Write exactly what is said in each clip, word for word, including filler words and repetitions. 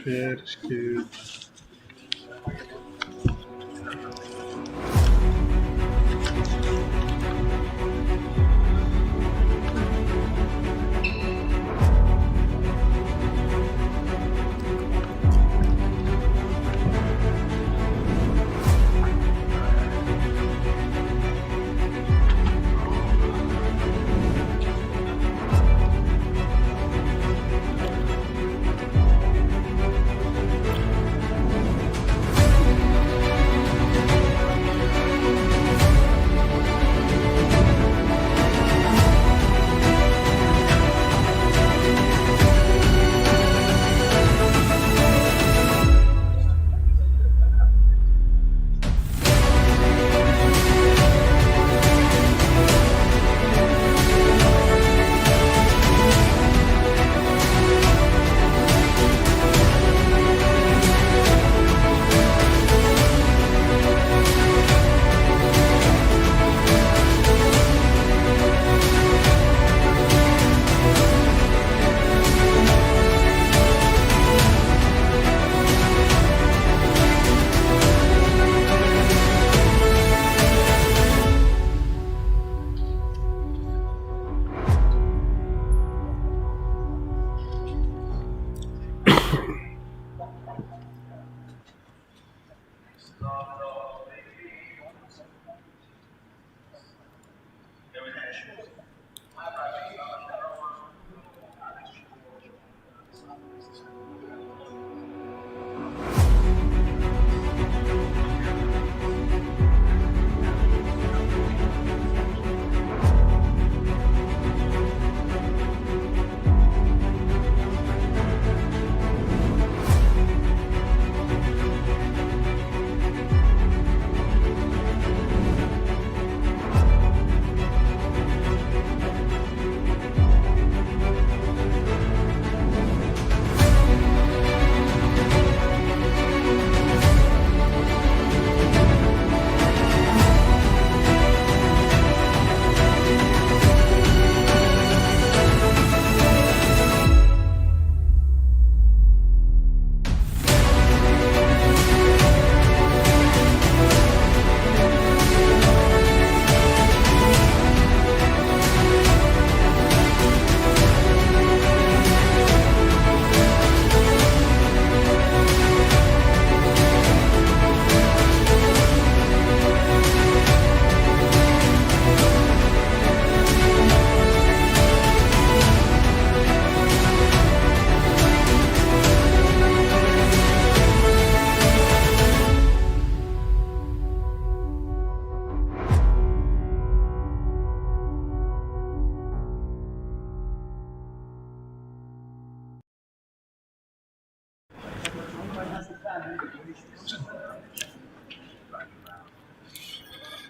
بىر، ئىككى، ئۈچ.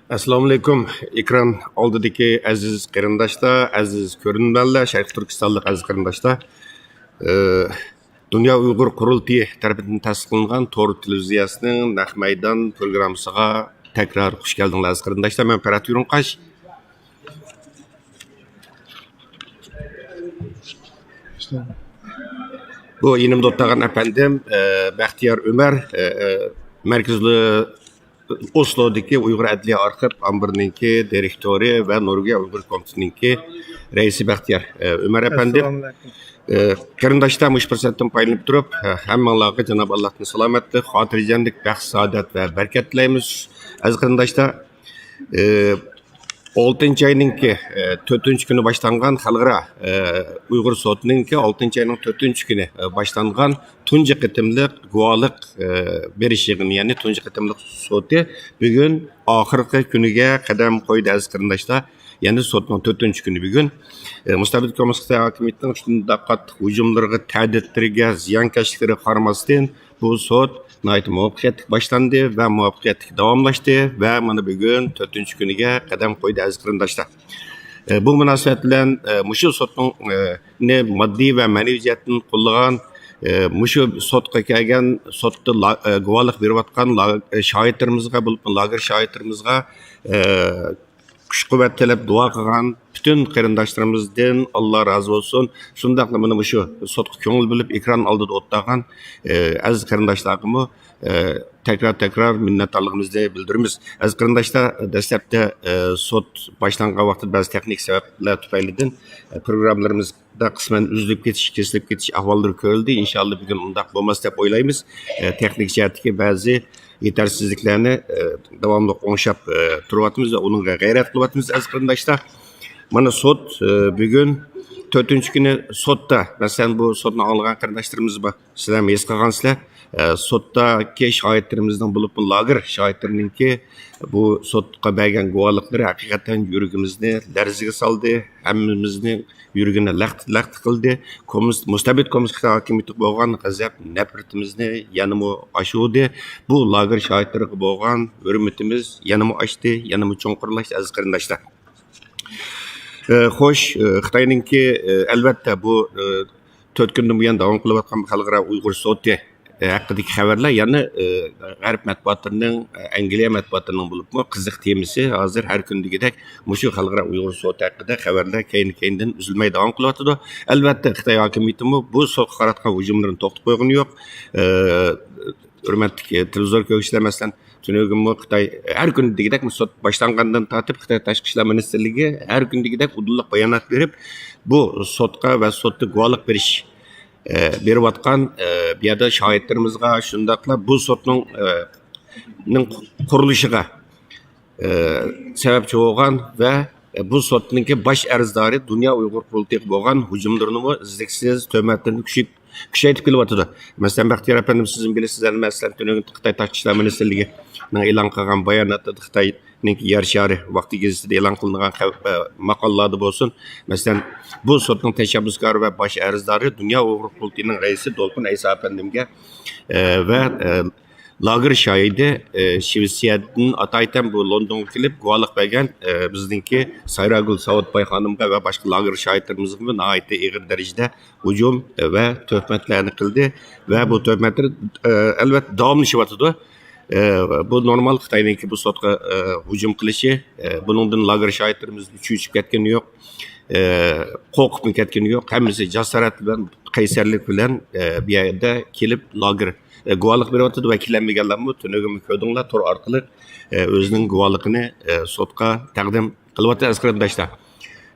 ئەسسالامۇئەلەيكۇم. ئېكران ئالدىدىكى ئەزىز قېرىنداشلار، ئەزىز كۆرۈرمەنلەر، شەرقىي تۈركىستانلىق ئەزىز قېرىنداشلار. ئى، دۇنيا ئۇيغۇر قۇرۇلتىيى تەرىپىدىن تەسىس قىلىنغان تور تېلېۋىزىيەسىنىڭ نەق مەيدان پروگراممىسىغا تەكرار خۇش كەلدىڭلار، ئەزىز قېرىنداشلار. مەن پەرھات يۇرۇنقاش. بۇ يېنىمدا ئولتۇرغان ئەپەندىم، ئە، بەختىيار ئۆمەر، ئە، ئە، مەركىزىي ئوسلودىكى ئۇيغۇر ئەدلىيە ئارخىپ ئامبىرىنىڭكى دىرېكتورى ۋە نورۋېگىيە ئۇيغۇر كومىتېتىنىڭكى رەئىسى بەختىيار، ئە، ئۆمەر ئەپەندىم. ئەسسالامۇئەلەيكۇم. ئە، قېرىنداشلار، مۇشۇ پۇرسەتتىن پايدىلىنىپ تۇرۇپ، ئە، ھەممىڭلارغا جانابى ئاللاھتىن سالامەتلىك، خاتىرجەملىك، بەخت، سائادەت ۋە بەرىكەت تىلەيمىز، ئەزىز قېرىنداشلار. ئى، ئالتىنچى ئاينىڭكى، ئى، تۆتىنچى كۈنى باشلانغان خەلقئارا، ئى، ئۇيغۇر سوتىنىڭكى ئالتىنچى ئاينىڭ تۆتىنچى كۈنى، ئى، باشلانغان تۇنجى قېتىملىق گۇۋاھلىق، ئى، بېرىش يىغىنى، يەنى تۇنجى قېتىملىق سوتى بۈگۈن ئاخىرقى كۈنىگە قەدەم قويدى، ئەزىز قېرىنداشلار. يەنى سوتنىڭ تۆتىنچى كۈنى بۈگۈن، ئى، مۇستەبىت كوممۇنىستىك ھاكىمىيىتىنىڭ شۇنداق قاتتىق ھۇجۇملىرىغا، تەھدىتلىرىگە، زىيانكەشلىكلىرىگە قارىماستىن، بۇ سوت ناھايىتى مۇۋەپپەقىيەتلىك باشلاندى ۋە مۇۋەپپەقىيەتلىك داۋاملاشتى ۋە مانا بۈگۈن تۆتىنچى كۈنىگە قەدەم قويدى، ئەزىز قېرىنداشلار. ئە، بۇ مۇناسىۋەت بىلەن، ئە، مۇشۇ سوتنىڭ، ئە، نى ماددىي ۋە مەنىۋى جەھەتتىن قوللىغان، ئە، مۇشۇ سوتقا كەلگەن، سوتتا لا-، ئە، گۇۋاھلىق بېرىۋاتقان لا-، ئە، شاھىتلىرىمىزغا، بولۇپمۇ لاگېر شاھىتلىرىمىزغا، ئە، كۈچ قۇۋۋەت تىلەپ دۇئا قىلغان پۈتۈن قېرىنداشلىرىمىزدىن ئاللا رازى بولسۇن. شۇنداقلا مانا مۇشۇ سوتقا كۆڭۈل بۆلۈپ ئېكران ئالدىدا ئولتۇرغان ئەزىز قېرىنداشلارغىمۇ تەكرار تەكرار مىننەتدارلىقىمىزنى بىلدۈرىمىز. ئەزىز قېرىنداشلار، دەسلەپتە سوت باشلانغان ۋاقىتتا بەزى تېخنىك سەۋەبلەر تۈپەيلىدىن پروگراممىلىرىمىزدا قىسمەن ئۈزۈلۈپ كېتىش، كېسىلىپ كېتىش ئەھۋاللىرى كۆرۈلدى. ئىنشاللا بۈگۈن ئۇنداق بولماس دەپ ئويلايمىز. تېخنىك جەھەتتىكى بەزى يېتەرسىزلىكلەرنى داۋاملىق ئوڭشاپ تۇرۇۋاتىمىز ۋە ئۇنىڭغا غەيرەت قىلىۋاتىمىز، ئەزىز قېرىنداشلار. مانا سوت بۈگۈن تۆتىنچى كۈنى سوتتا، مەسىلەن، بۇ سوتنى ئاڭلىغان قېرىنداشلىرىمىز بار. سىلەرمۇ ھېس قىلغانسىلەر، ئە، سوتتىكى شاھىتلىرىمىزنىڭ، بولۇپمۇ لاگېر شاھىتلىرىنىڭكى بۇ سوتقا بەرگەن گۇۋاھلىقلىرى ھەقىقەتەن يۈرىكىمىزنى لەرزىگە سالدى، ھەممىمىزنىڭ يۈرىكىنى لەختە-، لەختە قىلدى. كوممۇنىست، مۇستەبىت كوممۇنىست خىتاي ھاكىمىيىتىگە بولغان غەزەپ، نەپرىتىمىزنى يەنىمۇ ئاشۇردى. بۇ لاگېر شاھىتلىرىغا بولغان ھۆرمىتىمىز يەنىمۇ ئاشتى، يەنىمۇ چوڭقۇرلاشتى، ئەزىز قېرىنداشلار. ئە، خوش، ئە، خىتاينىڭكى، ئە، ئەلۋەتتە، بۇ، ئە، تۆت كۈندىن بۇيان داۋام قىلىۋاتقان خەلقئارا ئۇيغۇر سوتى، ئە، ھەققىدىكى خەۋەرلەر يەنە، ئە، غەرب مەتبۇئاتلىرىنىڭ، ئە، ئەنگلىيە مەتبۇئاتلىرىنىڭ بولۇپمۇ قىزىق تېمىسى. ھازىر ھەر كۈندىكىدەك مۇشۇ خەلقئارا ئۇيغۇر سوتى ھەققىدە خەۋەرلەر كەينى-كەينىدىن ئۈزۈلمەي داۋام قىلىۋاتىدۇ. ئەلۋەتتە، خىتاي ھاكىمىيىتىمۇ بۇ سوتقا قاراتقان ھۇجۇملىرىنى توختىتىپ قويغىنى يوق. ئە، ھۆرمەتلىك، ئە، تېلېۋىزور كۆرگۈچىلەر، مەسىلەن، تۈنۈگۈنمۇ خىتاي ھەر كۈنىدىكىدەك سوت باشلانغاندىن تارتىپ خىتاي تاشقى ئىشلار مىنىستىرلىكى ھەر كۈنىدىكىدەك ئۇدۇللۇق بايانات بېرىپ، بۇ سوتقا ۋە سوتتا گۇۋاھلىق بېرىش، ئە، بېرىۋاتقان، ئە، بۇ يەردە شاھىتلىرىمىزغا، شۇنداقلا بۇ سوتنىڭ، ئە، نىڭ قۇرۇلۇشىغا، ئە، سەۋەبچى بولغان ۋە بۇ سوتنىڭكى باش ئەرزدارى دۇنيا ئۇيغۇر قۇرۇلتىيىغا بولغان ھۇجۇملىرىنىمۇ ئۈزلۈكسىز تۆھمەتلىرىنى كۈچەيتىپ كېلىۋاتىدۇ. مەسىلەن، بەختىيار ئەپەندىم، سىزمۇ بىلىسىز، مەسىلەن، تۈنۈگۈن خىتاي تاشقى ئىشلار مىنىستىرلىكىنىڭ ئېلان قىلغان باياناتىدا خىتاينىڭ يەر شارى ۋاقتى گېزىتىدە ئېلان قىلىنغان خەۋ-، ئە، ماقالىلاردا بولسۇن، مەسىلەن، بۇ سوتنىڭ تەشەببۇسكارى ۋە باش ئەرزدارى دۇنيا ئۇيغۇر قۇرۇلتىيىنىڭ رەئىسى دولقۇن ئەيسا ئەپەندىمگە، ئە، ۋە، ئە، لاگېر شاھىتى، ئە، شىۋېتسىيەدىن ئاتايىتەن بۇ لوندونغا كېلىپ گۇۋاھلىق بەرگەن، ئە، بىزنىڭكى سايراگۈل ساۋۇتباي خانىمغا ۋە باشقا لاگېر شاھىتلىرىمىزغىمۇ ناھايىتى ئېغىر دەرىجىدە ھۇجۇم ۋە تۆھمەتلەرنى قىلدى ۋە بۇ تۆھمەتلەر، ئە، ئەلۋەتتە داۋاملىشىۋاتىدۇ. ئە، بۇ نورمال خىتاينىڭكى بۇ سوتقا، ئە، ھۇجۇم قىلىشى، ئە، بۇنىڭدىن لاگېر شاھىتلىرىمىز چۆچۈپ كەتكىنى يوق، ئە، قورقۇپمۇ كەتكىنى يوق. ھەممىسى جاسارەت بىلەن، قەيسەرلىك بىلەن، ئە، بۇ يەردە كېلىپ لاگېر، ئە، گۇۋاھلىق بېرىۋاتىدۇ ۋە كېلەلمىگەنلەرمۇ تۈنۈگۈنمۇ كۆردۈڭلار تور ئارقىلىق، ئە، ئۆزىنىڭ گۇۋاھلىقىنى، ئە، سوتقا تەقدىم قىلىۋاتىدۇ، ئەزىز قېرىنداشلار.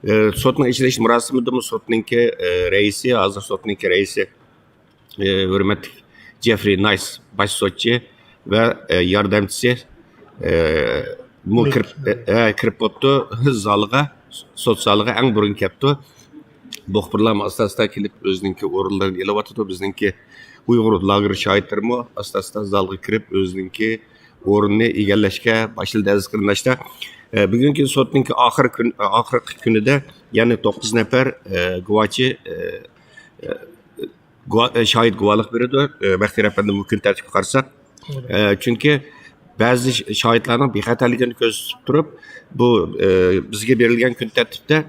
ئە، سوتنىڭ ئېچىلىش مۇراسىمىدىمۇ سوتنىڭكى، ئە، رەئىسى، ھازىر سوتنىڭكى رەئىسى، ئە، ھۆرمەتلىك جېفرى نايس باش سوتچى ۋە، ئە، ياردەمچىسى، ئە، مۇ كىرىپ، ئە، كىرىپ بوپتۇ زالغا، سوت زالىغا ئەڭ بۇرۇن كەپتۇ. مۇخبىرلارمۇ ئاستا-ئاستا كېلىپ ئۆزىنىڭكى ئورۇنلىرىنى ئېلىۋاتىدۇ. بىزنىڭكى ئۇيغۇر لاگېر شاھىتلىرىمۇ ئاستا-ئاستا زالغا كىرىپ ئۆزىنىڭكى ئورنىنى ئىگىلەشكە باشلىدى، ئەزىز قېرىنداشلار. ئە، بۈگۈنكى سوتنىڭكى ئاخىر كۈن، ئاخىرقى كۈنىدە يەنە توققۇز نەپەر، ئە، گۇۋاچى، ئە، ئە، گۇۋا-، ئە، شاھىت گۇۋاھلىق بېرىدۇ. ئە، بەختىيار ئەپەندى، بۇ كۈن تەرتىپكە قارىساق، ئە، چۈنكى بەزى ش-، شاھىتلارنىڭ بىخەتەرلىكىنى كۆرسىتىپ تۇرۇپ، بۇ، ئە، بىزگە بېرىلگەن كۈن تەرتىپتە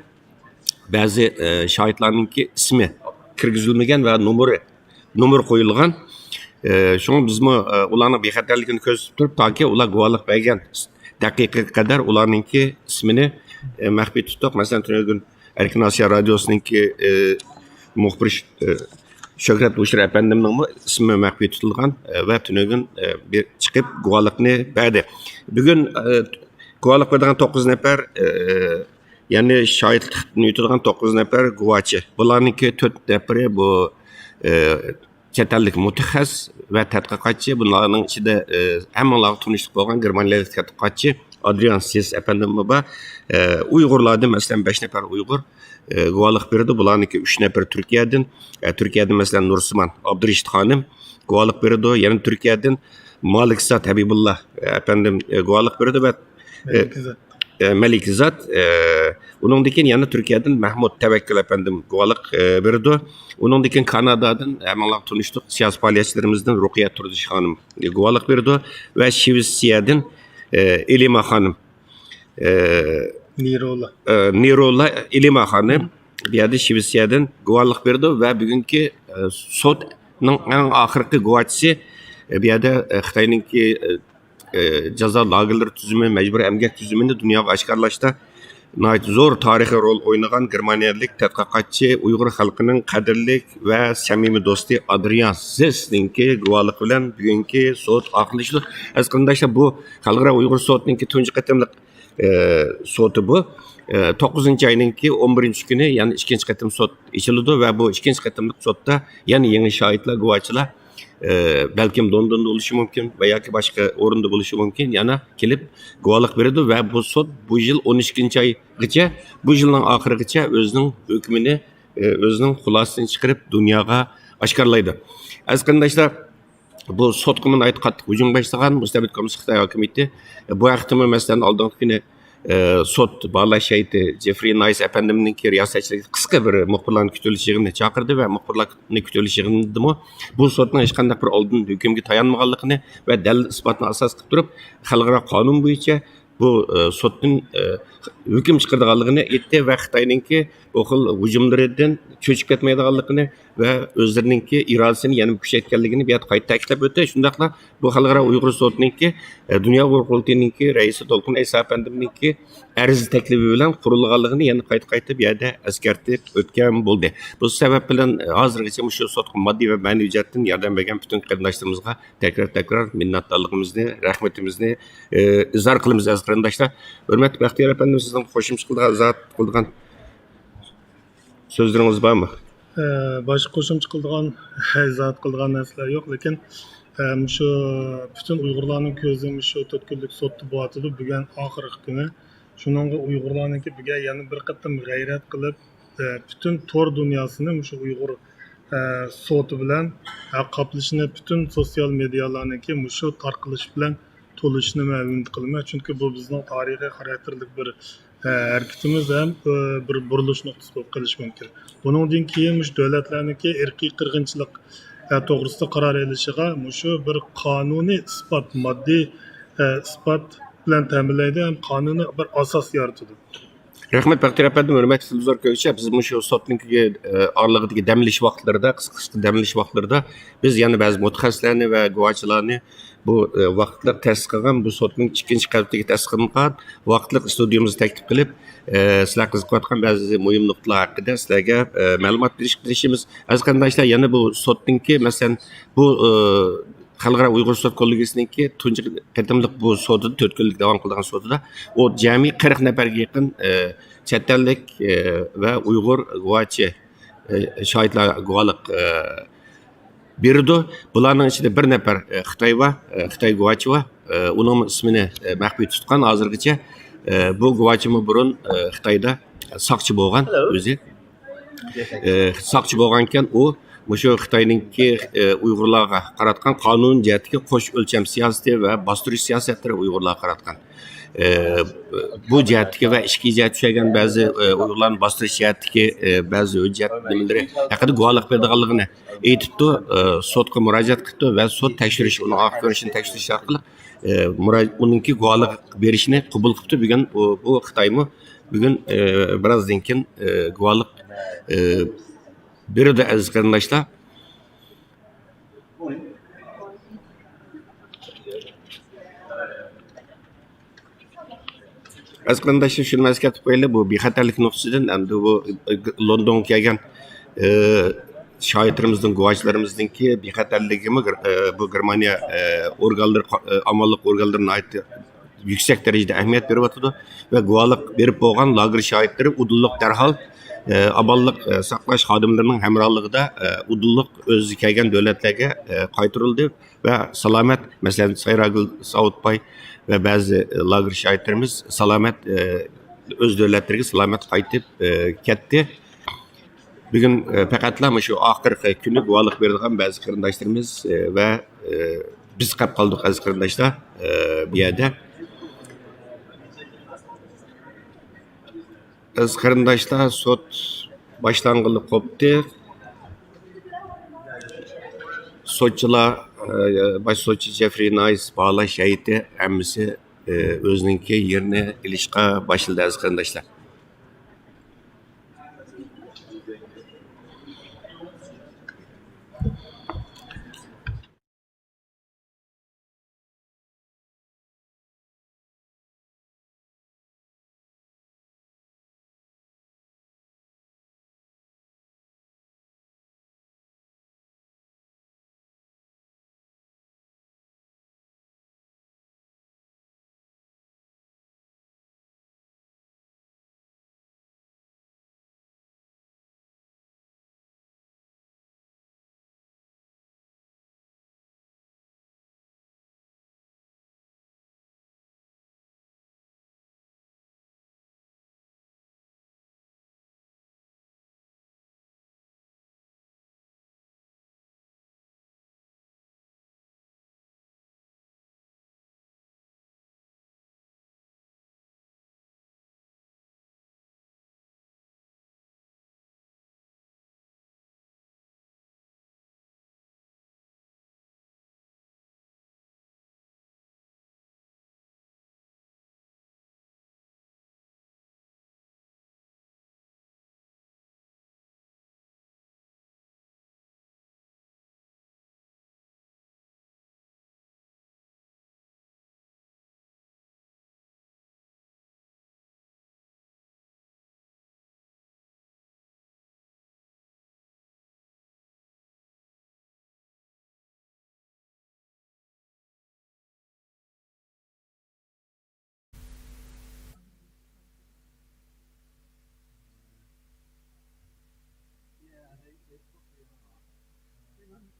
بەزى، ئە، شاھىتلارنىڭكى ئىسمى كىرگۈزۈلمىگەن ۋە نومۇرى، نومۇر قويۇلغان. ئە، شۇڭا بىزمۇ، ئە، ئۇلارنىڭ بىخەتەرلىكىنى كۆرسىتىپ تۇرۇپ، تاكى ئۇلار گۇۋاھلىق بەرگەن دەقىقىگە قەدەر ئۇلارنىڭكى ئىسمىنى، ئە، مەخپىي تۇتتۇق. مەسىلەن، تۈنۈگۈن ئەركىن ئاسىيا رادىيوسىنىڭكى، ئە، مۇخبىرى، ئە، شۆھرەت ھوشيار ئەپەندىمنىڭمۇ ئىسمى مەخپىي تۇتۇلغان، ئە، ۋە تۈنۈگۈن، ئە، بىر چىقىپ گۇۋاھلىقنى بەردى. بۈگۈن، ئە، گۇۋاھلىق بەرىدىغان توققۇز نەپەر، ئە، يەنى شاھىتلىقنى يۈرگۈزىدىغان توققۇز نەپەر گۇۋاچى. بۇلارنىڭكى تۆت نەپىرى بۇ، ئە، چەت ئەللىك مۇتەخەسسىس ۋە تەتقىقاتچى. بۇلارنىڭ ئىچىدە، ئە، ھەممىڭلارغا تونۇشلۇق بولغان گېرمانىيەلىك تەتقىقاتچى ئادرىيان سېس ئەپەندىممۇ بار. ئە، ئۇيغۇرلاردىن، مەسىلەن، بەش نەپەر ئۇيغۇر، ئە، گۇۋاھلىق بېرىدۇ. بۇلارنىڭكى ئۈچ نەپىرى تۈركىيەدىن، ئە، تۈركىيەدىن، مەسىلەن، نۇرسىمان ئابدۇرېشىت خانىم گۇۋاھلىق بېرىدۇ. يەنە تۈركىيەدىن مالىكزات ھەبىبۇللا، ئە، ئەپەندىم، ئە، گۇۋاھلىق بېرىدۇ ۋە، ئە، مەلىكزات. ئە، مەلىكزات، ئە، ئۇنىڭدىن كېيىن يەنە تۈركىيەدىن مەھمۇد تەۋەككۈل ئەپەندىم گۇۋاھلىق، ئە، بېرىدۇ. ئۇنىڭدىن كېيىن كانادادىن ھەممىڭلار تونۇشلۇق سىياسىي پائالىيەتچىلىرىمىزدىن رۇقىيە تۇردۇش خانىم گۇۋاھلىق بېرىدۇ ۋە شىۋېتسىيەدىن، ئە، ئېلىما خانىم، ئە، نىرولا. ئە، نىرولا ئېلىما خانىم بۇ يەردە شىۋېتسىيەدىن گۇۋاھلىق بېرىدۇ ۋە بۈگۈنكى، ئە، سوتنىڭ ئەڭ ئاخىرقى گۇۋاچىسى، ئە، بۇ يەردە، ئە، خىتاينىڭكى، ئە، ئە، جازا لاگېرلىرى تۈزۈمى، مەجبۇرىي ئەمگەك تۈزۈمىنى دۇنياغا ئاشكارىلاشتا ناھايىتى زور تارىخىي رول ئوينىغان گېرمانىيەلىك تەتقىقاتچى، ئۇيغۇر خەلقىنىڭ قەدىرلىك ۋە سەمىمىي دوستى ئادرىيان زېسنىڭكى گۇۋاھلىقى بىلەن بۈگۈنكى سوت ئاخىرلىشىدۇ. ئەزىز قېرىنداشلار، بۇ خەلقئارا ئۇيغۇر سوتىنىڭكى تۇنجى قېتىملىق، ئى، سوتى بۇ. ئى، توققۇزىنچى ئاينىڭكى ئون بىرىنچى كۈنى يەنە ئىككىنچى قېتىم سوت ئېچىلىدۇ ۋە بۇ ئىككىنچى قېتىملىق سوتتا يەنە يېڭى شاھىتلار، گۇۋاھچىلار، ئى، بەلكىم لوندوندا بولۇشى مۇمكىن ۋە ياكى باشقا ئورۇندا بولۇشى مۇمكىن، يەنە كېلىپ گۇۋاھلىق بېرىدۇ ۋە بۇ سوت بۇ يىل ئون ئىككىنچى ئايغىچە، بۇ يىلنىڭ ئاخىرىغىچە ئۆزىنىڭ ھۆكمىنى، ئى، ئۆزىنىڭ خۇلاسىسىنى چىقىرىپ دۇنياغا ئاشكارىلايدۇ. ئەزىز قېرىنداشلار، بۇ سوتقىمۇ ناھايىتى قاتتىق ھۇجۇم باشلىغان مۇستەبىت كوممۇنىست خىتاي ھاكىمىيىتى. بۇ ھەقتىمۇ، مەسىلەن، ئالدىنقى كۈنى، ئە، سوت باھالاش ھەيئىتى جېفرى نايس ئەپەندىمنىڭكى رىياسەتچىلىكىدە قىسقا بىر مۇخبىرلارنى كۈتۈۋېلىش يىغىنى چاقىردى ۋە مۇخبىرلارنى كۈتۈۋېلىش يىغىنىدىمۇ بۇ سوتنىڭ ھېچقانداق بىر ئالدىن ھۆكۈمگە تايانمىغانلىقىنى ۋە دەلىل ئىسپاتنى ئاساس قىلىپ تۇرۇپ، خەلقئارا قانۇن بويىچە بۇ، ئە، سوتتىن، ئە، ھۆكۈم چىقىرىدىغانلىقىنى ئېيتتى ۋە خىتاينىڭكى بۇ خىل ھۇجۇملىرىدىن چۆچۈپ كەتمەيدىغانلىقىنى ۋە ئۆزلىرىنىڭكى ئىرادىسىنى يەنە كۈچەيتكەنلىكىنى بۇ يەردە قايتا تەكىتلەپ ئۆتتى. شۇنداقلا بۇ خەلقئارا ئۇيغۇر سوتىنىڭكى، ئە، دۇنيا ئۇيغۇر قۇرۇلتىيىنىڭكى رەئىسى دولقۇن ئەيسا ئەپەندىمنىڭكى ئەرز تەكلىپى بىلەن قۇرۇلغانلىقىنى يەنە قايتا قايتا بۇ يەردە ئەسكەرتىپ ئۆتكەن بولدى. بۇ سەۋەب بىلەن، ئە، ھازىرغىچە مۇشۇ سوتقا ماددىي ۋە مەنىۋى جەھەتتىن ياردەم بەرگەن پۈتۈن قېرىنداشلىرىمىزغا تەكرار تەكرار مىننەتدارلىقىمىزنى، رەھمىتىمىزنى، ئە، ئىزھار قىلىمىز، ئەزىز قېرىنداشلار. ھۆرمەتلىك بەختىيار ئەپەندىم، سىزنىڭ قوشۇمچە قىلىدىغان، ئىزاھات قىلىدىغان سۆزلىرىڭىز بارمۇ؟ ئە، باشقا قوشۇمچە قىلىدىغان، ئىزاھات قىلىدىغان نەرسىلەر يوق، لېكىن، ئە، مۇشۇ پۈتۈن ئۇيغۇرلارنىڭ كۆزى مۇشۇ تۆت كۈنلۈك سوتتا بولۇۋاتىدۇ، بۈگۈن ئاخىرقى كۈنى. شۇنىڭغا ئۇيغۇرلارنىڭكى بۈگۈن يەنە بىر قېتىم غەيرەت قىلىپ، ئە، پۈتۈن تور دۇنياسىنى مۇشۇ ئۇيغۇر، ئە، سوتى بىلەن، ئە، قاپلىشىنى، پۈتۈن سوتسىيال مېدىيالارنىڭكى مۇشۇ تارقىلىش بىلەن تولۇشىنى مەن ئۈمىد قىلىمەن. چۈنكى بۇ بىزنىڭ تارىخىي خاراكتېرلىك بىر، ئە، ھەرىكىتىمىز ھەم، ئە، بىر بۇرۇلۇش نۇقتىسى بولۇپ قېلىشى مۇمكىن. بۇنىڭدىن كېيىن مۇشۇ دۆلەتلەرنىڭكى ئىرقىي قىرغىنچىلىق، ئە، توغرىسىدا قارار ئېلىشىغا مۇشۇ بىر قانۇنىي ئىسپات، ماددىي، ئە، ئىسپات بىلەن تەمىنلەيدۇ ھەم قانۇنىي بىر ئاساس يارىتىدۇ. رەھمەت، بەختىيار ئەپەندىم، ھۆرمەتلىك تېلېۋىزور كۆرگۈچىلەر، بىز مۇشۇ سوتنىڭكى، ئە، ئارىلىقىدىكى دەم ئېلىش ۋاقىتلىرىدا، قىسقا، قىسقا دەم ئېلىش ۋاقىتلىرىدا بىز يەنە بەزى مۇتەخەسسىسلەرنى ۋە گۇۋاچىلارنى بۇ، ئە، ۋاقىتلىق تەسىس قىلغان، بۇ سوتنىڭ ئىككىنچى قەۋىتىگە تەسىس قىلىنغان ۋاقىتلىق ئىستۇدىيىمىزغا تەكلىپ قىلىپ، ئە، سىلەر قىزىقىۋاتقان بەزى مۇھىم نۇقتىلار ھەققىدە سىلەرگە، ئە، مەلۇمات بېرىشكە تىرىشىمىز. ئەزىز قېرىنداشلار، يەنە بۇ سوتنىڭكى، مەسىلەن، بۇ، ئە، خەلقئارا ئۇيغۇر سوت كوللېگىيىسىنىڭكى تۇنجى قېتىملىق بۇ سوتىدا، تۆت كۈنلۈك داۋام قىلىدىغان سوتىدا، ئۇ جەمئىي قىرىق نەپەرگە يېقىن، ئە، چەت ئەللىك، ئە، ۋە ئۇيغۇر گۇۋاچى، ئە، شاھىتلار گۇۋاھلىق، ئە، بېرىدۇ. بۇلارنىڭ ئىچىدە بىر نەپەر، ئە، خىتاي بار، ئە، خىتاي گۇۋاچى بار. ئە، ئۇنىڭ ئىسمىنى، ئە، مەخپىي تۇتقان ھازىرغىچە. ئە، بۇ گۇۋاچىمۇ بۇرۇن، ئە، خىتايدا ساقچى بولغان ئۆزى. ئى، ساقچى بولغانىكەن، ئۇ مۇشۇ خىتاينىڭكى، ئى، ئۇيغۇرلارغا قاراتقان قانۇن جەھەتتىكى قوش ئۆلچەم سىياسىتى ۋە باستۇرۇش سىياسەتلىرى ئۇيغۇرلارغا قاراتقان. ئى، بۇ جەھەتتىكى ۋە ئىچكى جەھەتتە چۈشەرگەن بەزى، ئى، ئۇيغۇرلارنى باستۇرۇش جەھەتتىكى، ئى، بەزى ھۆججەت نېمىلىرى ھەققىدە گۇۋاھلىق بېرىدىغانلىقىنى ئېيتىپتۇ، ئى، سوتقا مۇراجىئەت قىپتۇ ۋە سوت تەكشۈرۈش، ئۇنىڭ ئارقا كۆرۈنۈشىنى تەكشۈرۈش ئارقىلىق، ئى، مۇرا-، ئۇنىڭكى گۇۋاھلىق بېرىشىنى قوبۇل قىپتۇ. بۈگۈن ئۇ، بۇ خىتايمۇ بۈگۈن، ئى، بىرازدىن كېيىن، ئى، گۇۋاھلىق، ئى، بېرىدۇ، ئەزىز قېرىنداشلار. ئەزىز قېرىنداشلار، شۇنى ئەسكەرتىپ قويايلى، بۇ بىخەتەرلىك نۇقتىسىدىن ئەمدى بۇ، ئى، لوندونغا كەلگەن، ئى، شاھىتلىرىمىزنىڭ، گۇۋاچىلىرىمىزنىڭكى بىخەتەرلىكىمۇ، ئى، بۇ گېرمانىيە، ئى، ئورگانلىرى، ئى، ئامانلىق ئورگانلىرى ناھايىتى يۈكسەك دەرىجىدە ئەھمىيەت بېرىۋاتىدۇ ۋە گۇۋاھلىق بېرىپ بولغان لاگېر شاھىتلىرى ئۇدۇللۇق دەرھال، ئە، ئامانلىق، ئە، ساقلاش خادىملىرىنىڭ ھەمراھلىقىدا، ئە، ئۇدۇللۇق ئۆزى كەلگەن دۆلەتلەرگە، ئە، قايتۇرۇلدى ۋە سالامەت، مەسىلەن، سايراگۈل ساۋۇتباي ۋە بەزى، ئە، لاگېر شاھىتلىرىمىز سالامەت، ئە، ئۆز دۆلەتلىرىگە سالامەت قايتىپ، ئە، كەتتى. بۈگۈن، ئە، پەقەتلا مۇشۇ ئاخىرقى كۈنى گۇۋاھلىق بېرىدىغان بەزى قېرىنداشلىرىمىز، ئە، ۋە، ئە، بىز قېلىپ قالدۇق، ئەزىز قېرىنداشلار، ئە، بۇ يەردە. ئەزىز قېرىنداشلار، سوت باشلانغىلى قوپتى. سوتچىلار، ئە، باش سوتچى جېفرى نايس، باھالاش ھەيئىتى ھەممىسى، ئە، ئۆزىنىڭكى يېرىنى ئېلىشقا باشلىدى، ئەزىز قېرىنداشلار.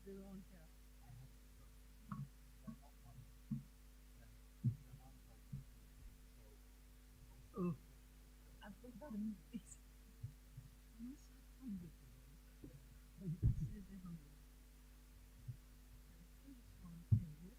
Oh, I've forgotten. It's, I must have found it. This is the hundred. This one is.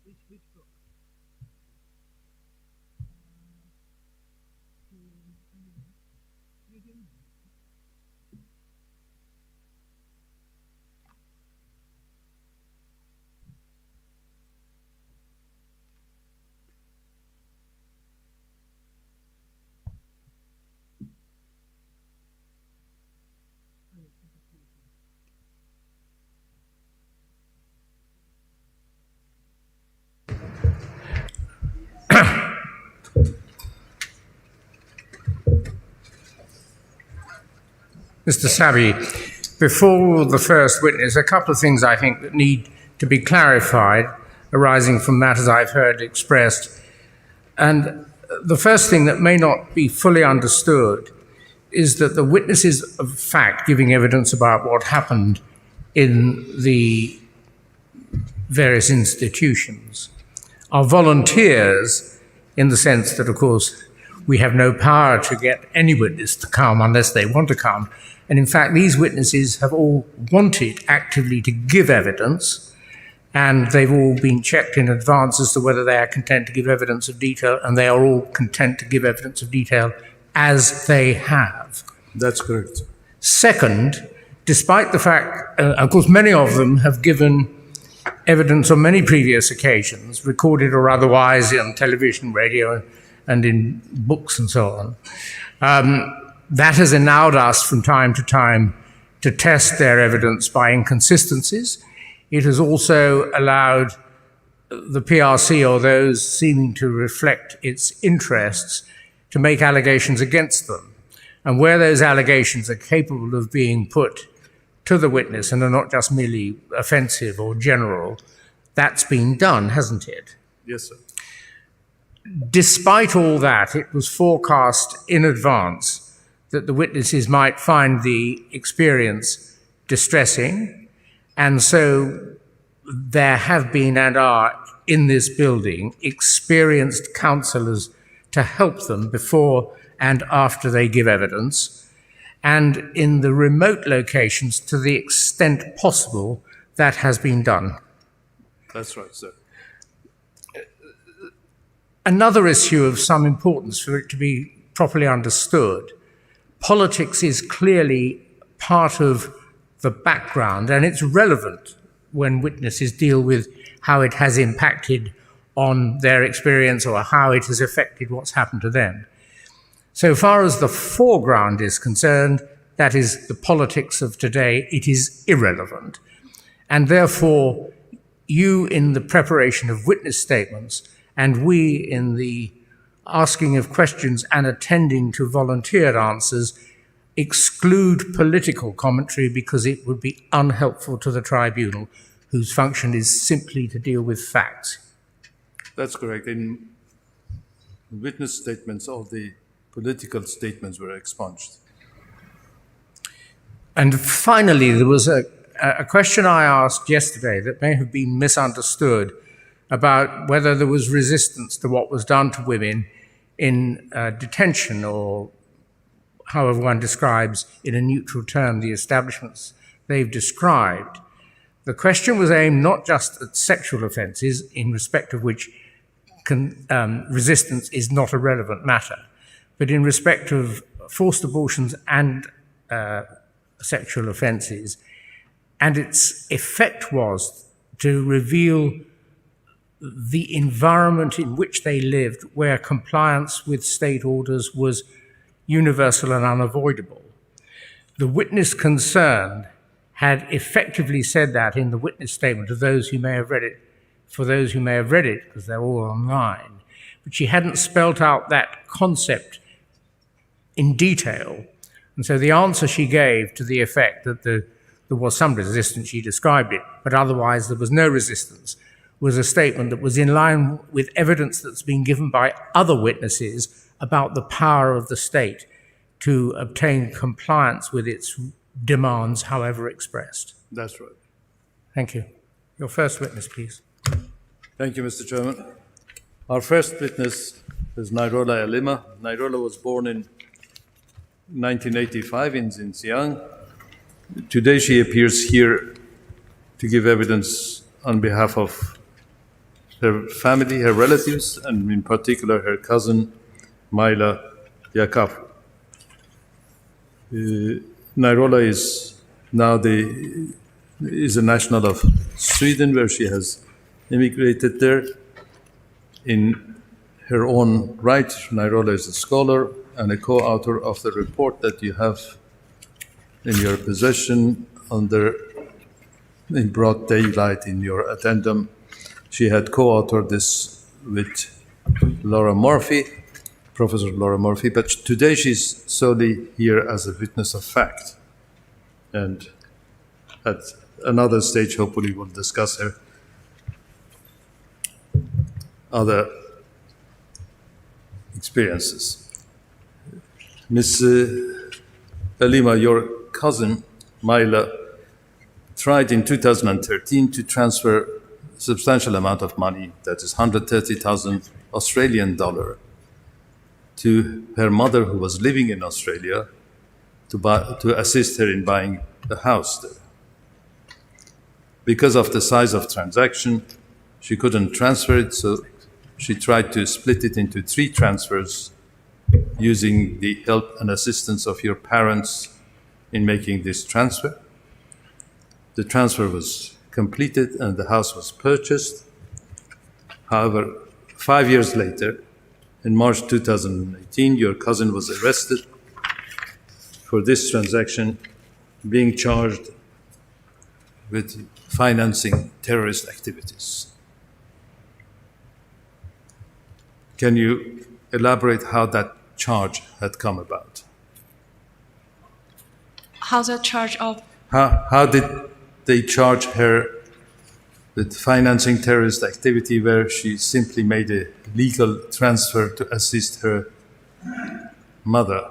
Which, which book? Mister Sabi, before the first witness, a couple of things I think that need to be clarified arising from matters I've heard expressed. And the first thing that may not be fully understood is that the witnesses of fact giving evidence about what happened in the various institutions are volunteers in the sense that, of course, we have no power to get any witness to come unless they want to come. And in fact, these witnesses have all wanted actively to give evidence, and they've all been checked in advance as to whether they are content to give evidence of detail, and they are all content to give evidence of detail as they have. That's correct. Second, despite the fact, uh, of course, many of them have given evidence on many previous occasions, recorded or otherwise, on television, radio, and in books and so on. Um, that has allowed us from time to time to test their evidence by inconsistencies. It has also allowed the P R C or those seeming to reflect its interests to make allegations against them. And where those allegations are capable of being put to the witness and are not just merely offensive or general, that's been done, hasn't it? Yes, sir. Despite all that, it was forecast in advance that the witnesses might find the experience distressing, and so there have been and are in this building experienced counsellors to help them before and after they give evidence, and in the remote locations, to the extent possible, that has been done. That's right, sir. Another issue of some importance for it to be properly understood, politics is clearly part of the background, and it's relevant when witnesses deal with how it has impacted on their experience or how it has affected what's happened to them. So far as the foreground is concerned, that is the politics of today, it is irrelevant. And therefore, you in the preparation of witness statements and we in the asking of questions and attending to volunteered answers exclude political commentary because it would be unhelpful to the tribunal, whose function is simply to deal with facts. That's correct. In witness statements, all the political statements were expunged. And finally, there was a, a question I asked yesterday that may have been misunderstood about whether there was resistance to what was done to women in uh, detention, or however one describes in a neutral term the establishments they've described. The question was aimed not just at sexual offences, in respect of which con- um, resistance is not a relevant matter, but in respect of forced abortions and uh, sexual offences. And its effect was to reveal the environment in which they lived, where compliance with state orders was universal and unavoidable. The witness concerned had effectively said that in the witness statement to those who may have read it, for those who may have read it, because they're all online, but she hadn't spelt out that concept in detail. And so the answer she gave to the effect that the, there was some resistance, she described it, but otherwise there was no resistance, was a statement that was in line with evidence that's been given by other witnesses about the power of the state to obtain compliance with its demands, however expressed. That's right. Thank you. Your first witness, please. Thank you, Mister Chairman. Our first witness is Nairola Elima. Nairola was born in nineteen eighty-five in Xinxiang. Today she appears here to give evidence on behalf of her family, her relatives, and in particular her cousin Maila Yakafu. Uh, Nairola is now the is a national of Sweden, where she has immigrated there. In her own right, Nairola is a scholar and a co-author of the report that you have in your possession under in broad daylight in your addendum. She had co-authored this with Laura Murphy, Professor Laura Murphy, but today she's solely here as a witness of fact. And at another stage, hopefully, we'll discuss her other experiences. Miss uh, Elima, your cousin Maila tried in two thousand thirteen to transfer a substantial amount of money, that is one hundred thirty thousand Australian dollar, to her mother who was living in Australia to, buy, to assist her in buying a house there. Because of the size of transaction, she couldn't transfer it, so she tried to split it into three transfers using the help and assistance of your parents in making this transfer. The transfer was completed and the house was purchased. However, five years later, in March two thousand eighteen, your cousin was arrested for this transaction, being charged with financing terrorist activities. Can you elaborate how that charge had come about? How's that charge of? How, how did they charge her with financing terrorist activity where she simply made a legal transfer to assist her mother?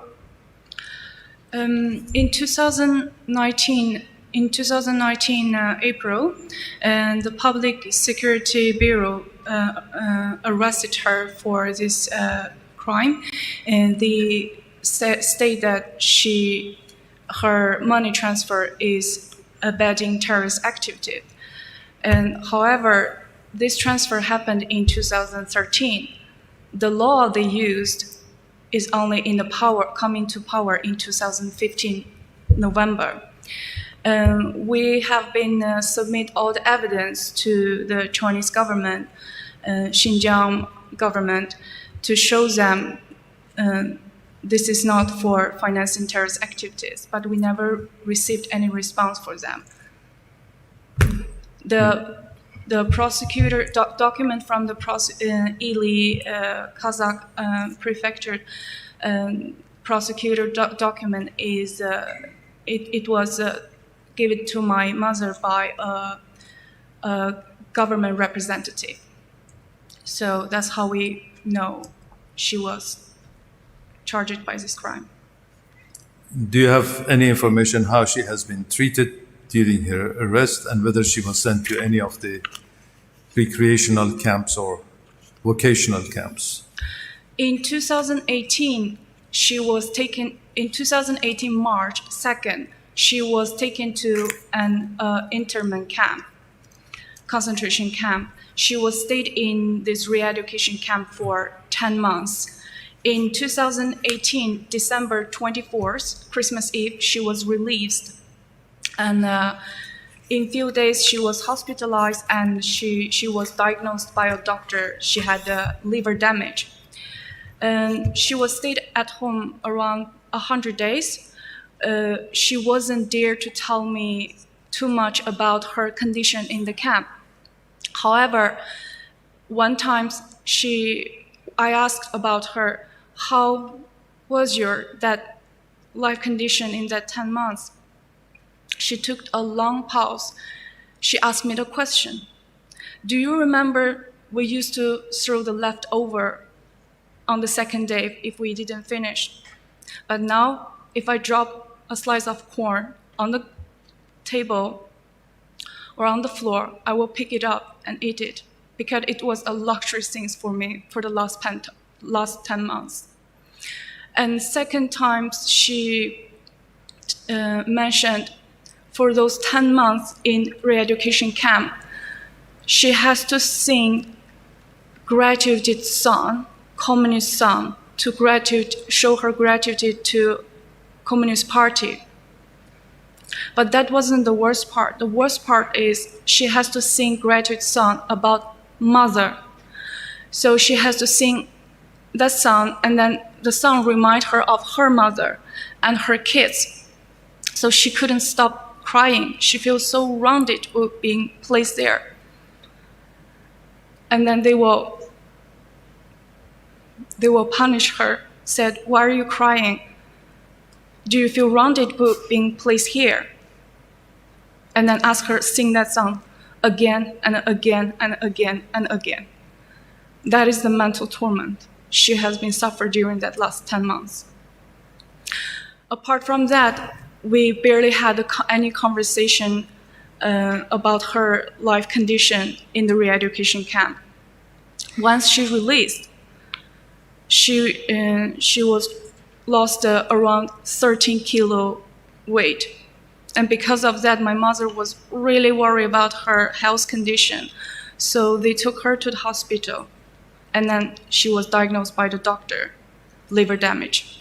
Um, in two thousand nineteen, in two thousand nineteen uh, April, and the Public Security Bureau uh, uh, arrested her for this uh, crime, and they sa- state that she her money transfer is abetting terrorist activity. And however, this transfer happened in two thousand thirteen. The law they used is only in the power coming to power in two thousand fifteen November. Um, we have been uh, submit all the evidence to the Chinese government, uh, Xinjiang government, to show them um, this is not for financing terrorist activities, but we never received any response for them. The the prosecutor doc- document from the pros- uh, Ili uh, Kazakh uh, prefecture um, prosecutor doc- document is uh, it, it was uh, given to my mother by a, a government representative. So that's how we know she was charged by this crime. Do you have any information how she has been treated during her arrest and whether she was sent to any of the recreational camps or vocational camps? In two thousand eighteen, she was taken, in two thousand eighteen, March second, she was taken to an uh, internment camp, concentration camp. She was stayed in this re-education camp for ten months. In two thousand eighteen, December twenty-fourth, Christmas Eve, she was released. And uh, In few days, she was hospitalized and she, she was diagnosed by a doctor. She had a liver damage. And she was stayed at home around a hundred days. Uh, she wasn't dare to tell me too much about her condition in the camp. However, one time she, I asked about her, how was your that life condition in that ten months? She took a long pause. She asked me the question, "Do you remember we used to throw the leftover on the second day if we didn't finish? But now, if I drop a slice of corn on the table or on the floor, I will pick it up and eat it because it was a luxury thing for me for the last, pen- last ten months." And second time, she uh, mentioned, for those ten months in re-education camp, she has to sing gratitude song, communist song, to gratitude, show her gratitude to Communist Party. But that wasn't the worst part. The worst part is she has to sing gratitude song about mother. So she has to sing that song, and then the song remind her of her mother and her kids. So she couldn't stop crying. She feels so wronged with being placed there. And then they will they will punish her. Said, "Why are you crying? Do you feel wronged with being placed here?" And then ask her sing that song again and again and again and again. That is the mental torment she has been suffered during that last ten months. Apart from that, we barely had a, co- any conversation uh, about her life condition in the re-education camp. Once she released, she uh, she was lost uh, around thirteen kilo weight, and because of that, my mother was really worried about her health condition. So they took her to the hospital, and then she was diagnosed by the doctor, liver damage.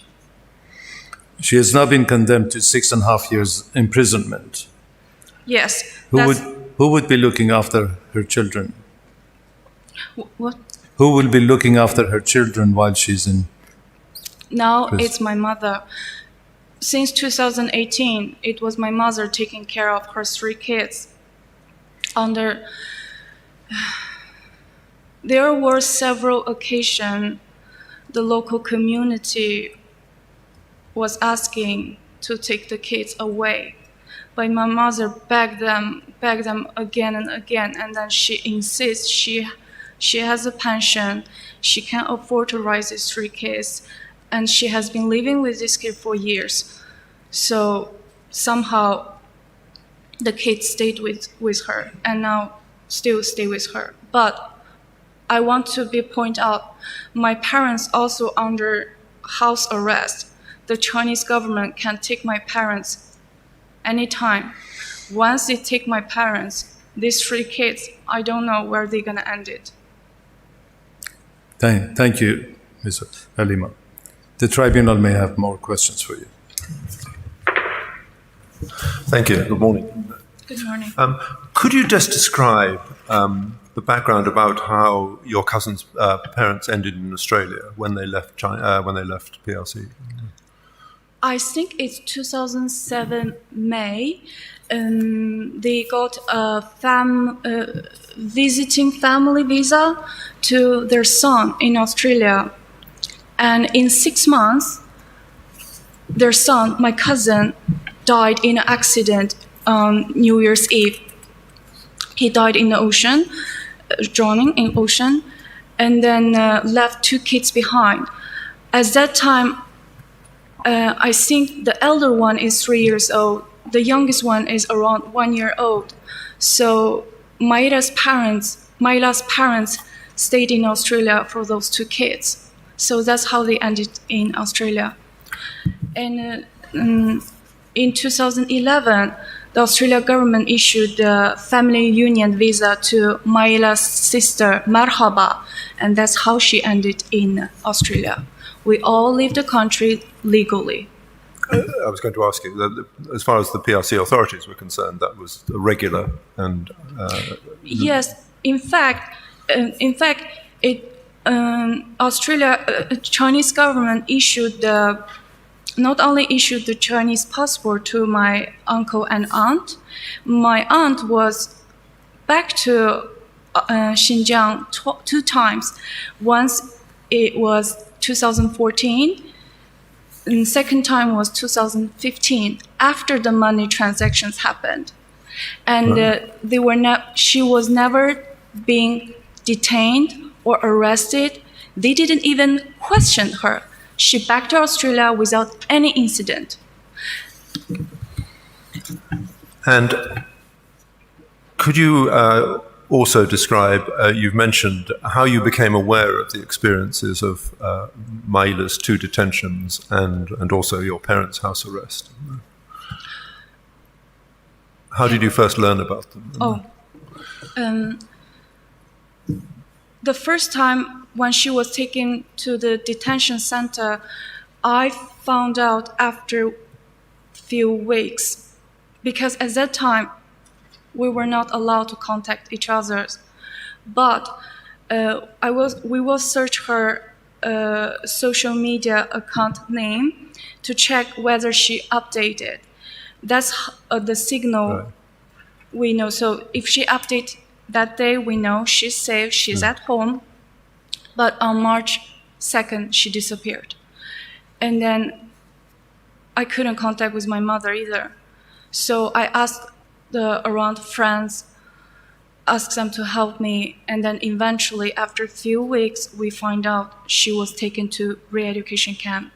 She has now been condemned to six and a half years imprisonment. Yes. Who that's- would who would be looking after her children? Wh- What? Who will be looking after her children while she's in? Now Please. It's my mother. Since two thousand eighteen, it was my mother taking care of her three kids. Under there were several occasions the local community was asking to take the kids away. But my mother begged them, begged them again and again, and then she insists she she has a pension, she can afford to raise these three kids, and she has been living with this kid for years. So somehow the kids stayed with, with her and now still stay with her. But I want to be point out my parents also under house arrest. The Chinese government can take my parents anytime. Once they take my parents, these three kids, I don't know where they're gonna end it. Thank, thank you, Miss Halima. The tribunal may have more questions for you. Thank you. Good morning. Good morning. Um, could you just describe um, the background about how your cousin's uh, parents ended in Australia when they left China, uh, when they left P R C? I think it's two thousand seven May. Um, they got a fam- uh, visiting family visa to their son in Australia, and in six months, their son, my cousin, died in an accident on New Year's Eve. He died in the ocean, uh, drowning in ocean, and then uh, left two kids behind. At that time, uh, I think the elder one is three years old. The youngest one is around one year old. So Maila's parents, Maila's parents stayed in Australia for those two kids. So that's how they ended in Australia. And uh, um, in two thousand eleven, the Australia government issued the family union visa to Maila's sister Marhaba, and that's how she ended in Australia. We all leave the country legally. I was going to ask you, that as far as the P R C authorities were concerned, that was regular and uh, Yes, in fact, um, in fact, it um, Australia, uh, Chinese government issued the not only issued the Chinese passport to my uncle and aunt. My aunt was back to uh, Xinjiang tw- two times. Once it was two thousand fourteen, and second time was two thousand fifteen after the money transactions happened. And uh, they were not she was never being detained or arrested. They didn't even question her. She back to Australia without any incident. And could you uh, also describe, uh, you've mentioned how you became aware of the experiences of uh, Maila's two detentions and, and also your parents' house arrest. How did you first learn about them? Oh, um, the first time when she was taken to the detention center, I found out after few weeks because at that time we were not allowed to contact each other. But uh, I was we will search her uh, social media account name to check whether she updated. That's uh, the signal Right. We know. So if she update that day, we know she's safe, she's at home. But on March second, she disappeared. And then I couldn't contact with my mother either. So I asked the around friends, asked them to help me, and then eventually, after a few weeks, we find out she was taken to re-education camp.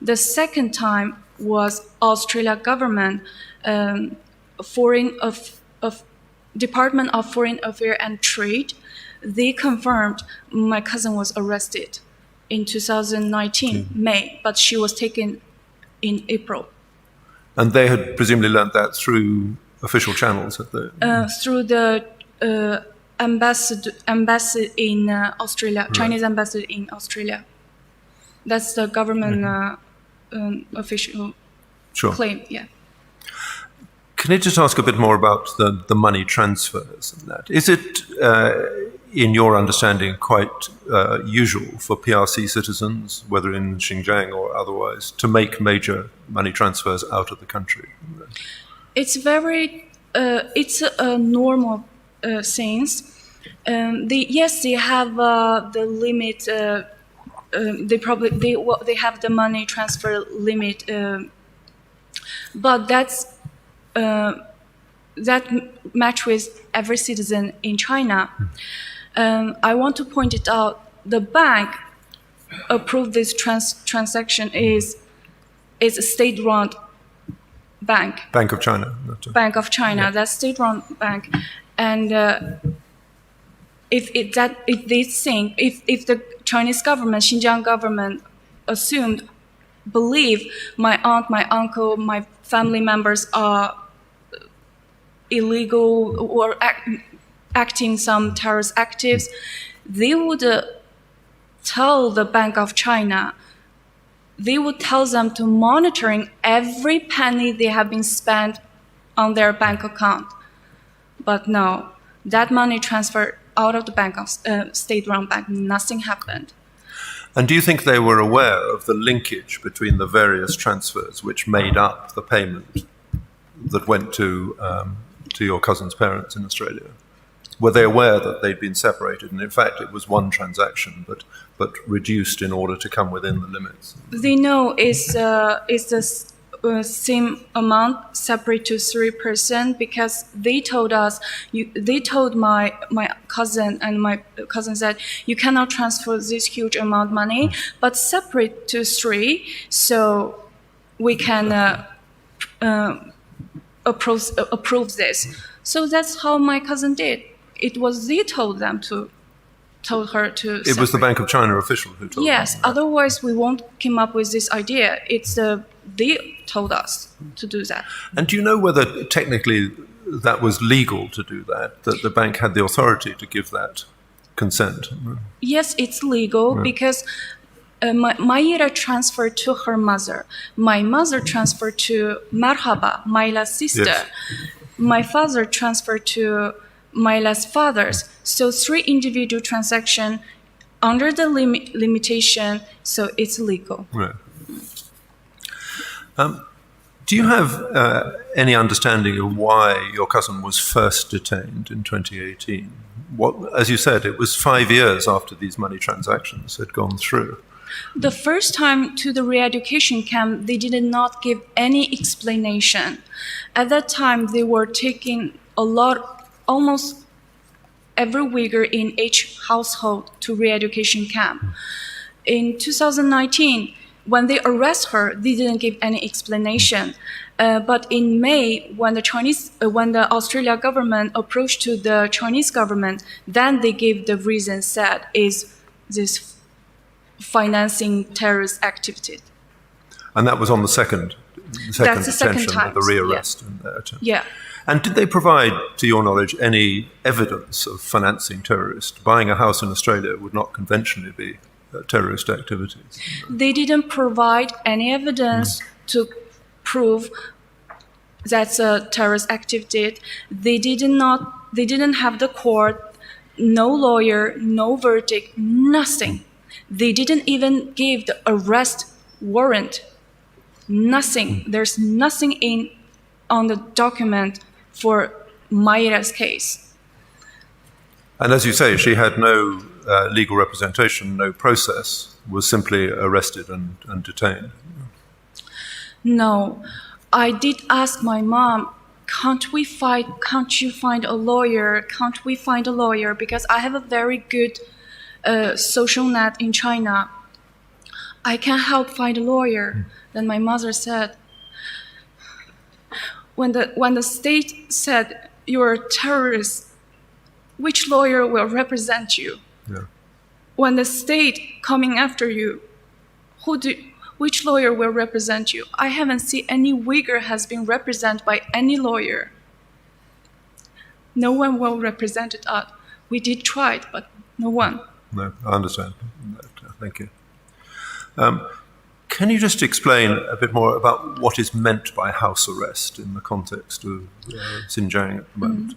The second time was Australia government, um, foreign of, of Department of Foreign Affairs and Trade. They confirmed my cousin was arrested in two thousand nineteen May, but she was taken in April. And they had presumably learnt that through official channels, had they? Uh, through the uh, ambassador, embassy in uh, Australia, Chinese embassy in Australia. That's the government uh, um, official Sure. Claim. Yeah. Can I just ask a bit more about the, the money transfers and that? Is it, uh, in your understanding, quite uh, usual for P R C citizens, whether in Xinjiang or otherwise, to make major money transfers out of the country? It's very, uh, it's a normal uh, things. Um, they, yes, they have uh, the limit. Uh, um, they probably they wa- they have the money transfer limit, um, but that's uh, that m- match with every citizen in China. Um, I want to point it out. The bank approved this trans- transaction is is a state-run bank. Bank of China. Not a- Bank of China, that's state-run bank, and uh, if it that if they think if if the Chinese government, Xinjiang government, assumed, believe my aunt, my uncle, my family members are illegal or act, acting some terrorist activities, they would uh, tell the Bank of China. They would tell them to monitoring every penny they have been spent on their bank account. But no, that money transferred out of the bank of uh, state-run bank. Nothing happened. And do you think they were aware of the linkage between the various transfers which made up the payment that went to um, to your cousin's parents in Australia? Were they aware that they'd been separated, and in fact it was one transaction, but but reduced in order to come within the limits? They know is uh, is the s- uh, same amount separate to three percent because they told us, you, they told my my cousin and my cousin said you cannot transfer this huge amount money, but separate to three, so we can uh, uh, approve uh, approve this. So that's how my cousin did. It was they told them to told her to. It was the separate. Bank of China official who told Yes, them that. Otherwise we won't come up with this idea. It's uh, they told us to do that. And do you know whether technically that was legal to do that, that the bank had the authority to give that consent? Yes, it's legal because Uh, my, Mayra transferred to her mother. My mother transferred to Marhaba, Mayla's sister. Yes. My father transferred to Mayla's father's. So three individual transaction under the lim- limitation, so it's legal. Right. Um, do you have uh, any understanding of why your cousin was first detained in twenty eighteen? What, as you said, it was five years after these money transactions had gone through. The first time to the re-education camp, they did not give any explanation. At that time, they were taking a lot, almost every Uyghur in each household to re-education camp. In two thousand nineteen, when they arrest her, they didn't give any explanation. Uh, but in May, when the Chinese, uh, when the Australia government approached to the Chinese government, then they gave the reason said is this financing terrorist activity. And that was on the second, the second That's the second detention, time, the rearrest. Yes. And, that. Yeah. And did they provide, to your knowledge, any evidence of financing terrorists? Buying a house in Australia would not conventionally be uh, terrorist activities. They didn't provide any evidence to prove that's a terrorist activity. They did not. They didn't have the court, no lawyer, no verdict, nothing. They didn't even give the arrest warrant. Nothing. There's nothing in on the document for Mayra's case. And as you say, she had no uh, legal representation, no process, was simply arrested and, and detained. No, I did ask my mom, can't we find, can't you find a lawyer? Can't we find a lawyer? Because I have a very good uh, social net in China. I can help find a lawyer. Then my mother said, when the, when the state said you're a terrorist, which lawyer will represent you? Yeah. When the state coming after you, who do, which lawyer will represent you? I haven't seen any Uyghur has been represented by any lawyer. No one will represent us. We did try, but no one. No, I understand. Thank you. Um, can you just explain a bit more about what is meant by house arrest in the context of uh, Xinjiang at the moment?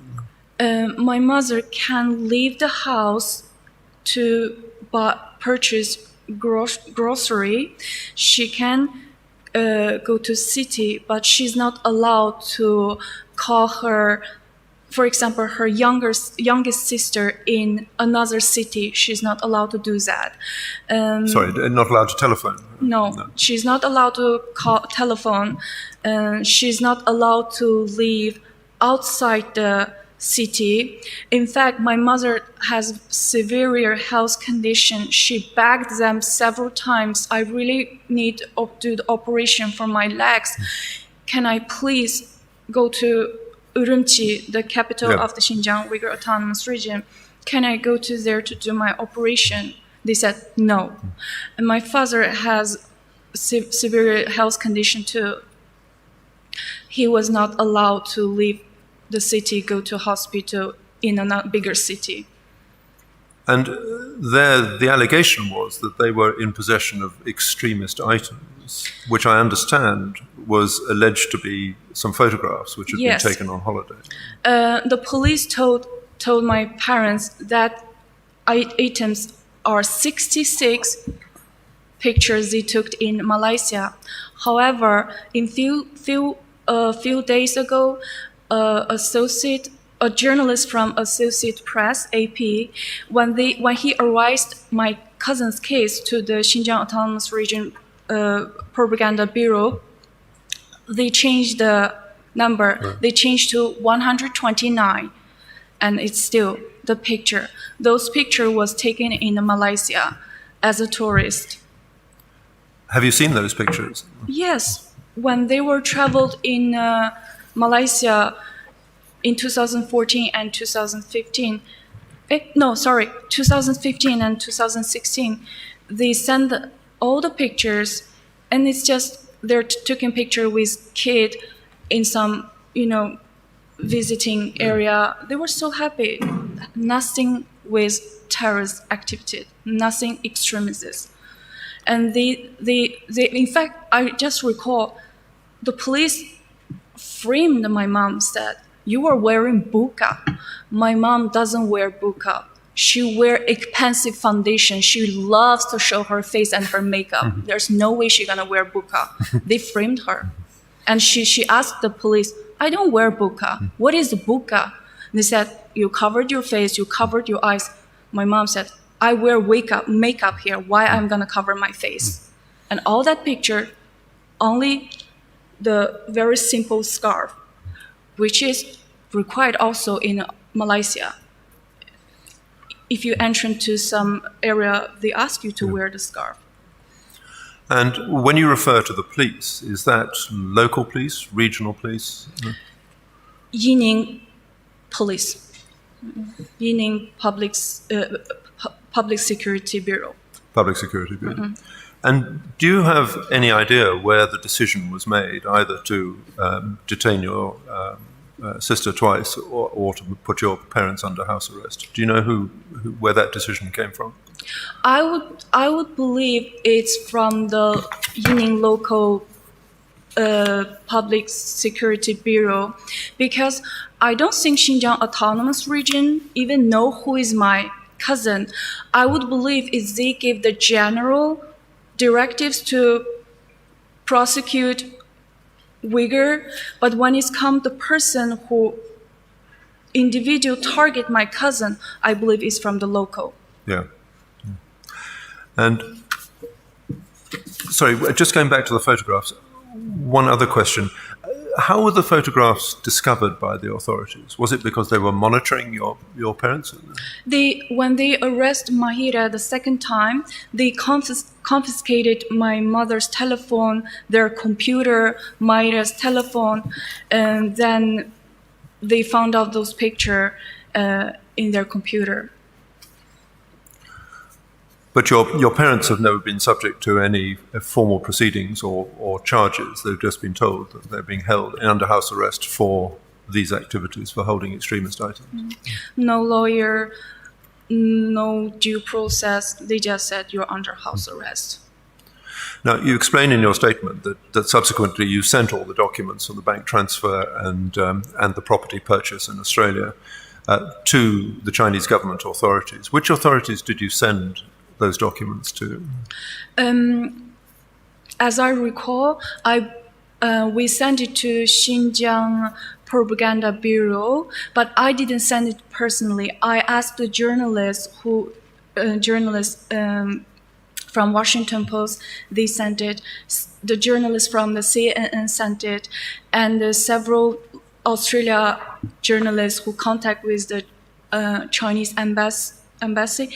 Uh, my mother can leave the house to buy, purchase gro- grocery. She can uh, go to city, but she's not allowed to call her, for example, her younger, youngest sister in another city. She's not allowed to do that. Um, Sorry, not allowed to telephone? No, she's not allowed to call telephone. Uh, she's not allowed to leave outside the city. In fact, my mother has severe health condition. She begged them several times. I really need to do the operation for my legs. Can I please go to Urumqi, the capital Yeah. of the Xinjiang Uyghur Autonomous Region? Can I go to there to do my operation? They said no. And my father has se- severe health condition too. He was not allowed to leave the city, go to hospital in a not bigger city. And uh, there, the allegation was that they were in possession of extremist items, which I understand was alleged to be some photographs which had Yes. been taken on holiday. Uh, the police told told my parents that I- items are sixty-six pictures they took in Malaysia. However, in few few a few days ago, uh, associate a journalist from Associate Press (A P), when they when he erased my cousin's case to the Xinjiang Autonomous Region uh, Propaganda Bureau, they changed the number. They changed to one hundred twenty-nine, and it's still the picture. Those picture was taken in Malaysia as a tourist. Have you seen those pictures? Yes, when they were traveled in uh, Malaysia in two thousand fourteen and two thousand fifteen. Eh, no, sorry, two thousand fifteen and two thousand sixteen. They send all the pictures, and it's just they're t- taking picture with kid in some, you know, visiting area. They were so happy. Nothing with terrorist activity, nothing extremists. And they, they, they, in fact, I just recall the police framed my mom, said, "You are wearing burqa." My mom doesn't wear burqa. She wear expensive foundation. She loves to show her face and her makeup. There's no way she's gonna wear burqa. They framed her. And she, she asked the police, "I don't wear burqa. What is burqa?" They said, "You covered your face, you covered your eyes." My mom said, "I wear wake up, makeup here. Why I'm gonna cover my face?" And all that picture, only the very simple scarf, which is required also in Malaysia. If you enter into some area, they ask you to wear the scarf. And when you refer to the police, is that local police, regional police? Yinning Police, Yinning Public, uh, Pu- Public Security Bureau. Public Security Bureau. And do you have any idea where the decision was made, either to um, detain your um, uh, sister twice or, or to put your parents under house arrest? Do you know who, who where that decision came from? I would I would believe it's from the Yinning local uh, public security bureau, because I don't think Xinjiang Autonomous Region even know who is my cousin. I would believe if they give the general directives to prosecute Uyghur, but when it's come the person who individual target my cousin, I believe it's from the local. Yeah. And sorry, just going back to the photographs, one other question. How were the photographs discovered by the authorities? Was it because they were monitoring your, your parents? They, when they arrest Mahira the second time, they confis- confiscated my mother's telephone, their computer, Mahira's telephone, and then they found out those pictures uh, in their computer. But your, your parents have never been subject to any formal proceedings or, or charges. They've just been told that they're being held under house arrest for these activities, for holding extremist items. No lawyer, no due process. They just said you're under house arrest. Now, you explain in your statement that, that subsequently you sent all the documents on the bank transfer and, um, and the property purchase in Australia uh, to the Chinese government authorities. Which authorities did you send those documents to? Um, as I recall, I uh, we sent it to Xinjiang Propaganda Bureau, but I didn't send it personally. I asked the journalists who uh, journalists um, from Washington Post, they sent it. The journalists from the C N N sent it, and uh, several Australia journalists who contact with the uh, Chinese embassy, embassy,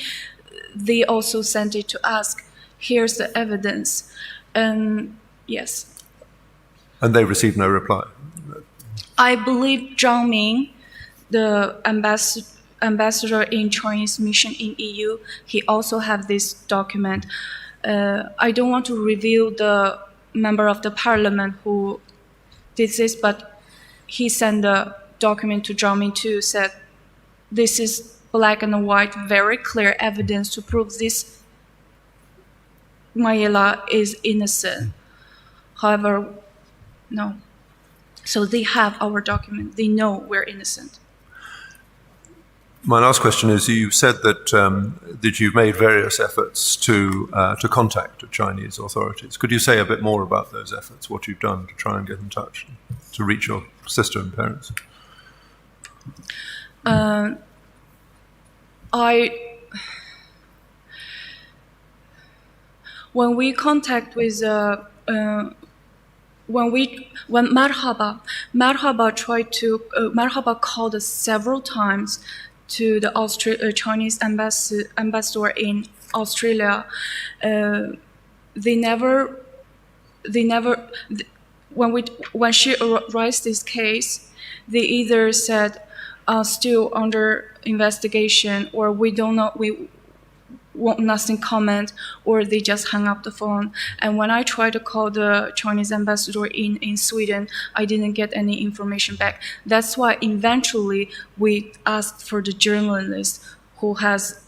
they also sent it to ask. Here's the evidence. And yes. And they received no reply. I believe Zhang Ming, the ambassador ambassador in Chinese mission in E U, he also have this document. Uh, I don't want to reveal the member of the parliament who did this, but he sent the document to Zhang Ming too, said this is black and white, very clear evidence to prove this Mayela is innocent. However, no. So they have our document. They know we're innocent. My last question is: you said that um, that you've made various efforts to uh, to contact the Chinese authorities. Could you say a bit more about those efforts? What you've done to try and get in touch to reach your sister and parents? Uh, I when we contact with uh, uh, when we when Marhaba Marhaba tried to uh, Marhaba called us several times to the Austra- uh, Chinese ambassador, ambassador in Australia. Uh, they never they never th- when we when she ar- raised this case, they either said uh, still under investigation, or we don't know, we won't nothing comment, or they just hung up the phone. And when I tried to call the Chinese ambassador in, in Sweden, I didn't get any information back. That's why eventually we asked for the journalist who has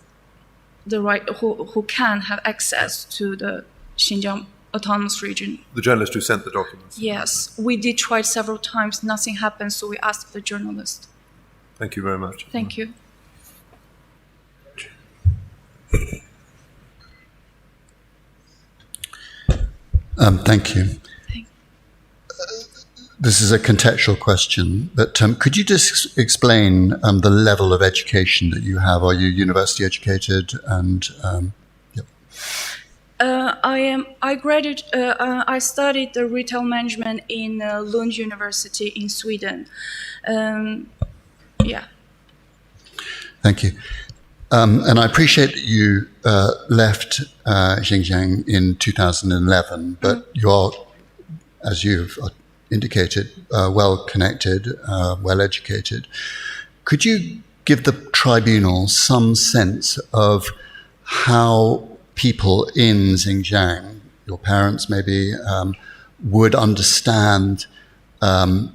the right, who, who can have access to the Xinjiang Autonomous Region. The journalist who sent the documents. Yes, we did try several times, nothing happened, so we asked the journalist. Thank you very much. Thank you. Um, thank you. Thank- This is a contextual question, but um, could you just explain um, the level of education that you have? Are you university educated? And um, yep. Uh, I am. I graduated. Uh, uh, I studied the retail management in uh, Lund University in Sweden. Um, yeah. Thank you. Um, and I appreciate that you uh, left uh, Xinjiang in two thousand eleven, but you are, as you've indicated, uh, well connected, uh, well educated. Could you give the tribunal some sense of how people in Xinjiang, your parents maybe, um, would understand um,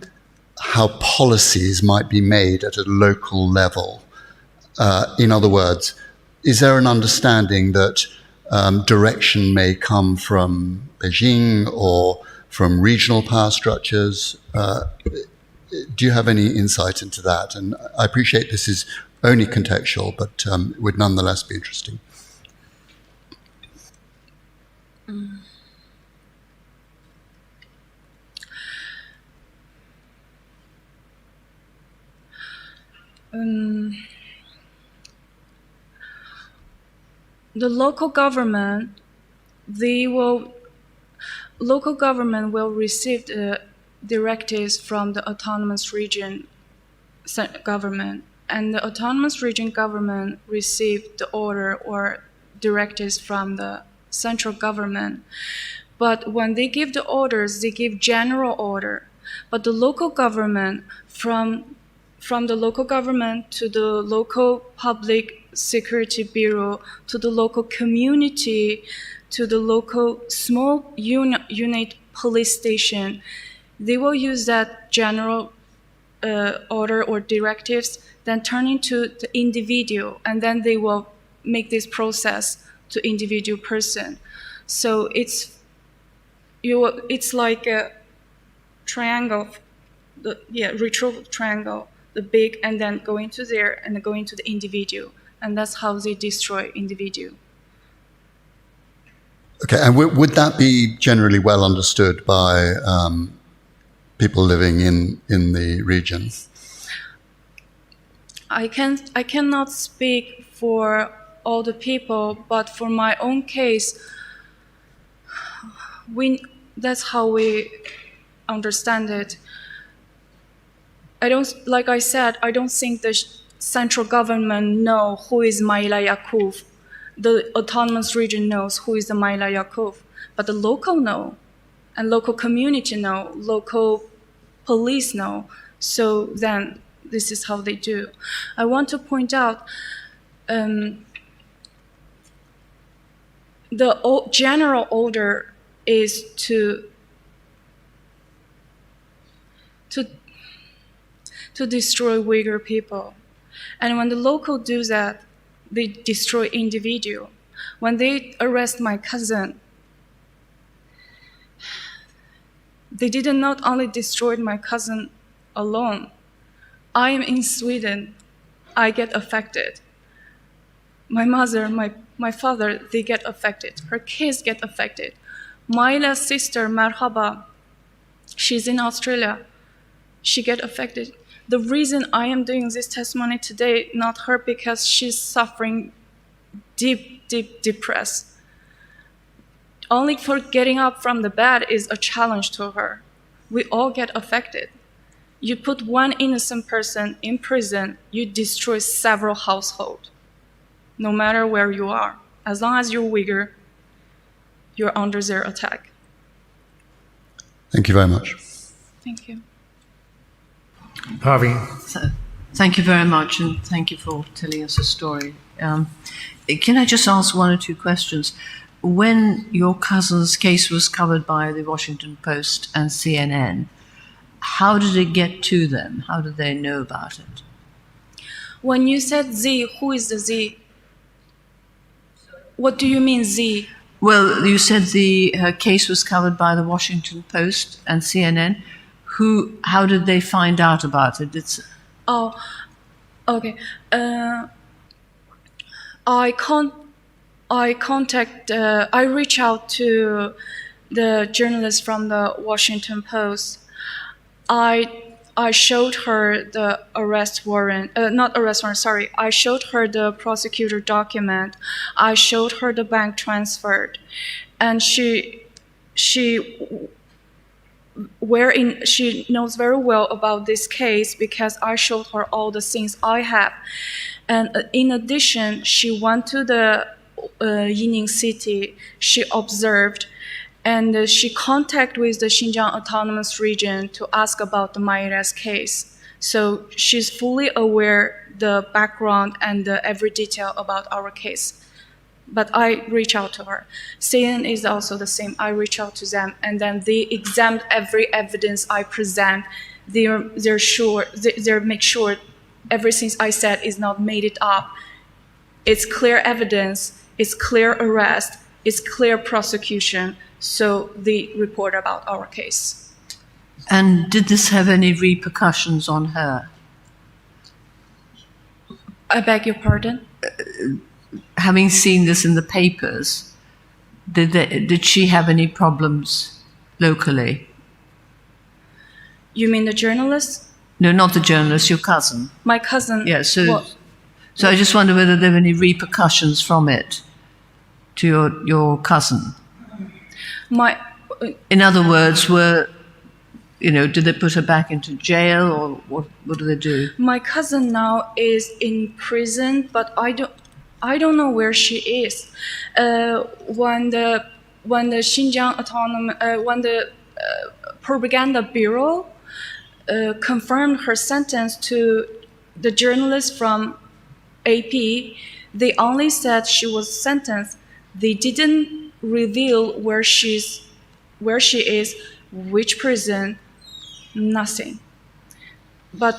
how policies might be made at a local level? Uh, in other words, is there an understanding that um, direction may come from Beijing or from regional power structures? Uh, do you have any insight into that? And I appreciate this is only contextual, but um, it would nonetheless be interesting. Um, the local government, they will, local government will receive the directives from the autonomous region government, and the autonomous region government received the order or directives from the central government. But when they give the orders, they give general order. But the local government, from from the local government to the local public security bureau to the local community to the local small un- unit police station, they will use that general uh, order or directives, then turn into the individual, and then they will make this process to individual person. So it's you. It's like a triangle, the yeah, retro triangle, the big, and then going to there and going to the individual, and that's how they destroy individual. Okay, and w- would that be generally well understood by um, people living in in the region? I can I cannot speak for all the people, but for my own case, we that's how we understand it. I don't like I said, I don't think the central government know who is Maila Yakov. The autonomous region knows who is the Maila Yakov, but the local know, and local community know, local police know. So then this is how they do. I want to point out um, the general order is to to to destroy Uyghur people. And when the local do that, they destroy individual. When they arrest my cousin, they didn't not only destroyed my cousin alone. I am in Sweden. I get affected. My mother, my, my father, they get affected. Her kids get affected. Maila's sister, Marhaba, she's in Australia. She get affected. The reason I am doing this testimony today, not her, because she's suffering deep, deep depressed. Only for getting up from the bed is a challenge to her. We all get affected. You put one innocent person in prison, you destroy several households. No matter where you are, as long as you're Uyghur, you're under their attack. Thank you very much. Thank you. Harvey. So, thank you very much, and thank you for telling us a story. Um, can I just ask one or two questions? When your cousin's case was covered by the Washington Post and C N N, how did it get to them? How did they know about it? When you said they, who is the they? What do you mean they? Well, you said the her case was covered by the Washington Post and C N N. Who? How did they find out about it? It's Oh, okay. Uh, I con I contact uh, I reach out to the journalist from the Washington Post. I I showed her the arrest warrant, uh, not arrest warrant, sorry. I showed her the prosecutor document. I showed her the bank transfer. And she she wherein she knows very well about this case because I showed her all the things I have. And uh, in addition, she went to the uh, Yining city. She observed and uh, she contact with the Xinjiang Autonomous Region to ask about the Maira's case. So she's fully aware the background and the every detail about our case. But I reach out to her. C N N is also the same. I reach out to them, and then they examine every evidence I present. They're they're sure they they make sure everything I said is not made it up. It's clear evidence. It's clear arrest. It's clear prosecution. So they report about our case. And did this have any repercussions on her? I beg your pardon? Having seen this in the papers, did they, did she have any problems locally? You mean the journalist? No, not the journalist, your cousin. My cousin. Yeah, so What? so I just wonder whether there were any repercussions from it to your your cousin. My In other words, were you know, did they put her back into jail or what? What do they do? My cousin now is in prison, but I don't I don't know where she is. Uh, when the when the Xinjiang Autonomous uh, when the uh, Propaganda Bureau uh, confirmed her sentence to the journalist from A P, they only said she was sentenced. They didn't reveal where she's where she is, which prison, nothing. But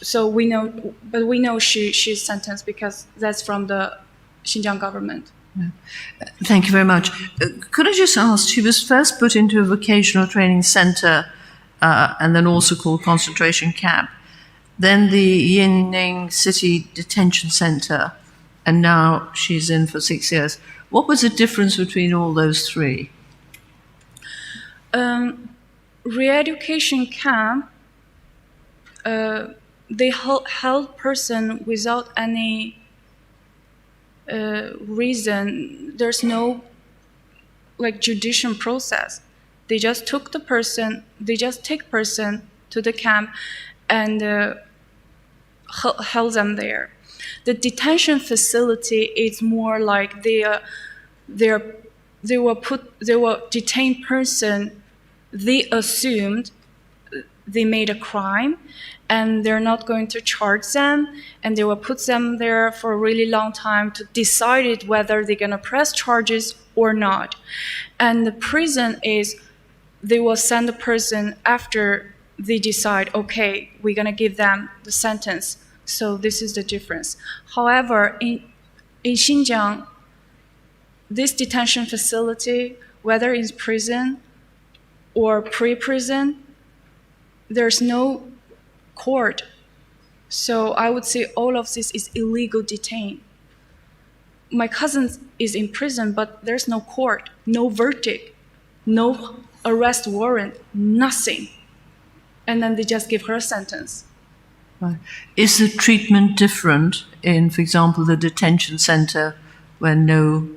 so we know, but we know she she's sentenced because that's from the Xinjiang government. Thank you very much. Uh, Could I just ask, she was first put into a vocational training center uh, and then also called concentration camp, then the Yinning City Detention Center, and now she's in for six years. What was the difference between all those three? Um, re-education camp, uh, they held, held person without any uh, reason. There's no like judicial process. They just took the person. They just take person to the camp and uh, hel- held them there. The detention facility is more like they uh, they're they were put they were detained person. They assumed they made a crime and they're not going to charge them, and they will put them there for a really long time to decide it whether they're going to press charges or not. And the prison is they will send the person after they decide, okay, we're going to give them the sentence. So this is the difference. However, in in Xinjiang, this detention facility, whether in prison or pre-prison, there's no court. So I would say all of this is illegal detain. My cousin is in prison, but there's no court, no verdict, no arrest warrant, nothing. And then they just give her a sentence. Right. Is the treatment different in, for example, the detention center where no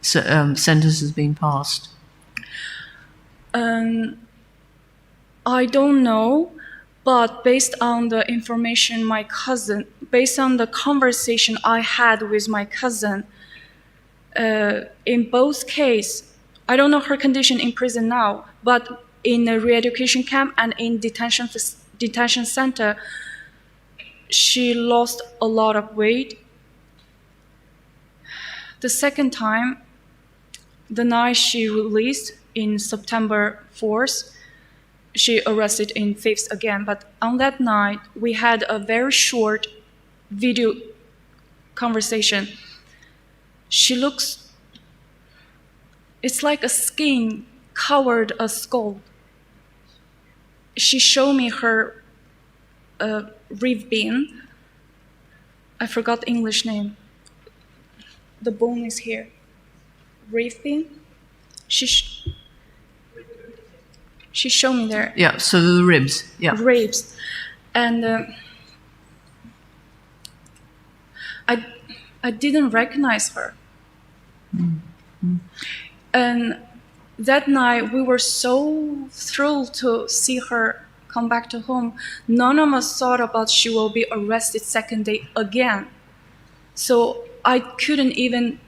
se- um, sentence has been passed? Um, I don't know, but based on the information my cousin, based on the conversation I had with my cousin, uh, in both case, I don't know her condition in prison now, but in a re-education camp and in detention fac- detention center, she lost a lot of weight. The second time, the night she released in September fourth, she arrested in fifth again. But on that night, we had a very short video conversation. She looks It's like a skin covered a skull. She showed me her uh, rib bean. I forgot the English name. The bone is here. Rib bean. She sh- she showed me there. Yeah, so the ribs. Yeah. Ribs, and uh, I I didn't recognize her. And that night we were so thrilled to see her come back to home. None of us thought about she will be arrested second day again. So I couldn't even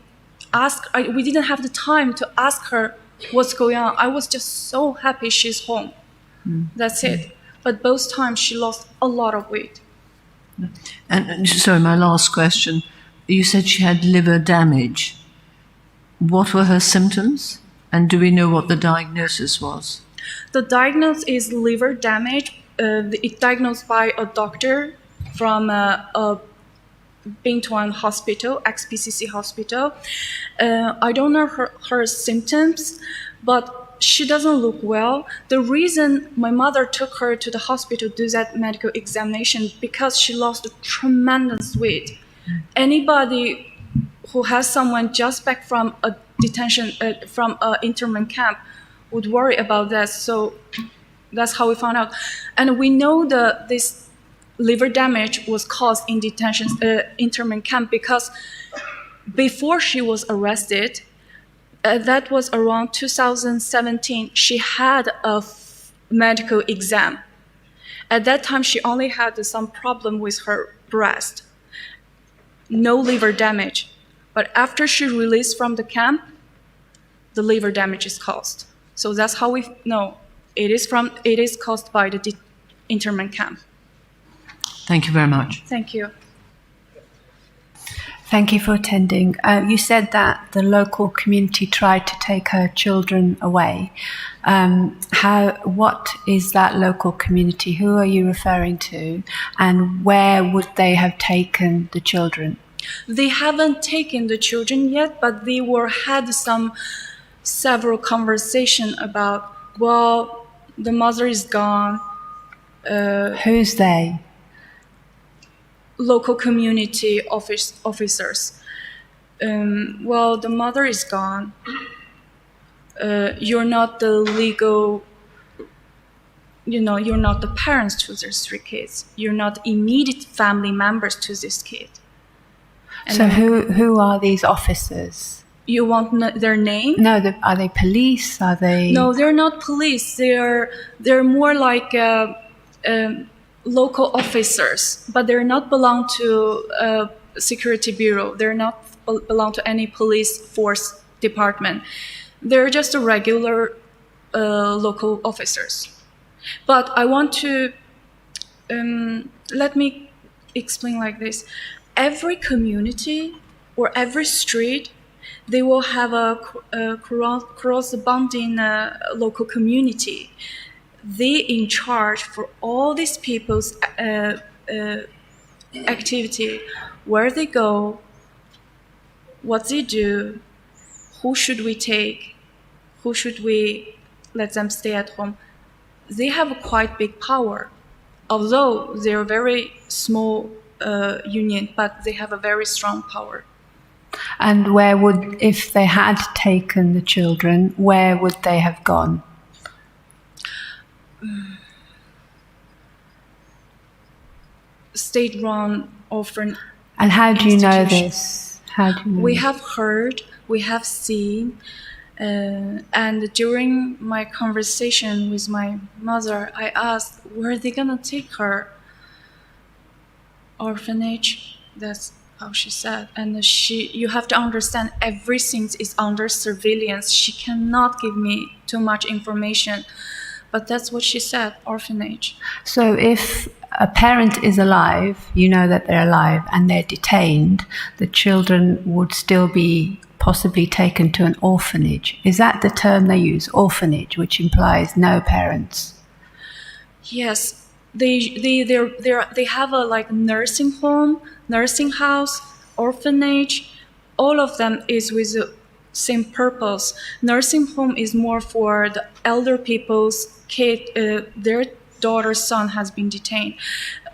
ask. I, we didn't have the time to ask her what's going on. I was just so happy she's home. That's it. But both times she lost a lot of weight. And uh, sorry, my last question. You said she had liver damage. What were her symptoms? And do we know what the diagnosis was? The diagnosis is liver damage. Uh, it's diagnosed by a doctor from a, a Binh Thuan hospital, ex P C C hospital. Uh, I don't know her, her symptoms, but she doesn't look well. The reason my mother took her to the hospital to do that medical examination because she lost a tremendous weight. Anybody who has someone just back from a detention, uh, from an internment camp, would worry about that. So that's how we found out. And we know that this liver damage was caused in detention, uh, internment camp because before she was arrested, uh, that was around two thousand seventeen, she had a f- medical exam. At that time, she only had some problem with her breast, no liver damage. But after she released from the camp, the liver damage is caused. So that's how we know it is from it is caused by the de- internment camp. Thank you very much. Thank you. Thank you for attending. Uh, you said that the local community tried to take her children away. Um, how? What is that local community? Who are you referring to? And where would they have taken the children? They haven't taken the children yet, but they were had some several conversation about, well, the mother is gone. Uh, Who's they? Local community office officers. Um, well, the mother is gone. Uh, you're not the legal, you know, you're not the parents to these three kids. You're not immediate family members to this kid. And So who who are these officers? You want n- their name? No, the, are they police? Are they? No, they're not police. They're they're more like uh, um, local officers, but they're not belong to uh, security bureau. They're not bel- belong to any police force department. They're just a regular uh, local officers. But I want to um, let me explain like this. Every community or every street, they will have a, cr- a cro- corresponding uh, local community. They in charge for all these people's uh, uh, activity, where they go, what they do, who should we take, who should we let them stay at home. They have a quite big power, although they're very small uh, union, but they have a very strong power. And where would, if they had taken the children, where would they have gone? State-run orphan. And how do you know Institution. This? How do you know? We have heard, we have seen, uh, and during my conversation with my mother, I asked, "Where are they gonna take her?" "Orphanage." That's how she said. And she, you have to understand, everything is under surveillance. She cannot give me too much information, but that's what she said. Orphanage. So if a parent is alive, you know that they're alive, and they're detained, the children would still be possibly taken to an orphanage. Is that the term they use, orphanage, which implies no parents? Yes, they they they they they have a like nursing home, nursing house, orphanage. All of them is with uh, same purpose. Nursing home is more for the elder people's kid, uh, their daughter's son has been detained.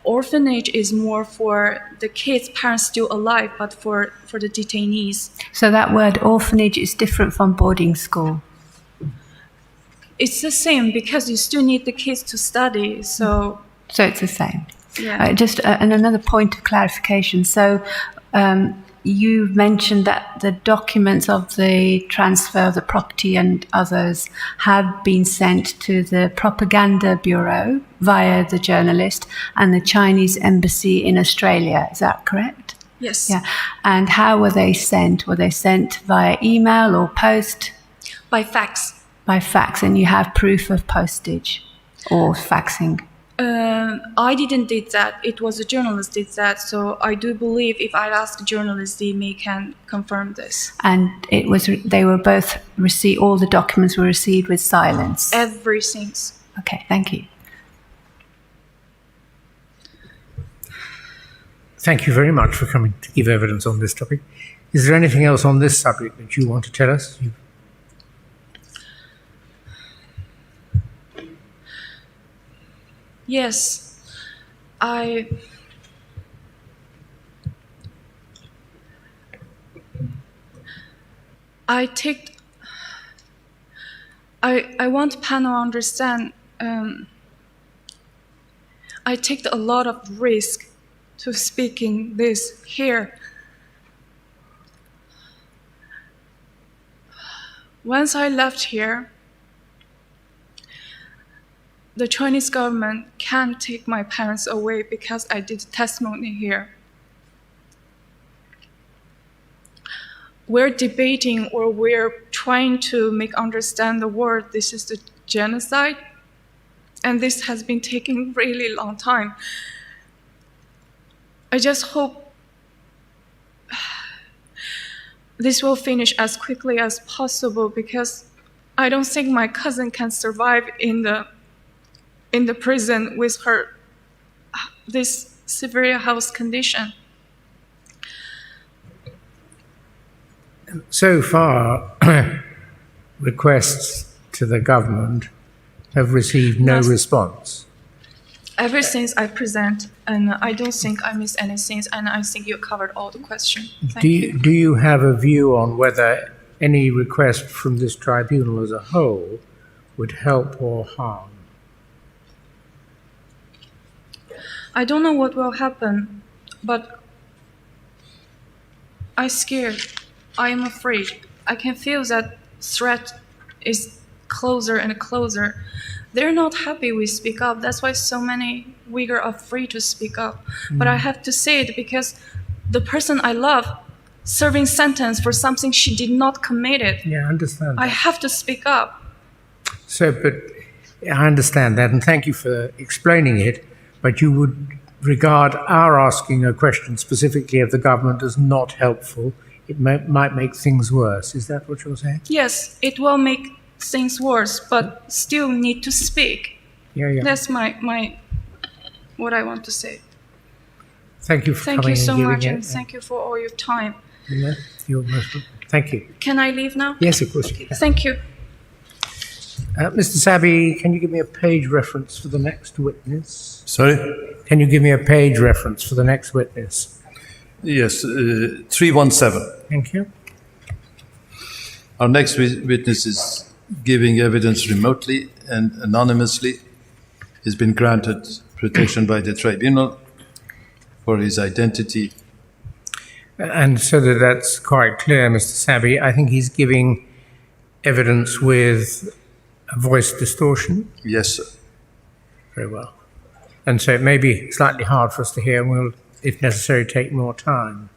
Orphanage is more for the kids' parents still alive, but for, for the detainees. So that word orphanage is different from boarding school. It's the same because you still need the kids to study. So So it's the same. Yeah. Uh, just uh, and another point of clarification. So um, you mentioned that the documents of the transfer of the property and others have been sent to the Propaganda Bureau via the journalist and the Chinese embassy in Australia. Is that correct? Yes. Yeah. And how were they sent? Were they sent via email or post? By fax. By fax, and you have proof of postage or faxing. Um, I didn't did that. It was a journalist did that. So I do believe if I ask a journalist, they may can confirm this. And it was they were both received. All the documents were received with silence. Everything. Okay, thank you. Thank you very much for coming to give evidence on this topic. Is there anything else on this subject that you want to tell us? You- Yes, I. I take. I I want panel understand. Um, I take a lot of risk to speaking this here. Once I left here, the Chinese government can't take my parents away because I did testimony here. We're debating or we're trying to make understand the world this is the genocide, and this has been taking really long time. I just hope this will finish as quickly as possible because I don't think my cousin can survive in the in the prison with her this severe health condition. So far, requests to the government have received no Yes. response. Ever since I present, and I don't think I miss anything, and I think you covered all the questions. Thank Do you. you, do you have a view on whether any request from this tribunal as a whole would help or harm? I don't know what will happen, but I scared. I am afraid. I can feel that threat is closer and closer. They're not happy we speak up. That's why so many Uyghur are afraid to speak up. But I have to say it because the person I love serving sentence for something she did not commit it. Yeah, I understand. I That. Have to speak up. So, but I understand that, and thank you for explaining it. But you would regard our asking a question specifically of the government as not helpful. It may, might make things worse. Is that what you're saying? Yes, it will make things worse, but still need to speak. Yeah, yeah. That's my my what I want to say. Thank you for Thank coming you so and giving much, it. And thank you for all your time. Yeah, you're most welcome. Thank you. Can I leave now? Yes, of course you can. Thank you. Uh, Mister Sabi, can you give me a page reference for the next witness? Sorry? Can you give me a page reference for the next witness? Yes, uh, three one seven. Thank you. Our next wi- witness is giving evidence remotely and anonymously. He's been granted protection by the tribunal for his identity. And so that that's quite clear, Mister Sabi, I think he's giving evidence with a voice distortion. Yes, sir. Very well. And so it may be slightly hard for us to hear, and we'll, if necessary, take more time.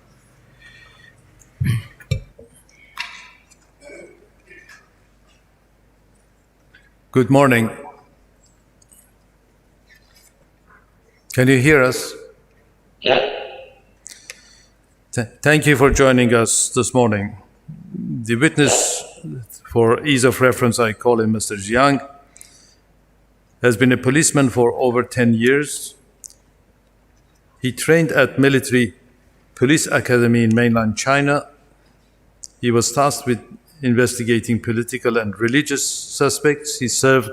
Good morning. Can you hear us? Yeah. Th- thank you for joining us this morning. The witness, for ease of reference, I call him Mister Jiang, has been a policeman for over ten years. He trained at military police academy in mainland China. He was tasked with investigating political and religious suspects. He served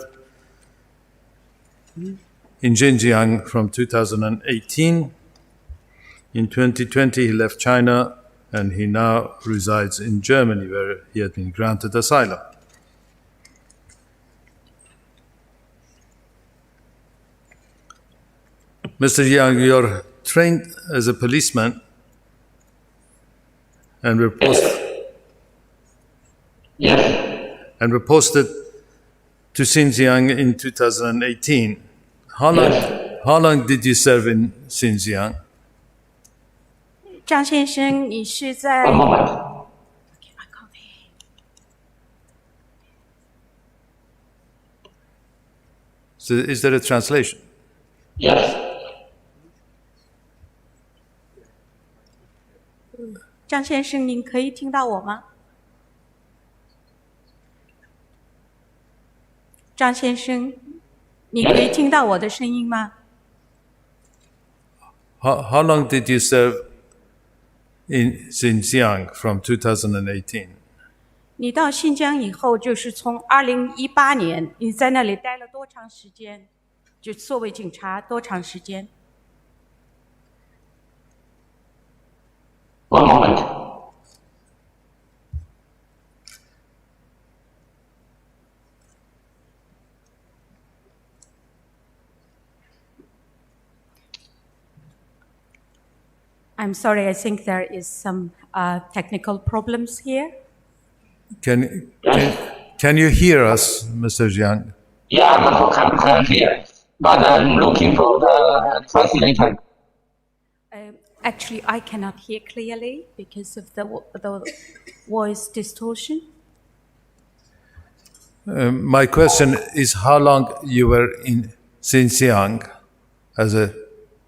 in Xinjiang from two thousand eighteen. In twenty twenty, he left China and he now resides in Germany, where he had been granted asylum. Mister Yang, you're trained as a policeman and were post- Yes. and were posted to Xinjiang in two thousand eighteen. How long, Yes. how long did you serve in Xinjiang? 张先生，你是在 One moment. I can't hear. So is there a translation? Yes. 张先生，您可以听到我吗？张先生，你可以听到我的声音吗？ How, how long did you serve in Xinjiang from two thousand eighteen? 你到新疆以后，就是从二零一八年，你在那里待了多长时间？就作为警察多长时间？ One moment. I'm sorry, I think there is some uh, technical problems here. Can, can, can you hear us, Mister Jiang? Yeah, I'm, I'm, I'm here, but I'm looking for the translator. Um, actually, I cannot hear clearly because of the, vo- the voice distortion. Um, my question is how long you were in Xinjiang as a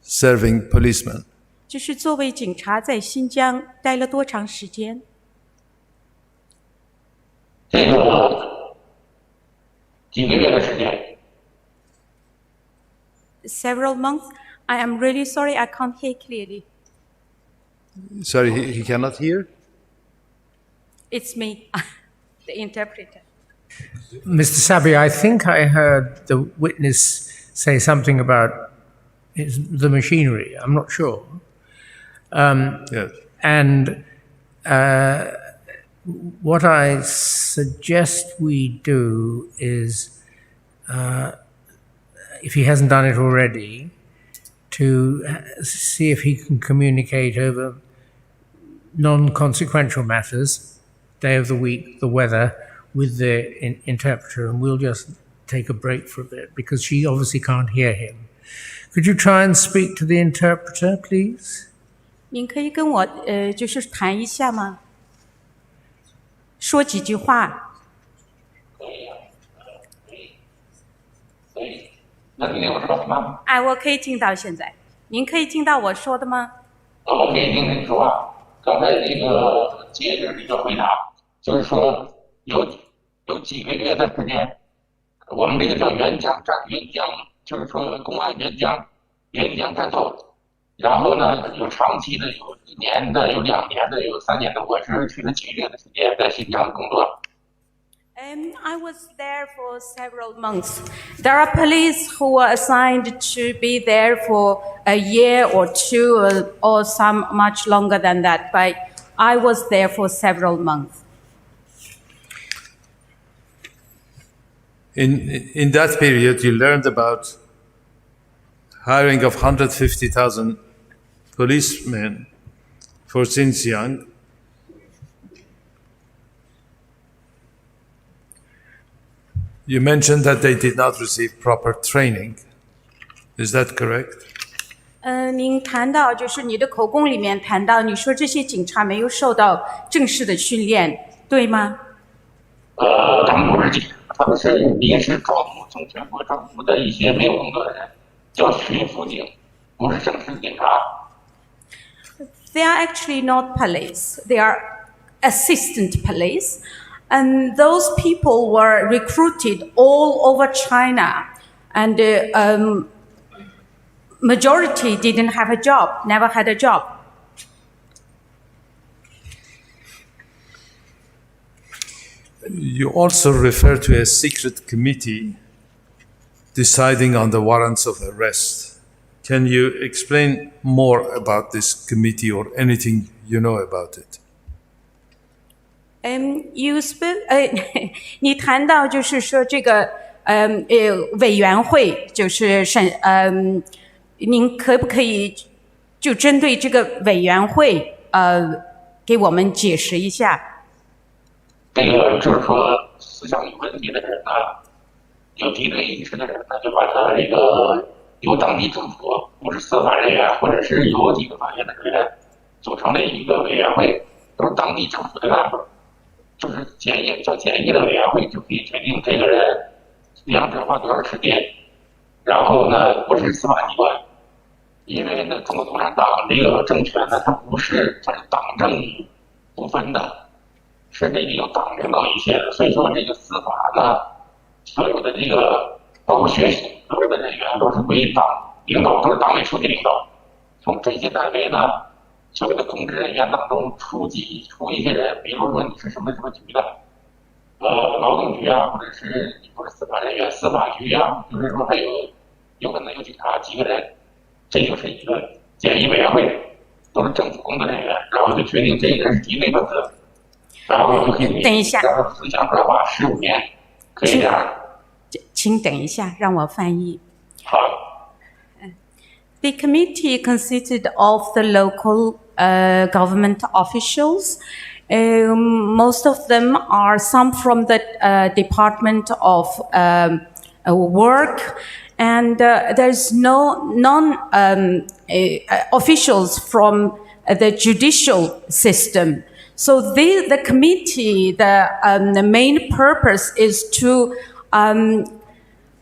serving policeman? 就是作为警察在新疆待了多长时间？这个几个月的时间。 Several months. I am really sorry, I can't hear clearly. Sorry, he, he cannot hear? It's me, the interpreter. Mister Sabi, I think I heard the witness say something about his, the machinery. I'm not sure. Um, Yes. and uh, what I suggest we do is, uh, if he hasn't done it already, to see if he can communicate over non consequential matters, day of the week, the weather, with the in- interpreter, and we'll just take a break for a bit because she obviously can't hear him. Could you try and speak to the interpreter, please? 您可以跟我呃，就是谈一下吗？说几句话。那你听我说什么？哎，我可以听到现在。您可以听到我说的吗？我可以听你说。刚才那个杰就是一个回答，就是说有有几个月的时间，我们这个叫援疆战，援疆就是说公安援疆，援疆战斗。然后呢，有长期的，有一年的，有两年的，有三年的。我是去了几个月的时间在新疆工作。 Um, I was there for several months. There are police who were assigned to be there for a year or two or, or some much longer than that, but I was there for several months. In, in that period, you learned about hiring of one hundred fifty thousand policemen for Xinjiang. You mentioned that they did not receive proper training. Is that correct? 嗯，您谈到就是你的口供里面谈到，你说这些警察没有受到正式的训练，对吗？呃，他们不是警察，他们是临时招募，从全国招募的一些没有工作的人，叫巡抚警，不是正式警察。 They are actually not police. They are assistant police. And those people were recruited all over China. And uh, um, majority didn't have a job, never had a job. You also refer to a secret committee deciding on the warrants of arrest. Can you explain more about this committee or anything you know about it? 嗯，you sp 呃，你谈到就是说这个，嗯呃，委员会就是审，嗯，您可不可以就针对这个委员会，呃，给我们解释一下？这个就是说思想有问题的人呢，有敌对意识的人呢，就把他这个由当地政府，不是司法人员，或者是有几个法院的人员组成的一个委员会，都是当地政府的干部，就是简易叫简易的委员会，就可以决定这个人量子化多少时间，然后呢，不是司法机关，因为呢，中国共产党这个政权呢，它不是它是党政不分的，是这个有党领导一切的，所以说这个司法呢，所有的这个包括学习所有的人员都是归党领导，都是党委书记领导。从这些单位呢，所有的公职人员当中出几出一些人，比如说你是什么什么局的，呃，劳动局啊，或者是你不是司法人员，司法局啊，就是说还有有可能有警察几个人，这就是一个简易委员会，都是政府工作人员，然后就决定这个人是敌对分子，然后就给你等一下然后思想转化十五年，可以这样。请等一下，让我翻译。好。 The committee consisted of the local uh, government officials. Um, most of them are some from the uh, Department of um, uh, Work, and uh, there's no non um, uh, officials from the judicial system. So the, the committee, the, um, the main purpose is to um,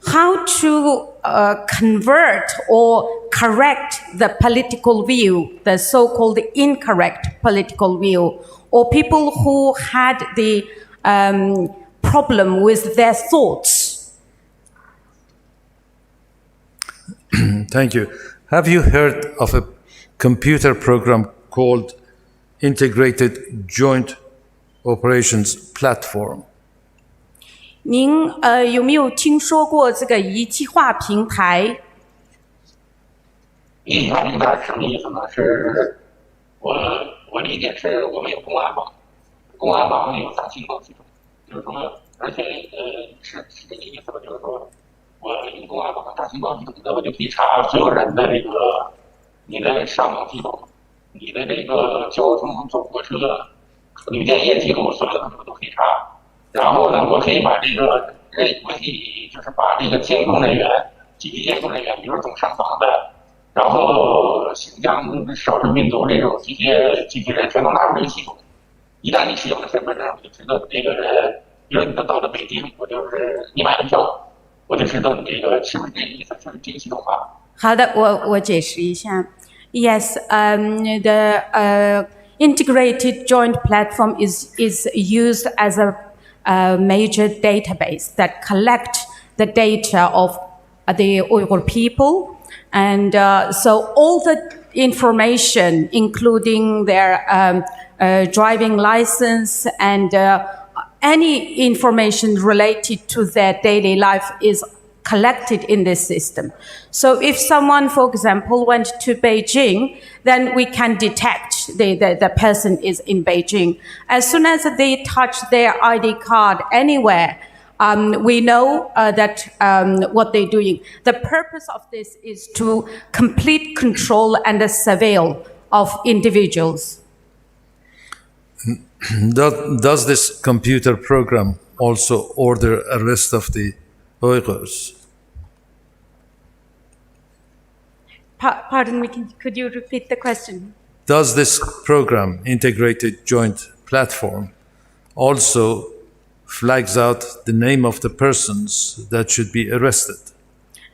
how to uh, convert or correct the political view, the so-called incorrect political view, or people who had the um, problem with their thoughts. Thank you. Have you heard of a computer program called Integrated Joint Operations Platform? 您呃有没有听说过这个一体化平台？一体化平台什么意思呢？是我我理解是我们有公安网，公安网有大情报系统，就是说，而且呃是是这个意思吧？就是说我用公安网大情报系统，那我就可以查所有人的这个你的上网记录，你的这个交通坐火车旅店业记录，所有的东西都可以查。然后呢，我可以把这个，哎，我可以就是把这个监控人员，紧急监控人员，比如说总上访的，然后新疆少数民族这种这些这些人全都纳入这个系统。一旦你使用了身份证，我就知道你这个人，比如你到了北京，我就是你买的票，我就知道你这个是不是这个意思，就是这个系统化。好的，我我解释一下。Yes, um, the uh, integrated joint platform is is used as a uh, major database that collect the data of the Uyghur people, and uh, so all the information, including their um, uh, driving license and uh, any information related to their daily life, is collected in this system. So if someone, for example, went to Beijing, then we can detect the, the, the person is in Beijing. As soon as they touch their I D card anywhere, um, we know uh, that um, what they're doing. The purpose of this is to complete control and the surveil of individuals. Does, does this computer program also order arrest of the Uyghurs? Pa- pardon me, can, could you repeat the question? Does this program, Integrated Joint Platform, also flags out the name of the persons that should be arrested?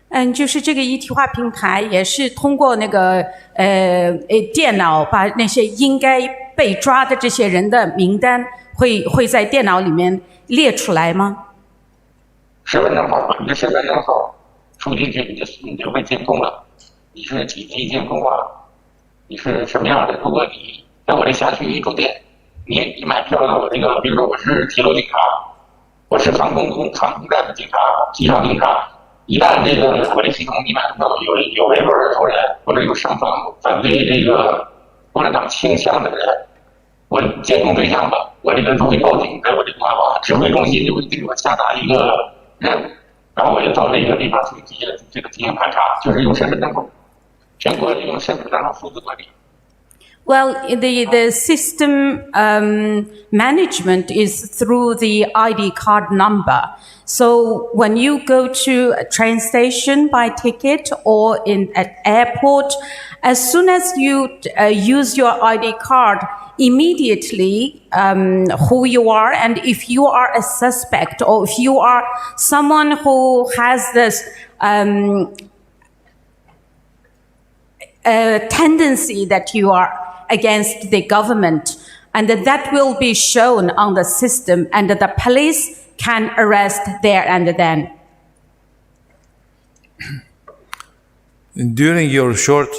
嗯，就是这个一体化平台也是通过那个呃呃电脑把那些应该被抓的这些人的名单会会在电脑里面列出来吗？身份证号，你的身份证号输进去，你就你就被监控了。你是几级监控啊？你是什么样的？如果你在我这辖区一住店，你你买票到我这个，比如说我是铁路警察，我是航空公航空站的警察，机场警察。一旦这个我的系统里面有有有维吾尔族人或者有上访反对这个共产党倾向的人，我监控对象吧，我这个就会报警，在我这个指挥中心就会对我下达一个任务，然后我就到这个地方去进行这个进行盘查，就是用身份证管理，全国用身份证号数字管理。 Well, the, the system um, management is through the I D card number. So when you go to a train station, buy ticket, or in at airport, as soon as you uh, use your I D card, immediately um, who you are, and if you are a suspect or if you are someone who has this um, a tendency that you are against the government, and that will be shown on the system, and the police can arrest there and then. During your short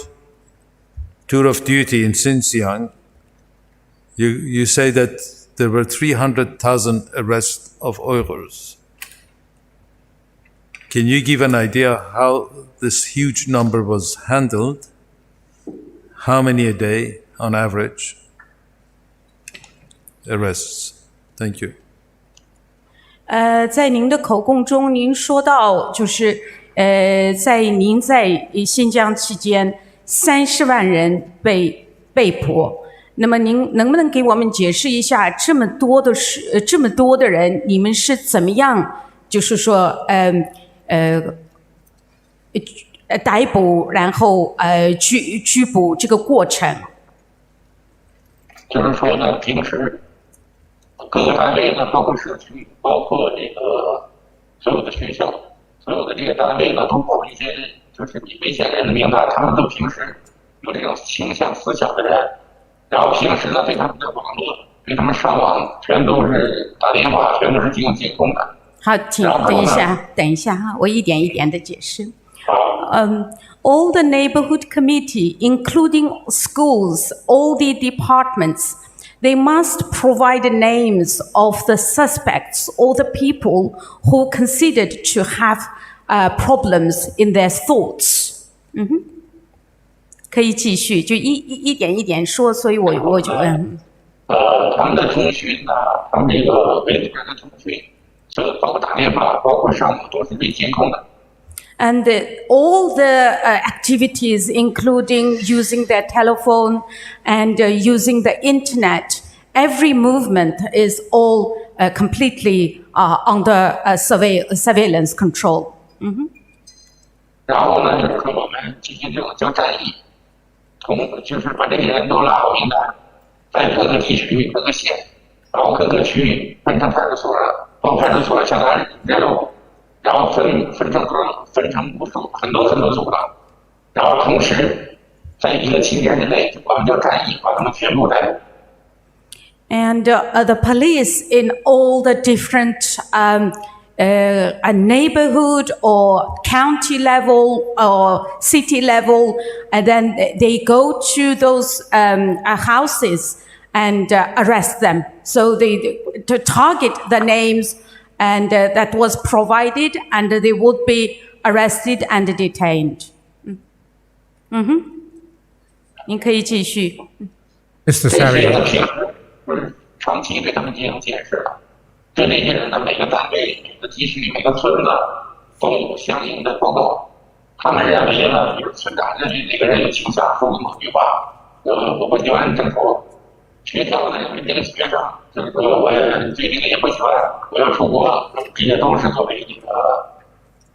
tour of duty in Xinjiang, you, you say that there were three hundred thousand arrests of Uyghurs. Can you give an idea how this huge number was handled? How many a day on average arrests? Thank you. 呃，在您的口供中，您说到就是呃，在您在新疆期间，三十万人被被捕。那么您能不能给我们解释一下，这么多的是呃这么多的人，你们是怎么样，就是说，嗯呃呃，逮捕，然后呃拘拘捕这个过程？就是说呢，平时各个单位呢，包括社区，包括这个所有的学校，所有的这些单位呢，都保一些就是危险人的名单，他们都平时有这种倾向思想的人，然后平时呢对他们的网络，对他们上网全都是打电话，全都是进行监控的。好，请等一下，等一下哈，我一点一点的解释。Um, all the neighborhood committee, including schools, all the departments, they must provide the names of the suspects or the people who considered to have uh, problems in their thoughts. 可以继续，就一一一点一点说，所以我我就嗯。呃，他们的通讯啊，他们这个维吾尔的通讯，所有包括打电话，包括上网都是被监控的。 And the, all the uh, activities, including using their telephone and uh, using the internet, every movement is all uh, completely uh, under uh, surveil- surveillance control. 然后呢，就是说我们进行这种叫战役，从就是把这些人都拉好名单，在各个地区、各个县，然后各个区域分成派出所，到派出所下达任务，然后分分成多少，分成无数很多很多组了，然后同时在一个期限之内，我们叫战役，把他们全部逮捕。 And uh, the police in all the different um, uh, a neighborhood or county level or city level, and then they go to those um, uh, houses and uh, arrest them. So they to target the names and uh, that was provided, and they would be arrested and detained. 嗯哼，您可以继续。 Mr. 这些 Sarian. 呢，平时不是长期对他们进行监视的，对那些人呢，每个单位、每个地区、每个村子都有相应的报告。他们认为呢，比如村长认为哪个人有倾向说某句话，我我就按这说。学校呢，认为这个学生就是说我对这个也不喜欢，我要出国，这些都是作为一个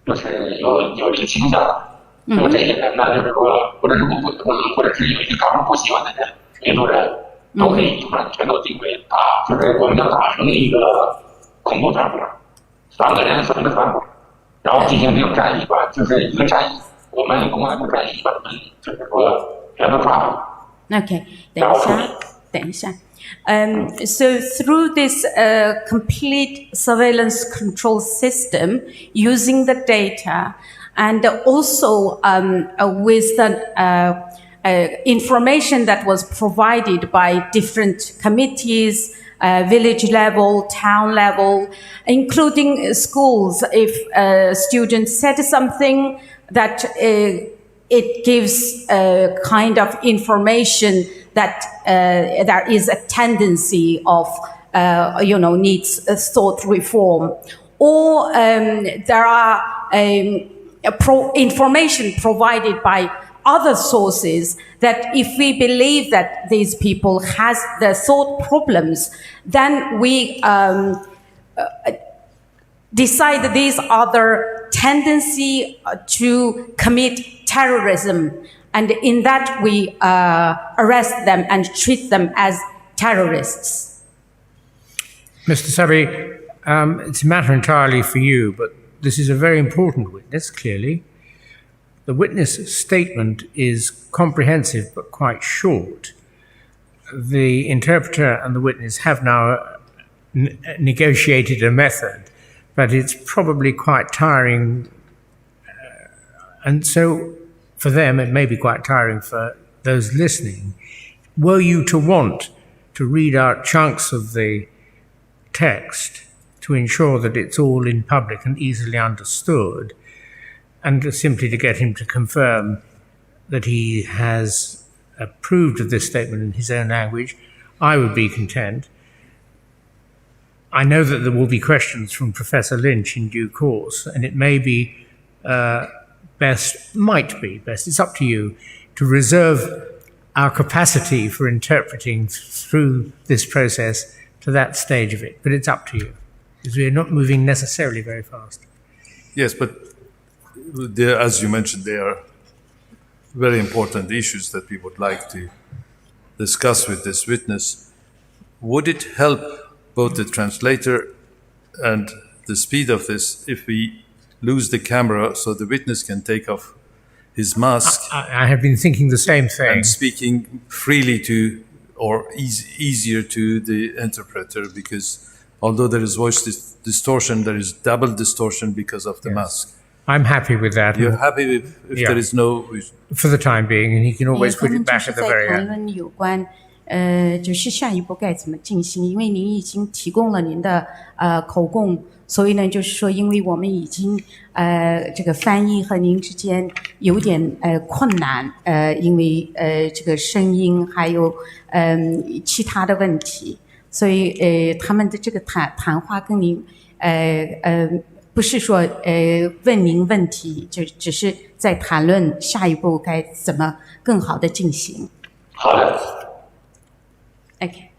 就是有有这个倾向。那么这些人呢，就是说，或者是不不，或者是有一些大众不喜欢的人，民族人，都可以把全都定位打，就是我们要打成一个恐怖团伙，三个人三个团伙，然后进行这种战役吧，就是一个战役，我们公安部战役把他们就是说全都抓住。 OK，等一下，等一下。Um, so through this uh, complete surveillance control system, using the data and also um, uh, with the uh, uh, information that was provided by different committees, uh, village level, town level, including schools. If a student said something that uh, it gives a kind of information that uh, there is a tendency of, uh, you know, needs a thought reform. Or um, there are um, a pro- information provided by other sources that if we believe that these people has the thought problems, then we um, decide these are their tendency uh, to commit terrorism, and in that we uh, arrest them and treat them as terrorists. Mister Sabi, um, it's a matter entirely for you, but this is a very important witness, clearly. The witness statement is comprehensive but quite short. The interpreter and the witness have now n- negotiated a method, but it's probably quite tiring. Uh, and so for them, it may be quite tiring for those listening. Were you to want to read out chunks of the text to ensure that it's all in public and easily understood, and simply to get him to confirm that he has approved of this statement in his own language, I would be content. I know that there will be questions from Professor Lynch in due course, and it may be uh, best, might be best, it's up to you, to reserve our capacity for interpreting through this process to that stage of it. But it's up to you, because we're not moving necessarily very fast. Yes, but there, as you mentioned, there are very important issues that we would like to discuss with this witness. Would it help both the translator and the speed of this if we lose the camera so the witness can take off his mask I, I have been thinking the same thing. and speaking freely to or easy, easier to the interpreter, because although there is voice dis- distortion, there is double distortion because of the mask. I'm happy with that. You're happy if, if Yeah. there is no. For the time being, and he can always 他 put 们 it 就 back 是 at the 在 very 谈 end. 论有关，呃，就是下一步该怎么进行，因为您已经提供了您的呃口供，所以呢，就是说，因为我们已经呃这个翻译和您之间有点呃困难，呃，因为呃这个声音还有嗯、其他的问题，所以呃他们的这个谈谈话跟您呃呃不是说呃问您问题，就只是在谈论下一步该怎么更好的进行。好的， Okay.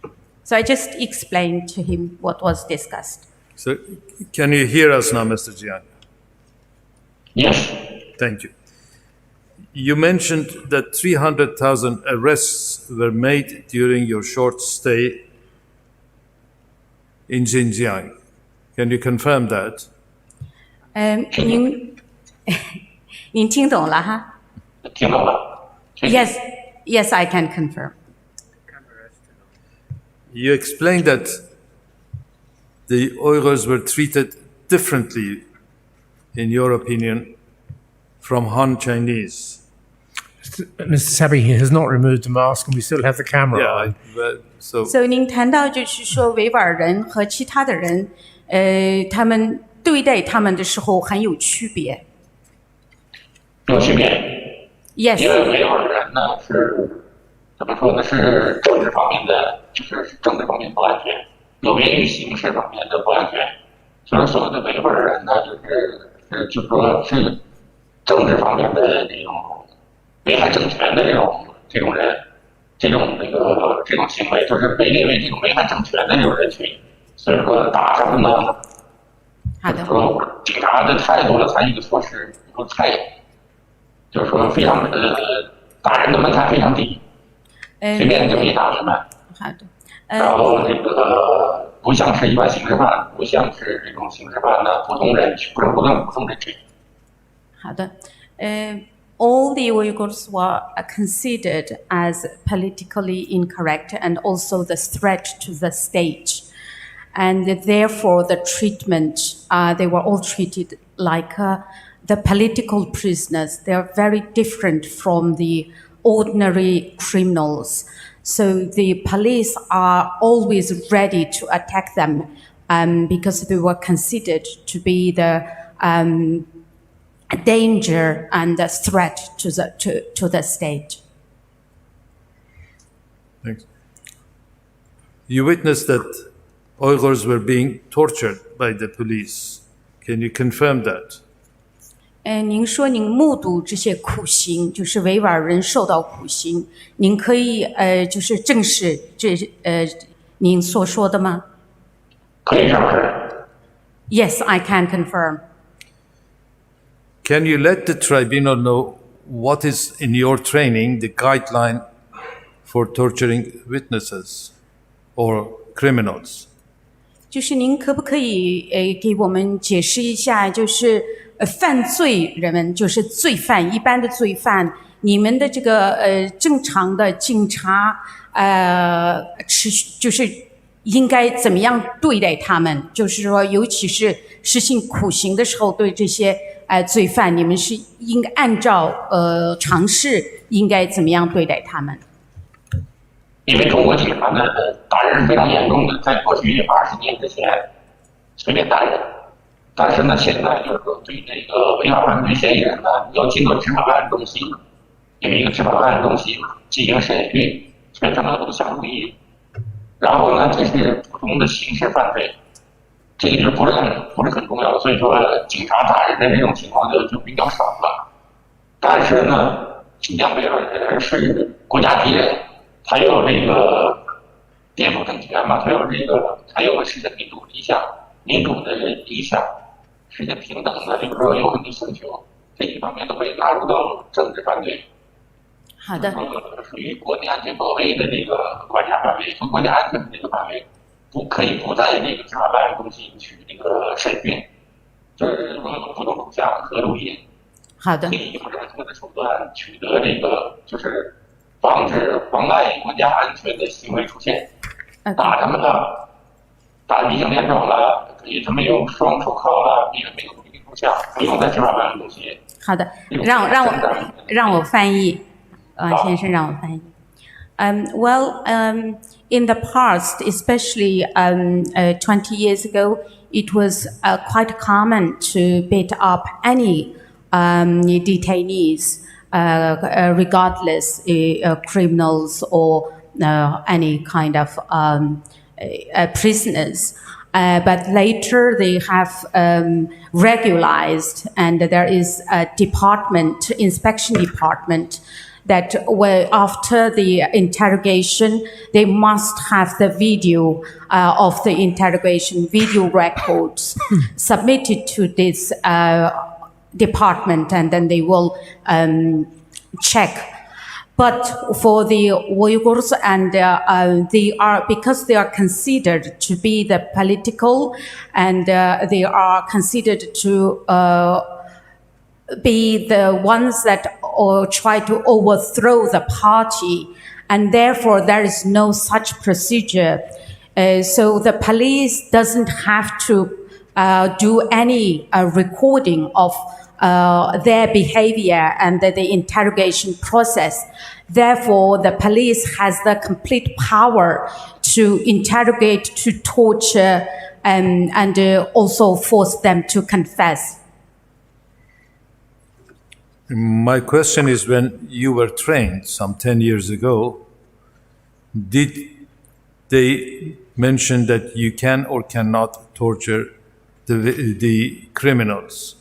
So I just explained to him what was discussed. So, can you hear us now, Mister Jiang? Yes. Thank you. You mentioned that three hundred thousand arrests were made during your short stay in Xinjiang. Can you confirm that? 嗯，您您听懂了哈？听懂了。 Yes, yes, I can confirm. You explained that the Uyghurs were treated differently, in your opinion, from Han Chinese. Mister Sabi has not removed the mask, and we still have the camera Yeah, on. I, well, so 所以您谈到就是说维吾尔人和其他的人，呃，他们对待他们的时候很有区别。有区别。 Yes, 因为维吾尔人呢是怎么说呢？是政治方面的，就是政治方面不安全，有别于形式方面的不安全。所以所谓的维吾尔人呢，就是是就是说是政治方面的这种危害政权的这种这种人，这种那个这种行为，就是被列为这种危害政权的这种人群。所以说打他们呢，好的。说警察的态度和采取的措施不太，就是说非常呃，打人的门槛非常低，随便就可以打人了。好的。然后这个不像是一般刑事犯，不像是这种刑事犯的普通人，不是普通普通人群。好的，呃，all the Uyghurs were uh, considered as politically incorrect and also the threat to the state. And therefore, the treatment, uh, they were all treated like uh, the political prisoners. They are very different from the ordinary criminals. So the police are always ready to attack them, um, because they were considered to be the, um, danger and a threat to the, to, to the state. Thanks. You witnessed that Uyghurs were being tortured by the police. Can you confirm that? 呃，您说您目睹这些酷刑，就是维吾尔人受到酷刑，您可以呃，就是证实这呃您所说的吗？可以证实。 Yes, I can confirm. Can you let the tribunal know what is in your training the guideline for torturing witnesses or criminals? 就是您可不可以呃给我们解释一下，就是呃犯罪人们，就是罪犯，一般的罪犯，你们的这个呃正常的警察呃持续就是应该怎么样对待他们？就是说，尤其是实行酷刑的时候，对这些呃罪犯，你们是应该按照呃常识应该怎么样对待他们？因为中国警察呢打人是非常严重的，在过去二十年之前随便打人，但是呢，现在就是说对这个违法犯罪嫌疑人呢，要经过执法办案中心，有一个执法办案中心进行审讯，全程都下录音。然后呢，这是普通的刑事犯罪，这个就不是很不是很重要，所以说警察打人的这种情况就就比较少了。但是呢，新疆维吾尔人是国家敌人，他有这个颠覆政权嘛，他有这个他有实现民主理想、民主的理想，实现平等的，就是说有很多诉求，这一方面都被纳入到政治犯罪。好的，属于国家安全保卫的这个管辖范围和国家安全的这个范围，不可以不在这个执法办案中心去这个审讯，就是说不动手枪和录音。好的，可以用这种手段取得这个就是防止妨碍国家安全的行为出现。嗯，打他们了，打迷醒面罩了，给他们用双手铐了，也没有录音录像，不用在执法办案中心。好的，让让我让我翻译，王先生让我翻译。Um, well, um, in the past, especially um, uh, twenty years ago, it was uh, quite common to beat up any um, detainees, uh, uh, regardless uh, uh, criminals or uh, any kind of um, uh, uh, prisoners. Uh, but later they have um, regularized, and there is a department, inspection department, that where after the interrogation, they must have the video uh, of the interrogation, video records submitted to this uh, department, and then they will um, check. But for the Uyghurs, and uh, uh, they are, because they are considered to be the political, and uh, they are considered to uh, be the ones that or try to overthrow the party, and therefore there is no such procedure. Uh, so the police doesn't have to uh, do any uh, recording of uh, their behavior and the, the interrogation process. Therefore, the police has the complete power to interrogate, to torture, um, and uh, also force them to confess. My question is, when you were trained some ten years ago, did they mention that you can or cannot torture the, the criminals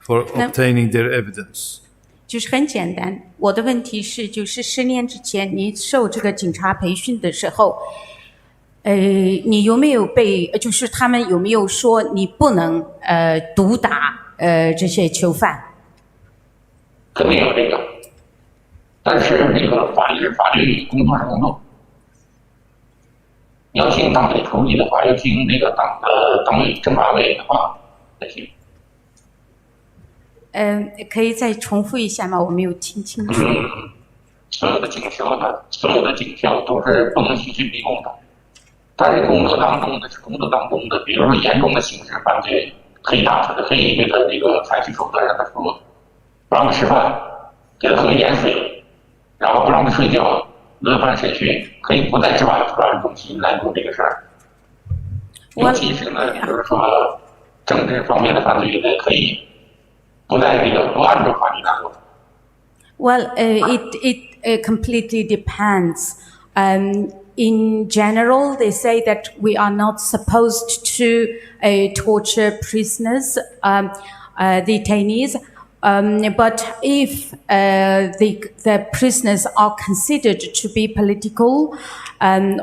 for obtaining their evidence? 就是很简单，我的问题是，就是十年之前你受这个警察培训的时候，呃，你有没有被，就是他们有没有说你不能呃毒打呃这些囚犯？肯定有这个，但是这个法律是法律，工作是工作。你要听党委处理的话，要听那个党的党委政法委的话才行。嗯，可以再重复一下吗？我没有听清楚。所有的警校呢，所有的警校都是不能刑讯逼供的。但是工作当中的是工作当中的，比如说严重的刑事犯罪，可以打他的，可以这个这个采取手段让他说，不让他吃饭，给他喝盐水，然后不让他睡觉，轮番审讯，可以不再执法执法中心来弄这个事儿。尤 Well, 其是呢，比如说政治方面的犯罪呢，可以不在这个不按照法律来做。 Well, uh, it it uh, completely depends. Um, in general, they say that we are not supposed to uh, torture prisoners, um, uh, detainees. Um, but if uh, the, the prisoners are considered to be political, um,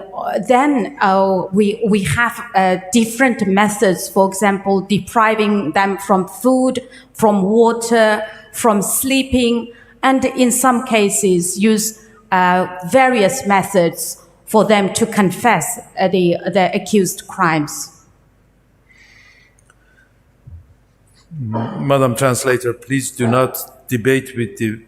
then uh, we, we have uh, different methods, for example, depriving them from food, from water, from sleeping, and in some cases, use uh, various methods for them to confess uh, the, the accused crimes. Madam Translator, please do not debate with the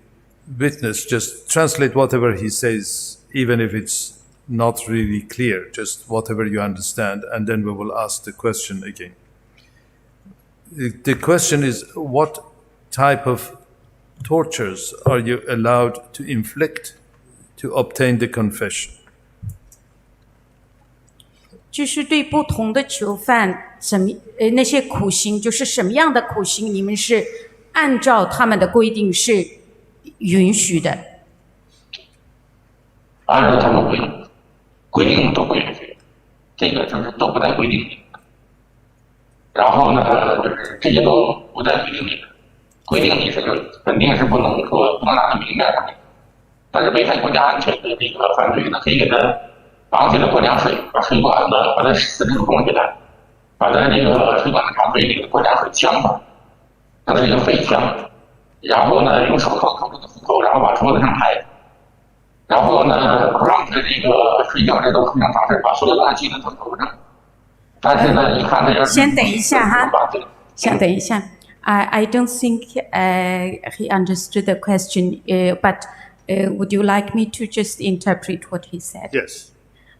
witness. Just translate whatever he says, even if it's not really clear, just whatever you understand, and then we will ask the question again. The the question is, what type of tortures are you allowed to inflict to obtain the confession? 就是对不同的囚犯，什么呃那些酷刑，就是什么样的酷刑，你们是按照他们的规定是允许的？按照他们规规定都不允许，这个就是都不在规定里。然后呢，就是这些都不在规定里。规定里是肯定是不能说不能拿到明面上的，但是危害国家安全的这个犯罪呢，可以给他绑起来灌凉水，把水管子把他死命供起来，把他这个水管子插嘴里的灌凉水呛上，让他已经肺呛，然后呢用手铐铐住他的喉咙，然后往桌子上拍，然后呢不让他这个睡觉，这都非常大事，把所有的案件都整合上。但是呢，你看这人先等一下哈把这个先等一下。I, I don't think uh, he understood the question, uh, but uh, would you like me to just interpret what he said? Yes.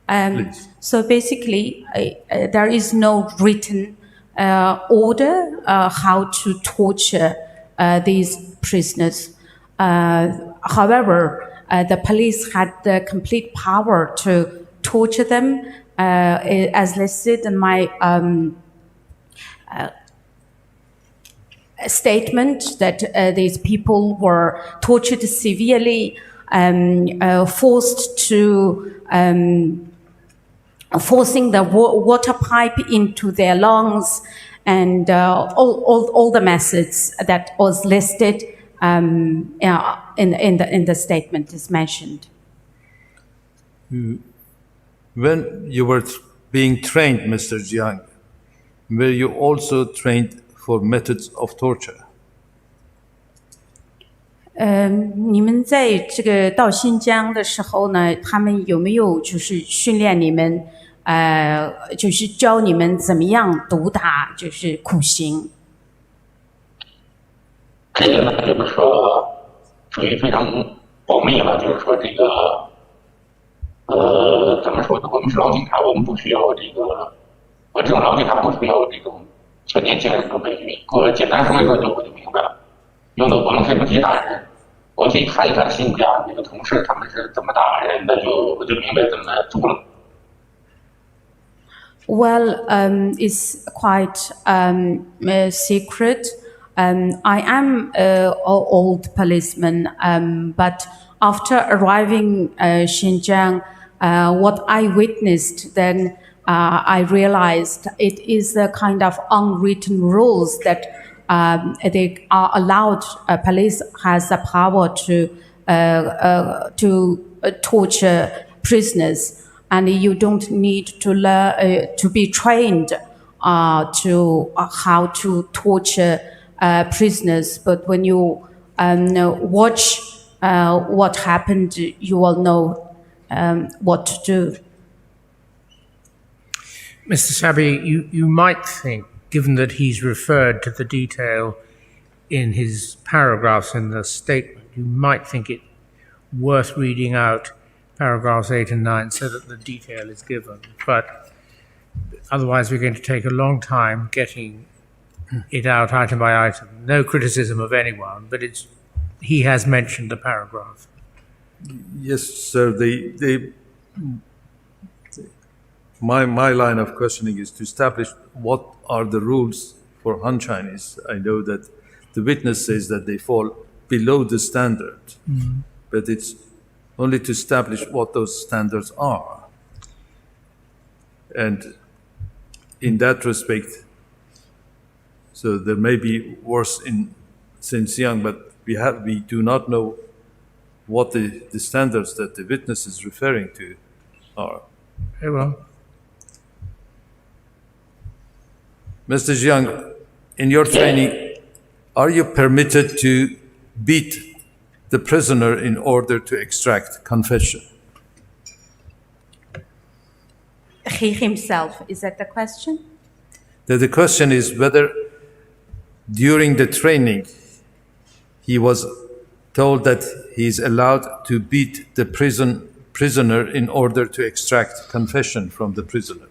Um, Please. So basically, uh, uh, there is no written uh, order uh, how to torture uh, these prisoners. Uh, however, uh, the police had the complete power to torture them, uh, as listed in my um, uh, statement that uh, these people were tortured severely, um, uh, forced to um, forcing the wa- water pipe into their lungs, and uh, all, all, all the methods that was listed um, yeah, in, in, the, in the statement is mentioned. When you were th- being trained, Mister Jiang, were you also trained for methods of torture? 嗯，你们在这个到新疆的时候呢，他们有没有就是训练你们，呃，就是教你们怎么样毒打，就是酷刑？这个呢，就是说属于非常保密了，就是说这个呃，怎么说呢？我们是老警察，我们不需要这个，我这种老警察不需要这种成年轻人的培训。我简单说一说就我就明白了。用的我们黑龙江大人，我可以看一看新疆那个同事他们是怎么打人的，就我就明白怎么做了。 Well, um, it's quite um, uh, secret. Um, I am an old policeman, um, but after arriving uh, Xinjiang, uh, what I witnessed then, uh, I realized it is a kind of unwritten rules that um, they are allowed. Uh, police has the power to uh, uh, to uh, torture prisoners, and you don't need to learn uh, to be trained uh, to uh, how to torture uh, prisoners. But when you um, watch uh, what happened, you will know um, what to do. Mister Sabi, you, you might think, given that he's referred to the detail in his paragraphs in the statement, you might think it worth reading out paragraphs eight and nine so that the detail is given. But otherwise, we're going to take a long time getting it out item by item. No criticism of anyone, but it's he has mentioned the paragraph. Yes, sir. They, they, my, my line of questioning is to establish what are the rules for Han Chinese. I know that the witness says that they fall below the standard, but it's only to establish what those standards are. And in that respect, so there may be worse in Xinjiang, but we have, we do not know what the, the standards that the witness is referring to are. Very well. Mister Jiang, in your training, are you permitted to beat the prisoner in order to extract confession? He himself, is that the question? The, the question is whether during the training he was told that he is allowed to beat the prison prisoner in order to extract confession from the prisoner.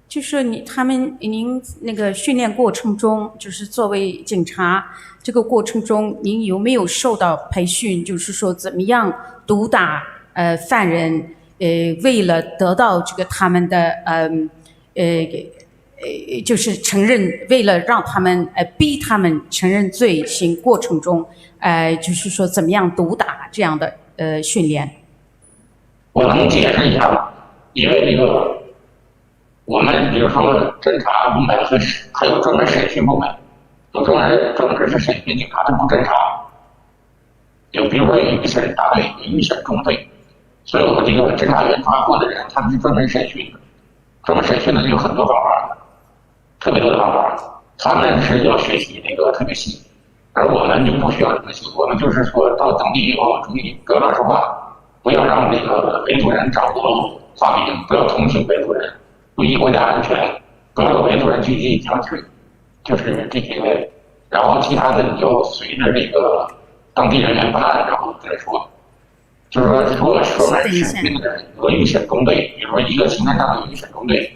就是你他们您那个训练过程中，就是作为警察这个过程中，您有没有受到培训？就是说怎么样毒打呃犯人，呃，为了得到这个他们的嗯呃呃，就是承认，为了让他们呃逼他们承认罪行过程中，呃，就是说怎么样毒打这样的呃训练。我能解释一下吗？因为这个，我们比如说侦查部门和还有专门审讯部门，有专门专门是审讯警察，他不侦查。有比如说有预审大队，有预审中队，所以我这个侦查员抓获的人，他们是专门审讯的，专门审讯的就有很多方法的，特别多的方法，他们是要学习那个特别细。而我们就不需要这么细，我们就是说到当地以后，注意不要乱说话，不要让这个维族人掌握话语权，不要同情维族人，注意国家安全，不要有维族人聚集地区，就是这些，然后其他的你就随着这个当地人员办案，然后再说。就是说，如果说是这个有一个小中队，比如说一个刑侦大队有一个小中队，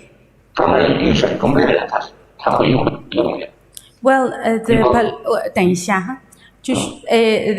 专门有一个小中队的人，他他会用这个东西。 Well, uh, the pol- 呃等一下哈，就是呃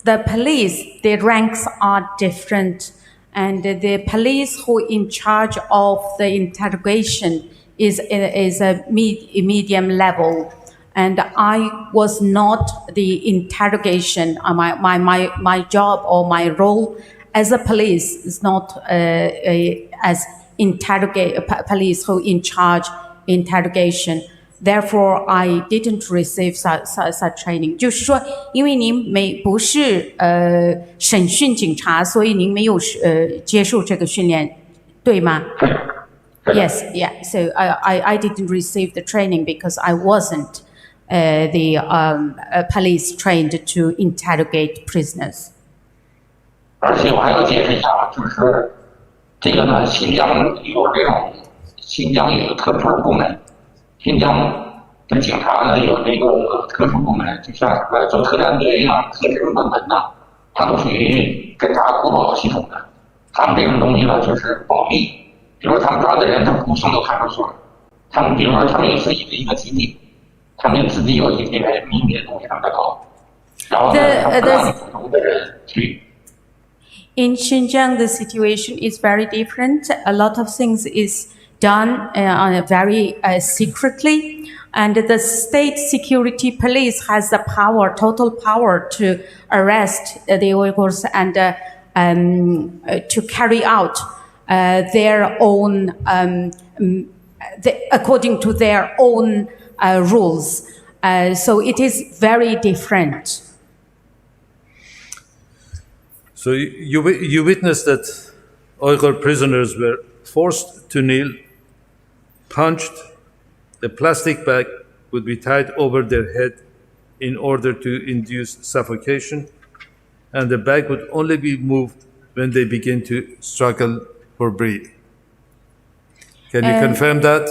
，the police, the ranks are different, and the police who in charge of the interrogation is is a med- medium level, and I was not the interrogation. Uh, my, my my my job or my role as a police is not uh, a, as interrogate a po- police who in charge interrogation. Therefore, I didn't receive such, such, such training. 就是说，因为您没不是呃审讯警察，所以您没有呃接受这个训练，对吗？Yes, yeah. So I, I, I didn't receive the training because I wasn't uh, the um, uh, police trained to interrogate prisoners. 而且我还要解释一下啊，就是这个呢，新疆有这种新疆有个特殊部门，新疆的警察呢有这个特殊部门，就像什么做特战队啊、特种部门呐，他们属于侦查国保系统的。他们这种东西呢，就是保密。比如他们抓的人，他们不送到派出所，他们比如说他们有自己的一个基地，他们自己有一些秘密的东西让他搞，然后呢，他不让普通的人去。 In Xinjiang, the situation is very different. A lot of things is done uh, on a very uh, secretly, and the state security police has the power, total power, to arrest uh, the Uyghurs and uh, um, uh, to carry out uh, their own, um, um, the, according to their own uh, rules. Uh, so it is very different. So you, you, wi- you witnessed that Uyghur prisoners were forced to kneel, punched, a plastic bag would be tied over their head in order to induce suffocation, and the bag would only be moved when they begin to struggle for breath. Can you confirm that?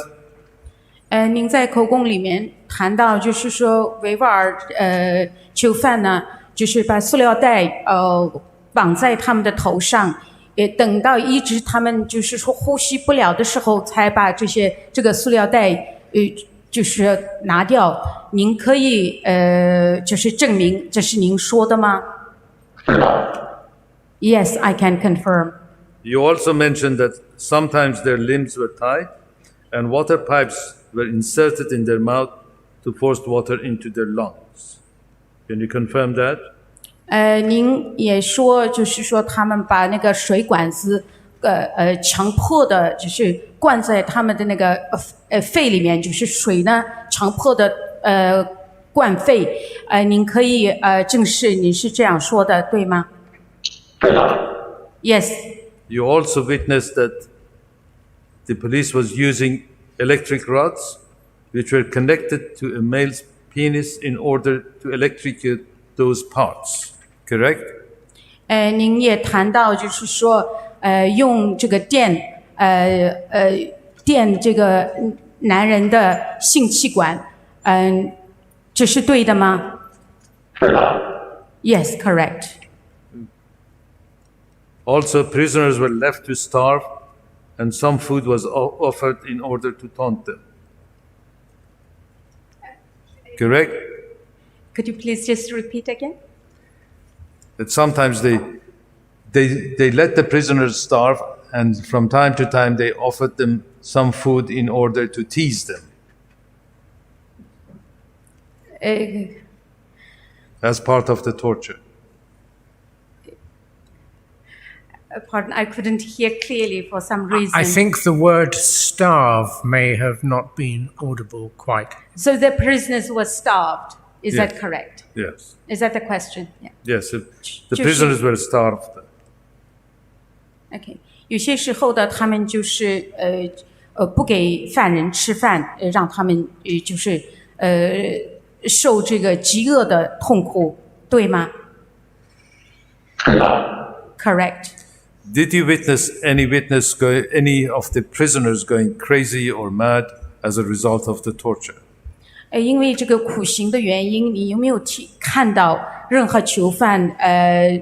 呃，您在口供里面谈到，就是说维吾尔呃囚犯呢，就是把塑料袋呃绑在他们的头上，也等到一直他们就是说呼吸不了的时候，才把这些这个塑料袋呃就是拿掉。您可以呃就是证明这是您说的吗？是的， Yes, I can confirm. You also mentioned that sometimes their limbs were tied and water pipes were inserted in their mouth to force water into their lungs. Can you confirm that? 呃，您也说，就是说他们把那个水管子，呃呃，强迫的，就是灌在他们的那个呃呃肺里面，就是水呢，强迫的呃灌肺。呃，您可以呃证实您是这样说的，对吗？是的。 Yes. You also witnessed that the police was using electric rods, which were connected to a male's penis in order to electrocute those parts. Correct? 呃，您也谈到，就是说，呃，用这个电，呃呃，电这个男人的性器官，嗯、这是对的吗？是的。 Yes, correct. Also, prisoners were left to starve, and some food was offered in order to taunt them. Correct? Could you please just repeat again? That sometimes they, they, they let the prisoners starve, and from time to time they offered them some food in order to tease them. Uh, as part of the torture. Pardon, I couldn't hear clearly for some reason. I think the word starve may have not been audible quite. So the prisoners were starved. Is that correct? Yes. Is that the question? Yeah. Yes, the prisoners were starved. OK，有些时候的他们就是呃呃不给犯人吃饭，呃让他们呃就是呃受这个饥饿的痛苦，对吗？是的。 Correct. Did you witness any witness go, any of the prisoners going crazy or mad as a result of the torture? 呃，因为这个苦刑的原因，你有没有听看到任何囚犯呃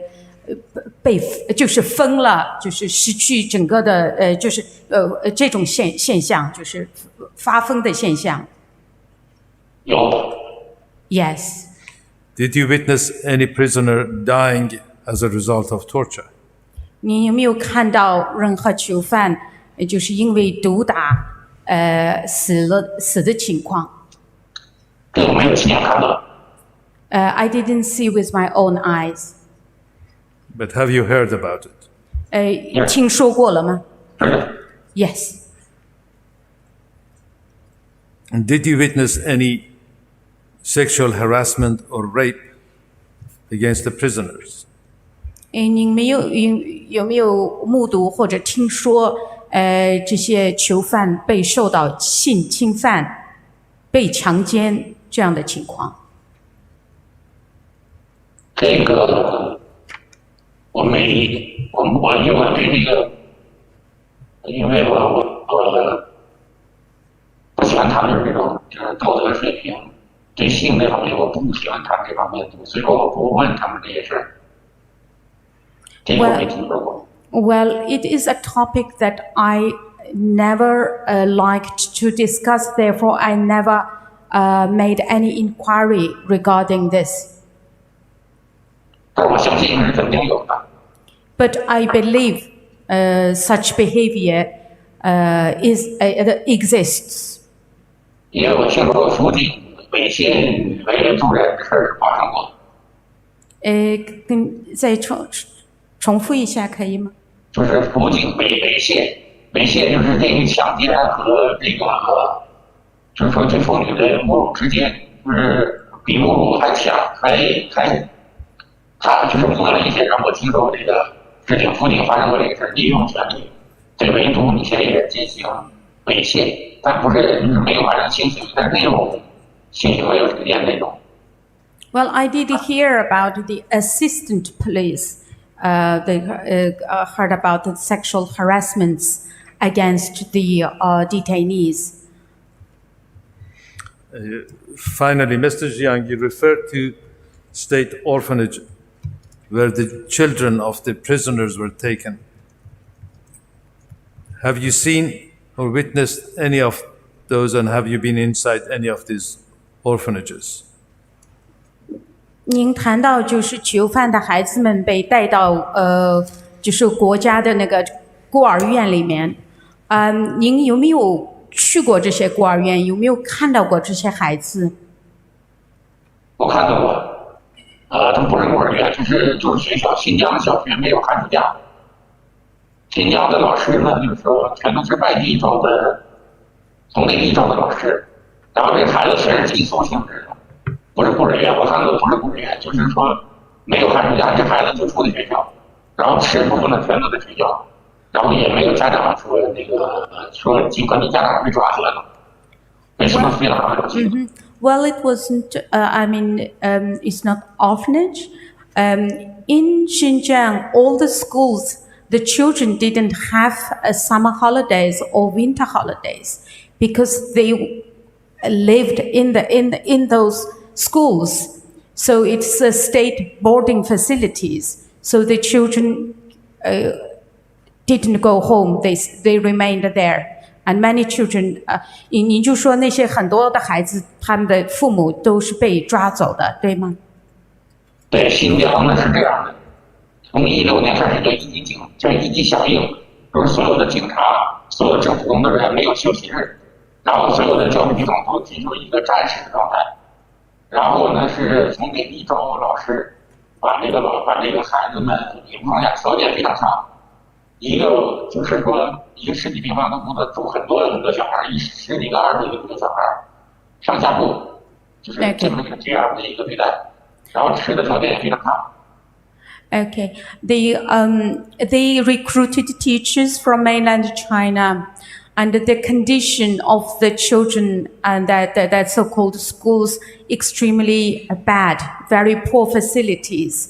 被就是疯了，就是失去整个的呃就是呃这种现现象，就是发疯的现象？有。 Yes. Did you witness any prisoner dying as a result of torture? 你有没有看到任何囚犯，呃就是因为毒打，呃，死了死的情况？这个没有亲眼看到。呃，I didn't see with my own eyes. But have you heard about it? 呃，听说过了吗？Yes. And did you witness any sexual harassment or rape against the prisoners? 哎，您没有有有没有目睹或者听说，呃，这些囚犯被受到性侵犯、被强奸这样的情况？这个我没，我我因为我对这个，因为我我我不喜欢谈论这种就是道德水平，对性这方面我不喜欢谈这方面的东西，所以说我不问他们这些事儿。这个我没听说过。 Well, it is a topic that I never uh, liked to discuss, therefore, I never uh, made any inquiry regarding this. 但我相信是肯定有的。 But I believe uh, such behavior uh, is uh, exists. 因为我听说过从警猥亵女为人妇人的事儿发生过。呃，跟再重重复一下可以吗？就是从警猥猥亵，猥亵就是介于强奸和这个，就是说对妇女的侮辱之间，就是比侮辱还强，还还他就是摸了一些人。我听说过这个事情，从警发生过这个事儿，利用权力对维族女嫌疑人进行猥亵，但不是就是没有发生性行为，但是那种性行为有时间那种。 Well, I did hear about the assistant police. Uh, they uh, uh, heard about the sexual harassments against the uh, detainees. Uh, finally, Mister Jiang, you referred to state orphanage where the children of the prisoners were taken. Have you seen or witnessed any of those, and have you been inside any of these orphanages? 您谈到就是囚犯的孩子们被带到呃，就是国家的那个孤儿院里面，嗯，您有没有去过这些孤儿院？有没有看到过这些孩子？我看到过，呃，他们不是孤儿院，就是就是学校，新疆的小学没有寒暑假。新疆的老师呢，就是说全都是外地招的，从内地招的老师，然后这孩子全是寄宿性质的，不是孤儿院，我看到不是孤儿院，就是说没有寒暑假，这孩子就住在学校，然后吃住呢全都在学校，然后也没有家长说那个说尽管你家长被抓起来了，没什么非常大的事情。 Well, it wasn't, uh, I mean, um, it's not orphanage. Um, in Xinjiang, all the schools, the children didn't have uh, summer holidays or winter holidays because they lived in the in the, in those schools. So it's uh, state boarding facilities. So the children uh, didn't go home. They they remained there, and many children. Uh, 您您就说那些很多的孩子，他们的父母都是被抓走的，对吗？对，新疆呢是这样的，从一六年开始就一级警，叫一级响应，就是所有的警察、所有政府工作人员没有休息日，然后所有的教育系统都进入一个战时的状态。然后呢，是从内地招老师，把这个老把这个孩子们，也不能讲条件非常差，一个就是说一个十几平方的屋子住很多很多小孩，一十几个、二十几个小孩，上下铺，就是这么一个这样的一个对待，然后吃的条件也非常差。 Okay. They um they recruited teachers from mainland China, and the condition of the children and that that, that so-called schools extremely bad, very poor facilities.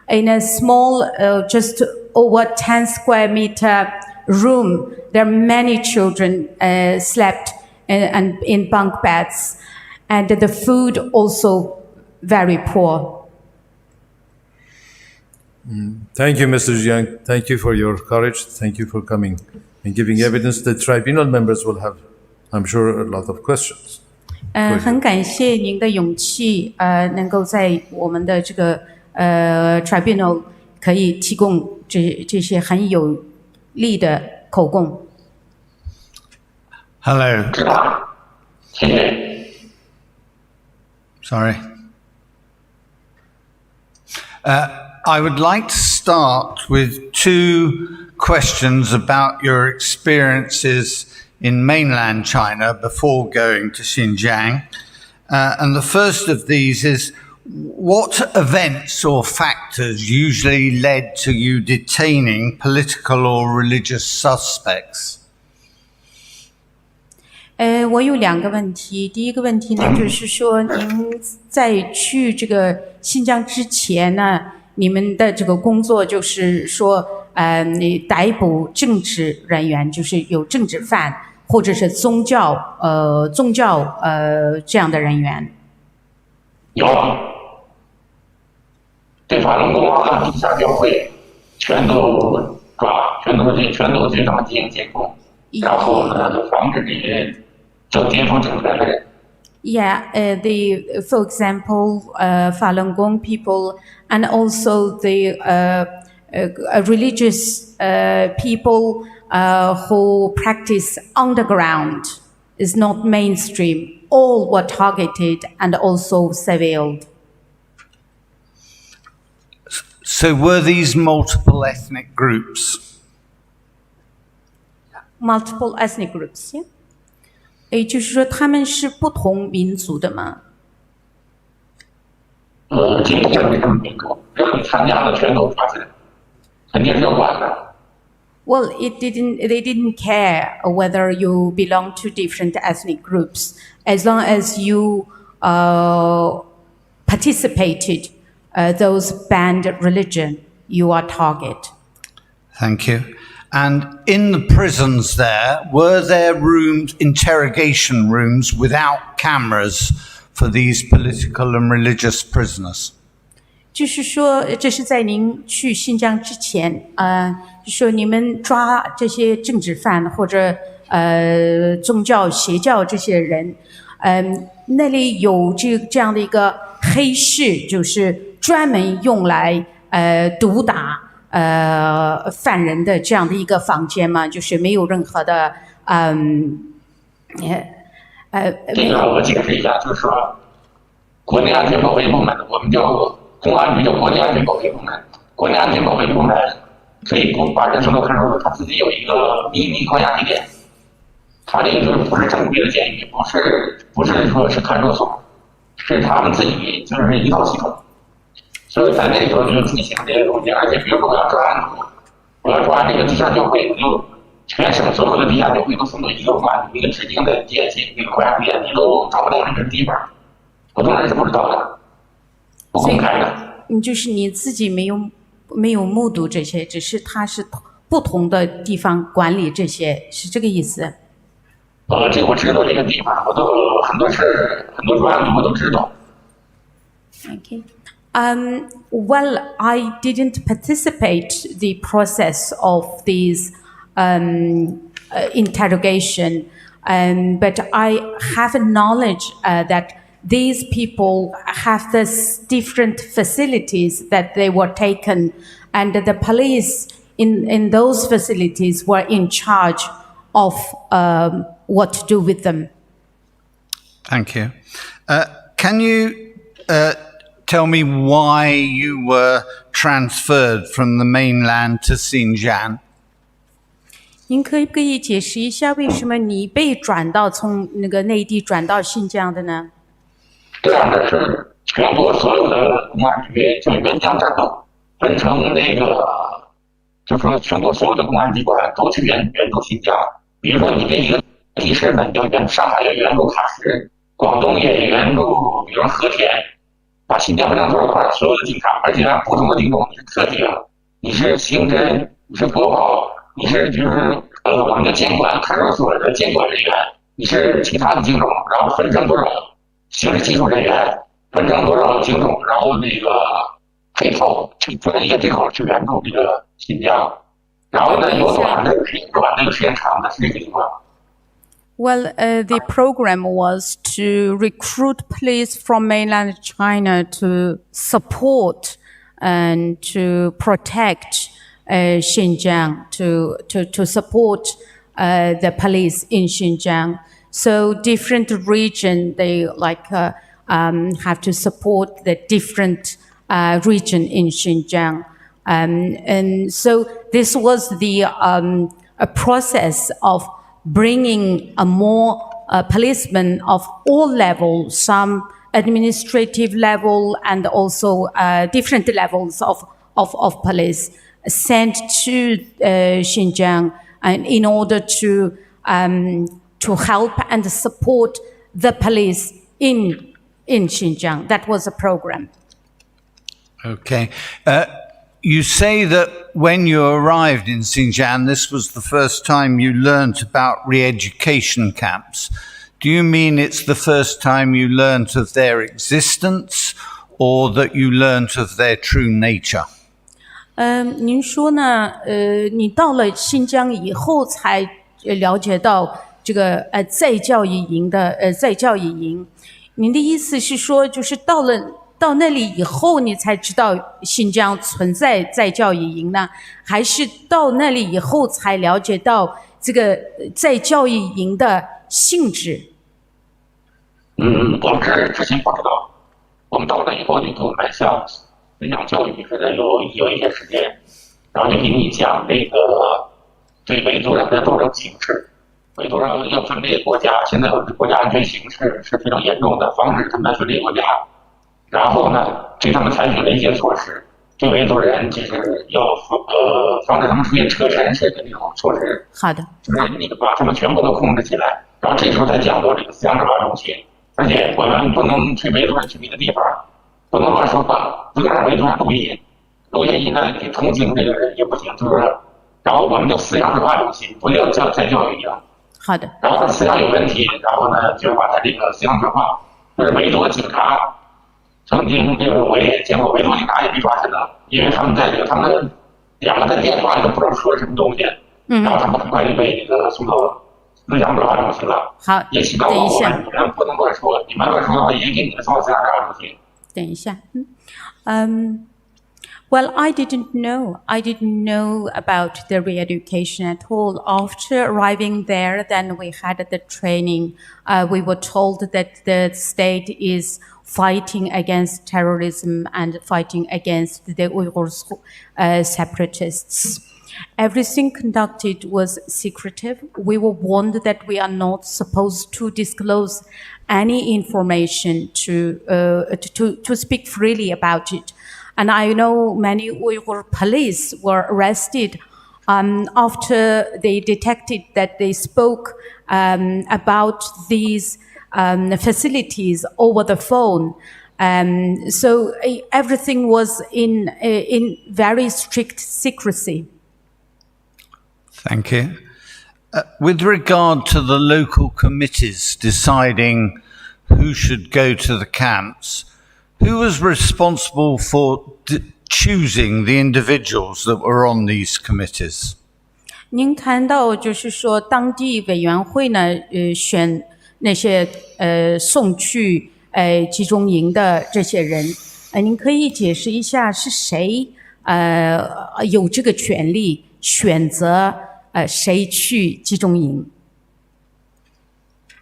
In a small, uh, just over ten square meter room, there are many children uh, slept in, and in bunk beds, and the food also very poor. Thank you, Mister Jiang. Thank you for your courage. Thank you for coming and giving evidence. The tribunal members will have, I'm sure, a lot of questions. 嗯，很感谢您的勇气，呃，能够在我们的这个呃 tribunal 可以提供这这些很有力的口供。 Hello. Sorry. Uh, I would like to start with two questions about your experiences in mainland China before going to Xinjiang. Uh, and the first of these is what events or factors usually led to you detaining political or religious suspects? 呃，我有两个问题。第一个问题呢，就是说您在去这个新疆之前呢，你们的这个工作就是说，呃，你逮捕政治人员，就是有政治犯或者是宗教，呃，宗教，呃，这样的人员。有，对法轮功啊、地下教会，全都抓，全都这全都对他们进行监控，然后呢，防止这些走边锋政权的人。 Yeah, uh, the for example, uh, Falun Gong people, and also the uh, uh, religious uh, people uh, who practice underground, is not mainstream. All were targeted and also surveilled. So were these multiple ethnic groups? Multiple ethnic groups, yeah. 也就是说，他们是不同民族的嘛？呃，这个没什么民族，只要你参加了全都抓起来，肯定是要管的。 Well, it didn't. They didn't care whether you belong to different ethnic groups, as long as you uh, participated uh, those banned religion, you are target. Thank you. And in the prisons there, were there rooms, interrogation rooms without cameras for these political and religious prisoners? 就是说，这是在您去新疆之前，呃，就说你们抓这些政治犯或者呃宗教邪教这些人，嗯、那里有这这样的一个黑市，就是专门用来呃毒打呃犯人的这样的一个房间吗？就是没有任何的嗯呃呃这个我解释一下，就是说，国内安全保卫部门，我们叫公安局叫国内安全保卫部门，国内安全保卫部门可以不把人送到看守所，他自己有一个秘密关押地点，他这个就是不是正规的监狱，不是不是说是看守所，是他们自己就是一套系统。所以在那时候就进行这个东西，而且比如说我要抓案子，我要抓这个地下教会，我就全省所有的地下教会都送到一个公安局一个指定的地点去，一个关押地点，你都找不到这个地方，普通人是不知道的，不公开的。你就是你自己没有没有目睹这些，只是他是不同的地方管理这些，是这个意思？呃，这我知道这个地方，我都很多事儿，很多专案我都知道。 Okay. Um, well, I didn't participate the process of these um, uh, interrogation, um, but I have a knowledge uh, that these people have this different facilities that they were taken, and the police in, in those facilities were in charge of um, what to do with them. Thank you. Uh, can you uh, tell me why you were transferred from the mainland to Xinjiang? 您可不可以解释一下，为什么你被转到从那个内地转到新疆的呢？这样的是全国所有的公安局就援疆战斗分成那个，就说全国所有的公安机关都去援援助新疆。比如说你这一个地市呢，你要援上海要援助塔什，广东也援助，比如和田，把新疆分成多少块，所有的警察，而且呢不同的警种，你是特警，你是刑侦，你是国保，你是就是呃我们的监管看守所的监管人员，你是其他的警种，然后分成多少刑事技术人员，分成多少警种，然后那个配套去专业对口去援助这个新疆。然后呢，有短的，有时间短的，有时间长的，是这个情况。 Well, uh, the program was to recruit police from mainland China to support and to protect uh, Xinjiang, to, to, to support uh, the police in Xinjiang. So different region, they like uh, um, have to support the different uh, region in Xinjiang. Um, and so this was the um, a process of bringing a more uh, policemen of all levels, some administrative level and also uh, different levels of, of, of police sent to uh, Xinjiang and in order to um, to help and support the police in in Xinjiang. That was a program. Okay. Uh, you say that when you arrived in Xinjiang, this was the first time you learnt about re education camps. Do you mean it's the first time you learnt of their existence or that you learnt of their true nature? 嗯，您说呢？呃，你到了新疆以后才了解到这个呃再教育营的呃再教育营。您的意思是说，就是到了到那里以后，你才知道新疆存在再教育营呢，还是到那里以后才了解到这个再教育营的性质？嗯，我们这儿之前不知道，我们到那以后就跟我们像培养教育似的，有有一些时间，然后就给你讲那个对维族人的斗争形势。 维族人要分裂国家，现在有国家安全形势是非常严重的，防止他们分裂国家。然后呢，对他们采取了一些措施，对维族人就是要呃防止他们出现车臣式的那种措施，好的，就是你把他们全部都控制起来，然后这时候才讲到这个思想转化中心。而且我们不能去维族人聚集的地方，不能乱说话，不能让维族人录音。 录音呢，你同情这个人也不行，是不是？然后我们就思想转化中心，不要叫再教育营。好的，然后思想有问题，然后呢，就把他这个思想转化，就是维族警察，曾经这个我也见过，维族警察也被抓起来了，因为他们在这个他们两个在电话里都不知道说什么东西，嗯然后他们很快就被这个送到思想转化中心了。好，也起到等一下，我们你们不能乱说，你们乱说的话也给你们送到思想转化中心。等一下。嗯，um, well, I didn't know. I didn't know about the re-education at all. After arriving there, then we had the training. Uh, we were told that the state is fighting against terrorism and fighting against the Uyghur uh, separatists. Everything conducted was secretive. We were warned that we are not supposed to disclose any information to, uh, to, to speak freely about it. And I know many Uyghur police were arrested um, after they detected that they spoke um, about these um, facilities over the phone. Um, so uh, everything was in uh, in very strict secrecy. Thank you. Uh, with regard to the local committees deciding who should go to the camps, who was responsible for d- choosing the individuals that were on these committees? 您谈到就是说，当地委员会呢，呃，选那些呃送去呃集中营的这些人，呃，您可以解释一下是谁呃有这个权利选择呃谁去集中营？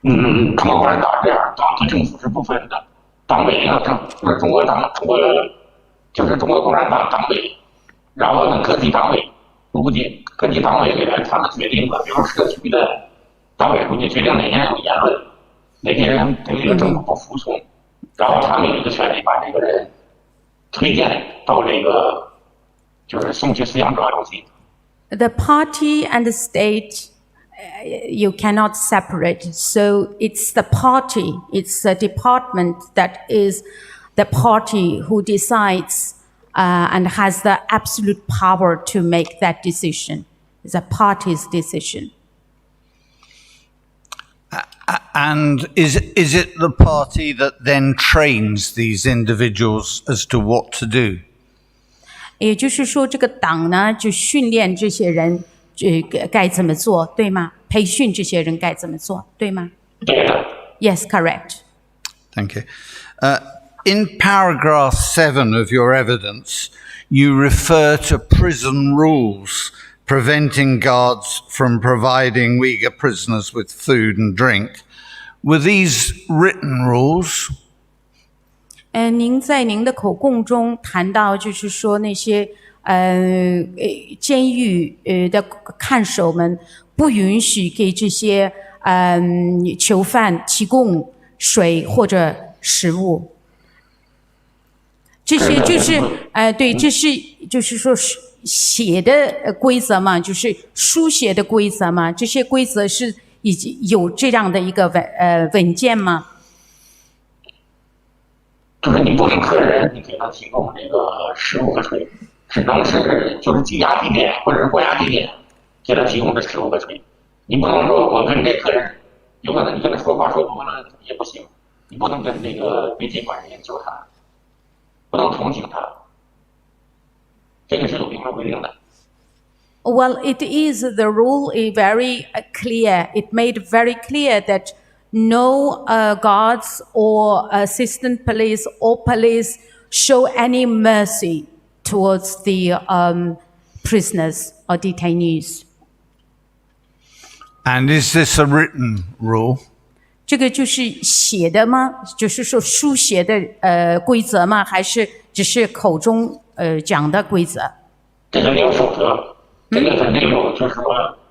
嗯，中国共产党这样，党和政府是不分的，党委呢，中国中国党中国就是中国共产党党委，然后呢，各级党委书记，各级党委委员他们决定的，比如社区的党委书记决定哪些人有言论，哪些人对这个政府不服从，然后他们有一个权利把这个人推荐到这个就是送去思想治疗中心。 The party and the state, uh, you cannot separate. So it's the party, it's the department that is the party who decides uh, and has the absolute power to make that decision. It's a party's decision. And is is it the party that then trains these individuals as to what to do? 也就是说，这个党呢，就训练这些人，这个该怎么做，对吗？培训这些人该怎么做，对吗？对的。 Yes, correct. Thank you. Uh, in paragraph seven of your evidence, you refer to prison rules preventing guards from providing Uyghur prisoners with food and drink. Were these written rules? 嗯，您在您的口供中谈到，就是说那些呃呃监狱呃的看守们不允许给这些嗯囚犯提供水或者食物。这些就是呃对，这是就是说是写的呃规则嘛，就是书写的规则嘛，这些规则是已经有这样的一个文呃文件吗？ 就是你不能客人，你给他提供这个食物和水，只能是就是抵押地点或者是关押地点给他提供的食物和水。你不能说我跟这客人，有可能你跟他说话说多了也不行，你不能跟这个宾馆人员交谈，不能同情他，这个是有明文规定的。 Well, it is the rule is very uh, clear. It made very clear that no uh, guards or assistant police or police show any mercy towards the um, prisoners or detainees. And is this a written rule? 这个就是写的吗？就是说书写的呃规则吗？还是只是口中呃讲的规则？这个没有守则，这个肯定有，就是说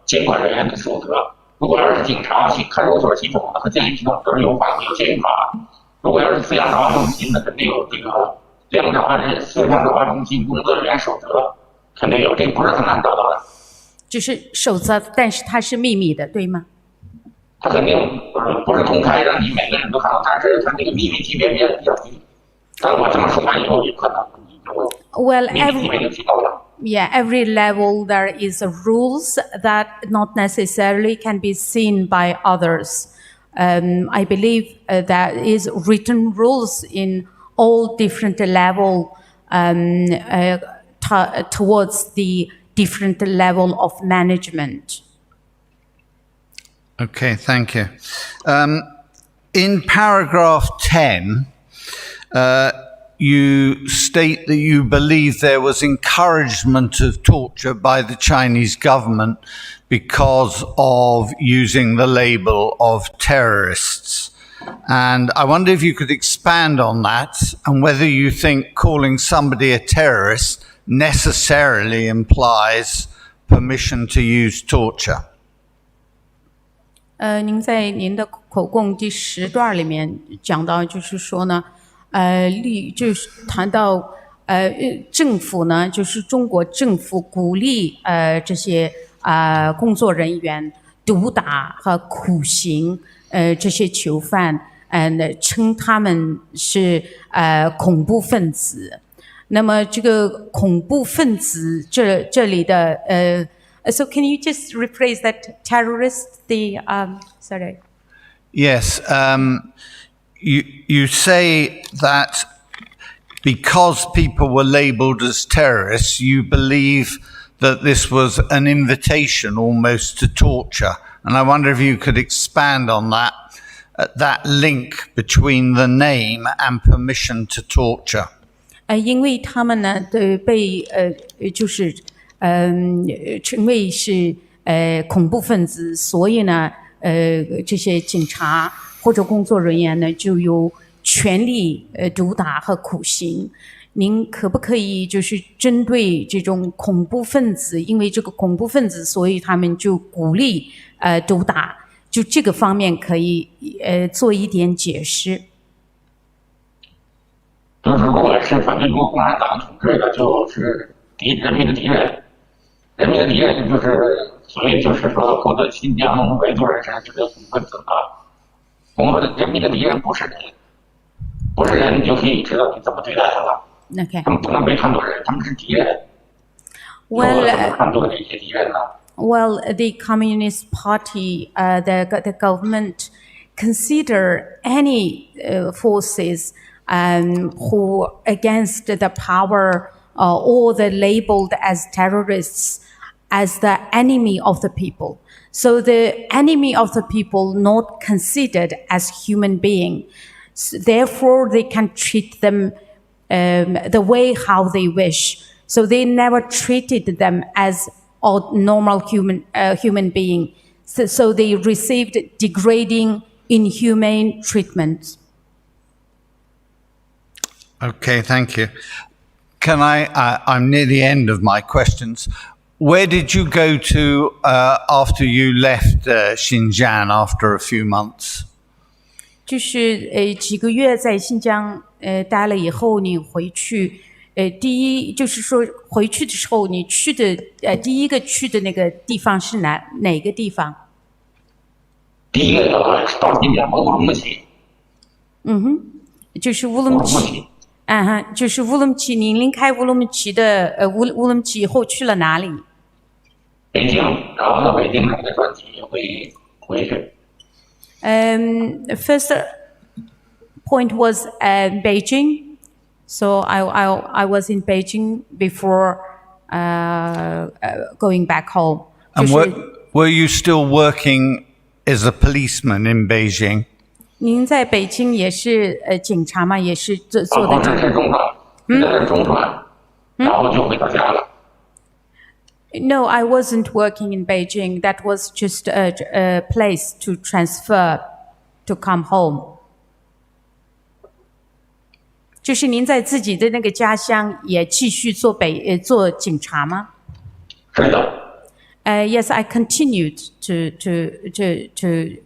监管人员的守则。如果要是警察去看守所系统和监狱系统，都是有法规、有监狱法。如果要是思想转化中心的，肯定有这个思想转化人、思想转化中心工作人员守则，肯定有，这不是很难找到的。就是守则，但是它是秘密的，对吗？他肯定不是不是公开让你每个人都看到，但是他那个秘密级别比较低。但我这么说完以后，有可能你就会 Well, 秘密级别 every, 就提高了。 yeah, every level there is rules that not necessarily can be seen by others. Um, I believe uh, there is written rules in all different level um, uh, t- towards the different level of management. Okay, thank you. Um, in paragraph ten, uh, You state that you believe there was encouragement of torture by the Chinese government because of using the label of terrorists. And I wonder if you could expand on that and whether you think calling somebody a terrorist necessarily implies permission to use torture. 呃，您在您的口供第十段里面讲到，就是说呢，呃，立就是谈到，呃，政府呢，就是中国政府鼓励呃这些呃工作人员毒打和酷刑呃这些囚犯，呃，称他们是呃恐怖分子。那么这个恐怖分子这这里的呃，so can you just rephrase that terrorist? The um, sorry. Yes, um, you, you say that because people were labeled as terrorists, you believe that this was an invitation almost to torture. And I wonder if you could expand on that, uh, that link between the name and permission to torture. 呃，因为他们呢，对被呃，就是嗯、呃，称为是呃恐怖分子，所以呢，呃，这些警察或者工作人员呢，就有权利呃毒打和酷刑。您可不可以就是针对这种恐怖分子，因为这个恐怖分子，所以他们就鼓励呃毒打，就这个方面可以呃做一点解释。就是如果是反对中国共产党统治的，就是敌人民的敌人，人民的敌人就是所以就是说，获得新疆维族人是这个恐怖分子啊。我们人民的敌人不是人，不是人，你就可以知道你怎么对待他了。 OK. 他们不能被看作人，他们是敌人。 Well, 我怎么看作这些敌人呢？ Well, the Communist Party, uh, the, the government consider any uh, forces um, who against the power uh, or the labeled as terrorists as the enemy of the people. So the enemy of the people not considered as human being. S- therefore, they can treat them um, the way how they wish. So they never treated them as a normal human uh, human being. So, so they received degrading, inhumane treatment. Okay, thank you. Can I? Uh, I'm near the end of my questions. Where did you go to uh, after you left uh, Xinjiang after a few months? 就是呃几个月在新疆呃待了以后，你回去，呃第一就是说回去的时候，你去的呃第一个去的那个地方是哪哪个地方？第一个到新疆乌鲁木齐，嗯哼，就是乌鲁木齐，啊哈，就是乌鲁木齐。您离开乌鲁木齐的呃乌乌鲁木齐以后去了哪里？北京，然后到北京再转机回回去。 Um, first point was uh, Beijing. So I, I, I was in Beijing before uh, uh, going back home. And 就是 were, were you still working as a policeman in Beijing? 您在北京也是呃警察吗？也是做做哦，的不是，是中转，在那中转，然后就回到家了。 No, I wasn't working in Beijing. That was just a, a place to transfer to come home. 就是您在自己的那个家乡也继续做北呃做警察吗？是的。 Uh, yes, I continued to to to to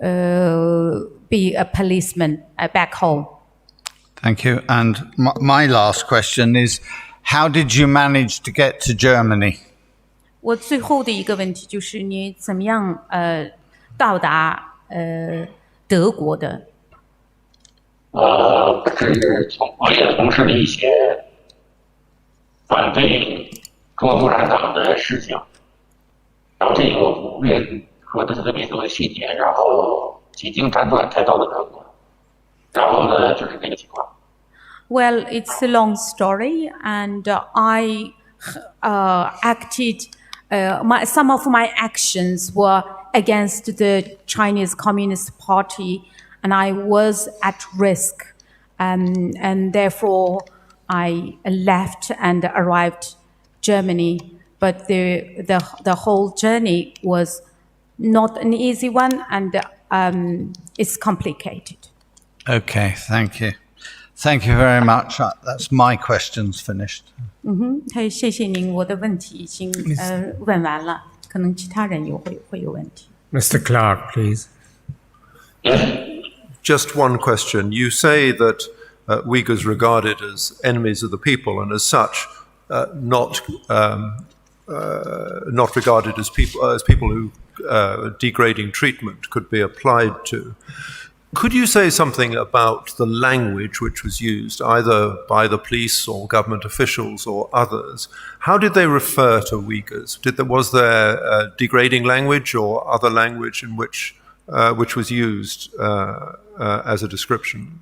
uh, be a policeman uh, back home. Thank you. And my, my last question is, how did you manage to get to Germany? 我最后的一个问题就是你怎么样呃到达呃德国的？呃，是从我也从事了一些反对中国共产党的事情，然后这个我不便说的特别多的细节，然后几经辗转才到了德国，然后呢就是这个情况。 Well, it's a long story, and uh, I uh, acted. Uh, my, some of my actions were against the Chinese Communist Party, and I was at risk. Um, and therefore, I left and arrived Germany. But the, the, the whole journey was not an easy one, and um, it's complicated. Okay, thank you. Thank you very much. Uh, That's my questions finished. 嗯哼，他谢谢您，我的问题已经呃问完了，可能其他人有会会有问题。 Mister Clark, please. Just one question. You say that uh, Uyghurs regarded as enemies of the people, and as such, uh, not um, uh, not regarded as people as people who uh, degrading treatment could be applied to. Could you say something about the language which was used, either by the police or government officials or others? How did they refer to Uyghurs? Did there, was there uh, degrading language or other language in which uh, which was used uh, uh, as a description?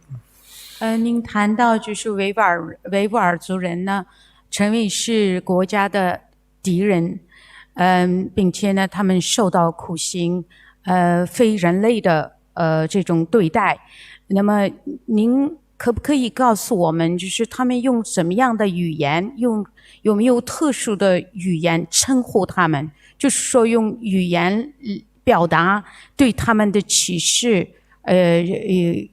呃，您谈到就是维吾尔维吾尔族人呢，成为是国家的敌人，嗯，并且呢，他们受到酷刑，呃，非人类的呃这种对待。那么您可不可以告诉我们，就是他们用什么样的语言，用有没有特殊的语言称呼他们？就是说用语言表达对他们的歧视，呃，呃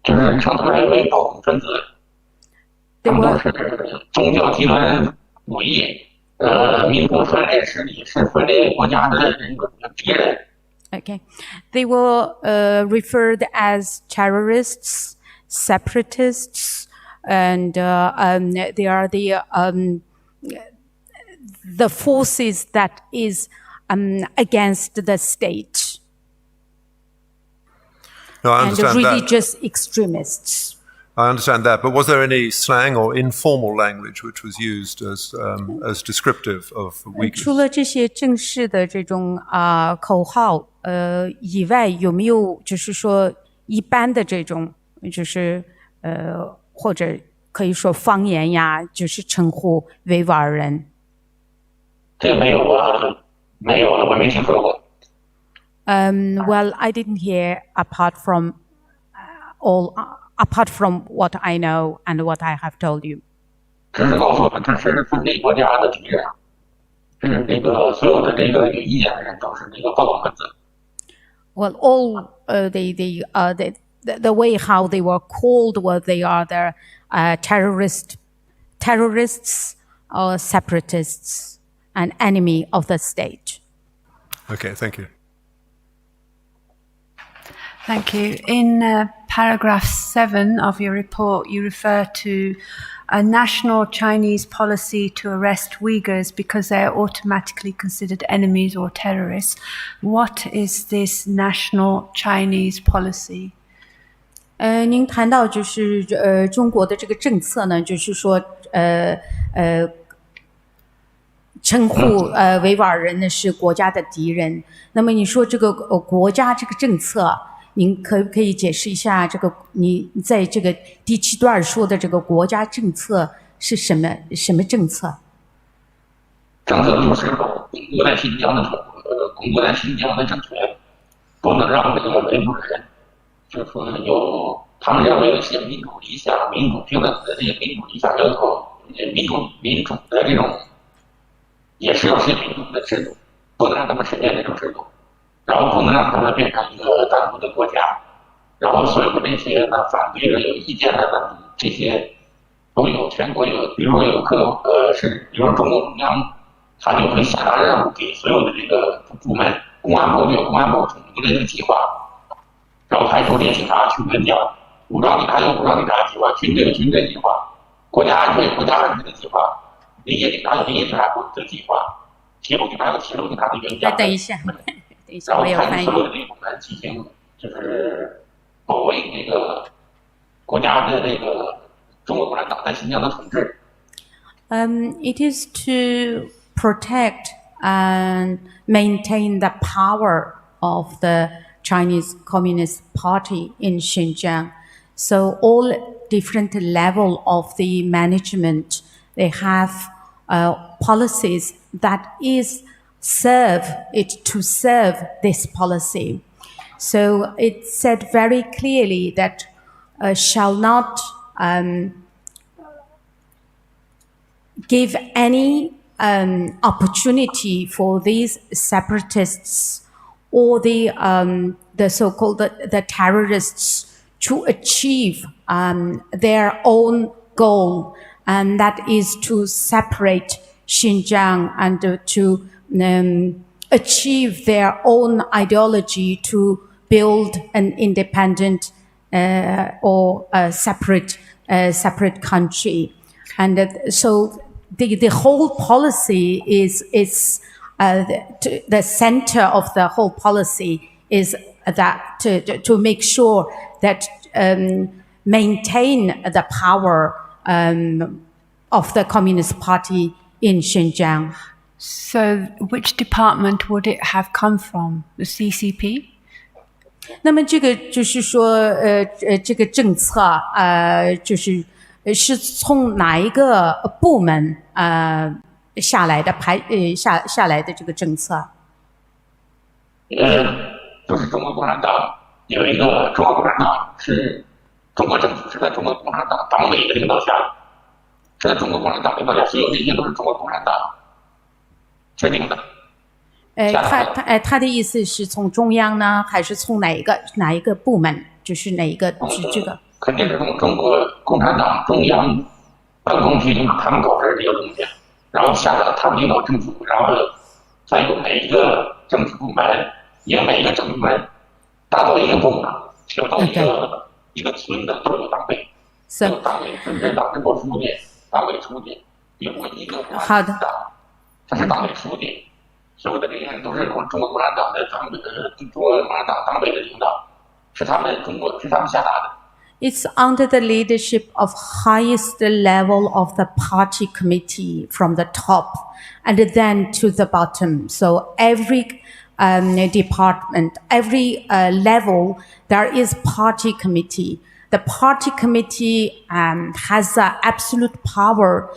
就是称他们为暴徒分子，他们都是宗教极端主义，呃，民族分裂势力，是分裂国家的那个敌人。 Okay. They were uh, referred as terrorists, separatists, and uh, um, they are the um, the forces that is um, against the state No, I and understand that. religious extremists. I understand that. But was there any slang or informal language which was used as um, as descriptive of Uyghurs? 除了这些正式的这种啊、口号呃以外，有没有就是说一般的这种就是呃或者可以说方言呀，就是称呼维吾尔人？这个没有，我没有了，我没听说过。 Um, well, I didn't hear apart from uh, all uh, apart from what I know and what I have told you. 只是告诉我们他是分裂国家的敌人，是那个所有的这个有意见的人都是那个暴徒分子。 Well, all uh, the the uh, the the the way how they were called were they are the uh, terrorist terrorists or separatists, an enemy of the state. Okay, thank you. Thank you. In uh, paragraph seven of your report, you refer to a national Chinese policy to arrest Uyghurs because they are automatically considered enemies or terrorists. What is this national Chinese policy? 呃，您谈到就是呃中国的这个政策呢，就是说呃呃称呼呃维吾尔人呢是国家的敌人。那么你说这个呃国家这个政策，您可不可以解释一下这个你在这个第七段说的这个国家政策是什么什么政策？政策就是巩固在新疆的政呃巩固在新疆的政权，不能让这个维吾尔人，就是说有他们认为的一些民主理想、民主平等的这些民主理想要求，民主民主的这种，也是要些民主的制度，不能让他们实现这种制度，然后不能让他们变成一个单独的国家，然后所有那些呢反对的、有意见的呢这些都有全国有，比如说有各呃是，比如说中共中央，他就会下达任务给所有的这个部门，公安部就有公安部统一的一个计划，然后派出这些警察去跟讲，武装警察有武装警察计划，军队有军队计划，国家安全有国家安全的计划，民间警察有民间警察的计划，铁路警察有铁路警察的一个计划。等一下，等一下，然后我有翻译。派出所有的这部门进行就是保卫这个国家的这个中国共产党在新疆的统治。 Um, it is to protect and maintain the power of the Chinese Communist Party in Xinjiang. So all different level of the management, they have uh, policies that is serve it to serve this policy. So it said very clearly that uh, shall not um, give any um, opportunity for these separatists or the um, the so-called the, the terrorists to achieve um, their own goal, and that is to separate Xinjiang and uh, to um, achieve their own ideology to build an independent uh, or a separate uh, separate country. And uh, so the, the whole policy is is uh, the, to, the center of the whole policy is that to, to, to make sure that um, maintain the power um, of the Communist Party in Xinjiang. So, which department would it have come from? The C C P? 那么这个就是说，呃呃，这个政策，呃，就是呃是从哪一个部门呃下来的排呃下下来的这个政策？呃，就是中国共产党有一个中国共产党是中国政府是在中国共产党党委的领导下，是在中国共产党领导下，所有这些都是中国共产党制定的。哎，下他他哎，他的意思是从中央呢，还是从哪一个哪一个部门？就是哪一个是这个？肯定是从中国共产党中央办公局领导，他们搞这个东西，然后下到他们领导政府，然后再由每一个政府部门，由每一个政府部门打造一个部门，就到一个一个村的都有党委，都 So 有党委分支、党支部书记、党委书记，由一个好的党，他是党委书记，所有的这些人都是中国共产党的党委，呃，中国共产党党委的领导，是他们中国是他们下达的。 It's under the leadership of highest level of the party committee from the top and then to the bottom. So every um, department, every uh, level, there is party committee. The party committee um, has uh, absolute power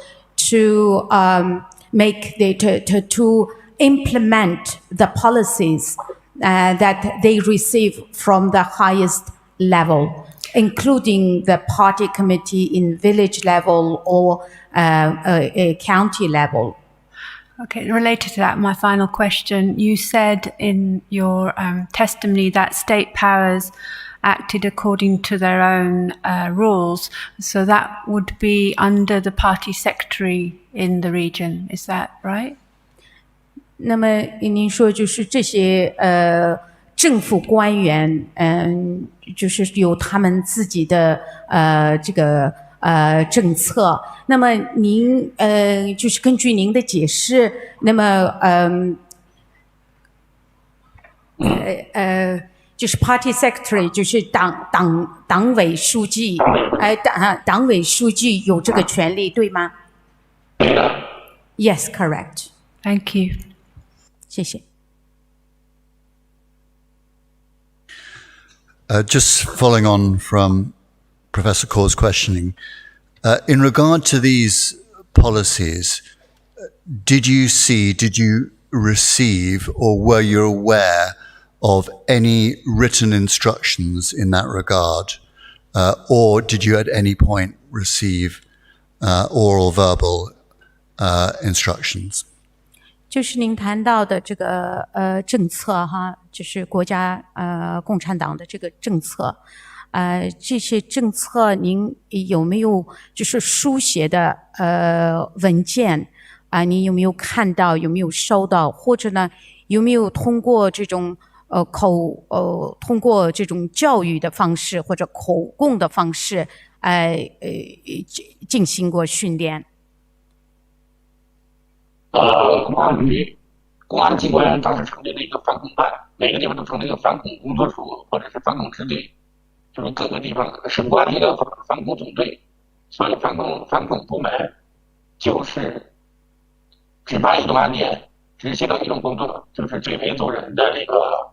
to um, make the to, to, to implement the policies uh, that they receive from the highest level, including the party committee in village level or uh, uh, uh, county level. Okay, related to that, my final question. You said in your um, testimony that state powers acted according to their own uh, rules. So that would be under the party secretary in the region. Is that right? 那么您说就是这些呃政府官员，嗯，就是有他们自己的呃这个呃政策。那么您呃就是根据您的解释，那么嗯呃呃就是party secretary 就是党党党委书记，呃党啊党委书记有这个权利，对吗？Yes, correct. Thank you. 谢谢。 Uh, just following on from Professor Kaur's questioning, uh, in regard to these policies, did you see, did you receive, or were you aware of any written instructions in that regard? Uh, or did you at any point receive uh, oral, verbal uh, instructions? 就是您谈到的这个呃政策哈，就是国家呃共产党的这个政策，呃这些政策您有没有就是书写的呃文件啊？您有没有看到？有没有收到？或者呢，有没有通过这种呃口呃通过这种教育的方式或者口供的方式，呃呃进进行过训练？ 呃，公安局、公安机关当时成立了一个反恐办，每个地方都成立一个反恐工作处或者是反恐支队，就是各个地方省管一个反反恐总队，所以反恐反恐部门就是值班移动案件，执行的一种工作，就是对维族人的那个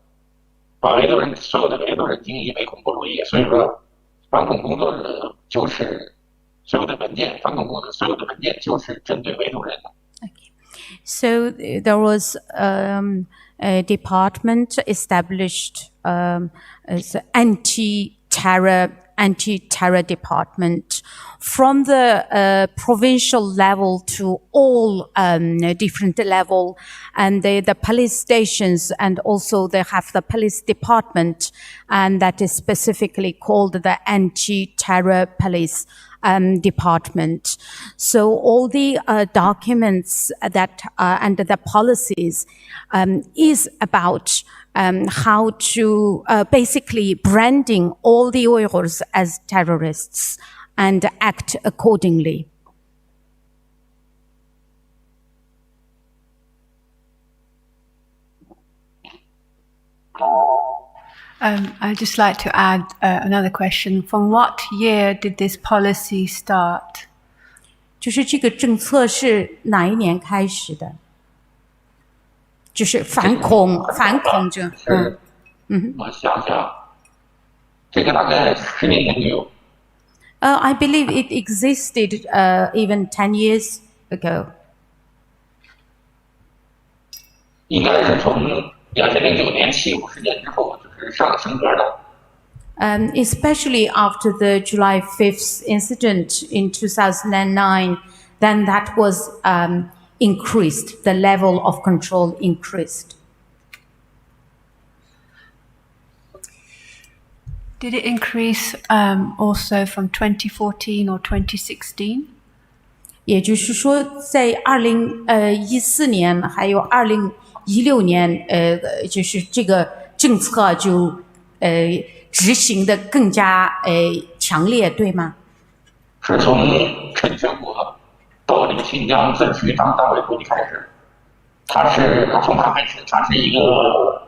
把维族人所有的维族人定义为恐怖主义，所以说反恐工作者就是所有的文件，反恐工作所有的文件就是针对维族人的。 So there was um, uh, department established um, as anti-terror anti-terror department from the uh, provincial level to all um, different level, and the, the police stations, and also they have the police department, and that is specifically called the anti-terror police um, department. So all the uh, documents that uh, and the policies um, is about um, how to uh, basically branding all the Uyghurs as terrorists and act accordingly. Um, I'd just like to add uh, another question. From what year did this policy start? 就是这个政策是哪一年开始的？就是反恐反恐政，嗯，我想想，这个大概十年前就有。 Uh, I believe it existed uh, even ten years ago. 应该是从两千零九年七五事件之后，就是上升格的。 Um, especially after the July fifth incident in two thousand nine, then that was um, increased, the level of control increased. Did it increase um, also from twenty fourteen or twenty sixteen? 也就是说，在二零呃一四年，还有二零一六年，呃，就是这个政策就呃执行的更加呃强烈，对吗？是从陈全国到这个新疆自治区当党委书记开始，他是从他开始，他是一个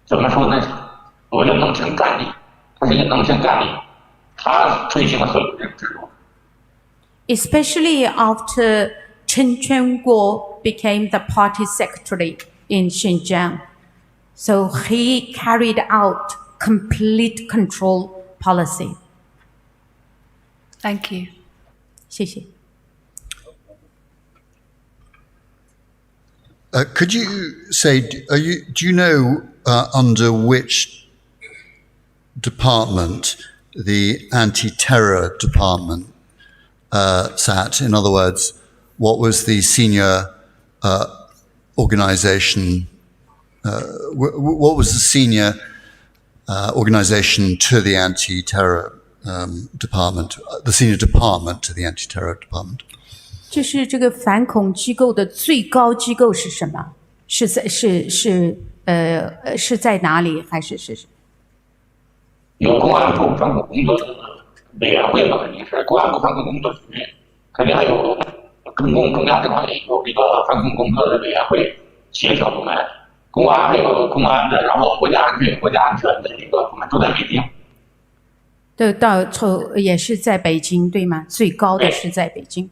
怎么说呢？我叫能臣干吏，他是一个能臣干吏，他推行了所有这个制度。 Especially after Chen Quanguo became the party secretary in Xinjiang. So he carried out complete control policy. Thank you. 谢谢。 Uh, could you say, do, are you, do you know uh, under which department the anti terror department uh, sat? In other words, what was the senior uh, organization? Uh, w- w- what was the senior uh, organization to the anti terror um, department? Uh, the senior department to the anti terror department? 就是这个反恐机构的最高机构是什么？是在是是呃呃是在哪里？还是是有公安部反恐工作委员会嘛，肯定是公安部反恐工作局，肯定还有中共中央政法委有这个反恐工作的委员会协调部门，公安还有公安的，然后国家安全有国家安全的这个部门都在北京。对，到处也是在北京，对吗？最高的是在北京。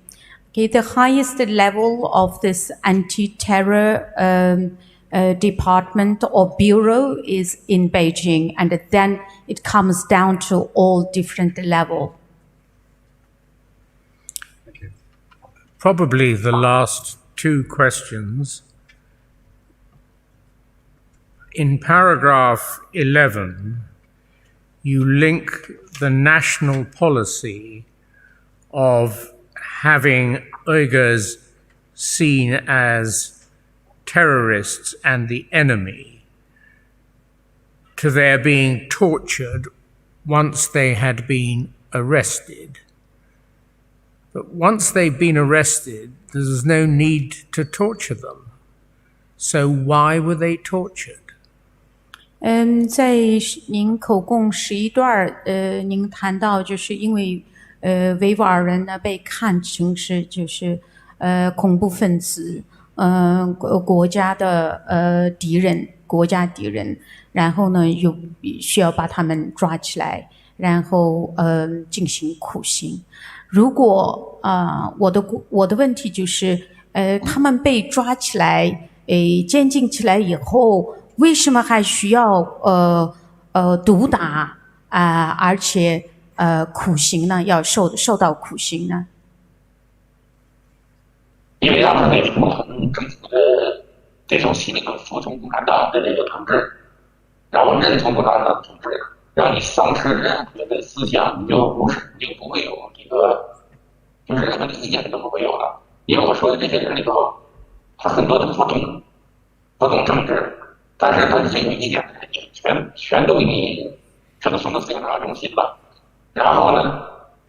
Okay, the highest level of this anti-terror um, uh, department or bureau is in Beijing, and then it comes down to all different level. Probably the last two questions. In paragraph eleven, you link the national policy of having Uyghurs seen as terrorists and the enemy to their being tortured once they had been arrested. But once they've been arrested, there's no need to torture them. So why were they tortured? 嗯，在您口供十一段儿，呃，您谈到就是因为呃维吾尔人呢被看成是就是呃恐怖分子，呃国国家的呃敌人，国家敌人，然后呢又需要把他们抓起来，然后呃进行酷刑。如果啊、呃我的我的问题就是，呃，他们被抓起来，诶，监禁起来以后，为什么还需要呃呃毒打啊、而且呃苦刑呢？要受受到苦刑呢？因为他们那时候可能政府的这种心理的服从共产党的这个统治，然后认同共产党的统治，让你丧失任何的思想，你就不是你就不会有这个，就是任何的意见都不会有了。因为我说的这些人里头，他很多都不懂不懂政治，但是他这些意见全全都给你全都送到思想中心了。然后呢，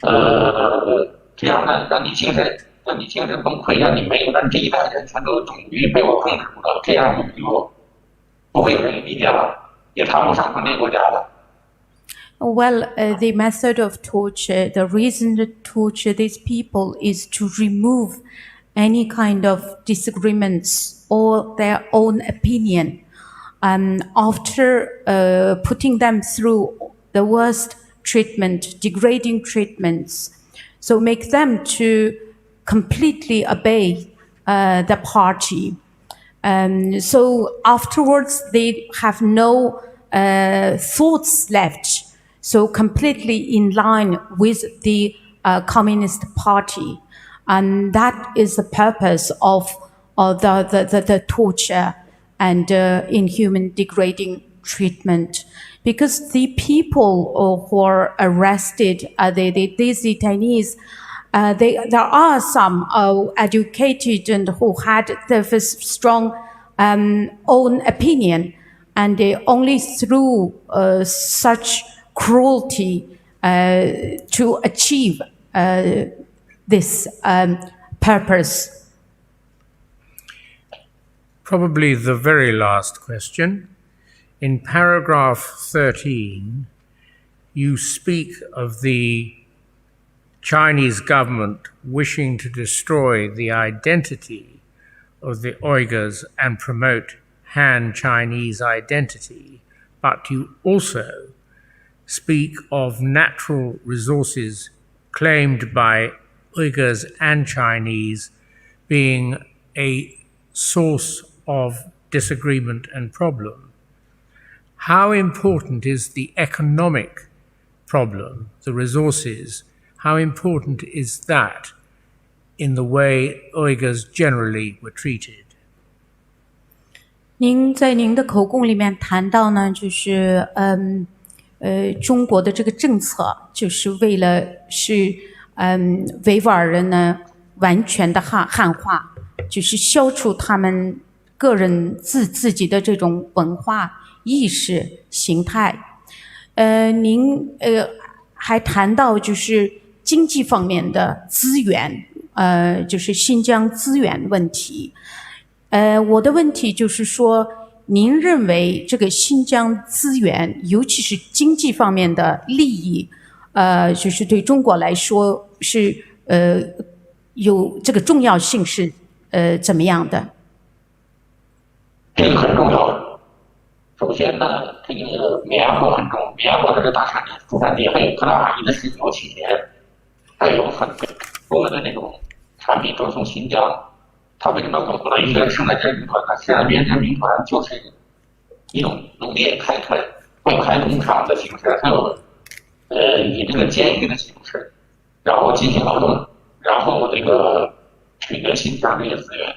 呃，这样呢，让你精神让你精神崩溃，让你没有让这一代人全都终于被我控制住了，这样我们就不会有人有意见了，也谈不上分裂国家了。 Well, uh, the method of torture, the reason to torture these people is to remove any kind of disagreements or their own opinion. Um, after uh, putting them through the worst treatment, degrading treatments, so make them to completely obey uh, the party. Um, so afterwards, they have no uh, thoughts left. So completely in line with the uh, Communist Party. And that is the purpose of uh, the, the, the, the torture and uh, inhuman, degrading treatment. Because the people uh, who are arrested, uh, they, they, these detainees, uh, they, there are some uh, educated and who had the strong um, own opinion, and they only through uh, such cruelty uh, to achieve uh, this um, purpose. Probably the very last question. In paragraph thirteen, you speak of the Chinese government wishing to destroy the identity of the Uyghurs and promote Han Chinese identity, but you also speak of natural resources claimed by Uyghurs and Chinese being a source of disagreement and problem. How important is the economic problem, the resources? How important is that in the way Uyghurs generally were treated? 您在您的口供里面谈到呢，就是嗯呃，中国的这个政策，就是为了是嗯维吾尔人呢完全的汉汉化，就是消除他们个人自自己的这种文化意识形态。呃，您呃还谈到就是经济方面的资源，呃，就是新疆资源问题。呃，我的问题就是说，您认为这个新疆资源，尤其是经济方面的利益，呃，就是对中国来说是呃有这个重要性是呃怎么样的？这个很重要。首先呢，这个棉花很重，棉花它是大产出产地，还有克拉玛依的石油企业，还有很多的那种产品都从新疆。他为什么搞不到一个生态链兵团呢？生态链兵团就是一种农业开垦，放开农场的形式，还有呃以这个监狱的形式，然后进行劳动，然后这个取得新疆这些资源。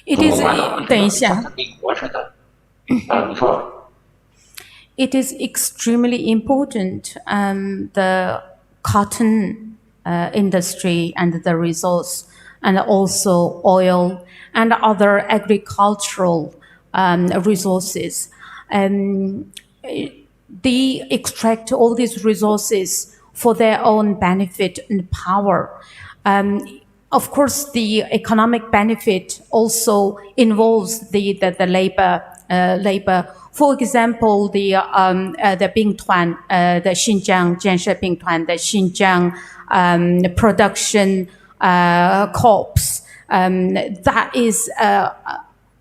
It is 等一下。 美国似的。啊，你说。 It is extremely important, um, the cotton uh, industry and the resource, and also oil and other agricultural um, resources. Um, they extract all these resources for their own benefit and power. Um, of course, the economic benefit also involves the, the, the labor, uh, labor. For example, the, um, uh, the 兵团, uh, the 新疆建设兵团, the 新疆 um, production uh, corps. Um, that is uh,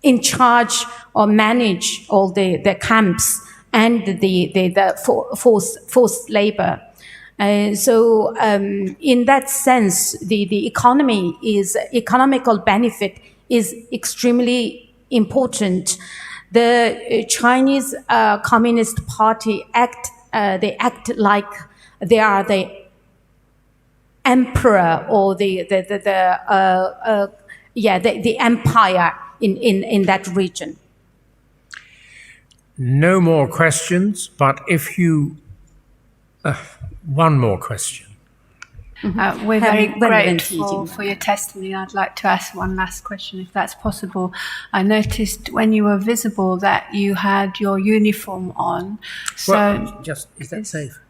in charge or manage all the, the camps and the, the, the for, forced, forced labor. Uh, so um, in that sense, the, the economy is economical benefit is extremely important. The uh, Chinese uh, Communist Party act uh, they act like they are the emperor or the the the, the uh, uh, yeah the, the empire in, in, in that region. No more questions, but if you, uh, one more question. Uh, we're very grateful for your testimony. I'd like to ask one last question, if that's possible. I noticed when you were visible that you had your uniform on. So, Well, just, is that safe?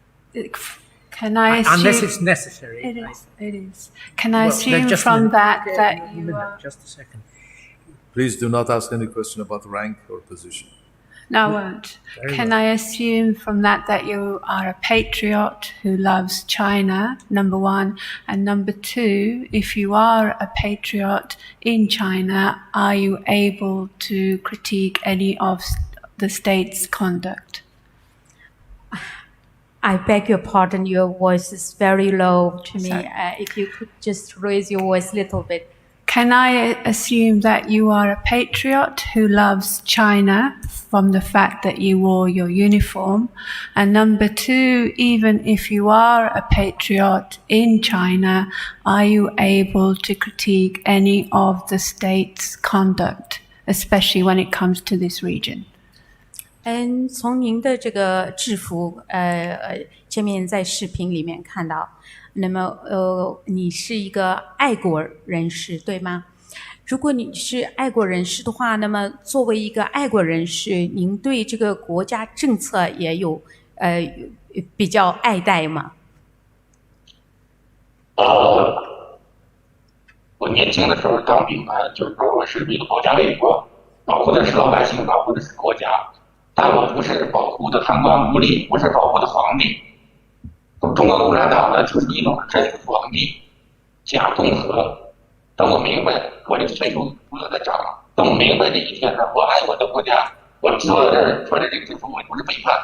Can I assume? Unless it's necessary. It is. It is. Can I assume from that that you are? Just a second. Please do not ask any question about rank or position. No, I won't. Can I assume from that that you are a patriot who loves China, number one? And number two, if you are a patriot in China, are you able to critique any of the state's conduct? I beg your pardon, your voice is very low to me. Uh, if you could just raise your voice a little bit. Can I assume that you are a patriot who loves China from the fact that you wore your uniform? And number two, even if you are a patriot in China, are you able to critique any of the state's conduct, especially when it comes to this region? 嗯，从您的这个制服，呃，呃，前面在视频里面看到，那么，呃，你是一个爱国人士，对吗？如果你是爱国人士的话，那么作为一个爱国人士，您对这个国家政策也有，呃，比较爱戴吗？呃，我年轻的时候当兵呢，就是说我是为了保家卫国，保护的是老百姓，保护的是国家。但我不是保护的贪官污吏，不是保护的皇帝。中国共产党呢，就是一种专制皇帝，假共和。等我明白，我这个岁数不能再长了。等我明白这一天呢，我爱我的国家，我坐在这儿穿着这个制服，我不是背叛，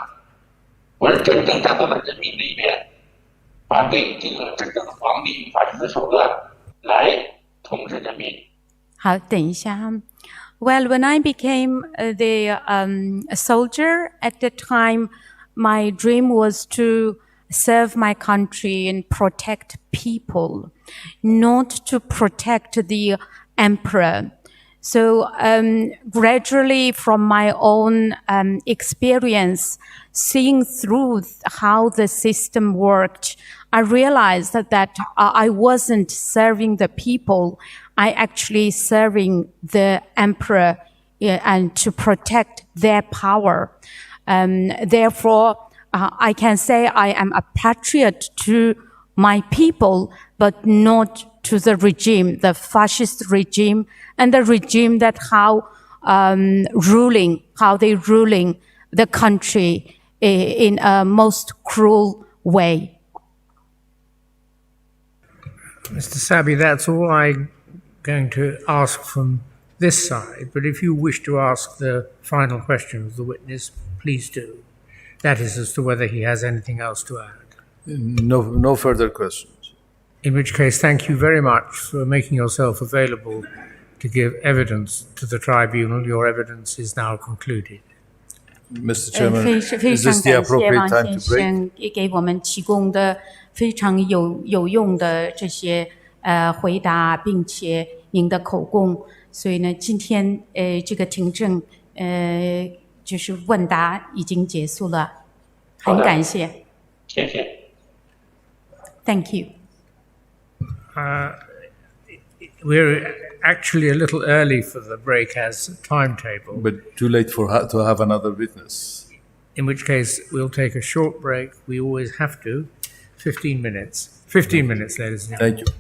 我是真正站到了人民那一边，反对这个真正的皇帝法西斯手段来统治人民。好，等一下哈。Well, when I became uh, the um, a soldier at the time, my dream was to serve my country and protect people, not to protect the emperor. So um, gradually, from my own um, experience, seeing through how the system worked, I realized that I wasn't serving the people. I actually serving the emperor, yeah, and to protect their power. Um, therefore, uh, I can say I am a patriot to my people, but not to the regime, the fascist regime, and the regime that how um, ruling, how they ruling the country in a most cruel way. Mister Sabi, that's all I'm going to ask from this side, but if you wish to ask the final question of the witness, please do. That is, as to whether he has anything else to add. No, no further questions. In which case, thank you very much for making yourself available to give evidence to the tribunal. Your evidence is now concluded. Mister 呃， Chairman, 非非 is 常 this the 感谢 appropriate 王 time 先 to break? 生也给我们提供的非常有有用的这些呃回答，并且您的口供。所以呢，今天呃这个听证呃就是问答已经结束了，很感谢。谢谢。 Thank you. Uh, we're actually a little early for the break as timetable. But too late for ha- to have another witness. In which case, we'll take a short break. We always have to. Fifteen minutes. Fifteen minutes, ladies and gentlemen. Thank you.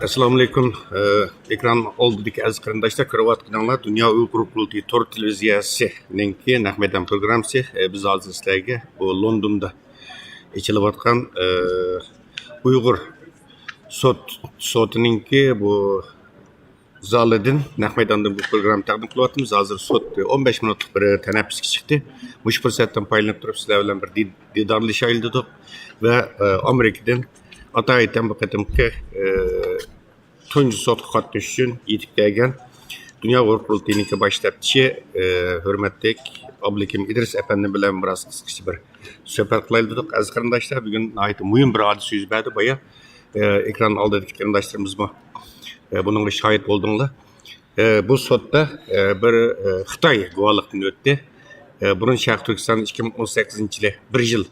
ئەسسالامۇئەلەيكۇم. ئېكران ئالدىدىكى ئەزىز قېرىنداشلار، كۆرۈۋاتقىنىڭلار دۇنيا ئۇيغۇر قۇرۇلتىيى تور تېلېۋىزىيەسىنىڭكى نەق مەيدان پروگراممىسى. بىز ھازىر سىلەرگە بۇ لوندوندا ئېچىلىۋاتقان ئۇيغۇر سوت سوتىنىڭكى بۇ زالىدىن، نەق مەيداندىن بۇ پروگرامما تەقدىم قىلىۋاتىمىز. ھازىر سوت ئون بەش مىنۇتلۇق بىر تەنەپپۇسكە چىقتى. مۇشۇ پۇرسەتتىن پايدىلىنىپ تۇرۇپ سىلەر بىلەن بىر دى- دىدارلىشايلى دېدۇق ۋە ئامېرىكىدىن ئاتايىتەن بۇ قېتىمقى تۇنجى سوتقا قاتنىشىش ئۈچۈن يېتىپ كەلگەن دۇنيا ئۇيغۇر قۇرۇلتىيىنىڭكى باش تەپتىشى، ھۆرمەتلىك ئابلىكىم ئىدرىس ئەپەندىم بىلەن بىراز قىسقىچە بىر سۆھبەت قىلايلى دېدۇق. ئەزىز قېرىنداشلار، بۈگۈن ناھايىتى مۇھىم بىر ھادىسە يۈز بەردى. بايا ئېكران ئالدىدىكى قېرىنداشلىرىمىزمۇ بۇنىڭغا شاھىت بولدۇڭلار. بۇ سوتتا بىر خىتاي گۇۋاھلىقتىن ئۆتتى. بۇرۇن شەرقىي تۈركىستان ئىككى مىڭ ئون سەككىزىنچى يىلى بىر يىل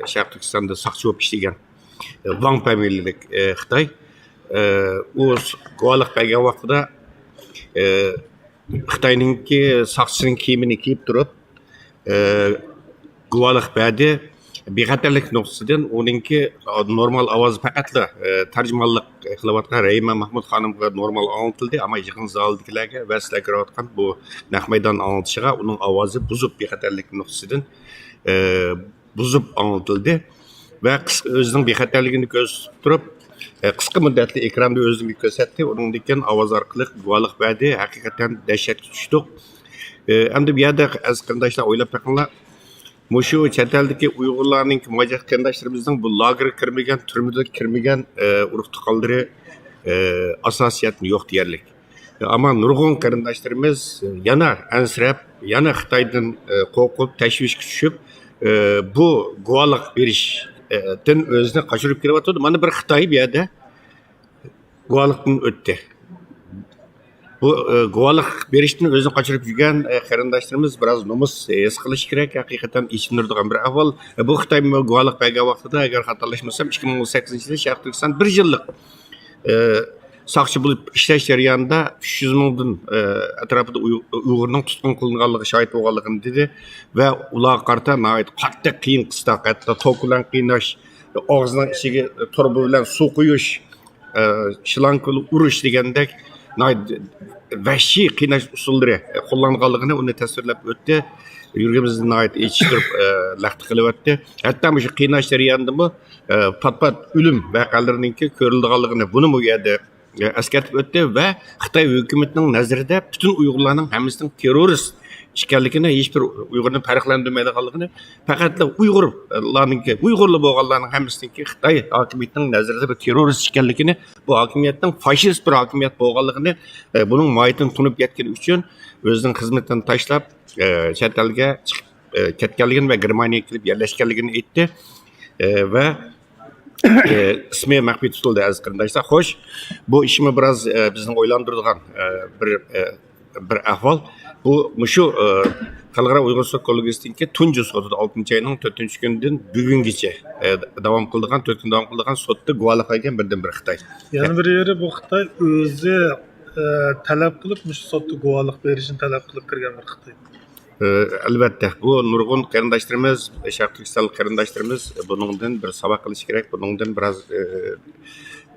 شەرقىي تۈركىستاندا ساقچى بولۇپ ئىشلىگەن ۋاڭ فامىلىلىك خىتاي. ئۇ گۇۋاھلىق بەرگەن ۋاقتىدا خىتاينىڭكى ساقچىسىنىڭ كىيىمىنى كىيىپ تۇرۇپ، ئى، گۇۋاھلىق بەردى. بىخەتەرلىك نۇقتىسىدىن ئۇنىڭكى نورمال ئاۋازى پەقەتلا، ئى، تەرجىمانلىق قىلىۋاتقان رەھىمە مەھمۇد خانىمغا نورمال ئاڭلىتىلدى، ئەمما يىغىن زالىدىكىلەرگە ۋە سىلەر كۆرۈۋاتقان بۇ نەق مەيدان ئاڭلىتىشىغا ئۇنىڭ ئاۋازى بۇزۇپ، بىخەتەرلىك نۇقتىسىدىن، ئى، بۇزۇپ ئاڭلىتىلدى ۋە قىس-، ئۆزىنىڭ بىخەتەرلىكىنى كۆرسىتىپ تۇرۇپ، ئى، قىسقا مۇددەتلىك ئېكراندا ئۆزىنى كۆرسەتتى، ئۇنىڭدىن كېيىن ئاۋاز ئارقىلىق گۇۋاھلىق بەردى. ھەقىقەتەن دەھشەتكە چۈشتۇق. ئى، ئەمدى بۇ يەردە ئەزىز قېرىنداشلار ئويلاپ بېقىڭلار. مۇشۇ چەت ئەلدىكى ئۇيغۇرلارنىڭكى، مۇھاجىر قېرىنداشلىرىمىزنىڭ بۇ لاگېرغا كىرمىگەن، تۈرمىدە كىرمىگەن، ئى، ئۇرۇق تۇغقانلىرى، ئى، ئاساسىيەتتىن يوق دېيەرلىك. ئەمما نۇرغۇن قېرىنداشلىرىمىز يەنە ئەنسىرەپ، يەنە خىتايدىن، ئى، قورقۇپ، تەشۋىشكە چۈشۈپ، ئى، بۇ گۇۋاھلىق بېرىشتىن ئۆزىنى قاچۇرۇپ كېلىۋاتىدۇ. مانا بىر خىتاي بۇ يەردە گۇۋاھلىقتىن ئۆتتى. بۇ، ئى، گۇۋاھلىق بېرىشتىن ئۆزىنى قاچۇرۇپ يۈرگەن، ئى، قېرىنداشلىرىمىز بىراز نومۇس ھېس قىلىشى كېرەك. ھەقىقەتەن ئېچىندۇرىدىغان بىر ئەھۋال. ئى، بۇ خىتاي گۇۋاھلىق بەرگەن ۋاقتىدا، ئەگەر خاتالاشمىسام، ئىككى مىڭ ئون سەككىزىنچى يىلى شەرقىي تۈركىستان بىر يىللىق، ئى، ساقچى بولۇپ ئىشلەش جەريانىدا ئۈچ يۈز مىڭدىن، ئى، ئەتراپىدا ئۇي-، ئۇيغۇرنىڭ تۇتقۇن قىلىنغانلىقىغا شاھىت بولغانلىقىنى دېدى ۋە ئۇلارغا قارىتا ناھايىتى قاتتىق قىيىن قىستاق، ھەتتا توك بىلەن قىيناش، ئاغزىنىڭ ئىچىگە تۇرۇبا بىلەن سۇ قۇيۇش، ئە، شلانكىلار ئۇرۇش دېگەندەك ناھايىتى ۋەھشىي قىيناش ئۇسۇللىرى قوللانغانلىقىنى ئۇنى تەسۋىرلەپ ئۆتتى. يۈرىكىمىزنى ناھايىتى ئېچىشتۇرۇپ، ئە، لەختە قىلىۋەتتى. ھەتتا مۇشۇ قىيناش جەريانىدىمۇ، ئە، پات-پات ئۆلۈم ۋەقەلىرىنىڭكى كۆرۈلىدىغانلىقىنى بۇنىمۇ ئۇ يەردە، ئە، ئەسكەرتىپ ئۆتتى ۋە خىتاي ھۆكۈمىتىنىڭ نەزىرىدە پۈتۈن ئۇيغۇرلارنىڭ ھەممىسىنىڭ تېررورىست ئىكەنلىكىنى، ھېچبىر ئۇيغۇرنى پەرقلەندۈرمەيدىغانلىقىنى، پەقەتلا ئۇيغۇرلارنىڭكى، ئۇيغۇرلا بولغانلارنىڭ ھەممىسىنىڭكى خىتاي ھاكىمىيىتىنىڭ نەزىرىدە بىر تېررورىست ئىكەنلىكىنى، بۇ ھاكىمىيەتنىڭ فاشىست بىر ھاكىمىيەت بولغانلىقىنى، ئە، بۇنىڭ ماھىيىتىنى تونۇپ يەتكىنى ئۈچۈن ئۆزىنىڭ خىزمىتىنى تاشلاپ، ئە، چەت ئەلگە چىقىپ، ئە، كەتكەنلىكىنى ۋە گېرمانىيەگە كېلىپ يەرلەشكەنلىكىنى ئېيتتى. ئە، ۋە، ئە، ئىسمى مەخپىي تۇتۇلدى، ئەزىز قېرىنداشلار. خوش، بۇ ئىشمۇ بىراز، ئە، بىزنى ئويلاندۇرىدىغان، ئە، بىر، ئە، بىر ئەھۋال. بۇ مۇشۇ، ئە، خەلقئارا ئۇيغۇر سوت كوللېگىيىسىنىڭكى تۇنجى سوتىدا ئالتىنچى ئاينىڭ تۆتىنچى كۈنىدىن بۈگۈنگىچە، ئە، داۋام قىلىدىغان، تۆت كۈن داۋام قىلىدىغان سوتتا گۇۋاھلىق بەرگەن بىردىنبىر خىتاي. يەنە بىر يېرى بۇ خىتاي ئۆزى، ئە، تەلەپ قىلىپ مۇشۇ سوتتا گۇۋاھلىق بېرىشنى تەلەپ قىلىپ كىرگەن بىر خىتاي. ئە، ئەلۋەتتە، بۇ نۇرغۇن قېرىنداشلىرىمىز، شەرقىي تۈركىستانلىق قېرىنداشلىرىمىز بۇنىڭدىن بىر ساۋاق قىلىشى كېرەك، بۇنىڭدىن بىراز، ئە،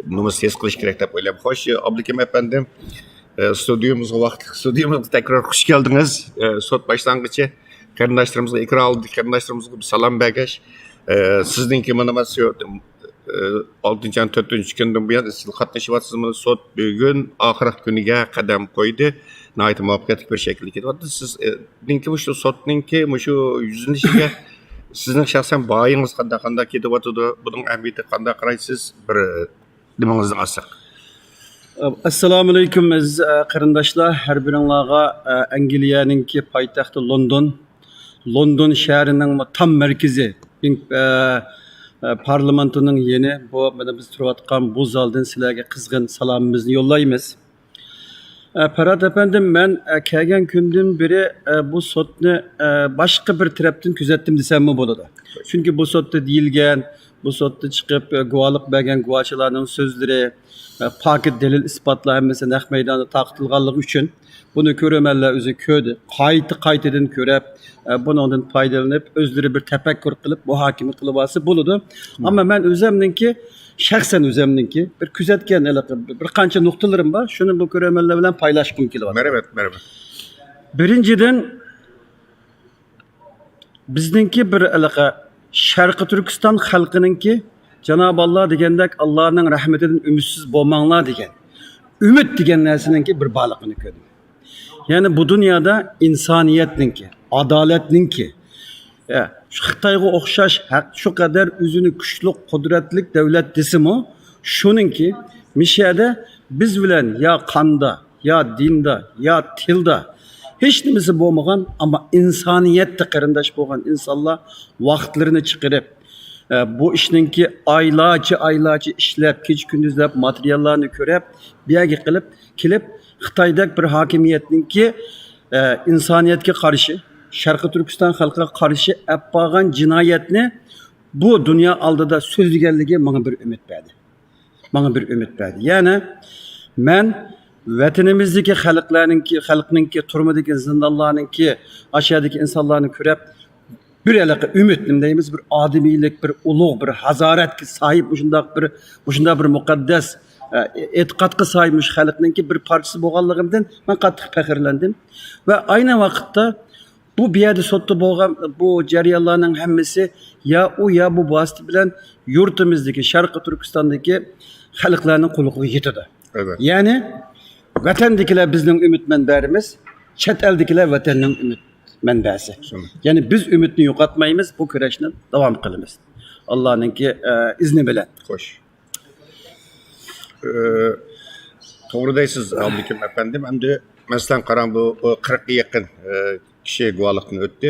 نومۇس ھېس قىلىشى كېرەك دەپ ئويلايمەن. خوش، ئابلىكىم ئەپەندىم، ئە، ستۇدىيىمىزغا ۋاقىتلىق، ستۇدىيىمىزغا تەكرار خۇش كەلدىڭىز. ئە، سوت باشلانغىچە قېرىنداشلىرىمىزغا، ئېكران ئالدىدىكى قېرىنداشلىرىمىزغا بىر سالام بەرگەچ، ئە، سىزنىڭكى مانا ئالتىنچى ئاينىڭ تۆتىنچى كۈنىدىن بۇيان ئىزچىل قاتنىشىۋاتىسىز. مانا سوت بۈگۈن ئاخىرقى كۈنىگە قەدەم قويدى. ناھايىتى مۇۋەپپەقىيەتلىك بىر شەكىلدە كېتىۋاتىدۇ. سىز، ئە، نىڭكى مۇشۇ سوتنىڭكى مۇشۇ يۈزلىنىشىگە سىزنىڭ شەخسەن باھايىڭىز قانداق، قانداق كېتىۋاتىدۇ؟ بۇنىڭ ئەھمىيىتىگە قانداق قارايسىز؟ بىر نېمىڭىزنى ئالساق. ئەسسالامۇئەلەيكۇم، ئەزىز، ئە، قېرىنداشلار. ھەر بىرىڭلارغا، ئە، ئەنگلىيەنىڭكى پايتەختى لوندون، لوندون شەھىرىنىڭ تام مەركىزى، ئە، ئە، پارلامېنتىنىڭ يېنى، بۇ مانا بىز تۇرۇۋاتقان بۇ زالدىن سىلەرگە قىزغىن سالامىمىزنى يوللايمىز. ئە، پەرھات ئەپەندىم، مەن، ئە، كەلگەن كۈندىن بېرى، ئە، بۇ سوتنى، ئە، باشقا بىر تەرەپتىن كۆزەتتىم دېسەممۇ بولىدۇ. چۈنكى بۇ سوتتا دېيىلگەن، بۇ سوتتا چىقىپ، ئە، گۇۋاھلىق بەرگەن گۇۋاچىلارنىڭ سۆزلىرى، ئە، پاكىت دەلىل-ئىسپاتلار ھەممىسى نەق مەيداندا تارقىتىلغانلىقى ئۈچۈن بۇنى كۆرۈرمەنلەر ئۆزى كۆردى. قايتا-قايتىدىن كۆرۈپ، ئە، بۇنىڭدىن پايدىلىنىپ، ئۆزلىرى بىر تەپەككۇر قىلىپ، مۇھاكىمە قىلىۋالسا بولىدۇ. ئەمما مەن ئۆزۈمنىڭكى، شەخسەن ئۆزۈمنىڭكى بىر كۆزەتكەن ھېلىقى بىر قانچە نۇقتىلىرىم بار. شۇنى بۇ كۆرۈرمەنلەر بىلەن پايلاشقۇم كېلىۋاتىدۇ. مەرھەمەت، مەرھەمەت. بىرىنچىدىن، بىزنىڭكى بىر ھېلىقى شەرقىي تۈركىستان خەلقىنىڭكى، جانابى ئاللا دېگەندەك، ئاللانىڭ رەھمىتىدىن ئۈمىدسىز بولماڭلار دېگەن، ئۈمىد دېگەن نەرسىنىڭكى بىر بارلىقىنى كۆردۈم. يەنى بۇ دۇنيادا ئىنسانىيەتنىڭكى، ئادالەتنىڭكى، ئە، شۇ خىتايغا ئوخشاش ھەق، شۇ قەدەر ئۆزىنى كۈچلۈك، قۇدرەتلىك دۆلەت دېسىمۇ، شۇنىڭكى مىشەدە بىز بىلەن يا قاندا، يا دىندا، يا تىلدا ھېچ نېمىسى بولمىغان، ئەمما ئىنسانىيەتتە قېرىنداش بولغان ئىنسانلار ۋاقىتلىرىنى چىقىرىپ، ئە، بۇ ئىشنىڭكى ئايلارچە، ئايلارچە ئىشلەپ، كېچە كۈندۈزلەپ ماتېرىياللارنى كۆرۈپ، بۇ يەرگە قىلىپ، كېلىپ، خىتايدەك بىر ھاكىمىيەتنىڭكى، ئە، ئىنسانىيەتكە قارشى، شەرقىي تۈركىستان خەلقىگە قارشى ئەپ بارغان جىنايەتنى بۇ دۇنيا ئالدىدا سۆزلىگەنلىكى ماڭا بىر ئۈمىد بەردى. ماڭا بىر ئۈمىد بەردى. يەنى مەن ۋەتىنىمىزدىكى خەلقلەرنىڭكى، خەلقنىڭكى، تۈرمىدىكى، زىندانلارنىڭكى، ئاشۇ يەردىكى ئىنسانلارنى كۆرۈپ، بىر ھېلىقى ئۈمىد، نېمە دەيمىز، بىر ئادىمىيلىك، بىر ئۇلۇغ، بىر ھازارەتكە ساھىب، مۇشۇنداق بىر، مۇشۇنداق بىر مۇقەددەس، ئە، ئېتىقادقا ساھىب مۇشۇ خەلقنىڭكى بىر پارچىسى بولغانلىقىمدىن مەن قاتتىق پەخىرلەندىم. ۋە ئاينى ۋاقىتتا بۇ، بۇ يەردە سوتتا بولغان بۇ جەريانلارنىڭ ھەممىسى يا ئۇ، يا بۇ ۋاسىتە بىلەن يۇرتىمىزدىكى، شەرقىي تۈركىستاندىكى خەلقلەرنىڭ قۇلىقىغا يېتىدۇ. ئەلۋەتتە. يەنى ۋەتەندىكىلەر بىزنىڭ ئۈمىد مەنبەلىرىمىز، چەت ئەلدىكىلەر ۋەتەننىڭ ئۈمىد مەنبەسى. شۇنداق. يەنى بىز ئۈمىدنى يوقاتمايمىز، بۇ كۈرەشنى داۋام قىلىمىز. ئاللانىڭكى، ئە، ئىزنى بىلەن. خوش. ئە، توغرا دەيسىز، ئابلىكىم ئەپەندىم. ئەمدى مەسىلەن، قاراڭ، بۇ، بۇ قىرىققا يېقىن، ئە، كىشى گۇۋاھلىقتىن ئۆتتى.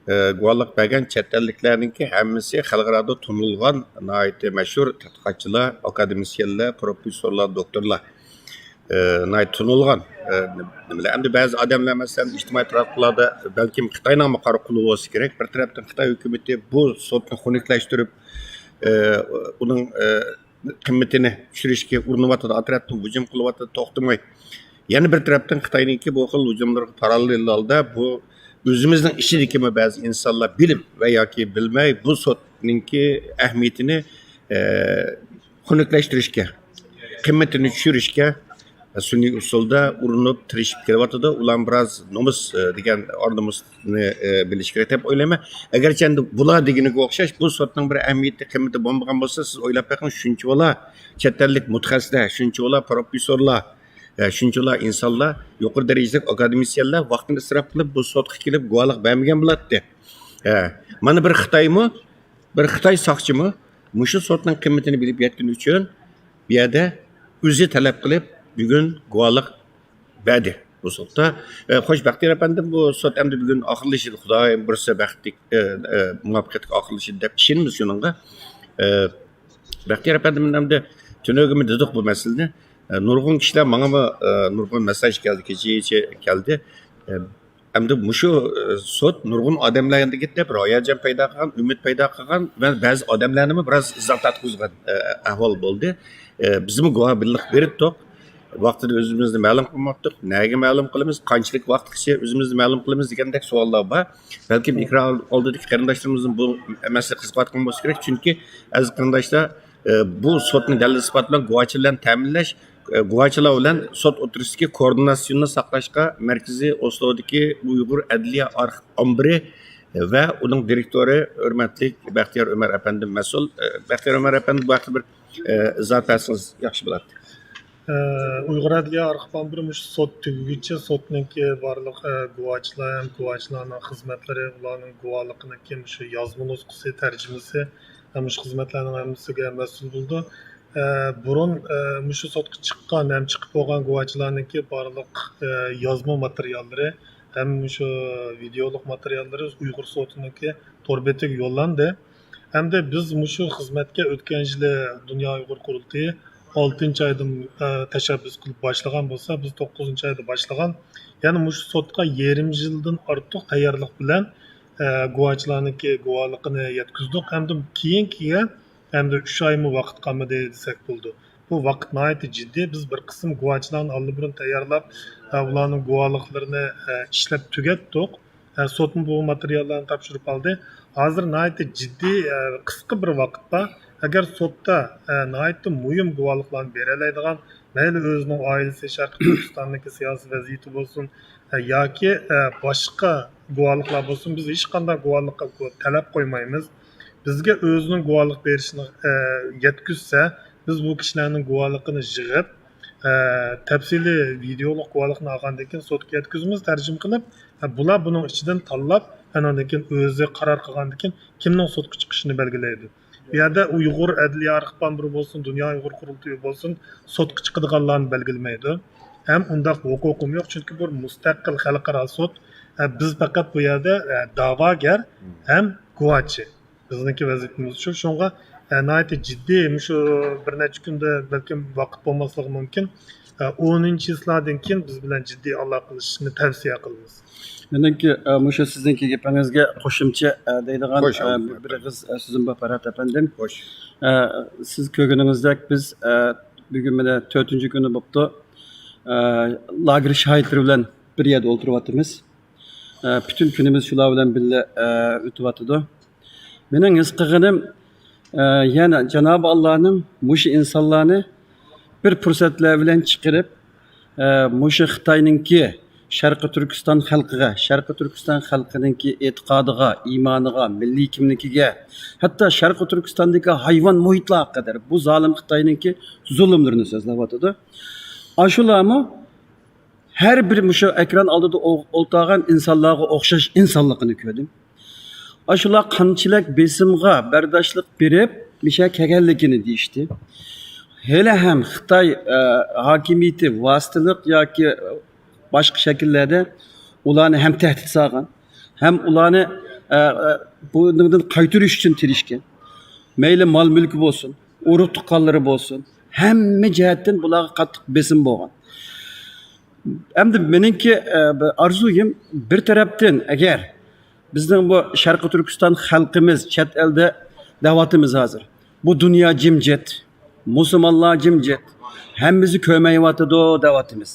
ئە، گۇۋاھلىق بەرگەن چەت ئەللىكلەرنىڭكى ھەممىسى خەلقئارادا تونۇلغان، ناھايىتى مەشھۇر تەتقىقاتچىلار، ئاكادېمىسىيەنلەر، پروفېسسورلار، دوكتورلار. ئە، ناھايىتى تونۇلغان. ئە، نېمىلەر، ئەمدى بەزى ئادەملەر، مەسىلەن، ئىجتىمائىي تاراتقۇلاردا بەلكىم خىتاينىڭمۇ قارا قولى بولسا كېرەك، بىر تەرەپتىن خىتاي ھۆكۈمىتى بۇ سوتنى خۇنۈكلەشتۈرۈپ، ئە، ئۇنىڭ، ئە، قىممىتىنى چۈشۈرۈشكە ئۇرۇنۇۋاتىدۇ، ئا تەرەپتىن ھۇجۇم قىلىۋاتىدۇ توختىماي. يەنە بىر تەرەپتىن خىتاينىڭكى بۇ خىل ھۇجۇملىرىغا پاراللېل ھالدا بۇ ئۆزىمىزنىڭ ئىچىدىكىمۇ بەزى ئىنسانلار بىلىپ ۋە ياكى بىلمەي بۇ سوتنىڭكى ئەھمىيىتىنى، ئە، خۇنۈكلەشتۈرۈشكە، قىممىتىنى چۈشۈرۈشكە سۈنئىي ئۇسۇلدا ئۇرۇنۇپ، تىرىشىپ كېلىۋاتىدۇ. ئۇلار بىراز نومۇس، ئە، دېگەن ئار-نومۇسنى، ئە، بىلىشى كېرەك دەپ ئويلايمەن. ئەگەرچە ئەمدى بۇلار دېگىنىگە ئوخشاش بۇ سوتنىڭ بىر ئەھمىيىتى، قىممىتى بولمىغان بولسا، سىز ئويلاپ بېقىڭ، شۇنچىۋالا چەت ئەللىك مۇتەخەسسىسلەر، شۇنچىۋالا پروفېسسورلار، ئە، شۇنچىۋالا ئىنسانلار، يۇقىرى دەرىجىلىك ئاكادېمىسىيەنلەر ۋاقتىنى ئىسراپ قىلىپ، بۇ سوتقا كېلىپ گۇۋاھلىق بەرمىگەن بولاتتى. ئە، مانا بىر خىتايمۇ، بىر خىتاي ساقچىمۇ مۇشۇ سوتنىڭ قىممىتىنى بىلىپ يەتكىنى ئۈچۈن بۇ يەردە ئۆزى تەلەپ قىلىپ بۈگۈن گۇۋاھلىق بەردى بۇ سوتتا. ئە، خوش، بەختىيار ئەپەندىم، بۇ سوت ئەمدى بۈگۈن ئاخىرلىشىدۇ. خۇدايىم بۇيرۇسا بەختلىك، ئە، ئە، مۇۋەپپەقىيەتلىك ئاخىرلىشىدۇ دەپ ئىشىنىمىز شۇنىڭغا. ئە، بەختىيار ئەپەندىم، ئەمدى تۈنۈگۈنمۇ دېدۇق بۇ مەسىلىنى. ئە، نۇرغۇن كىشىلەر ماڭىمۇ، ئە، نۇرغۇن مەساج كەلدى، كېچىچە كەلدى. ئە، ئەمدى مۇشۇ، ئە، سوت نۇرغۇن ئادەملەرگە دەپ بىر ھاياجان پەيدا قىلغان، ئۈمىد پەيدا قىلغان ۋە بەزى ئادەملەرنىمۇ بىراز ئىزا تارتقۇزغان، ئە، ئەھۋال بولدى. ئە، بىزمۇ گۇۋاھ بىللىق بېرىتتۇق. ۋاقتىدا ئۆزىمىزنى مەلۇم قىلماپتۇق. نەگە مەلۇم قىلىمىز، قانچىلىك ۋاقىتقىچە ئۆزىمىزنى مەلۇم قىلىمىز دېگەندەك سوئاللار بار. بەلكىم ئېكران ئالدىدىكى قېرىنداشلىرىمىزمۇ بۇ مەسىلىگە قىزىقىۋاتقان بولسا كېرەك. چۈنكى ئەزىز قېرىنداشلار، ئە، بۇ سوتنى دەلىل-ئىسپات بىلەن گۇۋاچى بىلەن تەمىنلەش، ئە، گۇۋاچىلار بىلەن سوت ئوتتۇرىسىدىكى كوئوردىناتسىيوننى ساقلاشقا مەركىزىي ئوسلودىكى ئۇيغۇر ئەدلىيە ئارخىپ ئامبىرى ۋە ئۇنىڭ دىرېكتورى ھۆرمەتلىك بەختىيار ئۆمەر ئەپەندىم مەسئۇل. ئە، بەختىيار ئۆمەر ئەپەندى، بۇ ھەقتە بىر، ئە، ئىزاھات بەرسىڭىز ياخشى بولاتتى. ئە، ئۇيغۇر ئەدلىيە ئارخىپ ئامبىرى مۇشۇ سوت تۈگىگىچە سوتنىڭكى بارلىق، ئە، گۇۋاچىلار ھەم گۇۋاچىلارنىڭ خىزمەتلىرى، ئۇلارنىڭ گۇۋاھلىقىنىڭكى مۇشۇ يازما نۇسخىسى، تەرجىمىسى ھەم مۇشۇ خىزمەتلەرنىڭ ھەممىسىگە مەسئۇل بولىدۇ. ئە، بۇرۇن، ئە، مۇشۇ سوتقا چىققان ھەم چىقىپ بولغان گۇۋاچىلارنىڭكى بارلىق، ئە، يازما ماتېرىياللىرى ھەم مۇشۇ ۋىدېئولۇق ماتېرىياللىرى ئۇيغۇر سوتىنىڭكى تور بېتىگە يوللاندى. ئەمدى بىز مۇشۇ خىزمەتكە ئۆتكەن يىلى دۇنيا ئۇيغۇر قۇرۇلتىيى ئالتىنچى ئايدىن، ئە، تەشەببۇس قىلىپ باشلىغان بولسا، بىز توققۇزىنچى ئايدا باشلىغان. يەنى مۇشۇ سوتقا يېرىم يىلدىن ئارتۇق تەييارلىق بىلەن، ئە، گۇۋاچىلارنىڭكى گۇۋاھلىقىنى يەتكۈزدۇق. ھەمدە كېيىنكىگە ئەمدى ئۈچ ئايمۇ ۋاقىت قالمىدى دېسەك بولىدۇ. بۇ ۋاقىت ناھايىتى جىددىي. بىز بىر قىسىم گۇۋاچىلارنى ئاللىبۇرۇن تەييارلاپ، ئە، ئۇلارنىڭ گۇۋاھلىقلىرىنى، ئە، ئىشلەپ تۈگەتتۇق. ئە، سوتمۇ بۇ ماتېرىياللارنى تاپشۇرۇپ ئالدى. ھازىر ناھايىتى جىددىي، ئە، قىسقا بىر ۋاقىت بار. ئەگەر سوتتا، ئە، ناھايىتى مۇھىم گۇۋاھلىقلارنى بېرەلەيدىغان، مەيلى ئۆزىنىڭ ئائىلىسى، شەرقىي تۈركىستاندىكى سىياسىي ۋەزىيىتى بولسۇن، ئە، ياكى، ئە، باشقا گۇۋاھلىقلار بولسۇن، بىز ھېچقانداق گۇۋاھلىققا گۇ-، تەلەپ قويمايمىز. بىزگە ئۆزىنىڭ گۇۋاھلىق بېرىشىنى، ئە، يەتكۈزسە، بىز بۇ كىشىلەرنىڭ گۇۋاھلىقىنى يىغىپ، ئە، تەپسىلىي ۋىدېئولۇق گۇۋاھلىقنى ئالغاندىن كېيىن سوتقا يەتكۈزىمىز، تەرجىمە قىلىپ، ئە، بۇلار بۇنىڭ ئىچىدىن تاللاپ، ئاندىن كېيىن ئۆزى قارار قىلغاندىن كېيىن كىمنىڭ سوتقا چىقىشىنى بەلگىلەيدۇ. بۇ يەردە ئۇيغۇر ئەدلىيە ئارخىپئامبىرى بولسۇن، دۇنيا ئۇيغۇر قۇرۇلتىيى بولسۇن، سوتقا چىقىدىغانلارنى بەلگىلىمەيدۇ. ھەم ئۇنداق ھوقۇقىمۇ يوق، چۈنكى بۇ مۇستەقىل خەلقئارا سوت. ئە، بىز پەقەت بۇ يەردە، ئە، داۋاگەر ھەم گۇۋاچى. بىزنىڭكى ۋەزىپىمىز شۇ. شۇڭا، ئە، ناھايىتى جىددىي، مۇشۇ بىر نەچچە كۈندە بەلكىم ۋاقىت بولماسلىقى مۇمكىن. ئە، ئونىنچى چىسلادىن كېيىن بىز بىلەن جىددىي ئالاقىلىشىشنى تەۋسىيە قىلىمىز. مېنىڭكى، ئە، مۇشۇ سىزنىڭكى گېپىڭىزگە قوشۇمچە، ئە، دەيدىغان، خوش، ئە، ئالدى بىر ئېغىز، ئە، سۆزۈم بار، پەرھات ئەپەندىم. خوش. ئە، سىز كۆرگىنىڭىزدەك بىز، ئە، بۈگۈن مانا تۆتىنچى كۈنى بوپتۇ. ئە، لاگېر شاھىتلىرى بىلەن بىر يەردە ئولتۇرۇۋاتىمىز. ئە، پۈتۈن كۈنىمىز شۇلار بىلەن بىللە، ئە، ئۆتۈۋاتىدۇ. مېنىڭ ھېس قىلغىنىم، ئە، يەنە جانابى ئاللانىڭ مۇشۇ ئىنسانلارنى بىر پۇرسەتلەر بىلەن چىقىرىپ، ئە، مۇشۇ خىتاينىڭكى شەرقىي تۈركىستان خەلقىگە، شەرقىي تۈركىستان خەلقىنىڭكى ئېتىقادىغا، ئىمانىغا، مىللىي كىملىكىگە، ھەتتا شەرقىي تۈركىستاندىكى ھايۋان مۇھىتلارغا قەدەر بۇ زالىم خىتاينىڭكى زۇلۇملىرىنى سۆزلەۋاتىدۇ. ئاشۇلارمۇ ھەر بىر مۇشۇ ئېكران ئالدىدا ئو-، ئولتۇرغان ئىنسانلارغا ئوخشاش ئىنسانلىقىنى كۆردۈم. ئاشۇلار قانچىلىك بېسىمغا بەرداشلىق بېرىپ، مۇشۇ يەرگە كەلگەنلىكىنى دېيىشتى. ھېلىھەم خىتاي، ئە، ھاكىمىيىتى ۋاسىتىلىق ياكى باشقا شەكىللەردە ئۇلارنى ھەم تەھدىت سالغان، ھەم ئۇلارنى، ئە، ئە، بۇنىڭدىن قايتۇرۇش ئۈچۈن تىرىشكەن. مەيلى مال-مۈلكى بولسۇن، ئۇرۇق-تۇغقانلىرى بولسۇن، ھەممە جەھەتتىن بۇلارغا قاتتىق بېسىم بولغان. ئەمدى مېنىڭكى، ئە، بىر ئارزۇيۇم، بىر تەرەپتىن، ئەگەر بىزنىڭ بۇ شەرقىي تۈركىستان خەلقىمىز چەت ئەلدە دەۋاتىمىز ھازىر. بۇ دۇنيا جىمجىت، مۇسۇلمانلار جىمجىت، ھەممىمىزنى كۆرمەيۋاتىدۇ دەۋاتىمىز.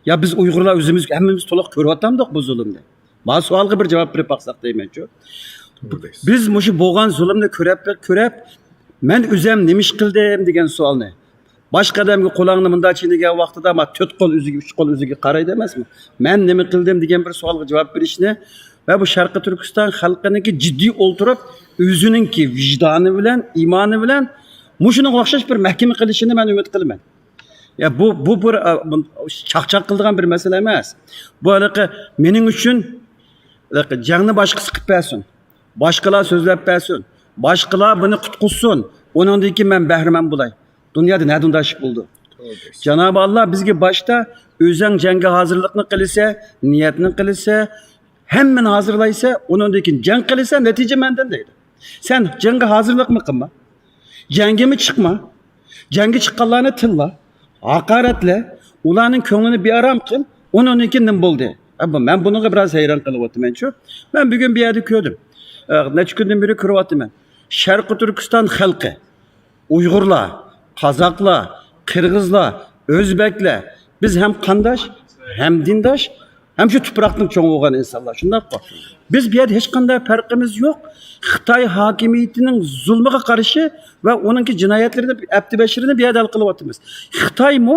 يا بىز ئۇيغۇرلار ئۆزىمىز ھەممىمىز تولۇق كۆرۈۋاتامدۇق بۇ زۇلۇمنى؟ مانا سوئالغا بىر جاۋاب بېرىپ باقساق دەيمەنچۇ. بىز مۇشۇ بولغان زۇلۇمنى كۆرۈپ، كۆرۈپ، مەن ئۆزۈم نېمە ئىش قىلدىم دېگەن سوئالنى. باشقا ئادەمگە قولۇڭنى مۇنداق چىڭ دېگەن ۋاقتىدا، ما تۆت قول ئۆزىگە، ئۈچ قول ئۆزىگە قارايدۇ ئەمەسمۇ؟ مەن نېمە قىلدىم دېگەن بىر سوئالغا جاۋاب بېرىشنى ۋە بۇ شەرقىي تۈركىستان خەلقىنىڭكى جىددىي ئولتۇرۇپ، ئۆزىنىڭكى ۋىجدانى بىلەن، ئىمانى بىلەن مۇشۇنىڭغا ئوخشاش بىر مەھكىمە قىلىشىنى مەن ئۈمىد قىلىمەن. يا، بۇ، بۇ بىر، ئا، بۇ چاقچاق قىلىدىغان بىر مەسىلە ئەمەس. بۇ ھېلىقى مېنىڭ ئۈچۈن ھېلىقى جەڭنى باشقىسى قىلىپ بەرسۇن. باشقىلار سۆزلەپ بەرسۇن. باشقىلار بۇنى قۇتقۇزسۇن. ئۇنىڭدىن كېيىن مەن بەھرىمەن بولاي. دۇنيادا نەدە ئۇنداق ئىش بولىدۇ؟ جانابى ئاللا بىزگە باشتا ئۆزۈڭ جەڭگە ھازىرلىقنى قىلىسە، نىيەتنى قىلىسە، ھەممىنى ھازىرلايسە، ئۇنىڭدىن كېيىن جەڭ قىلىسە، نەتىجە مەندىن دەيدۇ. سەن جەڭگە ھازىرلىقمۇ قىلما. جەڭگىمۇ چىقما. جەڭگە چىققانلارنى تىللا. ھاقارەتلە. ئۇلارنىڭ كۆڭلىنى بىئارام قىل. ئۇنىڭدىن كېيىن نېمە بولدى؟ ئە، بۇ، مەن بۇنىڭغا بىراز ھەيران قېلىۋاتىمەنچۇ. مەن بۈگۈن بۇ يەردە كۆردۈم. ئە، نەچچە كۈندىن بېرى كۆرۈۋاتىمەن. شەرقىي تۈركىستان خەلقى، ئۇيغۇرلار، قازاقلار، قىرغىزلار، ئۆزبەكلەر، بىز ھەم قانداش، ھەم دىنداش، ھەم شۇ تۇپراقتىن چوڭ بولغان ئىنسانلار، شۇنداققۇ؟ بىز بۇ يەردە ھېچقانداق پەرقىمىز يوق. خىتاي ھاكىمىيىتىنىڭ زۇلمىغا قارشى ۋە ئۇنىڭكى جىنايەتلىرىنى، ئەپتى بەشىرىنى بۇ يەردە ھەل قىلىۋاتىمىز. خىتايمۇ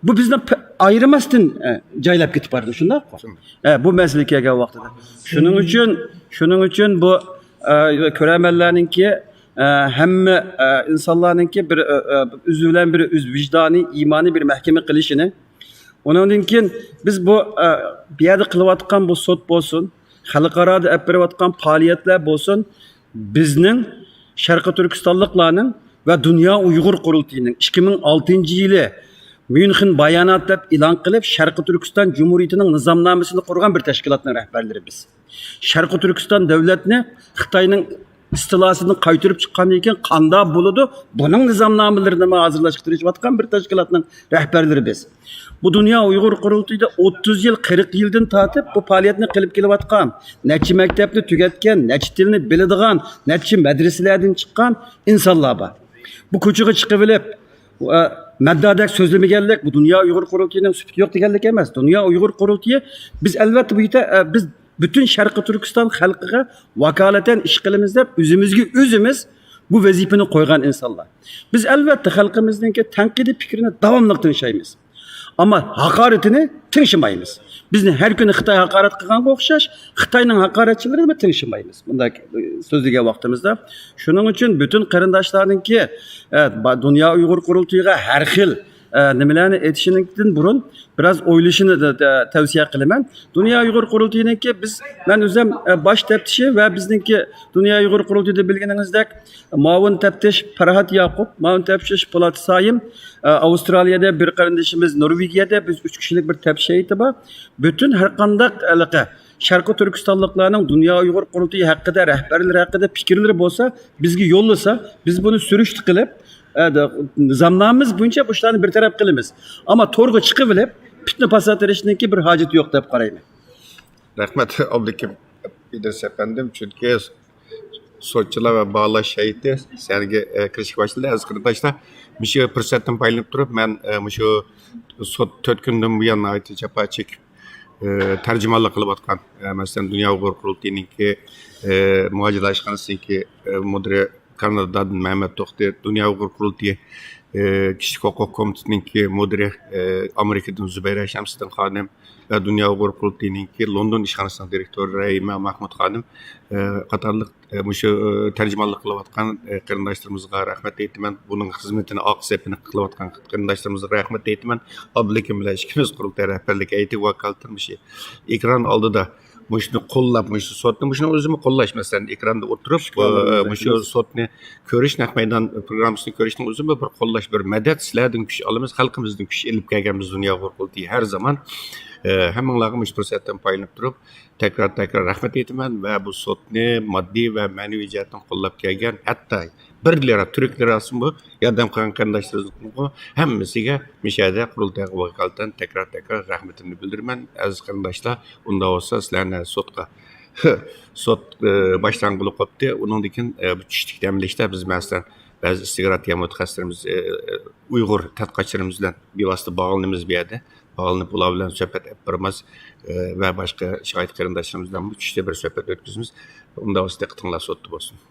بۇ بىزنى پ-، ئايرىماستىن، ئە، جايلاپ كېتىپ بارىدۇ، شۇنداققۇ؟ شۇنداق. ئە، بۇ مەسىلىگە كەلگەن ۋاقتىدا. شۇنىڭ ئۈچۈن، شۇنىڭ ئۈچۈن بۇ، ئە، كۆرەرمەنلەرنىڭكى، ئە، ھەممە، ئە، ئىنسانلارنىڭكى بىر، ئە، ئە، ئۆزى بىلەن بىر ئۆز ۋىجدانى، ئىمانى بىر مەھكىمە قىلىشىنى، ئۇنىڭدىن كېيىن بىز بۇ، ئە، بۇ يەردە قىلىۋاتقان بۇ سوت بولسۇن، خەلقئارادا ئېلىپ بېرىۋاتقان پائالىيەتلەر بولسۇن، بىزنىڭ شەرقىي تۈركىستانلىقلارنىڭ ۋە دۇنيا ئۇيغۇر قۇرۇلتىيىنىڭ ئىككى مىڭ ئالتىنچى يىلى ميۇنخېن بايانات دەپ ئېلان قىلىپ، شەرقىي تۈركىستان جۇمھۇرىيىتىنىڭ نىزامنامىسىنى قۇرغان بىر تەشكىلاتنىڭ رەھبەرلىرى بىز. شەرقىي تۈركىستان دۆلەتنى خىتاينىڭ ئىستىلاسىدىن قايتۇرۇپ چىققاندىن كېيىن قانداق بولىدۇ؟ بۇنىڭ نىزامنامىلىرىنىمۇ ھازىرلاشقا تىرىشىۋاتقان بىر تەشكىلاتنىڭ رەھبەرلىرى بىز. بۇ دۇنيا ئۇيغۇر قۇرۇلتىيىدا ئوتتۇز يىل، قىرىق يىلدىن تارتىپ بۇ پائالىيەتنى قىلىپ كېلىۋاتقان، نەچچە مەكتەپنى تۈگەتكەن، نەچچە تىلنى بىلىدىغان، نەچچە مەدرىسىلەردىن چىققان ئىنسانلار بار. بۇ كوچىغا چىقىۋېلىپ، ئە، مەددادەك سۆزلىمىگەنلىك، بۇ دۇنيا ئۇيغۇر قۇرۇلتىيىنىڭ سۈپىتى يوق دېگەنلىك ئەمەس. دۇنيا ئۇيغۇر قۇرۇلتىيى، بىز ئەلۋەتتە بۇ يېتە-، ئە، بىز پۈتۈن شەرقىي تۈركىستان خەلقىگە ۋاكالىتەن ئىش قىلىمىز دەپ، ئۆزىمىزگە ئۆزىمىز بۇ ۋەزىپىنى قويغان ئىنسانلار. بىز ئەلۋەتتە خەلقىمىزنىڭكى تەنقىدىي پىكرىنى داۋاملىق تىڭشايمىز. ئەمما ھاقارىتىنى تىڭشىمايمىز. بىزنى ھەر كۈنى خىتاي ھاقارەت قىلغانغا ئوخشاش، خىتاينىڭ ھاقارەتچىلىرىنىمۇ تىڭشىمايمىز. بۇنداق، ئە، سۆزلىگەن ۋاقتىمىزدا. شۇنىڭ ئۈچۈن پۈتۈن قېرىنداشلارنىڭكى، ئە، با-، دۇنيا ئۇيغۇر قۇرۇلتىيىغا ھەر خىل، ئە، نېمىلەرنى ئېيتىشىدىن بۇرۇن بىراز ئويلىشىنى دە-، دە-، تەۋسىيە قىلىمەن. دۇنيا ئۇيغۇر قۇرۇلتىيىنىڭكى بىز، مەن ئۆزۈم، ئە، باش تەپتىشى ۋە بىزنىڭكى دۇنيا ئۇيغۇر قۇرۇلتىيىدا بىلگىنىڭىزدەك مۇئاۋىن تەپتىش پەرھات ياقۇپ، مۇئاۋىن تەپتىش پولات سايىم، ئە، ئاۋسترالىيەدە بىر قېرىندىشىمىز، نورۋېگىيەدە بىز ئۈچ كىشىلىك بىر تەپتىش ھەيئىتى بار. پۈتۈن ھەر قانداق ھېلىقى شەرقىي تۈركىستانلىقلارنىڭ دۇنيا ئۇيغۇر قۇرۇلتىيى ھەققىدە، رەھبەرلىرى ھەققىدە پىكىرلىرى بولسا، بىزگە يوللىسا، بىز بۇنى سۈرۈشتە قىلىپ، ئە، دە-، نىزامنامىمىز بويىچە بۇ ئىشلارنى بىر تەرەپ قىلىمىز. ئەمما تورغا چىقىۋېلىپ، پىتنە پاسات تېرىشنىڭكى بىر ھاجىتى يوق دەپ قارايمەن. رەھمەت، ئابلىكىم ئىدرىس ئەپەندىم، چۈنكى سوتچىلار ۋە باھالاش ھەيئىتى سەھنىگە، ئە، كىرىشكە باشلىدى. ئەزىز قېرىنداشلار، مۇشۇ پۇرسەتتىن پايدىلىنىپ تۇرۇپ، مەن، ئە، مۇشۇ سوت تۆت كۈندىن بۇيان ناھايىتى جاپا چېكىپ، ئە، تەرجىمانلىق قىلىۋاتقان، ئە، مەسىلەن، دۇنيا ئۇيغۇر قۇرۇلتىيىنىڭكى، ئە، مۇھاجىرلار ئىشخانىسىنىڭكى، ئە، مۇدىرى كانادادىن مەمەت توختى، دۇنيا ئۇيغۇر قۇرۇلتىيى، ئى، كىشىلىك ھوقۇق كومىتېتىنىڭكى مۇدىرى، ئى، ئامېرىكىدىن زۇبەيرە شەمسىدىن خانىم ۋە دۇنيا ئۇيغۇر قۇرۇلتىيىنىڭكى لوندون ئىشخانىسىنىڭ دىرېكتورى رەھىمە مەھمۇد خانىم، ئى، قاتارلىق، ئى، مۇشۇ، ئى، تەرجىمانلىق قىلىۋاتقان، ئى، قېرىنداشلىرىمىزغا رەھمەت ئېيتىمەن. بۇنىڭ خىزمىتىنى ئارقا سەپىنى قىلىۋاتقان قېرىنداشلىرىمىزغا رەھمەت ئېيتىمەن. ئابلىكىم بىلەن ئىككىمىز قۇرۇلتاي رەھبەرلىك ھەيئىتى ۋاكالىتەن مۇشۇ ئېكران ئالدىدا مۇشۇنى قوللاپ، مۇشۇ سوتنى، مۇشۇنىڭ ئۆزىمۇ قوللاش، مەسىلەن، ئېكراندا ئولتۇرۇپ، ئىشىك ئالدىمىز، مۇشۇ سوتنى كۆرۈش، نەق مەيدان پروگراممىسىنى كۆرۈشنىڭ ئۆزىمۇ بىر قوللاش، بىر مەدەت. سىلەردىن كۈچ ئالىمىز، خەلقىمىزدىن كۈچ ئېلىپ كەلگەنمىز دۇنيا ئۇيغۇر قۇرۇلتىيى ھەر زامان. ئە، ھەممىڭلارغا مۇشۇ پۇرسەتتىن پايدىلىنىپ تۇرۇپ، تەكرار، تەكرار رەھمەت ئېيتىمەن ۋە بۇ سوتنى ماددىي ۋە مەنىۋى جەھەتتىن قوللاپ كەلگەن، ھەتتا بىر لىرا، تۈرك لىراسىمۇ ياردەم قىلغان قېرىنداشلىرىمىزغا ھەممىسىگە مۇشۇ يەردە قۇرۇلتايغا ۋاكالىتەن تەكرار، تەكرار رەھمىتىمنى بىلدۈرىمەن. ئەزىز قېرىنداشلار، ئۇنداق بولسا سىلەرنى سوتقا، سوت، ئى، باشلانغىلى قوپتى. ئۇنىڭدىن كېيىن، ئى، بۇ چۈشتىكى دەم ئېلىشتا بىز، مەسىلەن، بەزى ئىستىگراتىيە مۇتەخەسسىسلىرىمىز، ئى، ئۇيغۇر تەتقىقاتچىلىرىمىز بىلەن بىۋاسىتە باغلىنىمىز بۇ يەردە. باغلىنىپ، ئۇلار بىلەن سۆھبەت ئېلىپ بېرىمىز، ئى، ۋە باشقا شاھىت قېرىنداشلىرىمىز بىلەن بۇ چۈشتە بىر سۆھبەت ئۆتكۈزىمىز. ئۇنداق بولسا دىققىتىڭلار سوتتا بولسۇن.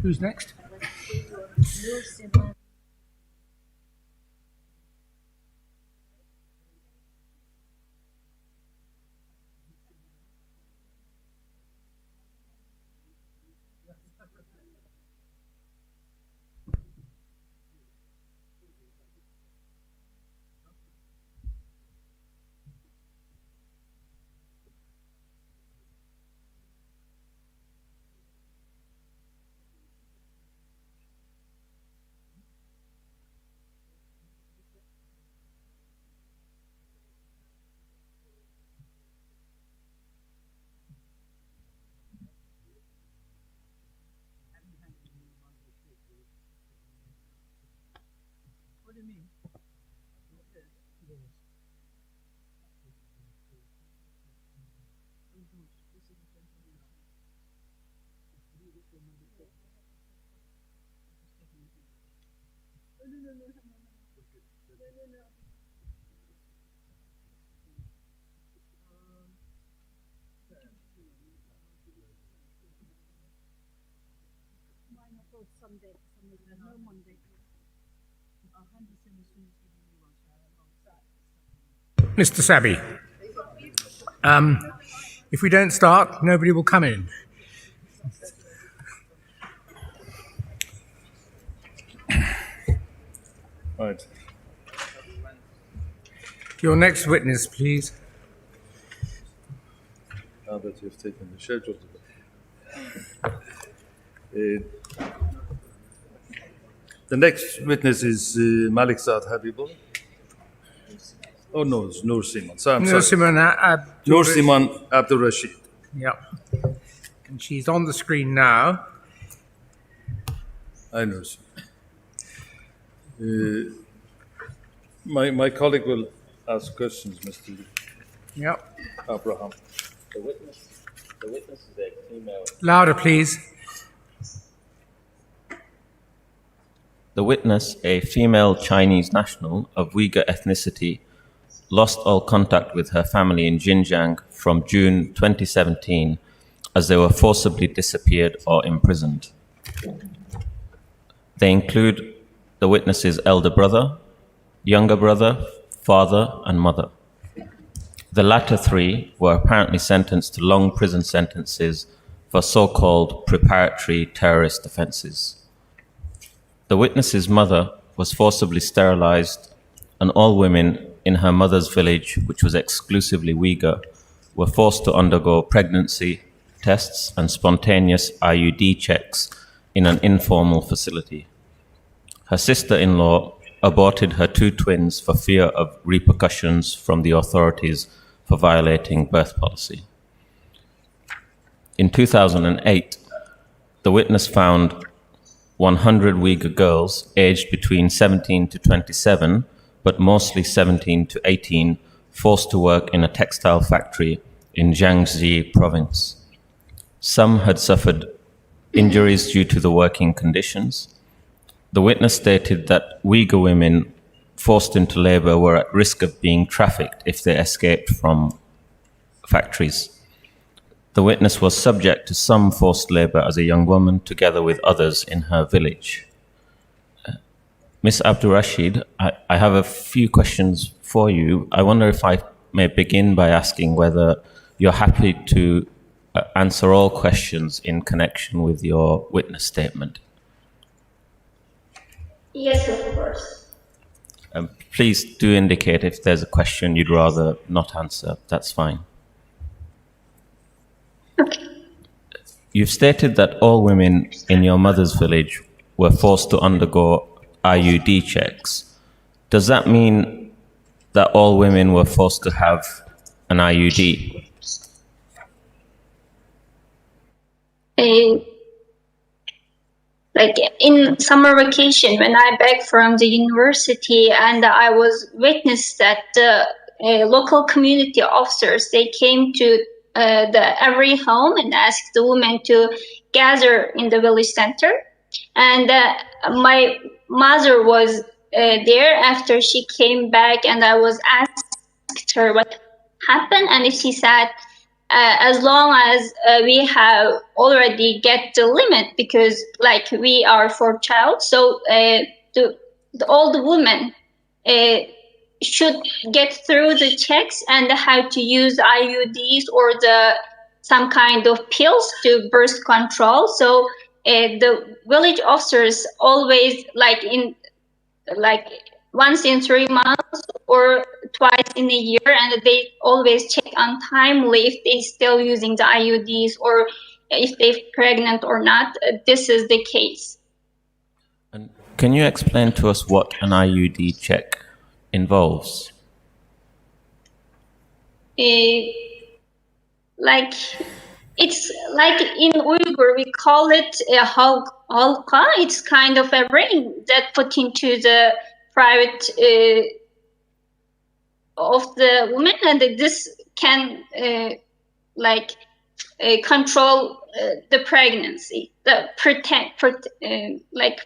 Who's next? Mister Sabi, um, if we don't start, nobody will come in. Right. Your next witness, please. Now that you've taken the shirt off the, uh, the next witness is, uh, Malik Saad Habibullah. Oh no, it's Nur Siman. So I'm Nur sorry. Siman, uh, Abdul Nur Rashid. Siman Abdul Rashid. Yep. And she's on the screen now. I know. Uh, my, my colleague will ask questions, Mister Yep. Abraham. The witness, the witness is a female. Louder, please. The witness, a female Chinese national of Uyghur ethnicity, lost all contact with her family in Xinjiang from June twenty seventeen as they were forcibly disappeared or imprisoned. They include the witness's elder brother, younger brother, father, and mother. The latter three were apparently sentenced to long prison sentences for so-called preparatory terrorist offenses. The witness's mother was forcibly sterilized, and all women in her mother's village, which was exclusively Uyghur, were forced to undergo pregnancy tests and spontaneous I U D checks in an informal facility. Her sister-in-law aborted her two twins for fear of repercussions from the authorities for violating birth policy. In two thousand eight, the witness found one hundred Uyghur girls aged between seventeen to twenty-seven, but mostly seventeen to eighteen, forced to work in a textile factory in Jiangxi province. Some had suffered injuries due to the working conditions. The witness stated that Uyghur women forced into labor were at risk of being trafficked if they escaped from factories. The witness was subject to some forced labor as a young woman, together with others in her village. Miss Abdul Rashid, I, I have a few questions for you. I wonder if I may begin by asking whether you're happy to, uh, answer all questions in connection with your witness statement. Yes, of course. Um, please do indicate if there's a question you'd rather not answer. That's fine. Okay. You've stated that all women in your mother's village were forced to undergo I U D checks. Does that mean that all women were forced to have an I U D? Uh, like, in summer vacation, when I back from the university, and I was witness that the, uh, local community officers, they came to, uh, the every home and asked the women to gather in the village center. And, uh, my mother was, uh, there after she came back, and I was asked her what happened, and she said, uh, as long as, uh, we have already get the limit, because, like, we are four child, so, uh, the, the old woman, uh, should get through the checks and how to use I U Ds or the some kind of pills to birth control. So, uh, the village officers always, like, in like, once in three months or twice in a year, and they always check on timely if they still using the I U Ds or if they're pregnant or not. Uh, this is the case. And can you explain to us what an I U D check involves? Uh, like, it's like in Uyghur, we call it a hal-, halqa. It's kind of a ring that put into the private uh, of the woman, and this can uh, like uh, control uh, the pregnancy, the pretend, pret- uh, like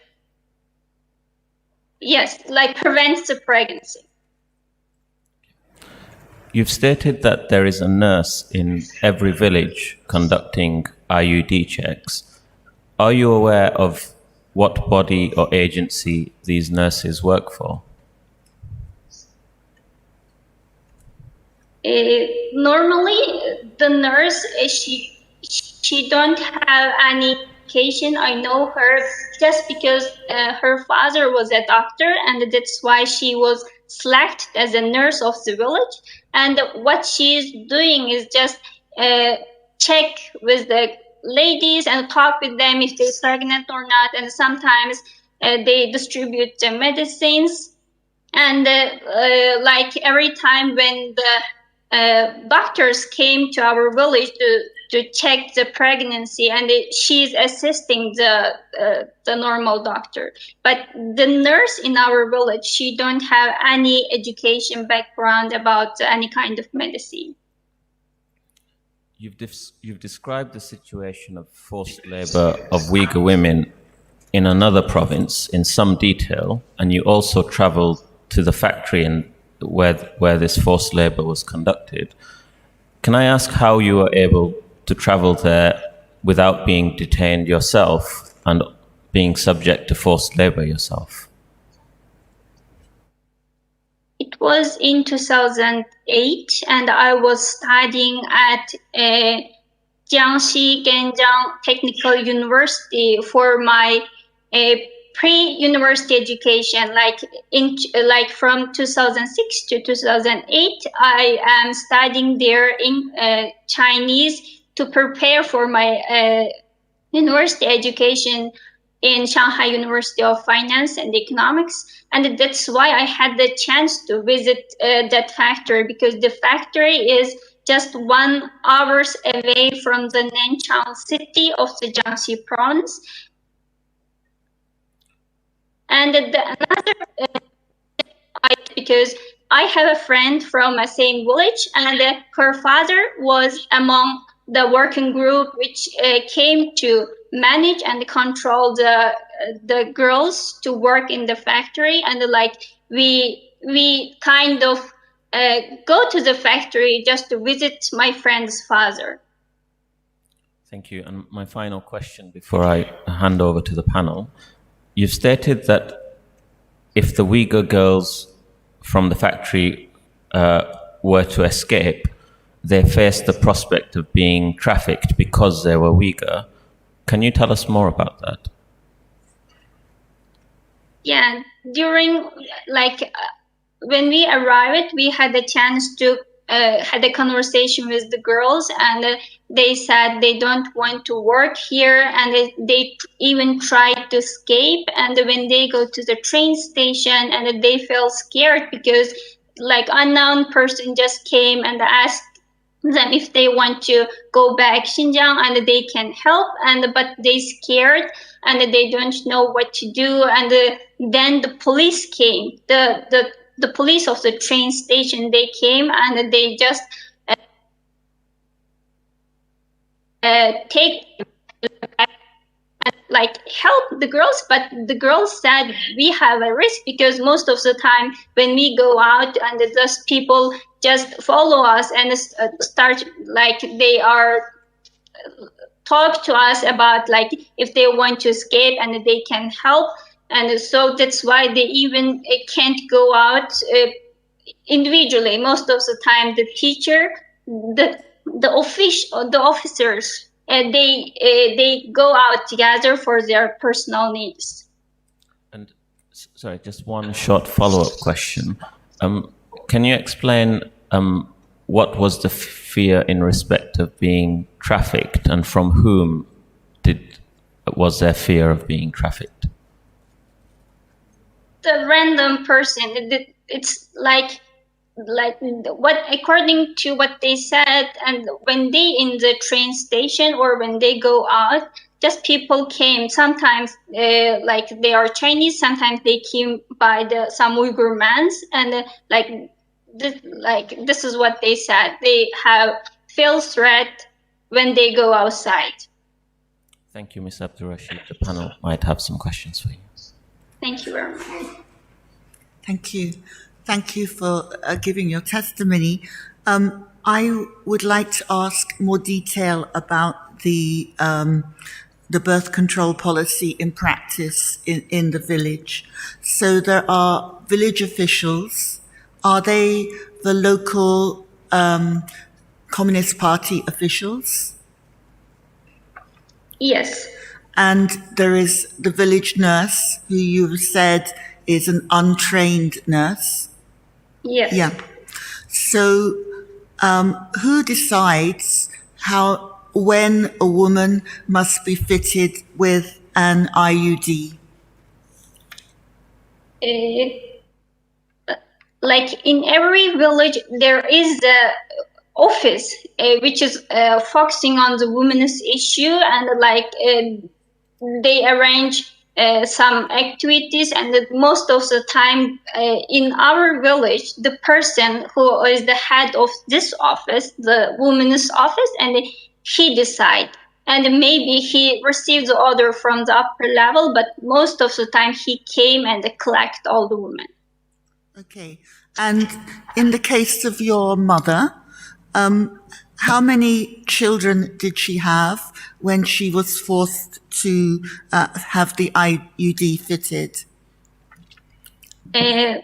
yes, like prevents the pregnancy. You've stated that there is a nurse in every village conducting I U D checks. Are you aware of what body or agency these nurses work for? Uh, normally, the nurse uh, she she don't have any education. I know her just because uh, her father was a doctor, and that's why she was selected as a nurse of the village. And what she is doing is just uh, check with the ladies and talk with them if they're pregnant or not. And sometimes uh, they distribute the medicines. And uh, uh, like every time when the uh, doctors came to our village to, to check the pregnancy, and it, she's assisting the uh, the normal doctor. But the nurse in our village, she don't have any education background about any kind of medicine. You've, dis- you've described the situation of forced labor of Uyghur women in another province in some detail, and you also traveled to the factory in, where, where this forced labor was conducted. Can I ask how you were able to travel there without being detained yourself and being subject to forced labor yourself? It was in two thousand eight, and I was studying at uh, Jiangxi Ganjiang Technical University for my uh, pre-university education. Like in like from two thousand six to two thousand eight, I am studying there in uh, Chinese to prepare for my uh, university education in Shanghai University of Finance and Economics. And that's why I had the chance to visit uh, that factory, because the factory is just one hours away from the Nanchang city of the Jiangxi province. And the, another uh, I, because I have a friend from the same village, and uh, her father was among the working group which uh, came to manage and control the the girls to work in the factory. And like we we kind of uh, go to the factory just to visit my friend's father. Thank you. And my final question before I hand over to the panel. You've stated that if the Uyghur girls from the factory uh, were to escape, they faced the prospect of being trafficked because they were Uyghur. Can you tell us more about that? Yeah, during like uh, when we arrived, we had a chance to uh, had a conversation with the girls, and uh, they said they don't want to work here, and they, they even tried to escape. And when they go to the train station, and they feel scared because like unknown person just came and asked them if they want to go back Xinjiang and they can help, and but they scared and they don't know what to do. And uh, then the police came, the the the police of the train station, they came and they just uh, uh, take like help the girls, but the girls said we have a risk because most of the time when we go out and those people just follow us and uh, start like they are talk to us about like if they want to escape and they can help. And so that's why they even uh, can't go out uh, individually. Most of the time the teacher, the the office the officers uh, they uh, they go out together for their personal needs. And s- sorry, just one short follow-up question. Um, can you explain um, what was the f- fear in respect of being trafficked, and from whom did was there fear of being trafficked? The random person, it, it's like like what, according to what they said, and when they in the train station or when they go out, just people came. Sometimes, uh, like, they are Chinese. Sometimes they came by the some Uyghur mans, and, uh, like this, like this is what they said. They have feel threat when they go outside. Thank you, Miss Abdurrashid. The panel might have some questions for you. Thank you very much. Thank you. Thank you for uh, giving your testimony. Um, I would like to ask more detail about the um, the birth control policy in practice in, in the village. So there are village officials. Are they the local um, Communist Party officials? Yes. And there is the village nurse, who you have said is an untrained nurse. Yes. Yeah. So, um, who decides how, when a woman must be fitted with an I U D? Uh, like, in every village, there is the office, uh, which is uh, focusing on the women's issue, and, like, uh, they arrange uh, some activities, and that most of the time, uh, in our village, the person who is the head of this office, the women's office, and he decide. And maybe he received the order from the upper level, but most of the time he came and collect all the women. Okay. And in the case of your mother, um, how many children did she have when she was forced to uh, have the I U D fitted? Uh,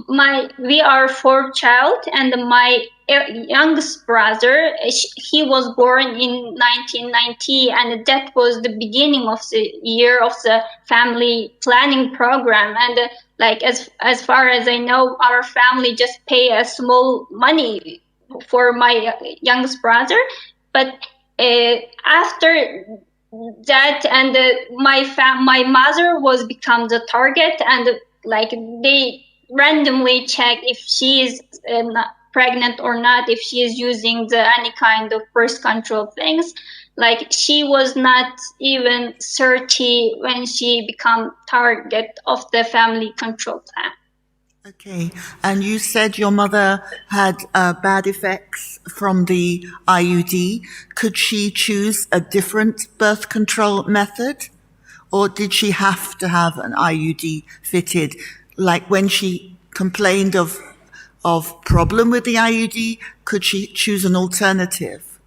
my we are four child, and my e- youngest brother, uh, sh- he was born in nineteen ninety, and that was the beginning of the year of the family planning program. And, uh, like, as as far as I know, our family just pay a small money for my youngest brother. But uh, after that, and uh, my fam- my mother was become the target, and, uh, like, they randomly check if she is uh, not pregnant or not, if she is using the any kind of birth control things. Like, she was not even thirty when she become target of the family control plan. Okay. And you said your mother had uh, bad effects from the I U D. Could she choose a different birth control method? Or did she have to have an I U D fitted? Like when she complained of of problem with the I U D, could she choose an alternative?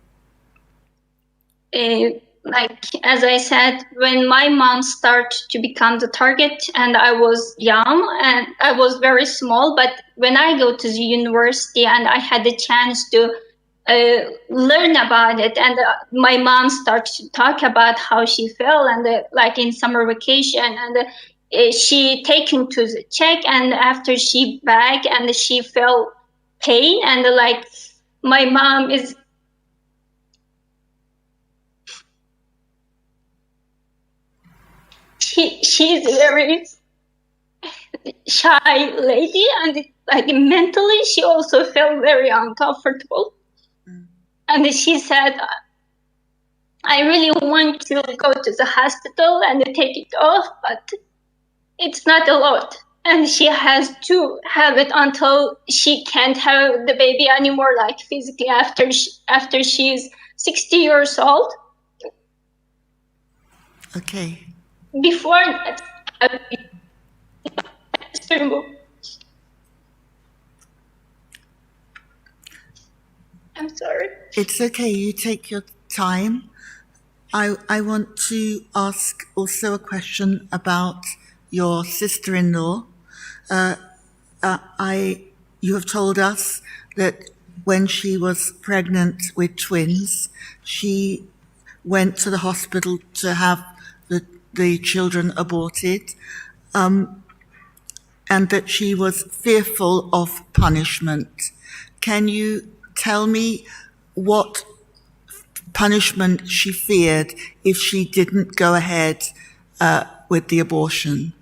Uh, like, as I said, when my mom started to become the target, and I was young and I was very small, but when I go to the university and I had the chance to uh, learn about it, and uh, my mom started to talk about how she felt, and uh, like, in summer vacation, and uh, uh, she taken to the check, and after she back, and she felt pain, and uh, like, my mom is she she's very shy lady, and, like, mentally she also felt very uncomfortable. And she said, "I really want to go to the hospital and take it off, but it's not allowed." And she has to have it until she can't have the baby anymore, like, physically, after she, after she's sixty years old. Okay. Before that, I would be I'm sorry. It's okay. You take your time. I I want to ask also a question about your sister-in-law. Uh, uh, I you have told us that when she was pregnant with twins, she went to the hospital to have the the children aborted, um, and that she was fearful of punishment. Can you tell me what punishment she feared if she didn't go ahead uh, with the abortion?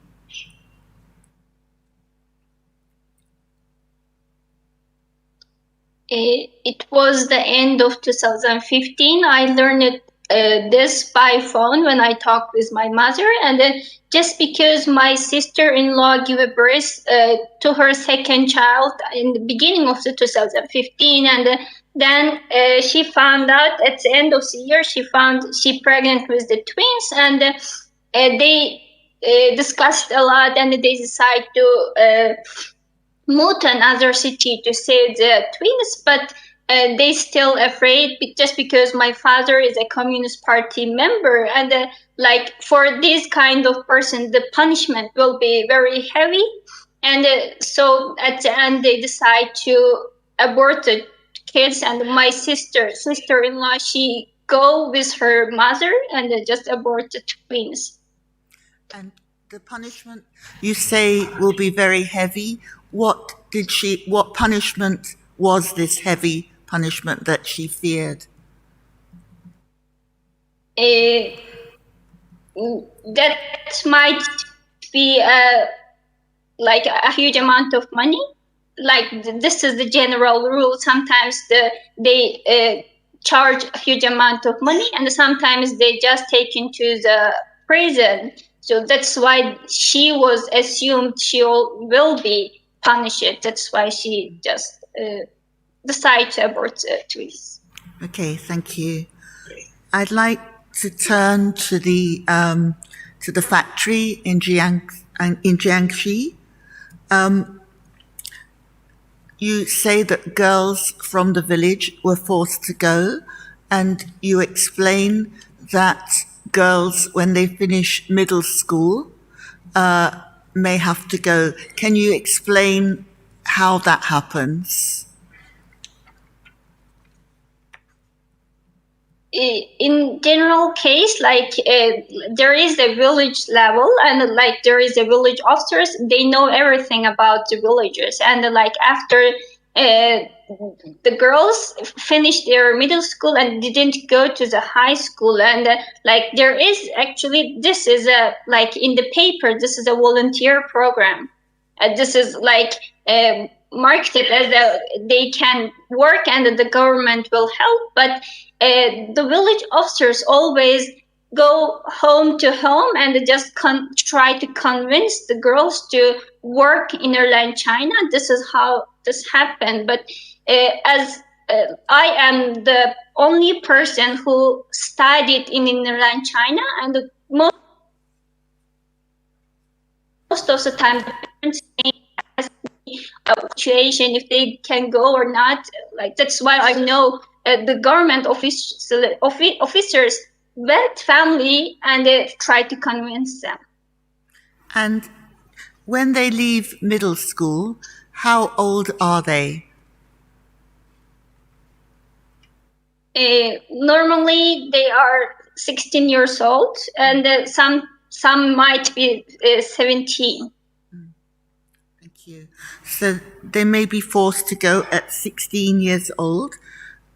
Eh, it was the end of two thousand fifteen. I learned it uh, this by phone when I talked with my mother. And then just because my sister-in-law gave a birth uh, to her second child in the beginning of the two thousand fifteen, and uh, then uh, she found out at the end of the year, she found she pregnant with the twins, and uh, uh, they uh, discussed a lot, and they decide to uh, move to another city to save the twins, but uh, they still afraid be- just because my father is a Communist Party member, and uh, like, for this kind of person, the punishment will be very heavy. And uh, so at the end, they decide to abort the kids, and my sister, sister-in-law, she go with her mother and uh, just abort the twins. And the punishment you say will be very heavy. What did she, what punishment was this heavy punishment that she feared? Uh, that might be a, like, a huge amount of money. Like, th- this is the general rule. Sometimes the they uh, charge a huge amount of money, and sometimes they just take into the prison. So that's why she was assumed she will be punished. That's why she just uh, decided to abort the twins. Okay, thank you. I'd like to turn to the um, to the factory in Jiang in Jiangxi. Um, you say that girls from the village were forced to go, and you explain that girls, when they finish middle school, uh, may have to go. Can you explain how that happens? In general case, like uh, there is a village level, and like there is a village officers, they know everything about the villagers, and like after uh, the girls finished their middle school and didn't go to the high school, and uh, like there is actually, this is a, like, in the paper, this is a volunteer program. Uh, this is like uh, marketed as a, they can work and the government will help, but uh, the village officers always go home to home and just con- try to convince the girls to work in inland China. This is how this happened. But uh, as uh, I am the only person who studied in inland China, and most most of the time the parents may ask me a situation if they can go or not. Like, that's why I know uh, the government office, offi- officers went family and they try to convince them. And when they leave middle school, how old are they? Uh, normally they are sixteen years old, and uh, some some might be uh, seventeen. Thank you. So they may be forced to go at sixteen years old,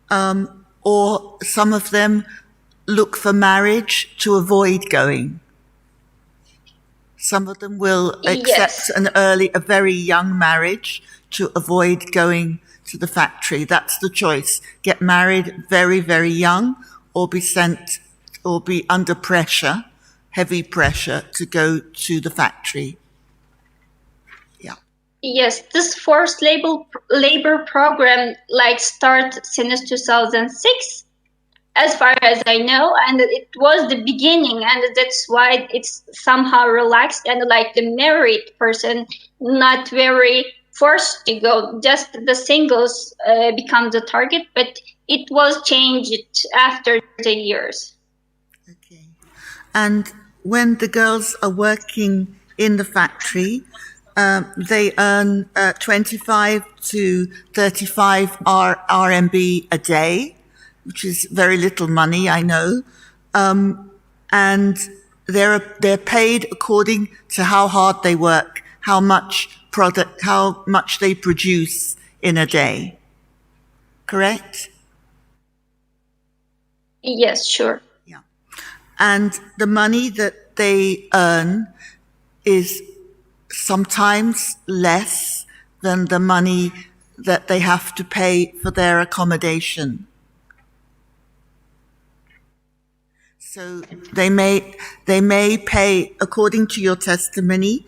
um, or some of them look for marriage to avoid going. Some of them will accept Yes. an early, a very young marriage to avoid going to the factory. That's the choice. Get married very, very young, or be sent, or be under pressure, heavy pressure to go to the factory. Yeah. Yes, this forced labor labor program, like, start since two thousand six, as far as I know, and it was the beginning, and that's why it's somehow relaxed, and like the married person not very forced to go. Just the singles uh, become the target, but it was changed after the years. Okay. And when the girls are working in the factory, um, they earn uh, twenty-five to thirty-five R- R M B a day, which is very little money, I know. Um, and they're they're paid according to how hard they work, how much product, how much they produce in a day. Correct? Yes, sure. Yeah. And the money that they earn is sometimes less than the money that they have to pay for their accommodation. So they may they may pay, according to your testimony,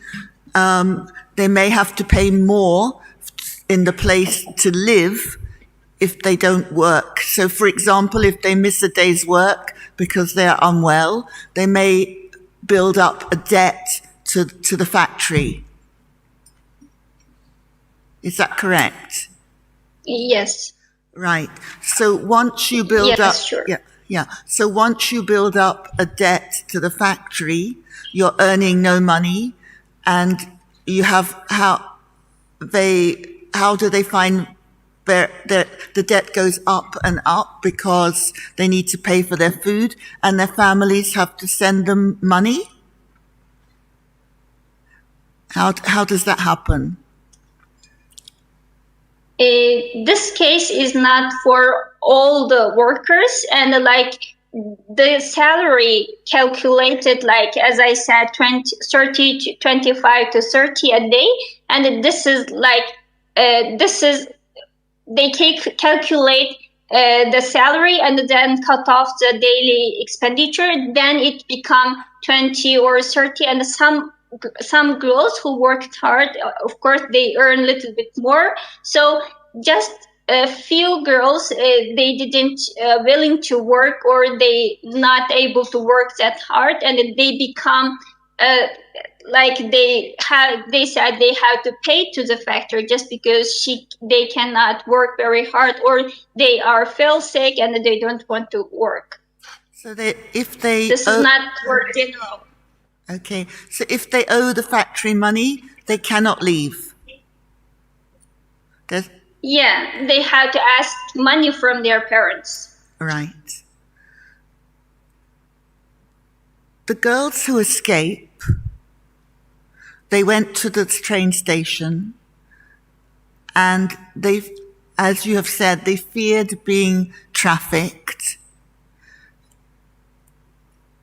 um, they may have to pay more in the place to live if they don't work. So, for example, if they miss a day's work because they are unwell, they may build up a debt to, to the factory. Is that correct? Yes. Right. So once you build Yes, up, sure. yeah, yeah. So once you build up a debt to the factory, you're earning no money, and you have how they how do they find their, their the debt goes up and up because they need to pay for their food, and their families have to send them money. How how does that happen? Uh, this case is not for all the workers, and like the salary calculated, like, as I said, twenty, thirty to twenty-five to thirty a day, and this is like uh, this is they take calculate uh, the salary and then cut off the daily expenditure, then it become twenty or thirty, and some some girls who worked hard, uh, of course, they earn a little bit more. So just a few girls, uh, they didn't uh, willing to work, or they not able to work that hard, and they become uh, like they had they said they have to pay to the factory just because she they cannot work very hard, or they are feel sick and they don't want to work. So they, if they This is owe, not for general. Okay, so if they owe the factory money, they cannot leave. There's, Yeah, they have to ask money from their parents. Right. The girls who escape, they went to the train station, and they, as you have said, they feared being trafficked.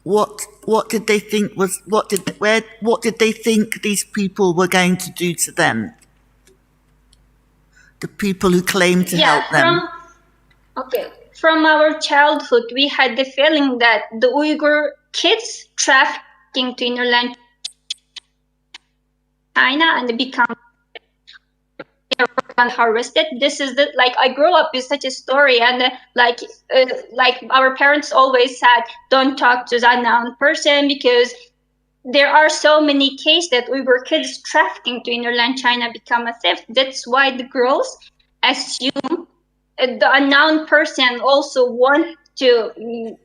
What what did they think was what did where what did they think these people were going to do to them? The people who claimed to Yeah, help them. From, okay, from our childhood, we had the feeling that the Uyghur kids trafficking to inner China and become harvested. This is the like I grew up with such a story, and uh, like uh, like our parents always said, don't talk to that unknown person because there are so many cases that Uyghur kids trafficking to inner China become a theft. That's why the girls assume uh, the unknown person also want to mm,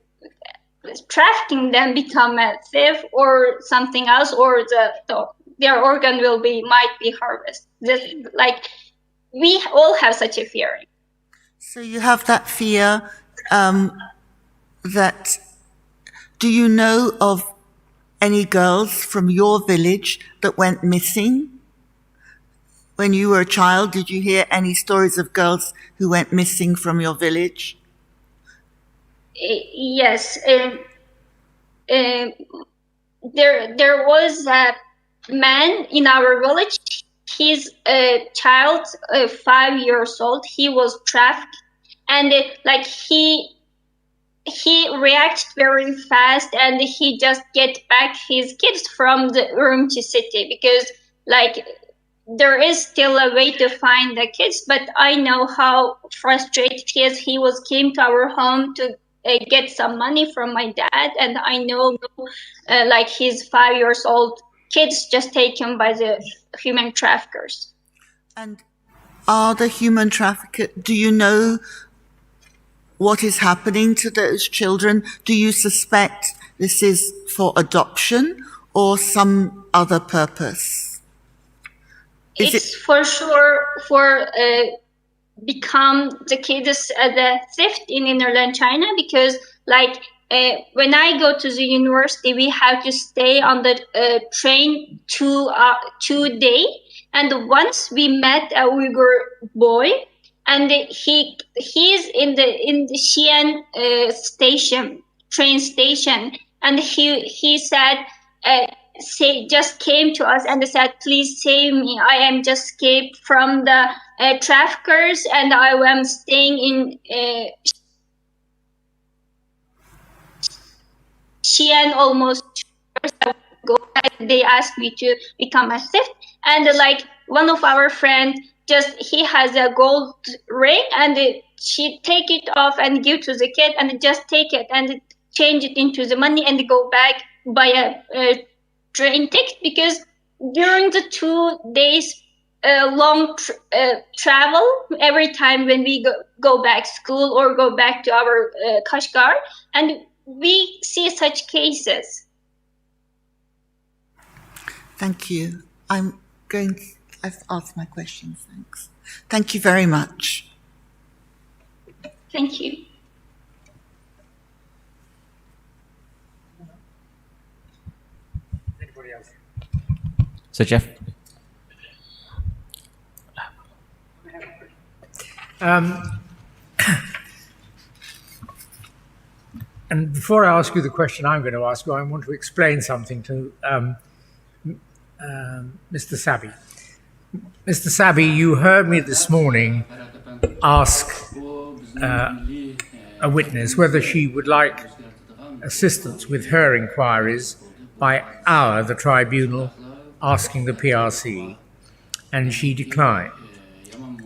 trafficking them become a thief or something else, or the, the their organ will be might be harvested. This, like we all have such a fear. So you have that fear um, that do you know of any girls from your village that went missing? When you were a child, did you hear any stories of girls who went missing from your village? Eh, yes, um, um, there there was a man in our village. He's a child, uh, five years old. He was trafficked, and uh, like he he reacted very fast, and he just get back his kids from the room to city because like there is still a way to find the kids, but I know how frustrated he is. He was came to our home to uh, get some money from my dad, and I know uh, like his five years old kids just taken by the human traffickers. And are the human trafficker, do you know what is happening to those children? Do you suspect this is for adoption or some other purpose? Is It's for sure for uh, become the kids as a theft in inner China because like uh, when I go to the university, we have to stay on the uh, train two uh, two day, and once we met a Uyghur boy, and he he's in the in the Xi'an uh, station train station, and he he said. Uh, say just came to us and said, please save me, I am just escaped from the uh, traffickers and I am staying in uh, 《Xi'an almost two years ago, and they asked me to become a thief. And like one of our friend, just he has a gold ring, and she take it off and give to the kid, and just take it and change it into the money and go back buy a, a train ticket, because during the two days uh, long tr- uh, travel, every time when we go, go back school or go back to our uh, Kashgar, and we see such cases. Thank you. I'm going. I've asked my questions. Thanks. Thank you very much. Thank you. So, Jeff. Um, and before I ask you the question I'm going to ask you, I want to explain something to um, um, Mister Sabi. Mister Sabi, you heard me this morning ask uh, a witness whether she would like assistance with her inquiries by our, the tribunal, asking the P R C, and she declined.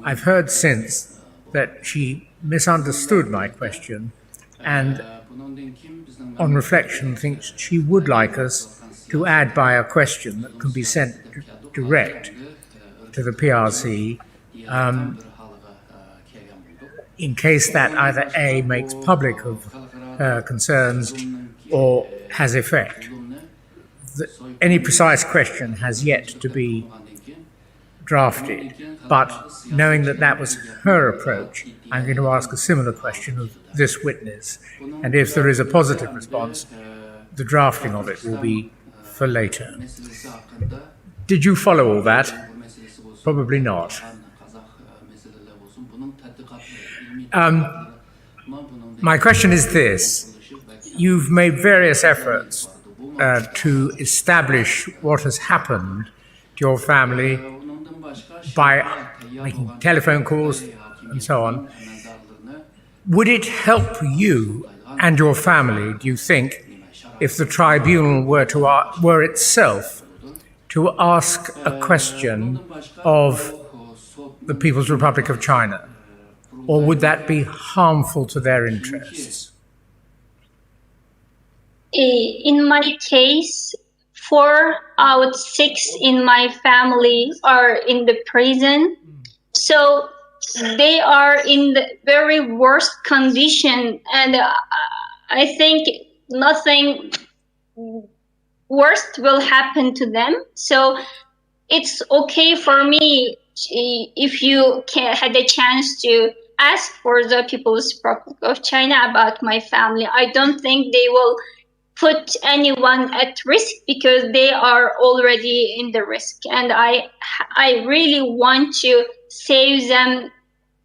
I've heard since that she misunderstood my question and, on reflection, thinks she would like us to add by a question that can be sent d- direct to the P R C um, in case that either A, makes public of her concerns or has effect. The, any precise question has yet to be drafted, but knowing that that was her approach, I'm going to ask a similar question of this witness. And if there is a positive response, the drafting of it will be for later. Did you follow all that? Probably not. Um, my question is this. You've made various efforts uh, to establish what has happened to your family by making telephone calls and so on. Would it help you and your family, do you think, if the tribunal were to a- were itself to ask a question of the People's Republic of China, or would that be harmful to their interests? Eh, in my case, four out six in my family are in the prison. So they are in the very worst condition, and uh, I think nothing worst will happen to them. So it's okay for me, eh, if you can, had a chance to ask for the People's Republic of China about my family. I don't think they will put anyone at risk because they are already in the risk, and I I really want to save them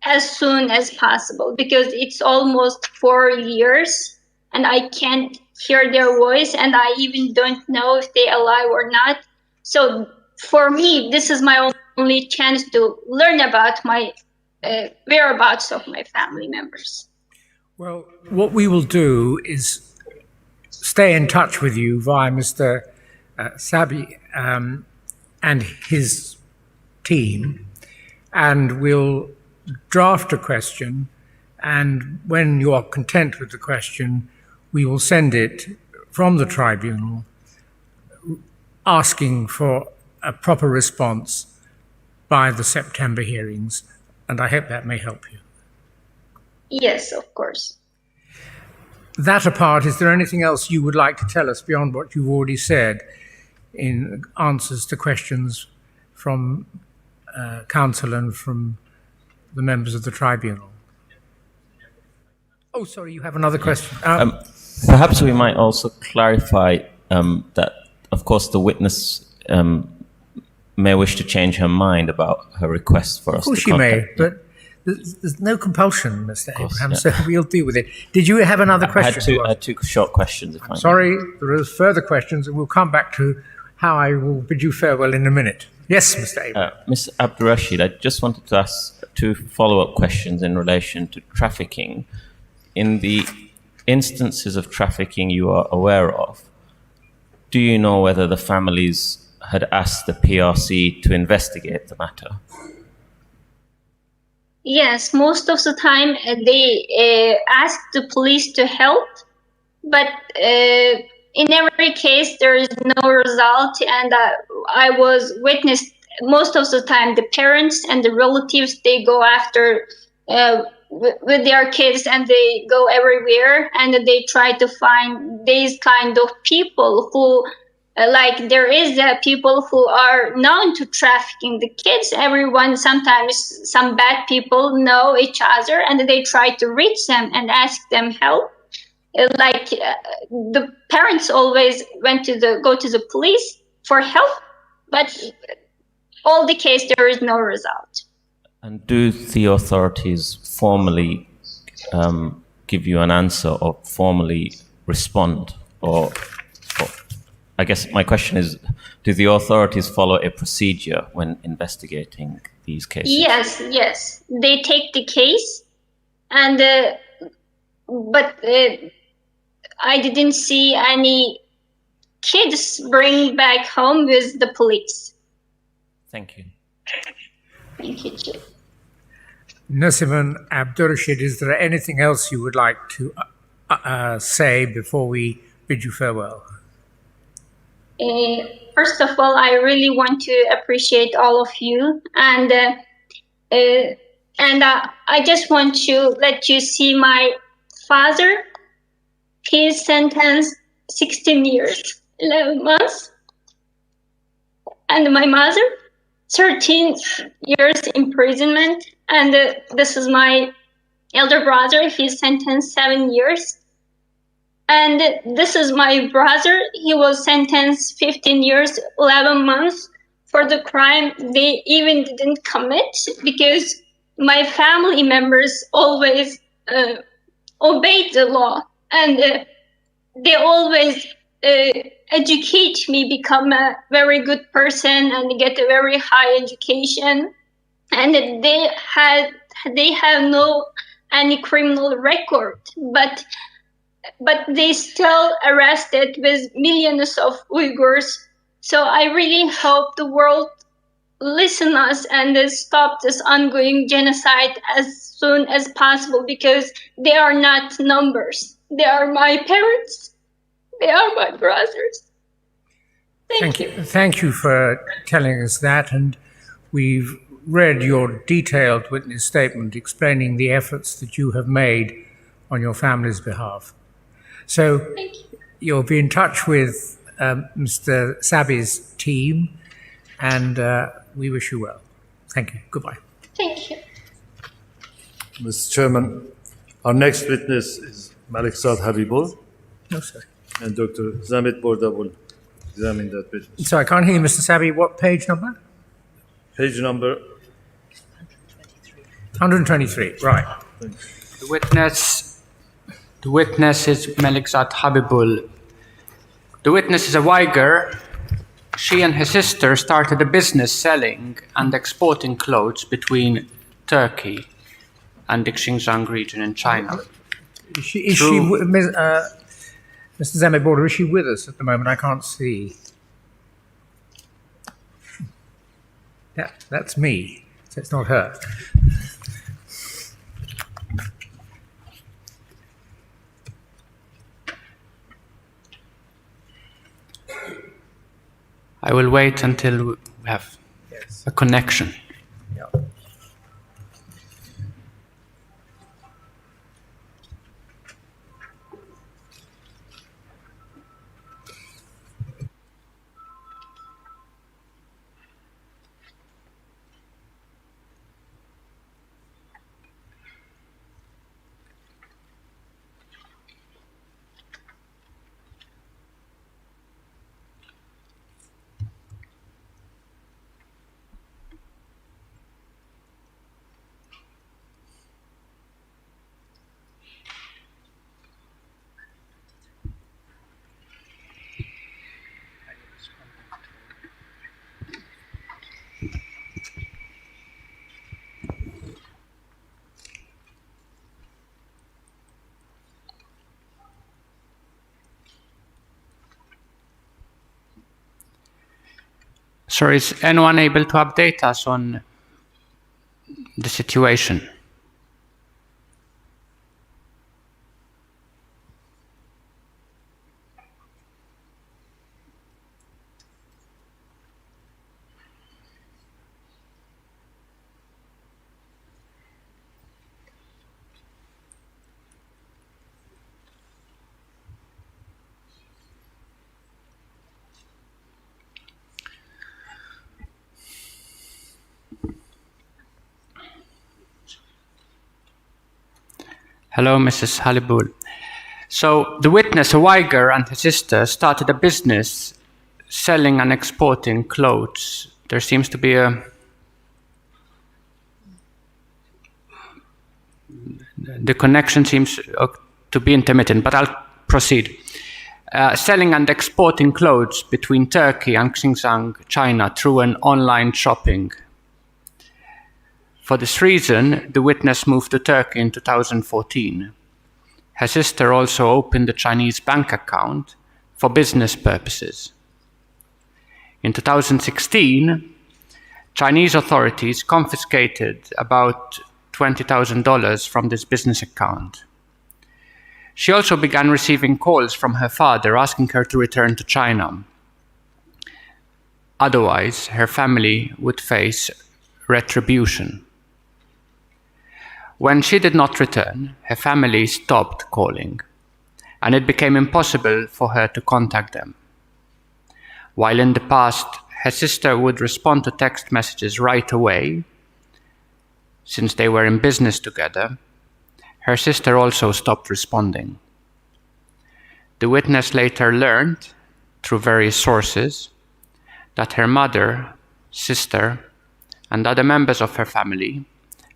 as soon as possible because it's almost four years and I can't hear their voice, and I even don't know if they alive or not. So for me, this is my only chance to learn about my uh, whereabouts of my family members. Well, what we will do is stay in touch with you via Mister Uh, Sabi um, and his team, and we'll draft a question. And when you are content with the question, we will send it from the tribunal asking for a proper response by the September hearings. And I hope that may help you. Yes, of course. That apart, is there anything else you would like to tell us beyond what you've already said in answers to questions from uh, counsel and from the members of the tribunal? Oh, sorry, you have another question. Uh, Um, perhaps we might also clarify um, that, of course, the witness um, may wish to change her mind about her request for of us course to you may, contact. But there's, there's no compulsion, Mister course, Abraham, yeah. So we'll deal with it. Did you have another I had question? two, to I us? had two short questions. If I may. Sorry, there are further questions, and we'll come back to how I will bid you farewell in a minute. Yes, Mister Abraham. Uh, Miss Abdurrashid, I just wanted to ask two follow-up questions in relation to trafficking. In the instances of trafficking you are aware of, do you know whether the families had asked the P R C to investigate the matter? Yes, most of the time uh, they uh, ask the police to help, but uh, in every case there is no result, and uh, I was witness most of the time the parents and the relatives, they go after uh, w- with their kids, and they go everywhere and they try to find these kind of people who uh, like there is uh, people who are known to trafficking the kids. Everyone, sometimes some bad people know each other and they try to reach them and ask them help. Uh, like uh, the parents always went to the go to the police for help, but all the case there is no result. And do the authorities formally um, give you an answer or formally respond? Or, or, I guess my question is, do the authorities follow a procedure when investigating these cases? Yes, yes. They take the case, and uh, but uh, I didn't see any kids bring back home with the police. Thank you. Thank you, Chief. Nasiman Abdurrashid, is there anything else you would like to uh, uh, uh, say before we bid you farewell? Uh, first of all, I really want to appreciate all of you, and uh, uh, and uh, I just want to let you see my father. He is sentenced sixteen years, eleven months, and my mother, thirteen years imprisonment. And uh, this is my elder brother. He's sentenced seven years. And this is my brother. He was sentenced fifteen years, eleven months for the crime they even didn't commit, because my family members always uh, obeyed the law, and uh, they always uh, educate me, become a very good person and get a very high education. And they had they have no any criminal record, but but they still arrested with millions of Uyghurs. So I really hope the world listen us and stop this ongoing genocide as soon as possible, because they are not numbers. They are my parents. They are my brothers. Thank you. Thank you for telling us that, and we've read your detailed witness statement explaining the efforts that you have made on your family's behalf. So you'll be in touch with um, Mister Sabi's team, and uh, we wish you well. Thank you. Goodbye. Thank you. Mister Chairman, our next witness is Malik Saad Habibul. No, sir. And Doctor Zamit Borda will examine that witness. So I can't hear you, Mister Sabi. What page number? Page number one hundred twenty-three. Right. The witness, the witness is Malik Saad Habibul. The witness is a Uyghur. She and her sister started a business selling and exporting clothes between Turkey and the Xinjiang region in China. Is she, is she Through wi- Miss- uh, Mister Zamit Border, is she with us at the moment? I can't see. Yeah, that's me. So it's not her. I will wait until we have Yes. a connection. Yeah. Sorry, is anyone able to update us on the situation? Hello, Missus Halibul. So the witness, a Uyghur, and her sister started a business selling and exporting clothes. There seems to be a The connection seems uh, to be intermittent, but I'll proceed. Uh, selling and exporting clothes between Turkey and Xinjiang, China, through an online shopping. For this reason, the witness moved to Turkey in two thousand fourteen. Her sister also opened a Chinese bank account for business purposes. In two thousand sixteen, Chinese authorities confiscated about twenty thousand dollars from this business account. She also began receiving calls from her father asking her to return to China. Otherwise, her family would face retribution. When she did not return, her family stopped calling, and it became impossible for her to contact them. While in the past, her sister would respond to text messages right away, since they were in business together, her sister also stopped responding. The witness later learned, through various sources, that her mother, sister, and other members of her family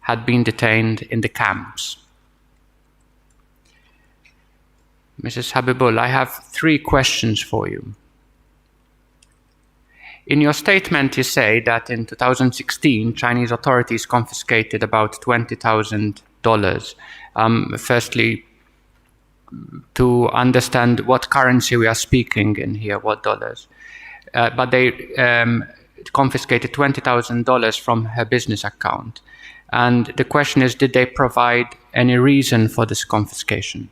had been detained in the camps. Missus Habibul, I have three questions for you. In your statement, you say that in two thousand sixteen, Chinese authorities confiscated about twenty thousand dollars. Um, firstly, to understand what currency we are speaking in here, what dollars. Uh, but they um, confiscated twenty thousand dollars from her business account. And the question is, did they provide any reason for this confiscation?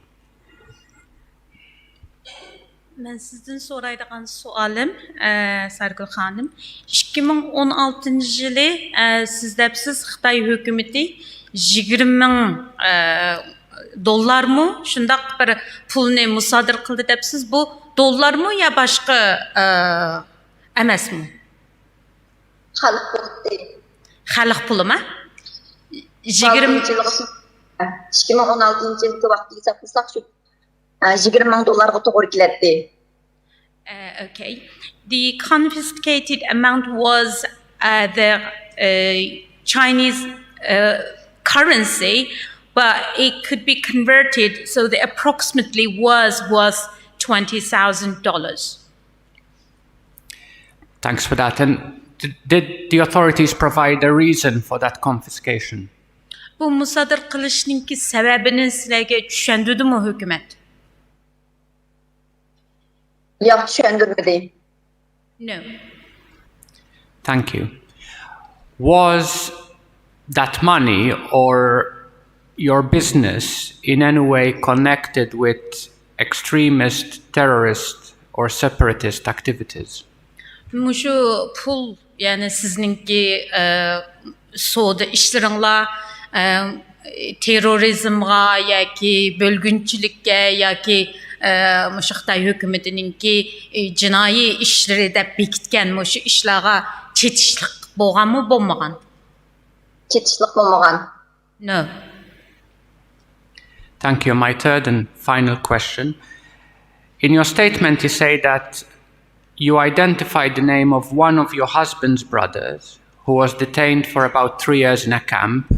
مەن سىزدىن سورايدىغان سوئالىم، ئە، سارگۈل خانىم، ئىككى مىڭ ئون ئالتىنچى يىلى، ئە، سىز دەپسىز، خىتاي ھۆكۈمىتى يىگىرمە مىڭ، ئە، دوللارمۇ شۇنداق بىر پۇلنى مۇسادىرە قىلدى دەپسىز. بۇ دوللارمۇ يا باشقا، ئە، ئەمەسمۇ؟ خەلق پۇلى. خەلق پۇلىما؟ يىگىرمە. ئىككى مىڭ ئون ئالتىنچى يىلقى ۋاقىتتا ھېسابلىساق شۇ يىگىرمە مىڭ دوللارغا توغرا كېلەتتى. Uh, okay. The confiscated amount was uh, the uh, Chinese uh, currency, but it could be converted, so the approximately was worth twenty thousand dollars. Thanks for that. And did the authorities provide a reason for that confiscation? بۇ مۇسادىرە قىلىشنىڭكى سەۋەبىنى سىلەرگە چۈشەندۈردىمۇ ھۆكۈمەت؟ ياق، چۈشەندۈرمىدى. No. Thank you. Was that money or your business in any way connected with extremist, terrorist, or separatist activities? مۇشۇ پۇل، يەنى سىزنىڭكى ئە، سودا ئىشلىرىڭلار ئە، تېررورىزمغا ياكى بۆلگۈنچىلىككە ياكى ئە، مۇشۇ خىتاي ھۆكۈمىتىنىڭكى ئە، جىنايى ئىشلىرى دەپ بېكىتكەن مۇشۇ ئىشلارغا چېتىشلىق بولغانمۇ بولمىغان؟ چېتىشلىق بولمىغان. No. Thank you. My third and final question. In your statement, you say that you identified the name of one of your husband's brothers who was detained for about three years in a camp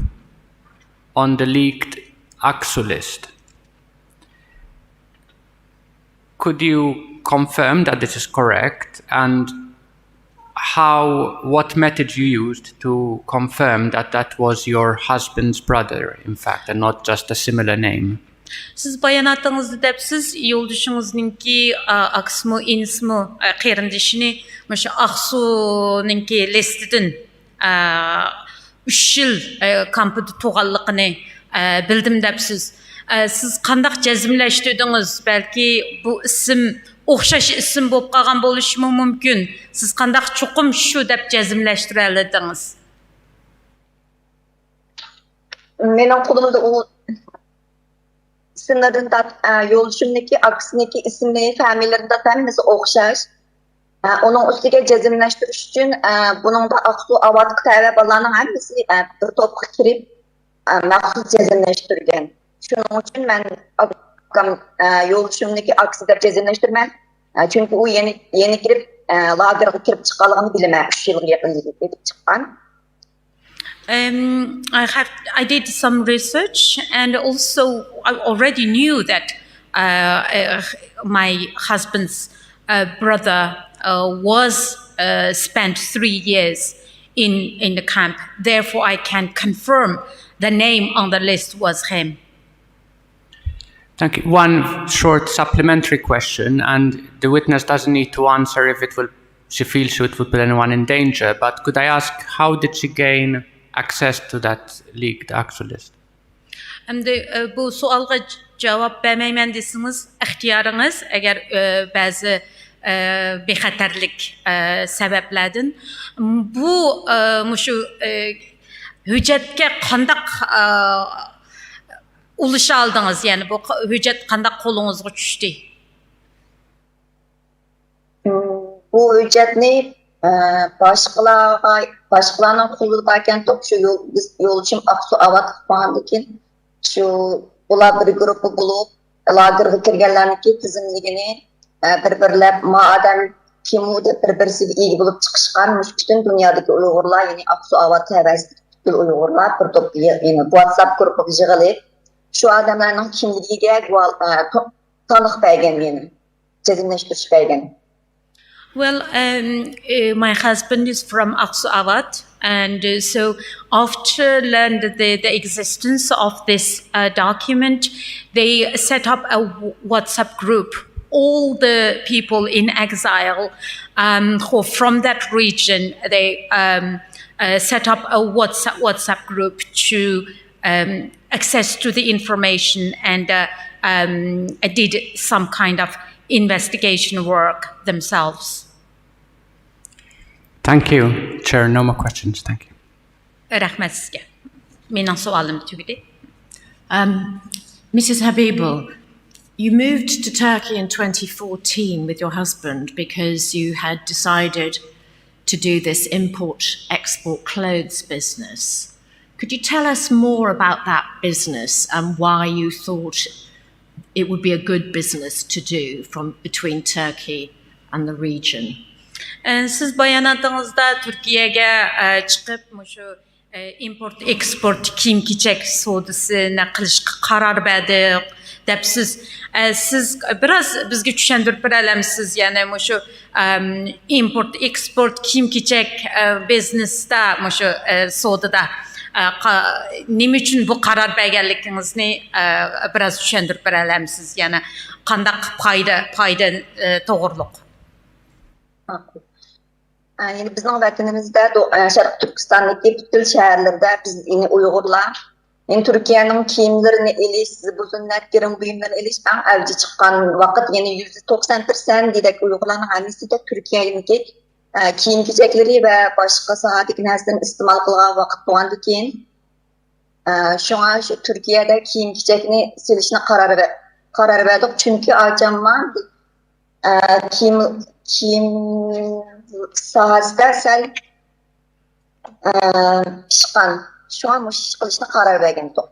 on the leaked Aksu list. Could you confirm that this is correct, and how, what method you used to confirm that that was your husband's brother, in fact, and not just a similar name? سىز باياناتىڭىزدا دەپسىز، يولدىشىڭىزنىڭكى، ئا، ئاكىسىمۇ، ئىنىسىمۇ، ئا، قېرىندىشىنى مۇشۇ ئاقسۇنىڭكى لىستىدىن، ئا، ئۈچ يىل، ئا، كامپىدا تۇرغانلىقىنى، ئا، بىلدىم دەپسىز. ئا، سىز قانداق جەزملەشتۈردىڭىز؟ بەلكى بۇ ئىسىم ئوخشاش ئىسىم بولۇپ قالغان بولۇشىمۇ مۇمكىن. سىز قانداق چوقۇم شۇ دەپ جەزملەشتۈرەلىدىڭىز؟ مېنىڭ قولۇمدا ئۇ ئىسىملىرىدىن تارت-، ئە، يولدىشىمنىڭكى، ئاكىسىنىڭكى ئىسمى، فامىلىلىرىدىن تارتىپ ھەممىسى ئوخشاش. ئە، ئۇنىڭ ئۈستىگە جەزملەشتۈرۈش ئۈچۈن، ئە، بۇنىڭدا ئاقسۇ ئاۋاتقا تەۋە بالىلارنىڭ ھەممىسى، ئە، بىر توپقا كىرىپ، ئە، مەخسۇس جەزملەشتۈرگەن. شۇنىڭ ئۈچۈن مەن ئاكام، ئە، يولدىشىمنىڭكى ئاكىسى دەپ جەزملەشتۈرىمەن. ئە، چۈنكى ئۇ يەنە، يەنە كىرىپ، ئە، لاگېرغا كىرىپ چىققانلىقىنى بىلىمەن. ئۈچ يىلغا يېقىن يېتىپ چىققان. Um, I have I did some research, and also I already knew that, uh, uh, my husband's, uh, brother, uh, was, uh, spent three years in in the camp. Therefore, I can confirm the name on the list was him. Thank you. One short supplementary question, and the witness doesn't need to answer if it will, she feels it would put anyone in danger. But could I ask, how did she gain access to that leaked ACSU list? ئەمدى، ئە، بۇ سوئالغا ج-، جاۋاب بەرمەيمەن دېسىڭىز، ئىختىيارىڭىز، ئەگەر، ئە، بەزى، ئە، بىخەتەرلىك، ئە، سەۋەبلەردىن. بۇ، ئە، مۇشۇ، ئە، ھۆججەتكە قانداق، ئە، ئۇلىشالدىڭىز؟ يەنى بۇ ق-، ھۆججەت قانداق قولىڭىزغا چۈشتى؟ بۇ ھۆججەتنى، ئە، باشقىلارغا، باشقىلارنىڭ قولىدا ئىكەن، شۇ يول-، بىز يولدىشىم ئاقسۇ ئاۋات قىلىپ ماڭغاندىن كېيىن، شۇ ئۇلار بىر گۇرۇپپا بولۇپ، لاگېرغا كىرگەنلەرنىڭكى تىزىملىكىنى، ئە، بىر-بىرلەپ، ما ئادەم كىم ئۇ دەپ بىر-بىرسىگە ئىگە بولۇپ چىقىشقان، مۇشۇ پۈتۈن دۇنيادىكى ئۇيغۇرلار، يەنى ئاقسۇ ئاۋات ھەۋەسلىك پۈتكۈل ئۇيغۇرلار بىر توپ، يەنى ۋاتساپ گۇرۇپپىغا يىغىلىپ، شۇ ئادەملەرنىڭ كىملىكىگە گۇۋاھ-، ئە، تو-، تانىق بەرگەن، يەنى جەزملەشتۈرۈش بەرگەن. Well, um, uh, my husband is from Aksu Avat, and, uh, so after learned the, the existence of this, uh, document, they set up a w-, WhatsApp group. All the people in exile, um, who from that region, they, um, uh, set up a WhatsApp, WhatsApp group to, um, access to the information and, uh, um, did some kind of investigation work themselves. Thank you, Chair. No more questions. Thank you. رەھمەت سىزگە. مېنىڭ سوئالىم تۈگىدى. Um, Missus Habibal, you moved to Turkey in twenty fourteen with your husband because you had decided to do this import export clothes business. Could you tell us more about that business and why you thought it would be a good business to do from between Turkey and the region? ئە، سىز باياناتىڭىزدا تۈركىيەگە، ئە، چىقىپ، مۇشۇ، ئە، ئىمپورت ئېكسپورت كىيىم كېچەك سودىسىنى قىلىشقا قارار بەردۇق دەپسىز. ئە، سىز بىراز بىزگە چۈشەندۈرۈپ بېرەلەمسىز؟ يەنى مۇشۇ، ئەم، ئىمپورت ئېكسپورت كىيىم كېچەك، ئە، بىزنېستا، مۇشۇ، ئە، سودىدا، ئە، قا-، نېمە ئۈچۈن بۇ قارار بەرگەنلىكىڭىزنى، ئە، بىراز چۈشەندۈرۈپ بېرەلەمسىز؟ يەنى قانداق پايدا، پايدا، ئە، توغرۇلۇق؟ ماقۇل. ئە، يەنى بىزنىڭ ۋەتىنىمىزدە، دو-، ئە، شەرقىي تۈركىستاندىكى پۈتكۈل شەھەرلىرىدە بىز، يەنى ئۇيغۇرلار، يەنى تۈركىيەنىڭ كىيىملىرىنى ئېلىش، زىبۇ زىننەت، گىرىم بۇيۇملىرىنى ئېلىش ئەڭ ئەۋج چىققان ۋاقىت، يەنى يۈزدە توقسان پىرسەنت دېگۈدەك ئۇيغۇرلارنىڭ ھەممىسى دە تۈركىيەنىڭكى، ئە، كىيىم كېچەكلىرى ۋە باشقا ساھەدىكى نەرسىلەرنى ئىستېمال قىلغان ۋاقىت بولغاندىكىن، ئە، شۇڭا شۇ تۈركىيەدە كىيىم كېچەكنى سېلىشنى قارار بە-، قارار بەردۇق، چۈنكى ئاچامما، ئە، كىيىم، كىيىم ساھەسىدە سەل، ئە، پىشقان. شۇڭا مۇشۇ ئىش قىلىشنى قارار بەرگەنتۇق.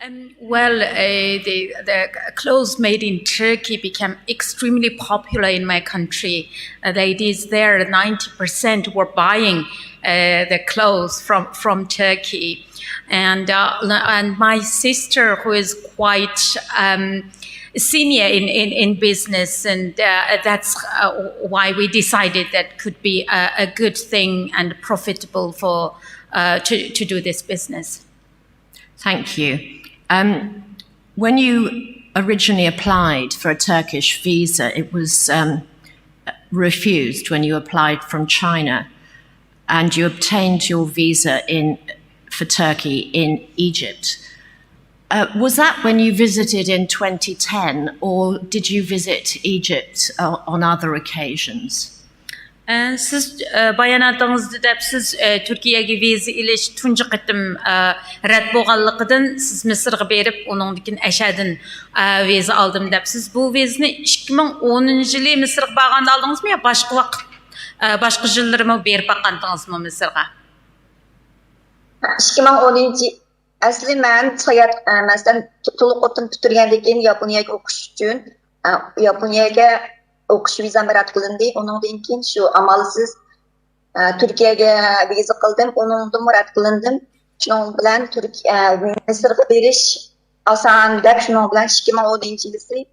Um, well, uh, the, the clothes made in Turkey became extremely popular in my country. Uh, ladies there, ninety percent were buying, uh, the clothes from, from Turkey. And, uh, and my sister, who is quite, um, senior in, in, in business, and, uh, that's, uh, why we decided that could be a, a good thing and profitable for, uh, to, to do this business. Thank you. Um, When you originally applied for a Turkish visa, it was um, refused when you applied from China, and you obtained your visa in for Turkey in Egypt. Uh, was that when you visited in twenty ten, or did you visit Egypt uh, on other occasions? ئە، سىز ئە، باياناتىڭىزدا دەپسىز، ئە، تۈركىيەگە ۋىزا ئېلىش تۇنجى قېتىم ئە، رەت بولغانلىقىدىن سىز مىسىرغا بېرىپ، ئۇنىڭدىن كېيىن ئەشەدىن ئە، ۋىزا ئالدىم دەپسىز. بۇ ۋىزىنى ئىككى مىڭ ئونىنچى يىلى مىسىرغا بارغاندا ئالدىڭىزمۇ يا باشقا ۋاقىت، ئە، باشقا يىللىرىمۇ بېرىپ باققانتىڭىزمۇ مىسىرغا؟ ئىككى مىڭ ئونىنچى ئەسلى مەن ساياھەت، ئە، مەسىلەن، تولۇق ئوتتۇن پۈتتۈرگەندىن كېيىن ياپونىيەگە ئوقۇش ئۈچۈن، ئە، ياپونىيەگە ئوقۇش ۋىزام رەت قىلىندى. ئۇنىڭدىن كېيىن شۇ ئامالسىز، ئە، تۈركىيەگە ۋىزا قىلدىم. ئۇنىڭدىنمۇ رەت قىلىندىم. شۇنىڭ بىلەن تۈرك-، ئە، مىسىرغا بېرىش ئاسان دەپ، شۇنىڭ بىلەن ئىككى مىڭ ئونىنچى يىلى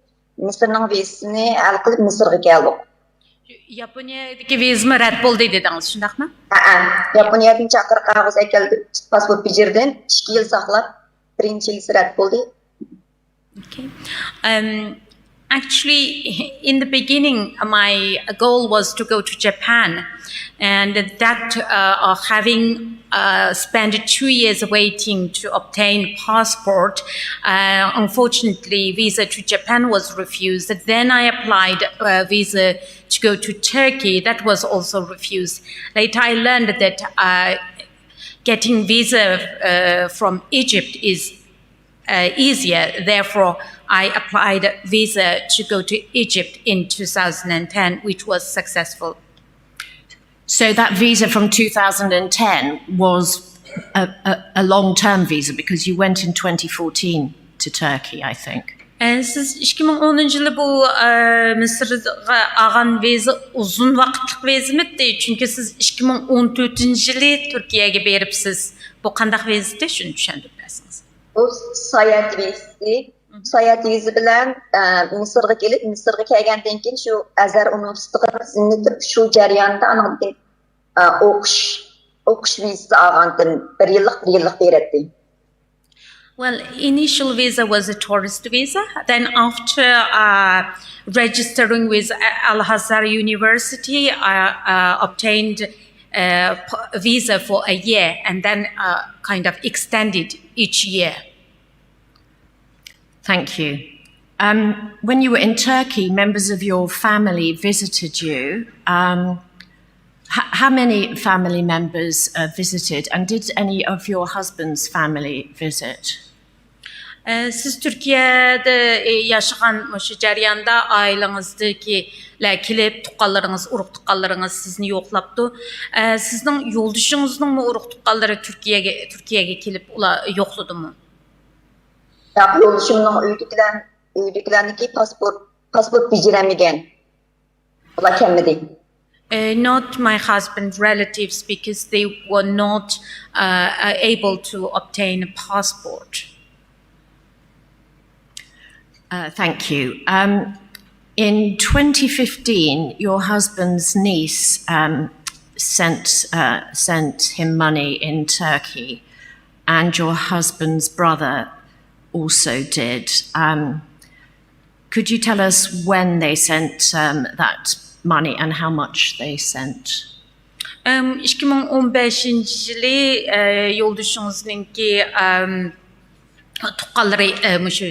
مىسىرنىڭ ۋىزىسىنى ھەل قىلىپ مىسىرغا كەلدۇق. ياپونىيەدىكى ۋىزىمۇ رەت بولدى دېدىڭىز، شۇنداقمۇ؟ ھەئە، ياپونىيەدىن چاقىرىق قەغىزى ئەكەلدى، پاسپورت بېجىردىم، ئىككى يىل ساقلاپ، بىرىنچى يىلىسى رەت بولدى. Okay. Um, actually, in the beginning, my goal was to go to Japan, and that uh, uh, having uh, spent two years waiting to obtain passport, uh, unfortunately, visa to Japan was refused. Then I applied uh, visa to go to Turkey. That was also refused. Later, I learned that uh, getting visa uh, from Egypt is uh, easier. Therefore, I applied visa to go to Egypt in two thousand ten, which was successful. So that visa from two thousand ten was a, a, a long-term visa because you went in twenty fourteen to Turkey, I think. ئە، سىز ئىككى مىڭ ئونىنچى يىلى بۇ ئە، مىسىرغا ئالغان ۋىزا ئۇزۇن ۋاقىتلىق ۋىزىمىدى؟ چۈنكى سىز ئىككى مىڭ ئون تۆتىنچى يىلى تۈركىيەگە بېرىپسىز. بۇ قانداق ۋىزىتى؟ شۇنى چۈشەندۈرۈپ بەرسىڭىز. بۇ ساياھەت ۋىزىسى. ساياھەت ۋىزا بىلەن ئە، مىسىرغا كېلىپ، مىسىرغا كەلگەندىن كېيىن شۇ ئەزھەر ئۇنىۋېرسىتېتىغا تىزىملىتىپ، شۇ جەرياندا ئانىڭدىن ئە، ئوقۇش، ئوقۇش ۋىزىسى ئالغانتىم. بىر يىللىق، بىر يىللىق بېرەتتى. Well, initial visa was a tourist visa. Then after uh, registering with Al-Azhar University, I uh, obtained a visa for a year and then uh, kind of extended each year. Thank you. Um, when you were in Turkey, members of your family visited you. Um, h- how many family members uh, visited, and did any of your husband's family visit? سىز تۈركىيەدە ياشىغان مۇشۇ جەرياندا ئائىلىڭىزدىكىلەر كېلىپ، تۇغقانلىرىڭىز، ئۇرۇق تۇغقانلىرىڭىز سىزنى يوقلاپتۇ. سىزنىڭ يولدىشىڭىزنىڭمۇ ئۇرۇق تۇغقانلىرى تۈركىيەگە تۈركىيەگە كېلىپ ئۇلار يوقلىدىمۇ؟ ياق، يولدىشىمنىڭ ئۆيىدىكىلەر ئۆيىدىكىلەرنىڭكى پاسپورت پاسپورت بېجىرەلمىگەن. ئۇلار كەلمىدى. Uh, not my husband's relatives because they were not uh, uh, able to obtain a passport. Uh, thank you. Um, in twenty fifteen, your husband's niece um, sent uh, sent him money in Turkey, and your husband's brother also did. Um, could you tell us when they sent um, that money and how much they sent? ئىككى مىڭ ئون بەشىنچى يىلى يولدىشىڭىزنىڭكى تۇغقانلىرى مۇشۇ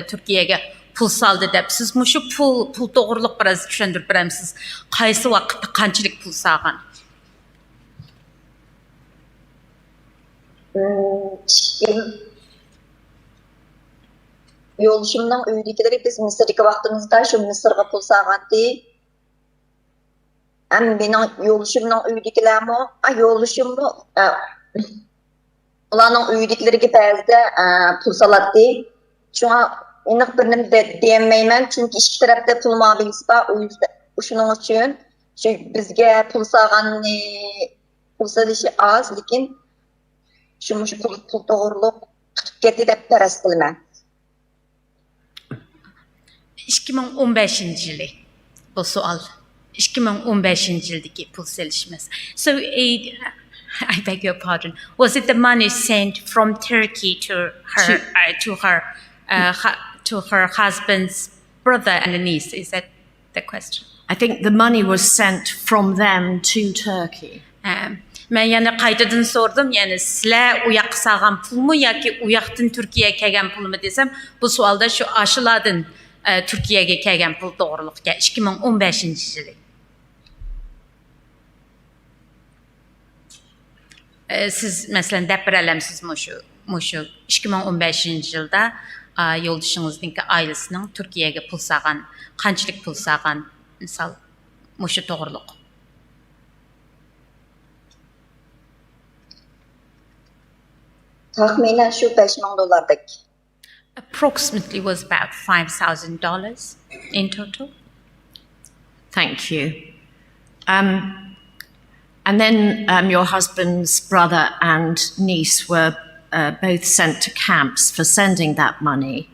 تۈركىيەگە پۇل سالدى دەپ، سىز مۇشۇ پۇل پۇل توغرىلىق بىراز چۈشەندۈرۈپ بېرەمسىز؟ قايسى ۋاقىتتا قانچىلىك پۇل سالغان؟ يولدىشىمنىڭ ئۆيىدىكىلىرى بىز مىسىردىكى ۋاقتىمىزدا شۇ مىسىرغا پۇل سالغانتى. ھەم مېنىڭ يولدىشىمنىڭ ئۆيىدىكىلەرمۇ، يولدىشىممۇ ئۇلارنىڭ ئۆيىدىكىلىرىگە بەزىدە پۇل سالاتتى. شۇڭا ئېنىق بىر نېمە دېيەلمەيمەن، چۈنكى ئىككى تەرەپتە پۇل مۇئامىلىسى بار. شۇنىڭ ئۈچۈن شۇ بىزگە پۇل سالغاننى پۇل سېلىشى ئاز، لېكىن شۇ مۇشۇ پۇل پۇل توغرۇلۇق تۇتۇپ كەتتى دەپ پەرەز قىلىمەن. ئىككى مىڭ ئون بەشىنچى يىلى بۇ سوئال. ئىككى مىڭ ئون بەشىنچى يىلدىكى پۇل سېلىش مەسىلىسى. So, I beg your pardon. Was it the money sent from Turkey to her, uh, to her Uh, ha- to her husband's brother and niece. Is that the question? I think the money was sent from them to Turkey. ھە، مەن يەنە قايتىدىن سورىدىم، يەنى سىلەر ئۇ ياققا سالغان پۇلمۇ ياكى ئۇ ياقتىن تۈركىيەگە كەلگەن پۇلمۇ دېسەم، بۇ سوئالدا شۇ ئاشۇلاردىن ئە، تۈركىيەگە كەلگەن پۇل توغرۇلۇق گەپ، ئىككى مىڭ ئون بەشىنچى يىلى. ئە، سىز مەسىلەن دەپ بېرەلەمسىز مۇشۇ، مۇشۇ ئىككى مىڭ ئون بەشىنچى يىلدا، ئا، يولدىشىڭىزنىڭكى ئائىلىسىنىڭ تۈركىيەگە پۇل سالغان، قانچىلىك پۇل سالغان، مىسال، مۇشۇ توغرۇلۇق. تەخمىنەن شۇ بەش مىڭ دوللاردەك. Approximately was about five thousand dollars in total. Thank you. Um, and then um, your husband's brother and niece were uh, both sent to camps for sending that money,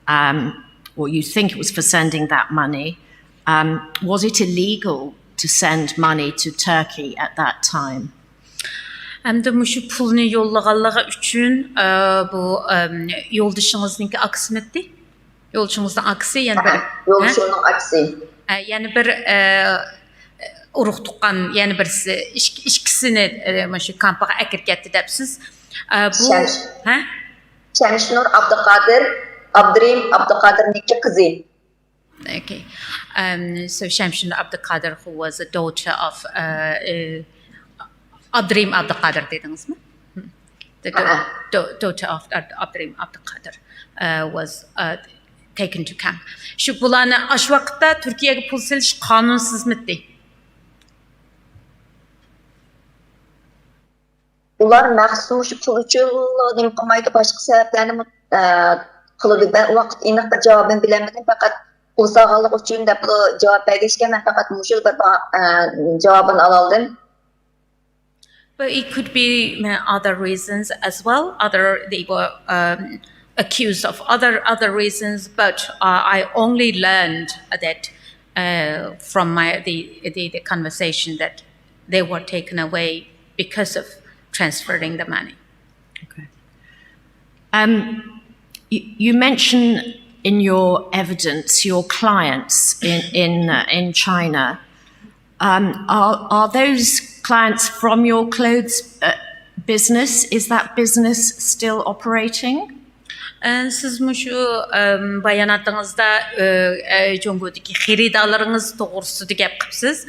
um, or you think it was for sending that money. Um, was it illegal to send money to Turkey at that time? ھەمدە مۇشۇ پۇلنى يوللىغانلىقى ئۈچۈن، ئە، بۇ، ئەم، يولدىشىڭىزنىڭكى ئاكىسىمىتى؟ يولدىشىڭىزنىڭ ئاكىسى يەنە بىر، ھە؟ يولدىشىمنىڭ ئاكىسى. ئە، يەنە بىر، ئە، ئۇرۇق تۇغقان، يەنە بىرسى، ئىك-، ئىككىسىنى، ئە، مۇشۇ كامپىغا ئەكىرىپ كەتتى دەپسىز. ئە، بۇ، شەمش- ھە؟ شەمشىنۇر ئابدۇقادىر، ئابدۇرېھىم ئابدۇقادىرنىڭكى قىزى. Okay. Um, so Shamshin Abdulkadir, who was a daughter of, uh, uh, Abdurrahim Abdulkadir دېدىڭىزمۇ؟ The da- Uh-uh. da- daughter of Ab- Abdurrahim Abdulkadir, uh, was, uh, taken to camp. شۇ بۇلارنى ئاشۇ ۋاقىتتا تۈركىيەگە پۇل سېلىش قانۇنسىزمىتى؟ ئۇلار مەخسۇس مۇشۇ پۇل ئۈچۈنلا نېمە قىلمايدۇ، باشقا سەۋەبلەرنىمۇ، ئە، قىلىدۇ. مەن ئۇ ۋاقىت ئېنىق بىر جاۋابىنى بىلەلمىدىم، پەقەت پۇل سالغانلىقى ئۈچۈن دەپلا جاۋاب بەرگەچكە، مەن پەقەت مۇشۇ بىر با- ئە، جاۋابىنى ئالالىدىم. But it could be, uh, other reasons as well. Other, they were, um, accused of other, other reasons, but, uh, I only learned that, uh, from my, the, the, the conversation that they were taken away because of transferring the money. Okay. Um, you, you mention in your evidence your clients in in uh, in China. Um, are are those clients from your clothes uh, business? Is that business still operating? ئە، سىز مۇشۇ، ئەم، باياناتىڭىزدا، ئە، ئە، جۇڭگودىكى خېرىدارلىرىڭىز توغرىسىدا گەپ قىپسىز.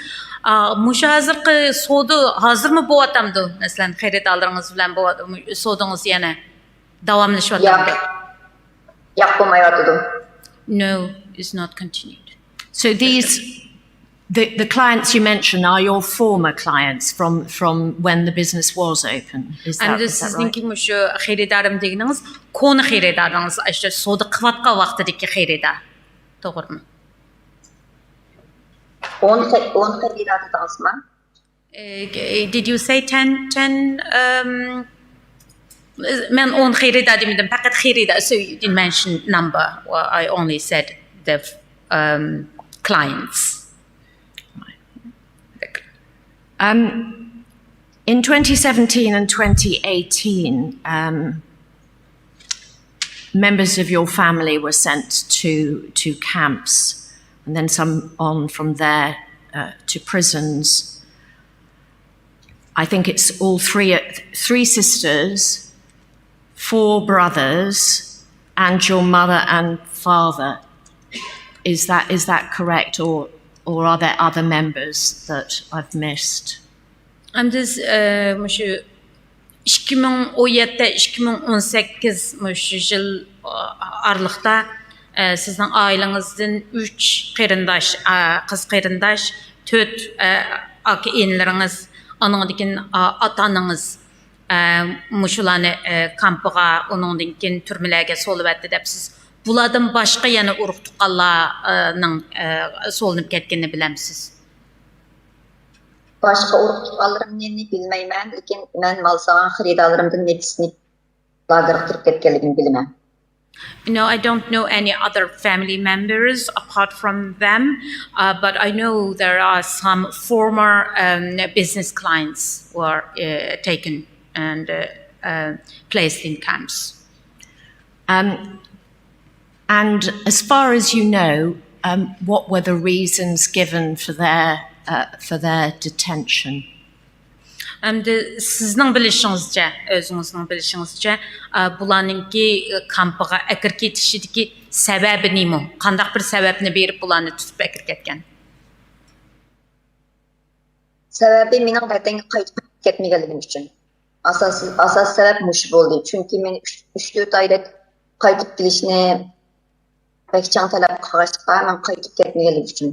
ئا، مۇشۇ ھازىرقى سودا ھازىرمۇ بولۇۋاتامدۇ؟ مەسىلەن، خېرىدارلىرىڭىز بىلەن بولۇۋات- سودىڭىز يەنە داۋاملىشىۋاتامدۇ؟ ياق. ياق، بولمايۋاتىدۇ. No, it's not continued. So these, the, the clients you mentioned are your former clients from, from when the business was open. Is that, ئەمدى is that right? سىزنىڭكى مۇشۇ خېرىدارىم دېگىنىڭىز كونا خېرىدارىڭىز، ئاشۇ سودا قىلىۋاتقان ۋاقتىدىكى خېرىدار. توغرىمۇ؟ ئون خې- ئون خېرىدار دېدىڭىزمۇ؟ Uh, did you say ten, ten, um, مەن ئون خېرىدار دېمىدىم، پەقەت خېرىدار. So you didn't mention number. Well, I only said the, um, clients. Um, in twenty seventeen and twenty eighteen, um, members of your family were sent to, to camps, and then some on from there uh, to prisons. I think it's all three, three sisters, four brothers, and your mother and father. Is that, is that correct, or, or are there other members that I've missed? ئەمدى، ئە، مۇشۇ ئىككى مىڭ ئون يەتتە، ئىككى مىڭ ئون سەككىز مۇشۇ يىل، ئا، ئارىلىقتا، ئە، سىزنىڭ ئائىلىڭىزدىن ئۈچ قېرىنداش، ئا، قىز قېرىنداش، تۆت، ئە، ئاكا ئىنىلىرىڭىز، ئانىڭدىن كېيىن، ئا، ئاتا ئانىڭىز، ئە، مۇشۇلارنى، ئە، كامپىغا، ئۇنىڭدىن كېيىن تۈرمىلەرگە سولىۋەتتى دەپ سىز، بۇلاردىن باشقا يەنە ئۇرۇق تۇغقانلارنىڭ، ئە، سولىنىپ كەتكىنىنى بىلەمسىز؟ باشقا ئۇرۇق تۇغقانلىرىمنى بىلمەيمەن، لېكىن مەن مال سالغان خېرىدارلىرىمدىن نەچچىسىنى لاگېرغا كىرىپ كەتكەنلىكىنى بىلىمەن. No, I don't know any other family members apart from them, uh, but I know there are some former, um, business clients who are, uh, taken and, uh, uh, placed in camps. Um, And as far as you know, um, what were the reasons given for their, uh, for their detention? ئەمدى سىزنىڭ بىلىشىڭىزچە، ئۆزىڭىزنىڭ بىلىشىڭىزچە، ئە، بۇلارنىڭكى كامپىغا ئەكىرىپ كېتىشىدىكى سەۋەبى نېمە؟ قانداق بىر سەۋەبنى بېرىپ بۇلارنى تۇتۇپ ئەكىرىپ كەتكەن؟ سەۋەبى مېنىڭ ۋەتەنگە قايتىپ كەتمىگەنلىكىم ئۈچۈن. ئاساسىي، ئاساسىي سەۋەب مۇشۇ بولدى. چۈنكى مەن ئۈچ، ئۈچ تۆت ئايدا قايتىپ كېلىشنى بەك چىڭ تەلەپ قىلغاچقا، مەن قايتىپ كەتمىگەنلىكىم ئۈچۈن.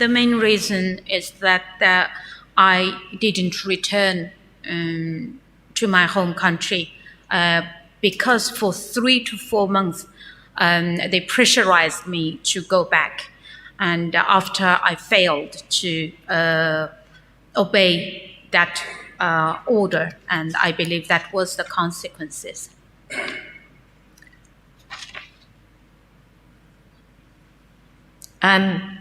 The main reason is that uh, I didn't return um, to my home country uh, because for three to four months um, they pressurized me to go back. And after I failed to uh, obey that uh, order, and I believe that was the consequences. Um,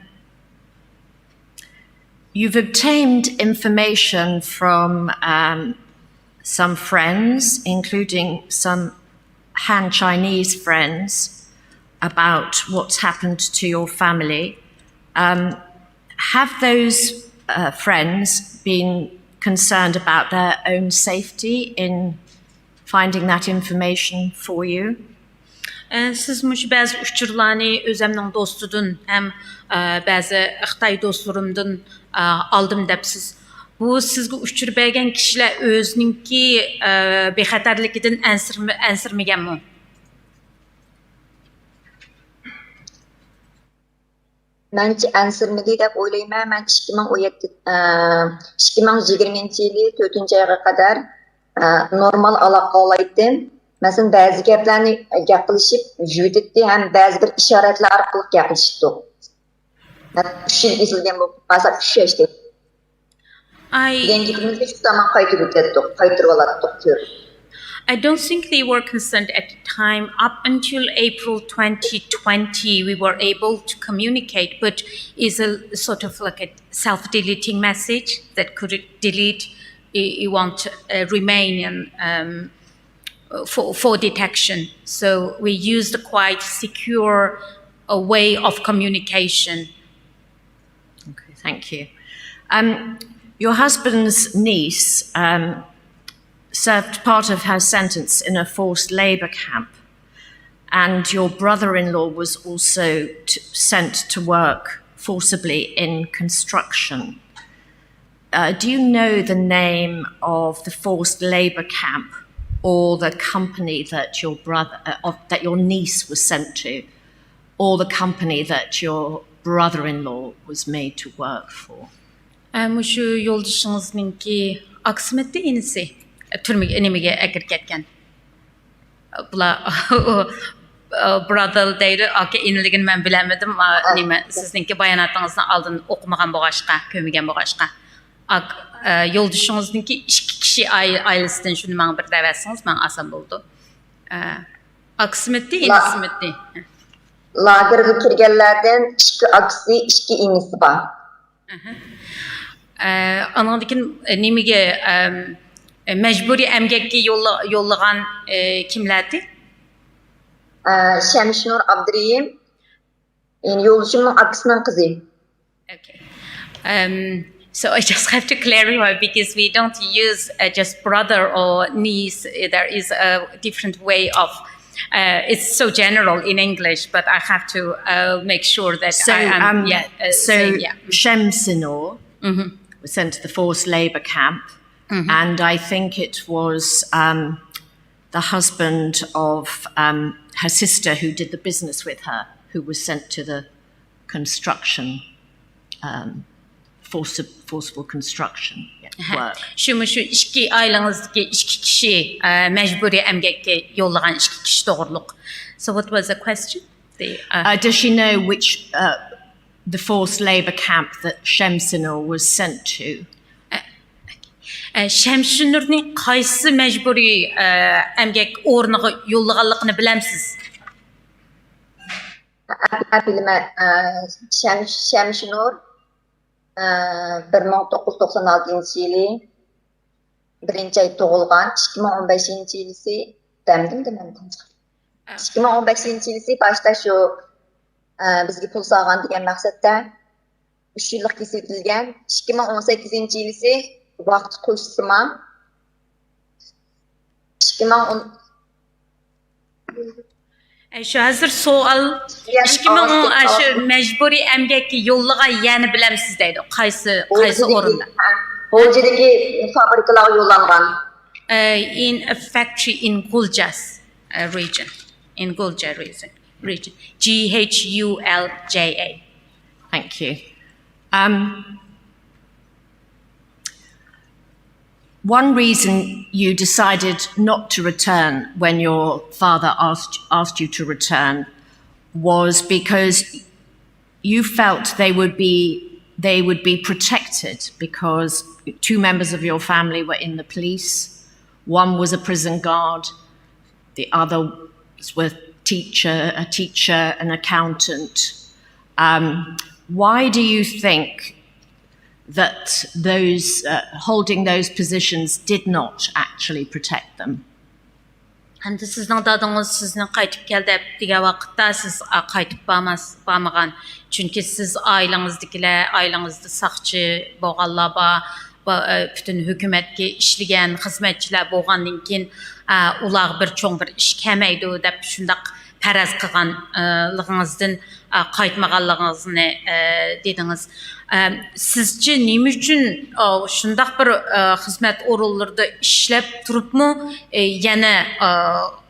you've obtained information from um, some friends, including some Han Chinese friends, about what's happened to your family. Um, have those uh, friends been concerned about their own safety in finding that information for you? سىز مۇشۇ بەزى ئۇچۇرلارنى ئۆزەمنىڭ دوستىدىن ھەم بەزى خىتاي دوستلىرىمدىن ئالدىم دەپسىز. بۇ سىزگە ئۇچۇر بەرگەن كىشىلەر ئۆزىنىڭكى بىخەتەرلىكىدىن ئەنسىرىمىگەنمۇ؟ مەنچە ئەنسىرىمىدى دەپ ئويلايمەن. مەن ئىككى مىڭ ئون يەتتە، ئىككى مىڭ يىگىرمىنچى يىلى تۆتىنچى ئايغا قەدەر نورمال ئالاقە قىلالايتتىم. مەسىلەن، بەزى گەپلەرنى گەپ قىلىشىپ يۈدۈتتى ھەم بەزى بىر ئىشارەتلەر ئارقىلىق گەپلىشىتتۇق. ئۈچ يىل ئېزىلگەن بولۇپ قالسا، ئۈچ ياشتىن. I دېگەن گېپىمىزنى شۇ زامان قايتۇرۇۋېتەتتۇق، قايتۇرۇۋالاتتۇق كۆرۈپ. I don't think they were concerned at the time. Up until April twenty twenty, we were able to communicate, but is a sort of like a self-deleting message that could delete. You want to uh, remain in, um, for, for detection. So we used a quite secure a way of communication. Okay, thank you. Um, your husband's niece um, served part of her sentence in a forced labour camp, and your brother in law was also t- sent to work forcibly in construction. Uh, do you know the name of the forced labour camp or the company that your brother, uh, of, that your niece was sent to, or the company that your brother-in-law was made to work for? مۇشۇ يولدىشىڭىزنىڭكى ئاكىسىمىتى ئىنىسى تۈرمىگە نېمىگە ئەكىرىپ كەتكەن؟ بۇلار brother دەيدۇ، ئاكا ئىنىلىكىنى مەن بىلەلمىدىم. نېمە، سىزنىڭكى باياناتىڭىزنى ئالدىن ئوقۇمىغان بولغاچقا، كۆرمىگەن بولغاچقا. يولدىشىڭىزنىڭكى ئىككى كىشى ئائىلىسىدىن شۇنى ماڭا بىر دەۋەتسىڭىز ماڭا ئاسان بولىدۇ. ئاكىسىمىتى، ئىنىسىمىتى؟ لاگېرغا كىرگەنلەردىن ئىككى ئاكىسى، ئىككى ئىنىسى بار. ئانىڭدىن كېيىن نېمىگە مەجبۇرىي ئەمگەككە يوللىغان كىملەردى؟ شەمشىنۇر ئابدۇرېھىم، يولدىشىمنىڭ ئاكىسىنىڭ قىزى. Okay. Um, so I just have to clarify because we don't use uh, just brother or niece. There is a different way of. Uh, it's so general in English, but I have to uh, make sure that so, I am. Um, yeah, uh, so saying, yeah. Shem Sinor mm-hmm. was sent to the forced labor camp, mm-hmm. And I think it was um, the husband of um, her sister who did the business with her, who was sent to the construction um, forcible construction work. شۇمۇ شۇ ئىككى ئائىلىڭىزدىكى ئىككى كىشى مەجبۇرىي ئەمگەككە يوللىغان ئىككى كىشى توغرۇلۇق. So what was the question? The, uh, uh, does she know which uh, the forced labor camp that Shamsinur was sent to? شەمشىنۇرنى قايسى مەجبۇرىي ئەمگەك ئورنىغا يوللىغانلىقىنى بىلەمسىز؟ بىلىمەن. شەمشىنۇر بىر مىڭ توققۇز يۈز توقسان ئالتىنچى يىلى بىرىنچى ئاي تۇغۇلغان، ئىككى مىڭ ئون بەشىنچى يىلىسى دەمدىم دېمەمدىم. ئىككى مىڭ ئون بەشىنچى يىلىسى باشتا شۇ، ئە، بىزگە پۇل سالغان دېگەن مەقسەتتە ئۈچ يىللىق كېسىۋېتىلگەن. ئىككى مىڭ ئون سەككىزىنچى يىلىسى ۋاقىت قوشسىما. ئىككى مىڭ ئون ئە، شۇ ھازىر سوئال، ئىككى مىڭ ئون، ئاشۇ مەجبۇرىي ئەمگەككە يوللىغان يەرنى بىلەمسىز دەيدۇ. قايسى، قايسى ئورۇندا؟ غۇلجىدىكى فابرىكىلارغا يوللانغان. ئە، in a factory in Guljas, uh, region. In Gulja region. Region. G H U L J A. Thank you. Um, one reason you decided not to return when your father asked, asked you to return was because you felt they would be, they would be protected because two members of your family were in the police. One was a prison guard, the others were teacher, a teacher, an accountant. Um, why do you think that those, uh, holding those positions did not actually protect them? ئەمدى سىزنىڭ دادىڭىز سىزنى قايتىپ كەل دەپ دېگەن ۋاقىتتا سىز، ئا، قايتىپ بارماس-، بارمىغان. چۈنكى سىز ئائىلىڭىزدىكىلەر، ئائىلىڭىزدە ساقچى بولغانلار بار، با-، ئە، پۈتۈن ھۆكۈمەتكە ئىشلىگەن خىزمەتچىلەر بولغاندىن كېيىن، ئە، ئۇلارغا بىر چوڭ بىر ئىش كەلمەيدۇ دەپ شۇنداق پەرەز قىلغانلىقىڭىزدىن، ئە، قايتمىغانلىقىڭىزنى، ئە، دېدىڭىز. ئە، سىزچە نېمە ئۈچۈن، ئە، شۇنداق بىر، ئە، خىزمەت ئورۇنلىرىدا ئىشلەپ تۇرۇپمۇ، ئە، يەنە، ئە،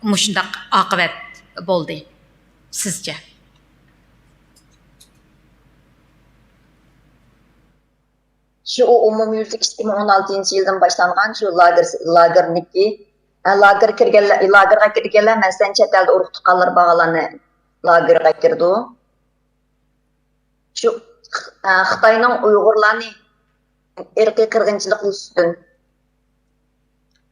مۇشۇنداق ئاقىۋەت بولدى سىزچە؟ شۇ ئۇ ئومۇميۈزلۈك ئىككى مىڭ ئون ئالتىنچى يىلدىن باشلانغان شۇ لاگېر، لاگېرنىكى، ئە، لاگېر كىرگەنلەر، لاگېرغا كىرگەنلەر، مەسىلەن، چەت ئەلدە ئۇرۇق تۇغقانلىرى بارغانلارنى لاگېرغا كىرىدۇ. شۇ، ئە، خىتاينىڭ ئۇيغۇرلارنى ئىرقىي قىرغىنچىلىق يۈزىسىدىن.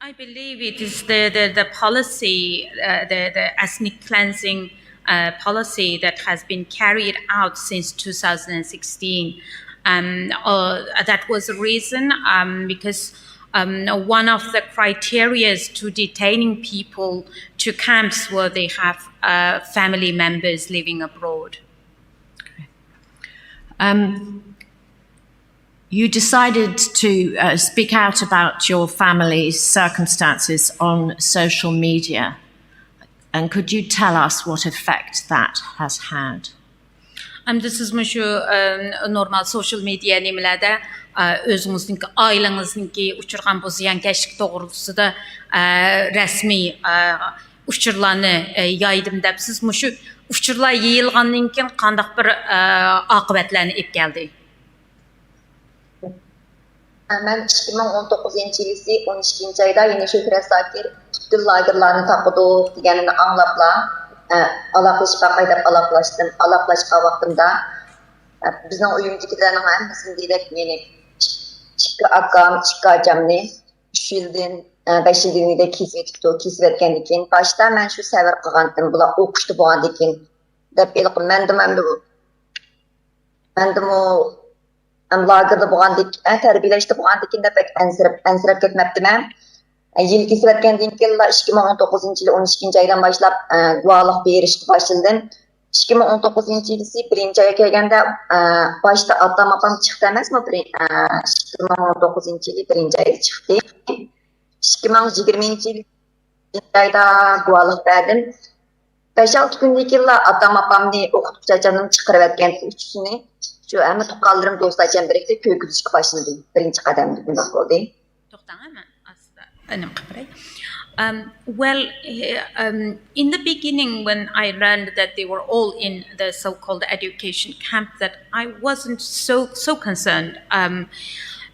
I believe it is the, the, the policy, uh, the, the ethnic cleansing, uh, policy that has been carried out since two thousand sixteen. Um, uh, that was the reason, um, because, um, one of the criterias to detaining people to camps where they have, uh, family members living abroad. Um, you decided to, uh, speak out about your family's circumstances on social media. And could you tell us what effect that has had? ئەمدى سىز مۇشۇ، ئە، نورمال سوشال مېدىيا نېمىلەردە، ئە، ئۆزىڭىزنىڭكى، ئائىلىڭىزنىڭكى ئۇچرىغان بۇ زىيانكەشلىك توغرىسىدا، ئە، رەسمىي، ئە، ئۇچۇرلارنى، ئە، يايدىم دەپ، سىز مۇشۇ ئۇچۇرلار يېيىلغاندىن كېيىن قانداق بىر، ئە، ئاقىۋەتلەرنى ئېلىپ كەلدى؟ مەن ئىككى مىڭ ئون توققۇزىنچى يىلىسى ئون ئىككىنچى ئايدا يەنە شۆھرەت زاكىر پۈتۈن لاگېرلارنى تاقىدۇق دېگەننى ئاڭلاپلا، ئە، ئالاقىلىشىپ باقاي دەپ ئالاقىلاشتىم. ئالاقىلاشقان ۋاقتىمدا، ئە، بىزنىڭ ئۆيىمىزدىكىلەرنىڭ ھەممىسىنى دېدەك، مېنى، ئىككى ئاكام، ئىككى ئاكامنى ئۈچ يىلدىن، ئە، بەش يىلدىن ئۆيدە كېسىۋېتىپتۇ. كېسىۋەتكەندىن كېيىن باشتا مەن شۇ سەۋر قىلغانتىم، بۇلار ئوقۇشتا بولغاندىن كېيىن دەپ ھېلىقى مەندىمۇ ئەمدى بۇ، مەندىمۇ ئەم، لاگېردا بولغاندىكىن، ئە، تەربىيەلەشتە بولغاندىكىن دەپ بەك ئەنسىرەپ، ئەنسىرەپ كەتمەپتىمەن. ئە، يىل كېسىۋەتكەندىن كېيىنلا ئىككى مىڭ ئون توققۇزىنچى يىلى ئون ئىككىنچى ئايدىن باشلاپ، ئە، گۇۋاھلىق بېرىشكە باشلىدىم. ئىككى مىڭ ئون توققۇزىنچى يىلىسى بىرىنچى ئايغا كەلگەندە، ئە، باشتا ئاتام ئاپام چىقتى ئەمەسمۇ، بىرىن-، ئە، ئىككى مىڭ ئون توققۇزىنچى يىلى بىرىنچى ئايدا چىقتى. ئىككى مىڭ يىگىرمىنچى يىلى ئايدا گۇۋاھلىق بەردىم. بەش-ئالتە كۈندىن كېيىنلا ئاتام-ئاپامنى، ئوقۇتقۇچى ئاچامنى چىقىرىۋەتكەن ئۈچىسىنى. شۇ ھەممە تۇغقانلىرىم، دوست ئاچام بىرلىكتە كۆرگۈزۈشكە باشلىدى. بىرىنچى قەدەمدە بۇنداق بولدى. توختاڭ، ھە، مەن ئاستىدا نېمە قىلىپ بېرەي. Um, well, eh, um, in the beginning, when I learned that they were all in the so-called education camp, that I wasn't so, so concerned. Um,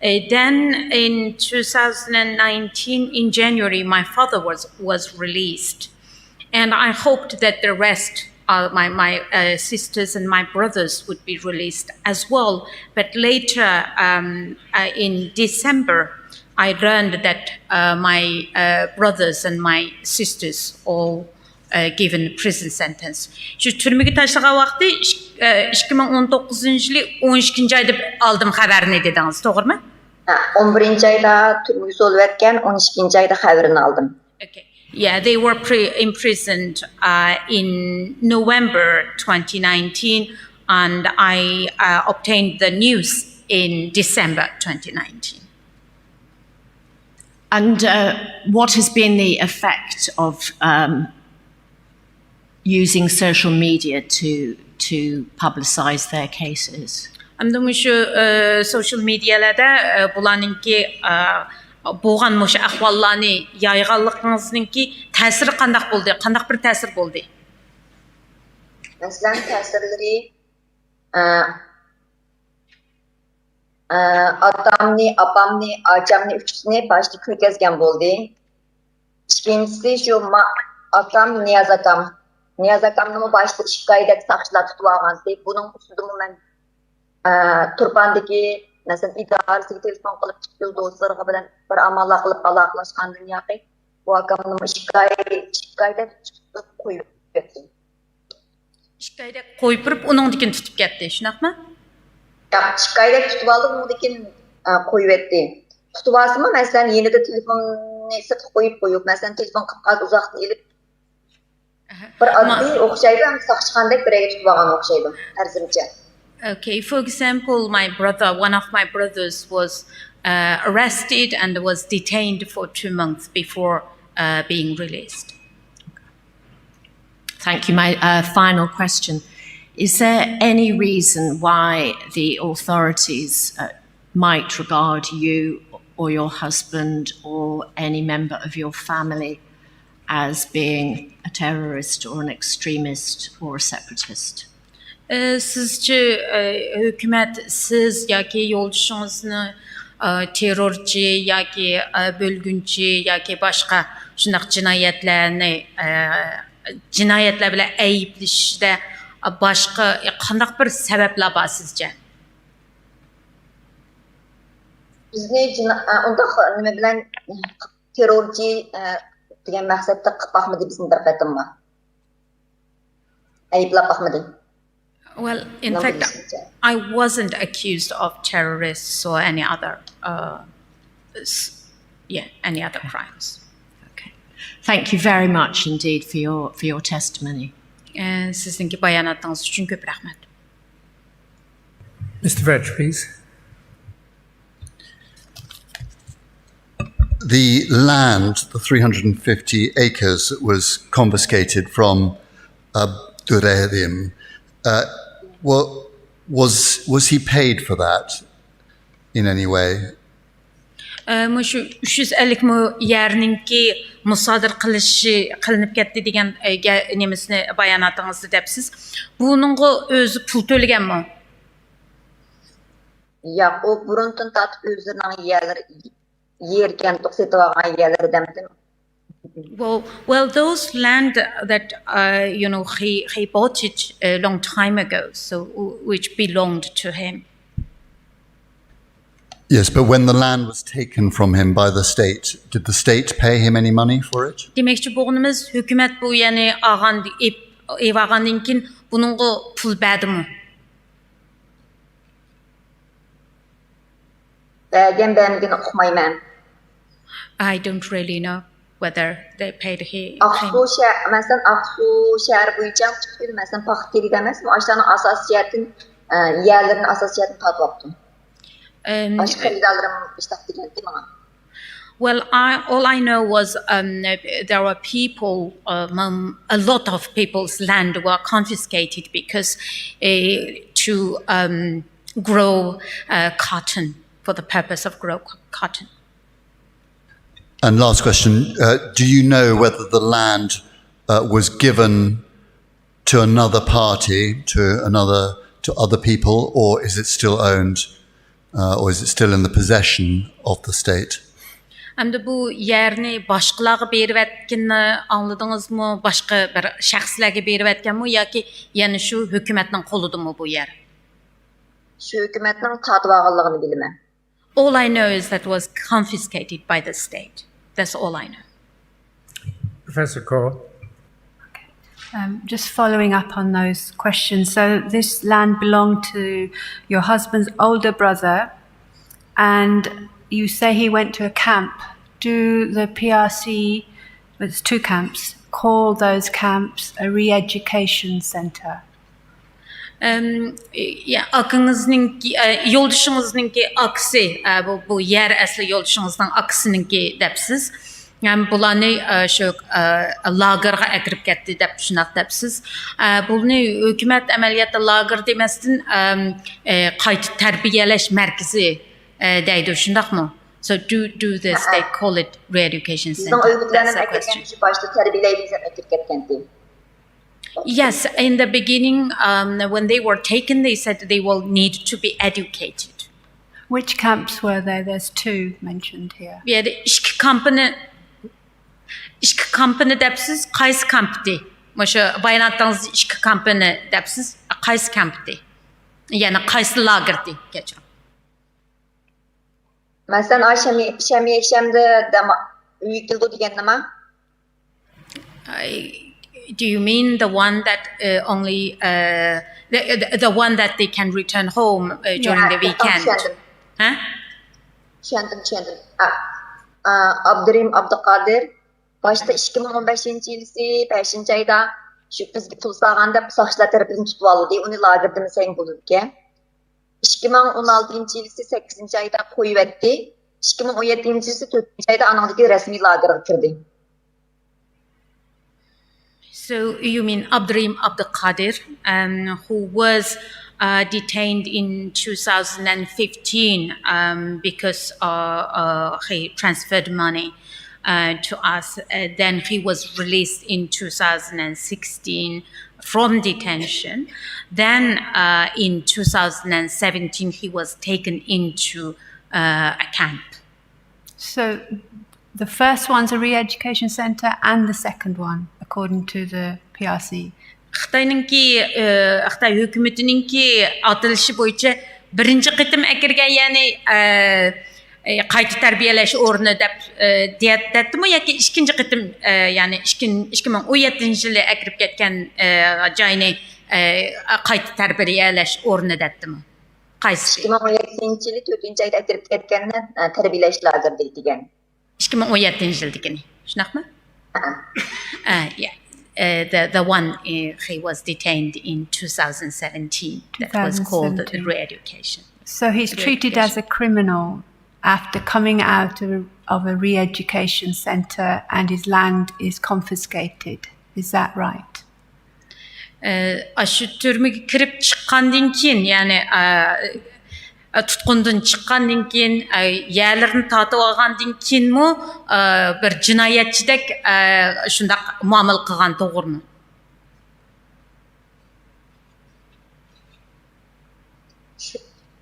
eh, then in two thousand nineteen, in January, my father was, was released. And I hoped that the rest, uh, my, my, uh, sisters and my brothers would be released as well. But later, um, uh, in December, I learned that, uh, my, uh, brothers and my sisters all, uh, given prison sentence. شۇ تۈرمىگە تاشلىغان ۋاقتى ئىك-، ئىككى مىڭ ئون توققۇزىنچى يىلى ئون ئىككىنچى ئايدا ئالدىم خەۋەرنى دېدىڭىز، توغرىمۇ؟ ھە، ئون بىرىنچى ئايدا تۈرمىگە سولىۋەتكەن، ئون ئىككىنچى ئايدا خەۋىرىنى ئالدىم. Okay. Yeah, they were pre- imprisoned uh, in November twenty nineteen, and I uh, obtained the news in December twenty nineteen. And uh, what has been the effect of um, using social media to to publicize their cases? ئەمدى مۇشۇ سوشىيال مېدىيەلەردە بۇلارنىڭكى بولغان مۇشۇ ئەھۋاللارنى يايغانلىقىڭىزنىڭكى تەسىرى قانداق بولدى؟ قانداق بىر تەسىر بولدى؟ مەسىلەن، تەسىرلىرى، ئە، ئە، ئاتامنى، ئاپامنى، ئاچامنى، ئۈچىسىنى باشتا كۆرگەزگەن بولدى. ئىككىنچىسى شۇ، ما-، ئاكام نىياز ئاكام. نىياز ئاكامنىمۇ باشتا ئىككى ئايدەك ساقچىلار تۇتۇۋالغانتى. بۇنىڭ ئۈستىدىمۇ مەن، ئە، تۇرپاندىكى، مەسىلەن، ئىدارىسىگە تېلېفون قىلىپ، ئىككى دوستلىرىغا بىلەن بىر ئاماللار قىلىپ ئالاقىلەشكەندىن ياقى، بۇ ئاكامنىمۇ ئىككى ئاي، ئىككى ئايدەك تۇتۇپ قويۇپ كەتتى. ئىككى ئايدەك قويۇپ بېرىپ، ئۇنىڭدىن كېيىن تۇتۇپ كەتتى، شۇنداقمۇ؟ ياق، ئىككى ئايدەك تۇتۇپ ئالدى، ئۇنىڭدىن كېيىن، ئە، قويۇۋەتتى. تۇتۇپ ئالسىمۇ، مەسىلەن، يېنىدا تېلېفوننى سىرتقا قويۇپ قويۇپ، مەسىلەن، تېلېفون قاپقاقى ئۇزاقتىن ئېلىپ، بىر ئاددىي ئوخشايدۇ، ھەم ساقچىخانىدەك بىرەيگە تۇتۇپ ئالغان ئوخشايدۇ، پەرىزىمچە. Okay, for example, my brother, one of my brothers was uh, arrested and was detained for two months before uh, being released. Thank you. My uh, final question. Is there any reason why the authorities uh, might regard you or your husband or any member of your family as being a terrorist or an extremist or a separatist? سىزچە ھۆكۈمەت سىز ياكى يولدىشىڭىزنى تېررورچى ياكى بۆلگۈنچى ياكى باشقا شۇنداق جىنايەتلەرنى جىنايەتلەر بىلەن ئەيىبلىشىشىدە باشقا قانداق بىر سەۋەبلەر بار سىزچە؟ بىزنى جىنا- ئۇنداق نېمە بىلەن تېررورچى دېگەن مەقسەتتە قىلىپ باقمىدى بىزنى بىر قېتىممۇ. ئەيىبلەپ باقمىدى. Well, in fact, I wasn't accused of terrorists or any other, uh, s- yeah, any other crimes. Okay. Thank you very much indeed for your for your testimony. Sizniڭki باياناتىڭىز ئۈچۈن كۆپ رەھمەت. Mister Vetch, please. The land, the three hundred fifty acres that was confiscated from Abdurrahim, uh, wa- was, was he paid for that in any way? مۇشۇ ئۈچ يۈز ئەللىك مو يەرنىڭكى مۇسادىرە قىلىشى قىلىنىپ كەتتى دېگەن نېمىسىنى باياناتىڭىزدا دەپسىز. بۇنىڭغا ئۆزى پۇل تۆلىگەنمۇ؟ ياق، ئۇ بۇرۇندىن تارتىپ ئۆزلىرىنىڭ يەرلىرى، يەركەن سېتىۋالغان يەرلىرىدىن. Well, well, those land that uh, you know he he bought it a long time ago, so which belonged to him. Yes, but when the land was taken from him by the state, did the state pay him any money for it? دېمەكچى بولغىنىمىز، ھۆكۈمەت بۇ يەرنى ئالغان، ئېلىپ ئېلىۋالغاندىن كېيىن بۇنىڭغا پۇل بەردىمۇ؟ بەرگەن بەرمىگىنى ئۇقمايمەن. I don't really know whether they paid he ئاقسۇ شەھەر، مەسىلەن، ئاقسۇ شەھەر بويىچە پۈتكۈل، مەسىلەن، پاختا تېرىدە ئەمەسمۇ، ئاشۇلارنىڭ ئاساسىي جەھەتتىن، ئە، يەرلىرىنى ئاساسىي جەھەتتىن تارتىۋاپتۇ. ئاشۇ خېرىدارلىرىم ئىشتاق دېگەنتى ماڭا. Well, I, all I know was um, there were people, um, a lot of people's land were confiscated because uh, to um, grow uh, cotton, for the purpose of grow cotton. And last question, uh, do you know whether the land uh, was given to another party, to another, to other people, or is it still owned, uh, or is it still in the possession of the state? ئەمدى بۇ يەرنى باشقىلارغا بېرىۋەتكىنىنى ئاڭلىدىڭىزمۇ؟ باشقا بىر شەخسلەرگە بېرىۋەتكەنمۇ ياكى يەنە شۇ ھۆكۈمەتنىڭ قولىدىمۇ بۇ يەر؟ شۇ ھۆكۈمەتنىڭ تارتىۋالغانلىقىنى بىلىمەن. All I know is that it was confiscated by the state. That's all I know. Professor Kaur. Um, just following up on those questions. So this land belonged to your husband's older brother, and you say he went to a camp. Do the P R C There's two camps. Call those camps a re-education center. ئەم، يا، ئاكىڭىزنىڭكى، ئە، يولدىشىڭىزنىڭكى ئاكىسى، ئە، بۇ، بۇ يەر ئەسلى يولدىشىڭىزنىڭ ئاكىسىنىڭكى دەپسىز. ھەم بۇلارنى، ئە، شۇ، ئە، لاگېرغا ئەكىرىپ كەتتى دەپ شۇنداق دەپسىز. ئە، بۇنى ھۆكۈمەت ئەمەلىيەتتە لاگېر دېمەستىن، ئەم، ئە، قايتا تەربىيەلەش مەركىزى، ئە، دەيدۇ، شۇنداقمۇ؟ So do, do this, they call it re-education center. That's the question. باشتا تەربىيەلەيمىز دەپ ئەكىرىپ كەتكەنتى. Yes, in the beginning, um, when they were taken, they said they will need to be educated. Which camps were there? There's two mentioned here. بۇ يەردە ئىككى كامپنى، ئىككى كامپنى دەپسىز، قايسى كامپتى؟ مۇشۇ باياناتىڭىزدا ئىككى كامپنى دەپسىز، قايسى كامپتى؟ يەنى قايسى لاگېرتى؟ كەچۈرۈڭ. مەسىلەن، ئا شەمى شەمى شەمدە دەم ئۆيگە كېلىدۇ دېگەن نېمە؟ I, do you mean the one that uh, only uh, the, the the one that they can return home uh, during the weekend? چۈشەندىم. ھە؟ چۈشەندىم، چۈشەندىم. ئا، ئا، ئابدۇرېھىم ئابدۇقادىر باشتا ئىككى مىڭ ئون بەشىنچى يىلىسى بەشىنچى ئايدا شۇ بىزگە پۇل سالغان دەپ ساقچىلار تەرىپىدىن تۇتۇۋالدى. ئۇنى لاگېردىمۇ سەن بولىدىكەن. ئىككى مىڭ ئون ئالتىنچى يىلىسى سەككىزىنچى ئايدا قويۇۋەتتى. ئىككى مىڭ ئون يەتتىنچى يىلىسى تۆتىنچى ئايدا ئانىڭدىكى رەسمىي لاگېرغا كىردى. So you mean Abdurim Abdul Qadir, um, who was uh, detained in two thousand fifteen um, because uh, uh, he transferred money uh, to us. Uh, then he was released in two thousand sixteen from detention. Then uh, in two thousand seventeen, he was taken into uh, a camp. So the first one's a re-education center and the second one, according to the P R C. خىتاينىڭكى، ئى، خىتاي ھۆكۈمىتىنىڭكى ئاتىلىشى بويىچە بىرىنچى قېتىم ئەكىرگەن، يەنى، ئى، ئى، قايتا تەربىيەلەش ئورنى دەپ، ئى، دېيە-، دەتتىمۇ ياكى ئىككىنچى قېتىم، ئى، يەنى ئىككى، ئىككى مىڭ ئون يەتتىنچى يىلى ئەكىرىپ كەتكەن، ئى، جاينى، ئى، قايتا تەربىيەلەش ئورنى دەتتىمۇ؟ قايسى؟ ئىككى مىڭ ئون يەتتىنچى يىلى تۆتىنچى ئايدا ئەكىرىپ كەتكەننى، ئە، تەربىيەلەش لاگېرى دېگەن. ئىككى مىڭ ئون يەتتىنچى يىلدىكىنى، شۇنداقمۇ؟ ھە. Uh, yeah. Uh, the, the one uh, he was detained in two thousand seventeen that was called two thousand seventeen. Re-education. So he's treated as a criminal after coming out of, of a re-education center and his land is confiscated. Is that right? ئاشۇ تۈرمىگە كىرىپ چىققاندىن كېيىن، يەنى ئە، تۇتقۇندىن چىققاندىن كېيىن، ئە، يەرلىرىنى تارتىپ ئالغاندىن كېيىنمۇ ئە، بىر جىنايەتچىدەك ئە، شۇنداق مۇئامىلە قىلغان، توغرىمۇ؟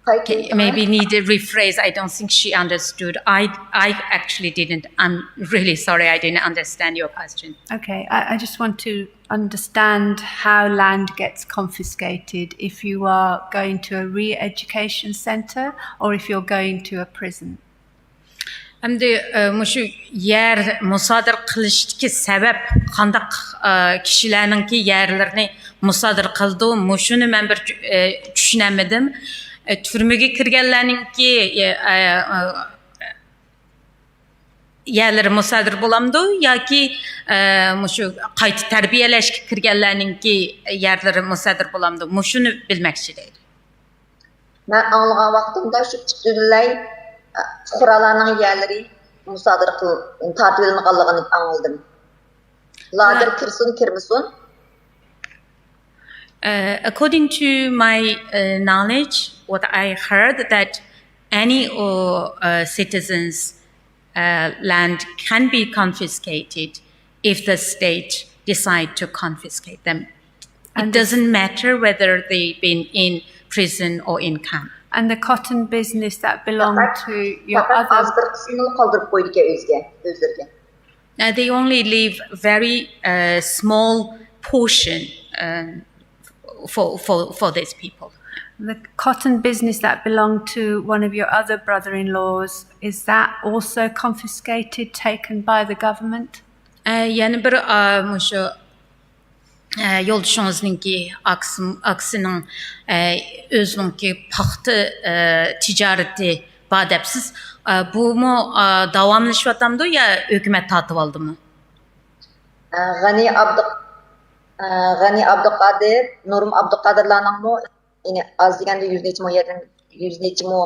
قايتا Maybe need to rephrase. I don't think she understood. I, I actually didn't. I'm really sorry. I didn't understand your question. Okay, I, I just want to understand how land gets confiscated if you are going to a re-education center or if you're going to a prison. ئەمدى ئە، مۇشۇ يەر مۇسادىرە قىلىشتىكى سەۋەب قانداق ئە، كىشىلەرنىڭكى يەرلىرىنى مۇسادىرە قىلىدۇ؟ مۇشۇنى مەن بىر ئە، چۈشىنەلمىدىم. ئە، تۈرمىگە كىرگەنلەرنىڭكى ئە، ئە، ئە، يەرلىرى مۇسادىرە بولامدۇ ياكى ئە، مۇشۇ قايتا تەربىيەلەشكە كىرگەنلەرنىڭكى يەرلىرى مۇسادىرە بولامدۇ؟ مۇشۇنى بىلمەكچى دەيدۇ. مەن ئاڭلىغان ۋاقتىمدا شۇ پۈتۈنلەي پۇقرالارنىڭ يەرلىرى مۇسادىرە قىل-، تارتىۋېلىنغانلىقىنى ئاڭلىدىم. لاگېر كىرسۇن كىرمىسۇن. Uh, according to my uh, knowledge, what I heard that any or uh, citizens' uh, land can be confiscated if the state decide to confiscate them. It doesn't matter whether they've been in prison or in camp. And the cotton business that belonged to your پەقەت ئاز other بىر قىسمىنى قالدۇرۇپ قويىدىكەن ئۆزىگە، ئۆزلىرىگە. Uh, they only leave a very uh, small portion um, for, for, for these people. The cotton business that belonged to one of your other brother-in-laws, is that also confiscated, taken by the government? ئە، يەنە بىر ئا، مۇشۇ ئە، يولدىشىڭىزنىڭكى ئاكىسى، ئاكىسىنىڭ ئە، ئۆزىنىڭكى پاختا ئە، تىجارىتى بار دەپسىز. ئە، بۇمۇ ئە، داۋاملىشىۋاتامدۇ يا ھۆكۈمەت تارتىۋالدىمۇ؟ غەنى ئابدۇ-، غەنى ئابدۇقادىر، نۇرۇم ئابدۇقادىرلارنىڭمۇ، يەنى ئاز دېگەندە يۈز نەچچە مو يەردىن، يۈز نەچچە مو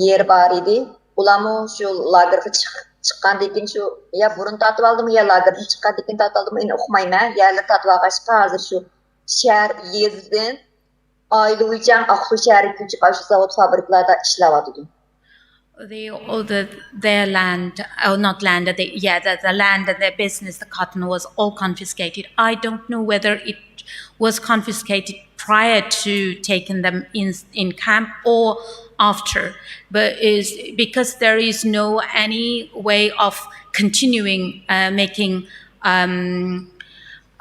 يېرى بار ئىدى. ئۇلارمۇ شۇ لاگېرغا چىق-، چىققاندىن كېيىن شۇ، يا بۇرۇن تارتىۋالدىمۇ، يا لاگېردىن چىققاندىن كېيىن تارتىۋالدىمۇ، ئېنى ئۇقمايمەن. يەرلىك تارتىۋالغاچقا، ھازىر شۇ شەھەر، يېزىدىن ئائىلە بويىچە ئاقسۇ شەھىرىگە كۆچۈپ، ئاشۇ زاۋۇت، فابرىكىلاردا ئىشلەۋاتىدۇ. They, all the, their land, oh, not land, the, yeah, the, the land and their business, the cotton was all confiscated. I don't know whether it was confiscated prior to taking them in, in camp or after, but is because there is no any way of continuing, uh, making, um,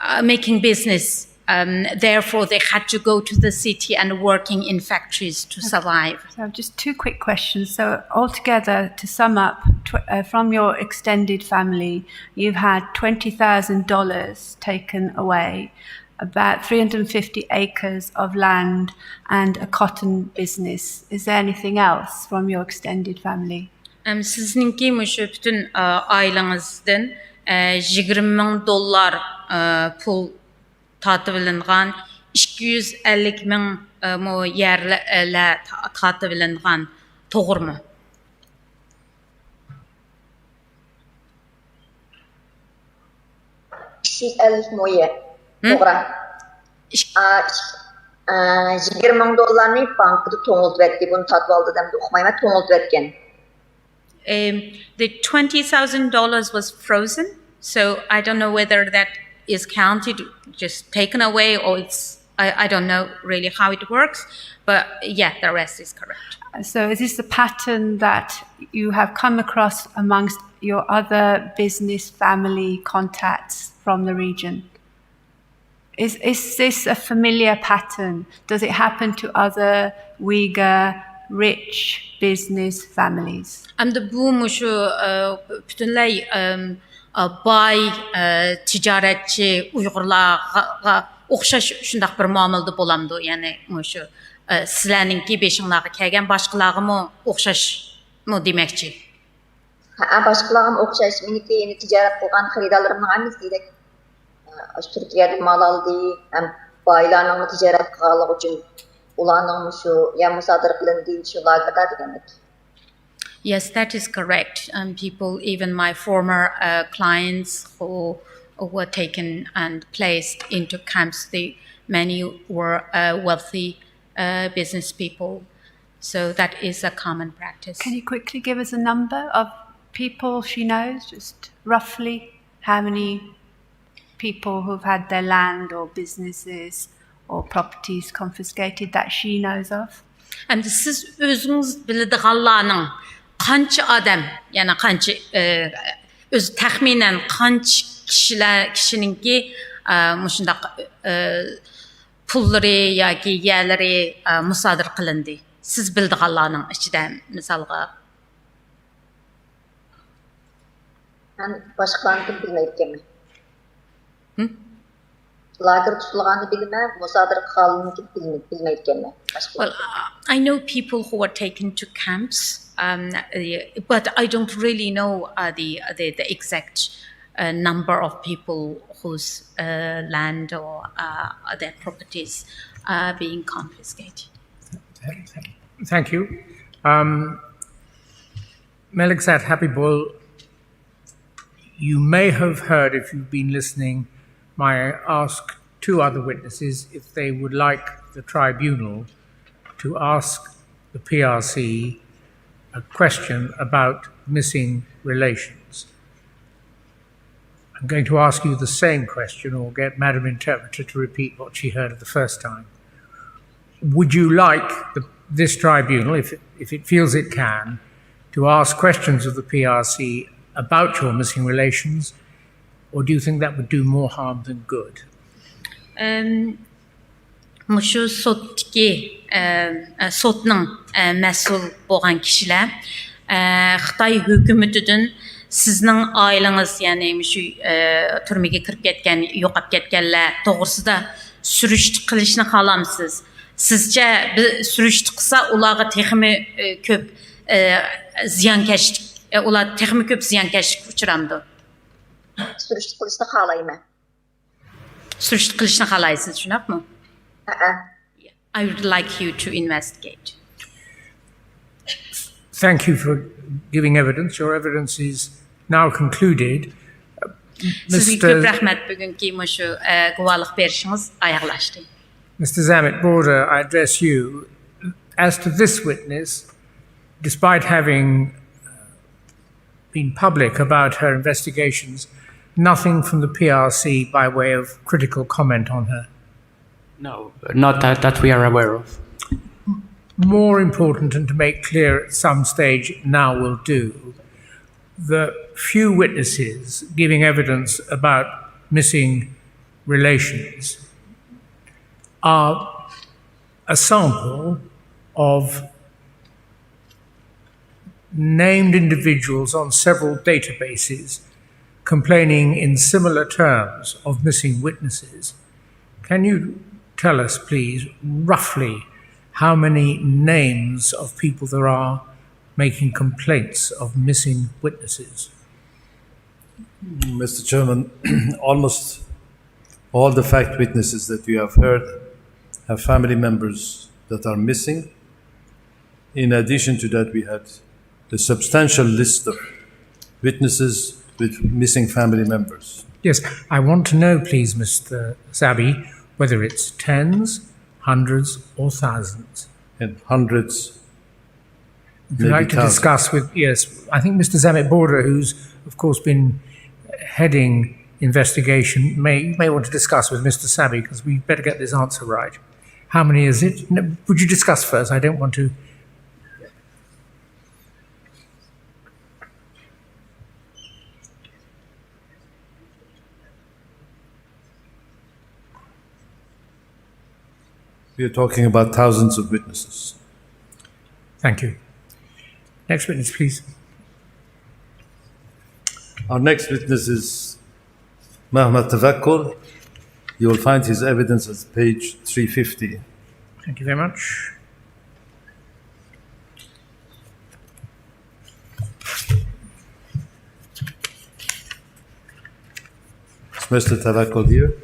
uh, making business. Um, therefore, they had to go to the city and working in factories to survive. So, just two quick questions. So, altogether, to sum up, tw- uh, from your extended family, you've had twenty thousand dollars taken away, about three hundred fifty acres of land, and a cotton business. Is there anything else from your extended family? ئەم، سىزنىڭكى مۇشۇ پۈتۈن، ئە، ئائىلىڭىزدىن، ئە، يىگىرمە مىڭ دوللار، ئە، پۇل تارتىۋېلىنغان، ئىككى يۈز ئەللىك مىڭ، ئە، مو يەرلەر تا-، تارتىۋېلىنغان، توغرىمۇ؟ ئىككى يۈز ئەللىك مو يەر. ھە؟ توغرا. ئىك- ئا، ئىك-، ئا، يىگىرمە مىڭ دوللارنى بانكىدا توڭلىتىۋەتتى. بۇنى تارتىۋالدى دەمدى ئۇقمايمەن، توڭلىتىۋەتكەن. Um, the twenty thousand dollars was frozen, so I don't know whether that is counted, just taken away, or it's, I, I don't know really how it works, but yeah, the rest is correct. So is this the pattern that you have come across amongst your other business family contacts from the region? Is, is this a familiar pattern? Does it happen to other Uyghur rich business families? ئەمدى بۇ مۇشۇ، ئە، پۈتۈنلەي، ئەم، ئە، باي، ئە، تىجارەتچى ئۇيغۇرلارغا ئوخشاش شۇنداق بىر مۇئامىلىدە بولامدۇ؟ يەنى مۇشۇ، ئە، سىلەرنىڭكى بېشىڭلارغا كەلگەن باشقىلارغىمۇ ئوخشاشمۇ دېمەكچى؟ ھە، باشقىلارغىمۇ ئوخشاش. مېنىڭكى يەنە تىجارەت قىلغان خېرىدارلىرىمنىڭ ھەممىسى دېگۈدەك، ئە، ئاشۇ تۈركىيەدە مال ئالدى، ھەم بايلارنىڭمۇ تىجارەت قىلغانلىقى ئۈچۈن ئۇلارنىڭمۇ شۇ يا مۇسادىرە قىلىندى، شۇ لاگېردا دېگەندەك. Yes, that is correct. Um, people, even my former, uh, clients who were taken and placed into camps, they, many were, uh, wealthy, uh, business people. So that is a common practice. Can you quickly give us a number of people she knows, just roughly how many people who've had their land or businesses or properties confiscated that she knows of? ئەمدى سىز ئۆزىڭىز بىلىدىغانلارنىڭ قانچە ئادەم، يەنى قانچە، ئە، ئۆزى تەخمىنەن قانچە كىشىلەر، كىشىنىڭكى، ئە، مۇشۇنداق، ئە، پۇللىرى ياكى يەرلىرى، ئە، مۇسادىرە قىلىندى؟ سىز بىلىدىغانلارنىڭ ئىچىدە، مىسالغا. مەن باشقىلارنىڭكىنى بىلمەيدىكەنمەن. ھىم؟ لاگېر تۇتۇلغاننى بىلىمەن، مۇسادىرە قىلغانلىرىنىڭكىنى بىلمەي-، بىلمەيدىكەنمەن. باشقىلار. Well, I know people who were taken to camps, um, but I don't really know, uh, the, the, the exact, uh, number of people whose, uh, land or, uh, their properties are being confiscated. Thank you. Um, Meliksat Habibul, you may have heard, if you've been listening, my ask two other witnesses if they would like the tribunal to ask the P R C a question about missing relations. I'm going to ask you the same question, or get Madam Interpreter to repeat what she heard the first time. Would you like the, this tribunal, if, if it feels it can, to ask questions of the P R C about your missing relations, or do you think that would do more harm than good? Um, مۇشۇ سوتتىكى، ئە، ئە، سوتنىڭ، ئە، مەسئۇل بولغان كىشىلەر، ئە، خىتاي ھۆكۈمىتىدىن سىزنىڭ ئائىلىڭىز، يەنى مۇشۇ، ئە، تۈرمىگە كىرىپ كەتكەن، يوقاپ كەتكەنلەر توغرىسىدا سۈرۈشتە قىلىشنى خالامسىز؟ سىزچە، بى-، سۈرۈشتە قىلسا، ئۇلارغا تېخىمۇ، ئە، كۆپ، ئە، زىيانكەشلىك، ئە، ئۇلار تېخىمۇ كۆپ زىيانكەشلىككە ئۇچرامدۇ؟ سۈرۈشتە قىلىشنى خالايمەن. سۈرۈشتە قىلىشنى خالايسىز، شۇنداقمۇ؟ ھەئە. I would like you to investigate. Thank you for giving evidence. Your evidence is now concluded. سىزگە كۆپ رەھمەت، بۈگۈنكى مۇشۇ ئە، گۇۋاھلىق بېرىشىڭىز ئاياغلاشتى. Mister Zamit Border, I address you. As to this witness, despite having been public about her investigations, nothing from the P R C by way of critical comment on her. No, not that, that we are aware of. More important, and to make clear at some stage, now will do, the few witnesses giving evidence about missing relations are a sample of named individuals on several databases complaining in similar terms of missing witnesses. Can you tell us, please, roughly how many names of people there are making complaints of missing witnesses? Mister Chairman, almost all the fact witnesses that you have heard have family members that are missing. In addition to that, we had a substantial list of witnesses with missing family members. Yes, I want to know, please, Mister Sabi, whether it's tens, hundreds, or thousands. And hundreds, If you'd like to thousands. Discuss with, yes, I think Mister Zamit Border, who's, of course, been heading investigation, may, may want to discuss with Mister Sabi, because we better get this answer right. How many is it? No, would you discuss first? I don't want to. We are talking about thousands of witnesses. Thank you. Next witness, please. Our next witness is Mehmet Tevekkol. You will find his evidence at page three fifty. Thank you very much. Is Mister Tevekkol here?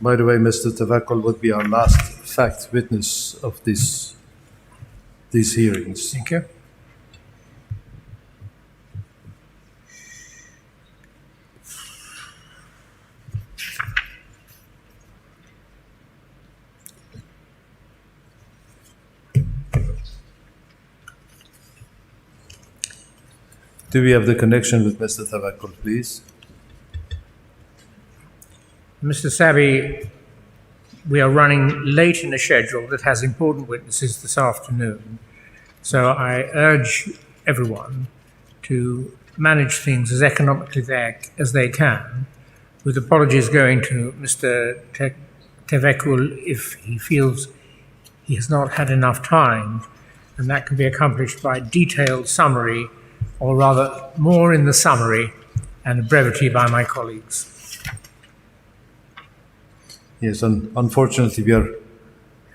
By the way, Mister Tevekkol would be our last fact witness of this, these hearings. Thank you. Do we have the connection with Mister Tevekkol, please? Mister Sabi, we are running late in a schedule that has important witnesses this afternoon. So I urge everyone to manage things as economically there as they can, with apologies going to Mister Te- Tevekkol if he feels he has not had enough time, and that can be accomplished by detailed summary, or rather more in the summary and brevity by my colleagues. Yes, un- unfortunately, we are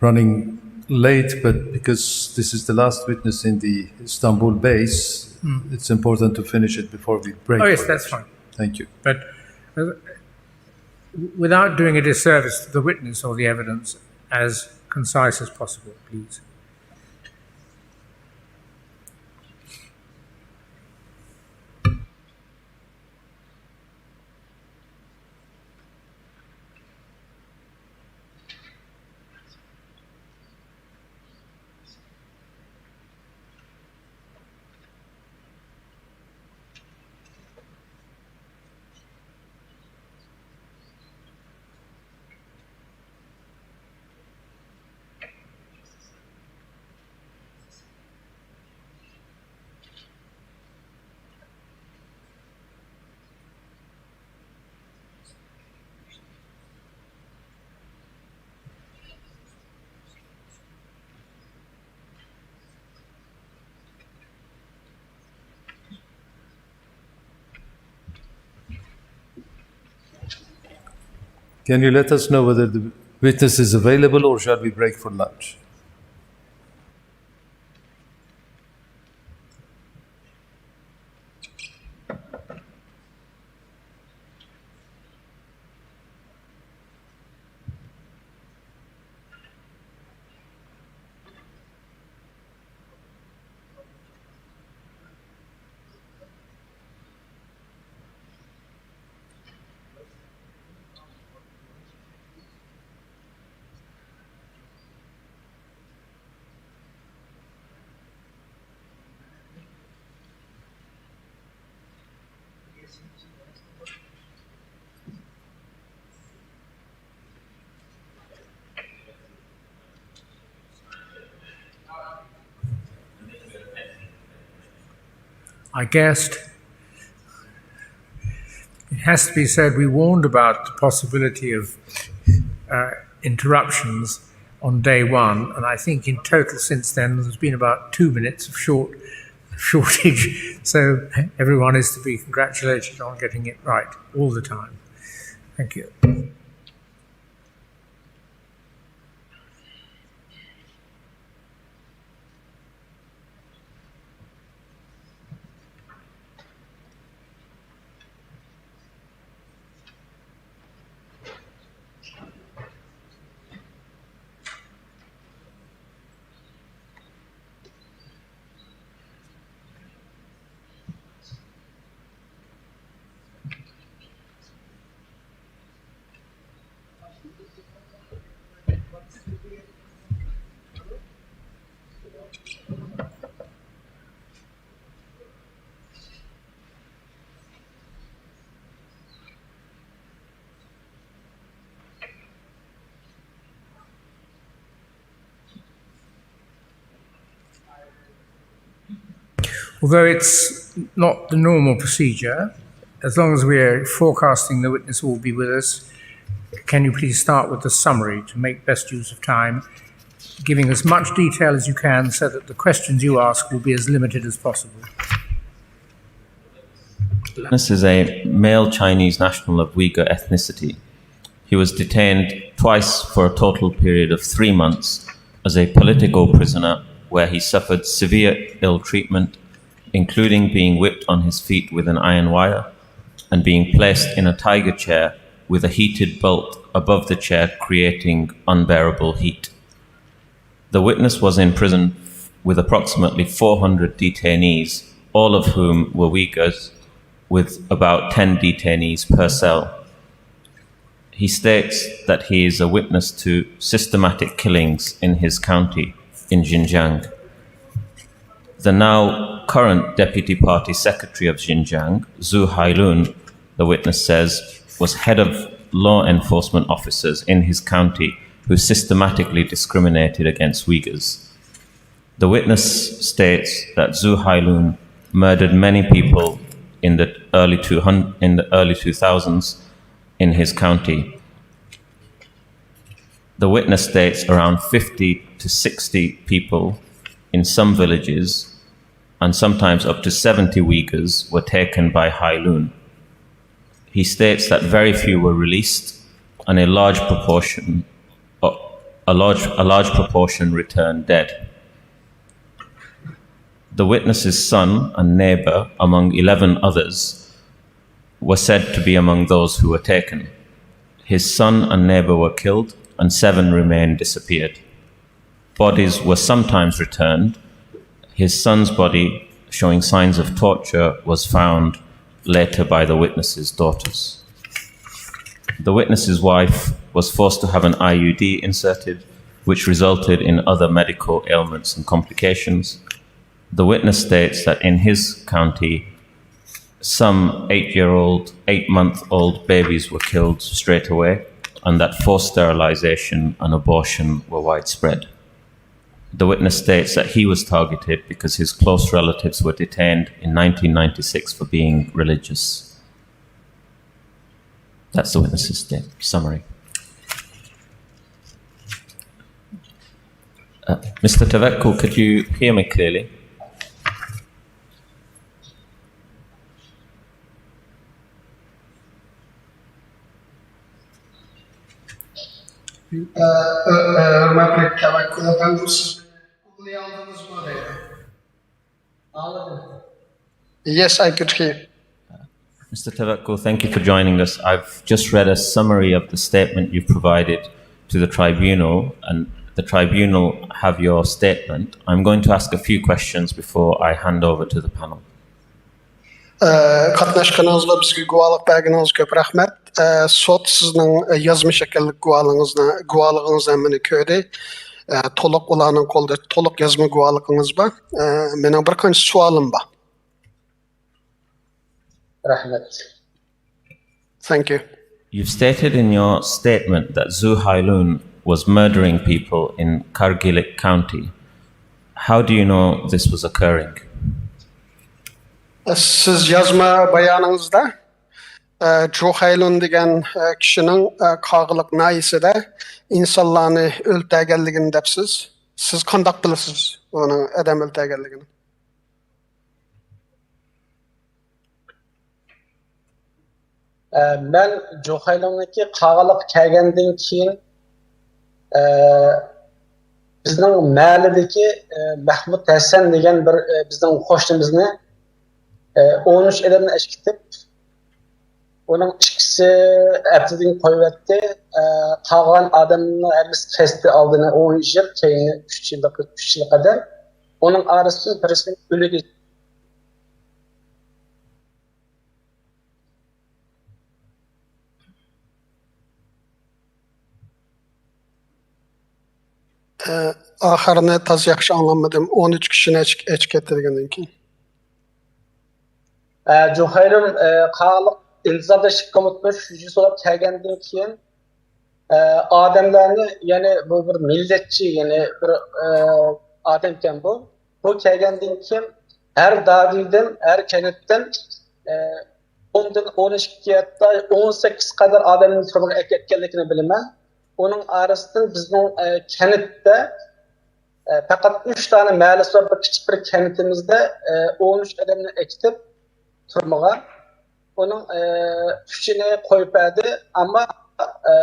running late, but because this is the last witness in the Istanbul base, it's important to finish it before we break. Oh, yes, for that's it. Fine. Thank you. But uh, without doing a disservice to the witness or the evidence, as concise as possible, please. Can you let us know whether the witness is available or shall we break for lunch? I guessed. It has to be said, we warned about the possibility of uh, interruptions on day one, and I think in total since then there's been about two minutes of short shortage. So everyone is to be congratulated on getting it right all the time. Thank you. Although it's not the normal procedure, as long as we're forecasting the witness will be with us, can you please start with the summary to make best use of time, giving as much detail as you can so that the questions you ask will be as limited as possible? This is a male Chinese national of Uyghur ethnicity. He was detained twice for a total period of three months as a political prisoner, where he suffered severe ill treatment, including being whipped on his feet with an iron wire and being placed in a tiger chair with a heated belt above the chair, creating unbearable heat. The witness was in prison with approximately four hundred detainees, all of whom were Uyghurs, with about ten detainees per cell. He states that he is a witness to systematic killings in his county, in Xinjiang. The now current deputy party secretary of Xinjiang, Zhu Hailun, the witness says, was head of law enforcement officers in his county who systematically discriminated against Uyghurs. The witness states that Zhu Hailun murdered many people in the early two hundred, in the early two thousands in his county. The witness states around fifty to sixty people in some villages, and sometimes up to seventy Uyghurs, were taken by Hailun. He states that very few were released, and a large proportion, a large, a large proportion returned dead. The witness's son and neighbor, among eleven others, were said to be among those who were taken. His son and neighbor were killed, and seven remained disappeared. Bodies were sometimes returned. His son's body, showing signs of torture, was found later by the witness's daughters. The witness's wife was forced to have an I U D inserted, which resulted in other medical ailments and complications. The witness states that in his county, some eight year old, eight month old babies were killed straight away, and that forced sterilization and abortion were widespread. The witness states that he was targeted because his close relatives were detained in nineteen ninety-six for being religious. That's the witness's summary. Uh, Mister Tavakku, could you hear me clearly? ھۆرمەتلىك تەۋەككۈل ئەپەندىم، سىز مېنى ئاڭلىيالدىڭىزمۇ دەيدۇ. ئاڭلىدىم. Yes, I could hear. Mister Tewakkul, thank you for joining us. I've just read a summary of the statement you've provided to the tribunal, and the tribunal have your statement. I'm going to ask a few questions before I hand over to the panel. قاتناشقىنىڭىزغا، بىزگە گۇۋاھلىق بەرگىنىڭىزگە كۆپ رەھمەت. سوت سىزنىڭ يازما شەكىللىك گۇۋاھلىقىڭىزنى، گۇۋاھلىقىڭىزنى ھەممىنى كۆردى. تولۇق ئۇلارنىڭ قولىدا تولۇق يازما گۇۋاھلىقىڭىز بار. مېنىڭ بىر قانچە سوئالىم بار. رەھمەت. Thank you. You've stated in your statement that Zu Hailun was murdering people in Kargilik County. How do you know this was occurring? سىز يازما بايانىڭىزدا، ئە، جۇ خەيلۇن دېگەن، ئە، كىشىنىڭ، ئە، قاغىلىق ناھىيەسىدە ئىنسانلارنى ئۆلتۈرگەنلىكىنى دەپسىز. سىز قانداق بىلىسىز ئۇنىڭ ئادەم ئۆلتۈرگەنلىكىنى؟ ئە، مەن جۇخەيلۇننىڭكى قاغىلىققا كەلگەندىن كېيىن، ئە، بىزنىڭ مەھەللىدىكى، ئە، مەھمۇت ھەسەن دېگەن بىر، ئە، بىزنىڭ قوشنىمىزنى، ئە، ئون ئۈچ ئادەمنى ئەشكىتىپ، ئۇنىڭ ئىككىسى ھەپتىدىن قويۇۋەتتى. ئە، قالغان ئادەمنىڭ ھەممىسى كەستى ئالدىنى ئون يىل، كەينى ئۈچ يىل، ئۈچ يىل قەدەر. ئۇنىڭ ئارىسىدىن بىرسىنىڭ ئۆلۈگە ئاخىرىنى تازا ياخشى ئاڭلانمىدىم. ئون ئۈچ كىشىنى ئەچ-، ئەچكەتتى دېگەندىن كېيىن. ئە، جۇخەيلۇن، ئە، قاغىلىق ئىنتىزامدا ئىشقا ئولتۇرۇپ، شۇجى سوراپ كەلگەندىن كېيىن، ئە، ئادەملەرنى، يەنى بۇ بىر مىللەتچى، يەنى بىر، ئە، ئادەمكەن بۇ. بۇ كەلگەندىن كېيىن ھەر دادىدىن، ھەر كەنتتىن، ئە، ئوندىن ئون ئىككى، ھەتتا ئون سەككىز قەدەر ئادەمنى تۈرمىگە ئەكەتكەنلىكىنى بىلىمەن. ئۇنىڭ ئارىسىدىن بىزنىڭ، ئە، كەنتتە، ئە، پەقەت ئۈچ دانە مەھەللىسى بار بىر كىچىك بىر كەنتىمىزدە، ئە، ئون ئۈچ ئادەمنى ئەكېتىپ تۈرمىگە. ئۇنىڭ، ئە، ئۈچىنى قويۇپ بەردى، ئەمما، ئە،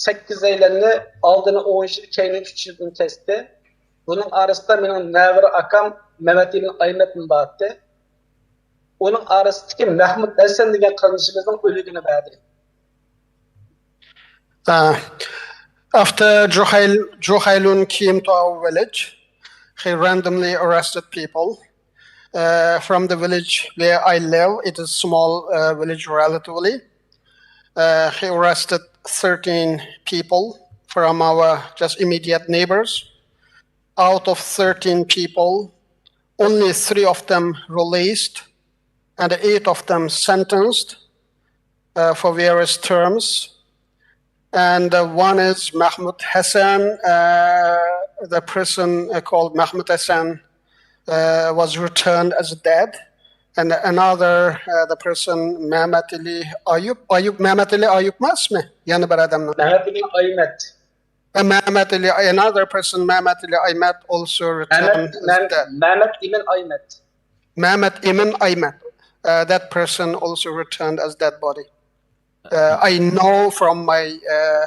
سەككىزەيلەننى ئالدىنى ئون يىل، كەينى ئۈچ يىلدىن كەستى. بۇنىڭ ئارىسىدا مېنىڭ نەۋرە ئاكام مەمەت ئىمىن ئايمەتمۇ بارتى. ئۇنىڭ ئارىسىدىكى مەھمۇت ھەسەن دېگەن قېرىندىشىمىزنىڭ ئۆلۈگىنى بەردى. Uh, after Juhail, Juhailun came to our village, he randomly arrested people. Uh, from the village where I live, it is small, uh, village relatively. Uh, he arrested thirteen people from our just immediate neighbors. Out of thirteen people, only three of them released and eight of them sentenced, uh, for various terms. And, uh, one is Mahmoud Hassan. Uh, the person, uh, called Mahmoud Hassan, uh, was returned as dead. And another, uh, the person, Mehmet Ali Ayub. Ayub, Mehmet Ali Ayub emasmi? Yana bir adamın. Mehmet Ali Aymet. Uh, Mehmet Ali, another person, Mehmet Ali Aymet, also returned as dead. Mehmet Emin Aymet. Mehmet Emin Aymet. Uh, that person also returned as dead body. Uh, I know from my, uh,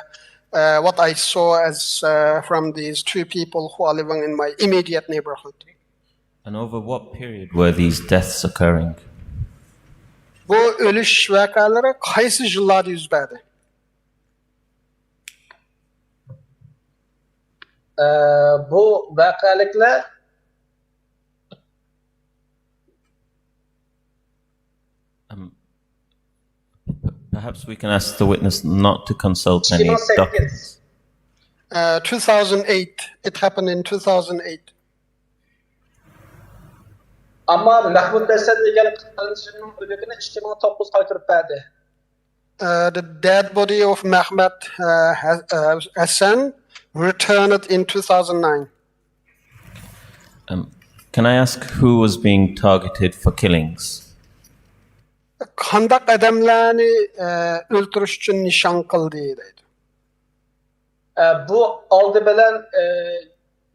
uh, what I saw as, uh, from these two people who are living in my immediate neighborhood. And over what period were these deaths occurring? بۇ ئۆلۈش ۋەقەلىرى قايسى يىللاردا يۈز بەردى؟ ئە، بۇ ۋەقەلىكلەر Um, p-, perhaps we can ask the witness not to consult any documents. Uh, two thousand eight. It happened in two thousand eight. ئەمما مەھمۇد ھەسەن دېگەن قېرىندىشىمنىڭ ئۆلۈكىنى ئىككى مىڭ توققۇز قايتۇرۇپ بەردى. Uh, the dead body of Mehmet, uh, Ha-, uh, Hassan returned in two thousand nine. Um, can I ask who was being targeted for killings? قانداق ئادەملەرنى، ئە، ئۆلتۈرۈش ئۈچۈن نىشان قىلدى دەيدۇ. ئە، بۇ ئالدى بىلەن، ئە،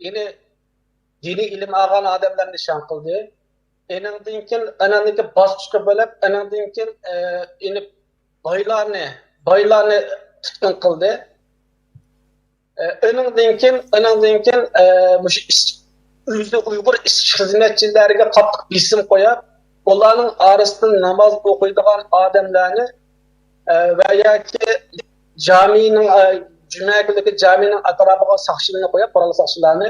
يەنى دىنىي ئىلىم ئالغان ئادەملەرنى نىشان قىلدى. ئېنىڭدىن كېيىن، ئېنىڭدىن كېيىن باسقۇچقا بۆلۈپ، ئېنىڭدىن كېيىن، ئە، يەنى بايلارنى، بايلارنى تۇتقۇن قىلدى. ئۇنىڭدىن كېيىن، ئۇنىڭدىن كېيىن مۇشۇ ئىش-، ئۆزى ئۇيغۇر ئىشچى خىزمەتچىلەرگە قاتتىق بېسىم قويۇپ، ئۇلارنىڭ ئارىسىدىن ناماز ئوقۇيدىغان ئادەملەرنى ۋە ياكى جامىنىڭ، جۈمە كۈنلۈكى جامىنىڭ ئەتراپىغا ساقچىلارنى قويۇپ، قوراللىق ساقچىلارنى،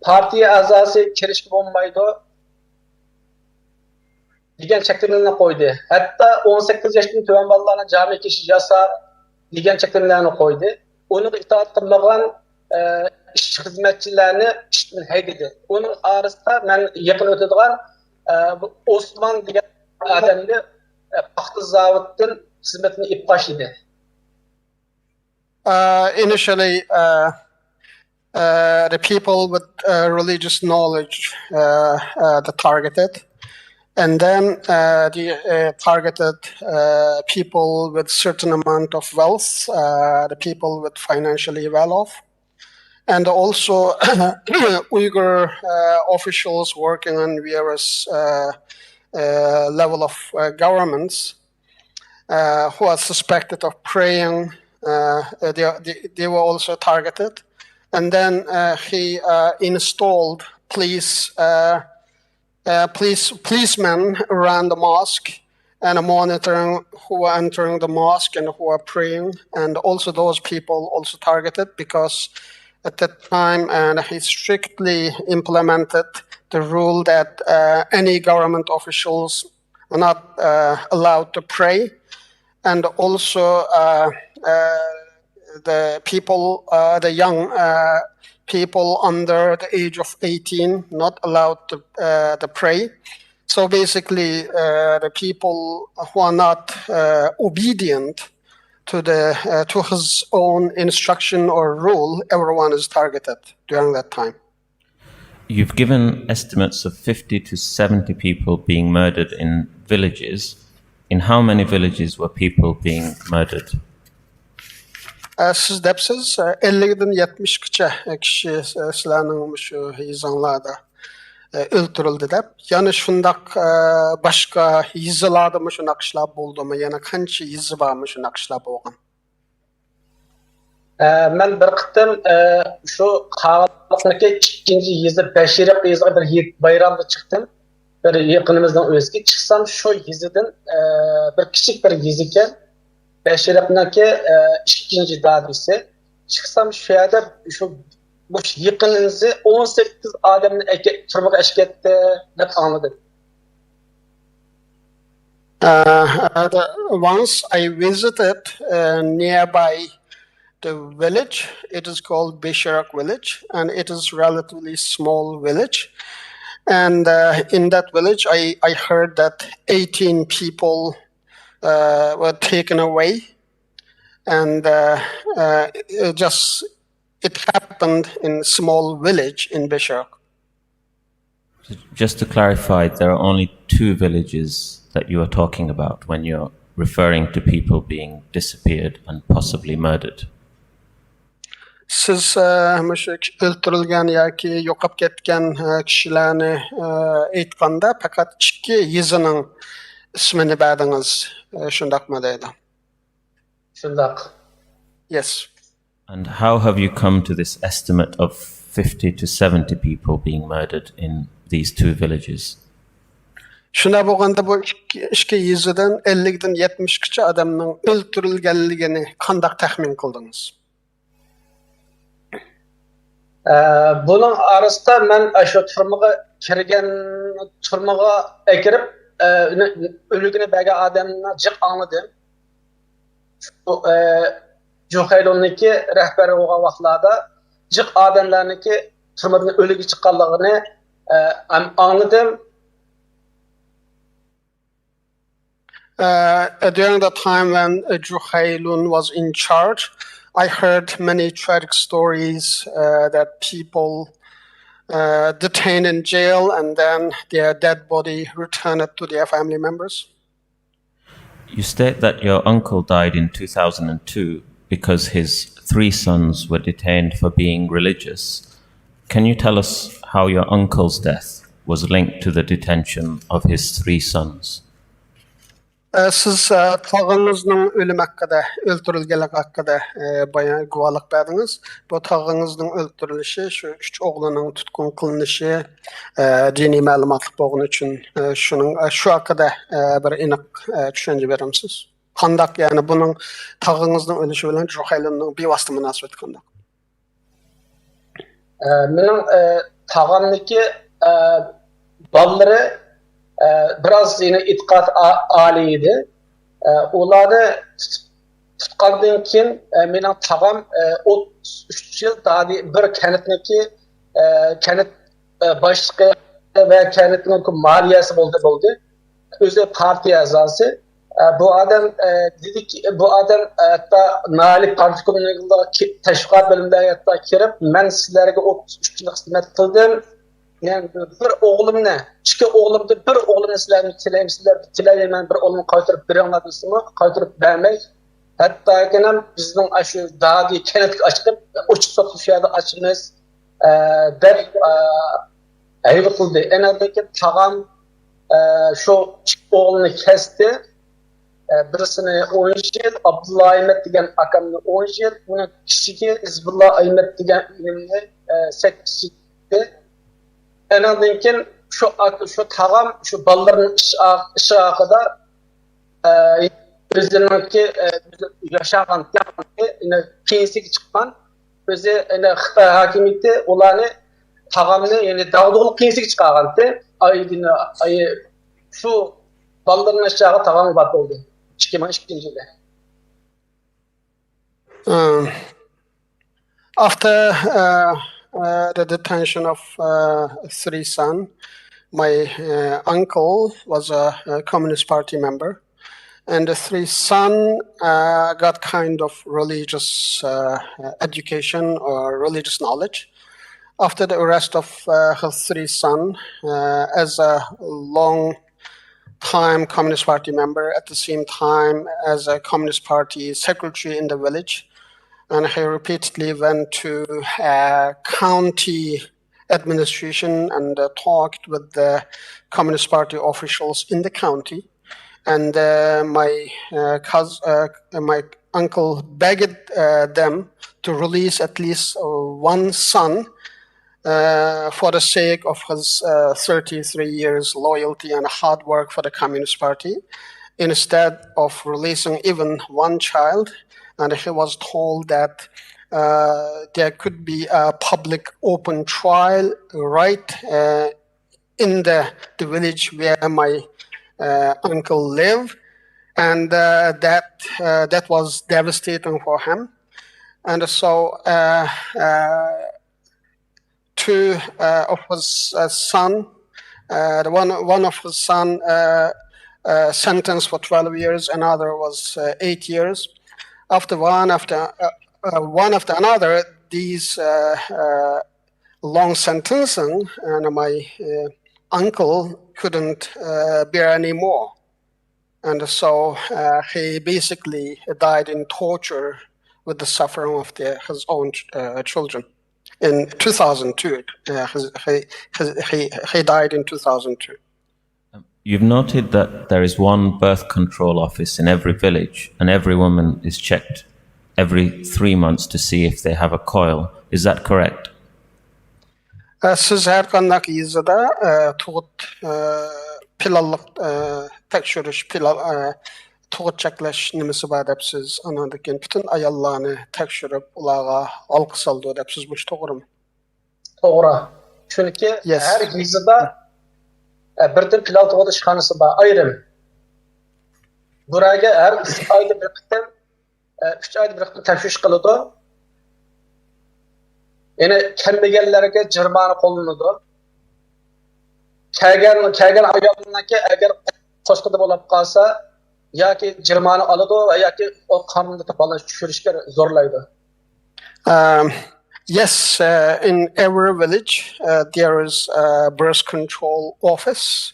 پارتىيە ئەزاسى كىرىشكە بولمايدۇ دېگەن چەكلىمىلەرنى قويدى. ھەتتا ئون سەككىز ياشتىن تۆۋەن بالىلارنى جامىگە كىرىش ياسا دېگەن چەكلىمىلەرنى قويدى. ئۇنىڭغا ئىتائەت قىلمىغان ئىشچى خىزمەتچىلەرنى ئىشتىن ھەيدىدى. ئۇنىڭ ئارىسىدا مەن يېقىن ئۆتىدىغان بۇ ئوسمان دېگەن ئادەمنى پاختا زاۋۇتتىن خىزمىتىنى ئېلىپ تاشلىدى. Uh, initially, uh, uh, the people with uh, religious knowledge uh, uh, the targeted, and then uh, the uh, targeted uh, people with certain amount of wealth, uh, the people with financially well off, and also Uyghur uh, officials working on various uh, uh, level of uh, governments uh, who are suspected of preying. Uh, uh, they, they, they were also targeted. And then uh, he uh, installed police, uh, uh, police policemen around the mosque and monitoring who are entering the mosque and who are praying. And also those people also targeted because at that time and he strictly implemented the rule that uh, any government officials are not uh, allowed to pray, and also uh, uh, the people, uh, the young uh, people under the age of eighteen, not allowed to, uh, to pray. So basically, uh, the people who are not uh, obedient to the uh, to his own instruction or rule, everyone is targeted during that time. You've given estimates of fifty to seventy people being murdered in villages. In how many villages were people being murdered? سىز دەپسىز، ئەللىكتىن يەتمىشكىچە كىشى سىلەرنىڭ مۇشۇ يېزىڭلاردا ئۆلتۈرۈلدى دەپ. يەنە شۇنداق باشقا يېزىلاردا مۇشۇنداق ئىشلار بولدىمۇ؟ يەنە قانچە يېزا بار مۇشۇنداق ئىشلار بولغان؟ مەن بىر قېتىم شۇ قاغىلىقنىڭكى ئىككىنچى يېزا بەشىرىق يېزىغا بىر بايرامدا چىقتىم. بىر يېقىنىمىزنىڭ ئۆيىسىگە چىقسام، شۇ يېزىدىن بىر كىچىك بىر يېزا ئىكەن، بەشىرىقنىڭكى ئىككىنچى دادىسى. چىقسام، شۇ يەردە شۇ مۇشۇ يېقىنىمىزنى ئون سەككىز ئادەمنى تۈرمىگە ئەكەتتى دەپ ئاڭلىدىم. Uh, the, once I visited uh, nearby the village. It is called Besherak village, and it is relatively small village. And uh, in that village, I, I heard that eighteen people uh, were taken away, and uh, uh, it just it happened in a small village in Besherak. Just to clarify, there are only two villages that you are talking about when you're referring to people being disappeared and possibly murdered. سىز مۇشۇ ئۆلتۈرۈلگەن ياكى يوقاپ كەتكەن كىشىلەرنى ئېيتقاندا پەقەت ئىككى يېزىنىڭ ئىسمىنى بەردىڭىز، شۇنداقمۇ دەيدۇ؟ شۇنداق. Yes. And how have you come to this estimate of fifty to seventy people being murdered in these two villages? شۇنداق بولغاندا بۇ ئىككى يېزىدىن ئەللىكتىن يەتمىشكىچە ئادەمنىڭ ئۆلتۈرۈلگەنلىكىنى قانداق تەخمىن قىلدىڭىز؟ بۇنىڭ ئارىسىدا مەن ئاشۇ تۈرمىگە كىرگەن، تۈرمىگە ئەكىرىپ ئۆلۈكىنى بەرگەن ئادەمنى جىق ئاڭلىدىم. شۇ جۇخەيلۇننىڭكى رەھبەرى بولغان ۋاقىتلاردا جىق ئادەملەرنىڭكى تۈرمىدىن ئۆلۈكى چىققانلىقىنى ئاڭلىدىم. Uh, during the time when uh, Juhailun was in charge, I heard many tragic stories uh, that people uh, detained in jail and then their dead body returned to their family members. You state that your uncle died in two thousand two because his three sons were detained for being religious. Can you tell us how your uncle's death was linked to the detention of his three sons? ئە، سىز، ئە، تاغىڭىزنىڭ ئۆلۈمى ھەققىدە، ئۆلتۈرۈلگەنلىكى ھەققىدە، ئە، بايان، گۇۋاھلىق بەردىڭىز. بۇ تاغىڭىزنىڭ ئۆلتۈرۈلۈشى، شۇ ئۈچ ئوغلىنىڭ تۇتقۇن قىلىنىشى، ئە، دىنىي مەلۇماتلىق بولغىنى ئۈچۈن، ئە، شۇنىڭ، ئە، شۇ ھەققىدە، ئە، بىر ئېنىق، ئە، چۈشەنچە بېرەمسىز؟ قانداق، يەنى بۇنىڭ، تاغىڭىزنىڭ ئۆلۈشى بىلەن جۇخەيلىننىڭ بىۋاسىتە مۇناسىۋىتى قانداق؟ ئە، مېنىڭ، ئە، تاغامنىكى، ئە، بالىلىرى، ئە، بىراز يەنە ئېتىقاد ئا-، ئالىي ئىدى. ئە، ئۇلارنى تۇتۇپ، تۇتقاندىن كېيىن، ئە، مېنىڭ تاغام، ئە، ئوتتۇز ئۈچ يىل دادى بىر كەنتنىكى، ئە، كەنت، ئە، باشلىقى ۋە كەنتنىڭ مالىيەسى بولدى، بولدى. ئۆزى پارتىيە ئەزاسى. ئە، بۇ ئادەم، ئە، دېدىكى، بۇ ئادەم، ئە، ھەتتا ناھىيەلىك پارتكومغا تەشۋىقات بۆلۈمىگە ھەتتا كىرىپ، مەن سىلەرگە ئوتتۇز ئۈچ يىل خىزمەت قىلدىم. مەن بىر ئوغلۇمنى، ئىككى ئوغلۇمدىن بىر ئوغلۇمنى سىلەردىن تىلەيمەن، سىلەردىن تىلەيمەن، بىر ئوغلۇمنى قايتۇرۇپ بېرىڭلار دېسىمۇ، قايتۇرۇپ بەرمەي. ھەتتاكىنەم بىزنىڭ ئاشۇ دادى كەنتكە ئاچىقىپ، ئوچۇق سوتنى شۇ يەردە ئاچىمىز، ئە، دەپ، ئە، ھەيۋە قىلدى. ئەنەدىكى تاغام، ئە، شۇ ئىككى ئوغلىنى كەستى. ئە، بىرسىنى ئون يىل، ئابدۇللا ئەمەت دېگەن ئاكامنى ئون يىل، ئۇنىڭ كىچىكى ھىزبۇللا ئەمەت دېگەن ئىنىمنى، ئە، سەككىز يىل. ئەنەدىن كېيىن شۇ ئاك-، شۇ تاغام شۇ بالىلىرىنىڭ ئىش ئا-، ئىشى ھەققىدە، ئە، ئۆزىنىڭكى، ئە، ياشاغان پېنسىيەگە چىققان، ئۆزى، يەنى خىتاي ھاكىمىيىتى ئۇلارنى، تاغامنى، يەنى داغدۇغىلىق پېنسىيەگە چىقارغانتى. ئايدىن، ئاي، شۇ بالىلىرىنىڭ ئىشى ھەققىدە تاغام ۋاپات بولدى. ئىككى مىڭ ئىككىنچى يىلى. Um, after uh, uh, the detention of uh, three sons, my uh, uncle was a, a Communist Party member, and the three sons uh, got kind of religious uh, uh, education or religious knowledge. After the arrest of uh, his three sons, uh, as a long time Communist Party member, at the same time as a Communist Party secretary in the village. And he repeatedly went to uh, county administration and uh, talked with the Communist Party officials in the county. And uh, my uh, cousin, uh, my uncle begged uh, them to release at least uh, one son uh, for the sake of his uh, thirty-three years loyalty and hard work for the Communist Party, instead of releasing even one child. And he was told that uh, there could be a public open trial right uh, in the, the village where my uh, uncle lived. And uh, that uh, that was devastating for him. And so uh, uh, two uh, of his uh, son, uh, the one one of his son uh, uh, sentenced for twelve years, another was uh, eight years. After one after uh, uh, one after another, these uh, uh, long sentencing, and my uh, uncle couldn't uh, bear anymore, and so uh, he basically died in torture with the suffering of the, his own uh, children. In two thousand two, uh, he, he, he, he died in two thousand two. You've noted that there is one birth control office in every village, and every woman is checked every three months to see if they have a coil. Is that correct? سىز ھەر قانداق يېزىدا تۇغۇت پىلانلىق تەكشۈرۈش پىلان، تۇغۇت چەكلەش نېمىسى بار دەپسىز. ئاناندىن كېيىن پۈتۈن ئاياللارنى تەكشۈرۈپ، ئۇلارغا ھالقا سالىدۇ دەپسىز. مۇشۇ توغرىمۇ؟ توغرا. چۈنكى ھەر يېزىدا بىردىن پىلان تۇغۇت ئىشخانىسى بار، ئايرىم. بۇرەگە ھەر ئۈچ ئايدا بىر قېتىم، ئۈچ ئايدا بىر قېتىم تەكشۈرۈش قىلىدۇ. يەنى كەلمىگەنلەرگە جەرىمانە قوللىنىدۇ. كەلگەن كەلگەن ئايالنىڭكى ئەگەر قوشقىدا بولۇپ قالسا ياكى جەرىمانە ئالىدۇ ۋە ياكى ئۇ قانۇندا بالىنى چۈشۈرۈشكە زورلايدۇ. Um, yes, uh, in every village uh, there is a birth control office.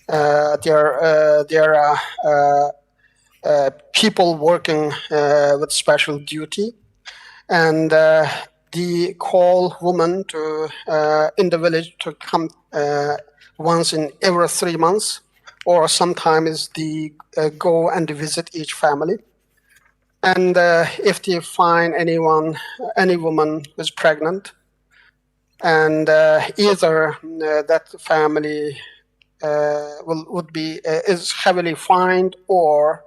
Uh, there, uh, there are uh, uh, people working uh, with special duty, and uh, they call women to uh, in the village to come uh, once in every three months or sometimes they uh, go and visit each family. And uh, if they find anyone, any woman who's pregnant, and uh, either uh, that family uh, will, would be uh, is heavily fined or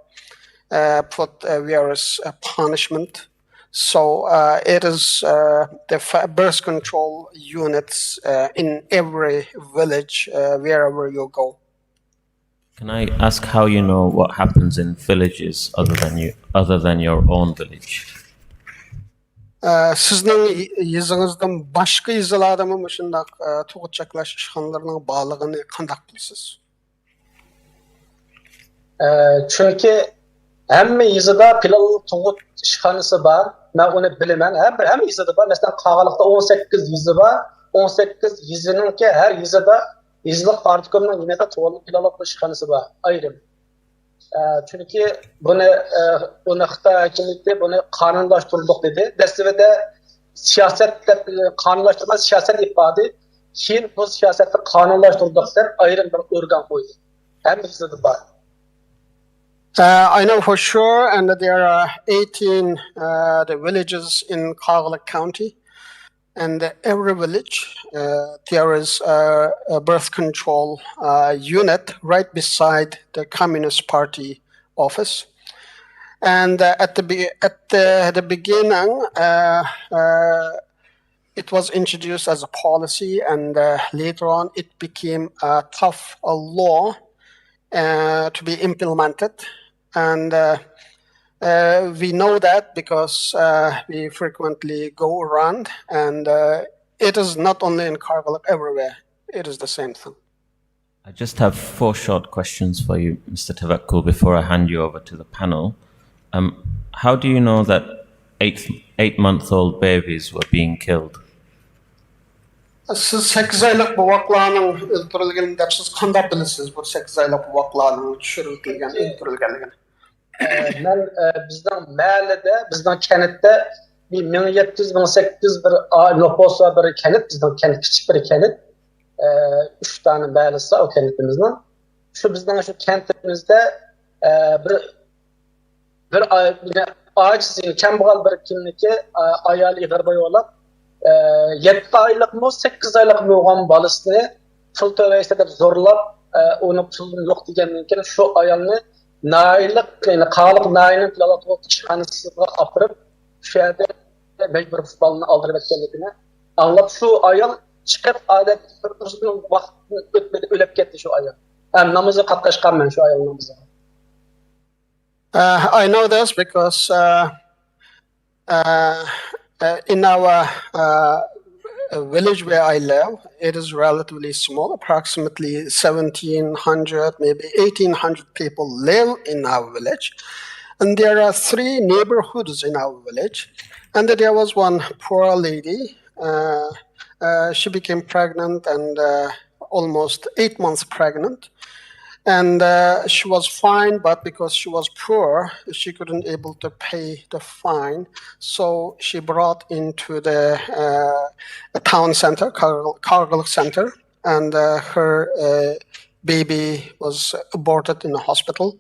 uh, put uh, various uh, punishment. So uh, it is uh, the fa- birth control units uh, in every village uh, wherever you go. Can I ask how you know what happens in villages other than you, other than your own village? Ә, сіздің и- езіңіздің башқа езілердімі мындай ә, тубут чеклеш ишханаларының барлығын қандай білесіз? Ә, чүнки һәммә езіде пилал тубут ишханасы бар. Мен оны білемен. Һәм һәммә езіде бар. Мәсәлән, Қағалықта он сәккиз езі бар. Он сәккиз езінің ке һәр езіде езілік партикомның нимеде туғанлық пилаллық ишханасы бар. Айрым. Ә, чүнки бұны ә, оны Қытай хакимияты бұны қанунлаштырдық деді. Дәстебеде саясат деп ә, қанунлаштырма саясат деп барды. Кейін бұл саясатты қанунлаштырдық деп айрым бір орган қойды. Һәммә езіде бар. Uh, I know for sure, and that there are eighteen uh, the villages in Kargala County, and every village uh, there is a, a birth control uh, unit right beside the Communist Party office. And uh, at the be- at the, the beginning, uh, uh, it was introduced as a policy, and uh, later on it became a tough a law uh, to be implemented. And uh, uh, we know that because uh, we frequently go around, and uh, it is not only in Kargala, everywhere. It is the same thing. I just have four short questions for you, Mister Tavakkol, before I hand you over to the panel. Um, how do you know that eight eight month old babies were being killed? Siz sakkiz oylik buvaklarning o'ldirilganini deb siz qanday bilasiz bu sakkiz oylik buvaklarning tushirilgan o'ldirilganligini? Ә, мен ә, біздің мәліде, біздің кәнітте бір мың жеті жүз, мың сәккиз жүз бір а, нопосы бар бір кәніт, біздің кәніт кішік бір кәніт. Ә, үш дана мәлісі ол кәнітіміздің. Şu біздің şu кәнтімізде ә, бір бір ай- міне, aciz, кәм болған бір kimniki ә, аялы ғарбай олап, ә, жеті айлықмы, сәккиз айлықмы болған баласыны pul төлейсіз деп зорлап, ә, оны pulum yo'q degandan keyin shu ayolni noillik, ya'ni Qarag'aliq noillik ishxonasiga olib borib, shu yerda majbur balani oldirib o'tganligini anglab, shu ayol chiqib, odatda bir uzun vaqt o'tmadi, o'lib ketdi shu ayol. Ham namozga qatnashganman shu ayol namoziga. Uh, I know this because uh, uh, uh, in our uh, village where I live, it is relatively small, approximately seventeen hundred, maybe eighteen hundred people live in our village. And there are three neighborhoods in our village. And there was one poor lady. Uh, uh, she became pregnant and uh, almost eight months pregnant. And uh, she was fined, but because she was poor, she couldn't able to pay the fine. So she brought into the uh, town center, Kargil center, and uh, her uh, baby was aborted in the hospital.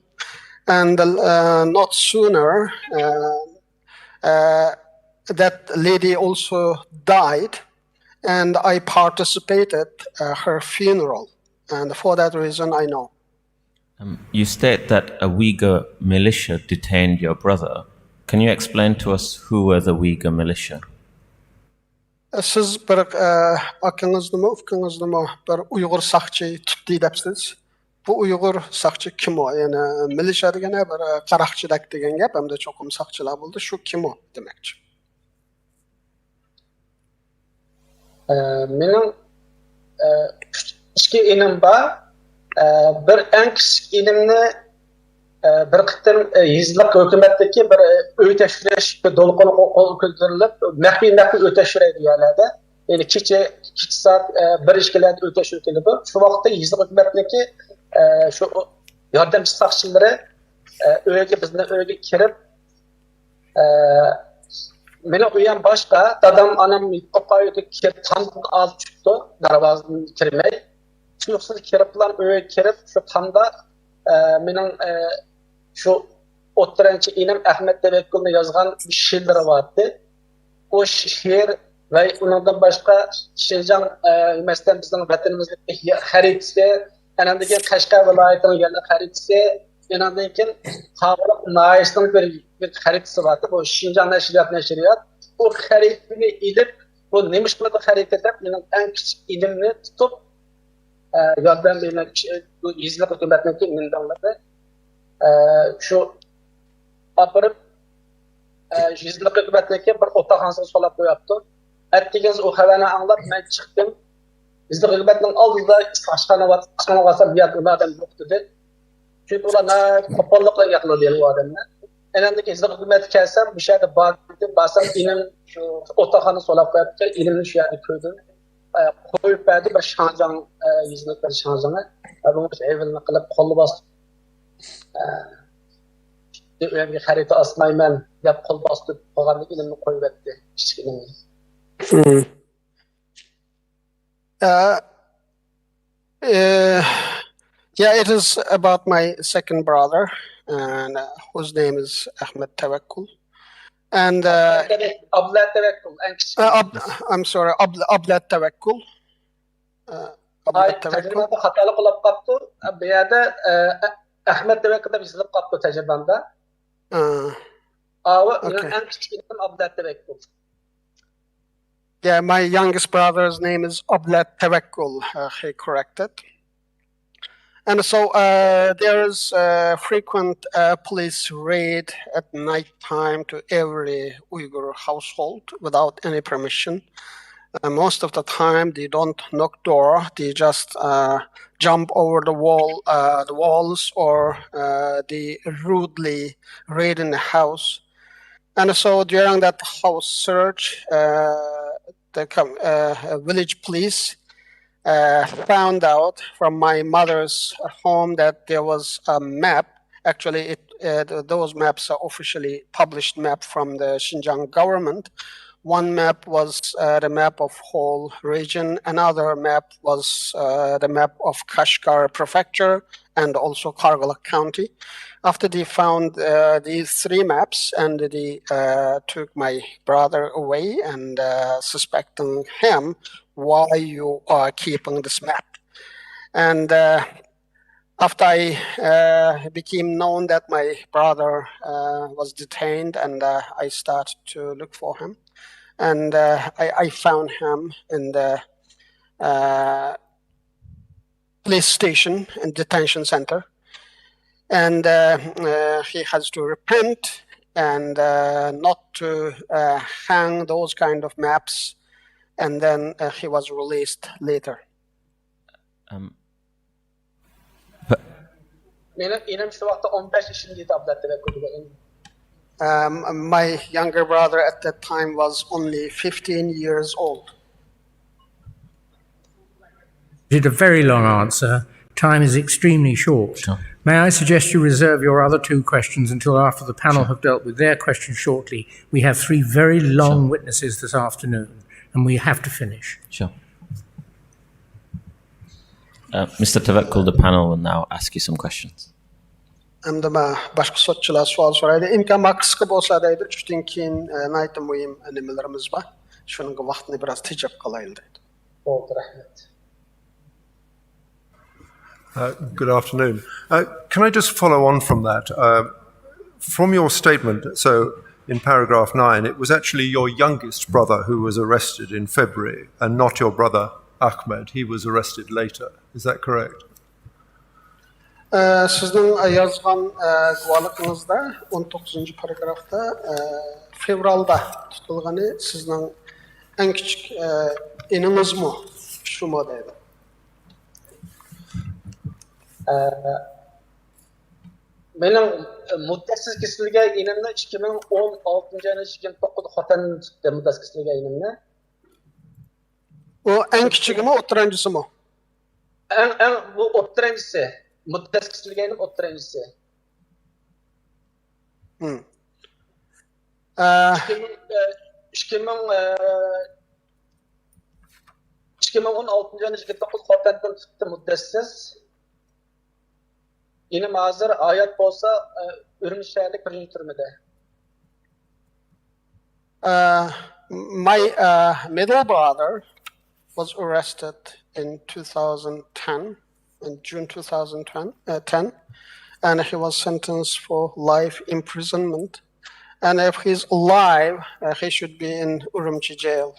And uh, not sooner, uh, uh, that lady also died, and I participated uh, her funeral. And for that reason, I know. Um, you state that a Uyghur militia detained your brother. Can you explain to us who were the Uyghur militia? Siz bir akangizmi, ukangizmi bir Uyg'ur saqchi tutdi debsiz. Bu Uyg'ur saqchi kim u? Ya'ni milisha degani bir qaraqchidek degan gap, hamda cho'qim saqchilar bo'ldi. Shu kim u demoqchi. Ә, менің ә, үш- ікі інім бар. Ә, бір ең кіші інімні ә, бір қытым ә, езілік үкіметтегі бір ә, өй тәшіреш, бір долқын қол көтеріліп, мәхби мәхби өй тәшірейді яғни. Яғни кеше кеше сағат ә, бір ішкілерде өй тәшірейді. Şu вақытта езілік үкіметтегі ә, şu yardımcı сақшылары ә, өйге, біздің өйге кіріп, ә, менің үйім башқа, дадам, анам апайды кеп тамдың алып шықты, дарвазадан кірмей. تۇيۇقسىز كىرىپلا ئۆيگە كىرىپ، شۇ تامدا، ئە، مېنىڭ، ئە، شۇ ئوتتۇرىنچى ئىنىم ئەخمەت تەۋەككۈلنىڭ يازغان بىر شېئىرلىرى بارتى. ئۇ شېئىر ۋە ئۇنىڭدىن باشقا شىنجاڭ، ئە، مەسىلەن، بىزنىڭ ۋەتىنىمىزنىڭ خەرىتىسى، ئاندىن كېيىن قەشقەر ۋىلايىتىنىڭ يەنە خەرىتىسى، ئاندىن كېيىن قاغىلىق ناھىيەسىنىڭ بىر، بىر خەرىتىسى بارتى. بۇ شىنجاڭ نەشرىيات، نەشرىيات. ئۇ خەرىتىنى ئېلىپ، بۇ نېمىشقىلىدۇ خەرىتە دەپ، مېنىڭ ئەڭ كىچىك ئىنىمنى تۇتۇپ، ئە، ياردەم بېرىمەن، بۇ يېزىلىق ھۆكۈمەتنىڭكى مىنداڭلىرى، ئە، شۇ ئاپىرىپ، ئە، يېزىلىق ھۆكۈمەتنىڭكى بىر ئوتتاقخانىسىغا سولاپ قويۇپتۇ. ئەتىگەنسى ئۇ خەۋەرنى ئاڭلاپ، مەن چىقتىم. يېزىلىق ھۆكۈمەتنىڭ ئالدىدا ئاشخانا بار، ئاشخانىغا بارسام، بۇ يەردە ئۇنداق ئادەم يوق دېدى. چۈنكى ئۇلار ناھايىتى قوپاللىق بىلەن ياقلىدى يەنە ئۇ ئادەملەر. ئەنەمدىكى يېزىلىق ھۆكۈمەتكە كەلسەم، مۇشۇ يەردە بار دېدى. بارسام، ئىنىم شۇ ئوتتاقخانا سولاپ قويۇپتۇ. ئىنىمنى شۇ يەردە كۆردۈم. ئە، قويۇپ بەردى، بىر شاڭجاڭ، ئە، يېزىلىق بىر شاڭجاڭى. ئە، بۇ ئېۋىلنى قىلىپ قول باستى. ئە، ئۆيۈمگە خەرىتە ئاسمايمەن دەپ قول باستى، قالغان ئىنىمنى قويۇۋەتتى، كىچىك ئىنىمنى. Hmm. Uh, uh, yeah, it is about my second brother, and uh, whose name is Ahmed Tawakkul. And uh, ئابلەت تەۋەككۈل، ئەڭ كىچىك. Uh, Ab- I'm sorry, Ab- Ablet Tawakkul. Uh, ئاي، Ablet Tawakkul. تەرجىمەمدە خاتالىق بولۇپ قاپتۇ. بۇ يەردە، ئە، ئەخمەت تەۋەككۈل دەپ يېزىلىپ قاپتۇ تەرجىمەمدە. Uh, ئاۋۇ Okay. ئەڭ كىچىك ئىنىم ئابلەت تەۋەككۈل. yeah, my youngest brother's name is Ablet Tawakkul, uh, he corrected. And so uh, there is uh, frequent uh, police raid at night time to every Uyghur household without any permission. Uh, most of the time, they don't knock door. They just uh, jump over the wall, uh, the walls, or uh, they rudely raid in the house. And so during that house search, uh, the com- uh, village police uh, found out from my mother's home that there was a map. Actually, it, uh, th- those maps are officially published map from the Xinjiang government. One map was uh, the map of whole region. Another map was uh, the map of Kashgar Prefecture and also Kargala County. After they found uh, these three maps, and they uh, took my brother away and uh, suspecting him, why you are keeping this map. And uh, after I uh, became known that my brother uh, was detained, and uh, I started to look for him, and uh, I, I found him in the uh, police station and detention center, and uh, uh, he has to repent and uh, not to uh, hang those kind of maps, and then uh, he was released later. Um, مېنىڭ ئىنىم شۇ ۋاقىتتا ئون بەش يېشىمدا ئىدى، ئابلەت تەۋەككۈل دېگەن ئىنىم. Um, my younger brother at that time was only fifteen years old. Did a very long answer. Time is extremely short. Sure. May I suggest you reserve your other two questions until after the panel have dealt with their questions shortly? We have three very long witnesses this afternoon, and we have to finish. Sure. Uh, Mister Tawakkul, the panel will now ask you some questions. ئەمدى مانا باشقا سوتچىلار سوئال سورايدۇ. ئىمكان بار قىسقا بولسا دەيدۇ، چۈنكى كېيىن ئە، ناھايىتى مۇھىم نېمىلىرىمىز بار. شۇنىڭغا ۋاقىتنى بىراز تېجەپ قالايلى دەيدۇ. بولدى، رەھمەت. Uh, good afternoon. Uh, can I just follow on from that? Uh, from your statement, so in paragraph nine, it was actually your youngest brother who was arrested in February and not your brother Ahmed. He was arrested later. Is that correct? ئە، سىزنىڭ يازغان ئە، گۇۋاھلىقىڭىزدا ئون توققۇزىنچى پاراگرافتا ئە، فېۋرالدا تۇتۇلغىنى سىزنىڭ ئەڭ كىچىك ئە، ئىنىڭىزمۇ شۇمۇ دەيدۇ. ئە، مېنىڭ مۇددەتسىز كېسىلگەن ئىنىمنى ئىككى مىڭ ئون ئالتىنچى يىلى يىگىرمە توققۇزىدا خوتەندىن تۇتتى، مۇددەتسىز كېسىلگەن ئىنىمنى. ئۇ ئەڭ كىچىكىمۇ، ئوتتۇرانچىسىمۇ؟ ئەڭ، ئەڭ بۇ ئوتتۇرانچىسى. مۇددەتسىز كېسىلگەن ئوتتۇرانچىسى. ھىم. ئە، ئىككى مىڭ، ئىككى مىڭ، ئىككى مىڭ ئون ئالتىنچى يىلى يىگىرمە توققۇز خوتەندىن چىقتى مۇددەتسىز. ئىنىم ھازىر ھايات بولسا، ئە، ئۈرۈمچى شەھەرلىك بىرىنچى تۈرمىدە. Uh, my uh, middle brother was arrested in two thousand ten, in June two thousand ten, uh, ten, and he was sentenced for life imprisonment. And if he's alive, uh, he should be in Urumqi jail.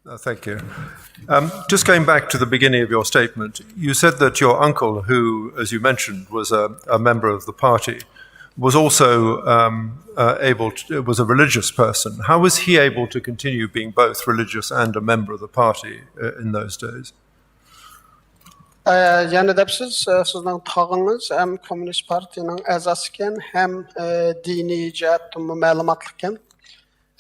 Uh, thank you. Um, just going back to the beginning of your statement, you said that your uncle, who, as you mentioned, was a, a member of the party, was also um, uh, able to, was a religious person. How was he able to continue being both religious and a member of the party uh, in those days? ئە، يەنە دەپسىز، ئە، سىزنىڭ تاغىڭىز ھەم كوممۇنىست پارتىيىنىڭ ئەزاسىكەن، ھەم ئە، دىنىي جەھەتتىنمۇ مەلۇماتلىقكەن.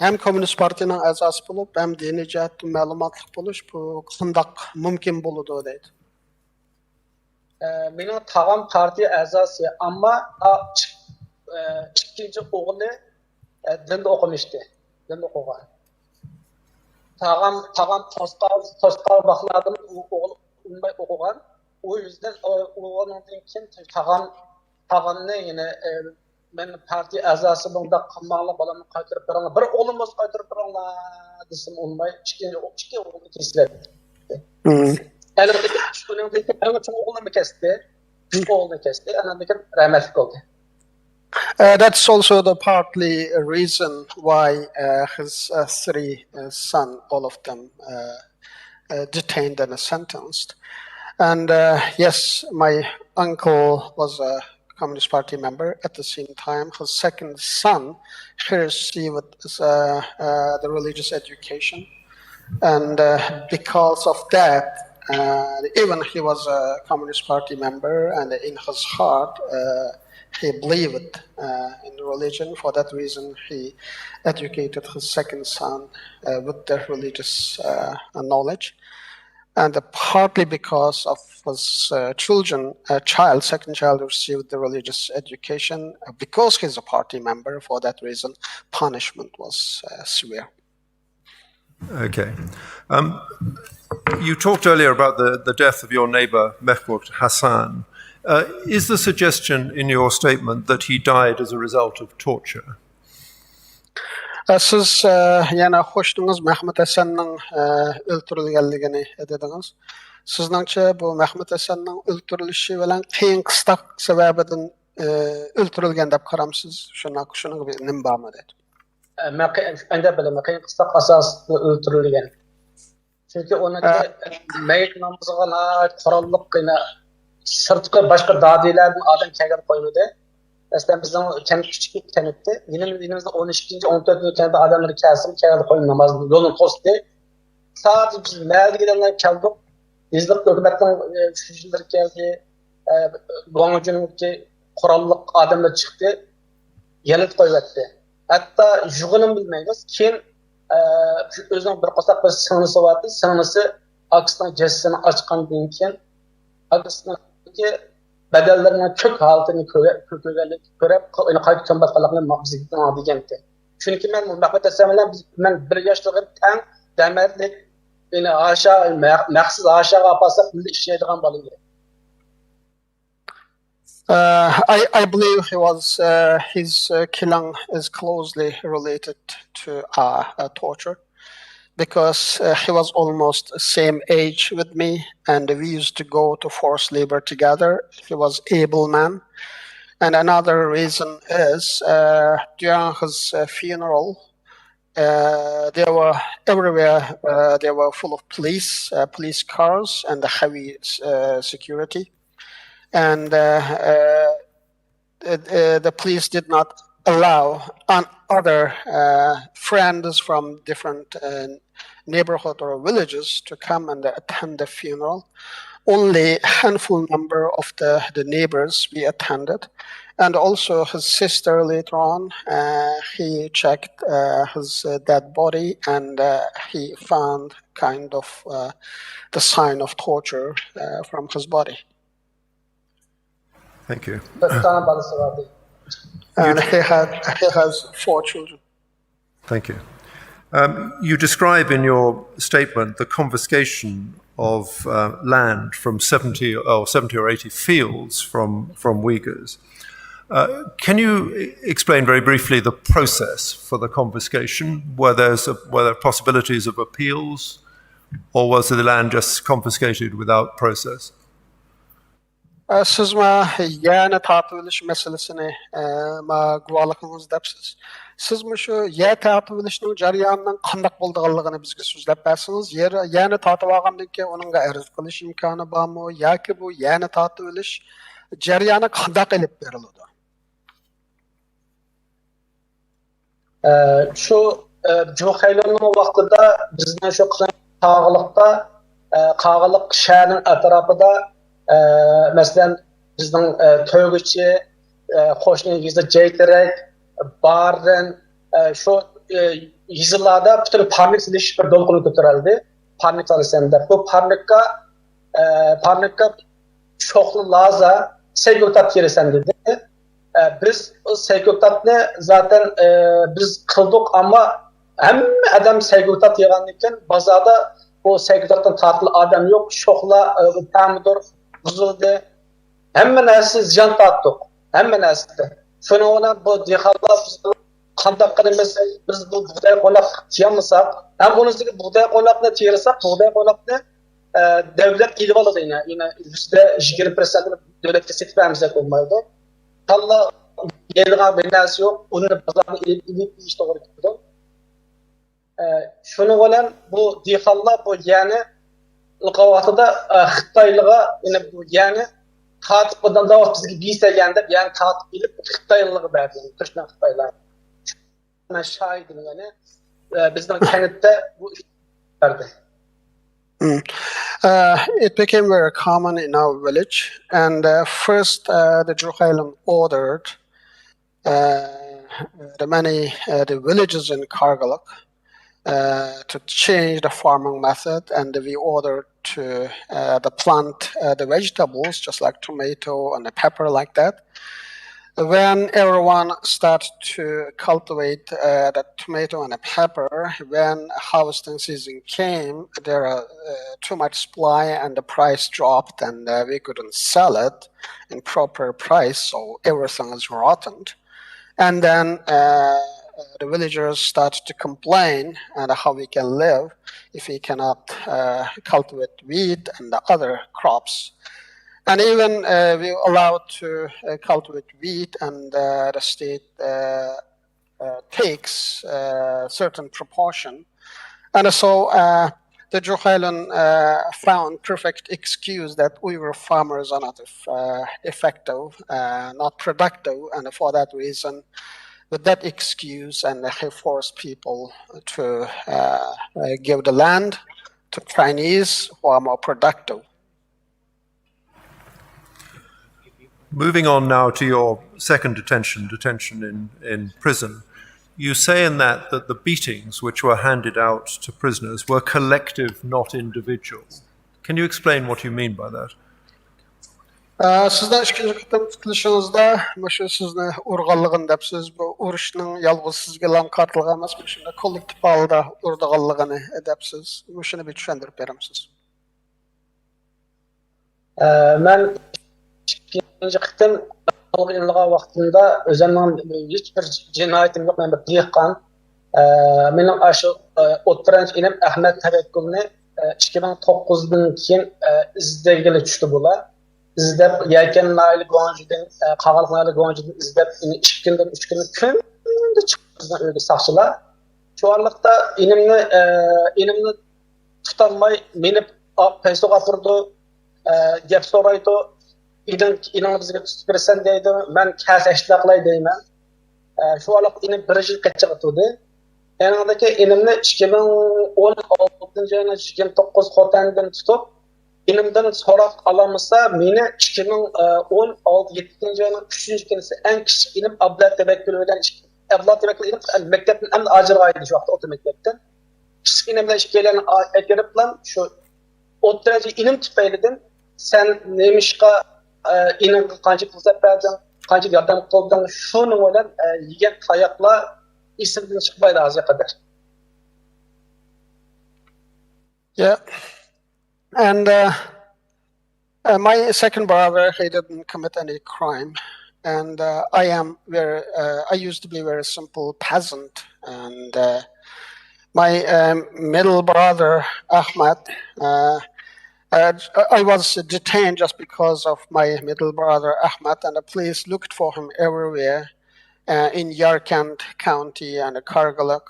ھەم كوممۇنىست پارتىيىنىڭ ئەزاسى بولۇپ، ھەم دىنىي جەھەتتىن مەلۇماتلىق بولۇش بۇ قانداق مۇمكىن بولىدۇ دەيدۇ. ئە، مېنىڭ تاغام پارتىيە ئەزاسى، ئەمما ئا، ئىك-، ئە، ئىككىنچى ئوغلى ئە، دىندا ئوقۇمىشتى، دىندا ئوقۇغان. تاغام، تاغام توسقاق، توسقاق ۋاقىتلاردىن ئوغۇل ئۇنىماي ئوقۇغان. ئۇ يۈزدىن ئۇنىڭدىن كېيىن تاغام، تاغامنى يەنە ئە، مەن پارتىيە ئەزاسى بۇنداق قىلماڭلار، بالامنى قايتۇرۇپ بېرىڭلار، بىر ئوغلۇم بولسا قايتۇرۇپ بېرىڭلار دېسىم ئۇنىماي، ئىككى، ئىككى ئوغلىنى كېسىۋەتتى. ئەنىڭدىن كېيىن ئۇنىڭدىن كېيىن ئەڭ چوڭ ئوغلىنى كەستى. ئۈچ ئوغلىنى كەستى. ئەنىڭدىن كېيىن رەھمەتلىك بولدى. Uh, that's also the partly reason why uh, his uh, three uh, son, all of them, uh, uh, detained and sentenced. And uh, yes, my uncle was a Communist Party member. At the same time, his second son, he received uh, uh, the religious education. And uh, because of that, uh, even he was a Communist Party member, and in his heart, uh, he believed uh, in religion. For that reason, he educated his second son uh, with the religious uh, knowledge. And partly because of his uh, children, a child, second child, received the religious education uh, because he's a party member. For that reason, punishment was uh, severe. Okay. Um, you talked earlier about the, the death of your neighbor, Mehmood Hasan. Uh, is the suggestion in your statement that he died as a result of torture? سىز يەنە قوشتىڭىز مەھمۇد ھەسەننىڭ ئۆلتۈرۈلگەنلىكىنى دېدىڭىز. سىزنىڭچە بۇ مەھمۇد ھەسەننىڭ ئۆلتۈرۈلۈشى بىلەن قىيىن قىستاق سەۋەبىدىن ئۆلتۈرۈلگەن دەپ قارامسىز؟ شۇنداق، شۇنىڭغا بىر نېمە بارمۇ دەيدۇ. مەن قىيىن، ئەندە بىلىمەن، قىيىن قىستاق ئاساسىدا ئۆلتۈرۈلگەن. چۈنكى ئۇنىڭكى مەيىت نامىزىغا ناھايىتى قوراللىق، يەنە سىرتقى باشقا دادىيلەردىن ئادەم كەلگىلى قويمىدى. مەسىلەن، بىزنىڭ كەنت كىچىك كەنت ئىدى. يېنىم-، يېنىمىزدا ئون ئىككىنچى، ئون تۆتىنچى كەنتتە ئادەملەر كەلسىمۇ كەلگىلى قويمىدى، نامازنى يولنى توستى. سادىچە بىز مەھەللىدىكىلەر كەلدۇق. يېزىلىق ھۆكۈمەتنىڭ ئە، شۇجىلىرى كەلدى. ئە، گۇاڭجۇنىڭكى قوراللىق ئادەملەر چىقتى. يېنىپ قويۇۋەتتى. ھەتتا يوغىنىمۇ بىلمەيمىز. كېيىن ئە، شۇ ئۆزىنىڭ بىر قورساق بىر سىڭلىسى بارتى. سىڭلىسى ئاكىسىنىڭ جەسىتىنى ئاچقاندىن كېيىن، ئاكىسىنىڭكى بەدەنلىرىنىڭ كۆك ھالىتىنى كۆرگەنلىكىنى كۆرۈپ، ئۇنى قايتا كۆمۈۋەتكەنلىكىنى بىزگە دېگەنتى. چۈنكى مەن مەھمۇد ھەسەن بىلەن بىز، مەن بىر ياشلىقىم تەڭ، دەمەتلىك، يەنە ھاشا، مەخسىس ھاشاغا ئاپارساق، بىللە ئىشلەيدىغان بالا ئىدى. Uh, I, I believe he was, uh, his uh, killing is closely related to uh, uh, torture because uh, he was almost the same age with me and we used to go to forced labor together. He was able man. And another reason is uh, during his uh, funeral, uh, there were everywhere, uh, they were full of police, uh, police cars and heavy uh, security. And uh, uh, uh, the police did not allow on other uh, friends from different uh, neighborhood or villages to come and attend the funeral. Only a handful number of the, the neighbors we attended. And also his sister later on, uh, he checked uh, his uh, dead body and uh, he found kind of uh, the sign of torture uh, from his body. Thank you. بىر دانە بالىسى بار ئىدى. And he had he has four children. Thank you. Um, you describe in your statement the confiscation of uh, land from seventy or seventy or eighty fields from, from Uyghurs. Uh, can you e- explain very briefly the process for the confiscation? Were, there's a, were there possibilities of appeals, or was the land just confiscated without process? ئە، سىز ما يەرنى تارتىۋېلىش مەسىلىسىنى، ئە، ما گۇۋاھلىقىڭىز دەپسىز. سىز مۇشۇ يەر تارتىۋېلىشنىڭ جەريانىنىڭ قانداق بولىدىغانلىقىنى بىزگە سۆزلەپ بەرسىڭىز، يەر، يەرنى تارتىۋالغاندىن كېيىن ئۇنىڭغا ئەرز قىلىش ئىمكانى بارمۇ ياكى بۇ يەرنى تارتىۋېلىش جەريانى قانداق ئېلىپ بېرىلىدۇ؟ ئە، شۇ ئە، جۇخەيلۇننىڭ ۋاقتىدا بىزنىڭ شۇ قىلىنغان قاغىلىقتا، ئە، قاغىلىق شەھەرنىڭ ئەتراپىدا، ئە، مەسىلەن، بىزنىڭ ئە، تۆگىچى، ئە، قوشنا يېزا جەيتىرەك، بارىن، ئە، شۇ ئە، يېزىلاردا پۈتۈن پارنىك سېلىش بىر دولقۇن كۆتۈرۈلدى. پارنىك سالىسەن دەپ، بۇ پارنىكقا ئە، پارنىكقا شوخلا لازا سەيگۈلتات تېرىسەن دېدى. ئە، بىز ئۇ سەيگۈلتاتنى زاتەن ئە، بىز قىلدۇق، ئەمما ھەممە ئادەم سەيگۈلتات يىغاندىن كېيىن بازاردا ئۇ سەيگۈلتاتتىن تارتىدىغان ئادەم يوق، شوخلا، ئە، پەمىدۇر بۇزۇلدى. ھەممە نەرسە زىيان تارتتۇق، ھەممە نەرسىدە. شۇنىڭ بىلەن بۇ دېھقانلار بىز قانداق قىلىمىز؟ بىز بۇ بۇغداي قوناق تېرىيالمىساق، ھەم ئۇنىڭ ئۈستىگە بۇغداي قوناقنى تېرىساق، بۇغداي قوناقنى ئە، دەۋلەت ئېلىۋالىدۇ يەنە، يەنە يۈزدە يىگىرمە پىرسەنتنى دۆلەتكە سېتىپ بەرمىسەك بولمايدۇ. تاللا يەيدىغان بىر نەرسە يوق، ئۇنى بازارغا ئېلىپ، ئېلىپ يېيىش توغرا كېلىدۇ. ئە، شۇنىڭ بىلەن بۇ دېھقانلار بۇ يەرنى ئىلقىۋاتىدا، ئە، خىتايلىغا، يەنە بۇ يەرنى تارتىپ، ئادەملەر بىزگە بېرسەلەن دەپ يەرنى تارتىپ ئېلىپ خىتايلىغا بەردى، تۈركمەن خىتايلار. مەن شاھىدىم يەنە، ئە، بىزنىڭ كەنتتە بۇ ئىش بەردى. Uh, it became very common in our village, and uh, first uh, the Jurkhailun ordered uh, the many uh, the villages in Kargaluk uh, to change the farming method, and we ordered to uh, the plant uh, the vegetables just like tomato and the pepper like that. When everyone started to cultivate uh, the tomato and the pepper, when harvesting season came, there are uh, too much supply and the price dropped, and uh, we couldn't sell it in proper price, so everything is rotten. And then uh, the villagers started to complain and how we can live if we cannot uh, cultivate wheat and the other crops. And even uh, we allowed to uh, cultivate wheat, and uh, the state uh, uh, takes a certain proportion. And so uh, the Jurkhailun uh, found perfect excuse that Uyghur farmers are not eff- uh, effective, uh, not productive, and for that reason, with that excuse, and he forced people to uh, uh, give the land to Chinese who are more productive. Moving on now to your second detention, detention in, in prison. You say in that that the beatings which were handed out to prisoners were collective, not individual. Can you explain what you mean by that? ئە، سىزنىڭ ئىككىنچى قېتىم تۇتۇلۇشىڭىزدا مۇشۇ سىزنى ئۇرغانلىقىنى دەپسىز. بۇ ئۇرۇشنىڭ يالغۇز سىزگىلا قارىتىلغان ئەمەس، مۇشۇنداق كوللېكتىپ ھالدا ئۇرىدىغانلىقىنى دەپسىز. مۇشۇنى بىر چۈشەندۈرۈپ بېرەمسىز؟ ئە، مەن ئىككىنچى قېتىم قولغا ئېلىنغان ۋاقتىمدا ئۆزۈمنىڭ ھېچ بىر جىنايىتىم يوق، مەن بىر دېھقان. ئە، مېنىڭ ئاشۇ ئە، ئوتتۇرانچى ئىنىم ئەخمەت تەۋەككۈلنى ئە، ئىككى مىڭ توققۇزدىن كېيىن ئە، ئىزدەيگىلى چۈشتى بۇلار. ئىزدەپ يەكەن ناھىيەلىك گۇاڭجىدىن، ئە، قاغىلىق ناھىيەلىك گۇاڭجىدىن ئىزدەپ، ئىككى كۈندىن ئۈچ كۈندىن كۈندە چىقىپ بىزنىڭ ئۆيگە ساقچىلار. شۇ ئارىلىقتا ئىنىمنى، ئە، ئىنىمنى تۇتالماي مېنى ئاپ پەيسوغا ئاپىرىدۇ، ئە، گەپ سورايدۇ. ئىنىڭ، ئىنىڭنى بىزگە تۇتۇپ بېرىسەن دەيدۇ. مەن كەلسە ئىشلار قىلاي دەيمەن. ئە، شۇ ئارىلىق ئىنىم بىر يىل قېچىغا تۇردى. ئېنىڭدىكى ئىنىمنى ئىككى مىڭ ئون ئالتىنچى يىلنىڭ يىگىرمە توققۇز خوتەندىن تۇتۇپ، ئىنىمدىن سوراق ئالالمىسا، مېنى ئىككى مىڭ ئون ئالتە يەتتىنچى يىلنىڭ ئۈچىنچى كۈنىسى ئەڭ كىچىك ئىنىم ئابلەت تەۋەككۈل بىلەن ئىككى، ئابلەت تەۋەككۈل ئىنىم مەكتەپتىن ئەمدى ئاجرىغان ئىدى شۇ ۋاقىتتا، ئوتتۇرا مەكتەپتىن. كىچىك ئىنىم بىلەن ئىككىيلەننى ئا-، ئەكىرىپلا شۇ ئوتتۇرا دەرىجە ئىنىم تۈپەيلىدىن سەن نېمىشقا، ئە، ئىنىڭغا قانچە پۇرسەت بەردىڭ، قانچە ياردەم قىلدىڭ، شۇنىڭ بىلەن، ئە، يېگەن تاياقلار ئېسىمدىن چىقمايدۇ ھازىرغا قەدەر. Yeah. And uh, uh, my second brother, he didn't commit any crime. And uh, I am very, uh, I used to be a very simple peasant. And uh, my um, middle brother, Ahmad, uh, uh, I was detained just because of my middle brother, Ahmad, and the police looked for him everywhere uh, in Yarkent County and Kargalik.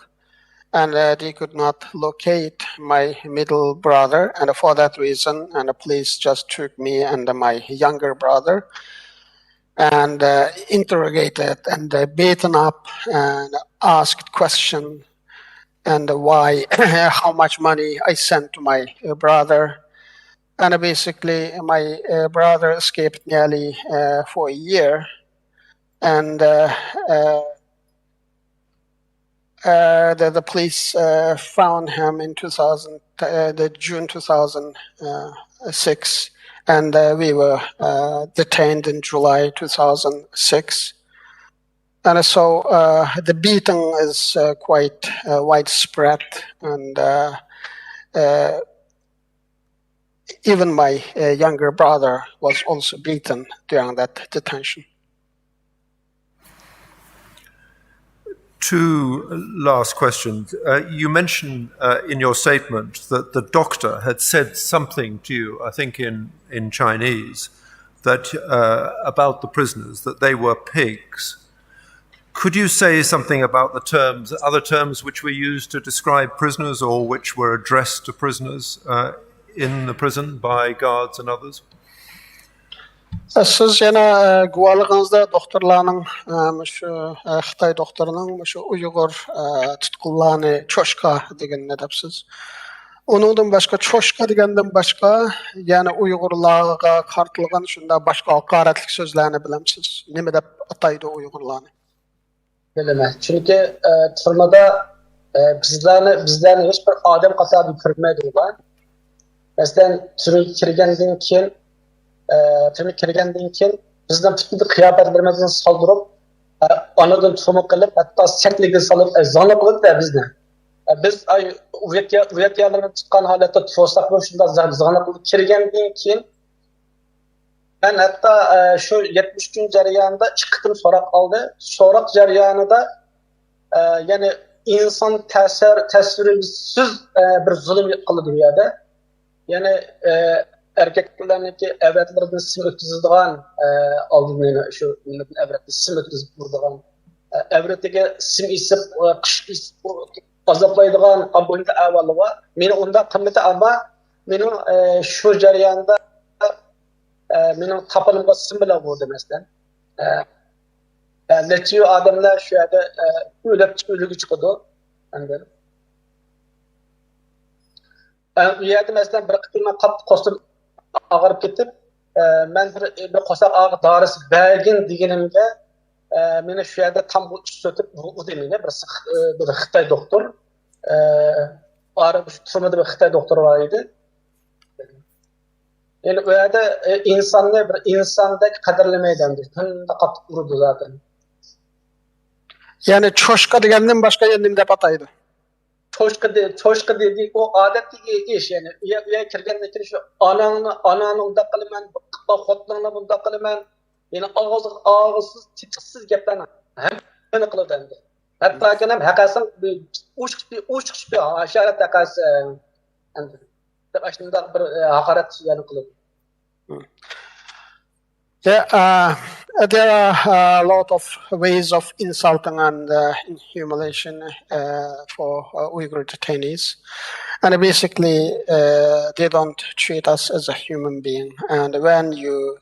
And uh, they could not locate my middle brother, and for that reason, and the police just took me and my younger brother and uh, interrogated and uh, beaten up and asked question and why, how much money I sent to my uh, brother. And uh, basically, my uh, brother escaped nearly uh, for a year, and uh, uh, uh, the, the police uh, found him in two thousand, uh, the June two thousand six, and uh, we were uh, detained in July two thousand six. And so uh, the beating is uh, quite uh, widespread, and uh, uh, even my uh, younger brother was also beaten during that detention. Two last questions. Uh, you mentioned uh, in your statement that the doctor had said something to you, I think in, in Chinese, that uh, about the prisoners, that they were pigs. Could you say something about the terms, other terms which were used to describe prisoners or which were addressed to prisoners uh, in the prison by guards and others? سىز يەنە گۇۋاھلىقىڭىزدا دوختۇرلارنىڭ، مۇشۇ خىتاي دوختۇرىنىڭ مۇشۇ ئۇيغۇر تۇتقۇنلارنى چوشكا دېگىنىنى دەپسىز. ئۇنىڭدىن باشقا، چوشكا دېگەندىن باشقا يەنە ئۇيغۇرلارغا قارىتىلغان شۇنداق باشقا ھاقارەتلىك سۆزلەرنى بىلەمسىز؟ نېمە دەپ ئاتايدۇ ئۇيغۇرلارنى؟ بىلىمەن. چۈنكى ئە، تۈرمىدە ئە، بىزلەرنى بىزلەرنى ھېچ بىر ئادەم قاتارىدا كۆرمەيدۇ ئۇلار. مەسىلەن، تۈرمىگە كىرگەندىن كېيىن ئە، تۈرمىگە كىرگەندىن كېيىن بىزنىڭ پۈتۈن قىياپەتلىرىمىزنى سالدۇرۇپ، ئە، ئانىدىن تۇرما قىلىپ، ھەتتا سەكلىگە سالىپ، ئە، زانا قىلدى بىزنى. ئە، بىز ئاي، ئۇ يەتتە يەرلىرىدىن چىققان ھالەتتە تۇرساقمۇ شۇنداق زانا قىلدى. كىرگەندىن كېيىن مەن ھەتتا ئە، شۇ يەتمىش كۈن جەريانىدا ئىككى قېتىم سوراق ئالدى. سوراق جەريانىدا ئە، يەنى ئىنسان تەسىر تەسىرسىز ئە، بىر زۇلۇم قىلىدۇ بۇ يەردە. يەنى ئە، ئەركەكلەرنىڭكى ئەۋەتلىرىدىن سىم ئۆتكۈزىدىغان ئە، ئالدىن يەنە شۇ نېمىدىن ئەۋرەتتىن سىم ئۆتكۈزۈپ تۇرىدىغان ئە، ئەۋرىتىگە سىم ئېسىپ ئە، قىش ئېسىپ ئازابلايدىغان بۇنداق ئەھۋالى بار. مېنى ئۇنداق قىلمىدى، ئەمما مېنىڭ ئە، شۇ جەرياندا ئە، مېنىڭ تاپىنىمغا سىم بىلەن ئۇردى مەسىلەن. ئە، ئە، نەچچە ئادەملەر شۇ يەردە ئە، ئۆلۈپ ئۆلۈگە چىقىدۇ. ئاندىن ئە، ئۇ يەردە مەسىلەن بىر قېتىم مەن قاتتىق قورسىقىم ئاغرىپ كېتىپ، ئە، مەن بىر، بىر قورساق ئاغرىق دارىسى بەرگىن دېگىنىمگە، ئە، مېنى شۇ يەردە تام بۇ ئۈچ سۆتۈپ ئۇردى مېنى بىر، بىر خىتاي دوختۇر. ئە، ئارا شۇ تۈرمىدە بىر خىتاي دوختۇر بار ئىدى. يەنى ئۇ يەردە ئىنساننى بىر ئىنساندەك قەدىرلىمەيدۇ ئەمدى. شۇنداق قاتتىق ئۇرىدۇ زادى. يەنى چوشكا دېگەندىن باشقا يەنە نېمە دەپ ئاتايدۇ؟ چوشكا دې-، چوشكا دېدى، ئۇ ئادەتتىكى ئىش، يەنى ئۇ يەر-، ئۇ يەرگە كىرگەندىن كېيىن شۇ ئاناڭنى، ئاناڭنى ئۇنداق قىلىمەن، خوتۇنۇڭنى بۇنداق قىلىمەن، يەنى ئاغزىغا ئاغزىسىز، تېتىقسىز گەپلەرنى ھەممىنى قىلىدۇ ئەمدى. ھەتتاكى ھەقەسىڭ ئوچۇق، ئوچۇق ھاشارەت ھەقەسى ئەمدى دەپ ئاشۇنداق بىر ھاقارەت سۆزلەرنى قىلىدۇ. Yeah, uh, there are a lot of ways of insulting and uh, humiliation uh, for uh, Uyghur detainees. And basically, uh, they don't treat us as a human being. And when you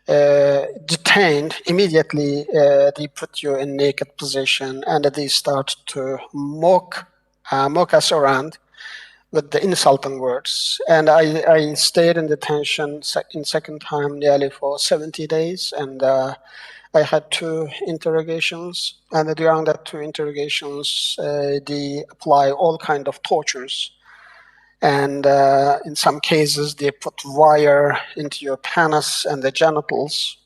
uh, detained, immediately uh, they put you in naked position and they start to mock uh, mock us around with the insulting words. And I, I stayed in detention sec- in second time nearly for seventy days. And uh, I had two interrogations. And during that two interrogations, uh, they apply all kind of tortures. And uh, in some cases, they put wire into your penis and the genitals.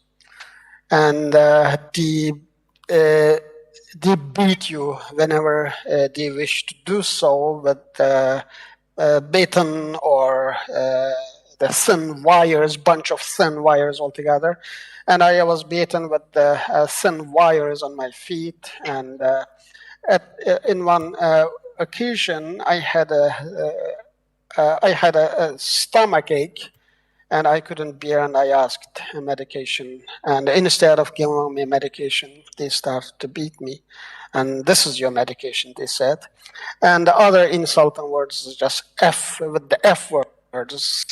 And uh, they uh, they beat you whenever uh, they wish to do so with uh, uh, beaten or uh, the thin wires, bunch of thin wires altogether. And I was beaten with the uh, thin wires on my feet. And uh, at, uh, in one uh, occasion, I had a uh, uh, I had a, a stomach ache, and I couldn't bear, and I asked a medication. And instead of giving me medication, they started to beat me. And this is your medication, they said. And the other insulting words is just F with the F words.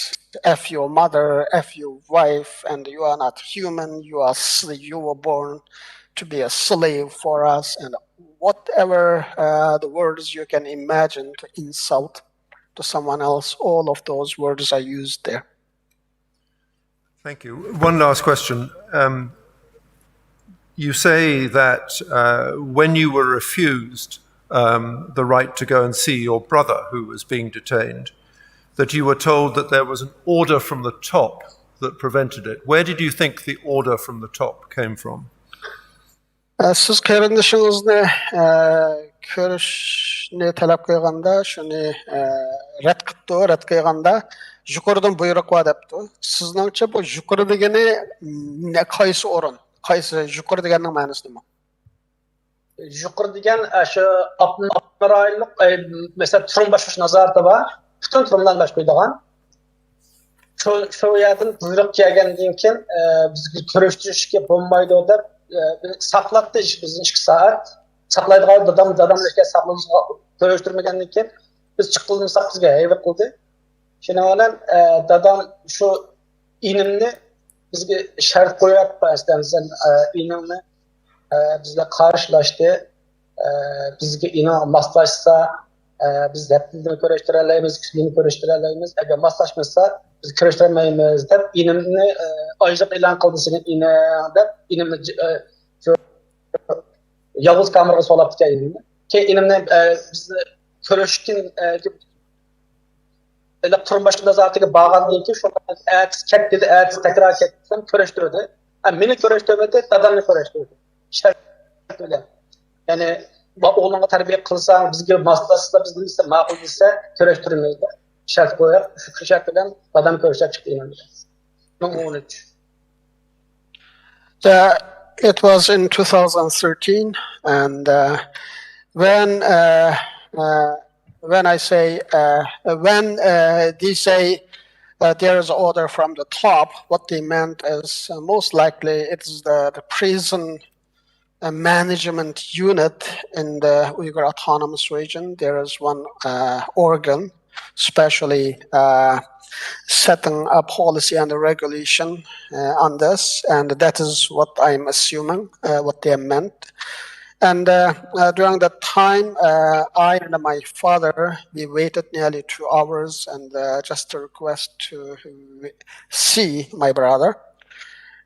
F your mother, F your wife, and you are not human. You are you were born to be a slave for us, and whatever uh, the words you can imagine to insult to someone else, all of those words are used there. Thank you. One last question. Um, you say that uh, when you were refused um, the right to go and see your brother who was being detained, that you were told that there was an order from the top that prevented it. Where did you think the order from the top came from? سىز قېرىندىشىڭىزنى كۆرۈشنى تەلەپ قىلغاندا، شۇنى رەت قىپتۇ، رەت قىلغاندا يۇقىرىدىن بۇيرۇق بار دەپتۇ. سىزنىڭچە بۇ يۇقىرى دېگىنى قايسى ئورۇن؟ قايسى يۇقىرى دېگەننىڭ مەنىسى نېمە؟ يۇقىرى دېگەن شۇ ئاپتونوم رايونلۇق، مەسىلەن، تۇرمۇ باشقۇرۇش نازارىتى بار. پۈتۈن تۇرمىلارنى باشقۇرىدىغان. شۇ شۇ يەردىن بۇيرۇق كەلگەندىن كېيىن بىزگە كۆرۈشتۈرۈشكە بولمايدۇ دەپ ساقلاتتى بىزنى ئىككى سائەت. ساقلايدىغان دادام دادام ئەسكەر ساقلىنىشقا كۆرۈشتۈرمىگەندىن كېيىن بىز چىققىلى بولمىساق بىزگە ھەيۋە قىلدى. شۇنىڭ بىلەن دادام شۇ ئىنىمنى بىزگە شەرت قويۇپ، مەسىلەن، سەن ئىنىڭنى بىزگە قارشىلاشتى. بىزگە ئىنىڭ ماسلاشسا، بىز ھەپتىدىن كۆرۈشتۈرەلەيمىز، كۈندىن كۆرۈشتۈرەلەيمىز. ئەگەر ماسلاشمىسا، بىز كۆرۈشتۈرەلمەيمىز دەپ ئىنىمنى ئاجلىق ئېلان قىلدى سېنىڭ ئىنىڭ دەپ ئىنىمنى يالغۇز كامېرغا سولاپتىكەن ئىنىمنى. كېيىن ئىنىمنى بىزنى كۆرۈشكىن ئېلىپ تۇرمۇش نازارىتىگە بارغاندىن كېيىن شۇ ئەتىسى كەت دېدى، ئەتىسى تەكرار كەت دېسەم كۆرۈشتۈردى. مېنى كۆرۈشتۈرمىدى، دادامنى كۆرۈشتۈردى. شەرت بىلەن. يەنى ئوغلۇڭغا تەربىيە قىلساڭ، بىزگە ماسلاشسا، بىز نېمىسە ماقۇل دېسە كۆرۈشتۈرىمىز دەپ شەرت قويۇپ، شۇ شەرت بىلەن دادام كۆرۈشۈپ چىقتى ئىنىم بىلەن. مىڭ ئون ئۈچ. Uh, it was in two thousand thirteen, and uh, when uh, uh, when I say uh, when uh, they say uh, there is an order from the top, what they meant is uh, most likely it is the, the prison uh, management unit in the Uyghur Autonomous Region. There is one uh, organ specially uh, setting a policy and a regulation uh, on this, and that is what I'm assuming uh, what they meant. And uh, uh, during that time, uh, I and my father, we waited nearly two hours, and uh, just a request to see my brother.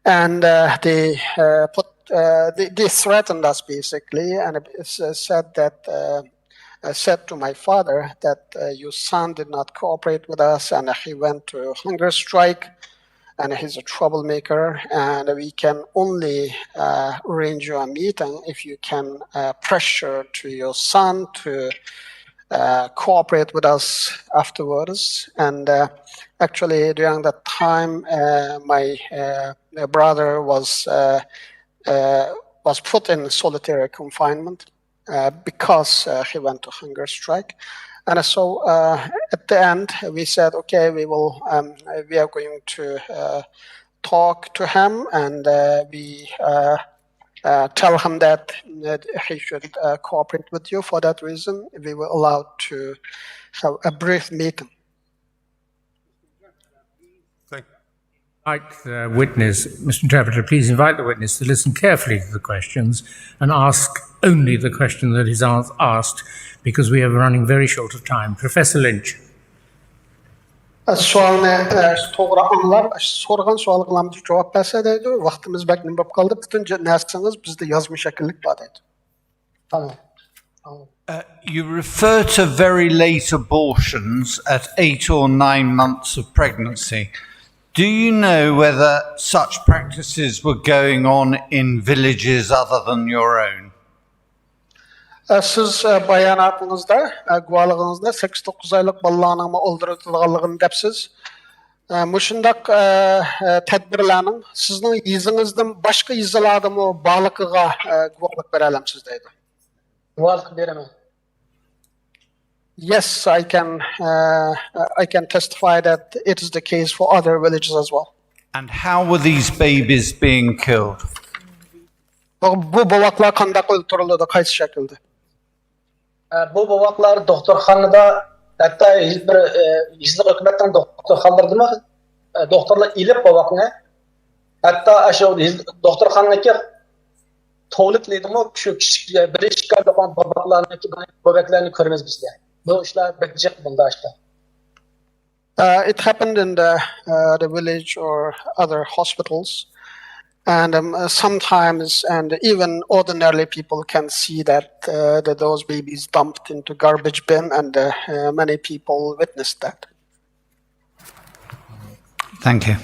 And uh, they uh, put uh, they, they threatened us basically, and it said that uh, I said to my father that uh, your son did not cooperate with us, and he went to hunger strike, and he's a troublemaker, and we can only uh, arrange you a meeting if you can uh, pressure to your son to uh, cooperate with us afterwards. And uh, actually, during that time, uh, my uh, brother was uh, uh, was put in solitary confinement uh, because uh, he went to hunger strike. And so uh, at the end, we said, okay, we will, um, we are going to uh, talk to him, and uh, we uh, uh, tell him that uh, he should uh, cooperate with you. For that reason, we were allowed to have a brief meeting. Thank you. Invite the witness, Mister Interpreter, please invite the witness to listen carefully to the questions and ask only the question that is ans- asked, because we are running very short of time. Professor Lynch. سوئالنى توغرا ئاڭلاپ، سورىغان سوئالغا جاۋاب بەرسە دەيدۇ، ۋاقتىمىز بەك نېمە بولۇپ قالدى، پۈتۈن نەرسىڭىز بىزدە يازما شەكىللىك بار دەيدۇ. تامام. Uh, you refer to very late abortions at eight or nine months of pregnancy. Do you know whether such practices were going on in villages other than your own? ئە، سىز، ئە، باياناتىڭىزدا، ئە، گۇۋاھلىقىڭىزدا سەككىز توققۇز ئايلىق بالىلارنىڭمۇ ئولتۇرۇلىدىغانلىقىنى دەپسىز. ئە، مۇشۇنداق، ئە، ئە، تەدبىرلەرنىڭ سىزنىڭ يېزىڭىزدىن باشقا يېزىلاردىمۇ بارلىقىغا، ئە، گۇۋاھلىق بېرەلەمسىز دەيدۇ. گۇۋاھلىق بېرىمەن. Yes, I can, uh, I can testify that it is the case for other villages as well. And how were these babies being killed? بۇ، بۇ بوۋاقلار قانداق ئۆلتۈرۈلىدۇ، قايسى شەكىلدە؟ ئە، بۇ بوۋاقلار دوختۇرخانىدا، ھەتتا ھېچ بىر، ئە، يېزىلىق ھۆكۈمەتنىڭ دوختۇرخانىلىرىدىمۇ، ئە، دوختۇرلار ئېلىپ بوۋاقنى، ھەتتا ئاشۇ يېزىلىق دوختۇرخانىدىكى تۇالېتلەردىمۇ شۇ كىچىك، بىر ئىككى ئايلىق بوۋاقلارنىڭكى بوۋاكلارنى كۆرىمىز بىز. بۇ ئىشلار بەك جىق بۇنداق ئىشلار. Uh, it happened in the, uh, the village or other hospitals. And, um, uh, sometimes, and even ordinarily, people can see that, uh, that those babies dumped into garbage bin, and, uh, uh, many people witnessed that. Thank you.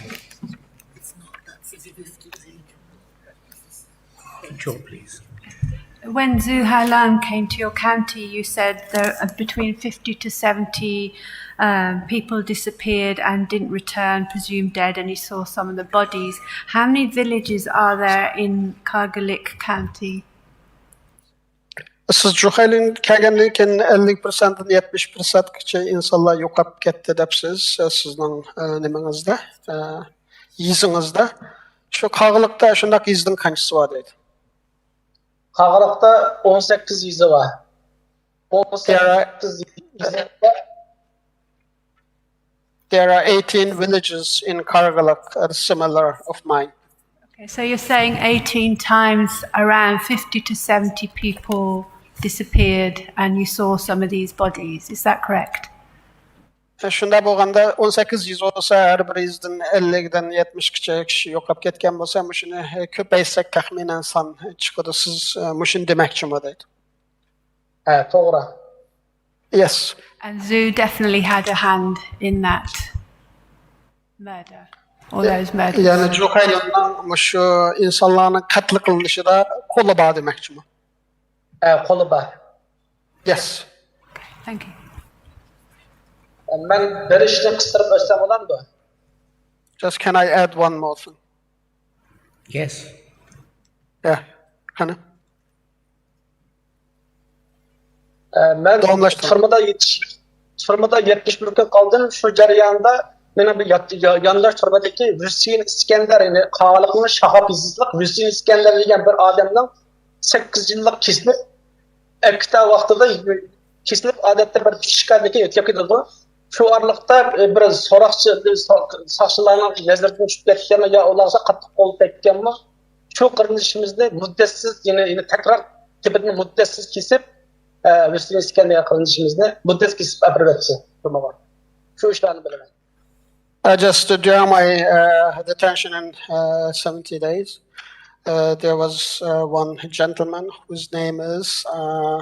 Control, please. When Zhu Hailan came to your county, you said there are between fifty to seventy um, people disappeared and didn't return, presumed dead, and you saw some of the bodies. How many villages are there in Kargalik County? سىز جۇخەيلىن كەلگەندىن كېيىن ئەللىك پىرسەنتتىن يەتمىش پىرسەنتكىچە ئىنسانلار يوقاپ كەتتى دەپسىز، سىزنىڭ، ئە، نېمىڭىزدە، ئە، يېزىڭىزدا. شۇ قاغىلىقتا شۇنداق يېزىنىڭ قانچىسى بار دەيدۇ؟ قاغىلىقتا ئون سەككىز يېزا بار. ئون سەككىز يېزا بار. There are eighteen villages in Kargalik, uh, similar of mine. Okay, so you're saying eighteen times around fifty to seventy people disappeared and you saw some of these bodies. Is that correct? شۇنداق بولغاندا، ئون سەككىز يېزا بولسا، ھەر بىر يېزىدىن ئەللىكتىن يەتمىشكىچە كىشى يوقاپ كەتكەن بولسا، مۇشۇنى كۆپەيتسەك، تەخمىنەن سان چىقىدۇ. سىز، ئە، مۇشۇنى دېمەكچىمۇ دەيدۇ. ھە، توغرا. Yes. And Zhu definitely had a hand in that murder, or those murders. يەنى جۇخەيلىننىڭ مۇشۇ ئىنسانلارنىڭ قەتل قىلىنىشىدا قولى بار دېمەكچىمۇ؟ ھە، قولى بار. Yes. Thank you. مەن بىر ئىشنى قىستۇرۇپ ئۆتسەم بولامدۇ؟ Just can I add one more thing? Yes. Yeah. قېنى. ئە، مەن داۋاملاشتۇرۇڭ. تۈرمىدە يېتىش-، تۈرمىدە يەتمىش بىر كۈن قالدىم. شۇ جەرياندا مېنىڭ بىر يات-، يا-، يانداش تۈرمىدىكى ھۈسەيىن ئىسكەندەر، يەنى قاغىلىقنىڭ شاھاب يېزىسىلىق ھۈسەيىن ئىسكەندەر دېگەن بىر ئادەمنىڭ سەككىز يىللىق كېسىلىپ، ئەكېتە ۋاقتىدا كېسىلىپ، ئادەتتە بىر ئىككى ئىش كەتكەن ئۆتۈپ كېتىدۇ. شۇ ئارىلىقتا، ئە، بىر سوراقچى، سا-، ساقچىلارنىڭ نەزىرىدىن چۈشۈپ كەتكەنمۇ يا ئۇلارغا قاتتىق قول تەگكەنمۇ؟ شۇ قېرىندىشىمىزنى مۇددەتسىز، يەنە، يەنە تەكرار تېپىدىن مۇددەتسىز كېسىپ، ئە، ۋىسلىنسكەن دېگەن قېرىندىشىمىزنى مۇددەتسىز كېسىپ ئەپىرىۋەتتى تۈرمىگە. شۇ ئىشلارنى بىلىمەن. Uh, just during my, uh, detention in, uh, seventy days, uh, there was, uh, one gentleman whose name is, uh,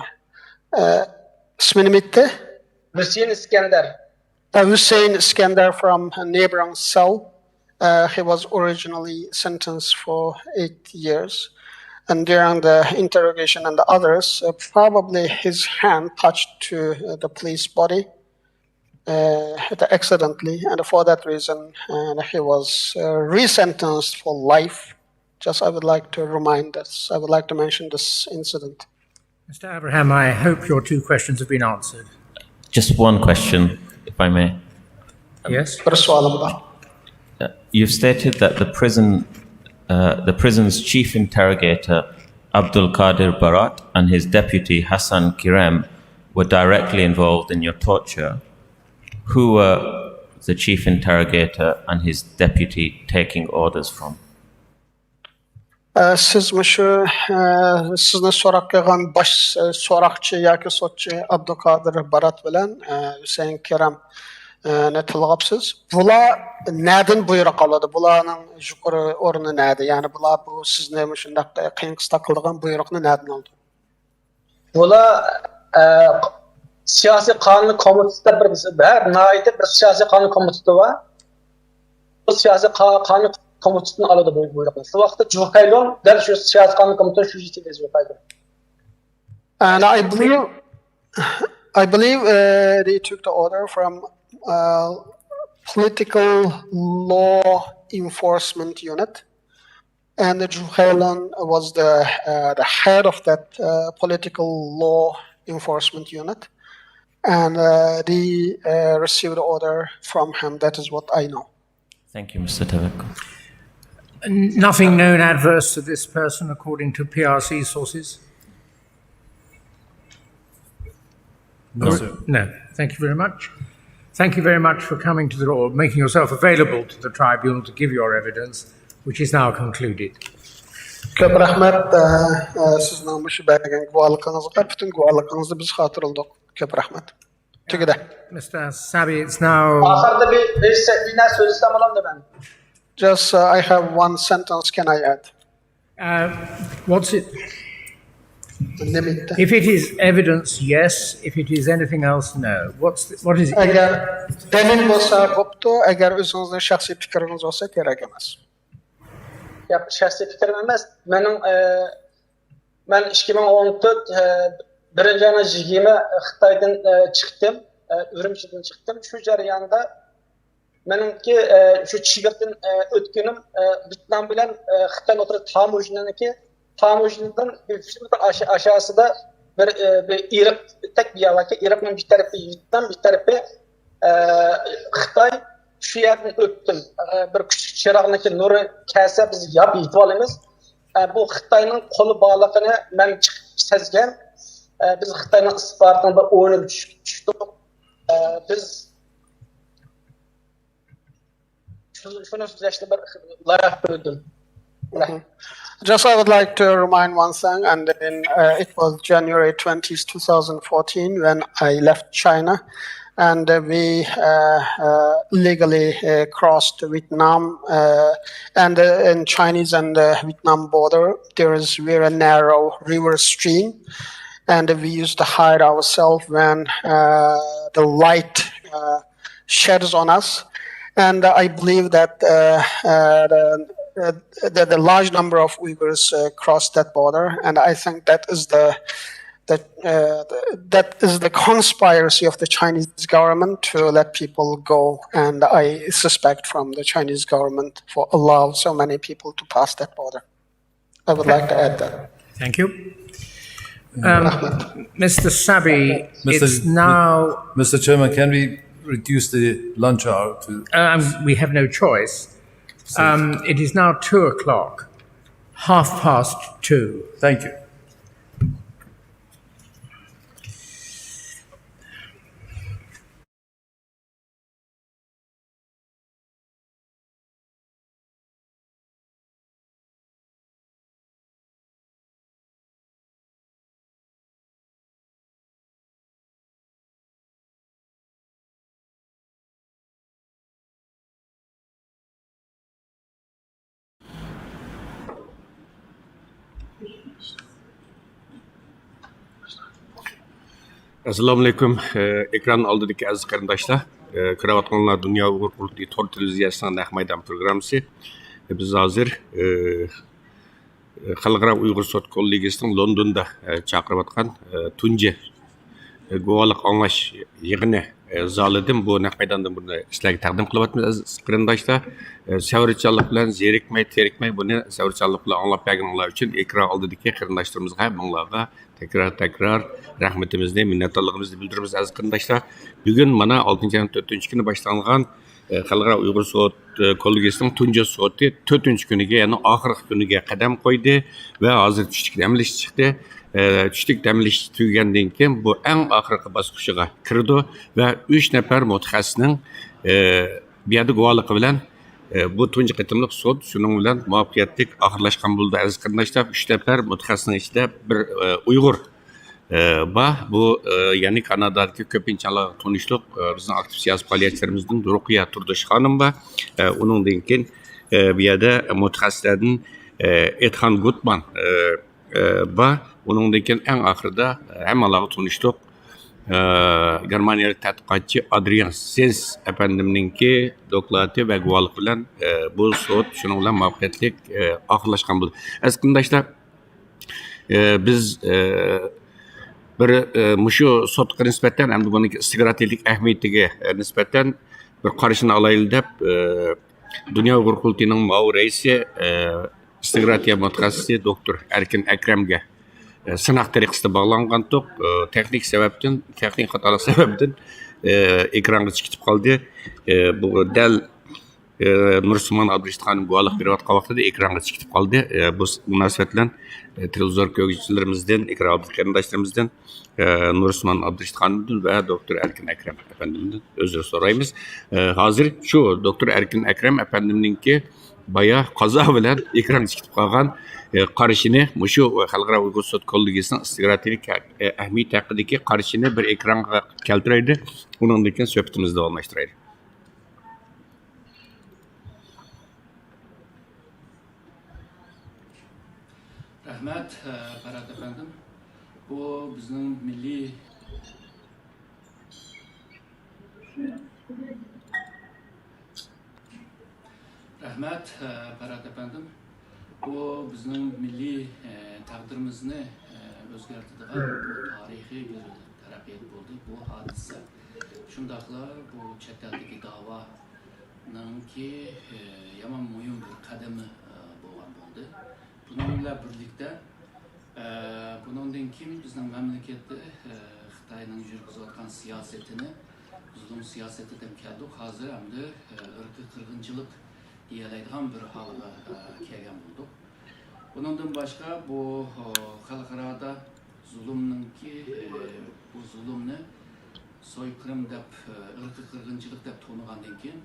uh, ئىسمى نېمە ئىدى؟ ھۈسەيىن ئىسكەندەر. Uh, Hussein Iskandar from a neighboring cell. Uh, he was originally sentenced for eight years. And during the interrogation and the others, uh, probably his hand touched to, uh, the police body, uh, accidentally, and for that reason, uh, he was, uh, resentenced for life. Just I would like to remind this, I would like to mention this incident. Mister Abraham, I hope your two questions have been answered. Just one question, if I may. Yes? بىر سوئالىم بار. Uh, you've stated that the prison, uh, the prison's chief interrogator, Abdul Qadir Barat, and his deputy, Hassan Kirem, were directly involved in your torture. Who were the chief interrogator and his deputy taking orders from? ئە، سىز مۇشۇ، ئە، سىزنى سوراق قىلغان باش، ئە، سوراقچى ياكى سوتچى ئابدۇقادىر بارات بىلەن، ئە، ھۈسەيىن كېرەم، ئە، نى تىلغاپسىز. بۇلار نەدىن بۇيرۇق ئالىدۇ؟ بۇلارنىڭ يۇقىرى ئورنى نەدە؟ يەنى بۇلار بۇ سىزنى مۇشۇنداق قىيىن قىستاق قىلىدىغان بۇيرۇقنى نەدىن ئالىدۇ؟ بۇلار، ئە، سىياسىي قانۇن كومىتېتىدا بىر، ھەر ناھىيەدە بىر سىياسىي قانۇن كومىتېتى بار. بۇ سىياسىي قا-، قانۇن كومىتېتىدىن ئالىدۇ بۇ بۇيرۇقنى. شۇ ۋاقىتتا جۇخەيلۇن دەل شۇ سىياسىي قانۇن كومىتېتىنىڭ شۇجىسى ئىدى جۇخەيلۇن. And I believe, I believe uh, they took the order from uh, political law enforcement unit. And Zhu Hailun was the uh, the head of that uh, political law enforcement unit, and uh, they uh, received the order from him. That is what I know. Thank you, Mister Tavakkol. Nothing known adverse to this person according to P R C sources? No, sir. No. Thank you very much. Thank you very much for coming to the, or making yourself available to the tribunal to give your evidence, which is now concluded. كۆپ رەھمەت سىزنىڭ مۇشۇ بەرگەن گۇۋاھلىقىڭىزغا. پۈتۈن گۇۋاھلىقىڭىزنى بىز خاتىرىلىدۇق. كۆپ رەھمەت. تۈگىدى. Mister Sabi, it's now. ئاخىردا بىر بىر نەرسە سۆزلىسەم بولامدۇ مەن؟ Just uh, I have one sentence. Can I add? Uh, what's it? نېمە ئېيتتى؟ If it is evidence, yes. If it is anything else, no. What's the, what is it? ئەگەر دەلىل بولسا بوپتۇ، ئەگەر ئۆزىڭىزنىڭ شەخسىي پىكرىڭىز بولسا كېرەك ئەمەس. ياق، شەخسىي پىكرىم ئەمەس. مېنىڭ ئە، مەن ئىككى مىڭ ئون تۆت ئە، بىرىنچى ئاينىڭ يىگىرمە خىتايدىن ئە، چىقتىم، ئە، ئۈرۈمچىدىن چىقتىم. شۇ جەرياندا مېنىڭكى ئە، شۇ چېگرىدىن ئە، ئۆتكىنىم ئە، ۋيېتنام بىلەن ئە، خىتاي ئوتتۇرىدا تاموژنىنىڭكى تاموژنىدىن ئاشا- ئاشاسىدا بىر ئە، بىر ئېرىق تەك بىر يەر باركەن، ئېرىقنىڭ بىر تەرىپى ۋيېتنام، بىر تەرىپى ئە، خىتاي. شۇ يەردىن ئۆتتۈم. ئە، بىر كۈچلۈك چىراغنىڭكى نۇرى كەلسە بىز ياپ يېتىپ ئالىمىز. ئە، بۇ خىتاينىڭ قولى بارلىقىنى مەن چىقىپ سەزگەن. ئە، بىز خىتاينىڭ ئىستىخباراتىنىڭ بىر ئويۇنىغا چۈش- چۈشتۇق. ئە، بىز شۇ- شۇنى سۆزلەشنى بىر لايىق كۆردۈم. Just I would like to remind one thing, and then uh, it was January twentieth, two thousand fourteen, when I left China, and uh, we uh, uh, illegally uh, crossed Vietnam, uh, and uh, in Chinese and uh, Vietnam border, there is very narrow river stream, and we used to hide ourselves when uh, the light uh, sheds on us. And I believe that uh, uh, the, uh, the, the large number of Uyghurs uh, crossed that border, and I think that is the that uh, that is the conspiracy of the Chinese government to let people go, and I suspect from the Chinese government for allow so many people to pass that border. I would like to add that. Thank you. Um, Mister Sabi, Mister it's now. Mister Chairman, can we reduce the lunch hour to? Um, we have no choice. Um, it is now two o'clock, half past two. Thank you. ئەسسالامۇئەلەيكۇم. ئېكران ئالدىدىكى ئەزىز قېرىنداشلار، كۆرۈۋاتقانلار دۇنيا ئۇيغۇر قۇرۇلتىيى تور تېلېۋىزىيەسىنىڭ نەق مەيدان پروگراممىسى. بىز ھازىر خەلقئارا ئۇيغۇر سوت كوللېگىيىسىنىڭ لوندوندا چاقىرىۋاتقان تۇنجى گۇۋاھلىق ئاڭلاش يىغىنى زالىدىن، بۇ نەق مەيداندىن بۇنى سىلەرگە تەقدىم قىلىۋاتىمىز، ئەزىز قېرىنداشلار. سەۋرچانلىق بىلەن زېرىكمەي، تېرىكمەي بۇنى سەۋرچانلىق بىلەن ئاڭلاپ بەرگىنىڭلار ئۈچۈن ئېكران ئالدىدىكى قېرىنداشلىرىمىزغا، ھەممىڭلارغا تەكرار، تەكرار رەھمىتىمىزنى، مىننەتدارلىقىمىزنى بىلدۈرىمىز، ئەزىز قېرىنداشلار. بۈگۈن مانا ئالتىنچى ئاينىڭ تۆتىنچى كۈنى باشلانغان، ئە، خەلقئارا ئۇيغۇر سوت، ئە، كوللېگىيىسىنىڭ تۇنجى سوتى تۆتىنچى كۈنىگە، يەنى ئاخىرقى كۈنىگە قەدەم قويدى ۋە ھازىر چۈشلۈك دەم ئېلىش چىقتى. ئە، چۈشلۈك دەم ئېلىش تۈگىگەندىن كېيىن بۇ ئەڭ ئاخىرقى باسقۇچىغا كىرىدۇ ۋە ئۈچ نەپەر مۇتەخەسسىسنىڭ، ئە، بۇ يەردە گۇۋاھلىقى بىلەن، ئە، بۇ تۇنجى قېتىملىق سوت شۇنىڭ بىلەن مۇۋەپپەقىيەتلىك ئاخىرلاشقان بولىدۇ، ئەزىز قېرىنداشلار. ئۈچ نەپەر مۇتەخەسسىسنىڭ ئىچىدە بىر، ئە، ئۇيغۇر، ئە، بار. بۇ، ئە، يەنى كانادادىكى كۆپىنچە ئاڭلارغا تونۇشلۇق، ئە، بىزنىڭ ئاكتىپ سىياسىي پائالىيەتچىلىرىمىزدىن رۇقىيە تۇردۇش خانىم بار. ئە، ئۇنىڭدىن كېيىن، ئە، بۇ يەردە مۇتەخەسسىسلەردىن، ئە، ئېتخان گۇتمان، ئە، ئە، بار. ئۇنىڭدىن كېيىن ئەڭ ئاخىرىدا، ئە، ھەممىڭلارغا تونۇشلۇق، ئە، گېرمانىيەلىك تەتقىقاتچى ئادرىيان سېنس ئەپەندىمنىڭكى دوكلاتى ۋە گۇۋاھلىقى بىلەن، ئە، بۇ سوت شۇنىڭ بىلەن مۇۋەپپەقىيەتلىك، ئە، ئاخىرلاشقان بولدى. ئەزىز قېرىنداشلار، ئە، بىز، ئە، بىر، ئە، مۇشۇ سوتقا نىسبەتەن ھەمدە بۇنىڭ ئىستراتېگىك ئەھمىيىتىگە، ئە، نىسبەتەن بىر قارىشىنى ئالايلى دەپ، ئە، دۇنيا ئۇيغۇر قۇرۇلتىيىنىڭ مائۇ رەئىسى، ئە، ئىستراتېگىيە مۇتەخەسسىسى دوكتور ئەركىن ئەكرەمگە، ئە، سىناق تەرىقىسىدە باغلانغانتۇق. ئە، تېخنىك سەۋەبتىن، تېخنىك خاتالىق سەۋەبىدىن، ئە، ئېكرانغا چىقىپ قالدى. ئە، بۇ دەل ئى، نۇرسىمان ئابدۇرېشىت خانىم گۇۋاھلىق بېرىۋاتقان ۋاقتىدا ئېكرانغا چىقىپ قالدى. ئى، بۇ س-، مۇناسىۋەت بىلەن، ئى، تېلېۋىزور كۆرگۈچىلىرىمىزدىن، ئېكران ئالدىدىكى قېرىنداشلىرىمىزدىن، ئى، نۇرسىمان ئابدۇرېشىت خانىمدىن ۋە دوكتور ئەركىن ئەكرەم ئەپەندىمدىن ئۆزرە سورايمىز. ئى، ھازىر شۇ دوكتور ئەركىن ئەكرەم ئەپەندىمنىڭكى بايا قازا بىلەن ئېكرانغا چىقىپ قالغان، ئى، قارىشىنى، مۇشۇ خەلقئارا ئۇيغۇر سوت كوللېگىيىسىنىڭ ئىستراتېگىك ئە-، ئەھمىيىتى ھەققىدىكى قارىشىنى بىر ئېكرانغا كەلتۈرەيلى. ئۇنىڭدىن كېيىن سۆھبىتىمىزنى داۋاملاشتۇرايلى. رەھمەت، ئە، پەرھات ئەپەندىم. بۇ بىزنىڭ مىللىي، رەھمەت، ئە، پەرھات ئەپەندىم. بۇ بىزنىڭ مىللىي، ئە، تەقدىرىمىزنى، ئە، ئۆزگەرتىدىغان بۇ تارىخىي بىر تەرەققىيات بولدى. بۇ ھادىسە شۇنداقلا بۇ چەت ئەلدىكى داۋا نىڭكى، ئە، يامان مۇھىم بىر قەدىمى، ئە، بولغان بولدى. بۇنىڭ بىلەن بىرلىكتە، ئە، بۇنىڭدىن كېيىن بىزنىڭ مەملىكەتتە، ئە، خىتاينىڭ يۈرگۈزۈۋاتقان سىياسىتىنى زۇلۇم سىياسىتى دەپ كەلدۇق. ھازىر ئەمدى، ئە، ئىرقىي قىرغىنچىلىق دېيەلەيدىغان بىر ھالغا، ئە، كەلگەن بولدۇق. بۇنىڭدىن باشقا بۇ، ئە، خەلقئارادا زۇلۇمنىڭكى، ئە، بۇ زۇلۇمنى سويقىرىم دەپ، ئىرقىي قىرغىنچىلىق دەپ تونۇغاندىن كېيىن،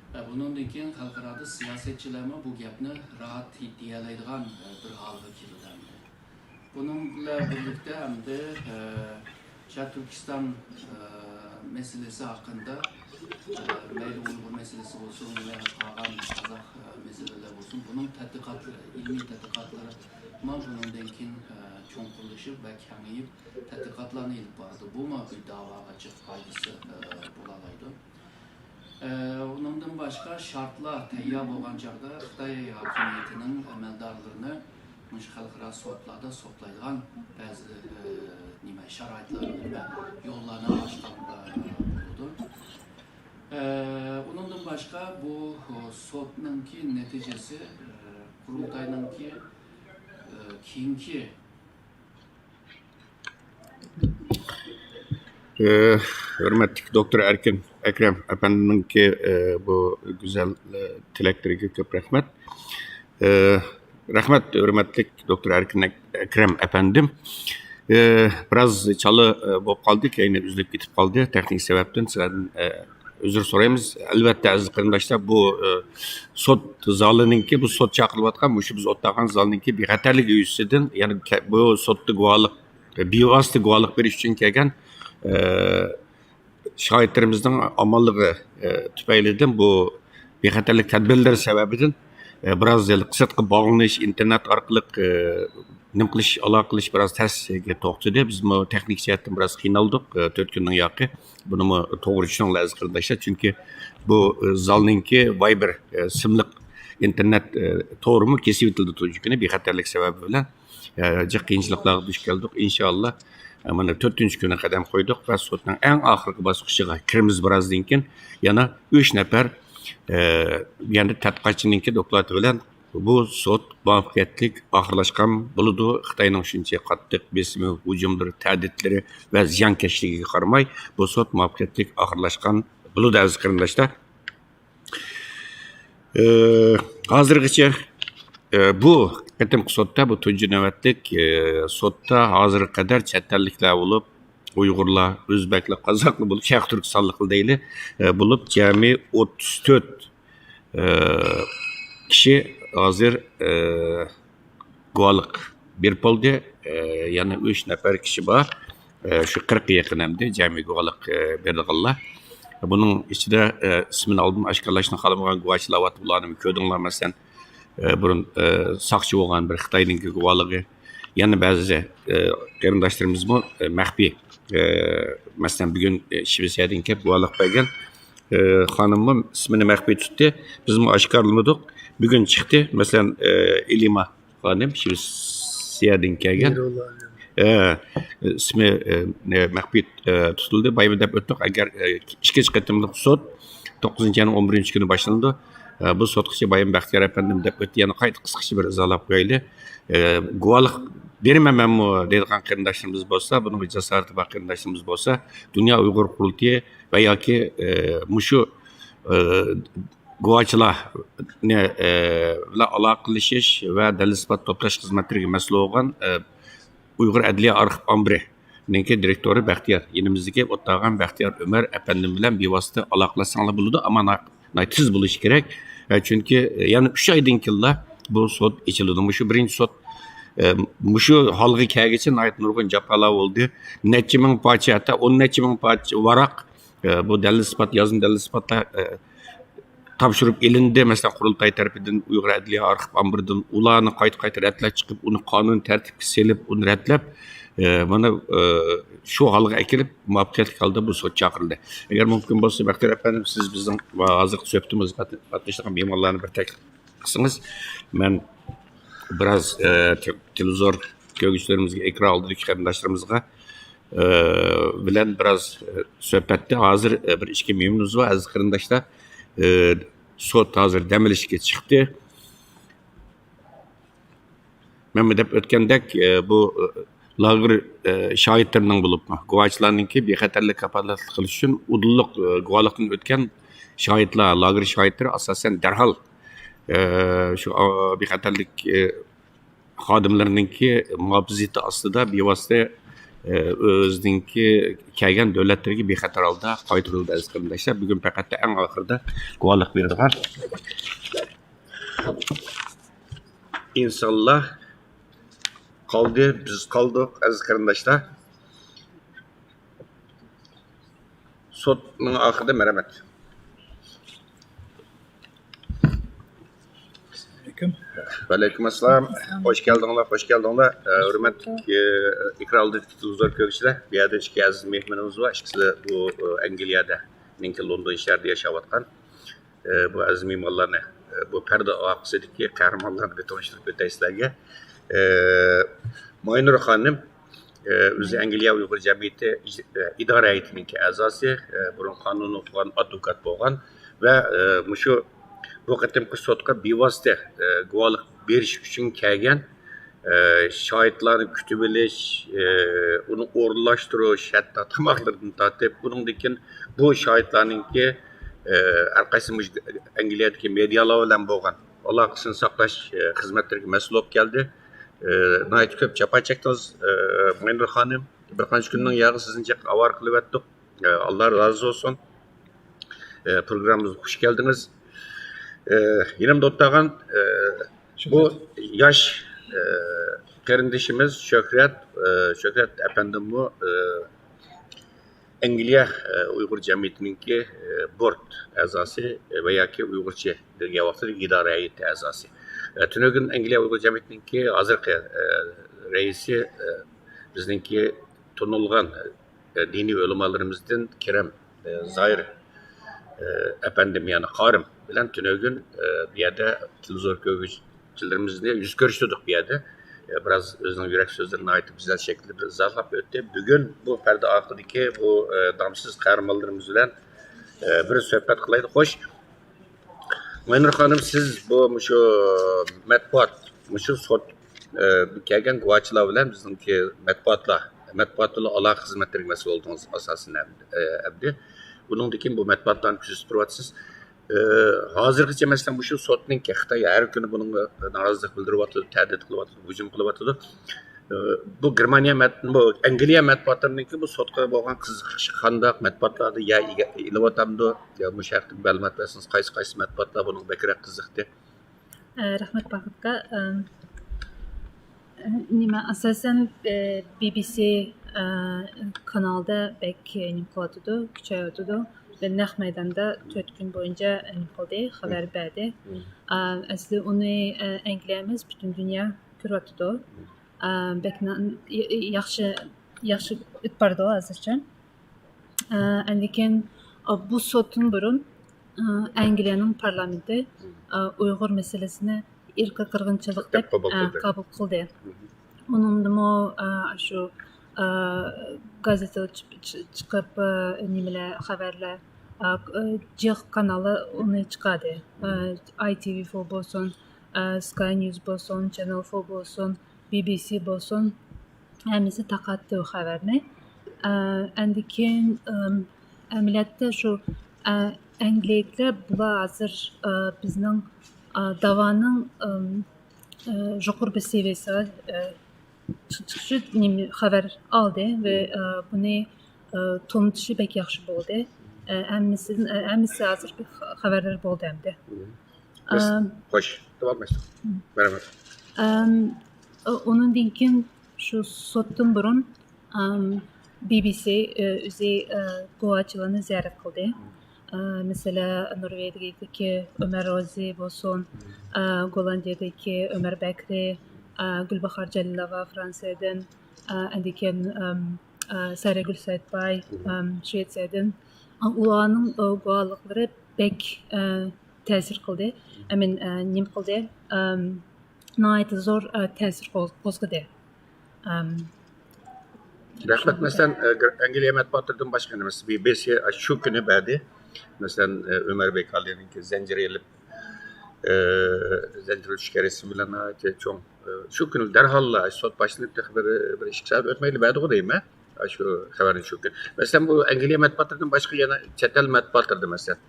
بۇنىڭدىن كېيىن خەلقئارادا سىياسەتچىلەرمۇ بۇ گەپنى راھەت دېيەلەيدىغان بىر ھالغا كېلىدۇ ئەمدى. بۇنىڭ بىلەن بىرلىكتە ئەمدى شەرقىي تۈركىستان مەسىلىسى ھەققىدە، مەيلى ئۇيغۇر مەسىلىسى بولسۇن ۋە قالغان قازاق مەسىلىلەر بولسۇن، بۇنىڭ تەتقىقاتلىرى، ئىلمىي تەتقىقاتلىرىمۇ بۇنىڭدىن كېيىن چوڭقۇرلىشىپ ۋە كېڭىيىپ، تەتقىقاتلارنى ئېلىپ بارىدۇ. بۇمۇ بىر داۋاغا جىق پايدىسى، ئە، بولالايدۇ. ئە، ئۇنىڭدىن باشقا شارتلار تەييار بولغان چاغدا خىتاي ھاكىمىيىتىنىڭ ئەمەلدارلىرىنى مۇشۇ خەلقئارا سوتلاردا سوتلايدىغان بەزى، ئە، نېمە، شارائىتلارنى، نېمە، يوللارنى ئاچقان، ئە، بولىدۇ. ئە، ئۇنىڭدىن باشقا بۇ سوتنىڭكى نەتىجىسى، ئە، قۇرۇلتاينىڭكى، ئە، كېيىنكى ئى، ھۆرمەتلىك دوكتور ئەركىن ئەكرەم ئەپەندىمنىڭكى، ئى، بۇ گۈزەل، ئى، تىلەكلىرىگە كۆپ رەھمەت. ئى، رەھمەت، ھۆرمەتلىك دوكتور ئەركىن ئەك-، ئەكرەم ئەپەندىم. ئى، بىراز چالا، ئى، بولۇپ قالدى، كەينى ئۈزۈلۈپ كېتىپ قالدى تېخنىك سەۋەبتىن. سىلەردىن، ئى، ئۆزۈر سورايمىز. ئەلۋەتتە، ئەزىز قېرىنداشلار، بۇ، ئى، سوت زالىنىڭكى، بۇ سوت چاقىرىۋاتقان، مۇشۇ بىز ئولتۇرغان زالنىڭكى بىخەتەرلىكى يۈزىسىدىن، يەنى كە-، بۇ سوتتا گۇۋاھلىق، بىۋاسىتە گۇۋاھلىق بېرىش ئۈچۈن كەلگەن، ئى، شاھىتلىرىمىزنىڭ ئامانلىقى، ئى، تۈپەيلىدىن، بۇ بىخەتەرلىك تەدبىرلىرى سەۋەبىدىن، ئى، بىراز سىرتقا باغلىنىش، ئىنتېرنېت ئارقىلىق، ئى، نېمە قىلىش، ئالاقە قىلىش بىراز تەسكە توختىدى. بىزمۇ تېخنىك جەھەتتىن بىراز قىينالدۇق، ئى، تۆت كۈننىڭ ياقى. بۇنىمۇ توغرا چۈشىنىڭلار، ئەزىز قېرىنداشلار، چۈنكى بۇ، ئى، زالنىڭكى ۋايبېر، ئى، سىملىق ئىنتېرنېت، ئى، تورىمۇ كېسىۋېتىلدى تۇنجى كۈنى بىخەتەرلىك سەۋەبى بىلەن. ئە، جىق قىيىنچىلىقلارغا دۇچ كەلدۇق. ئىنشاللا، ئە، مانا تۆتىنچى كۈنى قەدەم قويدۇق ۋە سوتنىڭ ئەڭ ئاخىرقى باسقۇچىغا كىرىمىز. بىرازدىن كېيىن يەنە ئۈچ نەپەر، ئە، يەنە تەتقىقاتچىنىڭكى دوكلاتى بىلەن بۇ سوت مۇۋەپپەقىيەتلىك ئاخىرلاشقان بولىدۇ. خىتاينىڭ شۇنچە قاتتىق بېسىمى، ھۇجۇملىرى، تەھدىتلىرى ۋە زىيانكەشلىكىگە قارىماي، بۇ سوت مۇۋەپپەقىيەتلىك ئاخىرلاشقان بولىدۇ، ئەزىز قېرىنداشلار. ئى، ھازىرغىچە، ئى، بۇ قېتىمقى سوتتا، بۇ تۇنجى نۆۋەتلىك، ئى، سوتتا ھازىرغا قەدەر چەت ئەللىكلەر بولۇپ، ئۇيغۇرلار، ئۆزبەكلەر، قازاقلار بولۇپ، شەرقىي تۈركىستانلىقلار دەيلى، ئى، بولۇپ، جەمئىي ئوتتۇز تۆت، ئى، كىشى ھازىر، ئى، گۇۋاھلىق بېرىپ بولدى. ئى، يەنە ئۈچ نەپەر كىشى بار. ئى، شۇ قىرىققا يېقىن ئەمدى جەمئىي گۇۋاھلىق، ئى، بېرىدىغانلار. بۇنىڭ ئىچىدە، ئى، ئىسمىنى ئالدىن ئاشكارىلاشنى خالىمىغان گۇۋاھچىلار بار، بۇلارنى كۆردۈڭلار، مەسىلەن، ئى، بۇرۇن، ئى، ساقچى بولغان بىر خىتاينىڭكى گۇۋاھلىقى. يەنە بەزى، ئى، قېرىنداشلىرىمىزمۇ، ئى، مەخپىي، ئى، مەسىلەن، بۈگۈن، ئى، شىۋېتسىيەدىن كېلىپ گۇۋاھلىق بەرگەن، ئى، خانىممۇ ئىسمىنى مەخپىي تۇتتى. بىزمۇ ئاشكارىلىمىدۇق. بۈگۈن چىقتى. مەسىلەن، ئى، ئېلىما خانىم شىۋېتسىيەدىن كەلگەن. ئە، ئىسمى، ئە، مەخپىي، ئە، تۇتۇلدى. بايىمۇ دەپ ئۆتتۇق. ئەگەر، ئە، ئىككىنچى قېتىملىق سوت توققۇزىنچى ئاينىڭ ئون بىرىنچى كۈنى باشلىنىدۇ. ئە، بۇ سوتقىچە بايىم بەختىيار ئەپەندىم دەپ ئۆتتى. يەنە قايتا قىسقىچە بىر ئىزاھلاپ قويايلى. ئە، گۇۋاھلىق بېرىمەن مەنمۇ دەيدىغان قېرىنداشلىرىمىز بولسا، بۇنىڭغا جاسارىتى بار قېرىنداشلىرىمىز بولسا، دۇنيا ئۇيغۇر قۇرۇلتىيى ۋە ياكى، ئە، مۇشۇ، ئە، گۇۋاچىلارنى، ئە، بىلەن ئالاقىلىشىش ۋە دەلىل ئىسپات توپلاش خىزمەتلىرىگە مەسئۇل بولغان، ئە، ئۇيغۇر ئەدلىيە ئارخىپ ئامبىرىنىڭكى دىرېكتورى بەختىيار، يېنىمىزدىكى ئولتۇرغان بەختىيار ئۆمەر ئەپەندىم بىلەن بىۋاسىتە ئالاقىلەشسەڭلار بولىدۇ، ئەمما نا-، ناھايىتى تېز بولۇشى كېرەك. ئە، چۈنكى، ئە، يەنە ئۈچ ئايدىن كېيىنلا بۇ سوت ئېچىلىدۇ. مۇشۇ بىرىنچى سوت، ئە، مۇشۇ ھالغا كەلگۈچە ناھايىتى نۇرغۇن جاپالار بولدى. نەچچە مىڭ پارچە، ھەتتا ئون نەچچە مىڭ پارچە ۋاراق، ئە، بۇ دەلىل ئىسپات، يازما دەلىل ئىسپاتلار، ئە، تاپشۇرۇپ ئېلىندى. مەسىلەن، قۇرۇلتاي تەرىپىدىن، ئۇيغۇر ئەدلىيە ئارخىپ ئامبىرىدىن ئۇلارنى قايتا-قايتا رەتلەپ چىقىپ، ئۇنى قانۇن تەرتىپكە سېلىپ، ئۇنى رەتلەپ، ئە، مانا، ئە، شۇ ھالغا ئەكېلىپ، مۇۋەپپەقىيەتلىك ھالدا بۇ سوت چاقىرىلدى. ئەگەر مۇمكىن بولسا، بەختىيار ئەپەندىم، سىز بىزنىڭ ھازىرقى سۆھبىتىمىزگە قاتنىشىدىغان مېھمانلارنى بىر تەكلىپ قىلسىڭىز، مەن بىراز، ئە، تېلېۋىزور كۆرگۈچىلىرىمىزگە، ئېكران ئالدىدىكى قېرىنداشلىرىمىزغا، ئە، بىلەن بىراز، ئە، سۆھبەتتە ھازىر، ئە، بىر ئىككى مېھمىنىمىز بار، ئەزىز قېرىنداشلار. ئە، سوت ھازىر دەم ئېلىشكە چىقتى. مەنمۇ دەپ ئۆتكەندەك، ئە، بۇ، ئە، لاگېر، ئە، شاھىتلىرىنىڭ بولۇپمۇ، گۇۋاچىلارنىڭكى بىخەتەرلىك كاپالەتلىك قىلىش ئۈچۈن ئۇدۇللۇق، ئە، گۇۋاھلىقتىن ئۆتكەن شاھىتلار، لاگېر شاھىتلىرى ئاساسەن دەرھال، ئە، شۇ، ئا، بىخەتەرلىك، ئە، خادىملىرىنىڭكى مۇھاپىزىتى ئاستىدا بىۋاسىتە، ئە، ئۆزىنىڭكى كەلگەن دۆلەتلىرىگە بىخەتەر ھالدا قايتۇرۇلدى، ئەزىز قېرىنداشلار. بۈگۈن پەقەت ئەڭ ئاخىرىدا گۇۋاھلىق بېرىدىغان ئىنسانلار قالدى، بىز قالدۇق، ئەزىز قېرىنداشلار. سوتنىڭ ئاخىرىدا مەرھەمەت. ۋەئەلەيكۇم ئەسسالام. خوش كەلدىڭلار، خوش كەلدىڭلار. ئە، ھۆرمەتلىك، ئە، ئېكران ئالدىدىكى تېلېۋىزور كۆرگۈچىلەر. بۇ يەردە ئىككى ئەزىز مېھمىنىمىز بار. ئىككىسى بۇ، ئە، ئەنگلىيەدە، نىڭكى لوندون شەھىرىدە ياشاۋاتقان. ئە، بۇ ئەزىز مېھمانلارنى، ئە، بۇ پەردە ئارقىسىدىكى قەھرىمانلارنى بىر تونۇشتۇرۇپ ئۆتەي سىلەرگە. ئە، ماينۇر خانىم، ئە، ئۆزى ئەنگلىيە ئۇيغۇر جەمئىيىتى ئىج-، ئە، ئىدارە ھەيئىتىنىڭكى ئەزاسى، ئە، بۇرۇن قانۇن ئوقۇغان، ئادۋوكات بولغان ۋە، ئە، مۇشۇ بۇ قېتىمقى سوتقا بىۋاسىتە، ئە، گۇۋاھلىق بېرىش ئۈچۈن كەلگەن، ئە، شاھىتلارنى كۈتۈۋېلىش، ئە، ئۇنى ئورۇنلاشتۇرۇش، ھەتتا تاماقلىرىدىن تارتىپ، بۇنىڭدىن كېيىن بۇ شاھىتلارنىڭكى، ئە، ھەر قايسى مۇشۇ ئەنگلىيەدىكى مېدىيالار بىلەن بولغان ئالاقىسىنى ساقلاش، ئە، خىزمەتلىرىگە مەسئۇل بولۇپ كەلدى. ئە، ناھايىتى كۆپ جاپا چەكتىڭىز، ئە، ماينۇر خانىم. بىر قانچە كۈندىن ياغى سىزنى جىق ئاۋارە قىلىۋەتتۇق. ئە، ئاللا رازى بولسۇن. ئە، پروگراممىمىزغا خۇش كەلدىڭىز. ئە، يېنىمدا ئولتۇرغان، ئە، بۇ ياش، ئە، قېرىندىشىمىز شۆھرەت، ئە، شۆھرەت ئەپەندىممۇ، ئە، ئەنگلىيە، ئە، ئۇيغۇر جەمئىيىتىنىڭكى، ئە، بورد ئەزاسى، ئە، ۋە ياكى ئۇيغۇرچە دېگەن ۋاقتىدا ئىدارە ھەيئىتى ئەزاسى. ئە، تۈنۈگۈن ئەنگلىيە ئۇيغۇر جەمئىيىتىنىڭكى ھازىرقى، ئە، رەئىسى، ئە، بىزنىڭكى تونۇلغان، ئە، دىنىي ئۆلىمالىرىمىزدىن كېرەم، ئە، زاھىر، ئە، ئەپەندىم، يەنى قارىم بىلەن تۈنۈگۈن، ئە، بۇ يەردە تېلېۋىزور كۆرگۈچىلىرىمىزنى يۈز كۆرۈشتۈردۇق بۇ يەردە. ئە، بىراز ئۆزىنىڭ يۈرەك سۆزلىرىنى ناھايىتى گۈزەل شەكىلدە بىر ئىزاھلاپ ئۆتتى. بۈگۈن بۇ پەردە ئارقىدىكى بۇ، ئە، داڭسىز قەھرىمانلىرىمىز بىلەن، ئە، بىر سۆھبەت قىلايلى. خوش. ماينۇر خانىم، سىز بۇ مۇشۇ مەتبۇئات، مۇشۇ سوت، ئە، كەلگەن گۇۋاچىلار بىلەن بىزنىڭكى مەتبۇئاتلار، مەتبۇئات بىلەن ئالاقە خىزمەتلىرىگە مەسئۇل بولدىڭىز ئاساسەن ئەمدى. ئە، ئەمدى بۇنىڭدىن كېيىن بۇ مەتبۇئاتلارنى كۆزىتىپ تۇرۇۋاتىسىز. ئە، ھازىرغىچە مەسىلەن مۇشۇ سوتنىڭكى خىتاي ھەر كۈنى بۇنىڭغا نارازىلىق بىلدۈرۈۋاتىدۇ، تەھدىت قىلىۋاتىدۇ، ھۇجۇم قىلىۋاتىدۇ. بۇ گېرمانىيە مەت-، بۇ ئەنگلىيە مەتبۇئاتلىرىنىڭكى بۇ سوتقا بولغان قىزىقىشى قانداق؟ مەتبۇئاتلاردا يەر ئىگە-، ئېلىۋاتامدۇ؟ يا مۇشۇ ھەقتە مەلۇمات بەرسىڭىز، قايسى، قايسى مەتبۇئاتلار بۇنىڭغا بەكرەك قىزىقتى؟ ئە، رەھمەت، باھىت ئاكا. ئەم، نېمە، ئاساسەن، ئە، بى بى سى، ئە، كانالدا بەك نېمە قىلىۋاتىدۇ، كۈچەيتىۋاتىدۇ. نەق مەيداندا تۆت كۈن بويىچە نېمە قىلدى، خەۋەر بەردى. ئە، ئەسلى ئۇنى، ئە، ئەنگلىيە ئەمەس، پۈتۈن دۇنيا كۆرۈۋاتىدۇ. ئە، بەك نا-، ي-، ي-، ياخشى، ياخشى ئۆتۈپ بارىدۇ ھازىرچە. ئە، ئاندىن كېيىن، ئە، بۇ سوتتىن بۇرۇن، ئە، ئەنگلىيەنىڭ پارلامېنتى، ئە، ئۇيغۇر مەسىلىسىنى ئىرقىي قىرغىنچىلىق دەپ، قوبۇل ئە، قىلدى. قوبۇل قىلدى. ئۇنىڭدىمۇ ئاشۇ گازېتا چىقىپ، نېمىلەر، خەۋەرلەر، جىق كاناللار ئۇنى چىقاردى. ئاي تىۋى فور بولسۇن، سكاي نيۇز بولسۇن، چەننەل فور بولسۇن، بى بى سى بولسۇن، ھەممىسى تارقاتتى ئۇ خەۋەرنى. ئەندىن كېيىن ئەمەلىيەتتە شۇ ئەنگلىيەلىكلەر بۇلار ھازىر بىزنىڭ داۋانىڭ يۇقىرى بىر سېۋىيەسىگە چىقىشى نېمە خەۋەر ئالدى ۋە بۇنى تونۇتۇشى بەك ياخشى بولدى. ھەممىسىدىن، ھەممىسى ھازىر خەۋەرلەر بولدى ئەمدى. خوش، داۋام ئېتىڭ. مەرھەمەت. ئۇنىڭدىن كېيىن شۇ سوتتىن بۇرۇن بى بى سى ئۆزى گۇۋاھچىلارنى زىيارەت قىلدى. مەسىلەن، نورۋېگىيەدىكى ئۆمەر روزى بولسۇن، گوللاندىيەدىكى ئۆمەر بەكرى، گۈلباھار جەلىلوۋا فرانسىيەدىن، ئەندىكىن سەرەگۈل سەئىدباي شىۋېتسىيەدىن. ئۇلارنىڭ گۇۋاھلىقلىرى بەك تەسىر قىلدى. ئەمىن، نېمە قىلدى؟ ناھايىتى زور تەسىر قوزغىدى. رەھمەت. مەسىلەن، ئەنگلىيە مەتبۇئاتلىرىدىن باشقا يەنە مەسىلەن، بى بى سى شۇ كۈنى بەردى. مەسىلەن، ئۆمەر بەكرىنىڭكى زەنجىر ئېلىپ، زەنجىر چۈشكەن رەسىمى بىلەن ناھايىتى چوڭ. شۇ كۈنى دەرھاللا سوت باشلىنىپ، تېخى بىر، بىر ئىككى سائەت ئۆتمەيلا بەردىغۇ دەيمەن. شۇ خەۋەرنى شۇ كۈنى. مەسىلەن، بۇ ئەنگلىيە مەتبۇئاتلىرىدىن باشقا يەنە چەت ئەل مەتبۇئاتلىرىدا، مەسىلەن،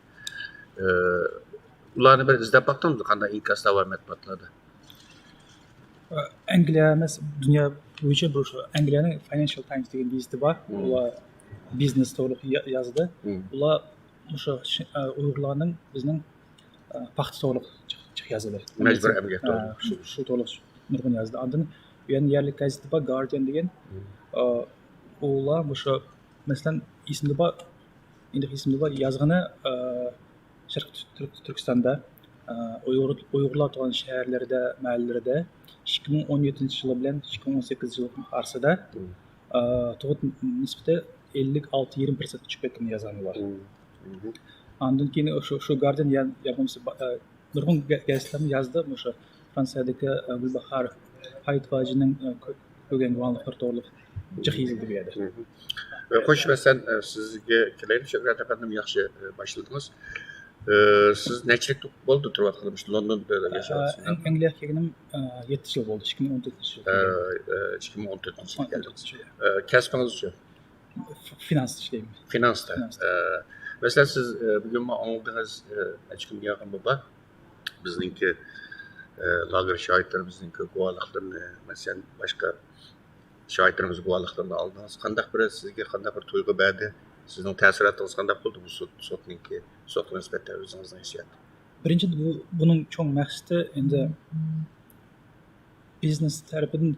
ئۇلارنى بىر ئىزدەپ باقتىڭىزمۇ؟ قانداق ئىنكاسلار بار مەتبۇئاتلاردا؟ ئەنگلىيە ئەمەس، دۇنيا بويىچە بۇ شۇ ئەنگلىيەنىڭ فاينانشال تايمس دېگەن گېزىتى بار. ئۇلار بىزنېس توغرىلىق يازدى. ئۇلار مۇشۇ ئۇيغۇرلارنىڭ بىزنىڭ پاختا توغرىلىق جىق يازدى. مەجبۇرىي ئەمگەك توغرىلىق. شۇ، شۇ توغرىلىق نۇرغۇن يازدى. ئاندىن يەنە يەرلىك گېزىتى بار، گاردىيان دېگەن. ئۇلار مۇشۇ، مەسىلەن، ئېسىمدە بار، ئېنىق ئېسىمدە بار، يازغىنى شەرقىي تۈركىستاندا ئۇيغۇرلار تۇرغان شەھەرلىرىدە، مەھەللىلىرىدە ئىككى مىڭ ئون يەتتىنچى يىلى بىلەن ئىككى مىڭ ئون سەككىزىنچى يىلنىڭ ئارىسىدا تۇغۇت نىسبىتى ئەللىك ئالتە يېرىم پىرسەنت چۈشۈپ كەتكىنىنى يازغان بار. ئاندىن كېيىن شۇ، شۇ گاردىيان يا، يا بولمىسا نۇرغۇن گەزىتلەرمۇ يازدى مۇشۇ فرانسىيەدىكى گۈلباھار ھايىت ۋاجىنىڭ كۆرگەن گۇۋاھلىقلىرى توغرىلىق جىق يېزىلدى بۇ يەردە. خوش، مەسىلەن، سىزگە كېلەيلى، شۆھرەت ئەپەندىم، ياخشى باشلىدىڭىز. سىز نەچچىلىك بولدى تۇرۇۋاتقىلى مۇشۇ لوندوندا ياشاۋاتىسىز؟ ئەنگلىيەگە كەلگىنىم يەتتە يىل بولدى، ئىككى مىڭ ئون تۆتىنچى يىلى. ئىككى مىڭ ئون تۆتىنچى يىلى كەلدىڭىز. كەسپىڭىزچۇ؟ فىنانستا ئىشلەيمەن. فىنانستا. مەسىلەن، سىز بۈگۈنمۇ ئاڭلىدىڭىز، نەچچە كۈندىن ياقىن بابا بىزنىڭكى لاگېر شاھىتلىرىمىزنىڭكى گۇۋاھلىقلىرىنى، مەسىلەن، باشقا شاھىتلىرىمىز گۇۋاھلىقلىرىنى ئالدىڭىز. قانداق بىر، سىزگە قانداق بىر تۇيغۇ بەردى؟ سىزنىڭ تەسىراتىڭىز قانداق بولدى بۇ سوت، سوتنىڭكى، سوتقا نىسبەتەن ئۆزىڭىزنىڭ ھېسسىياتى؟ بىرىنچىدىن، بۇ، بۇنىڭ چوڭ مەقسىتى ئەمدى بىزنېس تەرىپىدىن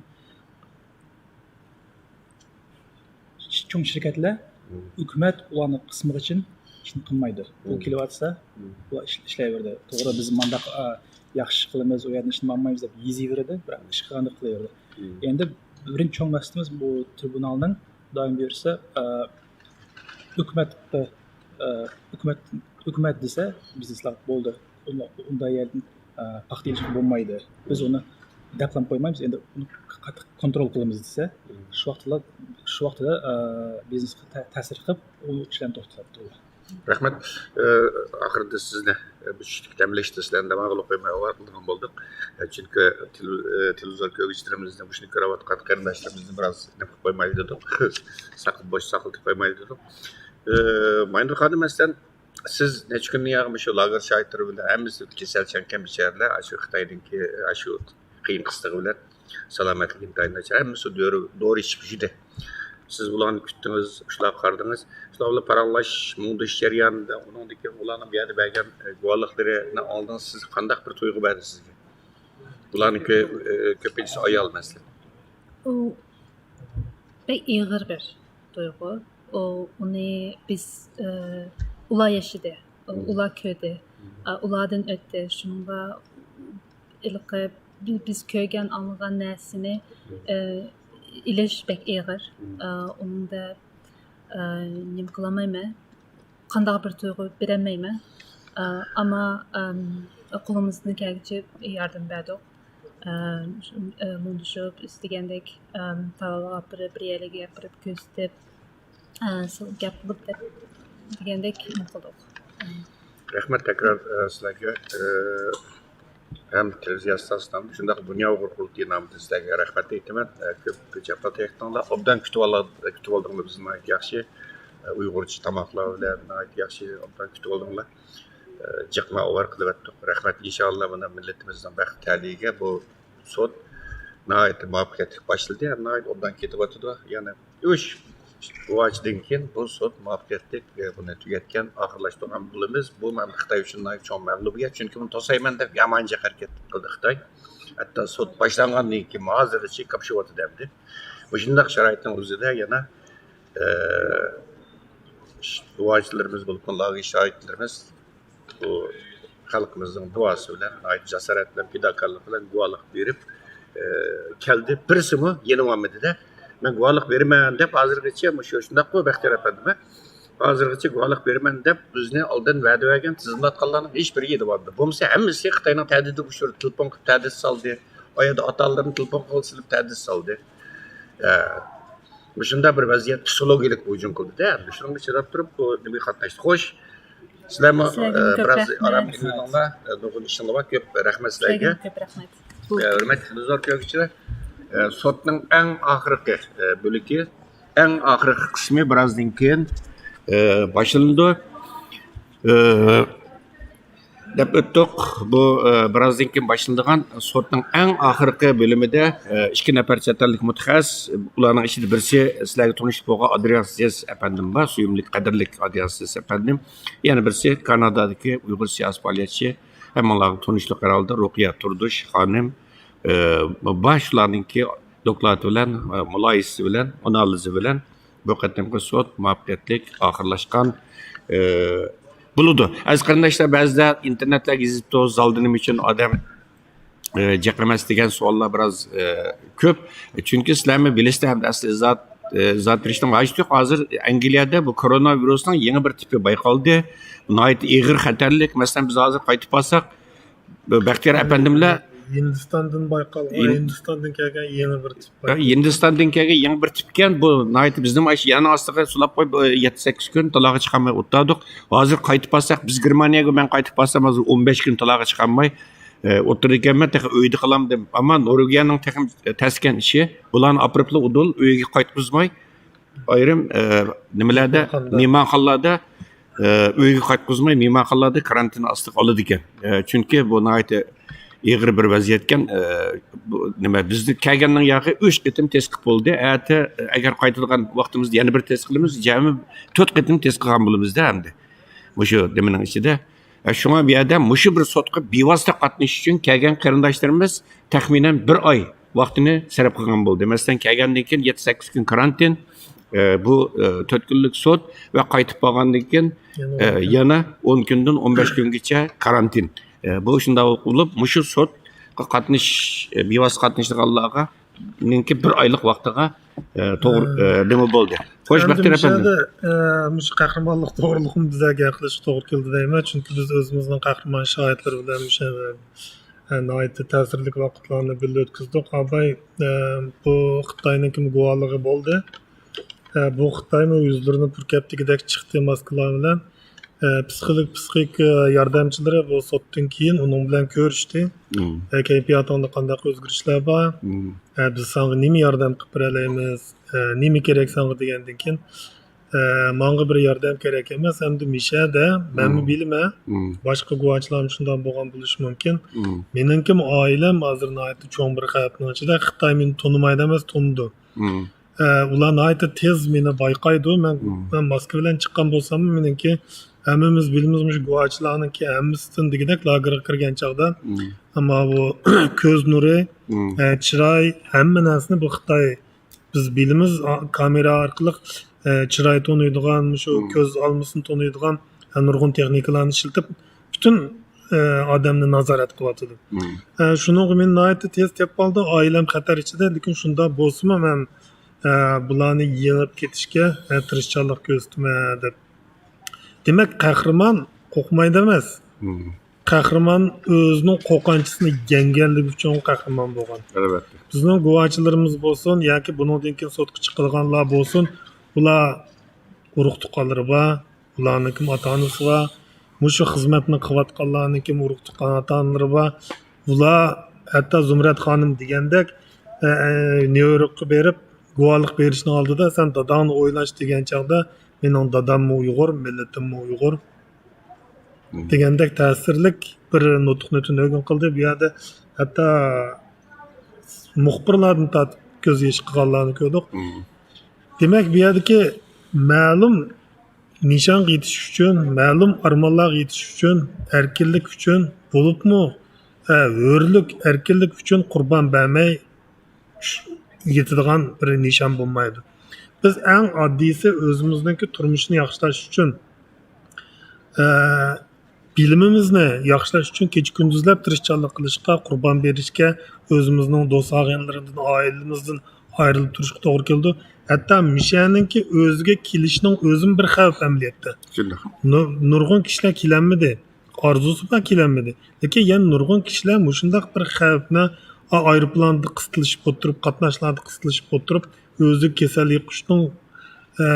چوڭ شىركەتلەر، ھۆكۈمەت ئۇلارنى قىسمىغىچە ئىشنى قىلمايدۇ. بۇ كېلىۋاتسا، ئۇلار ئىشلەيۋېرىدى. توغرا، بىز مانداق ياخشى ئىش قىلىمىز، ئۇ يەردە ئىشنى ماڭمايمىز دەپ يېزىۋېرىدۇ، بىراق ئىش قىلغاندەك قىلىۋېرىدۇ. ئەمدى بىرىنچى چوڭ مەقسىتىمىز بۇ تىرىبۇنالنىڭ، خۇدايىم بۇيرۇسا، ھۆكۈمەت، ھۆكۈمەت، ھۆكۈمەت دېسە بىزنېسلار بولدى. ئۇنداق يەردىن پاختا ئېلىشقا بولمايدۇ. بىز ئۇنى دەپلا قويمايمىز، ئەمدى ئۇنى قاتتىق كونترول قىلىمىز دېسە، شۇ ۋاقىتلا، شۇ ۋاقىتتا بىزنېسقا تەسىر قىلىپ، ئۇ ئىشلارنى توختىتىدۇ. رەھمەت. ئاخىرىدا سىزنى بىر چۈشلۈك دەم ئېلىشتا سىلەرنى دەم ئالغىلى قويماي ئاۋارە قىلىدىغان بولدۇق. چۈنكى تېلېۋىزور كۆرگۈچىلىرىمىزنى مۇشۇنى كۆرۈۋاتقان قېرىنداشلىرىمىزنى بىراز نېمە قىلىپ قويمايلى دېدۇق. ساقلاپ، بوش ساقلىتىپ قويمايلى دېدۇق. ماينۇر خانىم، مەسىلەن، سىز نەچچە كۈندىن ياغى مۇشۇ لاگېر شاھىتلىرى بىلەن ھەممىسى كېسەلچانكەن بىچارىلەر، ئاشۇ خىتايدىكى ئاشۇ قىيىن قىستىغى بىلەن سالامەتلىكى ئىنتايىن ناچار، ھەممىسى دورا، دورا ئىچىپ يۈدى. سىز بۇلارنى كۈتتىڭىز، شۇلارغا قارىدىڭىز. شۇلار بىلەن پاراڭلىشىش، مۇڭدىشىش جەريانىدا ئۇنىڭدىن كېيىن ئۇلارنىڭ بۇ يەردە بەرگەن گۇۋاھلىقلىرىنى ئالدىڭىز، سىز قانداق بىر تۇيغۇ بەردى سىزگە؟ بۇلارنىڭكى كۆپىنچىسى ئايال مەسىلەن. ئۇ بەك ئېغىر بىر تۇيغۇ. ئۇ، ئۇنى بىز، ئۇلار ياشىدى، ئۇلار كۆردى، ئۇلاردىن ئۆتتى. شۇنىڭغا ھېلىقى بىز كۆرگەن، ئاڭلىغان نەرسىنى ئېلىش بەك ئېغىر. ئۇنىڭدا نېمە قىلالمايمەن، قانداق بىر تۇيغۇ بېرەلمەيمەن. ئەمما قولىمىزدىن كەلگىچە ياردەم بەردۇق. ئە، شۇ، ئە، مۇڭدىشىپ، ئىستىگەندەك، ئە، تاۋابىغا ئاپىرىپ، بىر يەرلەرگە ئاپىرىپ كۆرسىتىپ، ئە، سو-، گەپ قىلىپ دەپ دېگەندەك نېمە قىلدۇق. رەھمەت تەكرار، ئە، سىلەرگە، ئە، ھەم تېلېۋىزىيە ئىستانسىسىنىڭ، شۇنداق دۇنيا ئۇيغۇر قۇرۇلتىيى نامىدىن سىلەرگە رەھمەتنى ئېيتىمەن. ئە، كۆپ جاپا تارتتىڭلار. ئوبدان كۈتۈۋالا-، كۈتۈۋالدىڭلار بىزنى ناھايىتى ياخشى. ئە، ئۇيغۇرچە تاماقلار بىلەن ناھايىتى ياخشى، ئوبدان كۈتۈۋالدىڭلار. ئە، جىقما ئاۋارە قىلىۋەتتۇق. رەھمەت. ئىنشاللا مانا مىللىتىمىزنىڭ بەخت تەلىيىگە بۇ سوت ناھايىتى مۇۋەپپەقىيەتلىك باشلىدى ھەم ناھايىتى ئوبدان كېتىۋاتىدۇ. يەنى ئۈچ گۇۋاچىدىن كېيىن بۇ سوت مۇۋەپپەقىيەتلىك، ئە، بۇنى تۈگەتكەن، ئاخىرلاشتۇرغان بولىمىز. بۇ مەن خىتاي ئۈچۈن ناھايىتى چوڭ مەغلۇبىيەت. چۈنكى بۇنى توسايمەن دەپ يامان جىق ھەرىكەت قىلدى خىتاي. ھەتتا سوت باشلانغاندىن كېيىن ھازىرغىچە كاپشىۋاتىدۇ ئەمدى. مۇشۇنداق شارائىتنىڭ ئۆزىدە يەنە، ئە، گۇۋاچىلىرىمىز بولۇپمۇ لاگېر شاھىتلىرىمىز بۇ خەلقىمىزنىڭ دۇئاسى بىلەن، ناھايىتى جاسارەت بىلەن، پىداكارلىق بىلەن گۇۋاھلىق بېرىپ، ئە، كەلدى. بىرسىمۇ يېنىۋالمىدى-دە. مەن گۇۋاھلىق بېرىمەن دەپ ھازىرغىچە، مۇشۇ شۇنداققۇ، بەختىيار ئەپەندىمۇ؟ ھازىرغىچە گۇۋاھلىق بېرىمەن دەپ بىزنى ئالدىن ۋەدە بەرگەن، تىزىملاتقانلارنىڭ ھېچ بىرى يېنىۋالمىدى. بولمىسا ھەممىسى خىتاينىڭ تەھدىتىگە ئۇچرىدى. تېلېفون قىلىپ تەھدىت سالدى. ئۇ يەردە ئاتا-ئانىلىرىنى تېلېفون قىلىپ سېلىپ تەھدىت سالدى. ئە، مۇشۇنداق بىر ۋەزىيەت پسىخولوگىيەلىك ھۇجۇم قىلدى-دە. شۇنىڭغا چىداپ تۇرۇپ بۇ نېمىگە قاتناشتى. خوش، سىلەرمۇ، سىلەرگىمۇ ئە، كۆپ بىراز رەھمەت. ئارام ئېلىۋېلىڭلار. ئە، نۇرغۇن ئىشىڭلار بار، كۆپ رەھمەت سىلەرگە. سىلەرگىمۇ كۆپ رەھمەت. ئە، ھۆرمەتلىك تېلېۋىزور كۆرگۈچىلەر، ئە، سوتنىڭ ئەڭ ئاخىرقى، ئە، بۆلىكى، ئەڭ ئاخىرقى قىسمى بىرازدىن كېيىن، ئە، باشلىنىدۇ. ئە، دەپ ئۆتتۇق. بۇ، ئە، بىرازدىن كېيىن باشلىنىدىغان سوتنىڭ ئەڭ ئاخىرقى بۆلۈمىدە، ئە، ئىككى نەپەر چەت ئەللىك مۇتەخەسسىس، ئۇلارنىڭ ئىچىدە بىرسى سىلەرگە تونۇش بولغان ئادرىياس زېس ئەپەندىم بار، سۆيۈملۈك، قەدىرلىك ئادرىياس زېس ئەپەندىم. يەنە بىرسى كانادادىكى ئۇيغۇر سىياسىي پائالىيەتچى، ھەممىڭلارغا تونۇشلۇق ھەرھالدا، رۇقىيە تۇردۇش خانىم. ئە، بار، شۇلارنىڭكى دوكلاتى بىلەن، ئە، مۇلاھىزىسى بىلەن، ئانالىزى بىلەن بۇ قېتىمقى سوت مۇۋەپپەقىيەتلىك ئاخىرلاشقان، ئە، بولىدۇ. ئەزىز قېرىنداشلار، بەزىلەر ئىنتېرنېتلەرگە يېزىپتۇ، زالدا نېمە ئۈچۈن ئادەم، ئە، جىق ئەمەس دېگەن سوئاللار بىراز، ئە، كۆپ. چۈنكى سىلەرمۇ بىلىسىلەر، ھەمدە ئەسلى زات، ئە، زات بېرىشنىڭ ھاجىتى يوق. ھازىر ئەنگلىيەدە بۇ كورونا ۋىرۇسنىڭ يېڭى بىر تىپى بايقالدى. ناھايىتى ئېغىر خەتەرلىك. مەسىلەن، بىز ھازىر قايتىپ بارساق، بەختىيار ئەپەندىملەر، ھىندىستاندىن بايقالغان، ھىن-، ھىندىستاندىن كەلگەن يېڭى بىر تىپ. ھە، ھىندىستاندىن كەلگەن يېڭى بىر تىپكەن. بۇ ناھايىتى بىزنىڭ ئاشۇ يەرنىڭ ئاستىغا سولاپ قويۇپ، يەتتە سەككىز كۈن تالاغا چىقالماي ئولتۇردۇق. ھازىر قايتىپ بارساق، بىز گېرمانىيەگە مەن قايتىپ بارسام، ھازىر ئون بەش كۈن تالاغا چىقالماي، ئە، ئولتۇرىدىكەنمەن، تېخى ئۆيدە قالامدىم. ئەمما نورۋېگىيەنىڭ تېخى تەسكەن ئىشى، بۇلارنى ئاپىرىپلا ئۇدۇل ئۆيگە قايتقۇزماي، ئايرىم، ئە، نېمىلەردە، مېھمانخانىلاردا. مېھمانخانىلاردا، ئە، ئۆيگە قايتقۇزماي، مېھمانخانىلاردا كارانتىن ئاستىغا ئالىدىكەن. ئە، چۈنكى بۇ ناھايىتى ئېغىر بىر ۋەزىيەتكەن. ئە، بۇ نېمە، بىزنى كەلگەننىڭ ياقى ئۈچ قېتىم تېست قىلىپ بولدى. ئەتە، ئە، ئەگەر قايتىدىغان ۋاقتىمىزدا يەنە بىر تېست قىلىمىز، جەمئىي تۆت قېتىم تېست قىلغان بولىمىزدا ئەمدى. مۇشۇ نېمىنىڭ ئىچىدە. ئە، شۇڭا بۇ يەردە مۇشۇ بىر سوتقا بىۋاسىتە قاتنىشىش ئۈچۈن كەلگەن قېرىنداشلىرىمىز تەخمىنەن بىر ئاي ۋاقتىنى سەرپ قىلغان بولدى. مەسىلەن، كەلگەندىن كېيىن يەتتە سەككىز كۈن كارانتىن، ئە، بۇ، ئە، تۆت كۈنلۈك سوت ۋە قايتىپ بارغاندىن كېيىن، يەنە ئە، ئون كۈن. يەنە ئون كۈندىن ئون بەش كۈنگىچە كارانتىن. ئە، بۇ شۇنداق بولۇپ، مۇشۇ سوتقا قاتنىش-، ئە، بىۋاسىتە قاتنىشىدىغانلارغا نىڭكى بىر ئايلىق ۋاقتىغا، ئە، توغرا، ئە، ئە، نېمە بولدى. خوش، ئەمدى بەختىيار ئەپەندىم. مۇشۇ يەردە، ئە، مۇشۇ قەھرىمانلىق توغرىلىقمۇ بىزلەرگە گەپ قىلىشقا توغرا كېلىدۇ دەيمەن. چۈنكى بىز ئۆزىمىزنىڭ قەھرىمان شاھىتلىرى بىلەن مۇشۇ، ئە، ناھايىتى تەسىرلىك ۋاقىتلارنى بىللە ئۆتكۈزدۇق. ئاباي، ئە، بۇ خىتاينىڭكىمۇ گۇۋاھلىقى بولدى. ئە، بۇ خىتايمۇ يۈزلىرىنى پۈركەپ دېگۈدەك چىقتى ماسكىلار بىلەن. ئە، پسىخىك، پسىخىك، ئە، ياردەمچىلىرى بۇ سوتتىن كېيىن ئۇنىڭ بىلەن كۆرۈشتى. مم. ئە، كەيپىياتىڭدا قانداق ئۆزگىرىشلەر بار؟ مم. ئە، بىز ساڭا نېمە ياردەم قىلىپ بېرەلەيمىز؟ ئە، نېمە كېرەك ساڭا دېگەندىن كېيىن، ئە، ماڭا بىر ياردەم كېرەك ئەمەس، ئەمدى مىشەدە مەنمۇ مم. بىلىمەن. مم. باشقا گۇۋاچىلارمۇ شۇنداق بولغان بولۇشى مۇمكىن. مم. مېنىڭكىمۇ ئائىلەم ھازىر ناھايىتى چوڭ بىر خەۋپنىڭ ئىچىدە. خىتاي مېنى تونۇمايدۇ ئەمەس، تونۇدۇ. مم. ئە، ئۇلار ناھايىتى تېز مېنى بايقايدۇ. مەن، مم. مەن ماسكا بىلەن چىققان بولساممۇ، مېنىڭكى ھەممىمىز بىلىمىز، مۇشۇ گۇۋاچىلارنىڭكى ھەممىسىدىن دېگۈدەك لاگېرغا كىرگەن چاغدا، مم. ئەمما بۇ كۆز نۇرى، مم. ئە، چىراي، ھەممە نەرسىنى بۇ خىتاي. بىز بىلىمىز، ئا-، كامېرا ئارقىلىق، ئە، چىراي تونۇيدىغان، مۇشۇ مم. كۆز ئالمىسىنى تونۇيدىغان، ئە، نۇرغۇن تېخنىكىلارنى ئىشلىتىپ، پۈتۈن، ئە، ئادەمنى نازارەت قىلىۋاتىدۇ. مم. ئە، شۇنىڭغا مېنى ناھايىتى تېز تېپىپ ئالدى. ئائىلەم خەتەر ئىچىدە، لېكىن شۇنداق بولسىمۇ مەن، ئە، بۇلارنى يېڭىپ كېتىشكە، ئە، تىرىشچانلىق كۆرسىتىمەن دەپ. دېمەك، قەھرىمان قورقمايدۇ ئەمەس. مم. قەھرىمان ئۆزىنىڭ قورقۇنچىسىنى يەڭگەنلىكى ئۈچۈن قەھرىمان بولغان. ئەلۋەتتە. بىزنىڭ گۇۋاچىلىرىمىز بولسۇن ياكى بۇنىڭدىن كېيىن سوتقا چىقىدىغانلار بولسۇن، ئۇلار ئۇرۇق تۇغقانلىرى بار، ئۇلارنىڭكىمۇ ئاتا ئانىسى بار. مۇشۇ خىزمەتنى قىلىۋاتقانلارنىڭكىمۇ ئۇرۇق تۇغقان ئاتا ئانىلىرى بار. ئۇلار ھەتتا زۇمرەت خانىم دېگەندەك، ئە، ئە، نيۇ يوركقا بېرىپ گۇۋاھلىق بېرىشنىڭ ئالدىدا سەن داداڭنى ئويلاش دېگەن چاغدا، مېنىڭ داداممۇ ئۇيغۇر، مىللىتىممۇ ئۇيغۇر، دېگەندەك تەسىرلىك بىر نۇتۇقنى تۈنۈگۈن قىلدى. بۇ يەردە ھەتتا مۇخبىرلاردىن تارتىپ كۆز يېشى قىلغانلارنى كۆردۇق. دېمەك، بۇ يەردىكى مەلۇم نىشانغا يېتىش ئۈچۈن، مەلۇم ئارمانلارغا يېتىش ئۈچۈن، ئەركىنلىك ئۈچۈن، بولۇپمۇ، ھە، ھۆرلۈك، ئەركىنلىك ئۈچۈن قۇربان بەرمەي يېتىدىغان بىر نىشان بولمايدۇ. بىز ئەڭ ئاددىيسى ئۆزىمىزنىڭكى تۇرمۇشىنى ياخشىلاش ئۈچۈن، ئە، بىلىمىمىزنى ياخشىلاش ئۈچۈن كېچە كۈندۈزلەپ تىرىشچانلىق قىلىشقا، قۇربان بېرىشكە، ئۆزىمىزنىڭ دوست ئاغىنىلىرىمىزدىن، ئائىلىمىزدىن ئايرىلىپ تۇرۇشقا توغرا كېلىدۇ. ھەتتا مىشەنىڭكى ئۆزىگە كېلىشنىڭ ئۆزىمۇ بىر خەۋپ ئەمەلىيەتتە. شۇنداق. نۇ-، نۇرغۇن كىشىلەر كېلەلمىدى. ئارزۇسى بار كېلەلمىدى. لېكىن يەنە نۇرغۇن كىشىلەر مۇشۇنداق بىر خەۋپنى، ئا-، ئايروپىلاندا قىستىلىشىپ ئولتۇرۇپ، قاتناشلاردا قىستىلىشىپ ئولتۇرۇپ، ئۆزىگە كېسەل يۇقۇشنىڭ، ئە،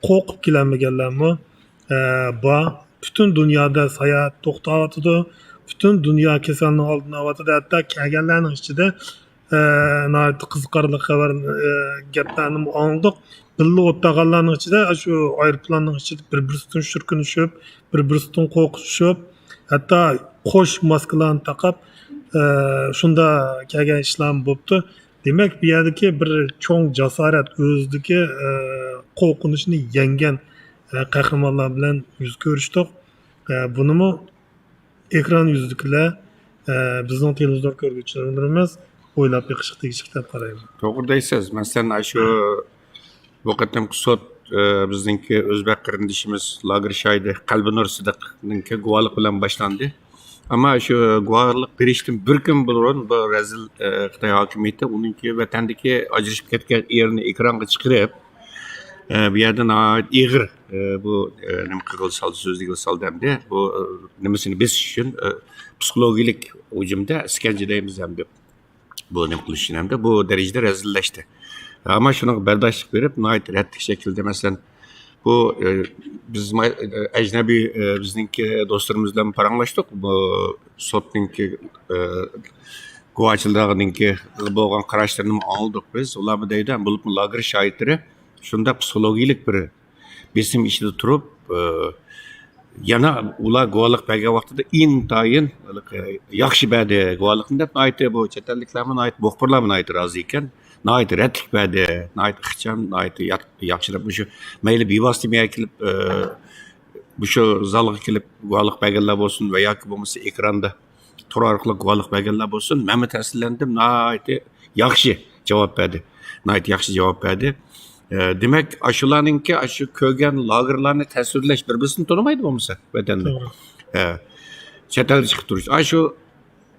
قورقۇپ كېلەلمىگەنلەرمۇ، ئە، بار. پۈتۈن دۇنيادا ساياھەت توختاۋاتىدۇ. پۈتۈن دۇنيا كېسەلنىڭ ئالدىنى ئالىۋاتىدۇ. ھەتتا كەلگەنلەرنىڭ ئىچىدە ئە، ناھايىتى قىزىقارلىق خەۋەر، ئە، گەپلەرنىمۇ ئاڭلىدۇق. بىللە ئولتۇرغانلارنىڭ ئىچىدە، شۇ ئايروپىلاننىڭ ئىچىدە بىر-بىرسىدىن شۈركۈنۈشۈپ، بىر-بىرسىدىن قورقۇشۇپ، ھەتتا قوش ماسكىلارنى تاقاپ، ئە، شۇنداق كەلگەن ئىشلارمۇ بوپتۇ. دېمەك، بۇ يەردىكى بىر چوڭ جاسارەت، ئۆزىدىكى، ئە، قورقۇنچنى يەڭگەن، ئە، قەھرىمانلار بىلەن يۈز كۆرۈشتۇق. ئە، بۇنىمۇ ئېكران يۈزىدىكىلەر، ئە، بىزنىڭ تېلېۋىزور كۆرگۈچىلىرىمىز ئويلاپ بېقىشقا تېگىشلىك دەپ قارايمەن. توغرا دەيسىز. مەسىلەن، ئاشۇ بۇ قېتىمقى سوت، ئە، بىزنىڭكى ئۆزبەك قېرىندىشىمىز لاگېر شاھىتى قەلبىنۇر سىدىقنىڭكى گۇۋاھلىقى بىلەن باشلاندى. ئەمما شۇ گۇۋاھلىق بېرىشتىن بىر كۈن بۇرۇن بۇ رەزىل، ئە، خىتاي ھاكىمىيىتى ئۇنىڭكى ۋەتەندىكى ئاجرىشىپ كەتكەن ئېرىنى ئېكرانغا چىقىرىپ، ئە، بۇ يەردە ناھايىتى ئېغىر، ئە، بۇ، ئە، نېمە قىلغىلى سالدى، سۆزلىگىلى سالدى ئەمدى. بۇ، ئە، نېمىسىنى بېسىش ئۈچۈن، ئە، پسىخولوگىيەلىك ھۇجۇمدا ئىسكەنجە دەيمىز ئەمدى. بۇ نېمە قىلىش ئۈچۈن ئەمدى بۇ دەرىجىدە رەزىللەشتى. ئەمما شۇنىڭغا بەرداشلىق بېرىپ، ناھايىتى رەتلىك شەكىلدە، مەسىلەن، بۇ، ئە، بىز ما-، ئە، ئەجنەبىي، ئە، بىزنىڭكى دوستلىرىمىز بىلەن پاراڭلاشتۇق. بۇ سوتنىڭكى، ئە، گۇۋاچىلىرىنىڭكى بولغان قاراشلىرىنىمۇ ئاڭلىدۇق بىز. ئۇلارمۇ دەيدۇ، بولۇپمۇ لاگېر شاھىتلىرى شۇنداق پسىخولوگىيەلىك بىر بېسىم ئىچىدە تۇرۇپ، ئە، يەنە ئۇلار گۇۋاھلىق بەرگەن ۋاقتىدا ئىنتايىن ياخشى بەردى گۇۋاھلىقنى دەپ، ناھايىتى بۇ چەت ئەللىكلەرمۇ ناھايىتى، مۇخبىرلارمۇ ناھايىتى رازى ئىكەن. ناھايىتى رەتلىك بەردى، ناھايىتى ئىخچام، ناھايىتى يا-، ياخشى دەپ، مۇشۇ مەيلى بىۋاسىتە مېيەگە كېلىپ، ئە، مۇشۇ زالغا كېلىپ گۇۋاھلىق بەرگەنلەر بولسۇن ۋە ياكى بولمىسا ئېكراندا تور ئارقىلىق گۇۋاھلىق بەرگەنلەر بولسۇن، مەنمۇ تەسىرلەندىم، ناھايىتى ياخشى جاۋاب بەردى. ناھايىتى ياخشى جاۋاب بەردى. ئە، دېمەك، ئاشۇلارنىڭكى، ئاشۇ كۆرگەن لاگېرلارنى تەسۋىرلەش، بىر-بىرسىنى تونۇمايدۇ بولمىسا ۋەتەندە. توغرا. ئە، چەت ئەلدە چىقىپ تۇرۇش. ئاشۇ،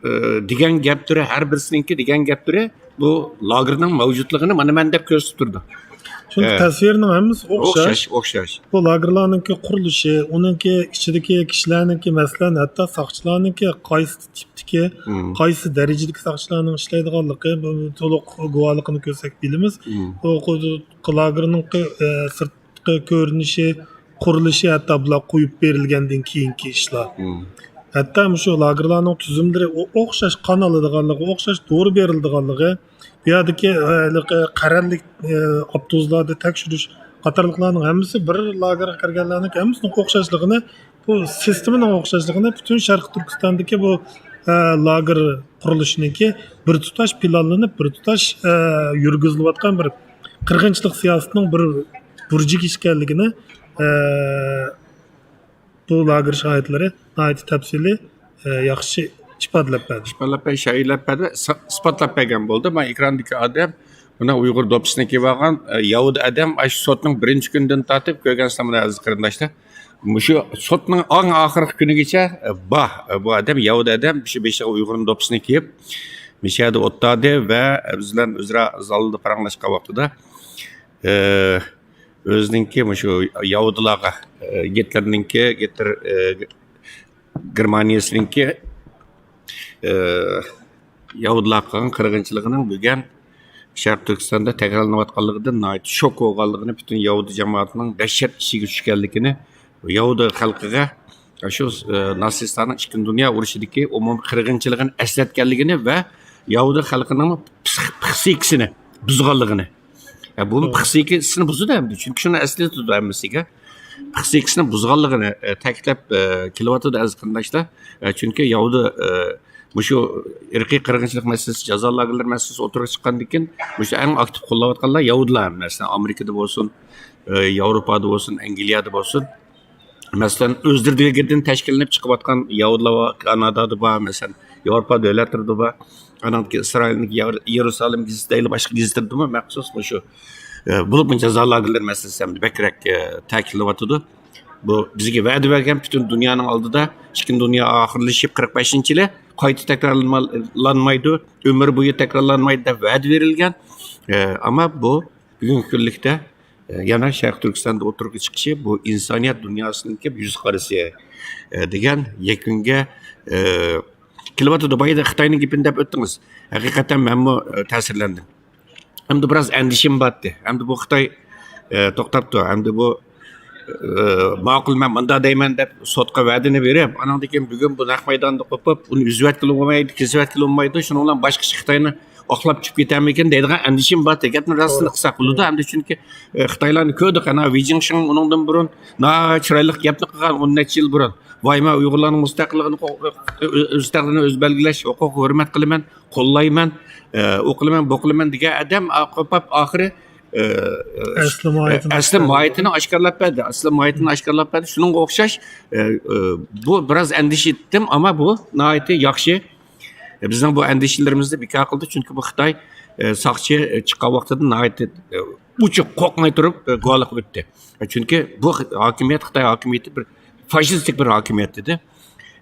ئە، دېگەن گەپلىرى، ھەر بىرسىنىڭكى دېگەن گەپلىرى بۇ لاگېرنىڭ مەۋجۇتلۇقىنى مانا مەن دەپ كۆرسىتىپ تۇرىدۇ. چۈنكى ئە. تەسۋىرنىڭ ھەممىسى ئوخشاش. ئوخشاش، ئوخشاش. بۇ لاگېرلارنىڭكى قۇرۇلۇشى، ئۇنىڭكى ئىچىدىكى كىشىلەرنىڭكى، مەسىلەن، ھەتتا ساقچىلارنىڭكى قايسى تىپتىكى، مم. قايسى دەرىجىدىكى ساقچىلارنىڭ ئىشلەيدىغانلىقى، بۇ تولۇق گۇۋاھلىقىنى كۆرسەك بىلىمىز. مم. بۇ قۇ-، لاگېرنىڭكى، ئە، سىرتقى كۆرۈنۈشى، قۇرۇلۇشى، ھەتتا بۇلار قويۇپ بېرىلگەندىن كېيىنكى ئىشلار. مم. ھەتتا مۇشۇ لاگېرلارنىڭ تۈزۈملىرى ئو-، ئوخشاش قان ئالىدىغانلىقى، ئوخشاش دورا بېرىلىدىغانلىقى، بۇ يەردىكى، ئە، ھېلىقى قەرەللىك، ئە، ئاپتوبۇسلاردا تەكشۈرۈش قاتارلىقلارنىڭ ھەممىسى بىر لاگېرغا كىرگەنلەرنىڭ ھەممىسىنىڭ ئوخشاشلىقىنى، بۇ سىستېمىنىڭ ئوخشاشلىقىنى پۈتۈن شەرقىي تۈركىستاندىكى بۇ، ئە، لاگېر قۇرۇلۇشىنىڭكى بىر تۇتاش پىلانلىنىپ، بىر تۇتاش، ئە، يۈرگۈزۈلۈۋاتقان بىر قىرغىنچىلىق سىياسىتىنىڭ بىر بۇرجىكى ئىكەنلىكىنى، ئە، بۇ لاگېر شاھىتلىرى ناھايىتى تەپسىلىي، ئە، ياخشى ئىپادىلەپ بەردى. ئىپادىلەپ بەردى، شەيئىلەپ بەردى، ئىسپاتلاپ بەرگەن بولدى. مانا ئېكراندىكى ئادەم، مانا ئۇيغۇر دوپپىسىنى كىيىۋالغان، ئە، ياھۇدىي ئادەم، ئاشۇ سوتنىڭ بىرىنچى كۈنىدىن تارتىپ كۆرگەنسىلەر مانا ئەزىز قېرىنداشلار. مۇشۇ سوتنىڭ ئەڭ ئاخىرقى كۈنىگىچە، ئە، بار، ئە، بۇ ئادەم، ياھۇدىي ئادەم، شۇ بېشىغا ئۇيغۇرنىڭ دوپپىسىنى كىيىپ، مۇشۇ يەردە ئولتۇردى ۋە بىز بىلەن ئۆزئارا زالدا پاراڭلاشقان ۋاقتىدا، ئە، ئۆزىنىڭكى مۇشۇ ياھۇدىيلارغا، ئە، گىتلېرنىڭكى، گىتلېر، ئە، گېرمانىيەسىنىڭكى، ئە، ياھۇدىيلارغا قىلغان قىرغىنچىلىقىنىڭ بۈگۈن شەرقىي تۈركىستاندا تەكرارلىنىۋاتقانلىقىدىن ناھايىتى شوك بولغانلىقىنى، پۈتۈن ياھۇدىي جامائىتىنىڭ دەھشەت ئىچىگە چۈشكەنلىكىنى، ياھۇدىي خەلقىگە شۇ، ئە، ناتسىستلارنىڭ ئىككىنچى دۇنيا ئۇرۇشىدىكى ئومۇمىي قىرغىنچىلىقىنى ئەسلەتكەنلىكىنى ۋە ياھۇدىي خەلقىنىڭ پسىخ-، پسىخىكىسىنى بۇزغانلىقىنى. ئە، بۇ پسىخىكىسىنى بۇزىدۇ ئەمدى، چۈنكى شۇنى ئەسلىتىدۇ ھەممىسىگە. پسىخىكىسىنى بۇزغانلىقىنى، ئە، تەكىتلەپ، ئە، كېلىۋاتىدۇ ئەزىز قېرىنداشلار. ئە، چۈنكى ياھۇدىي، ئە، مۇشۇ ئىرقىي قىرغىنچىلىق مەسىلىسى، جازا لاگېرلىرى مەسىلىسى ئوتتۇرىغا چىققاندىن كېيىن، مۇشۇ ئەڭ ئاكتىپ قوللاۋاتقانلار ياھۇدىيلار. مەسىلەن، ئامېرىكىدا بولسۇن، ئە، ياۋروپادا بولسۇن، ئەنگلىيەدە بولسۇن. مەسىلەن، ئۆزلىرىدىن تەشكىللىنىپ چىقىۋاتقان ياھۇدىيلار بار، كانادادا بار، مەسىلەن، ياۋروپا دۆلەتلىرىدە بار. ئانىڭدىن كېيىن ئىسرائىلنىڭ يەر-، يېرۇسالىم گېزىتى دەيلى باشقا گېزىتلەردىمۇ مەخسۇس مۇشۇ، ئە، بولۇپمۇ جازا لاگېرلىرى مەسىلىسى ھەم بەكرەك، ئە، تەكىتلىنىۋاتىدۇ. بۇ بىزگە ۋەدە بەرگەن پۈتۈن دۇنيانىڭ ئالدىدا ئىككىنچى دۇنيا ئاخىرلىشىپ قىرىق بەشىنچى يىلى قايتا تەكرارلانمايدۇ، ئۆمۈر بويى تەكرارلانمايدۇ دەپ ۋەدە بېرىلگەن. ئە، ئەمما بۇ بۈگۈنكى كۈنلۈكتە، ئە، يەنە شەرقىي تۈركىستاندا ئوتتۇرىغا چىقىشى بۇ ئىنسانىيەت دۇنياسىنىڭكى يۈز قارىسى، ئە، دېگەن يەكۈنگە، ئە، كېلىۋاتىدۇ. بايىدا خىتاينىڭ گېپىنى دەپ ئۆتتىڭىز. ھەقىقەتەن مەنمۇ، ئە، تەسىرلەندىم. ئەمدى بىراز ئەندىشەم بارتتى. ئەمدى بۇ خىتاي، ئە، توختاپتۇ. ئەمدى بۇ، ئە، ماقۇل، مەن مۇنداق دەيمەن دەپ سوتقا ۋەدىنى بېرىپ، ئانىڭدىن كېيىن بۈگۈن بۇ نەق مەيداندا قوپۇپ، ئۇنى ئۈزۈۋەتكىلى بولمايدۇ، كېسىۋەتكىلى بولمايدۇ. شۇنىڭ بىلەن باشقىچە خىتاينى ئاقلاپ چۈشۈپ كېتەرمىكىن دەيدىغان ئەندىشىم بار. گەپنى راستىنى قىلساق بولىدۇ. ئەمدى چۈنكى، ئە، خىتايلارنى كۆردۇق. ئەنە ۋى جىڭشىڭ ئۇنىڭدىن بۇرۇن ناھايىتى چىرايلىق گەپنى قىلغان ئون نەچچە يىل بۇرۇن. ۋاي، مەن ئۇيغۇرلارنىڭ مۇستەقىللىقىنى قو-، ئۆ-، ئۆ-، مۇستەقىللىقىنى ئۆزى بەلگىلەش ھوقۇقىغا ھۆرمەت قىلىمەن، قوللايمەن، ئە، ئۇ قىلىمەن، بۇ قىلىمەن دېگەن ئادەم ئا-، قوپاپ ئاخىرى، ئە، ئەسلى ماھىيىتىنى ئەسلى ئاشكارىلاپ ماھىيىتىنى ئاشكارىلاپ بەردى. ئەسلى ماھىيىتىنى ئاشكارىلاپ بەردى. شۇنىڭغا ئوخشاش، ئە، ئە، بۇ بىراز ئەندىشە ئەتتىم، ئەمما بۇ ناھايىتى ياخشى. بىزنىڭ بۇ ئەندىشىلىرىمىزنى بىكار قىلدى، چۈنكى بۇ خىتاي، ئە، ساقچى، ئە، چىققان ۋاقتىدا ناھايىتى، ئە، ئوچۇق قورقماي تۇرۇپ، ئە، گۇۋاھلىق بەردى. ئە، چۈنكى بۇ خ-، ھاكىمىيەت، خىتاي ھاكىمىيىتى بىر فاشىستىك بىر ھاكىمىيەت دېدى.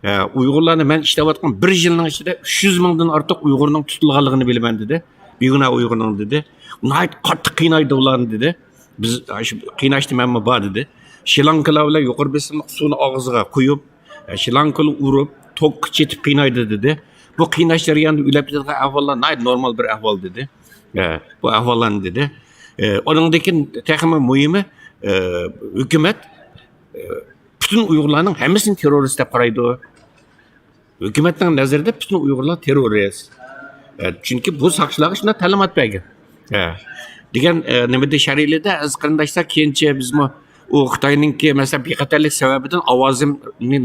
ئە، ئۇيغۇرلارنى مەن ئىشلەۋاتقان بىر يىلنىڭ ئىچىدە ئۈچ يۈز مىڭدىن ئارتۇق ئۇيغۇرنىڭ تۇتۇلغانلىقىنى بىلىمەن دېدى. بىگۇناھ ئۇيغۇرنىڭ دېدى. ناھايىتى قاتتىق قىينايدۇ ئۇلارنى دېدى. بىز، ئە، شۇ قىيناشتا مەنمۇ بار دېدى. شلانكىلار بىلەن يۇقىرى بېسىملىق سۇنى ئاغزىغا قۇيۇپ، ئە، شلانكىلار ئۇرۇپ، توكقا چېتىپ قىينايدۇ دېدى. بۇ قىيناش جەريانىدا ئۆلۈپ كېتىدىغان ئەھۋاللار ناھايىتى نورمال بىر ئەھۋال دېدى. ئە، بۇ ئەھۋاللارنى دېدى. ئە، ئۇنىڭدىن كېيىن تېخىمۇ مۇھىمى، ئە، ھۆكۈمەت، ئە، پۈتۈن ئۇيغۇرلارنىڭ ھەممىسىنى تېررورىست دەپ قارايدۇ. ھۆكۈمەتنىڭ نەزىرىدە پۈتۈن ئۇيغۇرلار تېررورىست. ئە، چۈنكى بۇ ساقچىلارغا شۇنداق تەلىمات بەرگەن. ئە، دېگەن، ئە، نېمىدە شەرھلىدى ئەزىز قېرىنداشلار، كېيىنچە بىزمۇ ئۇ خىتاينىڭكى، مەسىلەن، بىخەتەرلىك سەۋەبىدىن ئاۋازىم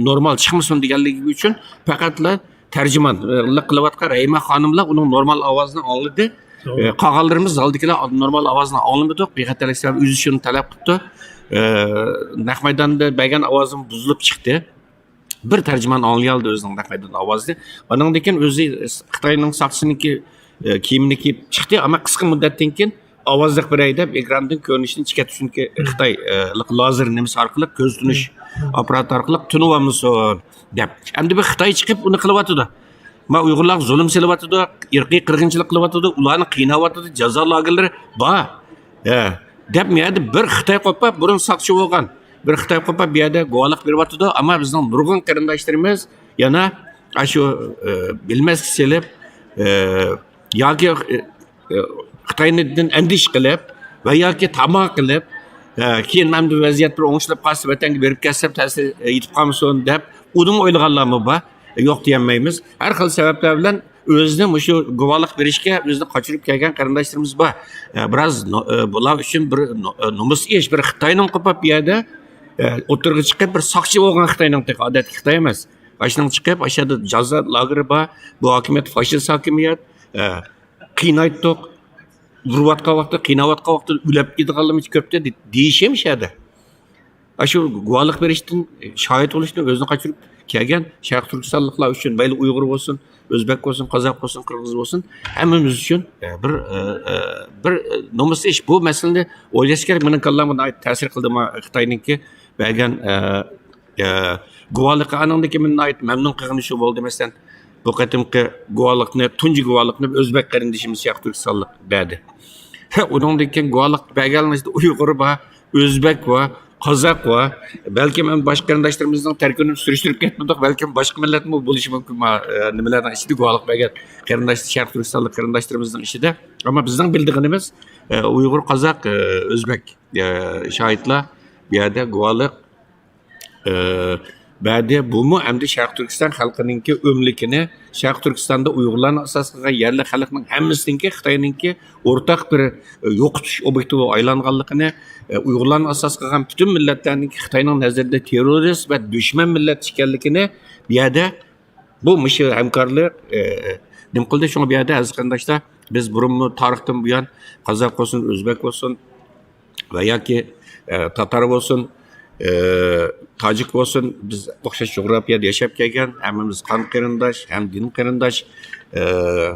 نورمال چىقمىسۇن دېگەنلىكى ئۈچۈن پەقەتلا تەرجىمانلىق قىلىۋاتقان رەھىمە خانىملا ئۇنىڭ نورمال ئاۋازىنى ئاڭلىدى. توغرا. ئە، قالغانلىرىمىز زالدىكىلەر نورمال ئاۋازنى ئاڭلىمىدۇق. بىخەتەرلىك سەۋەبى ئۆزى شۇنى تەلەپ قىپتۇ. ئە، نەق مەيداندا بەرگەن ئاۋازىم بۇزۇلۇپ چىقتى. بىر تەرجىمان ئاڭلىيالىدى ئۆزىنىڭ نەق مەيدان ئاۋازىنى. ئانىڭدىن كېيىن ئۆزى خىتاينىڭ ساقچىسىنىڭكى، ئە، كىيىمىنى كىيىپ چىقتى، ئەمما قىسقا مۇددەتتىن كېيىن ئاۋازلىق بېرەي دەپ ئېكراندىن كۆرۈنۈشىنى چىكەتتى، چۈنكى خىتاي، ئە، لازېر نېمىسى ئارقىلىق كۆزىتىش ئاپپاراتى ئارقىلىق تونۇۋالمىسۇن دەپ. ئەمدى بىر خىتاي چىقىپ ئۇنى قىلىۋاتىدۇ. ما ئۇيغۇرلارغا زۇلۇم سېلىۋاتىدۇ، ئىرقىي قىرغىنچىلىق قىلىۋاتىدۇ، ئۇلارنى قىيناۋاتىدۇ، جازا لاگېرلىرى بار. ھە، دەپ، مۇ يەردە بىر خىتاي قوپاپ، بۇرۇن ساقچى بولغان بىر خىتاي قوپاپ بۇ يەردە گۇۋاھلىق بېرىۋاتىدۇ. ئەمما بىزنىڭ نۇرغۇن قېرىنداشلىرىمىز يەنە ئاشۇ، ئە، بىلمەسكە سېلىپ، ئە، ياكى، ئە، ئە، خىتايدىن ئەندىشە قىلىپ ۋە ياكى تاما قىلىپ، ئە، كېيىن مەندە ۋەزىيەت بىر ئوڭشىلىپ قالسا، ۋەتەنگە بېرىپ كەتسەم، تەسىر، ئە، يېتىپ قالمىسۇن دەپ، ئۇنىمۇ ئويلىغانلارمۇ بار. يوق دېيەلمەيمىز. ھەر خىل سەۋەبلەر بىلەن ئۆزىنى مۇشۇ گۇۋاھلىق بېرىشكە ئۆزىنى قاچۇرۇپ كەلگەن قېرىنداشلىرىمىز بار. ئە، بىراز نو-، ئە، بۇلار ئۈچۈن بىر نو-، ئە، نومۇس ئىش، بىر خىتاينىڭ قوپاپ بۇ يەردە، ئە، ئوتتۇرىغا چىقىپ، بىر ساقچى بولغان خىتاينىڭ تېخى ئادەتتىكى خىتاي ئەمەس. ئاشۇنىڭ چىقىپ، ئاشۇ يەردە جازا لاگېرى بار، بۇ ھاكىمىيەت فاشىست ھاكىمىيەت، ئە، قىينايتتۇق، ئۇرۇۋاتقان ۋاقتىدا، قىيناۋاتقان ۋاقتىدا ئۆلۈپ كېتىدىغانلىرىمىز كۆپتە دېيىشى ھەم شۇ يەردە. ئاشۇ گۇۋاھلىق بېرىشتىن، شاھىت بولۇشتىن ئۆزىنى قاچۇرۇپ كەلگەن شەرقىي تۈركىستانلىقلار ئۈچۈن، مەيلى ئۇيغۇر بولسۇن، ئۆزبەك بولسۇن، قازاق بولسۇن، قىرغىز بولسۇن، ھەممىمىز ئۈچۈن، ئە، بىر، ئە، ئە، بىر، ئە، نومۇسلۇق ئىش. بۇ مەسىلىنى ئويلاش كېرەك. مېنىڭ كاللامغا ناھايىتى تەسىر قىلدى ما خىتاينىڭكى بەرگەن، ئە، ئە، گۇۋاھلىقى. ئانىڭدىن كېيىن مەن ناھايىتى مەمنۇن قىلغىنى شۇ بولدى. مەسىلەن، بۇ قېتىمقى گۇۋاھلىقنى، تۇنجى گۇۋاھلىقنى ئۆزبەك قېرىندىشىمىز شەرقىي تۈركىستانلىق بەردى. ئۇنىڭدىن كېيىن گۇۋاھلىق بەرگەنلەر ئۇيغۇر بار، ئۆزبەك بار، قازاق ۋە بەلكىم باشقا قېرىنداشلىرىمىزنىڭ تەركىبىنى سۈرۈشتۈرۈپ كەتمىدۇق، بەلكىم باشقا مىللەتمۇ بولۇشى مۇمكىن. ما-، ئە، نېمىلەرنىڭ ئىچىدە گۇۋاھلىق بەرگەن قېرىنداش، شەرقىي تۈركىستانلىق قېرىنداشلىرىمىزنىڭ ئىچىدە. ئەمما بىزنىڭ بىلىدىغىنىمىز، ئە، ئۇيغۇر، قازاق، ئە، ئۆزبەك، ئە، شاھىتلار بۇ يەردە گۇۋاھلىق ئى، بەردى. بۇمۇ ئەمدى شەرقىي تۈركىستان خەلقىنىڭكى ئۆملۈكىنى، شەرقىي تۈركىستاندا ئۇيغۇرلارنى ئاساس قىلغان يەرلىك خەلقنىڭ ھەممىسىنىڭكى خىتاينىڭكى ئورتاق بىر، ئى، يوقىتىش ئوبيېكتى بولۇپ ئايلانغانلىقىنى، ئى، ئۇيغۇرلارنى ئاساس قىلغان پۈتۈن مىللەتلەرنىڭكى خىتاينىڭ نەزىرىدە تېررورىست ۋە دۈشمەن مىللەت ئىكەنلىكىنى بۇ يەردە، بۇ مۇشۇ ھەمكارلىق، ئى، نېمە قىلدى؟ شۇڭا بۇ يەردە ئەزىز قېرىنداشلار، بىز بۇرۇنمۇ تارىختىن بۇيان قازاق بولسۇن، ئۆزبەك بولسۇن، ۋە ياكى، ئە، تاتار بولسۇن، ئە، تاجىك بولسۇن، بىز ئوخشاش جۇغراپىيەدە ياشاپ كەلگەن، ھەممىمىز قان قېرىنداش، ھەم دىن قېرىنداش، ئە،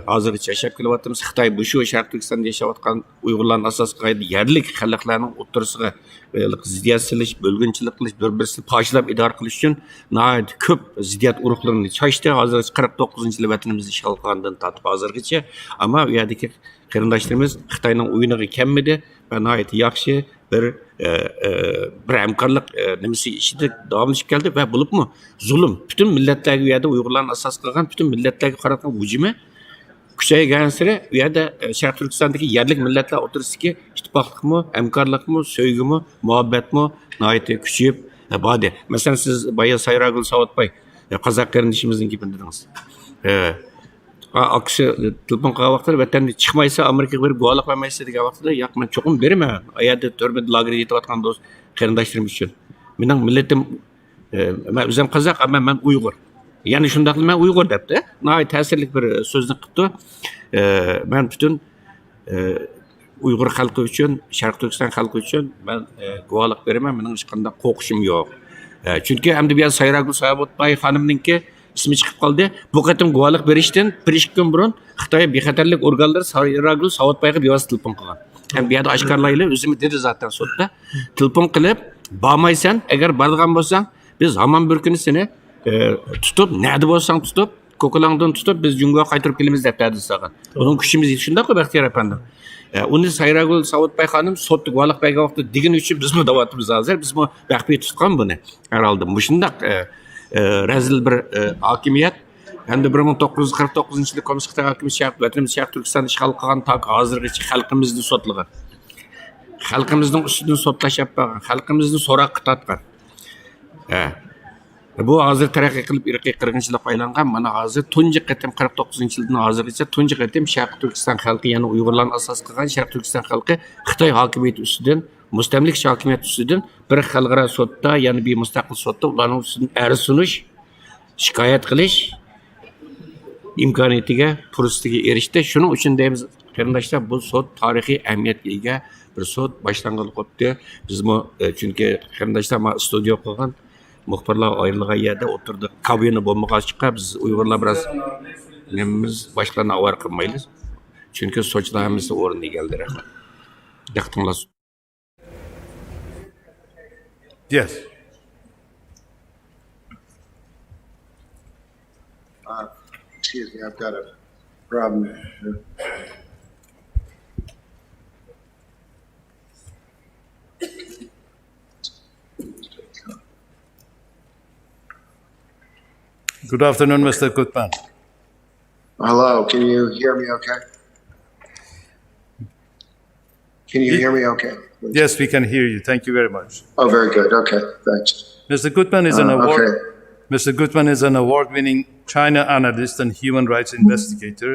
ھازىرغىچە ياشاپ كېلىۋاتىمىز. خىتاي مۇشۇ شەرقىي تۈركىستاندا ياشاۋاتقان ئۇيغۇرلارنى ئاساس قىلغان يەرلىك خەلقلەرنىڭ ئوتتۇرىسىغا، ئە، زىددىيەت سېلىش، بۆلگۈنچىلىك قىلىش، بىر-بىرسىنى پارچىلاپ ئىدارە قىلىش ئۈچۈن ناھايىتى كۆپ زىددىيەت ئۇرۇقلىرىنى چاچتى. ھازىرغىچە قىرىق توققۇزىنچى يىلى ۋەتىنىمىزنى ئىشغال قىلغاندىن تارتىپ ھازىرغىچە. ئەمما ئۇ يەردىكى قېرىنداشلىرىمىز خىتاينىڭ ئويۇنىغا كەلمىدى ۋە ناھايىتى ياخشى بىر، ئە، ئە، بىر ھەمكارلىق، ئە، نېمىسى ئىچىدە داۋاملىشىپ كەلدى ۋە بولۇپمۇ زۇلۇم، پۈتۈن مىللەتلەرگە، ئۇ يەردە ئۇيغۇرلارنى ئاساس قىلغان پۈتۈن مىللەتلەرگە قاراتقان ھۇجۇمى كۈچەيگەنسېرى، ئۇ يەردە، ئە، شەرقىي تۈركىستاندىكى يەرلىك مىللەتلەر ئوتتۇرىسىدىكى ئىتتىپاقلىقمۇ، ھەمكارلىقمۇ، سۆيگۈمۇ، مۇھەببەتمۇ ناھايىتى كۈچىيىپ، ئە، باردى. مەسىلەن، سىز بايا سايراگۈل ساۋۇتباي، ئە، قازاق قېرىندىشىمىزنىڭ گېپىنى دېدىڭىز. ئە، ئا-، ئاكىسى تېلېفون قىلغان ۋاقتىدا، ۋەتەندىن چىقمايسا، ئامېرىكىغا بېرىپ گۇۋاھلىق بەرمەيسە دېگەن ۋاقتىدا، ياق، مەن چوقۇم بېرىمەن. ئۇ يەردە تۈرمىدە، لاگېردا يېتىۋاتقان دوست قېرىنداشلىرىم ئۈچۈن. مېنىڭ مىللىتىم، ئە، مەن ئۆزۈم قازاق، ئەمما مەن ئۇيغۇر. يەنە شۇنداقلا مەن ئۇيغۇر دەپتۇ. ناھايىتى تەسىرلىك بىر سۆزنى قىپتۇ. ئە، مەن پۈتۈن، ئە، ئۇيغۇر خەلقى ئۈچۈن، شەرقىي تۈركىستان خەلقى ئۈچۈن مەن، ئە، گۇۋاھلىق بېرىمەن، مېنىڭ ھېچقانداق قورقۇشۇم يوق. ئە، چۈنكى ئەمدى بۇ يەردە سايراگۈل ساۋۇتباي خانىمنىڭكى ئىسمى چىقىپ قالدى. بۇ قېتىم گۇۋاھلىق بېرىشتىن بىر ئىككى كۈن بۇرۇن خىتاي بىخەتەرلىك ئورگانلىرى سايراگۈل ساۋۇتبايغا بىۋاسىتە تېلېفون قىلغان. ھەم بۇ يەردە ئاشكارىلايلى، ئۆزىمۇ دېدى زاتەن سوتتا. تېلېفون قىلىپ، بارمايسەن، ئەگەر بارىدىغان بولساڭ، بىز ھامان بىر كۈنى سېنى، ئە، تۇتۇپ، نەدە بولساڭ تۇتۇپ، كوكۇلاڭدىن تۇتۇپ، بىز جۇڭگوغا قايتۇرۇپ كېلىمىز دەپ تەھدىت سالغان. ئۇنىڭ كۈچىمىز يېتىشى شۇنداققۇ، بەختىيار ئەپەندىم؟ ئە، ئۇنى سايراگۈل ساۋۇتباي خانىم سوتتا گۇۋاھلىق بەرگەن ۋاقتىدا دېگىنى ئۈچۈن بىزمۇ دەۋاتىمىز ھازىر. بىزمۇ مەخپىي تۇتقان بۇنى. ھەر ھالدا مۇشۇنداق، ئە، ئە، رەزىل بىر، ئە، ھاكىمىيەت. ھەمدە بىر مىڭ توققۇز يۈز قىرىق توققۇزىنچى يىلى كوممۇنىست خىتاي ھاكىمىيىتى شەرق-، ۋەتىنىمىز شەرقىي تۈركىستاننى ئىشغال قىلغان تاكى ھازىرغىچە خەلقىمىزنى سوتلىغان. خەلقىمىزنىڭ ئۈستىدىن سوتلاش ئېلىپ بارغان. خەلقىمىزنى سوراققا تارتقان. ھە. بۇ ھازىر تەرەققىي قىلىپ ئىرقىي قىرغىنچىلىققا ئايلانغان. مانا ھازىر تۇنجى قېتىم، قىرىق توققۇزىنچى يىلدىن ھازىرغىچە تۇنجى قېتىم شەرقىي تۈركىستان خەلقى، يەنى ئۇيغۇرلارنى ئاساس قىلغان شەرقىي تۈركىستان خەلقى خىتاي ھاكىمىيىتى ئۈستىدىن، مۇستەملىكىچى ھاكىمىيەت ئۈستىدىن بىر خەلقئارا سوتتا، يەنى بىر مۇستەقىل سوتتا ئۇلارنىڭ ئۈستىدىن ئەرز سۇنۇش، شىكايەت قىلىش ئىمكانىيىتىگە، پۇرسىتىگە ئېرىشتى. شۇنىڭ ئۈچۈن دەيمىز، قېرىنداشلار، بۇ سوت تارىخىي ئەھمىيەتكە ئىگە بىر سوت باشلانغىلى قوپتى. بىزمۇ، ئە، چۈنكى قېرىنداشلار ما ستۇدىيە قىلغان، مۇخبىرلار ئايرىلغان يەردە ئوتتۇرىدا كابىنا بولمىغاچقا، بىز ئۇيغۇرلار بىراز نېمىمىز، باشقىلارنى ئاۋارە قىلمايلى. چۈنكى سوتچىلار ھەممىسى ئورنىدا ئىگىلىدى. رەھمەت. دىققىتىڭلار. Yes. Uh, excuse me, I've got a problem. Good afternoon, Mister Gutmann. Hello, can you hear me okay? Can you hear me okay? Yes, we can hear you. Thank you very much. Oh, very good. Okay, thanks. Mister Gutmann is an Uh, award, okay. Mister Gutmann is an award-winning China analyst and human rights investigator.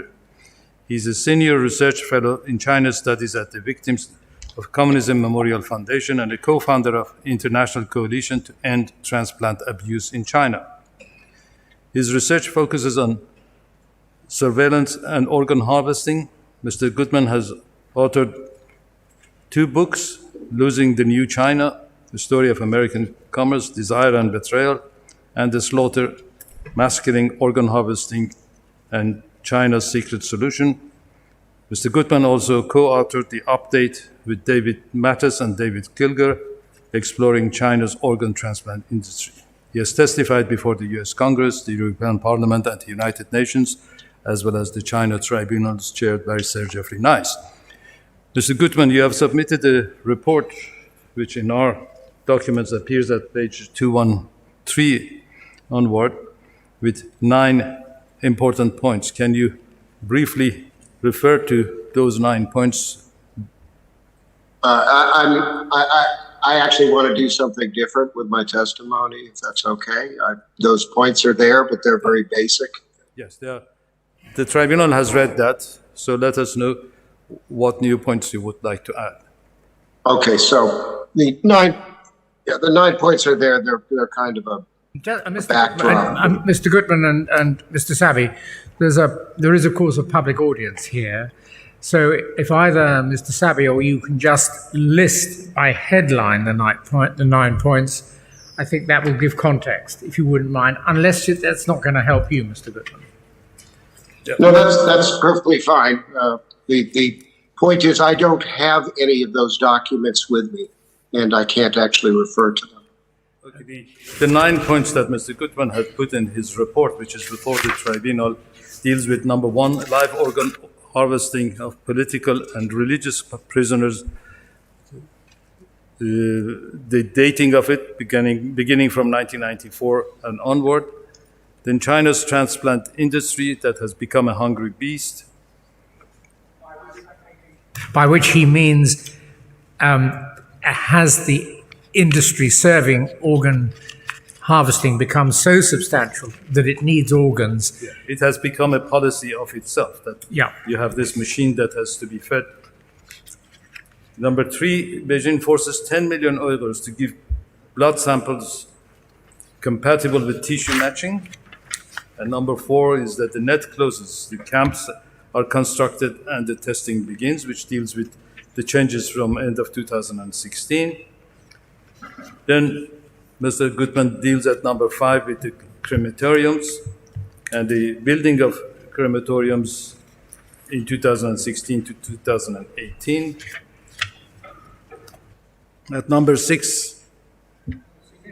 He's a senior research fellow in China studies at the Victims of Communism Memorial Foundation and a co-founder of International Coalition to End Transplant Abuse in China. His research focuses on surveillance and organ harvesting. Mister Gutmann has authored two books, Losing the New China, The Story of American Commerce, Desire and Betrayal, and The Slaughter, Massacring Organ Harvesting and China's Secret Solution. Mister Gutmann also co-authored The Update with David Matas and David Kilger, Exploring China's Organ Transplant Industry. He has testified before the U S Congress, the European Parliament, and the United Nations, as well as the China tribunals chaired by Sir Geoffrey Nice. Mister Gutmann, you have submitted a report which, in our documents appears at page two one three onward with nine important points. Can you briefly refer to those nine points? Uh, I, I'm, I, I, I actually want to do something different with my testimony, if that's okay. I, those points are there, but they're very basic. Yes, there. The tribunal has read that, so let us know what new points you would like to add. Okay, so the nine, yeah, the nine points are there. They're, they're kind of a Just, uh, Mr. Background. Goodman, um, um, Mr. Goodman and, and Mr. Sabi, there's a there is of course a public audience here. So if either Mr. Sabi or you can just list by headline the nine point the nine points, I think that will give context. If you wouldn't mind, unless you, that's not going to help you, Mr. Goodman. No, that's that's perfectly fine. Uh, the the point is, I don't have any of those documents with me, and I can't actually refer to them. Okay, the, the nine points that Mister Goodman had put in his report, which is before the tribunal, deals with number one, live organ harvesting of political and religious p- prisoners, uh, the dating of it beginning, beginning from nineteen ninety-four and onward. Then China's transplant industry that has become a hungry beast. By which he means, um, has the industry serving organ harvesting become so substantial that it needs organs? It has become a policy of itself that Yeah. you have this machine that has to be fed. Number three, Beijing forces ten million Uyghurs to give blood samples compatible with tissue matching. And number four is that the net closes, the camps are constructed, and the testing begins, which deals with the changes from end of two thousand sixteen. Then Mister Goodman deals at number five with the crematoriums and the building of crematoriums in two thousand sixteen to two thousand eighteen. At number six,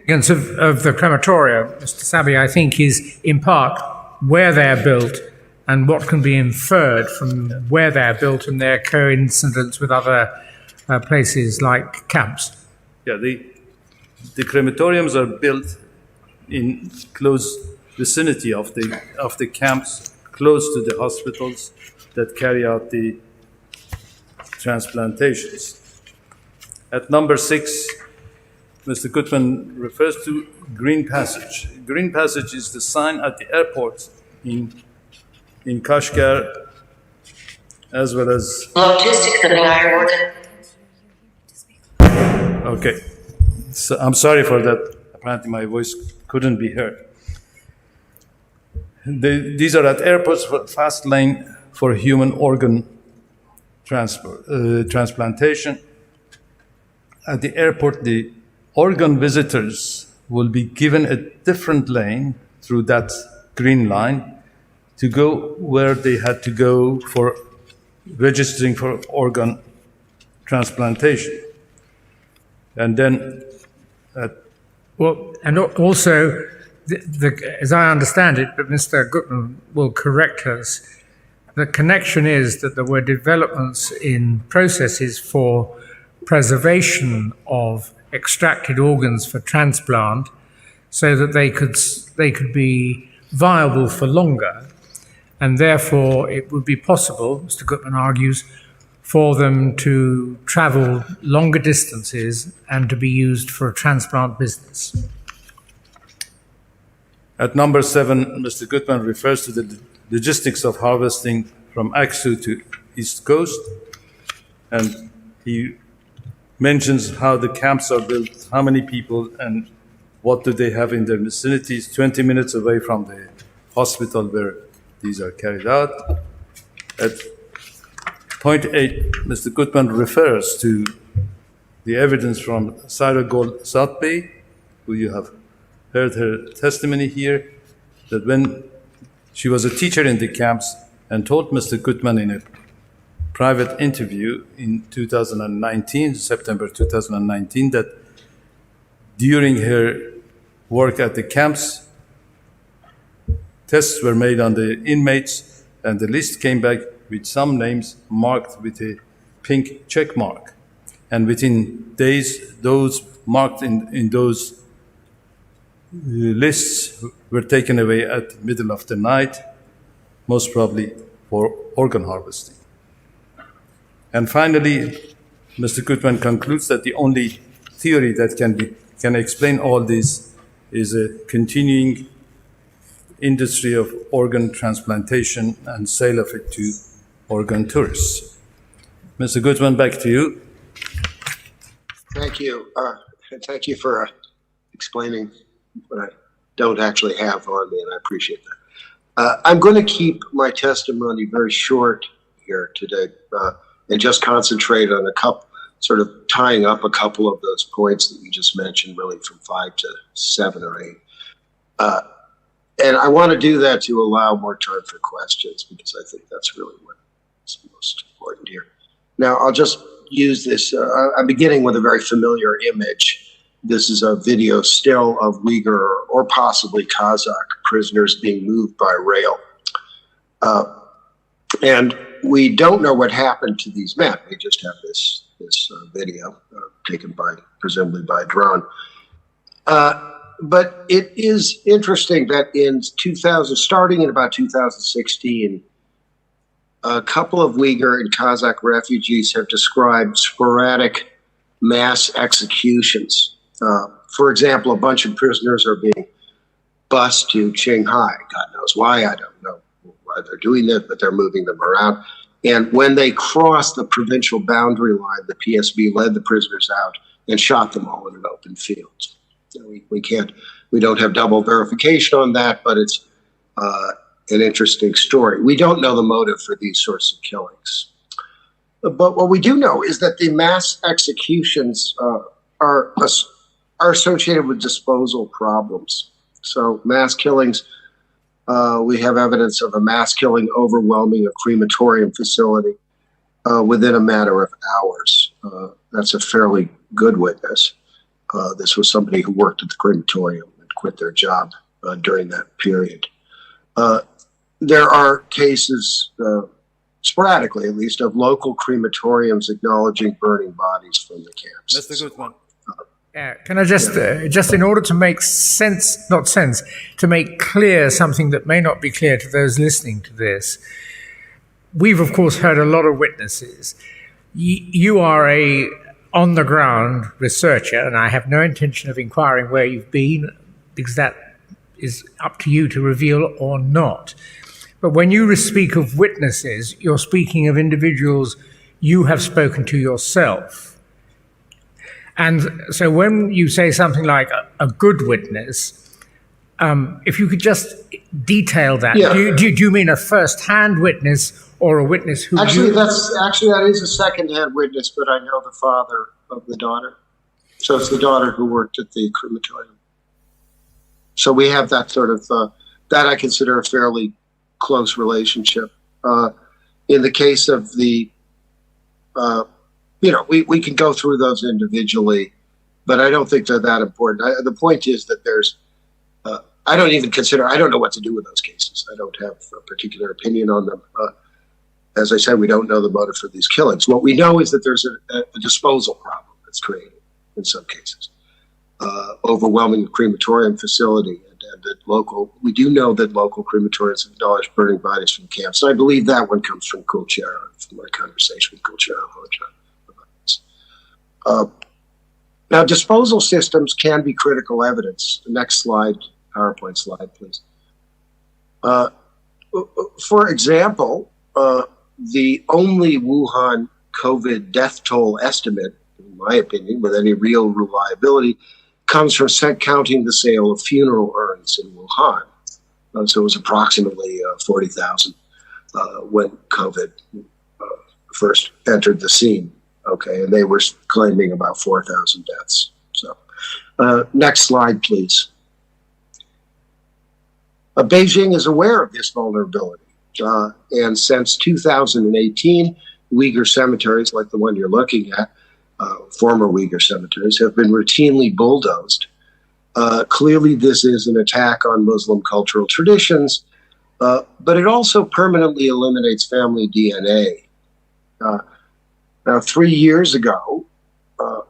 Significance of, of the crematorium, Mr. Sabi, I think, is in part where they're built and what can be inferred from where they're built and their coincidence with other, uh, places like camps. Yeah, the, the crematoriums are built in close vicinity of the, of the camps, close to the hospitals that carry out the transplantations. At number six, Mister Goodman refers to Green Passage. Green Passage is the sign at the airport in, in Kashgar, as well as Logistic the wire order. Okay. So I'm sorry for that. Apparently, my voice couldn't be heard. They, these are at airports for fast lane for human organ transport, uh, transplantation. At the airport, the organ visitors will be given a different lane through that green line to go where they had to go for registering for organ transplantation. And then at Well, and al- also, the, the, as I understand it, but Mister Goodman will correct us, the connection is that there were developments in processes for preservation of extracted organs for transplant so that they could s- they could be viable for longer, and therefore it would be possible, Mister Goodman argues, for them to travel longer distances and to be used for a transplant business. At number seven, Mister Goodman refers to the logistics of harvesting from Aksu to East Coast, and he mentions how the camps are built, how many people, and what do they have in their vicinities, twenty minutes away from the hospital where these are carried out. At point eight, Mister Goodman refers to the evidence from Sairagol Satbey, who you have heard her testimony here, that when she was a teacher in the camps and told Mister Goodman in a private interview in two thousand nineteen, September two thousand nineteen, that during her work at the camps, tests were made on the inmates, and the list came back with some names marked with a pink check mark. And within days, those marked in, in those uh, lists were taken away at the middle of the night, most probably for organ harvesting. And finally, Mister Gutmann concludes that the only theory that can be, can explain all this is a continuing industry of organ transplantation and sale of it to organ tourists. Mister Gutmann, back to you. Thank you. Uh, and thank you for uh, explaining what I don't actually have on me, and I appreciate that. Uh, I'm going to keep my testimony very short here today uh, and just concentrate on a couple, sort of tying up a couple of those points that you just mentioned, really from five to seven or eight. Uh, and I want to do that to allow more time for questions because I think that's really what is most important here. Now, I'll just use this. Uh, I'm beginning with a very familiar image. This is a video still of Uyghur or possibly Kazakh prisoners being moved by rail. Uh, and we don't know what happened to these men. We just have this this uh, video uh, taken by presumably by a drone. Uh, but it is interesting that in two thousand, starting in about two thousand sixteen, a couple of Uyghur and Kazakh refugees have described sporadic mass executions. Uh, for example, a bunch of prisoners are being bused to Qinghai. God knows why. I don't know why they're doing that, but they're moving them around. And when they crossed the provincial boundary line, the P S B led the prisoners out and shot them all in an open field. So we, we can't, we don't have double verification on that, but it's uh, an interesting story. We don't know the motive for these sorts of killings. But what we do know is that the mass executions uh, are, are associated with disposal problems. So mass killings, uh, we have evidence of a mass killing overwhelming a crematorium facility uh, within a matter of hours. Uh, that's a fairly good witness. Uh, this was somebody who worked at the crematorium and quit their job uh, during that period. Uh, there are cases, uh, sporadically at least, of local crematoriums acknowledging burning bodies from the camps. Mister Gutmann. Yeah, can I just, uh, just in order to make sense, not sense, to make clear something that may not be clear to those listening to this, we've of course heard a lot of witnesses. Y- you are a on the ground researcher, and I have no intention of inquiring where you've been because that is up to you to reveal or not. But when you speak of witnesses, you're speaking of individuals you have spoken to yourself. And so when you say something like a, a good witness, um, if you could just detail that. Yeah. Do, you, do, you, do you mean a first hand witness or a witness who. Actually, you... that's actually that is a second hand witness, but I know the father of the daughter. So it's the daughter who worked at the crematorium. So we have that sort of uh, that I consider a fairly close relationship. Uh, in the case of the, uh, you know, we, we can go through those individually, but I don't think they're that important. I, the point is that there's, uh, I don't even consider, I don't know what to do with those cases. I don't have a particular opinion on them. Uh, as I said, we don't know the motive for these killings. What we know is that there's a, a disposal problem that's created in some cases. Uh, overwhelming crematorium facility, and, and that local, we do know that local crematoriums have acknowledged burning bodies from camps. And I believe that one comes from Kulchera, from my conversation with Kulchera all the time. Uh, now, disposal systems can be critical evidence. The next slide, PowerPoint slide, please. Uh, for example, uh, the only Wuhan COVID death toll estimate, in my opinion, with any real reliability, comes from counting the sale of funeral urns in Wuhan. Uh, so it was approximately uh, forty thousand uh, when COVID uh, first entered the scene. Okay, and they were claiming about four thousand deaths. So, uh, next slide, please. Uh, Beijing is aware of this vulnerability. Uh, and since two thousand eighteen, Uyghur cemeteries, like the one you're looking at, uh, former Uyghur cemeteries, have been routinely bulldozed. Uh, clearly, this is an attack on Muslim cultural traditions, uh, but it also permanently eliminates family D N A. Uh, now, three years ago, uh,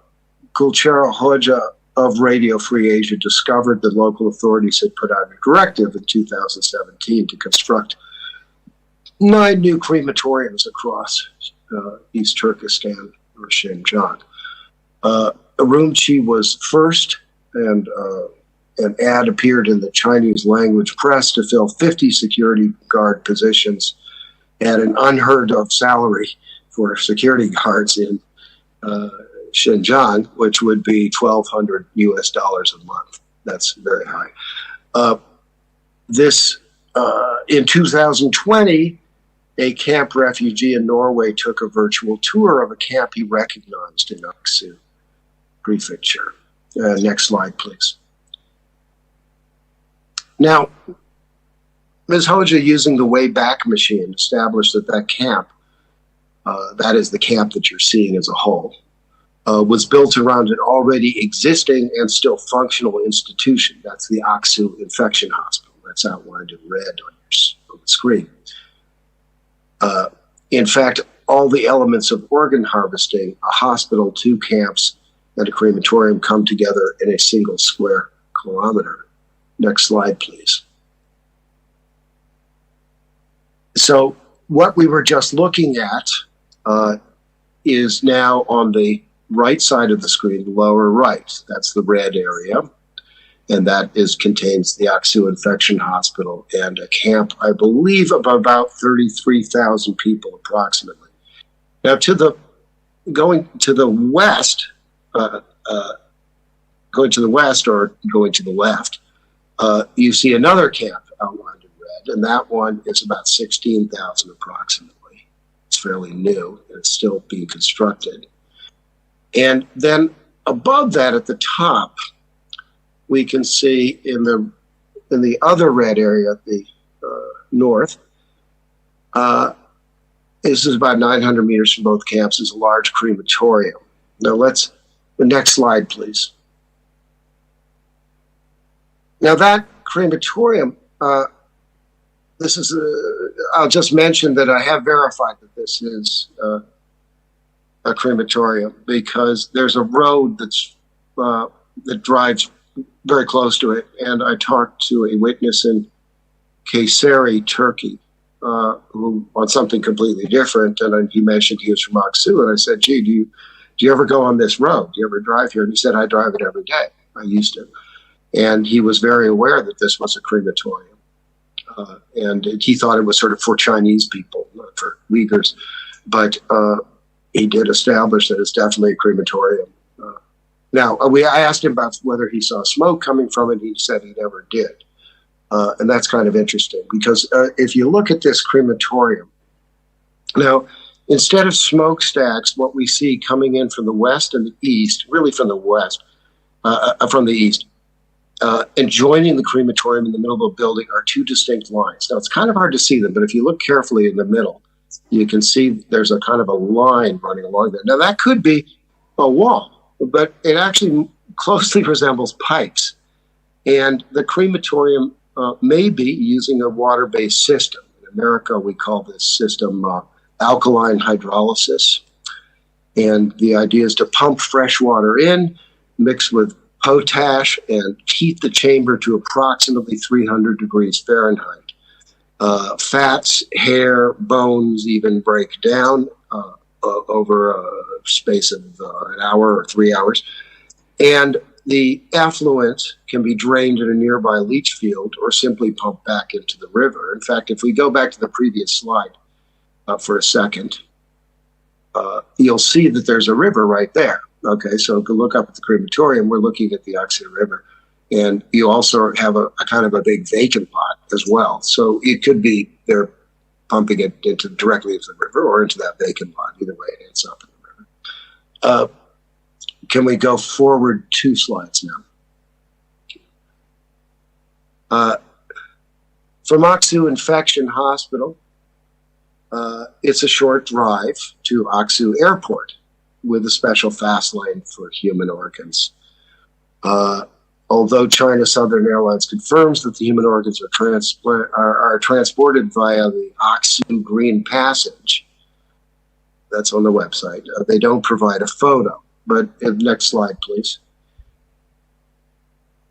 Gulchehra Hoja of Radio Free Asia discovered that local authorities had put out a directive in two thousand seventeen to construct nine new crematoriums across uh, East Turkestan or Xinjiang. Uh, Urumqi was first, and uh, an ad appeared in the Chinese language press to fill fifty security guard positions at an unheard of salary for security guards in uh, Xinjiang, which would be twelve hundred U S dollars a month. That's very high. Uh, this uh, in two thousand twenty, a camp refugee in Norway took a virtual tour of a camp he recognized in Aksu Prefecture. Uh, next slide, please. Now, Miz Hoja, using the Wayback Machine, established that that camp, uh, that is the camp that you're seeing as a whole, uh, was built around an already existing and still functional institution. That's the Aksu Infection Hospital. That's outlined in red on your on the screen. Uh, in fact, all the elements of organ harvesting, a hospital, two camps, and a crematorium come together in a single square kilometer. Next slide, please. So what we were just looking at uh, is now on the right side of the screen, lower right. That's the red area. And that is contains the Aksu Infection Hospital and a camp, I believe, of about thirty-three thousand people approximately. Now, to the going to the west, uh, uh, going to the west or going to the left, uh, you see another camp outlined in red, and that one is about sixteen thousand approximately. It's fairly new, and it's still being constructed. And then above that, at the top, we can see in the in the other red area, the uh, north, uh, this is about nine hundred meters from both camps, is a large crematorium. Now let's, the next slide, please. Now that crematorium, uh, this is, uh, I'll just mention that I have verified that this is uh, a crematorium because there's a road that's, uh, that drives very close to it. And I talked to a witness in Kayseri, Turkey, uh, who on something completely different. And he mentioned he was from Aksu. And I said, "Gee, do you, do you ever go on this road? Do you ever drive here?" And he said, "I drive it every day. I used to." And he was very aware that this was a crematorium. Uh, and he thought it was sort of for Chinese people, not for Uyghurs. But uh, he did establish that it's definitely a crematorium. Uh, now, uh, we I asked him about whether he saw smoke coming from it. He said he never did. Uh, and that's kind of interesting because uh, if you look at this crematorium, now, instead of smokestacks, what we see coming in from the west and the east, really from the west, uh, uh, from the east, uh, and joining the crematorium in the middle of the building are two distinct lines. Now, it's kind of hard to see them, but if you look carefully in the middle, you can see there's a kind of a line running along there. Now, that could be a wall, but it actually closely resembles pipes. And the crematorium uh, may be using a water-based system. In America, we call this system uh, alkaline hydrolysis. And the idea is to pump fresh water in, mix with potash, and heat the chamber to approximately three hundred degrees Fahrenheit. Uh, fats, hair, bones even break down uh, uh, over a space of uh, an hour or three hours. And the effluent can be drained in a nearby leach field or simply pumped back into the river. In fact, if we go back to the previous slide uh, for a second, uh, you'll see that there's a river right there. Okay, so if you look up at the crematorium, we're looking at the Aksu River. And you also have a, a kind of a big vacant lot as well. So it could be they're pumping it into directly into the river or into that vacant lot. Either way, it ends up in the river. Uh, can we go forward two slides now? Uh, from Aksu Infection Hospital, uh, it's a short drive to Aksu Airport with a special fast lane for human organs. Uh, although China Southern Airlines confirms that the human organs are, transpla- are, are transported via the Aksu Green Passage, that's on the website, uh, they don't provide a photo. But uh, next slide, please.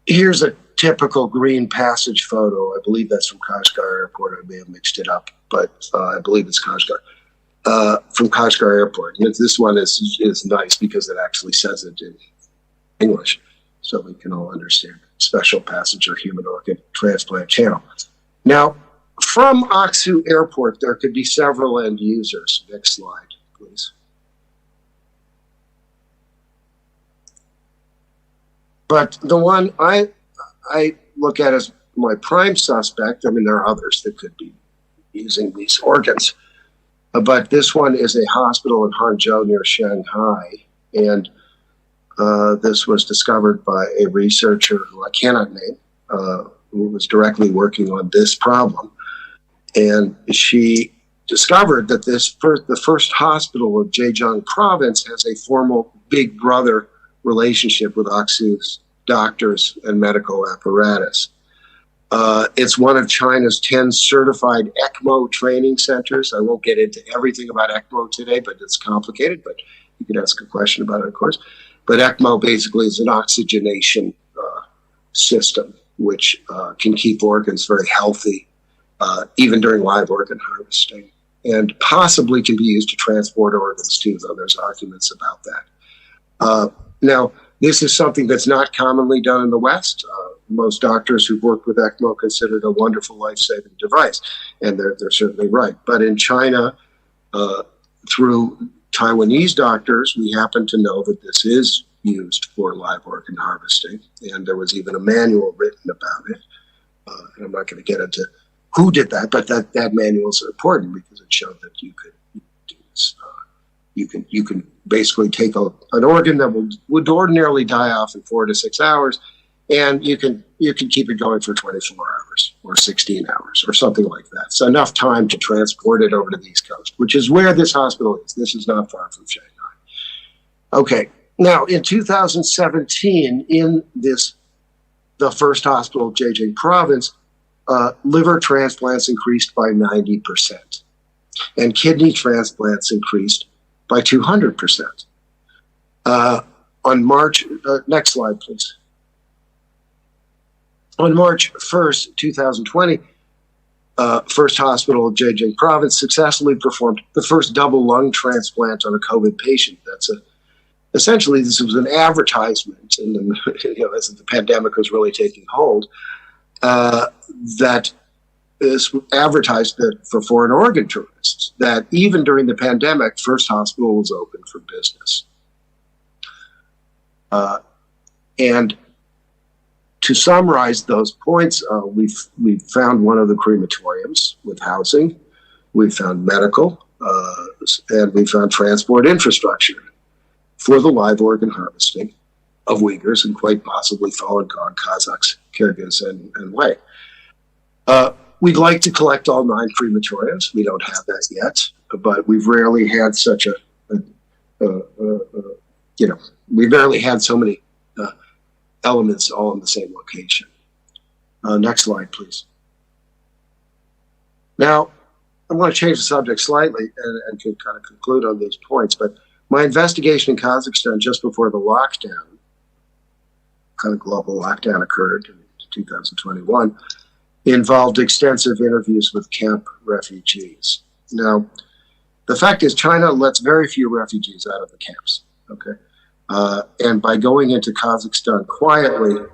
Here's a typical green passage photo. I believe that's from Kashgar Airport. I may have mixed it up, but uh, I believe it's Kashgar. Uh, from Kashgar Airport. And this one is, is nice because it actually says it in English, so we can all understand. Special passenger human organ transplant channel. Now, from Aksu Airport, there could be several end users. Next slide, please. But the one I I look at as my prime suspect, I mean, there are others that could be using these organs, uh, but this one is a hospital in Hangzhou near Shanghai. And uh, this was discovered by a researcher who I cannot name, uh, who was directly working on this problem. And she discovered that this first, the first hospital of Zhejiang province has a formal big brother relationship with Aksu's doctors and medical apparatus. Uh, it's one of China's ten certified ECMO training centers. I won't get into everything about ECMO today, but it's complicated, but you can ask a question about it, of course. But ECMO basically is an oxygenation uh, system which uh, can keep organs very healthy, uh, even during live organ harvesting, and possibly can be used to transport organs too, though there's arguments about that. Uh, now, this is something that's not commonly done in the West. Uh, most doctors who've worked with ECMO consider it a wonderful life saving device, and they're, they're certainly right. But in China, uh, through Taiwanese doctors, we happen to know that this is used for live organ harvesting, and there was even a manual written about it. Uh, and I'm not going to get into who did that, but that, that manuals are important because it showed that you could do this. Uh, you can you can basically take a, an organ that would, would ordinarily die off in four to six hours, and you can you can keep it going for twenty-four hours or sixteen hours or something like that. It's enough time to transport it over to the East Coast, which is where this hospital is. This is not far from Shanghai. Okay, now in two thousand seventeen, in this the first hospital of Zhejiang province, uh, liver transplants increased by ninety percent, and kidney transplants increased by two hundred percent. Uh, on March, uh, next slide, please. On March first, two thousand twenty, uh, First Hospital of Zhejiang Province successfully performed the first double lung transplant on a COVID patient. That's a essentially this was an advertisement, and then, you know, as the pandemic was really taking hold, uh, that this advertised that for foreign organ tourists, that even during the pandemic, First Hospital was open for business. Uh, and to summarize those points, uh, we've, we've found one of the crematoriums with housing, we've found medical, uh, and we found transport infrastructure for the live organ harvesting of Uyghurs and quite possibly Falun Gong, Kazakhs, Kyrgyz, and, and Wei. Uh, we'd like to collect all nine crematoriums. We don't have that yet, but we've rarely had such a, a, a, a, a you know, we've rarely had so many uh, elements all in the same location. Uh, next slide, please. Now, I'm going to change the subject slightly and, and can kind of conclude on these points, but my investigation in Kazakhstan just before the lockdown, kind of global lockdown occurred in two thousand twenty-one, involved extensive interviews with camp refugees. Now, the fact is, China lets very few refugees out of the camps. Okay, uh, and by going into Kazakhstan quietly,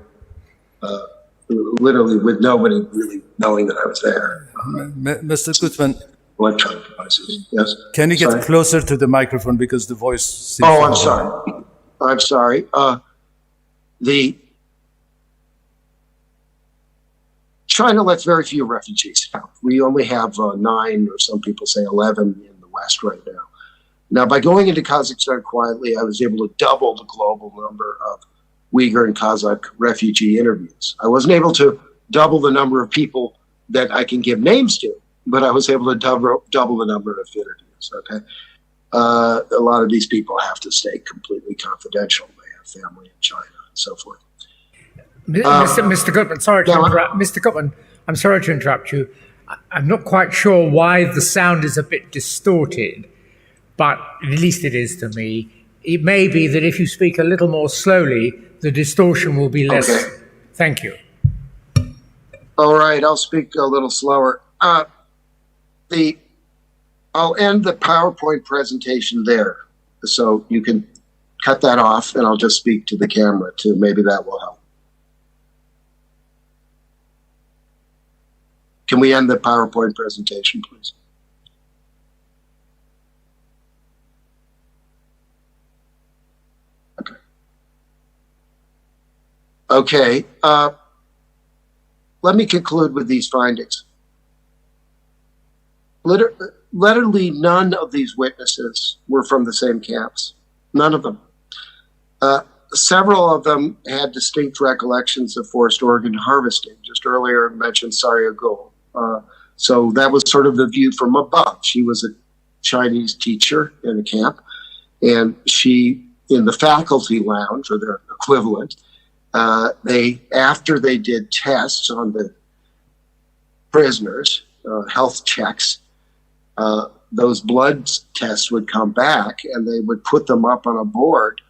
uh, literally with nobody really knowing that I was there, uh, M- Mister Gutman, electronic devices. Yes. Can you get Sorry? closer to the microphone because the voice? Seems Oh, I'm sorry. I'm sorry. Uh, the China lets very few refugees out. We only have uh, nine, or some people say eleven, in the West right now. Now, by going into Kazakhstan quietly, I was able to double the global number of Uyghur and Kazakh refugee interviews. I wasn't able to double the number of people that I can give names to, but I was able to double, double the number of interviews. Okay, uh, a lot of these people have to stay completely confidential. They have family in China and so forth. Mi- Mister Mister Gutman, sorry to now, I- interrupt. Mister Gutman, I'm sorry to interrupt you. I- I'm not quite sure why the sound is a bit distorted, but at least it is to me. It may be that if you speak a little more slowly, the distortion will be less. Okay. Thank you. All right, I'll speak a little slower. Uh, the I'll end the PowerPoint presentation there, so you can cut that off, and I'll just speak to the camera too. Maybe that will help. Can we end the PowerPoint presentation, please? Okay. Okay. Uh, let me conclude with these findings. Liter- literally none of these witnesses were from the same camps. None of them. Uh, several of them had distinct recollections of forced organ harvesting. Just earlier, I mentioned Saria Gul. Uh, so that was sort of the view from above. She was a Chinese teacher in a camp, and she, in the faculty lounge or their equivalent, uh, they after they did tests on the prisoners, uh, health checks, uh, those blood tests would come back, and they would put them up on a board,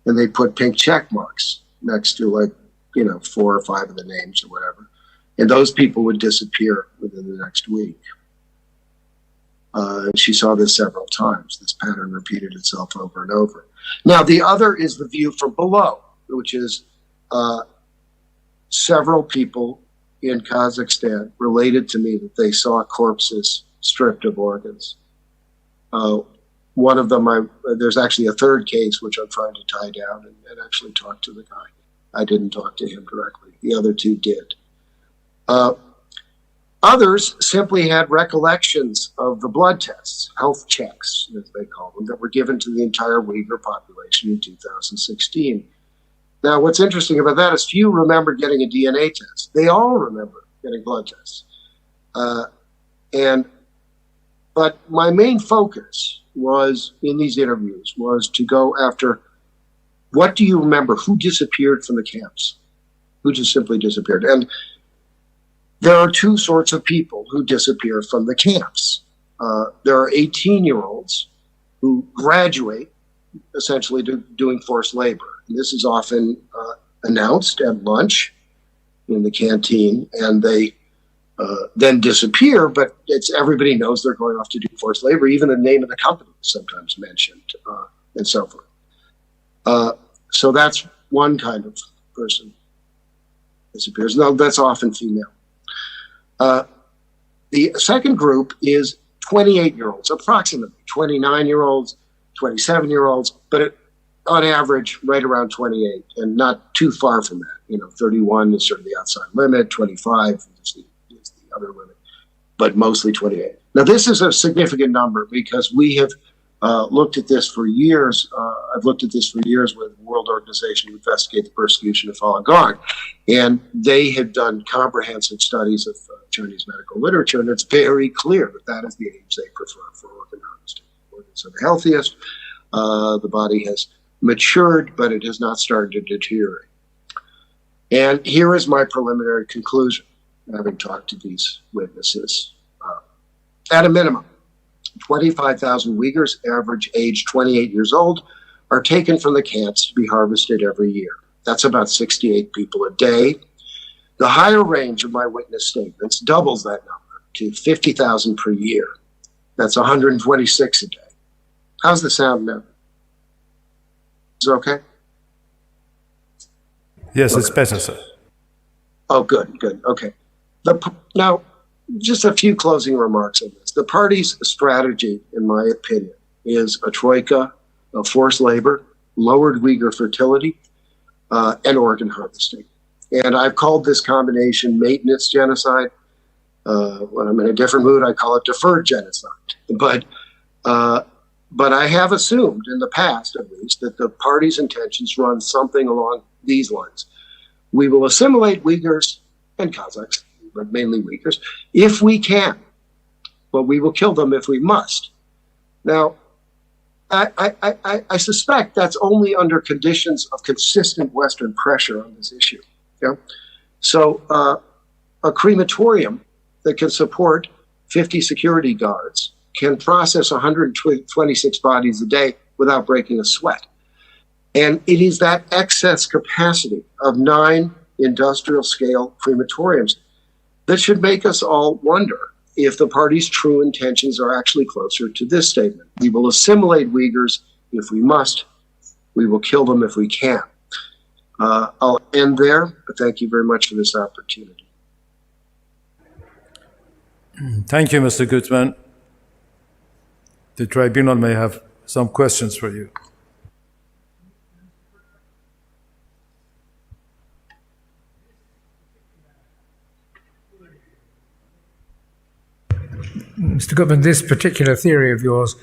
and they put pink check marks next to, like, you know, four or five of the names or whatever, and those people would disappear within the next week. Uh, and she saw this several times. This pattern repeated itself over and over. Now, the other is the view from below, which is, uh, several people in Kazakhstan related to me that they saw corpses stripped of organs. Uh, one of them, I, there's actually a third case which I'm trying to tie down and, and actually talk to the guy. I didn't talk to him directly. The other two did. Uh, others simply had recollections of the blood tests, health checks, as they call them, that were given to the entire Uyghur population in two thousand sixteen. Now, what's interesting about that is few remember getting a D N A test. They all remember getting blood tests. Uh, and but my main focus was in these interviews was to go after what do you remember? Who disappeared from the camps? Who just simply disappeared? And there are two sorts of people who disappear from the camps. Uh, there are eighteen year olds who graduate essentially to doing forced labor. And this is often uh, announced at lunch in the canteen, and they uh, then disappear, but it's everybody knows they're going off to do forced labor. Even the name of the company is sometimes mentioned, uh, and so forth. Uh, so that's one kind of person disappears. Now, that's often female. Uh, the second group is twenty-eight year olds, approximately twenty-nine year olds, twenty-seven year olds, but it, on average, right around twenty-eight, and not too far from that. You know, thirty-one is sort of the outside limit, twenty-five is the, is the other limit, but mostly twenty-eight. Now, this is a significant number because we have uh, looked at this for years. Uh, I've looked at this for years with World Organization to Investigate the Persecution of Falun Gong. And they had done comprehensive studies of uh, Chinese medical literature, and it's very clear that that is the age they prefer for organ harvesting. Organs are the healthiest, uh, the body has matured, but it has not started to deteriorate. And here is my preliminary conclusion, having talked to these witnesses. Uh, at a minimum, twenty-five thousand Uyghurs, average age twenty-eight years old, are taken from the camps to be harvested every year. That's about sixty-eight people a day. The higher range of my witness statements doubles that number to fifty thousand per year. That's one hundred twenty-six a day. How's the sound now? Is it okay? Yes, it's better, sir. Oh, good, good. Okay. The, now, just a few closing remarks on this. The party's strategy, in my opinion, is a troika of forced labor, lowered Uyghur fertility, uh, and organ harvesting. And I've called this combination maintenance genocide. Uh, when I'm in a different mood, I call it deferred genocide. But uh, but I have assumed in the past, at least, that the party's intentions run something along these lines. We will assimilate Uyghurs and Kazakhs, but mainly Uyghurs, if we can, but we will kill them if we must. Now, I, I, I, I suspect that's only under conditions of consistent Western pressure on this issue. Yeah? So, uh, a crematorium that can support fifty security guards can process one hundred twenty-six bodies a day without breaking a sweat. And it is that excess capacity of nine industrial scale crematoriums that should make us all wonder if the party's true intentions are actually closer to this statement. We will assimilate Uyghurs if we must. We will kill them if we can. Uh, I'll end there. Thank you very much for this opportunity. Thank you, Mister Gutmann. The tribunal may have some questions for you. Mister Gutmann, this particular theory of yours,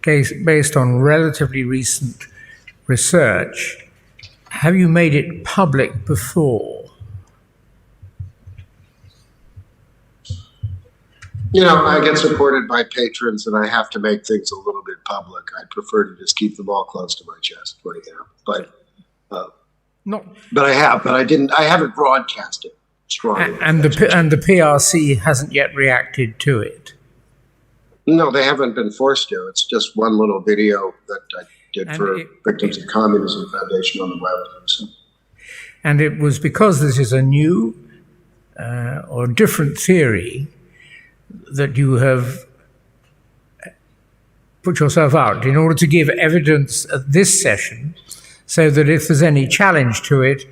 based on relatively recent research, have you made it public before? You know, I get supported by patrons and I have to make things a little bit public. I prefer to just keep them all close to my chest right now. But uh, Not but I have, but I didn't. I haven't broadcasted strongly. And the P- and the P R C hasn't yet reacted to it. No, they haven't been forced to. It's just one little video that I did And for it- Victims of Communism Foundation on the web. So, And it was because this is a new uh, or different theory that you have put yourself out in order to give evidence at this session, so that if there's any challenge to it,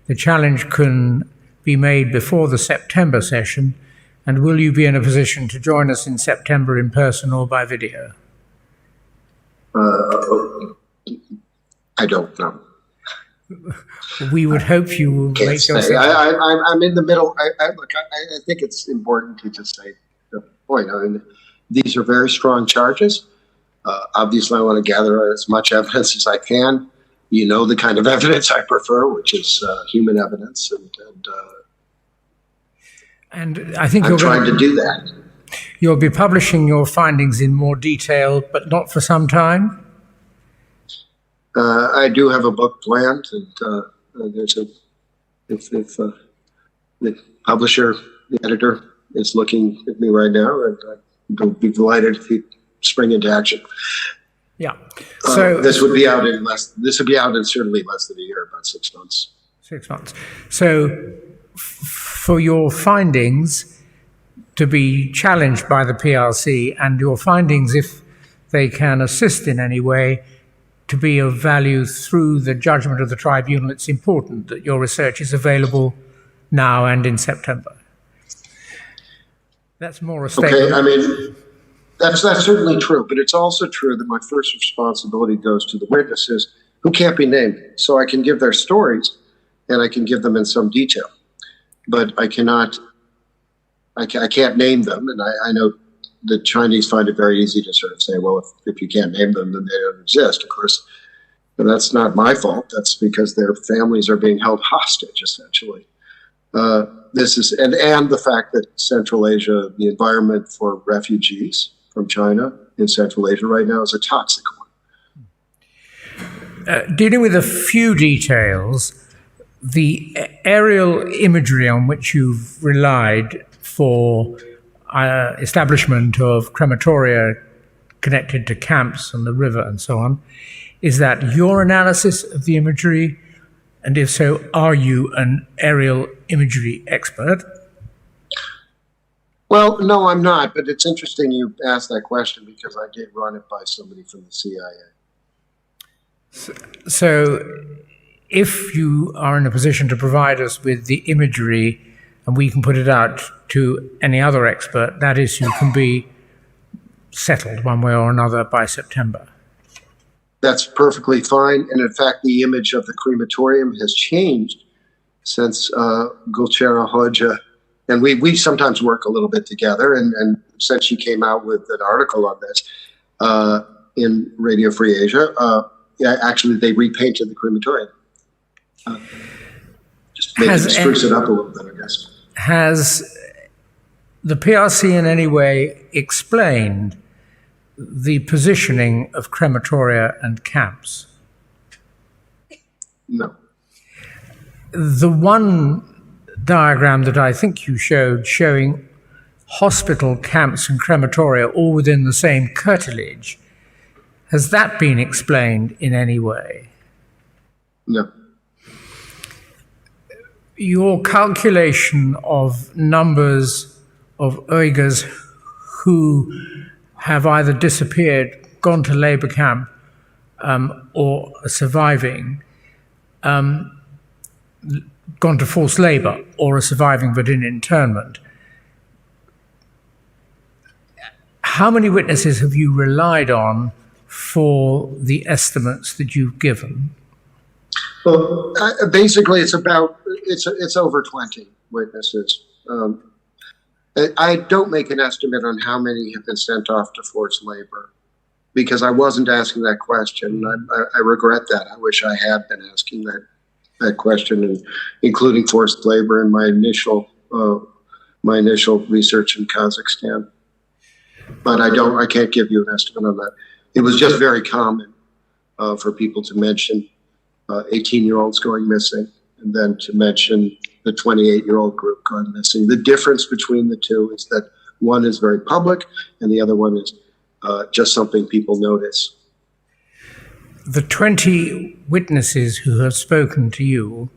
the challenge can be made before the September session. And will you be in a position to join us in September in person or by video? uh, I don't know. We would hope you will Can't make say. yourself. I, I, I'm- I'm in the middle. I, I, look, I, I think it's important to just say the point. I mean, these are very strong charges. Uh, obviously, I want to gather as much evidence as I can. You know the kind of evidence I prefer, which is uh, human evidence, and, and uh, And I think I'm you're trying going to do that. You'll be publishing your findings in more detail, but not for some time. Uh, I do have a book planned, and uh, uh, there's a if, if uh, the publisher, the editor, is looking at me right now, and I'd be delighted if he'd spring into action. Yeah. Uh, So this would be out in less. This would be out in certainly less than a year, about six months. Six months. So f- for your findings to be challenged by the P R C, and your findings, if they can assist in any way, to be of value through the judgment of the tribunal, it's important that your research is available now and in September. That's more a statement. Okay, I mean, that's that's certainly true, but it's also true that my first responsibility goes to the witnesses who can't be named, so I can give their stories and I can give them in some detail, but I cannot, I, ca- I can't name them, and I, I know the Chinese find it very easy to sort of say, well, if, if you can't name them, then they don't exist. Of course, but that's not my fault. That's because their families are being held hostage, essentially. Uh, this is and and the fact that Central Asia, the environment for refugees from China in Central Asia right now is a toxic one. Uh, dealing with a few details, the aerial imagery on which you've relied for uh, establishment of crematoria connected to camps and the river and so on, is that your analysis of the imagery? And if so, are you an aerial imagery expert? Well, no, I'm not. But it's interesting you asked that question because I did run it by somebody from the C I A. So, if you are in a position to provide us with the imagery and we can put it out to any other expert, that issue can be settled one way or another by September. That's perfectly fine. And in fact, the image of the crematorium has changed since uh, Gulchehra Hoxha, and we, we sometimes work a little bit together, and, and since she came out with an article on this uh, in Radio Free Asia, uh, yeah, actually they repainted the crematorium. Uh, just maybe Has just an- spruce it up a little bit, I guess. Has the P R C in any way explained the positioning of crematoria and camps? No. The one diagram that I think you showed showing hospital camps and crematoria all within the same curtilage, has that been explained in any way? No. Your calculation of numbers of Uyghurs who have either disappeared, gone to labor camp, um, or are surviving, um, gone to forced labor, or are surviving but in internment. How many witnesses have you relied on for the estimates that you've given? Well, uh, basically, it's about it's it's over twenty witnesses. Um, I, I don't make an estimate on how many have been sent off to forced labor because I wasn't asking that question. I, I, I regret that. I wish I had been asking that that question, and including forced labor in my initial uh, my initial research in Kazakhstan. But I don't. I can't give you an estimate on that. It was just very common uh, for people to mention uh, eighteen-year-olds going missing, and then to mention the twenty-eight-year-old group going missing. The difference between the two is that one is very public, and the other one is uh, just something people notice. The twenty witnesses who have spoken to you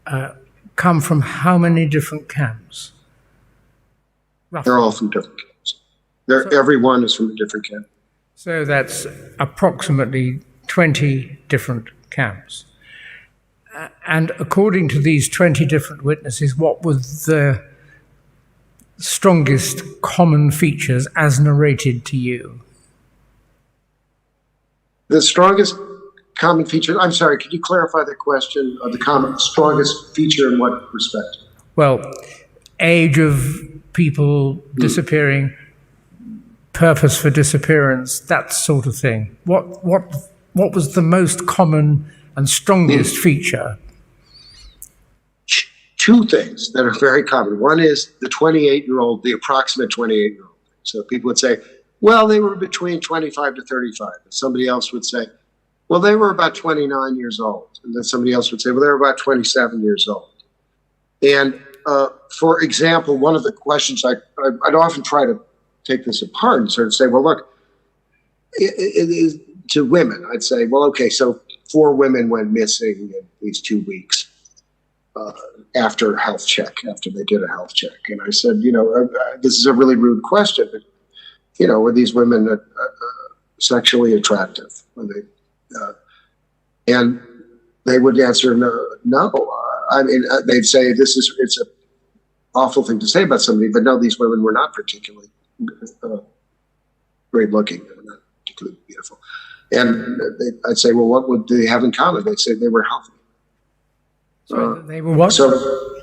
uh, come from how many different camps? They're all from different camps. They're, everyone is from a different camp. So that's approximately twenty different camps. Uh, and according to these twenty different witnesses, what were the strongest common features as narrated to you? The strongest common feature, I'm sorry, could you clarify the question of the common strongest feature in what respect? Well, age of people disappearing, purpose for disappearance, that sort of thing. What what what was the most common and strongest feature? Two things that are very common. One is the twenty-eight-year-old, the approximate twenty-eight-year-old. So people would say, well, they were between twenty-five to thirty-five. And somebody else would say, well, they were about twenty-nine years old. And then somebody else would say, well, they were about twenty-seven years old. And uh, for example, one of the questions I, I, I'd often try to take this apart and sort of say, well, look, it, it is to women, I'd say, well, okay, so four women went missing in these two weeks uh, after health check, after they did a health check. And I said, you know, uh, uh, this is a really rude question, but, you know, were these women uh, uh, sexually attractive? Were they, uh, and they would answer no. No, I mean uh, they'd say this is it's a awful thing to say about somebody, but no, these women were not particularly uh, great looking. They were not particularly beautiful. And they, I'd say, well, what would they have in common? They'd say they were healthy. So uh, they were what? So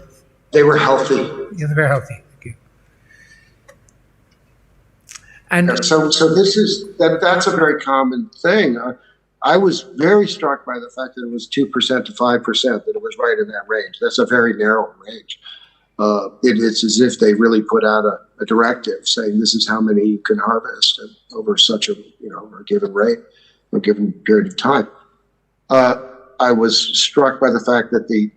they were healthy. Yeah, they were healthy. Thank you. And so, so this is that. That's a very common thing. Uh, I was very struck by the fact that it was two percent to five percent, that it was right in that range. That's a very narrow range. Uh, it, it's as if they really put out a, a, directive saying this is how many you can harvest over such a, you know, a given rate, a given period of time. Uh, I was struck by the fact that the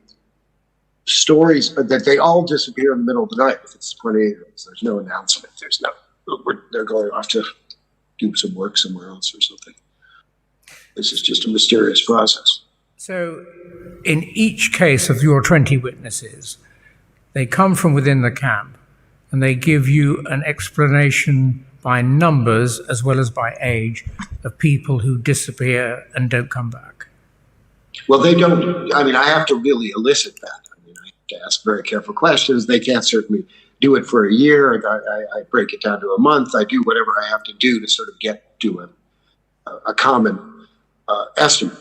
stories uh, that they all disappear in the middle of the night. If it's twenty-eight, there's no announcement. There's no, they're going off to do some work somewhere else or something. This is just a mysterious process. So, in each case of your twenty witnesses, they come from within the camp and they give you an explanation by numbers as well as by age of people who disappear and don't come back. Well, they don't. I mean, I have to really elicit that. I mean, I have to ask very careful questions. They can't certainly do it for a year. I, I, I break it down to a month. I do whatever I have to do to sort of get to a, a common uh, estimate.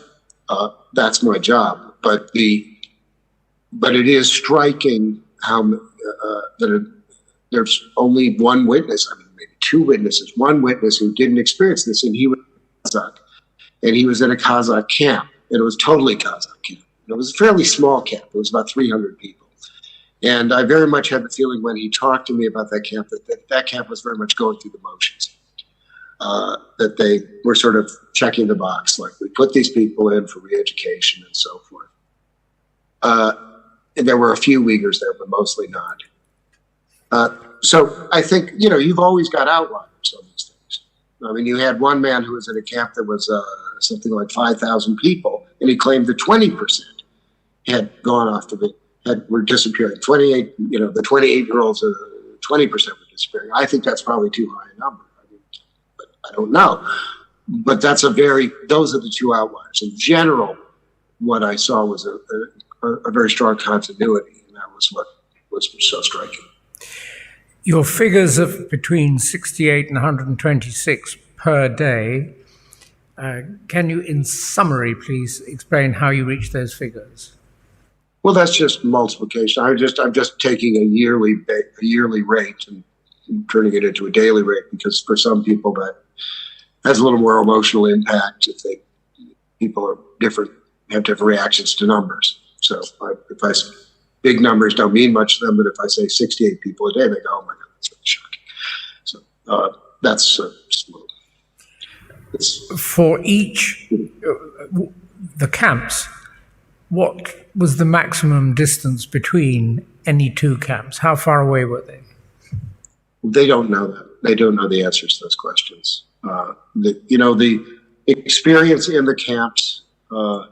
Uh, that's my job. But the but it is striking how uh, that it, there's only one witness. I mean, maybe two witnesses. One witness who didn't experience this, and he was Kazakh, and he was in a Kazakh camp, and it was totally Kazakh camp. It was a fairly small camp. It was about three hundred people. And I very much had the feeling when he talked to me about that camp that that, that camp was very much going through the motions. Uh, that they were sort of checking the box, like we put these people in for re-education and so forth. Uh, and there were a few Uyghurs there, but mostly not. Uh, so I think, you know, you've always got outliers on these things. I mean, you had one man who was in a camp that was uh, something like five thousand people, And he claimed that twenty percent had gone off to the, had, were disappearing. Twenty-eight, you know, the twenty-eight year olds, uh, twenty percent were disappearing. I think that's probably too high a number. I mean, but I don't know. But that's a very, those are the two outliers. In general, what I saw was a, a, a very strong continuity, and that was what was so striking. Your figures of between sixty-eight and one hundred twenty-six per day, uh, can you, in summary, please explain how you reach those figures? Well, that's just multiplication. I just I'm just taking a yearly a yearly rate and turning it into a daily rate, because for some people that has a little more emotional impact if they people are different, have different reactions to numbers. So if I, big numbers don't mean much to them, but if I say sixty-eight people a day, they go, "Oh my God, that's really shocking." So uh, that's uh, just a little. It's, for each, the camps, what was the maximum distance between any two camps? How far away were they? They don't know that. They don't know the answers to those questions. Uh, the, you know, the experience in the camps uh,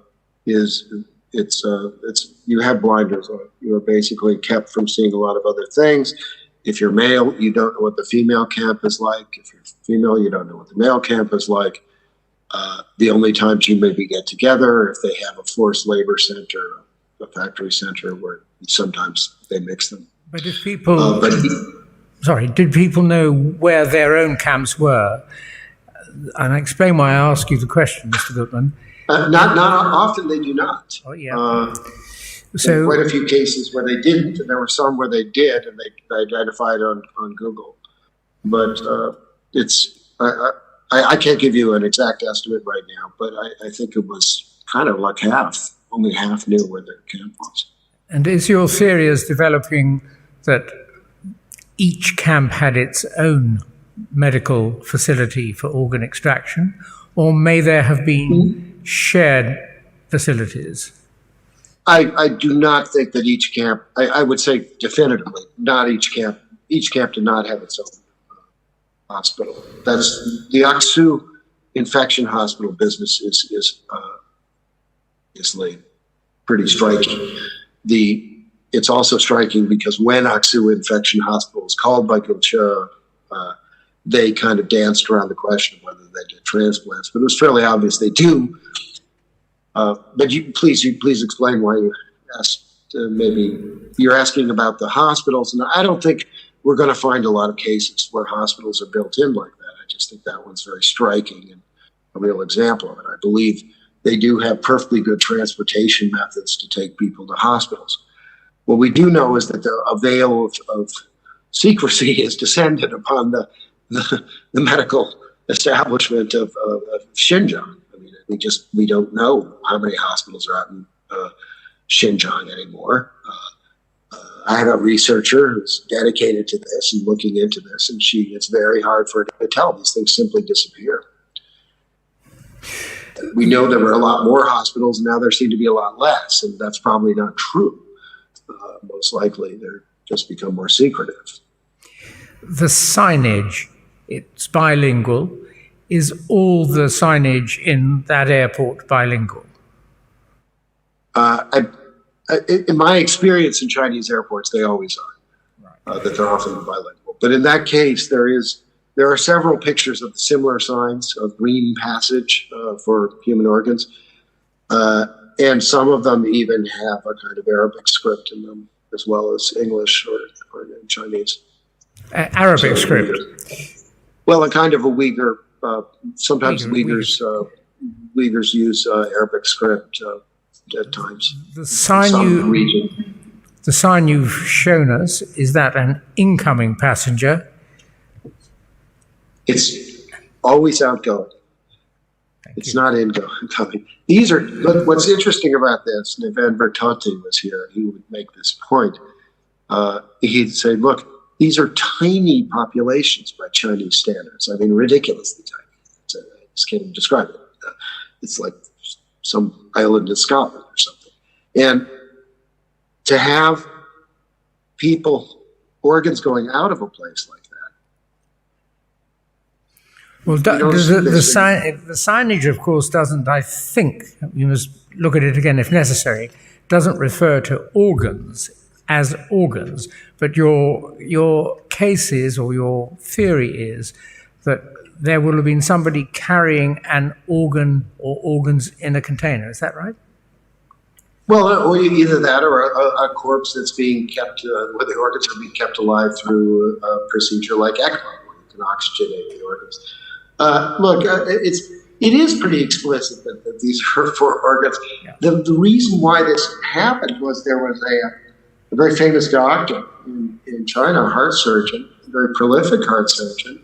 is it's uh, it's you have blinders on. You are basically kept from seeing a lot of other things. If you're male, you don't know what the female camp is like. If you're female, you don't know what the male camp is like. Uh, the only times you maybe get together if they have a forced labor center, a factory center, where sometimes they mix them. But if people, uh, but, sorry, did people know where their own camps were? And I explain why I ask you the question, Mister Goodman. Uh, not not often they do not. Oh yeah. Uh, so quite a few cases where they didn't, and there were some where they did, and they, they identified on on Google. But uh, it's I, I, I can't give you an exact estimate right now, but I, I think it was kind of like half. Only half knew where their camp was. And is your theory is developing that each camp had its own medical facility for organ extraction, or may there have been shared facilities? I, I do not think that each camp, I, I would say definitively, not each camp, each camp did not have its own hospital. That's the Aksu Infection Hospital business is is uh, is laid pretty striking. The it's also striking because when Aksu Infection Hospital was called by Gulcha, uh, they kind of danced around the question of whether they did transplants, but it was fairly obvious they do. Uh, but you please, you please explain why you asked. Uh, maybe you're asking about the hospitals, and I don't think we're going to find a lot of cases where hospitals are built in like that. I just think that one's very striking and a real example of it. I believe they do have perfectly good transportation methods to take people to hospitals. What we do know is that the veil of, of secrecy is descended upon the, the, the medical establishment of, of, of Xinjiang. I mean, we just we don't know how many hospitals are out in uh, Xinjiang anymore. Uh, uh, I have a researcher who's dedicated to this and looking into this, and she it's very hard for her to tell. These things simply disappear. We know there were a lot more hospitals, and now there seem to be a lot less, and that's probably not true. Uh, most likely, they're just become more secretive. The signage, it's bilingual. Is all the signage in that airport bilingual? Uh, I, I, in my experience in Chinese airports, they always are. Uh, that they're often bilingual. But in that case, there is there are several pictures of similar signs of green passage uh, for human organs, uh, and some of them even have a kind of Arabic script in them, as well as English or, or Chinese. Uh, Arabic so, script. Well, a kind of a Uyghur. Uh, sometimes Uyghur, Uyghurs Uyghur. Uh, Uyghurs use uh, Arabic script uh, at times. The sign you region. The sign you've shown us, is that an incoming passenger? It's always outgoing. Thank it's you. Not incoming. These are, but what's interesting about this, and if Enver Tohti was here, he would make this point. Uh, he'd say, look, these are tiny populations by Chinese standards. I mean, ridiculously tiny. It's a, I just can't even describe it. Uh, it's like some island in Scotland or something. And to have people, organs going out of a place like that. Well, the, the, the, the, sign, the signage, of course, doesn't, I think, you must look at it again if necessary, doesn't refer to organs as organs, but your, your case is, or your theory is, that there will have been somebody carrying an organ or organs in a container. Is that right? Well, uh, or either that or a, a corpse that's being kept, uh, where the organs are being kept alive through a procedure like ECMO, where you can oxygenate the organs. Uh, look, uh, it's it is pretty explicit that, that these are for organs. Yeah. The, the reason why this happened was there was a, a very famous doctor in, in China, a heart surgeon, a very prolific heart surgeon,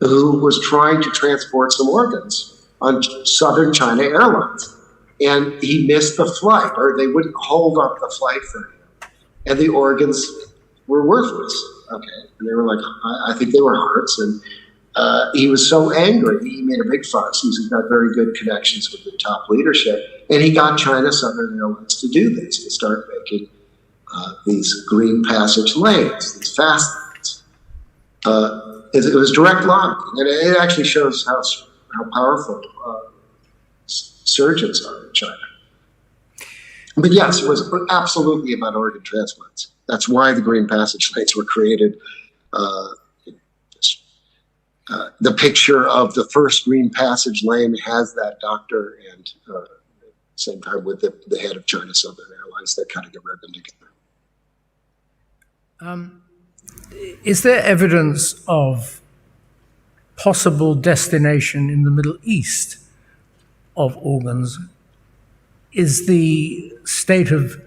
who was trying to transport some organs on Southern China Airlines. And he missed the flight, or they wouldn't hold up the flight for him. And the organs were worthless. Okay. And they were like, I, I think they were hearts. And uh, he was so angry, he made a big fuss. He's got very good connections with the top leadership. And he got China Southern Airlines to do this, to start making uh, these green passage lanes, these fast lanes. Uh, it, it was direct lobbying, and it actually shows how how powerful uh, surgeons are in China. But yes, it was absolutely about organ transplants. That's why the green passage lanes were created. Uh, uh, the picture of the first green passage lane has that doctor and uh, same time with the, the head of China Southern Airlines. They're cutting a ribbon together. Um, is there evidence of possible destination in the Middle East of organs? Is the state of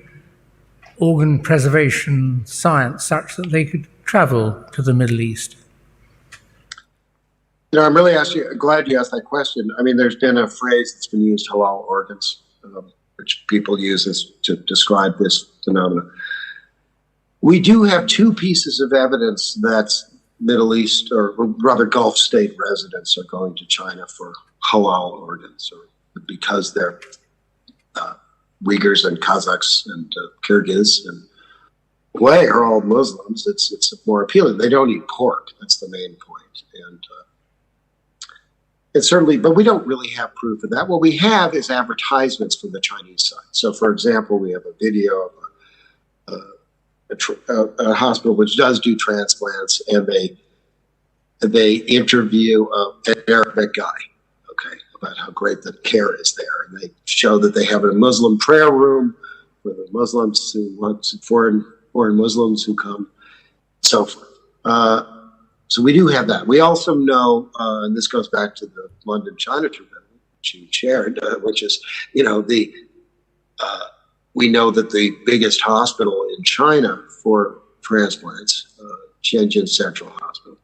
organ preservation science such that they could travel to the Middle East? You know, I'm really actually glad you asked that question. I mean, there's been a phrase that's been used, halal organs, um, which people use as, to describe this phenomenon. We do have two pieces of evidence that Middle East, or rather Gulf state residents are going to China for halal organs, or because they're uh, Uyghurs and Kazakhs and uh, Kyrgyz and Hue are all Muslims. It's it's more appealing. They don't eat pork. That's the main point. And uh, it's certainly, but we don't really have proof of that. What we have is advertisements from the Chinese side. So, for example, we have a video of a, a, a hospital which does do transplants, and they they interview uh, an Arabic guy, okay, about how great the care is there, and they show that they have a Muslim prayer room for the Muslims who want foreign foreign Muslims who come, so forth. Uh, so we do have that. We also know, uh, and this goes back to the London China trip that you shared, uh, which is, you know, the uh, we know that the biggest hospital in China for transplants, uh, Tianjin Central Hospital,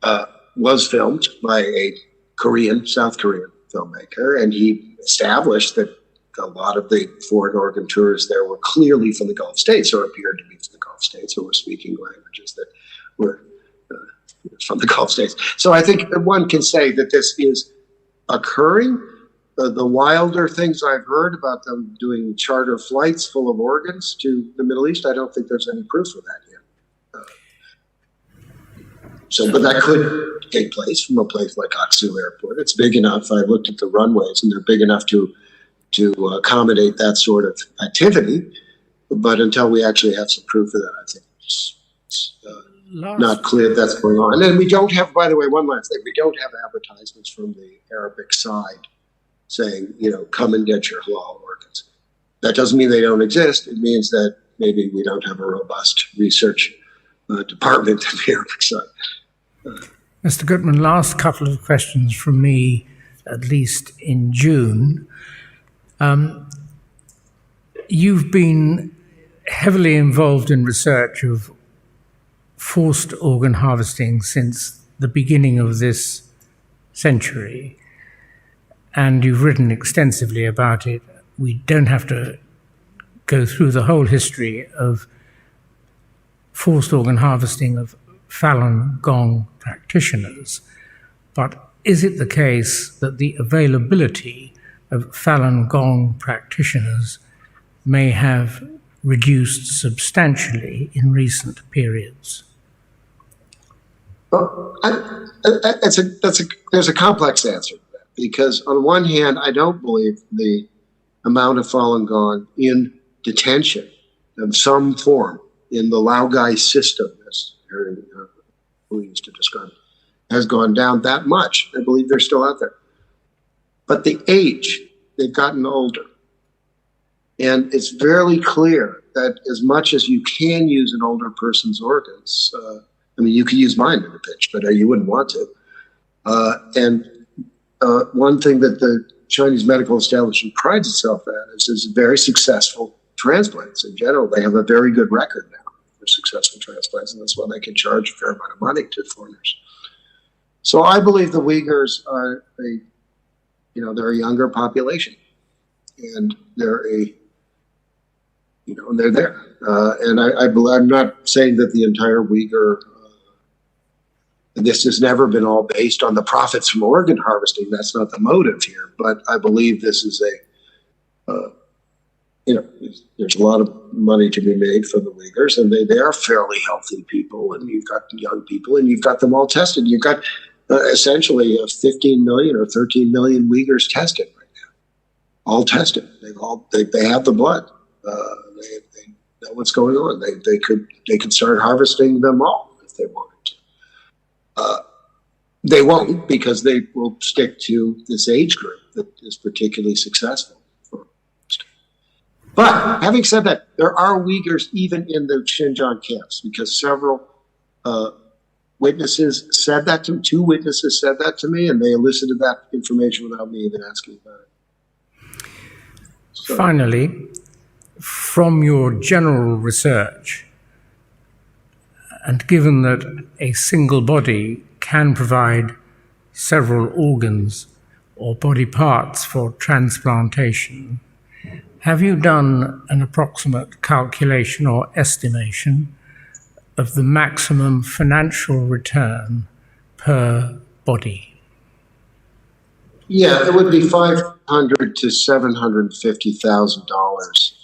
uh, was filmed by a Korean, South Korean filmmaker, and he established that a lot of the foreign organ tourists there were clearly from the Gulf states, or appeared to be from the Gulf states, or were speaking languages that were uh, from the Gulf states. So I think one can say that this is occurring. Uh, the wilder things I've heard about them doing charter flights full of organs to the Middle East, I don't think there's any proof of that yet. Uh, so, but that could take place from a place like Aksu Airport. It's big enough. I looked at the runways, and they're big enough to to accommodate that sort of activity. But until we actually have some proof of that, I think it's, it's uh, not clear that's going on. And then we don't have, by the way, one last thing. We don't have advertisements from the Arabic side saying, you know, come and get your halal organs. That doesn't mean they don't exist. It means that maybe we don't have a robust research uh, department on the Arabic side. Mister Gutmann, last couple of questions from me, at least in June. Um, you've been heavily involved in research of forced organ harvesting since the beginning of this century, and you've written extensively about it. We don't have to go through the whole history of forced organ harvesting of Falun Gong practitioners, but is it the case that the availability of Falun Gong practitioners may have reduced substantially in recent periods? Well, I, I, it's a, that's a, there's a complex answer to that because on one hand, I don't believe the amount of Falun Gong in detention of some form in the Laogai system, as Aaron uh, used to describe it, has gone down that much. I believe they're still out there. But the age, they've gotten older. And it's fairly clear that as much as you can use an older person's organs, uh, I mean, you could use mine in a pinch, but uh, you wouldn't want to. Uh, and uh, one thing that the Chinese medical establishment prides itself at is, is very successful transplants in general. They have a very good record now for successful transplants, and that's why they can charge a fair amount of money to foreigners. So I believe the Uyghurs are a, you know, they're a younger population, and they're a, you know, and they're there. Uh, and I, I, I'm not saying that the entire Uyghur, uh, this has never been all based on the profits from organ harvesting. That's not the motive here. But I believe this is a, uh, you know, there's, there's a lot of money to be made for the Uyghurs, and they, they are fairly healthy people. And you've got the young people, and you've got them all tested. You've got uh, essentially uh, fifteen million or thirteen million Uyghurs tested right now, all tested. They've all they, they have the blood. Uh, they, they know what's going on. They, they could they could start harvesting them all if they wanted to. Uh, they won't because they will stick to this age group that is particularly successful. But having said that, there are Uyghurs even in the Xinjiang camps because several uh, witnesses said that to two witnesses said that to me, and they elicited that information without me even asking about it. So. Finally, from your general research, and given that a single body can provide several organs or body parts for transplantation, have you done an approximate calculation or estimation of the maximum financial return per body? Yeah, it would be five hundred to seven hundred fifty thousand dollars.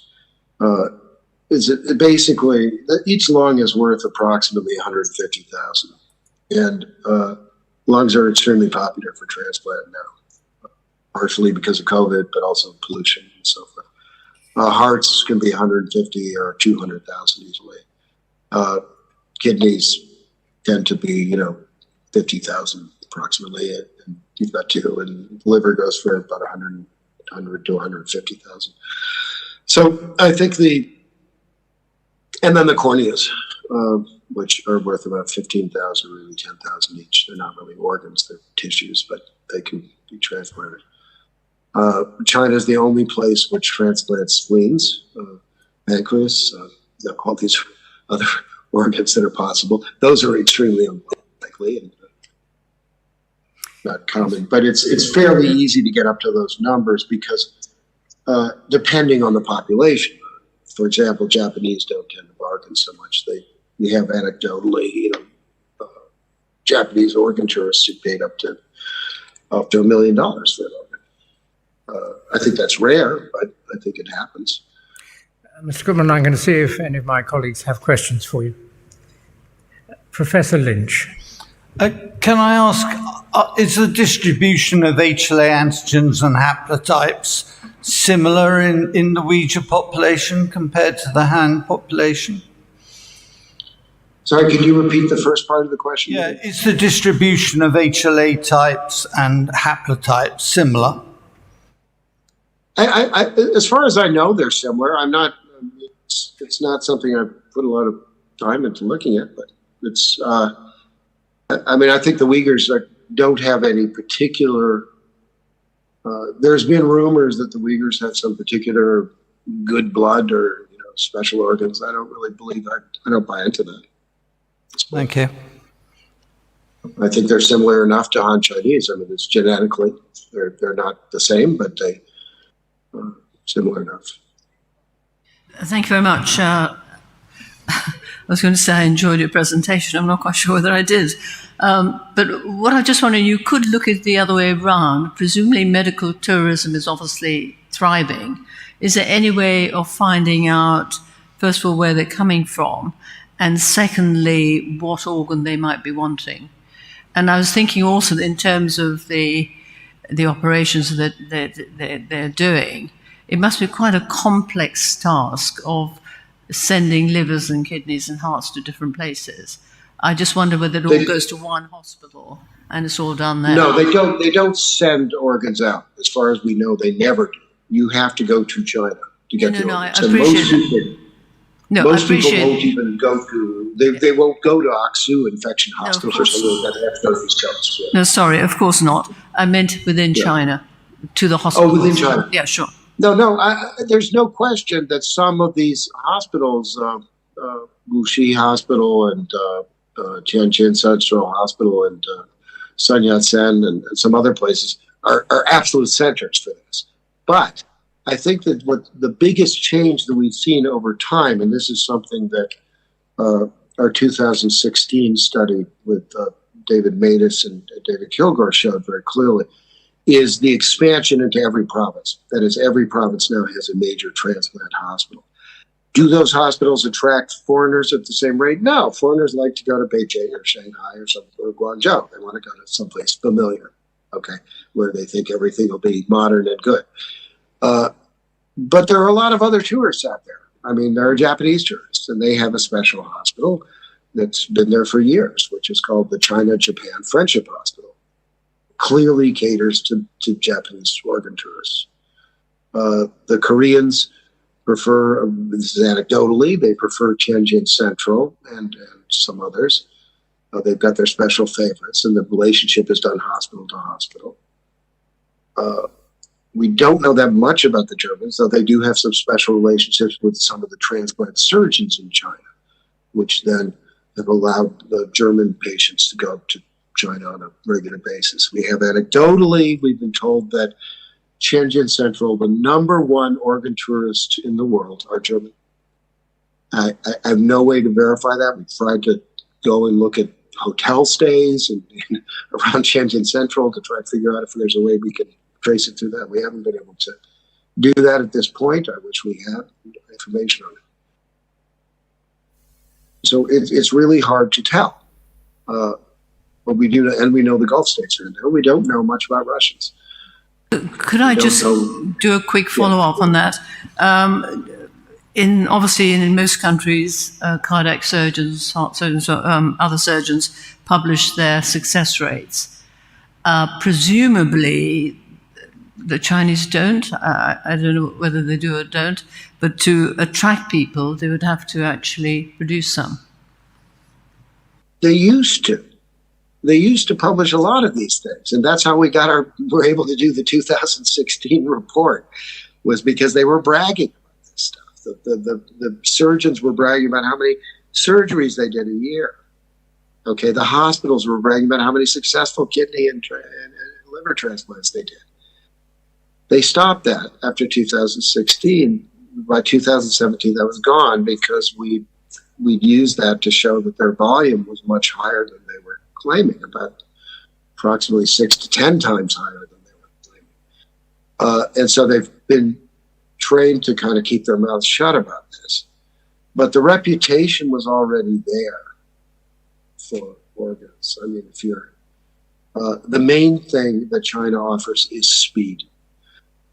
Uh, is it basically each lung is worth approximately one hundred fifty thousand, and uh, lungs are extremely popular for transplant now, partially because of COVID, but also pollution and so forth. Uh, hearts can be one hundred fifty or two hundred thousand easily. Uh, kidneys tend to be, you know, fifty thousand approximately, and you've got two, and the liver goes for about one hundred, one hundred to one hundred fifty thousand. So I think the, and then the corneas, uh, which are worth about fifteen thousand, really ten thousand each. They're not really organs, they're tissues, but they can be transplanted. Uh, China is the only place which transplants spleens, uh, pancreas, uh, all these other organs that are possible. Those are extremely unlikely and not common, but it's it's fairly easy to get up to those numbers because uh, depending on the population, for example, Japanese don't tend to bargain so much. They we have anecdotally, you know, uh, Japanese organ tourists who paid up to up to a million dollars for an organ. Uh, I think that's rare, but I think it happens. Mister Goodman, I'm going to see if any of my colleagues have questions for you. Professor Lynch. Uh, can I ask, uh, is the distribution of H L A antigens and haplotypes similar in, in the Uyghur population compared to the Han population? Sorry, can you repeat the first part of the question? Yeah, is the distribution of H L A types and haplotypes similar? I, I, as far as I know, they're similar. I'm not. It's, it's not something I've put a lot of time into looking at, but it's. Uh, I mean, I think the Uyghurs are, don't have any particular. Uh, there's been rumors that the Uyghurs have some particular good blood or you know special organs. I don't really believe that. I don't buy into that. Thank you. I think they're similar enough to Han Chinese. I mean, it's genetically they're they're not the same, but they uh, similar enough. Thank you very much. Uh, I was going to say I enjoyed your presentation. I'm not quite sure whether I did. Um, but what I just wondering, you could look at the other way around. Presumably, medical tourism is obviously thriving. Is there any way of finding out, first of all, where they're coming from, and secondly, what organ they might be wanting? And I was thinking also that in terms of the the operations that they're, they're, they're doing, it must be quite a complex task of sending livers and kidneys and hearts to different places. I just wonder whether it all They- goes to one hospital and it's all done there. No, they don't. They don't send organs out. As far as we know, they never do. You have to go to China to get No, the no, no, I organs. And appreciate most that. people, No, I most people appreciate. Won't even go to. They they won't go to Aksu Infection No, of Hospital or course. Something like that. They have to go to these jobs. Yeah. No, sorry, of course not. I meant within Yeah. China, to the hospital. Within China. Yeah, sure. No, no. I, I- there's no question that some of these hospitals, uh, uh, Wuxi Hospital and uh, uh, Tianjin Central Hospital and uh, Sun Yat-sen and, and some other places, are, are absolute centers for this. But I think that what the biggest change that we've seen over time, and this is something that uh, our two thousand sixteen study with uh, David Matas and David Kilgore showed very clearly, is the expansion into every province. That is, every province now has a major transplant hospital. Do those hospitals attract foreigners at the same rate? No. Foreigners like to go to Beijing or Shanghai or, some, or Guangzhou. They want to go to someplace familiar, okay, where they think everything will be modern and good. Uh, but there are a lot of other tourists out there. I mean, there are Japanese tourists, and they have a special hospital that's been there for years, which is called the China Japan Friendship Hospital. Clearly caters to, to Japanese organ tourists. Uh, the Koreans prefer, um, this is anecdotally, they prefer Tianjin Central and, and some others. Uh, they've got their special favorites, and the relationship is done hospital to hospital. Uh, we don't know that much about the Germans, though they do have some special relationships with some of the transplant surgeons in China, which then have allowed the German patients to go to China on a regular basis. We have anecdotally, we've been told that Tianjin Central, the number one organ tourists in the world are German. I, I, I have no way to verify that. We tried to go and look at hotel stays and, and around Tianjin Central to try to figure out if there's a way we can trace it through that. We haven't been able to do that at this point. I wish we had information on it. So it, it's really hard to tell. Uh, but we do, and we know the Gulf states are in there. We don't know much about Russians. Could I just do a quick follow up on that? Um, in obviously in most countries, uh, cardiac surgeons, heart surgeons, um, other surgeons publish their success rates. Uh, presumably, the Chinese don't. Uh, I don't know whether they do or don't, but to attract people, they would have to actually produce some. They used to. They used to publish a lot of these things, and that's how we got our were able to do the two thousand sixteen report, was because they were bragging about this stuff. The, the, the, the surgeons were bragging about how many surgeries they did a year. Okay, the hospitals were bragging about how many successful kidney and, tra- and, and liver transplants they did. They stopped that after two thousand sixteen. By two thousand seventeen, that was gone because we we used that to show that their volume was much higher than they were claiming, about approximately six to ten times higher than they were claiming. Uh, and so they've been trained to kind of keep their mouths shut about this. But the reputation was already there for organs. I mean, if you're uh, the main thing that China offers is speed.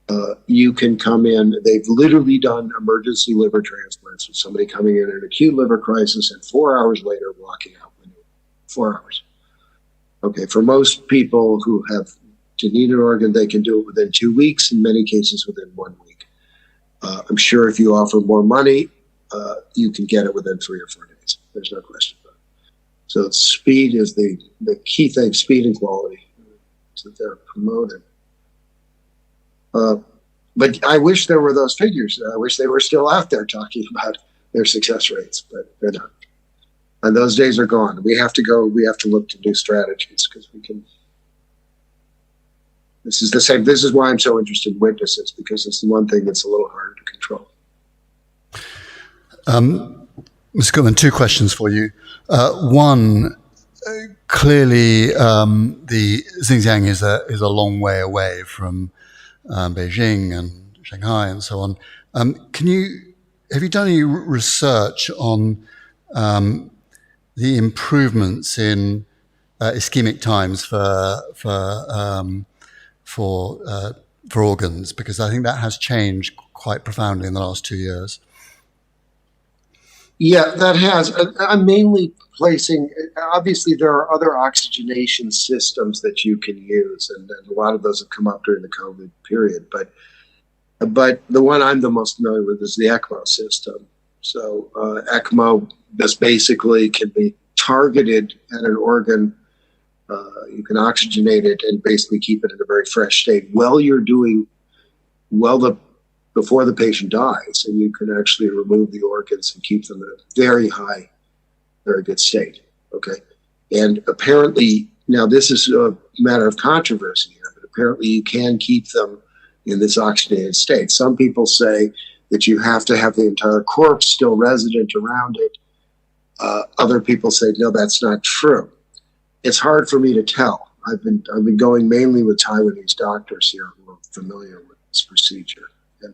Uh, you can come in, they've literally done emergency liver transplants with somebody coming in an acute liver crisis and four hours later walking out. Four hours. Okay, for most people who have to need an organ, they can do it within two weeks, in many cases within one week. Uh, I'm sure if you offer more money, uh, you can get it within three or four days. There's no question about it. So speed is the, the key thing, speed and quality that they're promoting. Uh, but I wish there were those figures. I wish they were still out there talking about their success rates, but they're not. And those days are gone. We have to go, we have to look to new strategies because we can. This is the same. This is why I'm so interested in witnesses, because it's the one thing that's a little harder to control. Um, Mister Goodman, two questions for you. Uh, one, uh, clearly, um, the Xinjiang is a is a long way away from um, Beijing and Shanghai and so on. Um, can you have you done any research on um, the improvements in uh, ischemic times for for um, for uh, for organs, because I think that has changed quite profoundly in the last two years. Yeah, that has. I- I'm mainly placing, obviously, there are other oxygenation systems that you can use, and, and a lot of those have come up during the COVID period. But but the one I'm the most familiar with is the ECMO system. So uh, ECMO, this basically can be targeted at an organ. Uh, you can oxygenate it and basically keep it in a very fresh state while you're doing, well, the before the patient dies, and you can actually remove the organs and keep them in a very high, very good state. Okay, and apparently now this is a matter of controversy here, but apparently you can keep them in this oxygenated state. Some people say that you have to have the entire corpse still resident around it. Uh, other people say, no, that's not true. It's hard for me to tell. I've been I've been going mainly with Taiwanese doctors here who are familiar with this procedure, and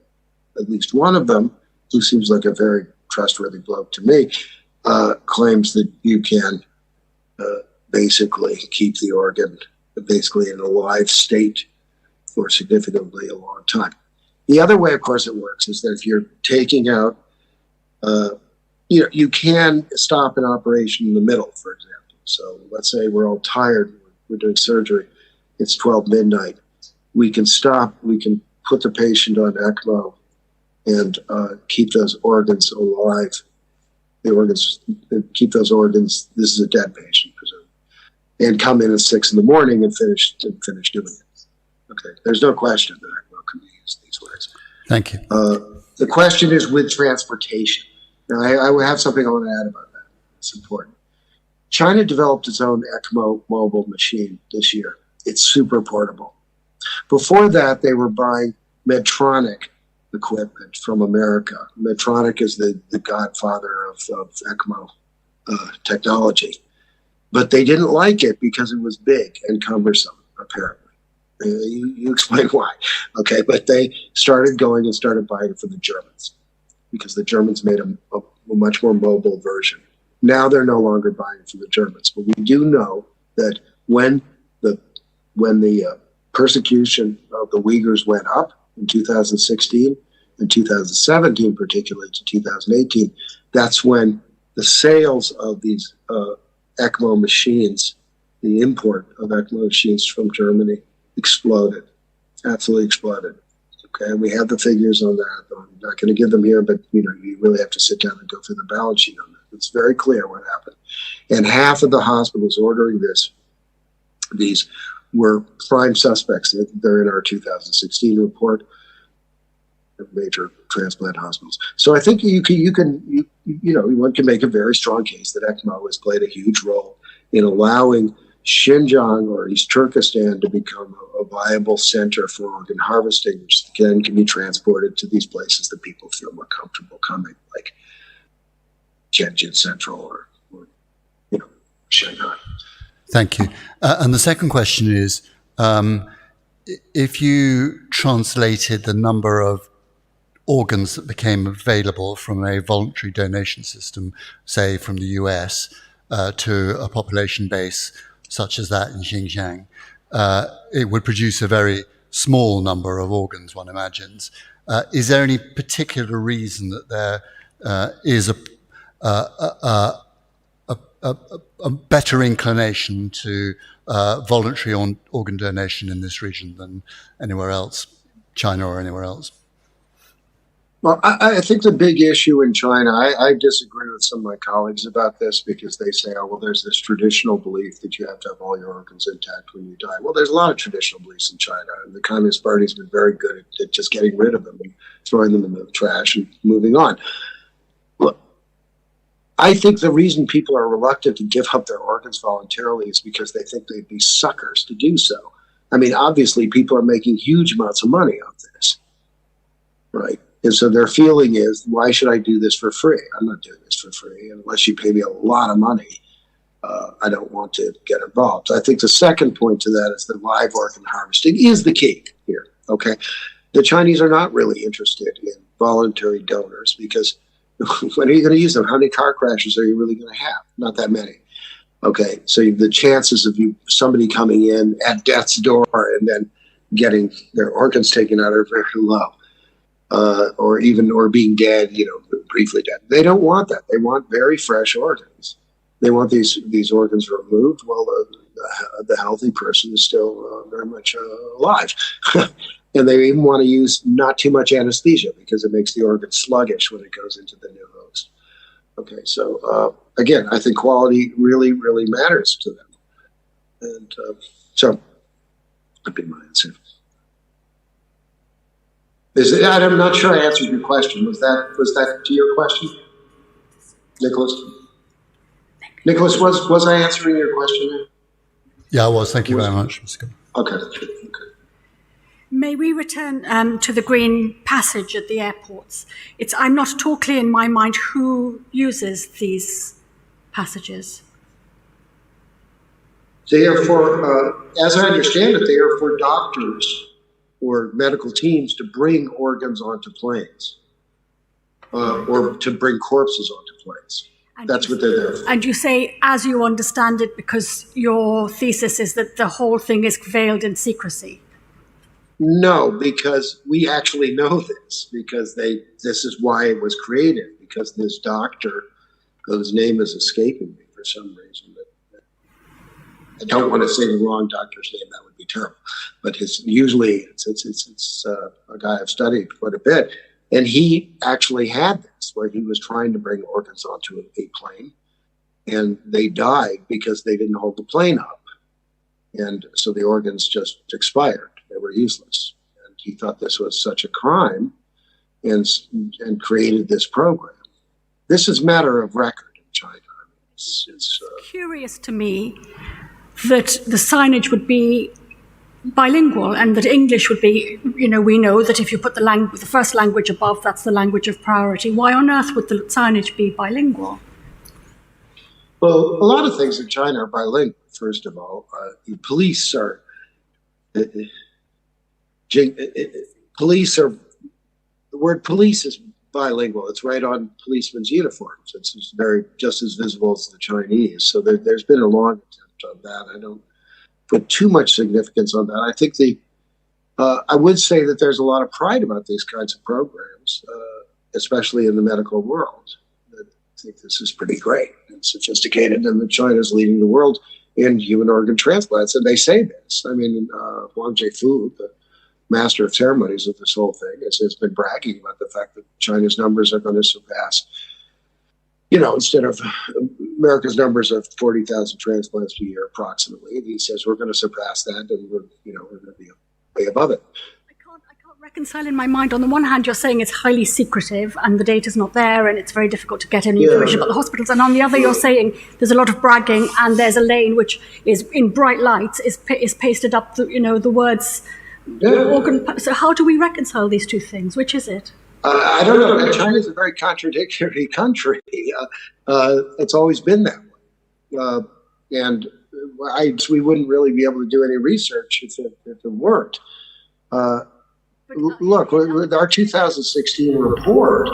at least one of them, who seems like a very trustworthy bloke to me, uh, claims that you can uh, basically keep the organ basically in a live state for significantly a long time. The other way, of course, it works is that if you're taking out, uh, you know, you can stop an operation in the middle, for example. So let's say we're all tired, we're doing surgery, it's twelve midnight. We can stop, we can put the patient on ECMO and uh, keep those organs alive. The organs, keep those organs. This is a dead patient, presumably, and come in at six in the morning and finish and finish doing it. Okay, there's no question that ECMO can be used these ways. Thank you. Uh, the question is with transportation. Now, I, I have something I want to add about that. It's important. China developed its own ECMO mobile machine this year. It's super portable. Before that, they were buying Medtronic equipment from America. Medtronic is the, the godfather of, of ECMO uh, technology. But they didn't like it because it was big and cumbersome, apparently. Uh, you, you explain why. Okay, but they started going and started buying it from the Germans because the Germans made a, a, a much more mobile version. Now they're no longer buying from the Germans. But we do know that when the when the uh, persecution of the Uyghurs went up in two thousand sixteen and two thousand seventeen, particularly to two thousand eighteen, that's when the sales of these uh, ECMO machines, the import of ECMO machines from Germany, exploded, absolutely exploded. Okay, and we have the figures on that. I'm not going to give them here, but you know, you really have to sit down and go through the balance sheet on that. It's very clear what happened. And half of the hospitals ordering this, these were prime suspects. They're in our two thousand sixteen report of major transplant hospitals. So I think you can, you can, you, you know, one can make a very strong case that ECMO has played a huge role in allowing Xinjiang or East Turkestan to become a, a viable center for organ harvesting, which then can be transported to these places that people feel more comfortable coming, like Tianjin Central or, or you know, Shanghai. Thank you. Uh, and the second question is, um, if you translated the number of organs that became available from a voluntary donation system, say from the U S, uh, to a population base such as that in Xinjiang, uh, it would produce a very small number of organs, one imagines. Uh, is there any particular reason that there uh, is a, uh, a, a, a, a better inclination to uh, voluntary organ donation in this region than anywhere else, China or anywhere else? Well, I, I think the big issue in China, I, I disagree with some of my colleagues about this because they say, oh, well, there's this traditional belief that you have to have all your organs intact when you die. Well, there's a lot of traditional beliefs in China, and the Communist Party's been very good at, at just getting rid of them and throwing them in the trash and moving on. Look, I think the reason people are reluctant to give up their organs voluntarily is because they think they'd be suckers to do so. I mean, obviously, people are making huge amounts of money off this, right? And so their feeling is, why should I do this for free? I'm not doing this for free unless you pay me a lot of money. Uh, I don't want to get involved. I think the second point to that is that live organ harvesting is the key here. Okay, the Chinese are not really interested in voluntary donors because when are you going to use them? How many car crashes are you really going to have? Not that many. Okay, so the chances of you somebody coming in at death's door and then getting their organs taken out are very low, uh, or even or being dead, you know, briefly dead. They don't want that. They want very fresh organs. They want these these organs removed while the the healthy person is still uh, very much uh, alive. And they even want to use not too much anesthesia because it makes the organ sluggish when it goes into the new host. Okay, so uh, again, I think quality really, really matters to them. And uh, so that'd be my answer. Is it, I'm not sure I answered your question. Was that was that to your question, Nicholas? Nicholas, was was I answering your question? Yeah, I was. Thank you very much, Mister Okay. Okay. May we return um, to the green passage at the airports? It's, I'm not at all clear in my mind who uses these passages. They are for, uh, as I understand it, they are for doctors or medical teams to bring organs onto planes uh, or to bring corpses onto planes. That's what they're there for. And you say, as you understand it, because your thesis is that the whole thing is veiled in secrecy. No, because we actually know this, because they this is why it was created, because this doctor, whose name is escaping me for some reason, but I don't want to say the wrong doctor's name, that would be terrible. But his usually it's it's it's, it's uh, a guy I've studied quite a bit, and he actually had this where he was trying to bring organs onto a plane, and they died because they didn't hold the plane up, and so the organs just expired; they were useless. And he thought this was such a crime, and and created this program. This is matter of record in China. It's, it's, uh, Curious to me that the signage would be bilingual and that English would be, you know, we know that if you put the, lang- the first language above, that's the language of priority. Why on earth would the signage be bilingual? Well, a lot of things in China are bilingual, first of all. Uh, the police are. Uh, uh, police are. The word police is bilingual. It's right on policemen's uniforms. It's, it's very just as visible as the Chinese. So there, there's been a long attempt on that. I don't put too much significance on that. I think the uh, I would say that there's a lot of pride about these kinds of programs, uh, especially in the medical world. I think this is pretty great and sophisticated, and that China's leading the world in human organ transplants. And they say this. I mean, uh, Wang Jiefu, the master of ceremonies of this whole thing, has, has been bragging about the fact that China's numbers are going to surpass, you know, instead of America's numbers of forty thousand transplants a year approximately, he says we're going to surpass that, and we're, you know, we're going to be way above it. I can't, I can't reconcile in my mind. On the one hand, you're saying it's highly secretive and the data's not there and it's very difficult to get any Yeah. information about the hospitals. And on the other, you're saying there's a lot of bragging and there's a lane which is in bright lights, is, pa- is pasted up, the, you know, the words. Yeah. Organ, pa- so how do we reconcile these two things? Which is it? Uh, I don't know. China's a very contradictory country. Uh, uh, it's always been that way. Uh, and I, we wouldn't really be able to do any research if it, if it weren't. Uh, l- look, with with our two thousand sixteen report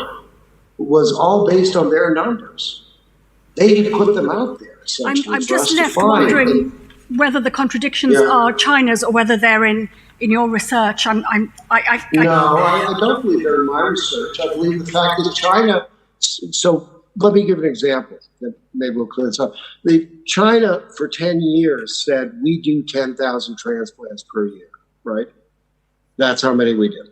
was all based on their numbers. They put them out there, I'm, essentially, I'm for us just to left find. Wondering whether the contradictions Yeah. are China's or whether they're in, in your research. I'm, I'm, I, I, I, No, I, I don't believe they're in my research. I believe the fact is China. So let me give an example that maybe will clear this up. The China for ten years said we do ten thousand transplants per year, right? That's how many we do.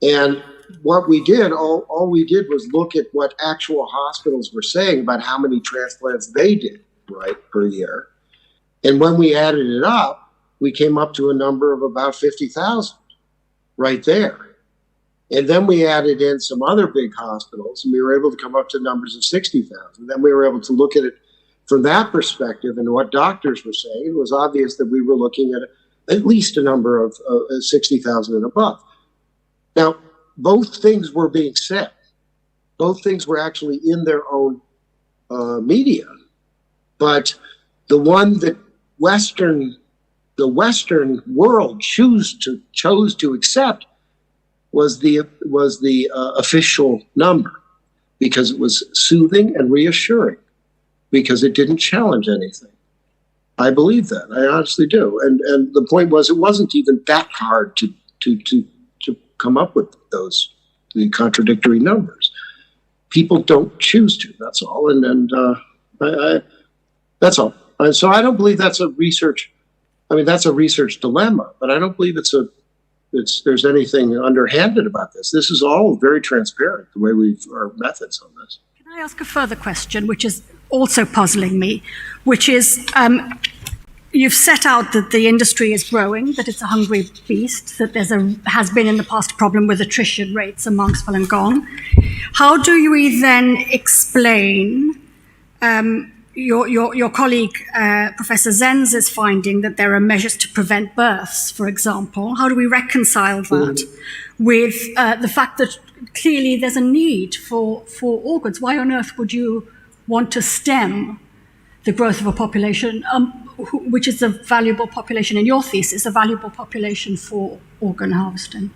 And what we did, all, all we did was look at what actual hospitals were saying about how many transplants they did, right, per year. And when we added it up, we came up to a number of about fifty thousand right there. And then we added in some other big hospitals, and we were able to come up to numbers of sixty thousand. Then we were able to look at it from that perspective and what doctors were saying. It was obvious that we were looking at at least a number of uh, sixty thousand and above. Now, both things were being said. Both things were actually in their own uh, media. But the one that Western, the Western world choose to, chose to accept was the, was the uh, official number because it was soothing and reassuring. because it didn't challenge anything. I believe that. I honestly do. And and the point was, it wasn't even that hard to to to to come up with those, the contradictory numbers. People don't choose to. That's all. And and uh, I, I that's all. And so I don't believe that's a research. I mean, that's a research dilemma, but I don't believe it's a it's there's anything underhanded about this. This is all very transparent, the way we've our methods on this. Can I ask a further question, which is also puzzling me, which is um, you've set out that the industry is growing, that it's a hungry beast, that there's a has been in the past a problem with attrition rates amongst Falun Gong. How do we then explain um, your, your, your colleague, uh, Professor Zenz, is finding that there are measures to prevent births, for example? How do we reconcile that with uh, the fact that clearly there's a need for, for organs? Why on earth would you want to stem the growth of a population, um, who, which is a valuable population in your thesis, a valuable population for organ harvesting?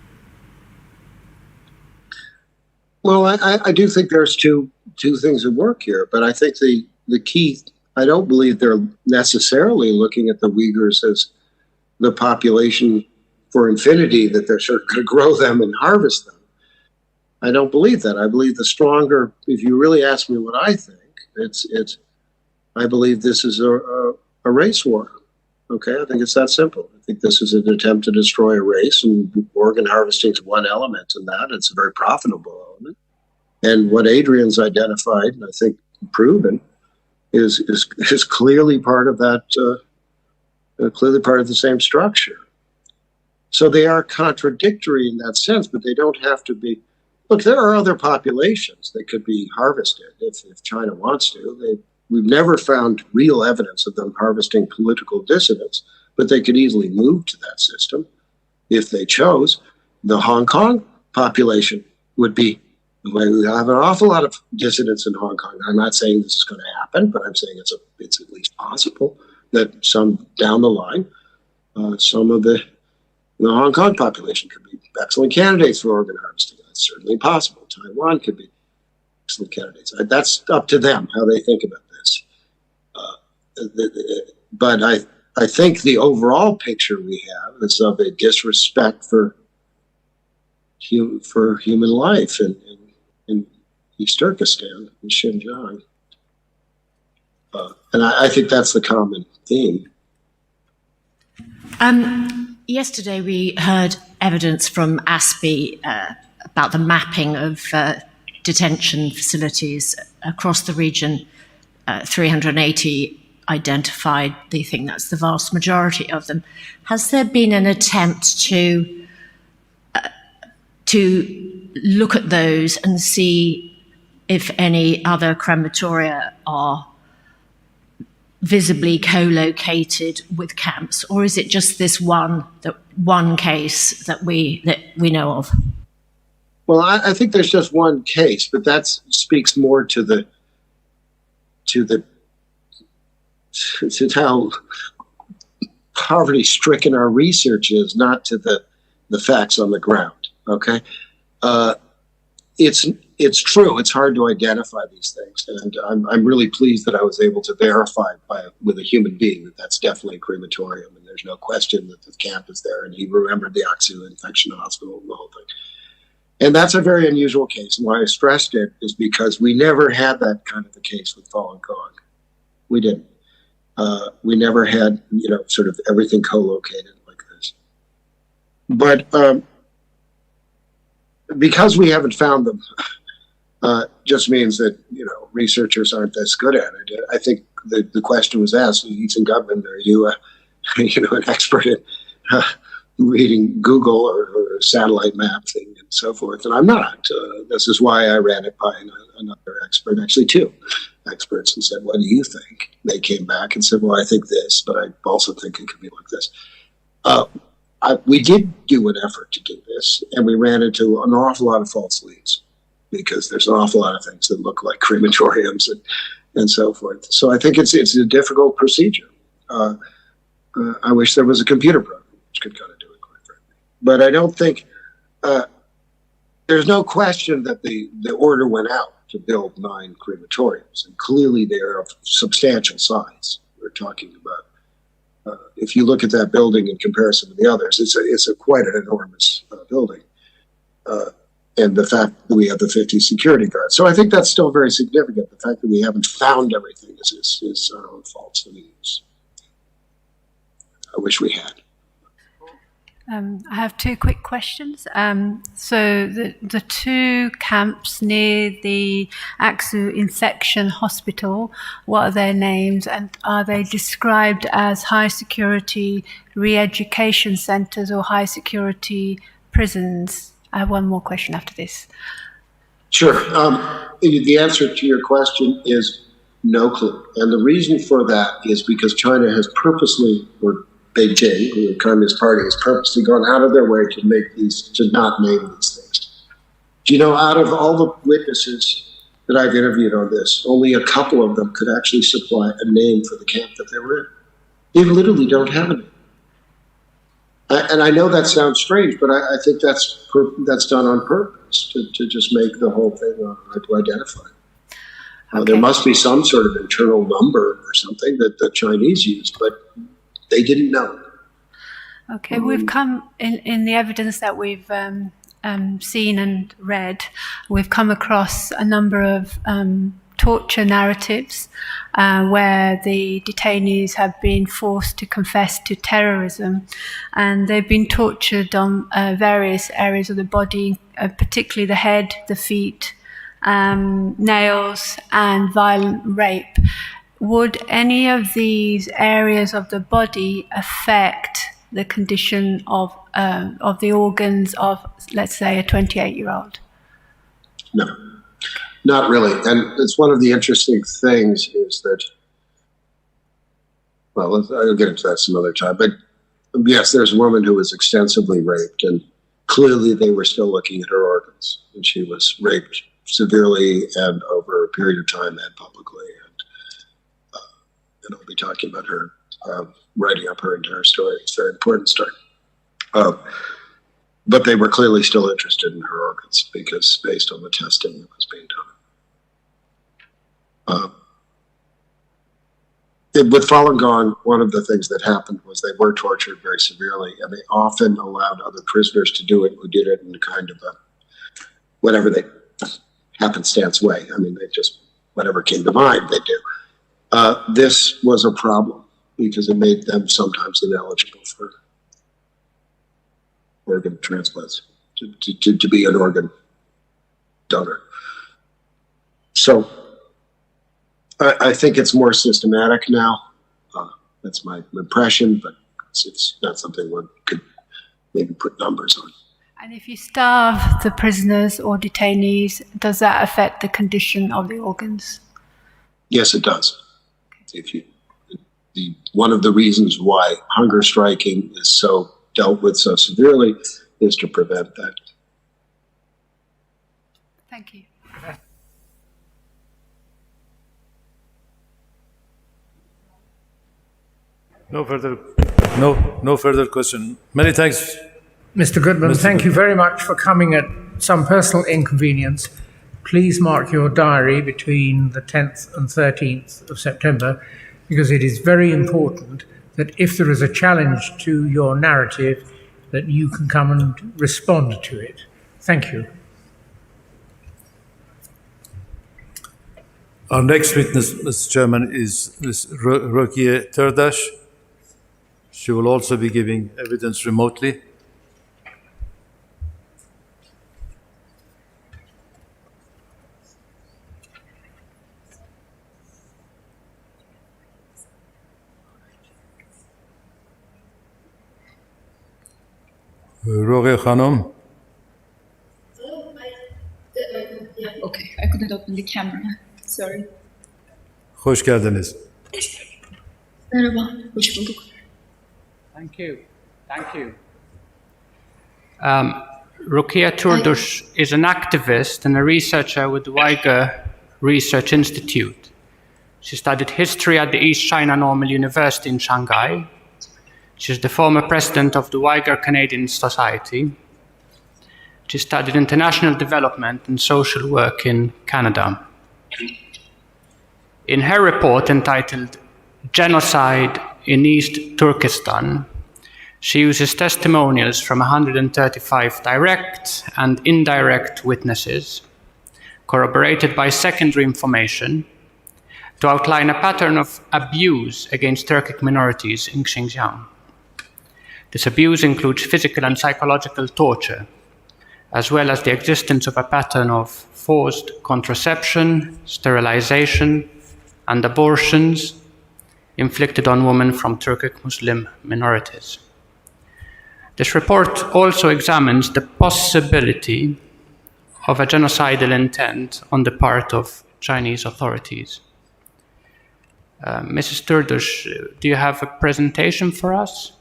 Well, I, I do think there's two two things at work here, but I think the the key. I don't believe they're necessarily looking at the Uyghurs as the population for infinity, that they're sort of going to grow them and harvest them. I don't believe that. I believe the stronger, if you really ask me what I think, it's it's I believe this is a, a, a race war. Okay, I think it's that simple. I think this is an attempt to destroy a race, and organ harvesting is one element in that. It's a very profitable element. And what Adrian's identified, and I think proven, is is, is clearly part of that, uh, uh, clearly part of the same structure. So they are contradictory in that sense, but they don't have to be. Look, there are other populations that could be harvested if, if China wants to. They, we've never found real evidence of them harvesting political dissidents, but they could easily move to that system if they chose. The Hong Kong population would be. We have an awful lot of dissidents in Hong Kong. I'm not saying this is going to happen, but I'm saying it's a, it's at least possible that some down the line, uh, some of the the Hong Kong population could be excellent candidates for organ harvesting. That's certainly possible. Taiwan could be excellent candidates. Uh, That's up to them how they think about this. Uh, the- the- but I, I think the overall picture we have is of a disrespect for hum, for human life in, in, in East Turkestan, in Xinjiang. Uh, and I, I think that's the common theme. Um, yesterday, we heard evidence from ASPI uh, about the mapping of uh, detention facilities across the region. Uh, three hundred eighty identified. They think that's the vast majority of them. Has there been an attempt to uh, to look at those and see if any other crematoria are visibly co-located with camps, or is it just this one that one case that we that we know of? Well, I, I think there's just one case, but that speaks more to the to the to how poverty-stricken our research is, not to the the facts on the ground. Okay, uh, it's it's true. It's hard to identify these things, and I'm I'm really pleased that I was able to verify by with a human being that that's definitely a crematorium, and there's no question that the camp is there. And he remembered the Aksu Infection Hospital and the whole thing. And that's a very unusual case. And why I stressed it is because we never had that kind of a case with Falun Gong. We didn't. Uh, we never had, you know, sort of everything co-located like this. But um, because we haven't found them, uh, just means that, you know, researchers aren't this good at it. I think the, the question was asked, Ethan Gutmann, are you, uh, you know, an expert in uh, reading Google or, or satellite mapping and so forth? And I'm not. Uh, this is why I ran it by an, another expert, actually two experts, and said, "What do you think?" They came back and said, "Well, I think this, but I also think it could be like this." Uh, I, we did do an effort to do this, and we ran into an awful lot of false leads because there's an awful lot of things that look like crematoriums and, and so forth. So I think it's it's a difficult procedure. Uh, uh, I wish there was a computer program which could kind of do it, quite frankly. But I don't think uh, there's no question that the, the order went out. to build nine crematoriums, and clearly they are of substantial size. We're talking about, uh, if you look at that building in comparison to the others, it's a, it's a quite an enormous, uh, building. Uh, and the fact that we have the fifty security guards. So I think that's still very significant. The fact that we haven't found everything is, is, is our own faults and issues. I wish we had. Um, I have two quick questions. Um, so the, the two camps near the Aksu Infection Hospital, what are their names, and are they described as high security re-education centres or high security prisons? I have one more question after this. Sure. Um, the answer to your question is no clue. And the reason for that is because China has purposely, or Beijing, the Communist Party, has purposely gone out of their way to make these, to not name these things. Do you know, out of all the witnesses that I've interviewed on this, only a couple of them could actually supply a name for the camp that they were in? They literally don't have a name. And I know that sounds strange, but I, I think that's that's done on purpose to, to just make the whole thing hard to identify. Uh, there must be some sort of internal number or something that the Chinese use, but they didn't know. Okay, we've come in, in the evidence that we've um, um, seen and read, we've come across a number of um, torture narratives uh, where the detainees have been forced to confess to terrorism, and they've been tortured on uh, various areas of the body, uh, particularly the head, the feet, um, nails, and violent rape. Would any of these areas of the body affect the condition of um, of the organs of, let's say, a twenty-eight year old? No, not really. And it's one of the interesting things is that, well, I'll get into that some other time. But yes, there's a woman who was extensively raped, and clearly they were still looking at her organs. And she was raped severely and over a period of time and publicly. And, uh, and I'll be talking about her, uh, writing up her entire story. It's a very important story. Uh, but they were clearly still interested in her organs because based on the testing that was being done. Uh, it, with Falun Gong, one of the things that happened was they were tortured very severely, and they often allowed other prisoners to do it who did it in kind of a whatever they happenstance way. I mean, they just, whatever came to mind, they do. Uh, this was a problem because it made them sometimes ineligible for organ transplants, to, to, to, to be an organ donor. So I, I think it's more systematic now. Uh, that's my impression, but it's, it's not something one could maybe put numbers on. And if you starve the prisoners or detainees, does that affect the condition of the organs? Yes, it does. If you, the, one of the reasons why hunger striking is so dealt with so severely is to prevent that. Thank you. No further, no, no further question. Many thanks. Mister Goodman, Mister thank you Goodman. very much for coming at some personal inconvenience. Please mark your diary between the tenth and thirteenth of September, because it is very important that if there is a challenge to your narrative, that you can come and respond to it. Thank you. Our next witness, Mister Chairman, is Miss Ro-, Rokia Turdash. She will also be giving evidence remotely. Roge Hanım. Okay, I couldn't open the camera. Sorry. Hoş geldiniz. Merhaba, hoş bulduk. Thank you. Thank you. Um, Rukia Turdush is an activist and a researcher with the Uyghur Research Institute. She studied history at the East China Normal University in Shanghai. She's the former president of the Uyghur Canadian Society. She studied international development and social work in Canada. In her report entitled Genocide in East Turkestan, she uses testimonials from one hundred thirty-five direct and indirect witnesses, corroborated by secondary information, to outline a pattern of abuse against Turkic minorities in Xinjiang. This abuse includes physical and psychological torture, as well as the existence of a pattern of forced contraception, sterilization, and abortions inflicted on women from Turkic Muslim minorities. This report also examines the possibility of a genocidal intent on the part of Chinese authorities. Uh, Missus Turdush, do you have a presentation for us?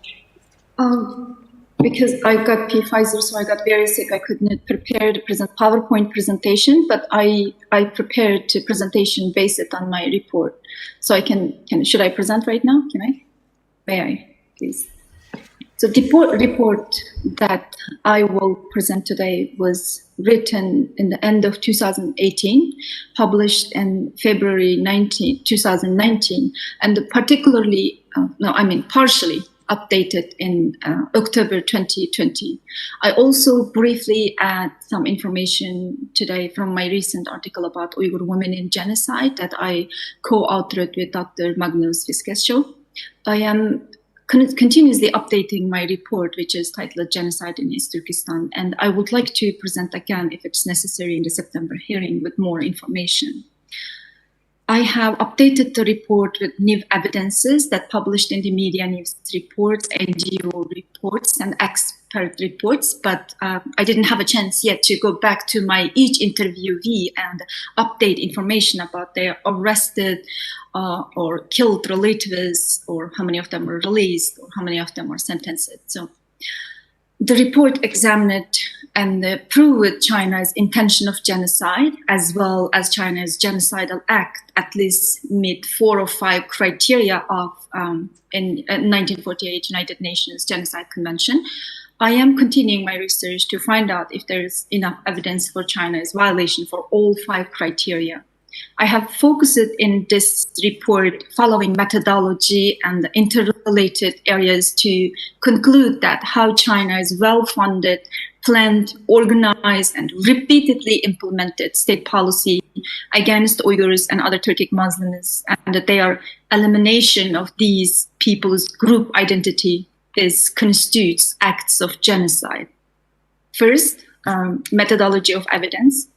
Um, because I got P Pfizer, so I got very sick. I couldn't prepare the present PowerPoint presentation, but I I prepared the presentation based on my report. So I can can should I present right now? Can I? May I, please? So the report, report that I will present today was written in the end of two thousand eighteen, published in February nineteenth, two thousand nineteen, and particularly, uh, no, I mean partially updated in uh, October twenty twenty. I also briefly add some information today from my recent article about Uyghur women in genocide that I co-authored with Doctor Magnus Fiskesjö. I am con- continuously updating my report, which is titled Genocide in East Turkestan, and I would like to present again, if it's necessary, in the September hearing with more information. I have updated the report with new evidences that published in the media, news reports, N G O reports, and expert reports, but uh, I didn't have a chance yet to go back to my each interviewee and update information about their arrested uh, or killed relatives, or how many of them were released, or how many of them were sentenced. So the report examined and uh, proved China's intention of genocide, as well as China's genocidal act, at least meet four or five criteria of um, in uh, nineteen forty-eight United Nations Genocide Convention. I am continuing my research to find out if there is enough evidence for China's violation for all five criteria. I have focused in this report following methodology and interrelated areas to conclude that how China's well-funded, planned, organized, and repeatedly implemented state policy against Uyghurs and other Turkic Muslims, and that their elimination of these people's group identity is constitutes acts of genocide. First, um, methodology of evidence.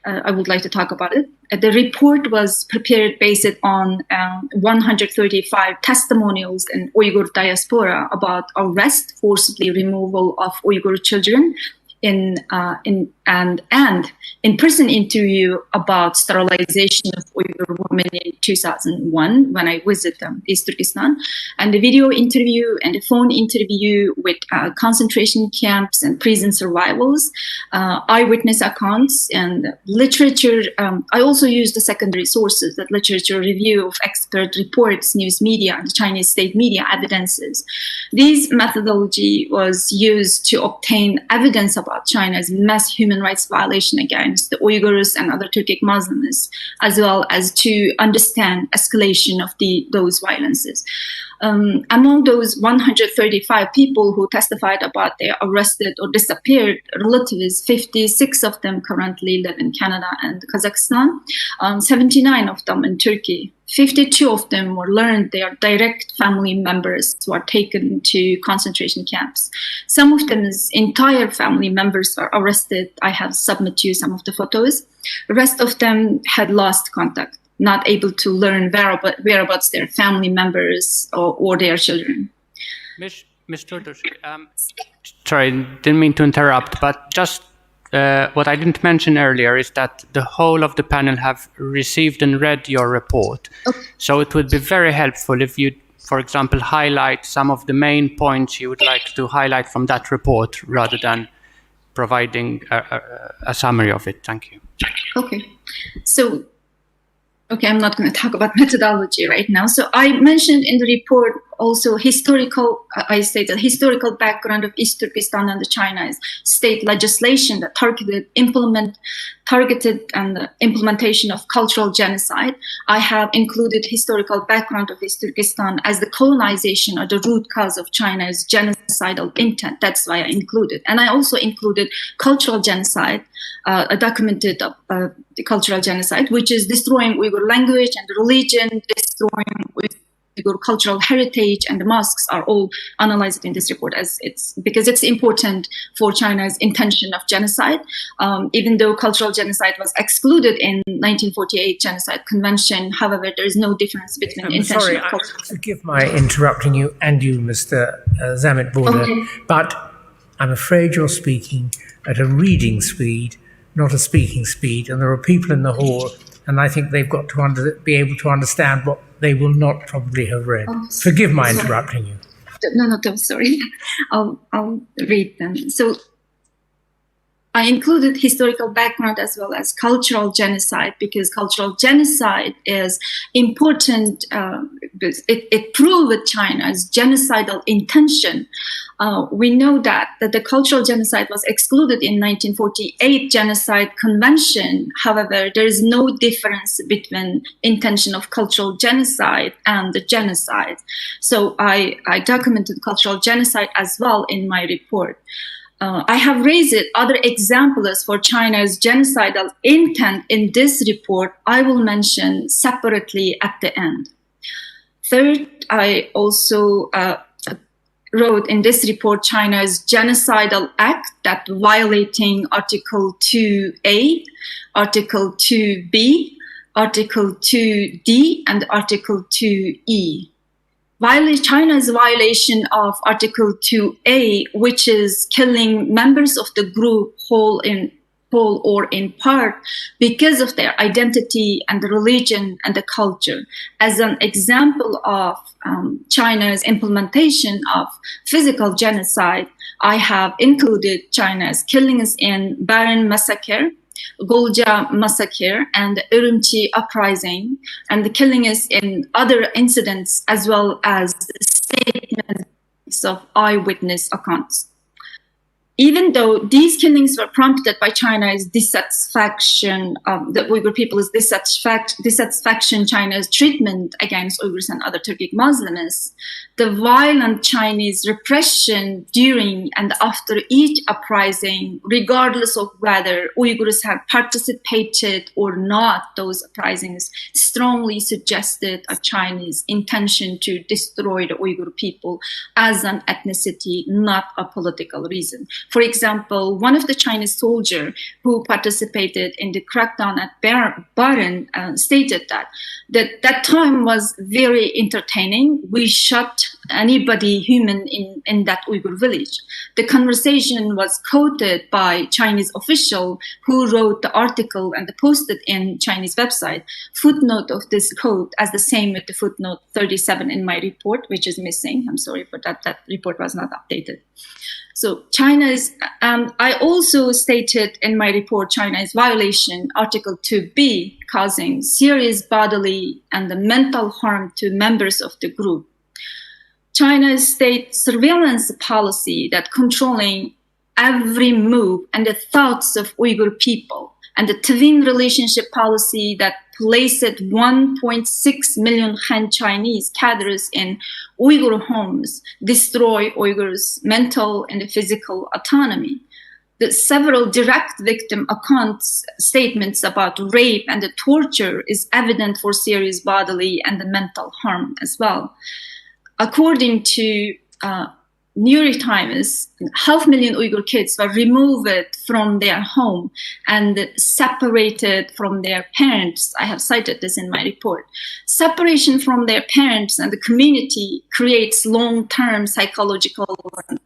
Uh, I would like to talk about it. Uh, the report was prepared based on um, one hundred thirty-five testimonials in Uyghur diaspora about arrest, forcibly removal of Uyghur children, in, uh, in and and in-person interview about sterilization of Uyghur women in two thousand one when I visited them, East Turkestan, and the video interview and the phone interview with uh, concentration camps and prison survivals, uh, eyewitness accounts, and literature. Um, I also used the secondary sources, that literature review of expert reports, news media, and Chinese state media evidences. This methodology was used to obtain evidence about China's mass human rights violation against the Uyghurs and other Turkic Muslims, as well as to understand escalation of the, those violences. Um, among those one hundred thirty-five people who testified about their arrested or disappeared relatives, fifty-six of them currently live in Canada and Kazakhstan, um, seventy-nine of them in Turkey. Fifty-two of them were learned they are direct family members who are taken to concentration camps. Some of them is entire family members are arrested. I have submitted you some of the photos. The rest of them had lost contact, not able to learn whereabouts their family members or, or their children. Miss Miss Turdush, um, sorry, didn't mean to interrupt, but just uh, what I didn't mention earlier is that the whole of the panel have received and read your report. Okay. So it would be very helpful if you, for example, highlight some of the main points you would like to highlight from that report rather than providing a, a, a summary of it. Thank you. Okay. So Okay, I'm not going to talk about methodology right now. So I mentioned in the report also historical, I stated historical background of East Turkestan and the China's state legislation that targeted implement targeted and the implementation of cultural genocide. I have included historical background of East Turkestan as the colonization or the root cause of China's genocidal intent. That's why I included. And I also included cultural genocide, uh, a documented uh, the cultural genocide, which is destroying Uyghur language and religion, destroying Uyghur cultural heritage, and the mosques are all analyzed in this report as it's because it's important for China's intention of genocide. Um, even though cultural genocide was excluded in nineteen forty-eight Genocide Convention, however, there is no difference between I'm intention sorry, of cultural. Forgive my interrupting you and you, Mister Uh, Zamit Border, okay. But I'm afraid you're speaking at a reading speed, not a speaking speed, and there are people in the hall, and I think they've got to under, be able to understand what they will not probably have read. Oh, forgive my sorry. Interrupting you. No, no, don't, sorry. I'll, I'll read them. So I included historical background as well as cultural genocide because cultural genocide is important. Uh, it, it proved China's genocidal intention. Uh, we know that, that the cultural genocide was excluded in nineteen forty-eight Genocide Convention. However, there is no difference between intention of cultural genocide and the genocide. So I, I documented cultural genocide as well in my report. Uh, I have raised other examples for China's genocidal intent in this report. I will mention separately at the end. Third, I also uh, wrote in this report China's genocidal act that violating Article two A, Article two B, Article two D, and Article two E. Viola- China's violation of Article two A, which is killing members of the group whole in whole or in part because of their identity and the religion and the culture. As an example of um, China's implementation of physical genocide, I have included China's killings in Baran massacre, Golja massacre, and the Urumqi uprising, and the killings in other incidents, as well as statements of eyewitness accounts. Even though these killings were prompted by China's dissatisfaction, um, the Uyghur people's dissatisfac- dissatisfaction China's treatment against Uyghurs and other Turkic Muslims, the violent Chinese repression during and after each uprising, regardless of whether Uyghurs have participated or not, those uprisings strongly suggested a Chinese intention to destroy the Uyghur people as an ethnicity, not a political reason. For example, one of the Chinese soldiers who participated in the crackdown at Bar- Baran uh, stated that, that that time was very entertaining. We shot anybody human in, in that Uyghur village. The conversation was quoted by Chinese official who wrote the article and posted in Chinese website. Footnote of this quote as the same with the footnote thirty-seven in my report, which is missing. I'm sorry for that. That report was not updated. So China's, um, I also stated in my report China's violation Article two B, causing serious bodily and the mental harm to members of the group. China's state surveillance policy that controlling every move and the thoughts of Uyghur people, and the twin relationship policy that placed one point six million Han Chinese cadres in Uyghur homes, destroy Uyghurs' mental and physical autonomy. The several direct victim accounts statements about rape and the torture is evident for serious bodily and the mental harm as well. According to uh, New York Times, half million Uyghur kids were removed from their home and separated from their parents. I have cited this in my report. Separation from their parents and the community creates long-term psychological and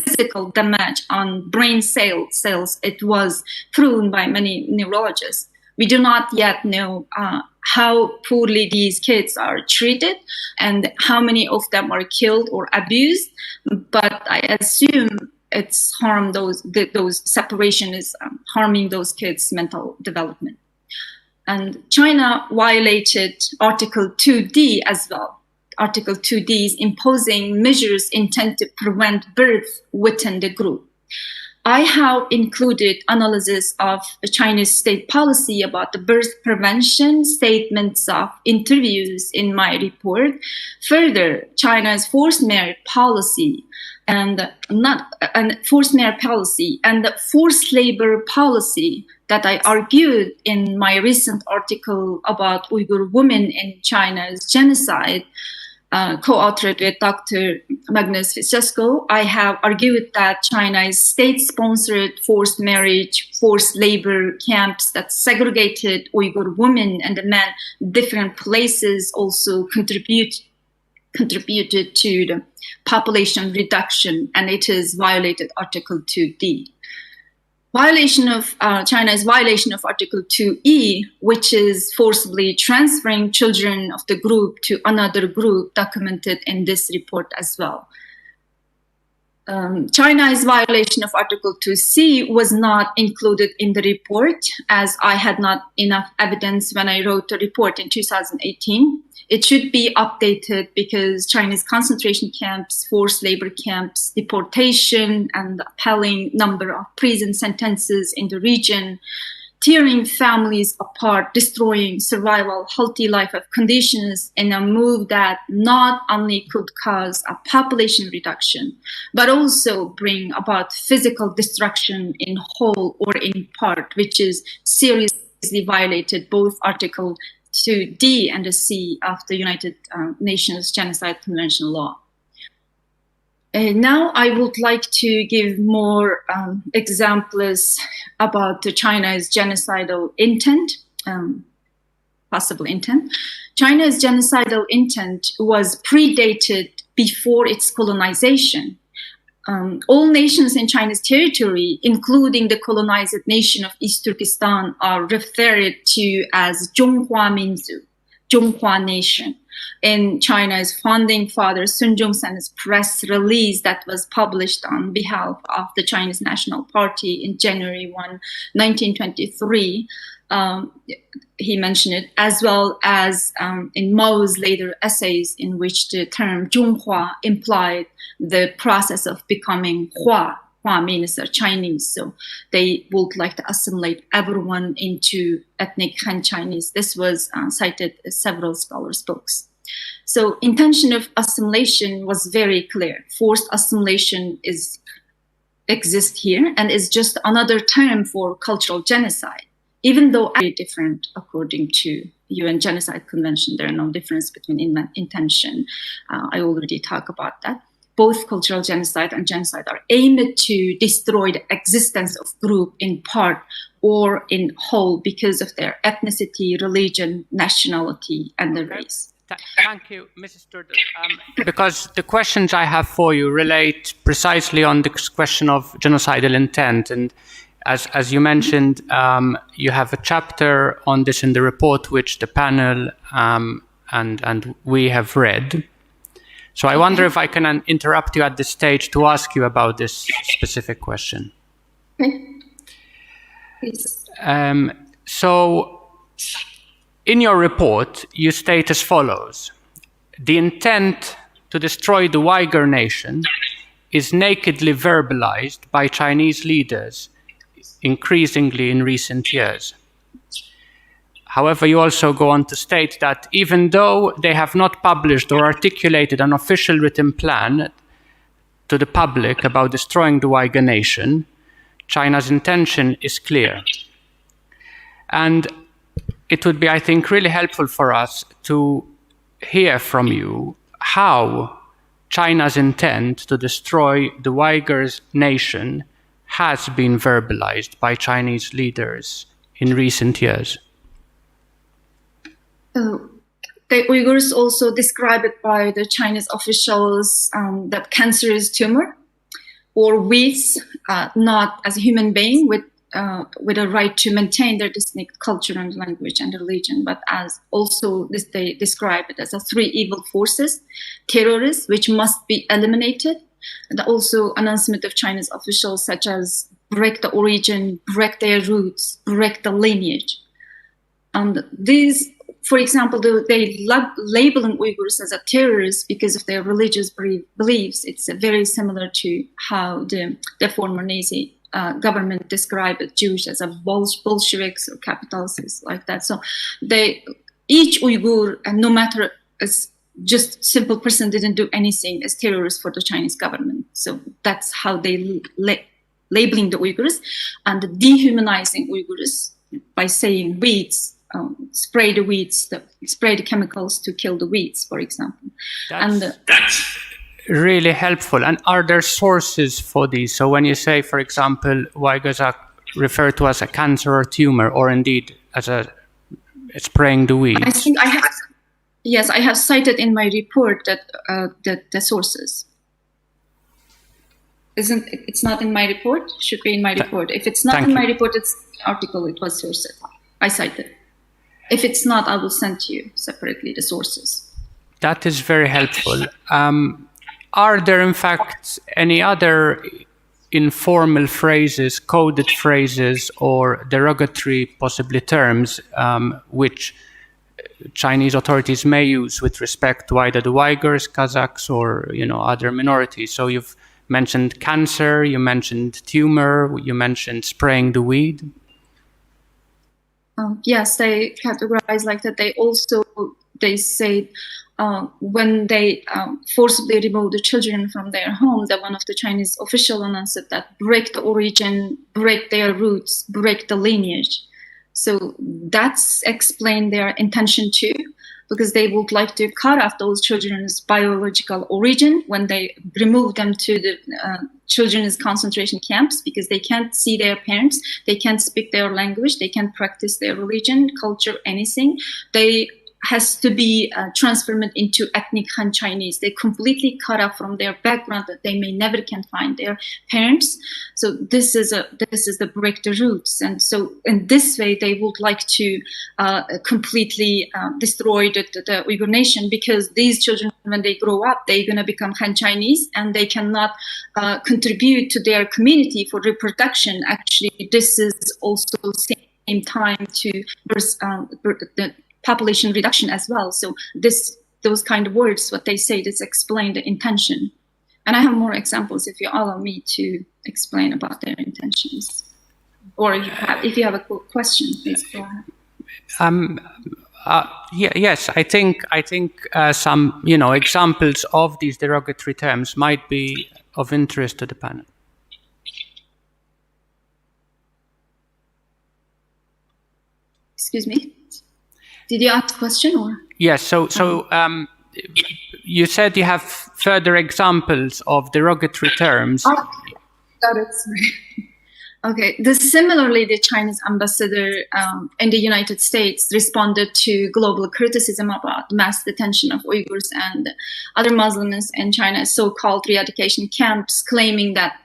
physical damage on brain cell cells. It was proven by many neurologists. We do not yet know uh, how poorly these kids are treated and how many of them are killed or abused, but I assume it's harm those th- those separation is um, harming those kids' mental development. And China violated Article two D as well. Article two D is imposing measures intended to prevent birth within the group. I have included analysis of the Chinese state policy about the birth prevention, statements of interviews in my report. Further, China's forced marriage policy and not and forced marriage policy and the forced labor policy that I argued in my recent article about Uyghur women in China's genocide, uh, co-authored with Doctor Magnus Fitzgerald, I have argued that China's state-sponsored forced marriage, forced labor camps that segregated Uyghur women and men in different places also contribute contributed to the population reduction, and it is violated Article two D. Violation of uh, China's violation of Article two E, which is forcibly transferring children of the group to another group, documented in this report as well. Um, China's violation of Article two C was not included in the report, as I had not enough evidence when I wrote the report in two thousand eighteen. It should be updated because Chinese concentration camps, forced labor camps, deportation, and the appalling number of prison sentences in the region, tearing families apart, destroying survival, healthy life of conditions in a move that not only could cause a population reduction, but also bring about physical destruction in whole or in part, which is seriously violated both Article two D and the C of the United uh, Nations Genocide Convention law. Uh, now I would like to give more um, examples about the China's genocidal intent, um, possible intent. China's genocidal intent was predated before its colonization. Um, all nations in China's territory, including the colonized nation of East Turkestan, are referred to as 中华民族, 中华 nation. In China's founding father Sun Yat-sen's press release that was published on behalf of the Chinese National Party in January one, nineteen twenty-three, um, he mentioned it, as well as um, in Mao's later essays in which the term 中华 implied the process of becoming 华. 华 means Chinese, so they would like to assimilate everyone into ethnic Han Chinese. This was uh, cited in several scholars' books. So intention of assimilation was very clear. Forced assimilation is exists here and is just another term for cultural genocide, even though very different according to U N Genocide Convention. There are no difference between in- intention. Uh, I already talked about that. Both cultural genocide and genocide are aimed to destroy the existence of group in part or in whole because of their ethnicity, religion, nationality, and the race. Th- thank you, Missus Turtle. Um, because the questions I have for you relate precisely on the question of genocidal intent, and as as you mentioned, um, you have a chapter on this in the report, which the panel um, and and we have read. So I wonder if I can uh, interrupt you at this stage to ask you about this specific question. Okay. Please. Um, so, in your report, you state as follows: the intent to destroy the Uyghur nation is nakedly verbalized by Chinese leaders increasingly in recent years. However, you also go on to state that even though they have not published or articulated an official written plan to the public about destroying the Uyghur nation, China's intention is clear. And it would be, I think, really helpful for us to hear from you how China's intent to destroy the Uyghur nation has been verbalized by Chinese leaders in recent years. Uh, the Uyghurs also describe it by the Chinese officials um, that cancerous tumor or weeds, uh, not as a human being with uh, with a right to maintain their distinct culture and language and religion, but as also this, they describe it as a three evil forces, terrorists, which must be eliminated, and also announcement of China's officials such as break the origin, break their roots, break the lineage. And these for example, the, they lab- labeling Uyghurs as a terrorist because of their religious belief- beliefs. It's uh, very similar to how the, the former Nazi uh, government described Jews as a Bol- Bolsheviks or capitalists, like that. So they, each Uyghur, and no matter as just simple person, didn't do anything, as terrorists for the Chinese government. So that's how they la- labeling the Uyghurs and dehumanizing Uyghurs by saying weeds, um, spray the weeds, the, spray the chemicals to kill the weeds, for example. That's, and uh, that's really helpful. And are there sources for these? So when you say, for example, Uyghurs are referred to as a cancer or tumor, or indeed as a spraying the weeds. I think I have, yes, I have cited in my report that uh, that the sources. Isn't it's not in my report? Should be in my report. If it's not in my report, it's article. It was sourced. I cited. If it's not, I will send to you separately the sources. That is very helpful. Um, are there, in fact, any other informal phrases, coded phrases, or derogatory, possibly, terms um, which Chinese authorities may use with respect to either the Uyghurs, Kazakhs, or you know other minorities? So you've mentioned cancer, you mentioned tumor, you mentioned spraying the weed. Um, yes, they categorize like that. They also they say uh, when they um, forcibly remove the children from their home, that one of the Chinese official announced that break the origin, break their roots, break the lineage. So that's explain their intention too, because they would like to cut off those children's biological origin when they remove them to the uh, children's concentration camps, because they can't see their parents, they can't speak their language, they can't practice their religion, culture, anything. They has to be uh, transformed into ethnic Han Chinese. They completely cut off from their background that they may never can find their parents. So this is a this is the break the roots, and so in this way they would like to uh, completely uh, destroy the, the, the Uyghur nation, because these children, when they grow up, they're going to become Han Chinese, and they cannot uh, contribute to their community for reproduction. Actually, this is also same time to um, the population reduction as well. So this those kind of words, what they say, this explain the intention. And I have more examples if you allow me to explain about their intentions. Or if you have, if you have a question, please go ahead. Um, uh, yeah, yes, I think I think uh, some you know examples of these derogatory terms might be of interest to the panel. Excuse me. Did you ask a question or? Yes. So so um, you said you have further examples of derogatory terms. Oh, got it. Sorry. Okay. This, similarly, the Chinese ambassador um, in the United States responded to global criticism about mass detention of Uyghurs and other Muslims in China's so-called re-education camps, claiming that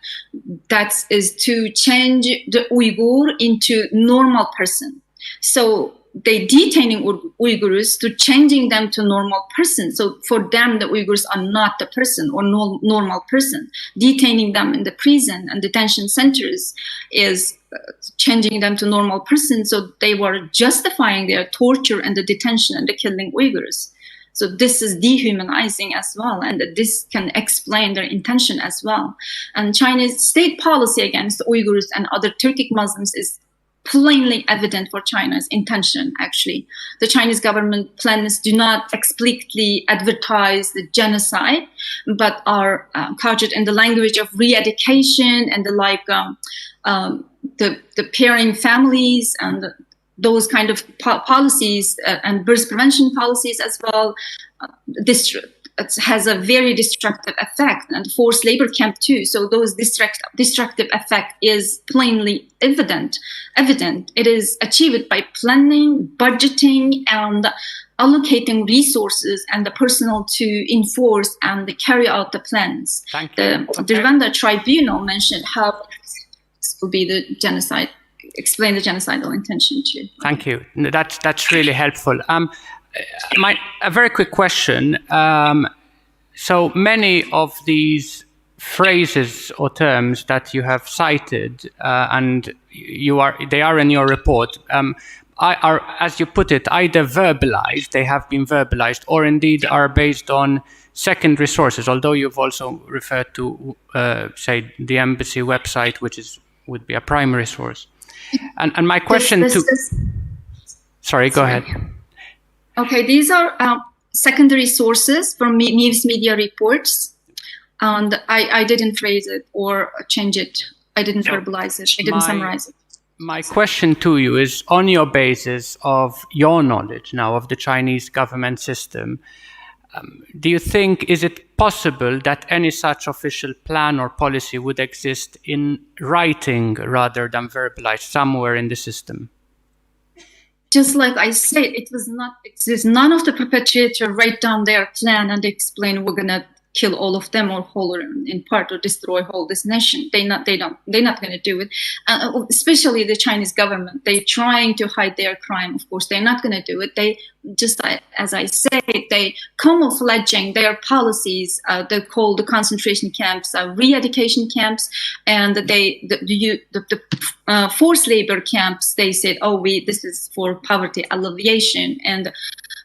that is to change the Uyghur into normal person. So they detaining Uyghurs to changing them to normal person. So for them, the Uyghurs are not the person or no, normal person. Detaining them in the prison and detention centers is uh, changing them to normal person. So they were justifying their torture and the detention and the killing Uyghurs. So this is dehumanizing as well, and this can explain their intention as well. And China's state policy against Uyghurs and other Turkic Muslims is plainly evident for China's intention, actually. The Chinese government plans do not explicitly advertise the genocide, but are uh, couched in the language of re-education and the like, um, um, the, the pairing families and those kind of po- policies uh, and birth prevention policies as well. Uh, this has a very destructive effect, and forced labor camp too. So those destruct- destructive effect is plainly evident. Evident. It is achieved by planning, budgeting, and allocating resources and the personnel to enforce and carry out the plans. Thank you. The, okay. The Rwanda Tribunal mentioned how this will be the genocide. Explain the genocidal intention too. Thank you. That's that's really helpful. Um, my a very quick question. Um, so many of these phrases or terms that you have cited uh, and you are they are in your report. Um, I- are, as you put it, either verbalized, they have been verbalized, or indeed are based on secondary sources, although you've also referred to, uh, say, the embassy website, which is, would be a primary source. And, and my question This- to... this- Sorry, go ahead. Okay, these are um, secondary sources from me- news media reports, and I, I didn't phrase it or change it. I didn't No, verbalize it. I didn't my- summarize it. My question to you is, on your basis of your knowledge now of the Chinese government system, um, do you think, is it possible that any such official plan or policy would exist in writing rather than verbalized somewhere in the system? Just like I said, it was not exist. None of the perpetrator write down their plan and explain, "We're gonna kill all of them or whole or in part or destroy whole this nation." They not they don't they're not gonna do it. Uh, especially the Chinese government, they trying to hide their crime. Of course, they're not gonna do it. They just uh, as I said, they camouflaging their policies. Uh, they call the concentration camps uh, re-education camps, and they the the, you, the, the uh, forced labor camps. They said, "Oh, we this is for poverty alleviation," and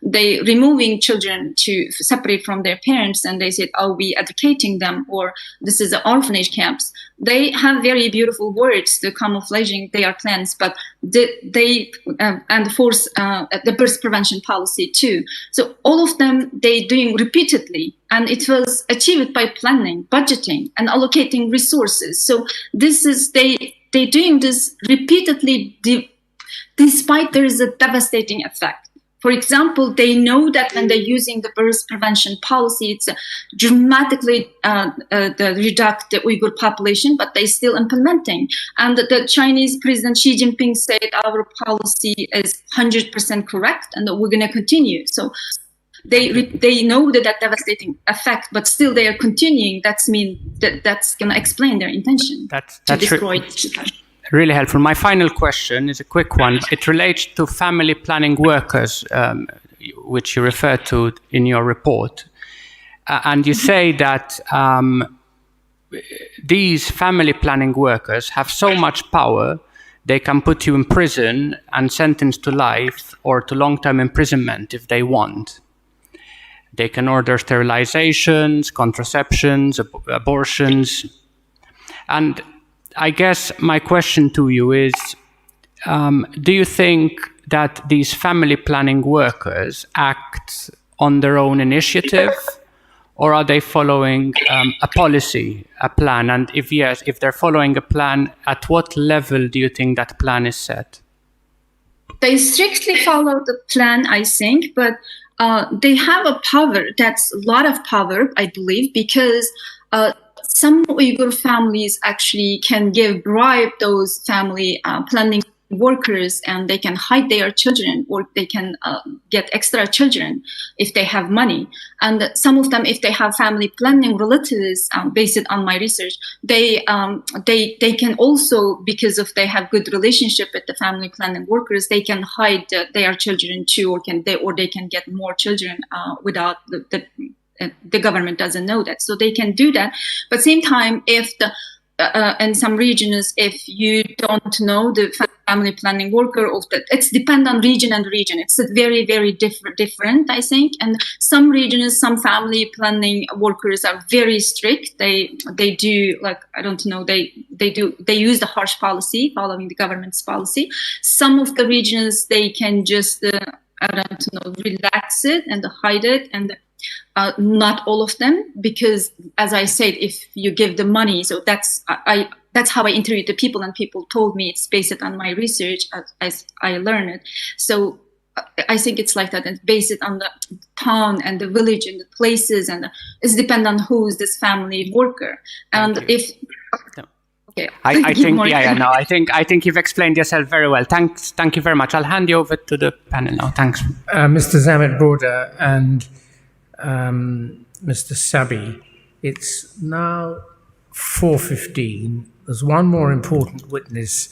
they removing children to separate from their parents, and they said, "Oh, we educating them," or, "This is the orphanage camps." They have very beautiful words, the camouflaging their plans, but they, they um, and force uh, the birth prevention policy too. So all of them they doing repeatedly, and it was achieved by planning, budgeting, and allocating resources. So this is they they doing this repeatedly, de- despite there is a devastating effect. For example, they know that when they're using the birth prevention policy, it's dramatically uh, uh, the reduct the Uyghur population, but they're still implementing. And the Chinese President Xi Jinping said our policy is hundred percent correct, and we're going to continue. So they re- they know that that devastating effect, but still they are continuing. That's mean that that's going to explain their intention That's to that's re- destroy Tibet. Really helpful. My final question is a quick one. It relates to family planning workers, um, which you refer to in your report. Uh, and you say that um, these family planning workers have so much power, they can put you in prison and sentence to life or to long term imprisonment if they want. They can order sterilizations, contraceptions, ab- abortions. And I guess my question to you is, um, do you think that these family planning workers act on their own initiative, or are they following um, a policy, a plan? And if yes, if they're following a plan, at what level do you think that plan is set? They strictly follow the plan, I think, but uh, they have a power that's a lot of power, I believe, because uh, some Uyghur families actually can give bribe those family uh, planning workers, and they can hide their children, or they can uh, get extra children if they have money. And some of them, if they have family planning relatives, um, based on my research, they um, they they can also, because of they have good relationship with the family planning workers, they can hide uh, their children too, or can they or they can get more children uh, without the, the uh, the government doesn't know that, so they can do that. But same time, if the uh, in some regions, if you don't know the family planning worker, of that, it's depend on region and region. It's a very, very different, different, I think. And some regions, some family planning workers are very strict. They they do, like, I don't know, they they do they use the harsh policy, following the government's policy. Some of the regions, they can just uh, I don't know, relax it and hide it, and uh, not all of them, because, as I said, if you give the money, so that's I, I that's how I interviewed the people, and people told me it's based on my research as, as I learned it. So uh, I think it's like that, and based on the town and the village and the places, and it's depend on who's this family worker. And Thank you. If No. Okay, I, I give think, more yeah, yeah, info. No, I think, I think you've explained yourself very well. Thanks, thank you very much. I'll hand you over to the panel now. Thanks. Uh, Mister Zammit Broder and um, Mister Sabi, it's now four fifteen. There's one more important witness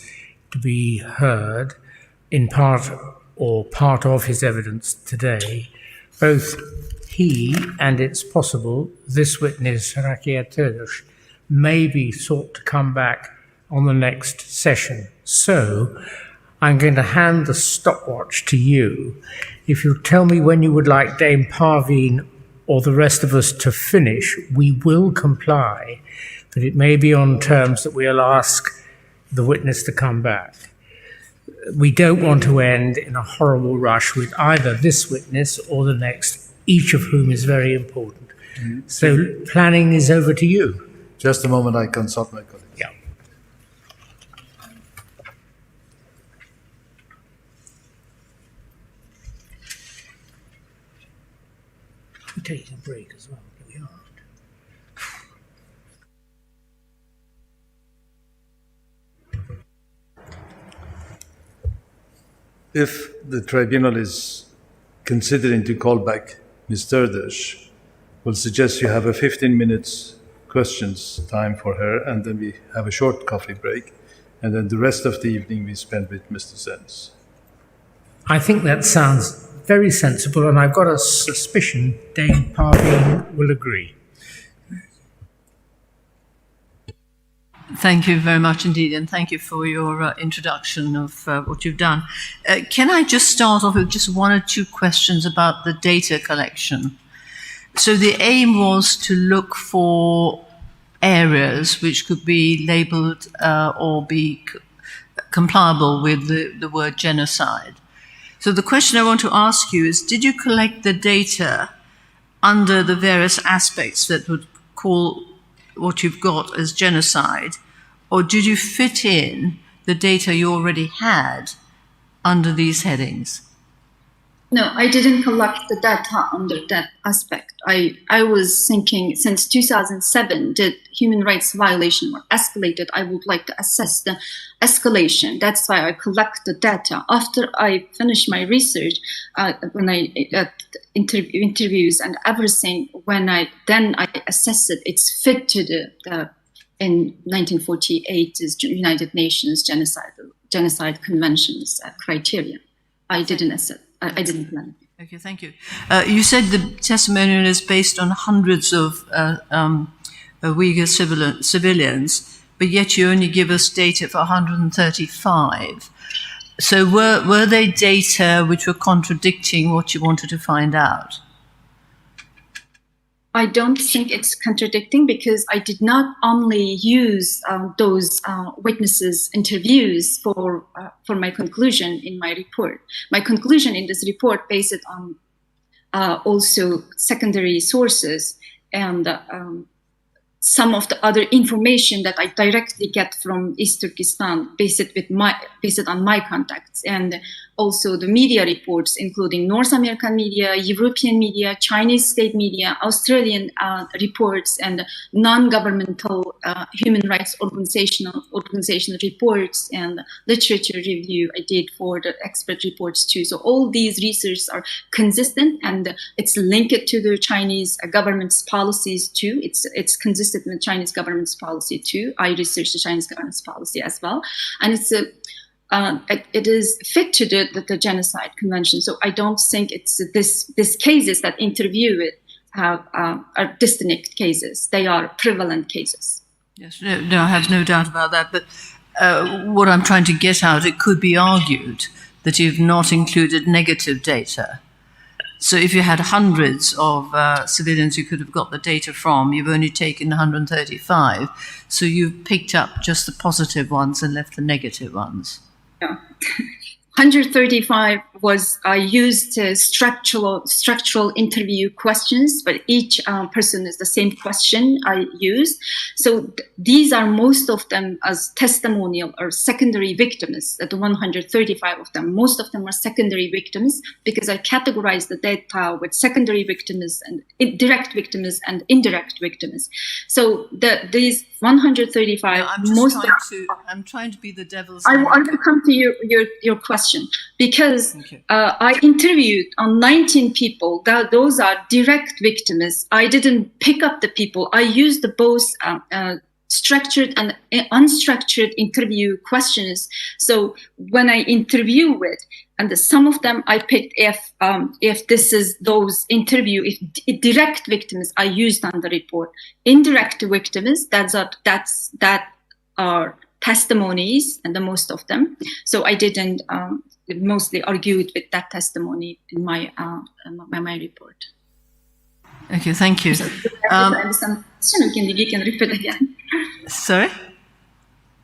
to be heard in part or part of his evidence today. Both he and, it's possible, this witness, Rakia Turdish, may be sought to come back on the next session. So I'm going to hand the stopwatch to you. If you tell me when you would like Dame Parveen or the rest of us to finish, we will comply. But it may be on terms that we'll ask the witness to come back. We don't want to end in a horrible rush with either this witness or the next, each of whom is very important. So planning is over to you. Just a moment, I consult my colleagues. Yeah. We're taking a break as well, but we aren't. If the tribunal is considering to call back Miz Terdesh, we'll suggest you have a fifteen minutes questions time for her, and then we have a short coffee break, and then the rest of the evening we spend with Mister Zenz. I think that sounds very sensible, and I've got a suspicion Dame Parveen will agree. Thank you very much indeed, and thank you for your uh, introduction of uh, what you've done. Uh, can I just start off with just one or two questions about the data collection? So the aim was to look for areas which could be labeled uh, or be c- compliable with the, the word genocide. So the question I want to ask you is, did you collect the data under the various aspects that would call what you've got as genocide, or did you fit in the data you already had under these headings? No, I didn't collect the data under that aspect. I, I was thinking since two thousand seven, did human rights violation were escalated? I would like to assess the escalation. That's why I collect the data. After I finish my research, uh, when I uh, interview interviews and everything, when I then I assess it, it's fit to the, the in nineteen forty-eight is United Nations genocide genocide conventions uh, criteria. I didn't assess. I, I didn't plan. Okay, thank you. Uh, you said the testimonial is based on hundreds of uh, um, uh, Uyghur civil- civilians, but yet you only give us data for one hundred thirty-five. So were were they data which were contradicting what you wanted to find out? I don't think it's contradicting because I did not only use uh, those uh, witnesses' interviews for uh, for my conclusion in my report. My conclusion in this report based on uh, also secondary sources and um, some of the other information that I directly get from East Turkestan, based with my based on my contacts, and also the media reports, including North American media, European media, Chinese state media, Australian uh, reports, and non-governmental uh, human rights organizational organizational reports and literature review I did for the expert reports too. So all these researches are consistent, and it's linked to the Chinese uh, government's policies too. It's it's consistent with Chinese government's policy too. I researched the Chinese government's policy as well, and it's a uh, it, it is fit to the, the, the genocide convention. So I don't think it's this this cases that interview it have uh, are distinct cases. They are prevalent cases. Yes, no, no, I have no doubt about that. But uh, what I'm trying to get out, it could be argued that you've not included negative data. So if you had hundreds of uh, civilians you could have got the data from, you've only taken one hundred thirty-five. So you've picked up just the positive ones and left the negative ones. Yeah. one hundred thirty-five was I used uh, structural structural interview questions, but each uh, person is the same question I used. So th- these are most of them as testimonial or secondary victims. That one hundred thirty-five of them, most of them are secondary victims because I categorized the data with secondary victims and in- direct victims and indirect victims. So the, these one hundred thirty-five, I'm just most trying to. I'm trying to be the devil's. I, I advocate. Will come to your, your, your question because Okay. uh, I interviewed on nineteen people. That, those are direct victims. I didn't pick up the people. I used the both uh, uh, structured and uh, unstructured interview questions. So when I interview with, and the, some of them I picked if um, if this is those interview, if d- direct victims I used on the report, indirect victims, that's a, that's that are testimonies, and the most of them. So I didn't um, mostly argued with that testimony in my uh, my, my report. Okay, thank you. So, um, I misunderstood. Can you repeat again? Sorry?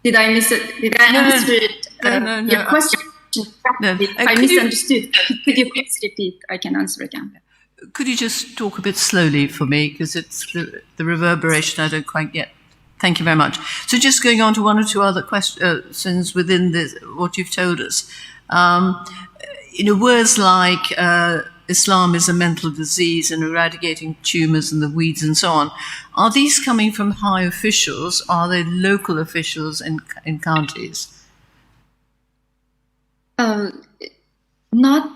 Did I miss it? Did I No, no, answer it? no, Uh, no, no. Your question. No. Uh, I could you- misunderstood. Could you please repeat? I can answer again. Could you just talk a bit slowly for me, because it's the, the reverberation I don't quite get. Thank you very much. So just going on to one or two other questions within this, what you've told us. Um, you know, words like uh, Islam is a mental disease and eradicating tumors and the weeds and so on. Are these coming from high officials? Are they local officials in, in counties? Uh, not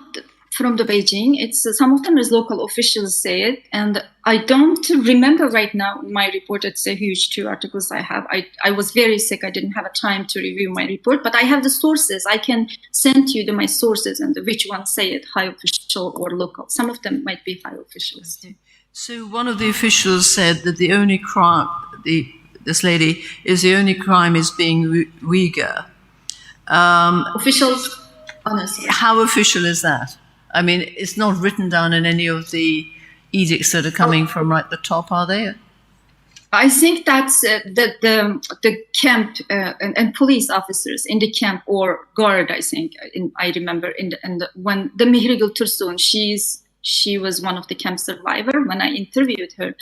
from the Beijing. It's uh, some of them is local officials say it, and I don't remember right now in my report. It's a huge two articles I have. I, I was very sick. I didn't have a time to review my report, but I have the sources. I can send you the, my sources and the, which one say it, high official or local. Some of them might be high officials. So one of the officials said that the only crime, the this lady is the only crime is being Ui- Uyghur. Um, Officials, honestly. How official is that? I mean, it's not written down in any of the edicts that are coming from right the top, are they? I think that's uh, the, the the camp uh, and, and police officers in the camp or guard. I think in, I remember in the, in the, when the Mihrigul Tursun, she's she was one of the camp survivor. When I interviewed her,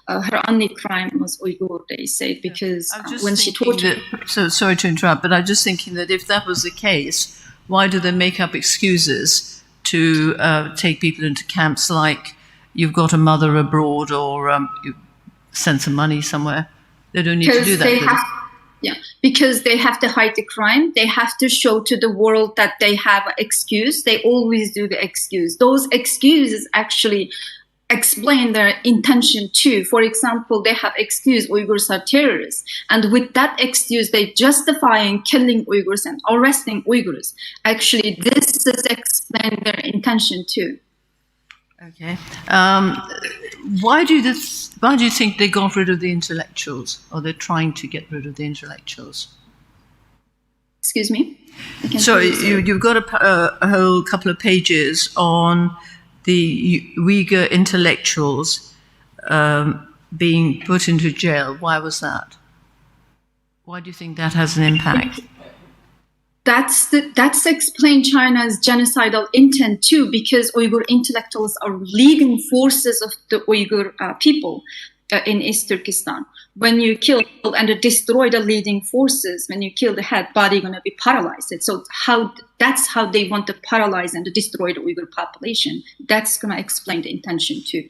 uh, her only crime was Uyghur. They said because I'm uh, just when she thinking tortured. That, so sorry to interrupt, but I'm just thinking that if that was the case, why do they make up excuses to uh, take people into camps like you've got a mother abroad or um, you send some money somewhere? They don't need to do Because that. they do they? have, yeah, because they have to hide the crime. They have to show to the world that they have an excuse. They always do the excuse. Those excuses actually explain their intention too. For example, they have excuse Uyghurs are terrorists, and with that excuse, they justifying killing Uyghurs and arresting Uyghurs. Actually, this is explain their intention too. Okay. Um, why do this? Why do you think they got rid of the intellectuals, or they're trying to get rid of the intellectuals? Excuse me. I can Sorry, please, uh, you, you've got a, p- uh, a whole couple of pages on the U- Uyghur intellectuals um, being put into jail. Why was that? Why do you think that has an impact? That's the, that's explain China's genocidal intent too, because Uyghur intellectuals are leading forces of the Uyghur uh, people uh, in East Turkestan. When you kill and destroy the leading forces, when you kill the head, body gonna be paralyzed. So how that's how they want to paralyze and destroy the Uyghur population. That's gonna explain the intention too.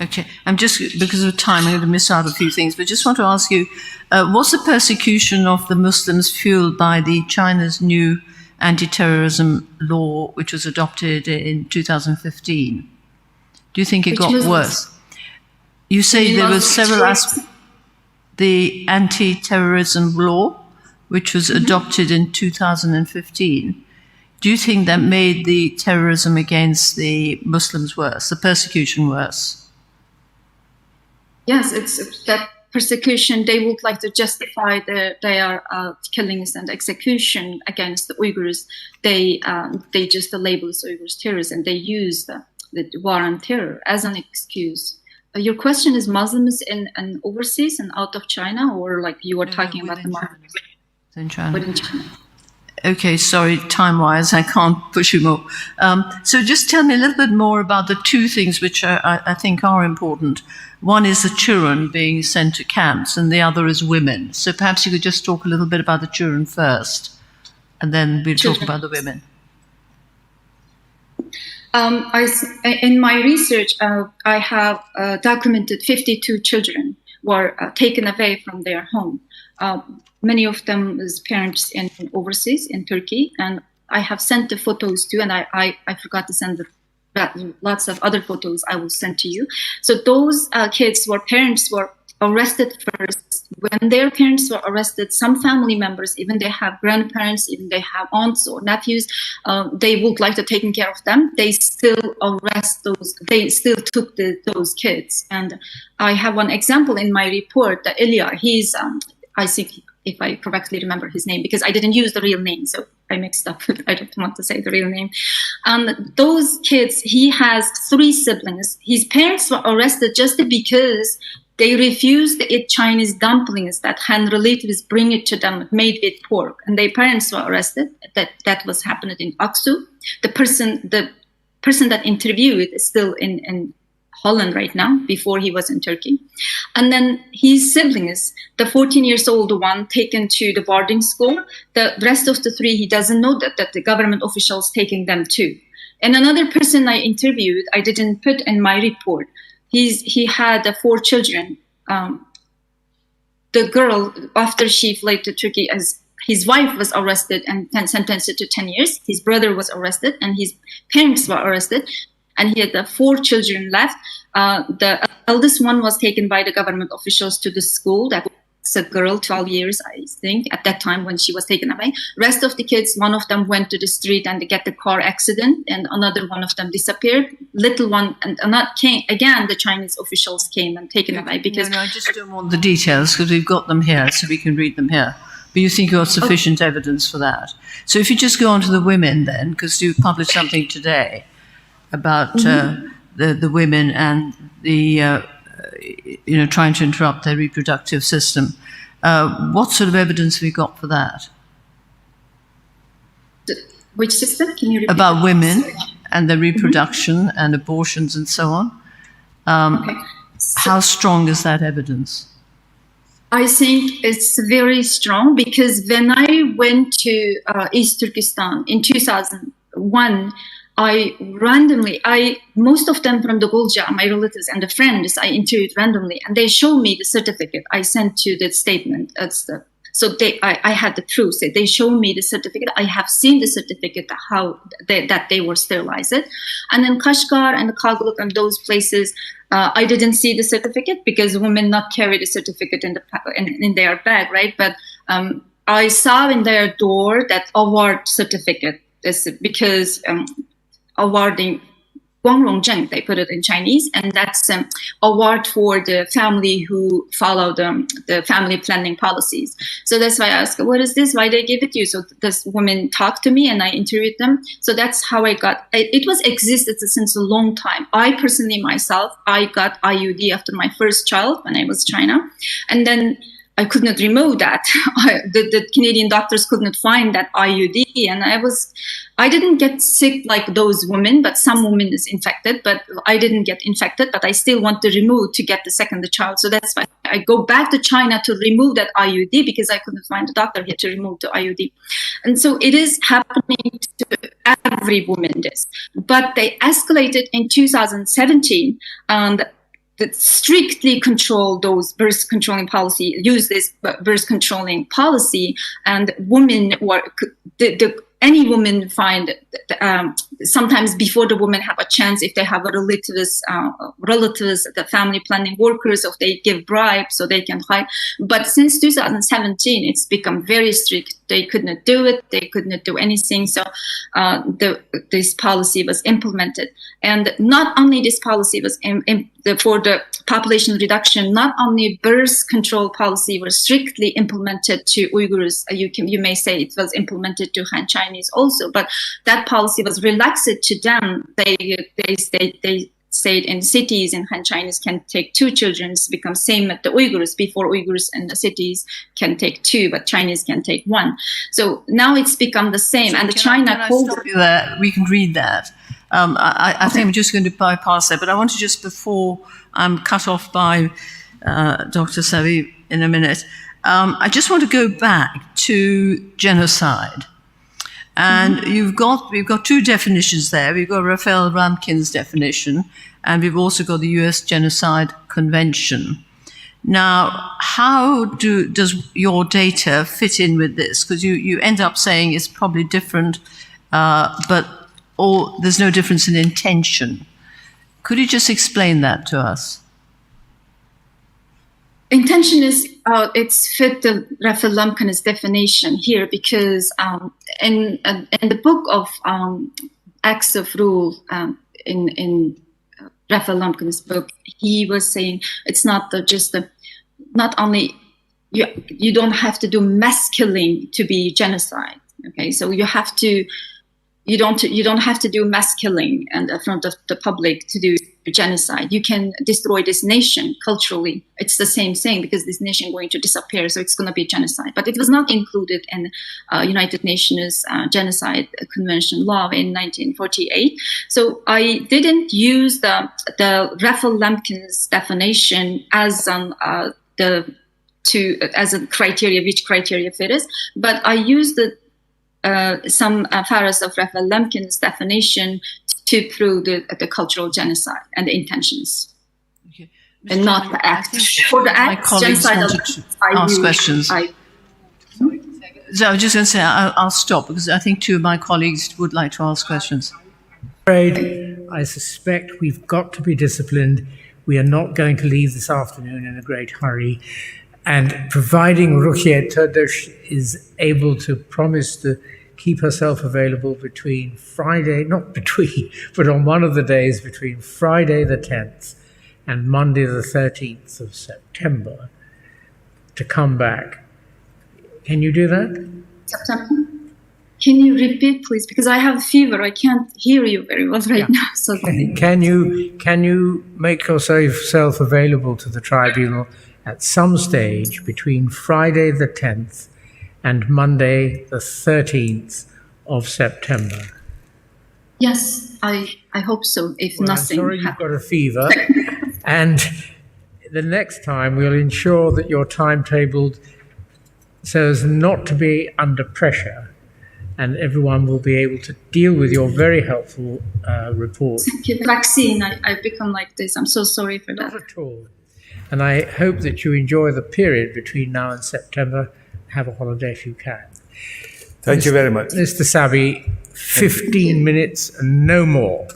Okay, I'm just, because of time, I'm going to miss out a few things, but just want to ask you, uh, was the persecution of the Muslims fueled by the China's new anti-terrorism law, which was adopted in two thousand fifteen? Do you think it Which got Muslims? Worse? You say mean there were Muslims several towards- aspects. The anti-terrorism law, which was Mm-hmm. adopted in two thousand fifteen, do you think that made the terrorism against the Muslims worse, the persecution worse? Yes, it's it's that persecution. They would like to justify their their uh, killings and execution against the Uyghurs. They um, they just label us Uyghurs terrorists, and they use the, the war on terror as an excuse. Uh, your question is Muslims in and overseas and out of China, or like you were No, no, talking about the within Muslims China. Within China. within China. Okay, sorry, time wise, I can't push you more. Um, so just tell me a little bit more about the two things which I, I, I think are important. One is the children being sent to camps, and the other is women. So perhaps you could just talk a little bit about the children first, and then we'll talk Children. About the women. Um, I s- in my research, uh, I have uh, documented fifty-two children were uh, taken away from their home. Uh, many of them is parents in overseas in Turkey, and I have sent the photos to, and I, I, I forgot to send the, that lots of other photos I will send to you. So those uh, kids where parents were arrested first. When their parents were arrested, some family members, even they have grandparents, even they have aunts or nephews, uh, they would like to taking care of them. They still arrest those. They still took the, those kids. And I have one example in my report that Ilya, he's um, I think if I correctly remember his name, because I didn't use the real name, so I mixed up. I don't want to say the real name. Um, those kids, he has three siblings. His parents were arrested just because they refused to eat Chinese dumplings that Han relatives bring it to them, made with pork. And their parents were arrested. That that was happened in Aksu. The person, the person that interviewed is still in in Holland right now. Before, he was in Turkey. And then his siblings, the fourteen years old one, taken to the boarding school. The rest of the three, he doesn't know that, that the government officials taking them too. And another person I interviewed, I didn't put in my report. He's he had uh, four children. Um, the girl, after she fled to Turkey, as his wife was arrested and, and sentenced to ten years. His brother was arrested and his parents were arrested. And he had uh, four children left. Uh, the eldest one was taken by the government officials to the school. That's a girl, twelve years, I think, at that time when she was taken away. Rest of the kids, one of them went to the street and get the car accident, and another one of them disappeared. Little one, and, and that came again. The Chinese officials came and taken away because No, no, I just don't want the details because we've got them here, so we can read them here. But you think you have sufficient evidence for that. So if you just go on to the women then, because you published something today about uh, the, the women and the, uh, you know, trying to interrupt their reproductive system. Uh, what sort of evidence have you got for that? Which system? Can you repeat? About women and their reproduction and abortions and so on. Um, Okay. How strong is that evidence? I think it's very strong because when I went to uh, East Turkestan in two thousand one, I randomly, I most of them from the Gulja, my relatives and the friends, I interviewed randomly, and they show me the certificate I sent to the statement. It's the so they, I, I had the proof. So they show me the certificate. I have seen the certificate how they, that they were sterilized, and then Kashgar and Karagumruk and those places, uh, I didn't see the certificate because women not carry the certificate in the pa- in, in their bag, right? But um, I saw in their door that award certificate is because um, awarding 光荣证, they put it in Chinese, and that's an award for the family who follow the, the family planning policies. So that's why I asked, "What is this? Why they give it to you?" So this woman talked to me, and I interviewed them. So that's how I got. It, it was existed since a long time. I personally myself, I got I U D after my first child when I was China, and then I could not remove that. I, the, the Canadian doctors could not find that I U D, and I was, I didn't get sick like those women, but some women is infected, but I didn't get infected, but I still want to remove to get the second child. So that's why I go back to China to remove that I U D because I couldn't find a doctor here to remove the I U D. And so it is happening to every woman this. But they escalated in two thousand seventeen, and that strictly control those birth controlling policy, use this b- birth controlling policy, and women were the, the any woman find um, sometimes before the women have a chance, if they have a relatives, uh, relatives, the family planning workers, if they give bribes so they can hide. But since two thousand seventeen, it's become very strict. They could not do it. They could not do anything. So uh, the this policy was implemented, and not only this policy was in, in the, for the population reduction, not only birth control policy was strictly implemented to Uyghurs. Uh, you can, you may say it was implemented to Han Chinese also, but that policy was relaxed to them. They they they, they said in cities in Han Chinese can take two children, become same with the Uyghurs. Before, Uyghurs in the cities can take two, but Chinese can take one. So now it's become the same. And the Can I- China can I called stop you there? We can read that. Um, I, I- I think I'm just going to bypass that, but I want to just, before I'm cut off by uh, Doctor Savi in a minute, um, I just want to go back to genocide. And you've got we've got two definitions there. We've got Raphael Lamkin's definition, and we've also got the U S Genocide Convention. Now, how do does your data fit in with this? Because you, you end up saying it's probably different, uh, but or there's no difference in intention. Could you just explain that to us? Intention is uh, it's fit the Raphael Lamkin's definition here because um, in uh, in the book of um, Acts of Rule um, in in uh, Raphael Lamkin's book, he was saying it's not the, just the not only you you don't have to do mass killing to be genocide. Okay, so you have to you don't you don't have to do mass killing and in front of the public to do genocide. You can destroy this nation culturally. It's the same thing because this nation going to disappear, so it's going to be genocide. But it was not included in uh, United Nations uh, Genocide Convention law in nineteen forty-eight. So I didn't use the the Raphael Lemkin's definition as an uh, the to as a criteria, which criteria fit is, but I used the, uh, some uh, Faras of Raphael Lemkin's definition to prove the, the cultural genocide and the intentions, Okay. and not the act. For the act, genocide, I use, I, So I was just going to say, I'll, I'll stop because I think two of my colleagues would like to ask questions. Afraid, I suspect we've got to be disciplined. We are not going to leave this afternoon in a great hurry. And providing Ruqayya Turdish is able to promise to keep herself available between Friday, not between, but on one of the days between Friday the tenth and Monday the thirteenth of September to come back. Can you do that? September. Can you repeat, please? Because I have fever. I can't hear you very well right now. So Can, can you can you make yourself available to the tribunal at some stage between Friday the tenth and Monday the thirteenth of September? Yes, I I hope so. If Well, nothing I'm sorry you've happens. Got a fever, and the next time we'll ensure that you're timetabled so as not to be under pressure, and everyone will be able to deal with your very helpful uh, report. Thank you. Vaccine. I, I've become like this. I'm so sorry for that. Not at all. And I hope that you enjoy the period between now and September. Have a holiday if you can. Thank you very much. Mister Sabi, fifteen minutes and no more.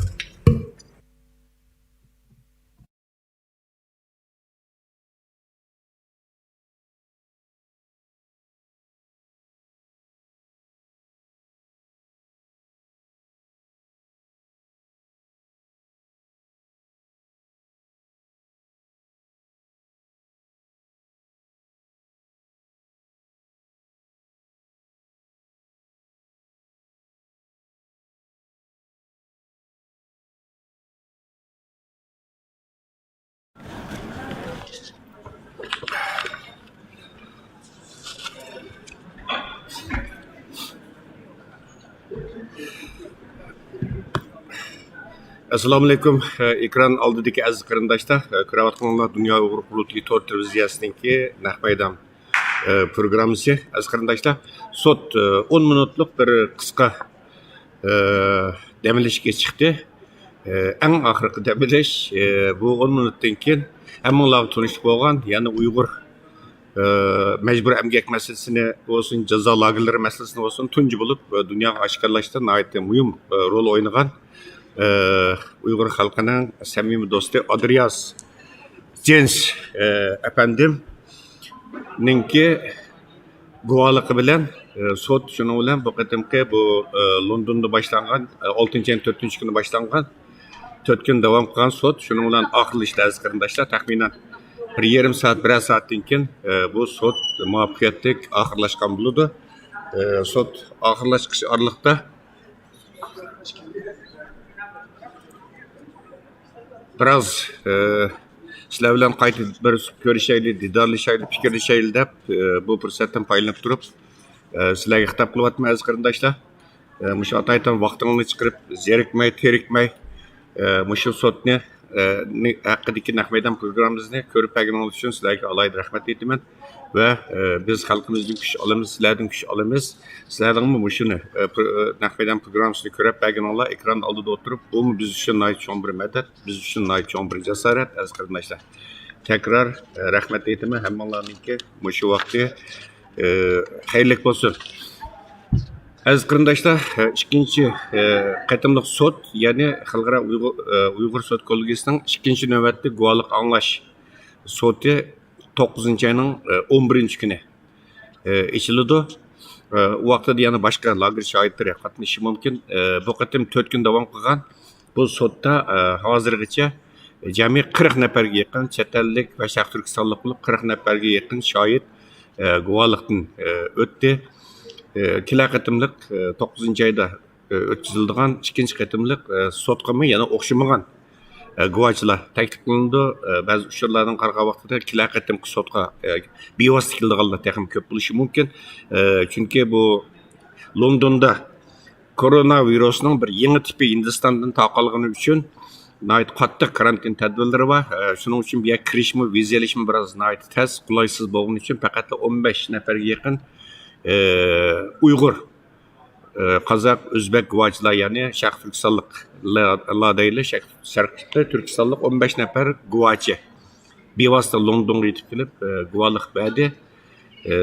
ئەسسالامۇئەلەيكۇم. ئېكران ئالدىدىكى ئەزىز قېرىنداشلار، كۆرۈۋاتقىنىڭلار دۇنيا ئۇيغۇر قۇرۇلتىيى تور تېلېۋىزىيەسىنىڭكى نەق مەيدان پروگراممىسى. ئەزىز قېرىنداشلار، سوت ئون مىنۇتلۇق بىر قىسقا دەم ئېلىشكە چىقتى. ئەڭ ئاخىرقى دەم ئېلىش، بۇ ئون مىنۇتتىن كېيىن ھەممىڭلارغا تونۇشلۇق بولغان، يەنى ئۇيغۇر مەجبۇرىي ئەمگەك مەسىلىسىنى بولسۇن، جازا لاگېرلىرى مەسىلىسىنى بولسۇن، تۇنجى بولۇپ دۇنياغا ئاشكارىلاشتا ناھايىتى مۇھىم رول ئوينىغان ئۇيغۇر خەلقىنىڭ سەمىمىي دوستى ئادرىياس جېنس ئەپەندىمنىڭكى گۇۋاھلىقى بىلەن سوت شۇنىڭ بىلەن بۇ قېتىمقى بۇ لوندوندا باشلانغان، ئالتىنچى ئاينىڭ تۆتىنچى كۈنى باشلانغان، تۆت كۈن داۋام قىلغان سوت شۇنىڭ بىلەن ئاخىرلىشتى، ئەزىز قېرىنداشلار. تەخمىنەن بىر يېرىم سائەت، بىرەر سائەتتىن كېيىن بۇ سوت مۇۋەپپەقىيەتلىك ئاخىرلاشقان بولىدۇ. سوت ئاخىرلاشقۇچ ئارىلىقتا بىراز سىلەر بىلەن قايتا بىر كۆرۈشەيلى، دىدارلىشايلى، پىكىرلىشەيلى دەپ بۇ پۇرسەتتىن پايدىلىنىپ تۇرۇپ سىلەرگە خىتاب قىلىۋاتىمەن، ئەزىز قېرىنداشلار. مۇشۇ ئاتايتىن ۋاقتىڭلارنى چىقىرىپ، زېرىكمەي، تېرىكمەي، مۇشۇ سوتنى ھەققىدىكى نەق مەيدان پروگراممىمىزنى كۆرۈپ بەرگىنىڭلار ئۈچۈن سىلەرگە ئالاھىدە رەھمەت ئېيتىمەن. ۋە بىز خەلقىمىزدىن كۈچ ئالىمىز، سىلەردىن كۈچ ئالىمىز. سىلەرنىڭمۇ مۇشۇنى نەق مەيدان پروگراممىسىنى كۆرۈپ بەرگىنىڭلار، ئېكران ئالدىدا ئولتۇرۇپ، بۇمۇ بىز ئۈچۈن ناھايىتى چوڭ بىر مەدەت، بىز ئۈچۈن ناھايىتى چوڭ بىر جاسارەت، ئەزىز قېرىنداشلار. تەكرار رەھمەت ئېيتىمەن ھەممىڭلارنىڭكى مۇشۇ ۋاقتى خەيرلىك بولسۇن. ئەزىز قېرىنداشلار، ئىككىنچى قېتىملىق سوت، يەنى خەلقئارا ئۇيغۇر، ئۇيغۇر سوت كوللېگىيىسىنىڭ ئىككىنچى نۆۋەتلىك گۇۋاھلىق ئاڭلاش سوتى توققۇزىنچى ئاينىڭ ئون بىرىنچى كۈنى ئېچىلىدۇ. ئۇ ۋاقىتتا يەنە باشقا لاگېر شاھىتلىرى قاتنىشىشى مۇمكىن. بۇ قېتىم تۆت كۈن داۋام قىلغان بۇ سوتتا ھازىرغىچە جەمئىي قىرىق نەپەرگە يېقىن چەت ئەللىك ۋە شەرقىي تۈركىستانلىق بولۇپ، قىرىق نەپەرگە يېقىن شاھىت ئە، گۇۋاھلىقتىن، ئە، ئۆتتى. ئە، كېلەر قېتىملىق، ئە، توققۇزىنچى ئايدا، ئە، ئۆتكۈزۈلىدىغان ئىككىنچى قېتىملىق، ئە، سوتقىمۇ يەنە ئوخشىمىغان، ئە، گۇۋاچىلار تەكلىپ قىلىنىدۇ. ئە، بەزى ئۇچۇرلاردىن قارىغان ۋاقتىدا كېلەر قېتىمقى سوتقا، ئە، بىۋاسىتە كېلىدىغانلار تېخىمۇ كۆپ بولۇشى مۇمكىن. ئە، چۈنكى بۇ لوندوندا كورونا ۋىرۇسىنىڭ بىر يېڭى تىپى ھىندىستاندىن تارقالغىنى ئۈچۈن ناھايىتى قاتتىق كارانتىن تەدبىرلىرى بار. ئە، شۇنىڭ ئۈچۈن بۇ يەرگە كىرىشمۇ، ۋىزا ئېلىشمۇ بىراز ناھايىتى تەس، قولايسىز بولغىنى ئۈچۈن پەقەتلا ئون بەش نەپەرگە يېقىن، ئە، ئۇيغۇر، ئە، قازاق، ئۆزبەك، گۇۋاچىلار، يەنى شەرقىي تۈركىستانلىق لا، لا دەيلى، شەرق-، شەرقىي تۈركىستانلىق ئون بەش نەپەر گۇۋاچى بىۋاسىتە لوندونغا يېتىپ كېلىپ، ئە، گۇۋاھلىق بەردى. ئە،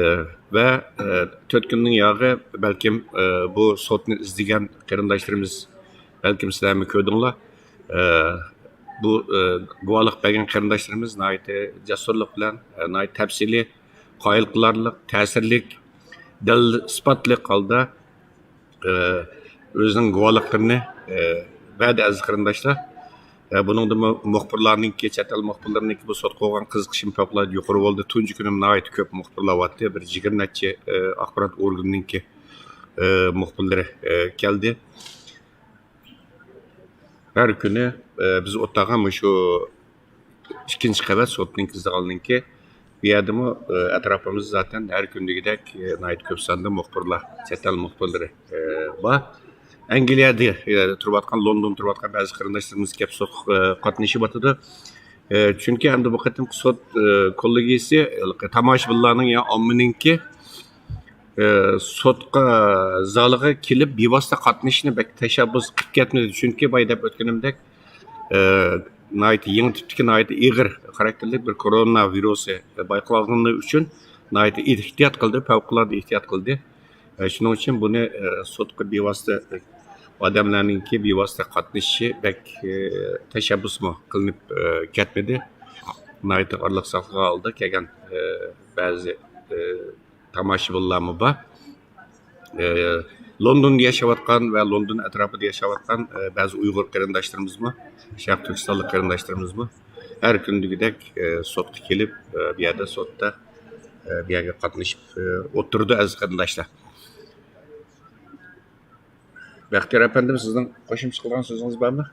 ۋە، ئە، تۆت كۈندىن ياغى بەلكىم، ئە، بۇ سوتنى ئىزدىگەن قېرىنداشلىرىمىز، بەلكىم سىلەرمۇ كۆردۈڭلار. ئە، بۇ، ئە، گۇۋاھلىق بەرگەن قېرىنداشلىرىمىز ناھايىتى جەسۇرلۇق بىلەن، ئە، ناھايىتى تەپسىلىي، قايىل قىلارلىق، تەسىرلىك، دەلىل ئىسپاتلىق ھالدا، ئە، ئۆزىنىڭ گۇۋاھلىقلىرىنى، ئە، بەردى، ئەزىز قېرىنداشلار. ئە، بۇنىڭدىمۇ مۇخبىرلارنىڭكى، چەت ئەل مۇخبىرلىرىنىڭكى بۇ سوتقا بولغان قىزىقىشىمۇ پەۋقۇلئاددە يۇقىرى بولدى. تۇنجى كۈنى ناھايىتى كۆپ مۇخبىرلار بارتتى. بىر يىگىرمە نەچچە، ئە، ئاخبارات ئورگىنىنىڭكى، ئە، مۇخبىرلىرى، ئە، كەلدى. ھەر كۈنى، ئە، بىز ئولتۇرغان مۇشۇ ئىككىنچى قەۋەت سوتنىڭكى زالىنىڭكى بۇ يەردىمۇ، ئە، ئەتراپىمىزدا زاتەن ھەر كۈندىكىدەك، ئە، ناھايىتى كۆپ ساندا مۇخبىرلار، چەت ئەل مۇخبىرلىرى، ئە، بار. ئەنگلىيەدە، ئە، تۇرۇۋاتقان، لوندوندا تۇرۇۋاتقان بەزى قېرىنداشلىرىمىز كەپ سوتقا، ئە، قاتنىشىۋاتىدۇ. ئە، چۈنكى ئەمدى بۇ قېتىمقى سوت، ئە، كوللېگىيىسى، ھېلىقى تاماشىبىنلارنىڭ يا ئاممىنىڭكى، ئە، سوتقا زالىغا كېلىپ بىۋاسىتە قاتنىشىشنى بەك تەشەببۇس قىلىپ كەتمىدى. چۈنكى بايا دەپ ئۆتكىنىمدەك، ئە، ناھايىتى يېڭى تىپتىكى، ناھايىتى ئېغىر خاراكتېرلىك بىر كورونا ۋىرۇسى بايقالغىنى ئۈچۈن ناھايىتى ئېھتىيات قىلدى، پەۋقۇلئاددە ئېھتىيات قىلدى. ئە، شۇنىڭ ئۈچۈن بۇنى، ئە، سوتقا بىۋاسىتە، ئادەملەرنىڭكى بىۋاسىتە قاتنىشىشى بەك، ئە، تەشەببۇسمۇ قىلىنىپ، ئە، كەتمىدى. ناھايىتى ئارىلىق ساقلىغان ھالدا كەلگەن، ئە، بەزى، ئە، تاماشىبىنلارمۇ بار. ئە، لوندوندا ياشاۋاتقان ۋە لوندون ئەتراپىدا ياشاۋاتقان، ئە، بەزى ئۇيغۇر قېرىنداشلىرىمىزمۇ، شەرقىي تۈركىستانلىق قېرىنداشلىرىمىزمۇ ھەر كۈندىكىدەك، ئە، سوتقا كېلىپ، ئە، بۇ يەردە سوتتا، ئە، بۇ يەرگە قاتنىشىپ، ئە، ئولتۇرىدۇ، ئەزىز قېرىنداشلار. بەختىيار ئەپەندىم، سىزنىڭ قوشۇمچە قىلغان سۆزىڭىز بارمۇ؟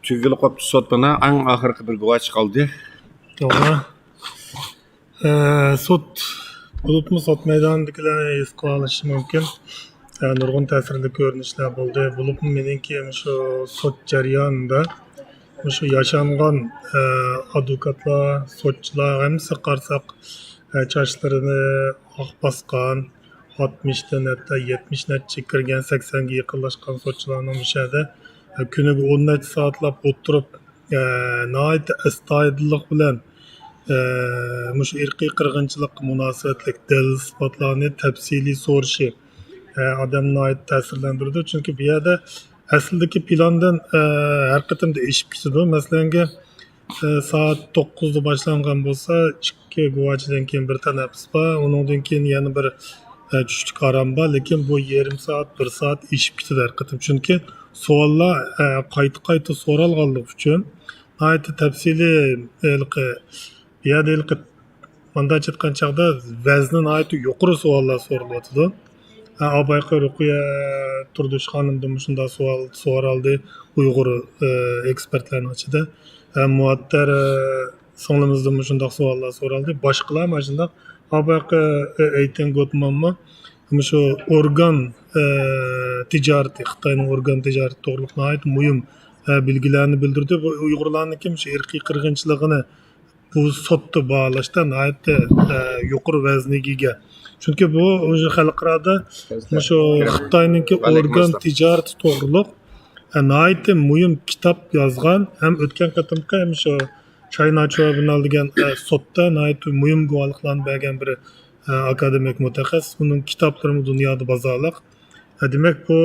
تۈگىگىلى قوپتۇ سوت مانا، ئەڭ ئاخىرقى بىر گۇۋاچى قالدى. توغرا. ئە، سوت، بولۇپمۇ سوت مەيدانىدىكىلەر ھېس قىلالىشى مۇمكىن. ئە، نۇرغۇن تەسىرلىك كۆرۈنۈشلەر بولدى. بولۇپمۇ مېنىڭكى مۇشۇ سوت جەريانىدا مۇشۇ ياشانغان، ئە، ئادۋوكاتلار، سوتچىلار ھەممىسىگە قارىساق، ئە، چاچلىرىنى ئاق باسقان، ئاتمىشتىن ھەتتا يەتمىش نەچچە كىرگەن، سەكسەنگە يېقىنلاشقان سوتچىلارنىڭ مۇشۇ يەردە، ئە، كۈنىگە ئون نەچچە سائەتلەپ ئولتۇرۇپ، ئە، ناھايىتى ئەستايىدىللىق بىلەن، ئە، مۇشۇ ئىرقىي قىرغىنچىلىققا مۇناسىۋەتلىك دەلىل-ئىسپاتلارنى تەپسىلىي سورىشى، ئە، ئادەمنى ناھايىتى تەسىرلەندۈرىدۇ. چۈنكى بۇ يەردە ئەسلىدىكى پىلاندىن، ئە، ھەر قېتىمدا ئېشىپ كېتىدۇ. مەسىلەنگە، ئە، سائەت توققۇزدا باشلانغان بولسا، ئىككى گۇۋاچىدىن كېيىن بىر تەنەپپۇس بار، ئۇنىڭدىن كېيىن يەنە بىر، ئە، چۈشلۈك ئارام بار، لېكىن بۇ يېرىم سائەت، بىر سائەت ئېشىپ كېتىدۇ ھەر قېتىم. چۈنكى سوئاللار، ئە، قايتا-قايتا سورالغانلىقى ئۈچۈن ناھايىتى تەپسىلىي، ھېلىقى، بۇ يەردە ھېلىقى مانداق ئېيتقان چاغدا ۋەزنى ناھايىتى يۇقىرى سوئاللار سورىلىۋاتىدۇ. ھە، ئاۋۋالقى رۇقىيە تۇردۇش خانىمدىن مۇشۇنداق سوئال سورالدى ئۇيغۇر، ئە، ئېكسپېرتلارنىڭ ئىچىدە. ھە، مۇئەتتەر، ئە، سىڭلىمىزدىن مۇشۇنداق سوئاللار سورالدى. باشقىلار مانا شۇنداق. ئاۋۋالقى، ئە، ئېيتىن گوتمانمۇ مۇشۇ ئورگان، ئە، تىجارىتى، خىتاينىڭ ئورگان تىجارىتى توغرۇلۇق ناھايىتى مۇھىم، ئە، بىلگىلەرنى بىلدۈردى. بۇ ئۇيغۇرلارنىڭكى مۇشۇ ئىرقىي قىرغىنچىلىقىنى بۇ سوتتا باھالاشتا ناھايىتى، ئە، يۇقىرى ۋەزنىگە ئىگە. چۈنكى بۇ خەلقئارادا مۇشۇ خىتاينىڭكى ئورگان تىجارىتى توغرۇلۇق، ئە، ناھايىتى مۇھىم كىتاب يازغان ھەم ئۆتكەن قېتىمقى مۇشۇ چاينا ترىبۇنال دېگەن، ئە، سوتتا ناھايىتى مۇھىم گۇۋاھلىقلارنى بەرگەن بىر، ئە، ئاكادېمىك مۇتەخەسسىس. ئۇنىڭ كىتابلىرىمۇ دۇنيادا بازارلىق. ئە، دېمەك، بۇ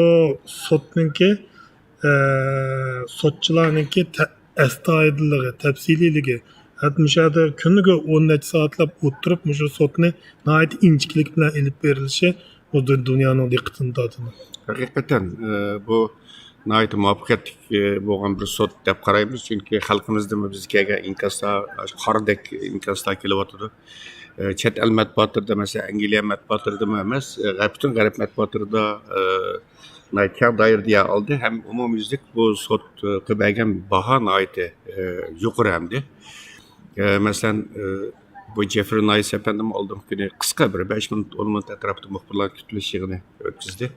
سوتنىڭكى، ئە، سوتچىلارنىڭكى تە-، ئەستايىدىللىقى، تەپسىلىيلىكى، ھەتتا مۇشۇ يەردە كۈنىگە ئون نەچچە سائەتلەپ ئولتۇرۇپ، مۇشۇ سوتنى ناھايىتى ئىنچىكىلىك بىلەن ئېلىپ بېرىلىشى، بۇ دۇ-، دۇنيانىڭ دىققىتىنى تارتىدۇ. ھەقىقەتەن، ئە، بۇ ناھايىتى مۇۋەپپەقىيەتلىك، ئە، بولغان بىر سوت دەپ قارايمىز. چۈنكى خەلقىمىزدىنمۇ بىزگە كەلگەن ئىنكاسلار، قاردەك ئىنكاسلار كېلىۋاتىدۇ. ئە، چەت ئەل مەتبۇئاتلىرىدا، مەسىلەن، ئەنگلىيە مەتبۇئاتلىرىدىمۇ ئەمەس، ئە، غەرب، پۈتۈن غەرب مەتبۇئاتلىرىدا، ئە، ناھايىتى كەڭ دائىرىدە يەر ئالدى ھەم ئومۇميۈزلۈك بۇ سوتقا بەرگەن باھا ناھايىتى، ئە، يۇقىرى ھەمدە. ئە، مەسىلەن، ئە، بۇ جېفرى نايس ئەپەندىمۇ ئالدىنقى كۈنى قىسقا بىر بەش مىنۇت، ئون مىنۇت ئەتراپىدا مۇخبىرلار كۈتۈۋېلىش يىغىنى ئۆتكۈزدى.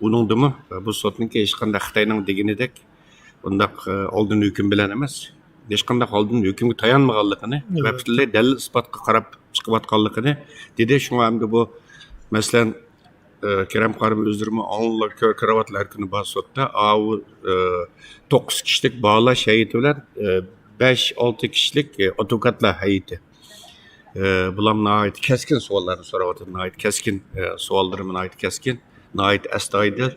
ئۇنىڭدىمۇ، ئە، بۇ سوتنىڭكى ھېچقانداق خىتاينىڭ دېگىنىدەك ئۇنداق، ئە، ئالدىن ھۆكۈم بىلەن ئەمەس، ھېچقانداق ئالدىن ھۆكۈمگە تايانمىغانلىقىنى ۋە پۈتۈنلەي دەلىل ئىسپاتقا قاراپ چىقىۋاتقانلىقىنى دېدى. شۇڭا ئەمدى بۇ، مەسىلەن، ئە، كېرەم قارىم ئۆزلىرىمۇ ئاڭلىنىپ كۆ-، كۆرۈۋاتىدۇ ھەر كۈنى بار سوتتا. ئاۋۇ، ئە، توققۇز كىشىلىك باھالاش ھەيئىتى بىلەن، ئە، بەش، ئالتە كىشىلىك، ئە، ئادۋوكاتلار ھەيئىتى. ئە، بۇلام ناھايىتى كەسكىن سوئاللارنى سوراۋاتىدۇ. ناھايىتى كەسكىن، ئە، سوئاللىرىمۇ ناھايىتى كەسكىن، ناھايىتى ئەستايىدىل.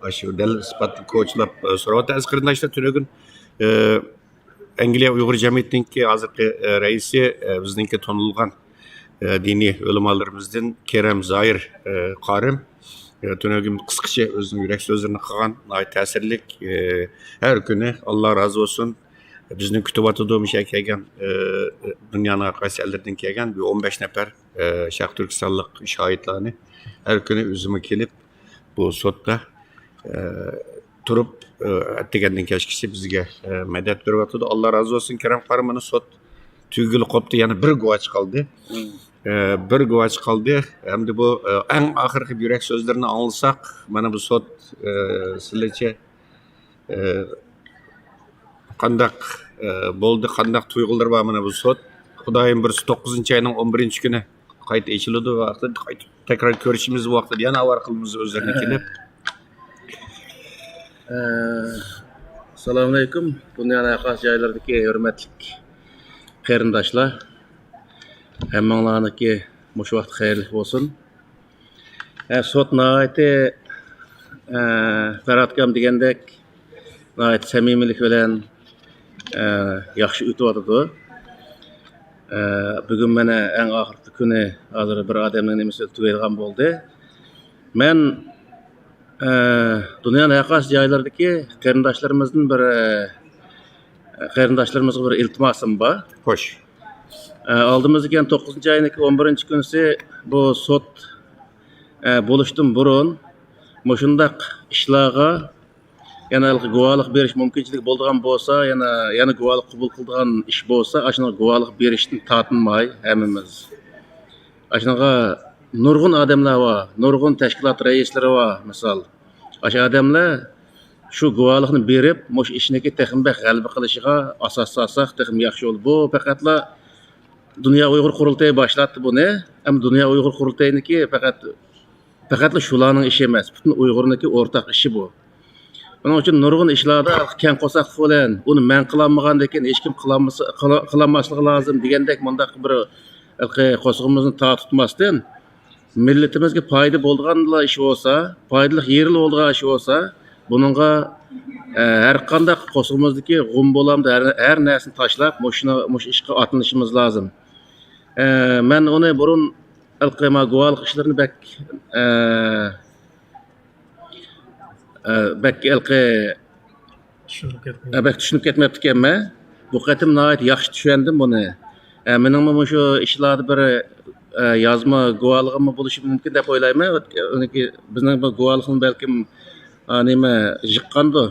ئاشۇ دەلىل ئىسپاتنى كوچىلاپ، ئە، سوراۋاتىدۇ. ئەزىز قېرىنداشلار، تۈنۈگۈن، ئە، ئەنگلىيە ئۇيغۇر جەمئىيىتىنىڭكى ھازىرقى، ئە، رەئىسى، ئە، بىزنىڭكى تونۇلغان، ئە، دىنىي ئۆلىمالىرىمىزدىن كېرەم زاھىر، ئە، قارىم، ئە، تۈنۈگۈن قىسقىچە ئۆزىنىڭ يۈرەك سۆزلىرىنى قىلغان، ناھايىتى تەسىرلىك، ئە، ھەر كۈنى، ئاللا رازى بولسۇن، بىزنى كۈتۈۋاتىدۇ، مۇشۇ يەرگە كەلگەن، ئە، دۇنيانىڭ ھەر قايسى ئەللىرىدىن كەلگەن بىر ئون بەش نەپەر، ئە، شەرقىي تۈركىستانلىق شاھىتلارنى ھەر كۈنى ئۆزىمۇ كېلىپ، بۇ سوتتا، ئە، تۇرۇپ، ئە، ئەتىگەندىن كەچكىچە بىزگە، ئە، مەدەت بېرىۋاتىدۇ. ئاللا رازى بولسۇن، كېرەم قارىم، مانا سوت تۈگىگىلى قوپتى، يەنە بىر گۇۋاچى قالدى. ئە، بىر گۇۋاچى قالدى. ئەمدى بۇ، ئە، ئەڭ ئاخىرقى يۈرەك سۆزلىرىنى ئاڭلىساق، مانا بۇ سوت، ئە، سىلىچە، ئە، قانداق، ئە، بولدى، قانداق تۇيغۇلىرى بار مانا بۇ سوت. خۇدايىم بۇيرۇسا، توققۇزىنچى ئاينىڭ ئون بىرىنچى كۈنى قايتا ئېچىلىدۇ ۋە قايتا تەكرار كۆرۈشىمىز ۋاقتىدا يەنە ئاۋارە قىلىمىز ئۆزلىرىنى كېلىپ. ئە، ئەسسالامۇئەلەيكۇم. دۇنيانىڭ ھەر قايسى جايلىرىدىكى ھۆرمەتلىك قېرىنداشلار، ھەممىڭلارنىڭكى مۇشۇ ۋاقتى خەيرلىك بولسۇن. ئە، سوت ناھايىتى، ئە، پەرھات ئاكام دېگەندەك، ناھايىتى سەمىمىيلىك بىلەن، ئە، ياخشى ئۆتۈۋاتىدۇ. ئە، بۈگۈن مانا ئەڭ ئاخىرقى كۈنى، ھازىر بىر ئادەمنىڭ نېمىسى تۈگەيدىغان بولدى. مەن، ئە، دۇنيانىڭ ھەر قايسى جايلىرىدىكى قېرىنداشلىرىمىزدىن بىر، ئە، قېرىنداشلىرىمىزغا بىر ئىلتىماسىم بار. خوش. ئە، ئالدىمىزدىكى يەنە توققۇزىنچى ئاينىڭكى ئون بىرىنچى كۈنىسى بۇ سوت، ئە، بولۇشتىن بۇرۇن مۇشۇنداق ئىشلارغا يەنە گۇۋاھلىق بېرىش مۇمكىنچىلىكى بولىدىغان بولسا، يەنە، يەنە گۇۋاھلىق قوبۇل قىلىدىغان ئىش بولسا، ئاشۇنىڭغا گۇۋاھلىق بېرىشتىن تارتىنماي ھەممىمىز. ئاشۇنىڭغا نۇرغۇن ئادەملەر بار، نۇرغۇن تەشكىلات رەئىسلىرى بار، مىسال. ئاشۇ ئادەملەر شۇ گۇۋاھلىقنى بېرىپ، مۇشۇ ئىشنىڭكى تېخىمۇ بەك غەلىبە قىلىشىغا ئاساس سالساق تېخىمۇ ياخشى بولىدۇ. بۇ پەقەتلا دۇنيا ئۇيغۇر قۇرۇلتىيى باشلاتتى بۇنى. ئەمما دۇنيا ئۇيغۇر قۇرۇلتىيىنىڭكى پەقەت، پەقەتلا شۇلارنىڭ ئىشى ئەمەس، پۈتۈن ئۇيغۇرنىڭكى ئورتاق ئىشى بۇ. بۇنىڭ ئۈچۈن نۇرغۇن ئىشلاردا كەڭ قورساقلىق بىلەن ئۇنى مەن قىلالمىغاندىكىن ھېچكىم قىلالمىسا، قىلا-، قىلالماسلىقى لازىم دېگەندەك مۇنداق بىر ھېلىقى قورسىقىمىزنى تار تۇتماستىن، مىللىتىمىزگە پايدا بولىدىغانلا ئىش بولسا، پايدىلىق يېرىلا بولىدىغان ئىش بولسا، بۇنىڭغا، ئە، ھەر قانداق قورسىقىمىزدىكى غۇم بولامدۇ، ھەر، ھەر نەرسىنى تاشلاپ، مۇشۇنى، مۇشۇ ئىشقا ئاتلىنىشىمىز لازىم. ئە، مەن ئۇنى بۇرۇن ھېلىقى ما گۇۋاھلىق ئىشلىرىنى بەك، ئە، ئە، بەك ھېلىقى، چۈشىنىپ كەتمەي. ئە، بەك چۈشىنىپ كەتمەپتىكەنمەن. بۇ قېتىم ناھايىتى ياخشى چۈشەندىم بۇنى. ئە، مېنىڭمۇ مۇشۇ ئىشلاردا بىر، ئە، يازما گۇۋاھلىقىممۇ بولۇشى مۇمكىن دەپ ئويلايمەن. ئۆتكەن-، بىزنىڭ بۇ گۇۋاھلىقنى بەلكىم، ئا، نېمە، يىغقاندۇ.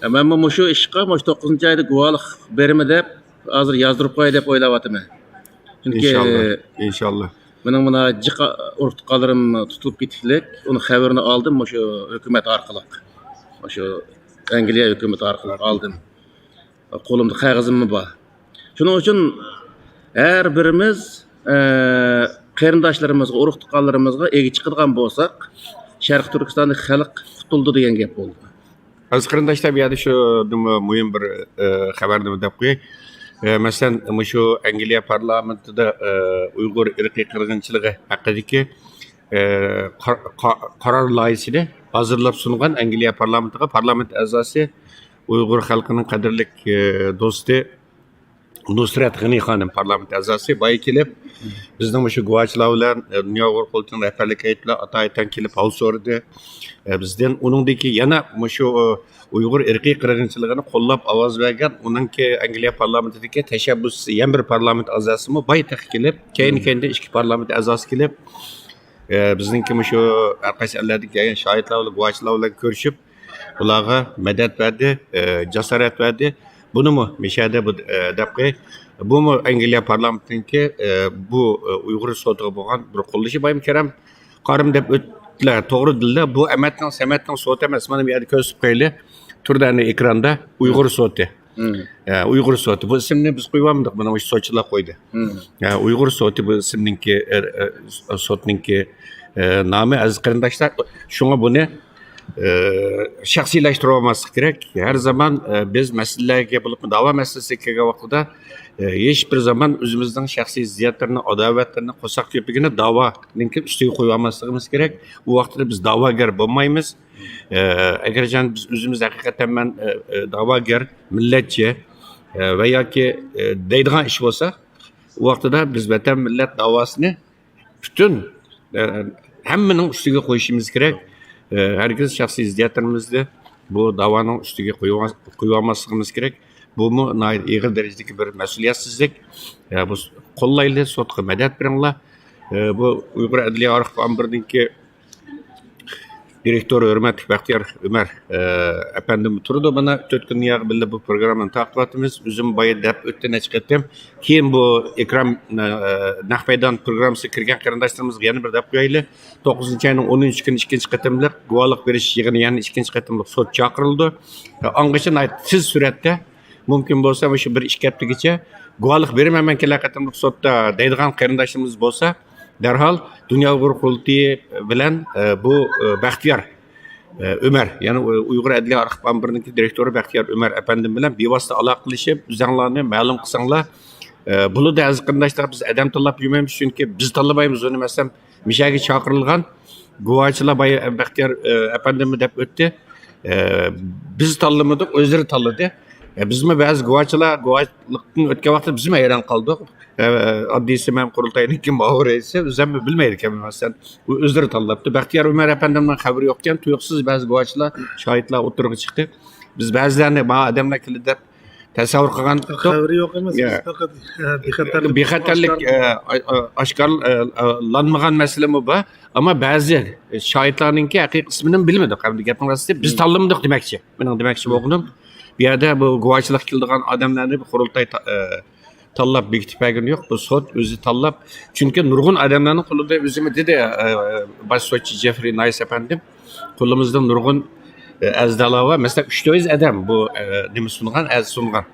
ئە، مەنمۇ مۇشۇ ئىشقا مۇشۇ توققۇزىنچى ئايدا گۇۋاھلىق بېرىمەن دەپ، ھازىر يازدۇرۇپ قوياي دەپ ئويلاۋاتىمەن. چۈنكى ئىنشاللا، ئىنشاللا. مېنىڭ مانا جىق ئۇرۇق-تۇغقانلىرىم تۇتۇلۇپ كېتىكلىك، ئۇنىڭ خەۋىرىنى ئالدىم مۇشۇ ھۆكۈمەت ئارقىلىق. مۇشۇ ئەنگلىيە ھۆكۈمىتى ئارقىلىق ئالدىم. قولۇمدا قەغىزىممۇ بار. شۇنىڭ ئۈچۈن ھەر بىرىمىز، ئە، قېرىنداشلىرىمىزغا، ئۇرۇق-تۇغقانلىرىمىزغا ئىگە چىقىدىغان بولساق، شەرقىي تۈركىستاندىكى خەلق قۇتۇلىدۇ دېگەن گەپ بولىدۇ. ئەزىز قېرىنداشلار، بۇ يەردە شۇ مۇھىم بىر، ئە، خەۋەرنى دەپ قوياي. ئە، مەسىلەن، مۇشۇ ئەنگلىيە پارلامېنتىدا، ئە، ئۇيغۇر ئىرقىي قىرغىنچىلىقى ھەققىدىكى، ئە، قار-، قا-، قارار لايىھىسىنى ھازىرلاپ سۇنغان ئەنگلىيە پارلامېنتىغا پارلامېنت ئەزاسى، ئۇيغۇر خەلقىنىڭ قەدىرلىك، ئە، دوستى، نۇسرەت غېنى خانىم، پارلامېنت ئەزاسى، بايا كېلىپ، بىزنىڭ مۇشۇ گۇۋاچىلار بىلەن، ئە، دۇنيا ئۇيغۇر قۇرۇلتىيىنىڭ رەھبەرلىك ھەيئىتى بىلەن ئاتايىتەن كېلىپ ھال سورىدى. ئە، بىزدىن ئۇنىڭدىن كېيىن يەنە مۇشۇ، ئۇ، ئۇيغۇر ئىرقىي قىرغىنچىلىقىنى قوللاپ ئاۋاز بەرگەن، ئۇنىڭكى ئەنگلىيە پارلامېنتىدىكى تەشەببۇسچى يەنە بىر پارلامېنت ئەزاسىمۇ بايا تېخى كېلىپ، كەينى-كەينىدىن ئىككى پارلامېنت ئەزاسى كېلىپ، ئە، بىزنىڭكى مۇشۇ ھەر قايسى ئەللەردىن كەلگەن شاھىتلار بىلەن، گۇۋاچىلار بىلەن كۆرۈشۈپ، بۇلارغا مەدەت بەردى، ئە، جاسارەت بەردى. بۇنىمۇ مىشەدە بۇ، ئە، دەپ قوياي. بۇمۇ ئەنگلىيە پارلامېنتىنىڭكى، ئە، بۇ، ئە، ئۇيغۇر سوتىغا بولغان بىر قوللىشى. بايام كېرەم قارىم دەپ ئۆتتىلەر. توغرا دېدىلەر. بۇ ئەمەتنىڭ، سەمەتنىڭ سوتى ئەمەس. مانا بۇ يەردە كۆرسىتىپ قويايلى. تۇرىدۇ ئەنە ئېكراندا ئۇيغۇر سوتى. ئە، ئۇيغۇر سوتى. بۇ ئىسىمنى بىز قويۇۋالمىدۇق. مانا مۇشۇ سوتچىلار قويدى. ئە، ئۇيغۇر سوتى بۇ ئىسىمنىڭكى، ئە، ئە، سوتنىڭكى، ئە، نامى، ئەزىز قېرىنداشلار. شۇڭا بۇنى، ئە، شەخسىيلەشتۈرۈۋالماسلىق كېرەك. ھەر زامان، ئە، بىز مەسىلىلەرگە، بولۇپمۇ داۋا مەسىلىسىگە كەلگەن ۋاقتىدا، ئە، ھېچ بىر زامان ئۆزىمىزنىڭ شەخسىي زىددىيەتلىرىنى، ئاداۋەتلىرىنى، قورساق كۆپۈكىنى داۋانىڭكى ئۈستىگە قويۇۋالماسلىقىمىز كېرەك. ئۇ ۋاقتىدا بىز داۋاگەر بولمايمىز. ئە، ئەگەرچان بىز ئۆزىمىز ھەقىقەتەن مەن، ئە، ئە، داۋاگەر، مىللەتچى، ئە، ۋە ياكى، ئە، دەيدىغان ئىش بولسا، ئۇ ۋاقتىدا بىز ۋەتەن، مىللەت داۋاسىنى پۈتۈن، ئە، ھەممىنىڭ ئۈستىگە قويۇشىمىز كېرەك. ئە، ھەرگىز شەخسىي زىددىيەتلىرىمىزنى بۇ داۋانىڭ ئۈستىگە قويۇۋال-، قويۇۋالماسلىقىمىز كېرەك. بۇمۇ ناھايىتى ئېغىر دەرىجىدىكى بىر مەسئۇلىيەتسىزلىك. ئە، بۇ قوللايلى، سوتقا مەدەت بېرىڭلار. ئە، بۇ ئۇيغۇر ئەدلىيە ئارخىپ ئامبىرىنىڭكى دىرېكتورى ھۆرمەتلىك بەختىيار ئۆمەر، ئە، ئەپەندىم تۇرىدۇ. مانا تۆت كۈندىن ياقى بىللە بۇ پروگراممىنى تارقىتىۋاتىمىز. ئۆزۈم بايا دەپ ئۆتتى نەچچە قېتىم. كېيىن بۇ ئېكران، ئە، نەق مەيدان پروگراممىسىغا كىرگەن قېرىنداشلىرىمىزغا يەنە بىر دەپ قويايلى. توققۇزىنچى ئاينىڭ ئونىنچى كۈنى ئىككىنچى قېتىملىق گۇۋاھلىق بېرىش يىغىنى يەنە ئىككىنچى قېتىملىق سوت چاقىرىلىدۇ. ئاڭغىچە ناھايىتى تېز سۈرئەتتە، مۇمكىن بولسا مۇشۇ بىر ئىككى ھەپتىگىچە گۇۋاھلىق بېرىمەن مەن كېلەر قېتىملىق سوتتا دەيدىغان قېرىنداشلىرىمىز بولسا، دەرھال دۇنيا ئۇيغۇر قۇرۇلتىيى بىلەن، ئە، بۇ، ئە، بەختىيار، ئە، ئۆمەر، يەنى ئۇ-، ئۇيغۇر ئەدلىيە ئارخىپ ئامبىرىنىڭكى دىرېكتورى بەختىيار ئۆمەر ئەپەندىم بىلەن بىۋاسىتە ئالاقىلىشىپ، ئۆزەڭلارنى مەلۇم قىلساڭلار، ئە، بولىدۇ ئەزىز قېرىنداشلار، بىز ئادەم تاللاپ يۈرمەيمىز، چۈنكى بىز تاللىمايمىز ئۇنى، مەسىلەن، مىشەگە چاقىرىلغان گۇۋاچىلار باي-، بەختىيار، ئە، ئەپەندىممۇ دەپ ئۆتتى. ئە، بىز تاللىمىدۇق، ئۆزلىرى تاللىدى. ئە، بىزمۇ بەزى گۇۋاچىلار گۇۋاچىلىقتىن ئۆتكەن ۋاقىتتا بىزمۇ ھەيران قالدۇق. ئە، ئاددىيسى مەن قۇرۇلتاينىڭكى مۇئاۋىن رەئىسى، ئۆزەممۇ بىلمەيدىكەن مەسىلەن. ئۇ ئۆزلىرى تاللاپتۇ. بەختىيار ئۆمەر ئەپەندىمنىڭ خەۋىرى يوقكەن، تۇيۇقسىز بەزى گۇۋاچىلار، شاھىتلار ئوتتۇرىغا چىقتى. بىز بەزىلەرنى، ما ئادەملەر كېلىدۇ دەپ تەسەۋۋۇر قىلغان. خەۋىرى يوق ئەمەس، يا. بىز پەقەت، ئە، بىخەتەرلىك، بىخەتەرلىك، ئاشكار-، ئە، ئاشكار-، ئە، ئە، لانمىغان مەسىلىمۇ بار. ئەمما بەزى شاھىتلارنىڭكى ھەقىقىي ئىسمىنىمۇ بىلمىدۇق. ئەمدى گەپنىڭ راستى، بىز تاللىمىدۇق دېمەكچى. مېنىڭ دېمەكچى بولغىنىم، بۇ يەردە بۇ گۇۋاچىلىق كېلىدىغان ئادەملەرنى بۇ قۇرۇلتاي تا-، ئە، تاللاپ بېكىتىپ بەرگىنى يوق. بۇ سوت ئۆزى تاللاپ. چۈنكى نۇرغۇن ئادەملەرنىڭ قولىدا، ئۆزىمۇ دېدى، ئە، باش سوتچى جېفرى نايس ئەپەندىم، قولىمىزدا نۇرغۇن، ئە، ئەرزدارلار بار. مەسىلەن، ئۈچ يۈز ئادەم بۇ، ئە، نېمە سۇنغان، ئەرز سۇنغان.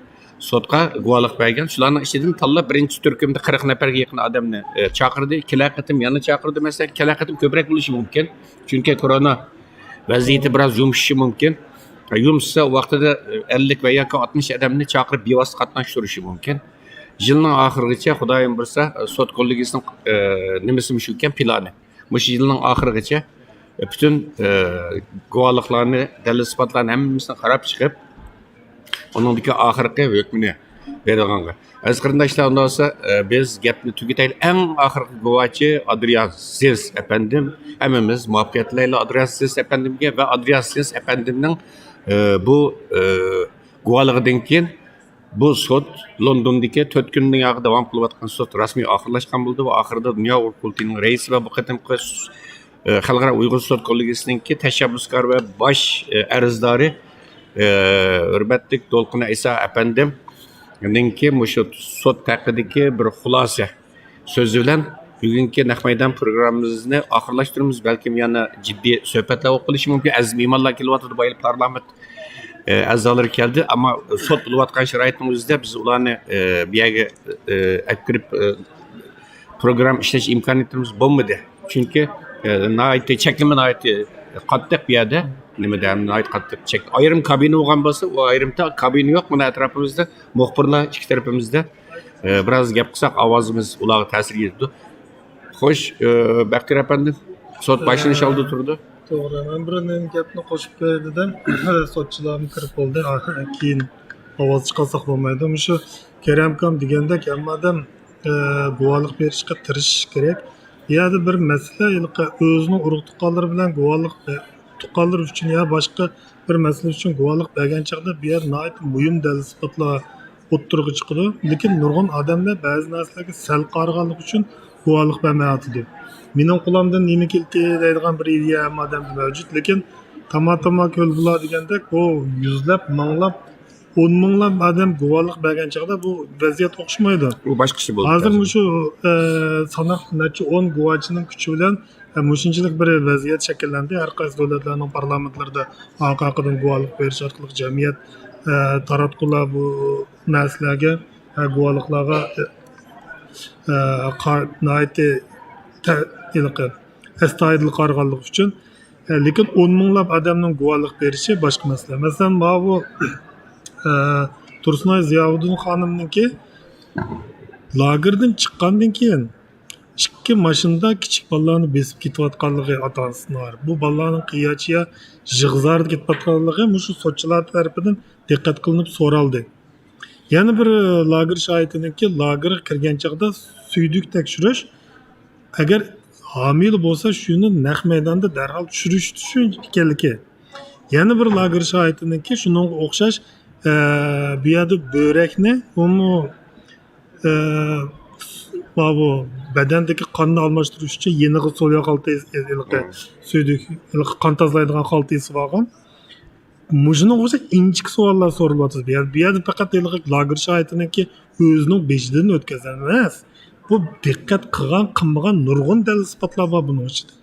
سوتقا گۇۋاھلىق بەرگەن. شۇلارنىڭ ئىچىدىن تاللاپ بىرىنچى تۈركۈمدە قىرىق نەپەرگە يېقىن ئادەمنى، ئە، چاقىردى. كېلەر قېتىم يەنە چاقىردى. مەسىلەن، كېلەر قېتىم كۆپرەك بولۇشى مۇمكىن. چۈنكى كورونا ۋەزىيىتى بىراز يۇمشىشى مۇمكىن. يۇمشىسا، ۋاقتىدا ئەللىك ۋە ياكى ئاتمىش ئادەمنى چاقىرىپ، بىۋاسىتە قاتناشتۇرۇشى مۇمكىن. يىلنىڭ ئاخىرىغىچە، خۇدايىم بۇيرۇسا، سوت كوللېگىيىسىنىڭ، ئە، نېمىسى مۇشۇ ئىكەن، پىلانى. مۇشۇ يىلنىڭ ئاخىرىغىچە، ئە، پۈتۈن، ئە، گۇۋاھلىقلارنى، دەلىل-ئىسپاتلارنى ھەممىسىنى قاراپ چىقىپ، ئۇنىڭدىكى ئاخىرقى ھۆكمىنى بېرىدىغانغا. ئەزىز قېرىنداشلار، ئۇنداق بولسا، ئە، بىز گەپنى تۈگىتەيلى. ئەڭ ئاخىرقى گۇۋاچى ئادرىيان زىس ئەپەندىم. ھەممىمىز مۇۋەپپەقىيەت تىلەيلى ئادرىيان زىس ئەپەندىمگە ۋە ئادرىيان زىس ئەپەندىمنىڭ، ئە، بۇ، ئە، گۇۋاھلىقىدىن كېيىن بۇ سوت لوندوندىكى تۆت كۈندىن ياقى داۋام قىلىۋاتقان سوت رەسمىي ئاخىرلاشقان بولدى ۋە ئاخىرىدا دۇنيا ئۇيغۇر قۇرۇلتىيىنىڭ رەئىسى ۋە بۇ قېتىمقى، ئە، خەلقئارا ئۇيغۇر سوت كوللېگىيىسىنىڭكى تەشەببۇسكار ۋە باش، ئە، ئەرزدارى، ئە، ھۆرمەتلىك دولقۇن ئەيسا ئەپەندىمنىڭكى مۇشۇ سوت ھەققىدىكى بىر خۇلاسە سۆزى بىلەن بۈگۈنكى نەق مەيدان پروگراممىمىزنى ئاخىرلاشتۇرىمىز. بەلكىم يەنە جىددىي سۆھبەتلەر بولۇپ قېلىشى مۇمكىن. ئەزىز مېھمانلار كېلىۋاتىدۇ، بايا پارلامېنت، ئە، ئەزالىرى كەلدى. ئەمما سوت بولۇۋاتقان شارائىتنىڭ ئۆزىدە بىز ئۇلارنى، ئە، بۇ يەرگە، ئە، ئەكىرىپ، ئە، پروگرامما ئىشلەش ئىمكانىيىتىمىز بولمىدى. چۈنكى، ئە، ناھايىتى چەكلىمە ناھايىتى قاتتىق بۇ يەردە. نېمىدە ھەم ناھايىتى قاتتىق چەك. ئايرىم كابىنا بولغان بولسا، ئۇ ئايرىم تا-، كابىنا يوق. مانا ئەتراپىمىزدا مۇخبىرلار ئىككى تەرىپىمىزدە. ئە، بىراز گەپ قىلساق، ئاۋازىمىز ئۇلارغا تەسىر يېتىدۇ. خوش، ئە، بەختىيار ئەپەندى، سوت باشلىنىش ئالدىدا تۇرىدۇ. توغرا، مەن بىر نېمە گەپنى قوشۇپ بېرەي دېدىم. سوتچىلارمۇ كىرىپ بولدى. كېيىن ئاۋاز چىقارساق بولمايدۇ. مۇشۇ كېرەمكام دېگەندەك، ھەممە ئادەم، ئە، گۇۋاھلىق بېرىشقا تىرىشىشى كېرەك. بۇ يەردە بىر مەسىلە، ھېلىقى ئۆزىنىڭ ئۇرۇق تۇغقانلىرى بىلەن گۇۋاھلىق، ئە، تۇغقانلىرى ئۈچۈن يا باشقا بىر مەسىلە ئۈچۈن گۇۋاھلىق بەرگەن چاغدا، بۇ يەردە ناھايىتى مۇھىم دەلىل-ئىسپاتلار ئوتتۇرىغا چىقىدۇ. لېكىن نۇرغۇن ئادەملەر بەزى نەرسىلەرگە سەل قارىغانلىقى ئۈچۈن گۇۋاھلىق بەرمەيۋاتىدۇ. مېنىڭ قولۇمدىن نېمە كېلىدۇ دەيدىغان بىر ئىدىيە ھەممە ئادەمدە مەۋجۇت. لېكىن تاما-تاما كۆل بۇلار دېگەندەك، بۇ يۈزلەپ، مىڭلاپ، ئون مىڭلاپ ئادەم گۇۋاھلىق بەرگەن چاغدا بۇ ۋەزىيەت ئوخشىمايدۇ. بۇ باشقىچە بولۇپ ھازىر قالدى. مۇشۇ، ئە، ساناق نەچچە ئون گۇۋاچىنىڭ كۈچى بىلەن، ئە، مۇشۇنچىلىك بىر ۋەزىيەت شەكىللەندى. ھەر قايسى دۆلەتلەرنىڭ پارلامېنتلىرىدا ئارقا-ئارقىدىن گۇۋاھلىق بېرىش ئارقىلىق جەمئىيەت، ئە، تاراتقۇلار بۇ نەرسىلەرگە، ئە، گۇۋاھلىقلارغا، ئە، ئە، قار-، ناھايىتى تە-، ھېلىقى ئەستايىدىل قارىغانلىقى ئۈچۈن، ئە، لېكىن ئون مىڭلاپ ئادەمنىڭ گۇۋاھلىق بېرىشى باشقا مەسىلە. مەسىلەن، ماۋۇ، ئە، تۇرسۇنئاي زىياۋۇدۇن خانىمنىڭكى لاگېردىن چىققاندىن كېيىن ئىككى ماشىنىدا كىچىك بالىلارنى بېسىپ كېتىۋاتقانلىقى ئاتا-ئانىسىنىڭ بار. بۇ بالىلارنىڭ قىيا-چىيا، يىغا-زاردا كېتىۋاتقانلىقى مۇشۇ سوتچىلار تەرىپىدىن دىققەت قىلىنىپ سورالدى. يەنە بىر لاگېر شاھىتىنىڭكى لاگېرغا كىرگەن چاغدا سۈيدۈك تەكشۈرۈش، ئەگەر ھامىلە بولسا، شۇنى نەق مەيداندا دەرھال چۈشۈرۈش ئۈچۈن ئىكەنلىكى. يەنە بىر لاگېر شاھىتىنىڭكى شۇنىڭغا ئوخشاش، ئە، بۇ يەردە بۆرەكنى، ئۇمۇ، ئە، ماۋۇ بەدەندىكى قاننى ئالماشتۇرۇش ئۈچۈن يېنىغا سويا خالتا، ھېلىقى سۈيدۈك، ھېلىقى قان تازىلايدىغان خالتا ئېسىۋالغان. مۇشۇنىڭغا ئوخشاش ئىنچىكە سوئاللار سورىلىۋاتىدۇ. بۇ يەر-، بۇ يەردە پەقەت ھېلىقى لاگېر شاھىتىنىڭكى ئۆزىنىڭ بېشىدىن ئۆتكەزگەن ئەمەس. بۇ دىققەت قىلغان، قىلمىغان نۇرغۇن دەلىل-ئىسپاتلار بار بۇنىڭ ئىچىدە.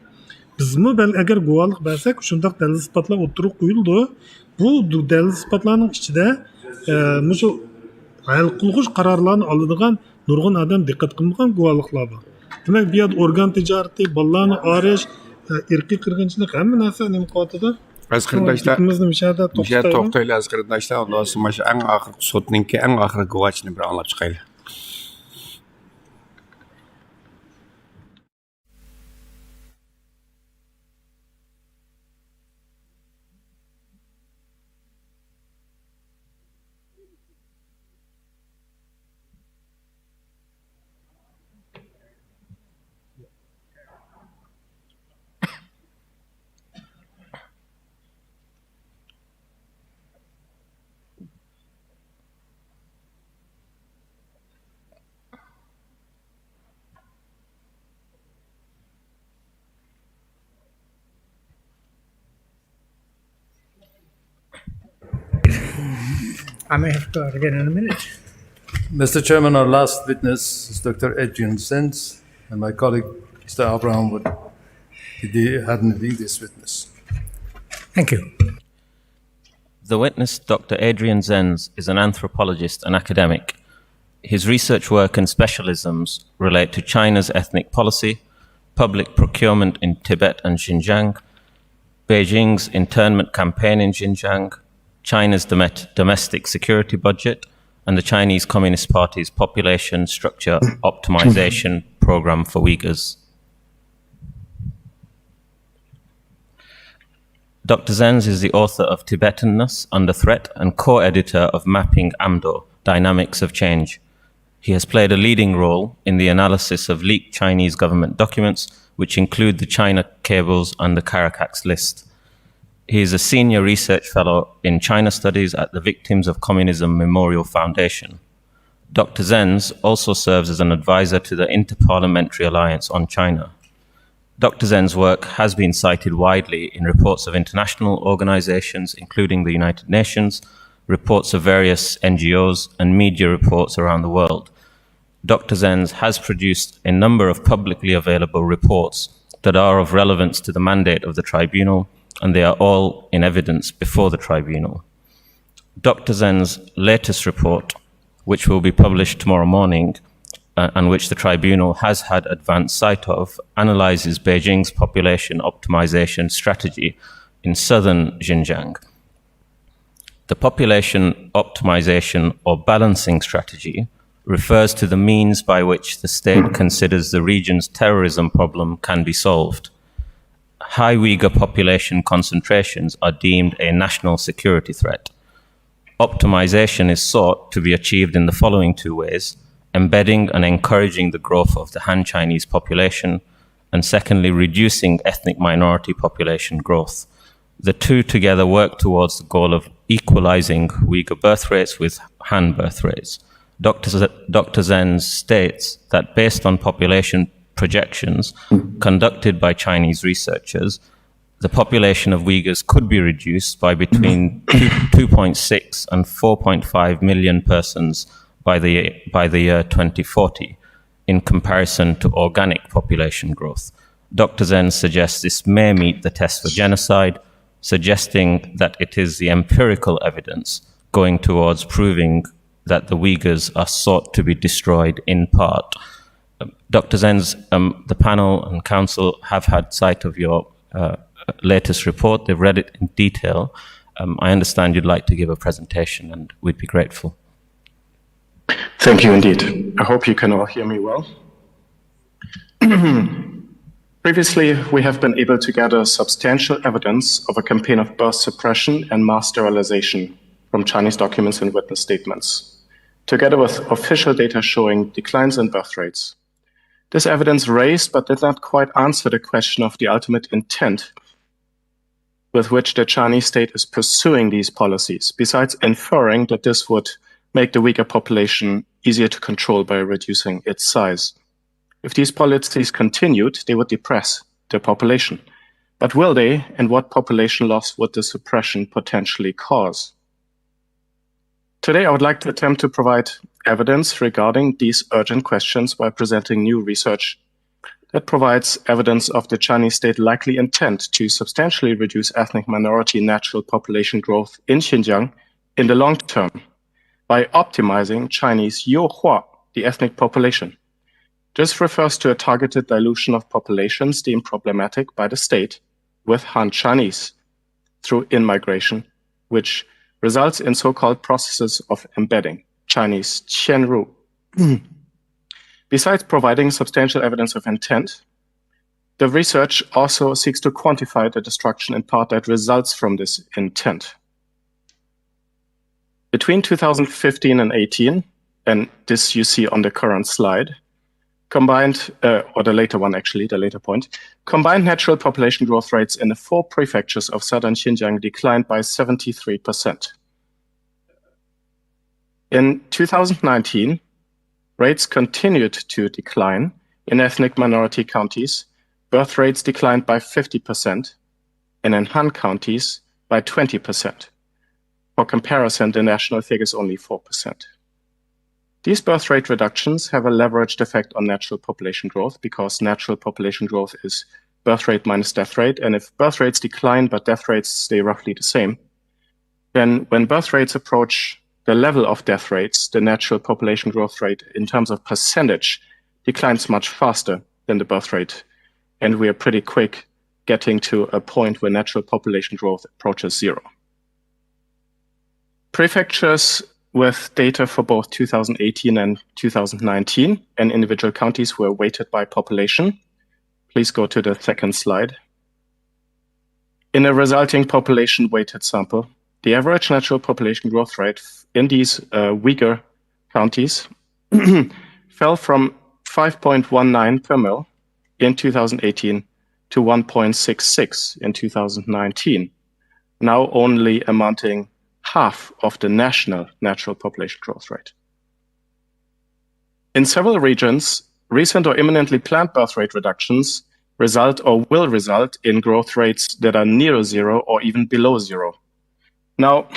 بىزمۇ بەل-، ئەگەر گۇۋاھلىق بەرسەك، شۇنداق دەلىل-ئىسپاتلار ئوتتۇرىغا قويۇلىدۇ. بۇ دۇ-، دەلىل-ئىسپاتلارنىڭ ئىچىدە، ئە، مۇشۇ ھەل قىلغۇچ قارارلارنى ئالىدىغان نۇرغۇن ئادەم دىققەت قىلمىغان گۇۋاھلىقلار بار. دېمەك، بۇ يەردە ئورگان تىجارىتى، بالىلارنى ئارىش، ئە، ئىرقىي قىرغىنچىلىق، ھەممە نەرسە نېمە قىلىۋاتىدۇ؟ ئەزىز قېرىنداشلار، گېپىمىزنى مۇشۇ يەردە مۇشۇ يەردە توختىتايلى. توختايلى، ئەزىز قېرىنداشلار. ئۇندىن سوڭ مانا شۇ ئەڭ ئاخىرقى سوتنىڭكى ئەڭ ئاخىرقى گۇۋاچىنى بىر ئاڭلاپ چىقايلى. I may have to again in a minute. Mister Chairman, our last witness is Doctor Adrian Zenz, and my colleague, Mister Abraham, would be the, had the this witness. Thank you. The witness, Doctor Adrian Zenz, is an anthropologist and academic. His research work and specialisms relate to China's ethnic policy, public procurement in Tibet and Xinjiang, Beijing's internment campaign in Xinjiang, China's domet-, domestic security budget, and the Chinese Communist Party's population structure optimization program for Uyghurs. Doctor Zenz is the author of Tibetanness Under Threat and co-editor of Mapping Amdo: Dynamics of Change. He has played a leading role in the analysis of leaked Chinese government documents, which include the China cables and the Carakax list. He is a senior research fellow in China studies at the Victims of Communism Memorial Foundation. Doctor Zenz also serves as an advisor to the Inter-Parliamentary Alliance on China. Doctor Zen's work has been cited widely in reports of international organizations, including the United Nations, reports of various N G Os, and media reports around the world. Doctor Zenz has produced a number of publicly available reports that are of relevance to the mandate of the tribunal, and they are all in evidence before the tribunal. Doctor Zen's latest report, which will be published tomorrow morning, uh, and which the tribunal has had advance sight of, analyzes Beijing's population optimization strategy in southern Xinjiang. The population optimization or balancing strategy refers to the means by which the state considers the region's terrorism problem can be solved. High Uyghur population concentrations are deemed a national security threat. Optimization is sought to be achieved in the following two ways: embedding and encouraging the growth of the Han Chinese population, and secondly, reducing ethnic minority population growth. The two together work towards the goal of equalizing Uyghur birth rates with Han birth rates. Doctor Z- Doctor Zenz states that based on population projections conducted by Chinese researchers, the population of Uyghurs could be reduced by between two, two point six and four point five million persons by the, by the year twenty forty, in comparison to organic population growth. Doctor Zenz suggests this may meet the test for genocide, suggesting that it is the empirical evidence going towards proving that the Uyghurs are sought to be destroyed in part. Um, Doctor Zenz, um, the panel and council have had sight of your uh, latest report. They've read it in detail. Um, I understand you'd like to give a presentation, and we'd be grateful. Thank you indeed. I hope you can all hear me well. Previously, we have been able to gather substantial evidence of a campaign of birth suppression and mass sterilization from Chinese documents and witness statements, together with official data showing declines in birth rates. This evidence raised but did not quite answer the question of the ultimate intent with which the Chinese state is pursuing these policies, besides inferring that this would make the Uyghur population easier to control by reducing its size. If these policies continued, they would depress the population. But will they, and what population loss would the suppression potentially cause? Today, I would like to attempt to provide evidence regarding these urgent questions by presenting new research that provides evidence of the Chinese state likely intent to substantially reduce ethnic minority natural population growth in Xinjiang in the long term by optimizing Chinese Youhua, the ethnic population. This refers to a targeted dilution of populations deemed problematic by the state with Han Chinese through in-migration, which results in so-called processes of embedding, Chinese 迁入. Besides providing substantial evidence of intent, the research also seeks to quantify the destruction in part that results from this intent. Between two thousand fifteen and eighteen, and this you see on the current slide, combined, uh, or the later one actually, the later point, combined natural population growth rates in the four prefectures of southern Xinjiang declined by seventy-three percent. In two thousand nineteen, rates continued to decline. In ethnic minority counties, birth rates declined by fifty percent, and in Han counties by twenty percent. For comparison, the national figure is only four percent. These birth rate reductions have a leveraged effect on natural population growth because natural population growth is birth rate minus death rate. And if birth rates decline but death rates stay roughly the same, then when birth rates approach the level of death rates, the natural population growth rate in terms of percentage declines much faster than the birth rate. And we are pretty quick getting to a point where natural population growth approaches zero. Prefectures with data for both two thousand eighteen and two thousand nineteen and individual counties were weighted by population. Please go to the second slide. In a resulting population weighted sample, the average natural population growth rate in these uh, Uyghur counties fell from five point one nine per mil in two thousand eighteen to one point six six in two thousand nineteen, now only amounting half of the national natural population growth rate. In several regions, recent or imminently planned birth rate reductions result or will result in growth rates that are near zero or even below zero. Now,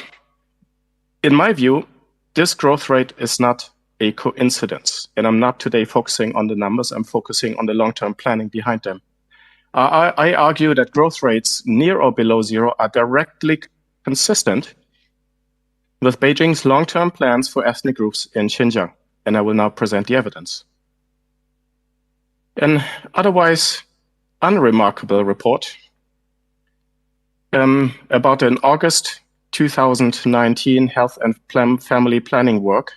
in my view, this growth rate is not a coincidence, and I'm not today focusing on the numbers, I'm focusing on the long-term planning behind them. I, I argue that growth rates near or below zero are directly consistent with Beijing's long-term plans for ethnic groups in Xinjiang, and I will now present the evidence. An otherwise unremarkable report um, about an August two thousand nineteen health and plan- family planning work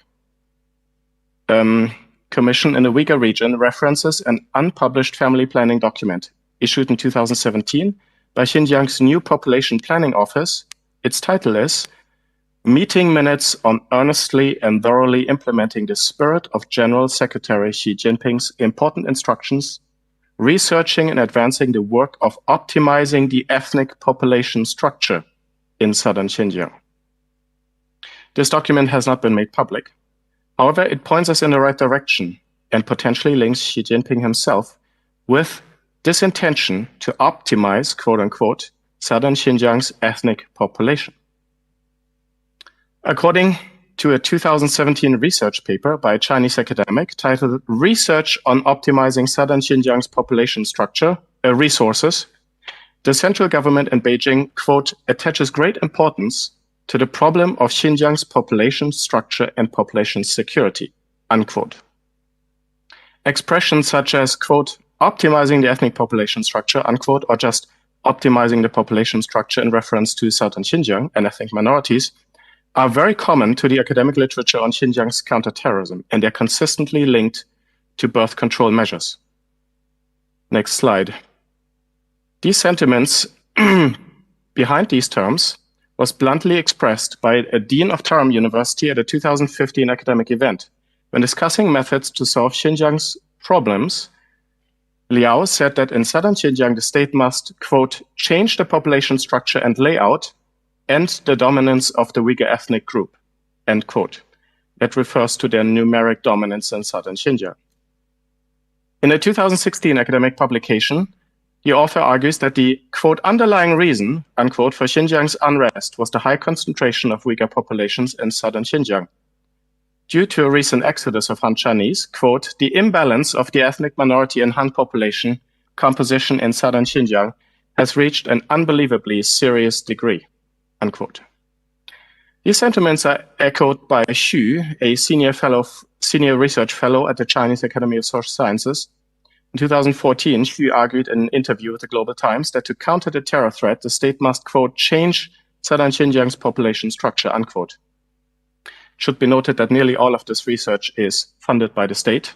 um, commission in the Uyghur region references an unpublished family planning document issued in two thousand seventeen by Xinjiang's new population planning office. Its title is meeting minutes on earnestly and thoroughly implementing the spirit of General Secretary Xi Jinping's important instructions, researching and advancing the work of optimizing the ethnic population structure in southern Xinjiang. This document has not been made public. However, it points us in the right direction and potentially links Xi Jinping himself with this intention to optimize, quote unquote, southern Xinjiang's ethnic population. According to a two thousand seventeen research paper by a Chinese academic titled Research on Optimizing Southern Xinjiang's Population Structure and Resources, the central government in Beijing, quote, attaches great importance to the problem of Xinjiang's population structure and population security, unquote. Expressions such as, quote, optimizing the ethnic population structure, unquote, or just optimizing the population structure in reference to Southern Xinjiang and ethnic minorities are very common to the academic literature on Xinjiang's counterterrorism, and they're consistently linked to birth control measures. Next slide. These sentiments behind these terms was bluntly expressed by a dean of Taram University at a two thousand fifteen academic event. When discussing methods to solve Xinjiang's problems, Liao said that in southern Xinjiang, the state must, quote, change the population structure and layout and the dominance of the Uyghur ethnic group, end quote. That refers to their numeric dominance in southern Xinjiang. In a two thousand sixteen academic publication, the author argues that the, quote, underlying reason, unquote, for Xinjiang's unrest was the high concentration of Uyghur populations in southern Xinjiang. Due to a recent exodus of Han Chinese, quote, the imbalance of the ethnic minority and Han population composition in southern Xinjiang has reached an unbelievably serious degree, unquote. These sentiments are echoed by Xu, a senior fellow, senior research fellow at the Chinese Academy of Social Sciences. In two thousand fourteen, Xu argued in an interview with the Global Times that to counter the terror threat, the state must, quote, change southern Xinjiang's population structure, unquote. Should be noted that nearly all of this research is funded by the state,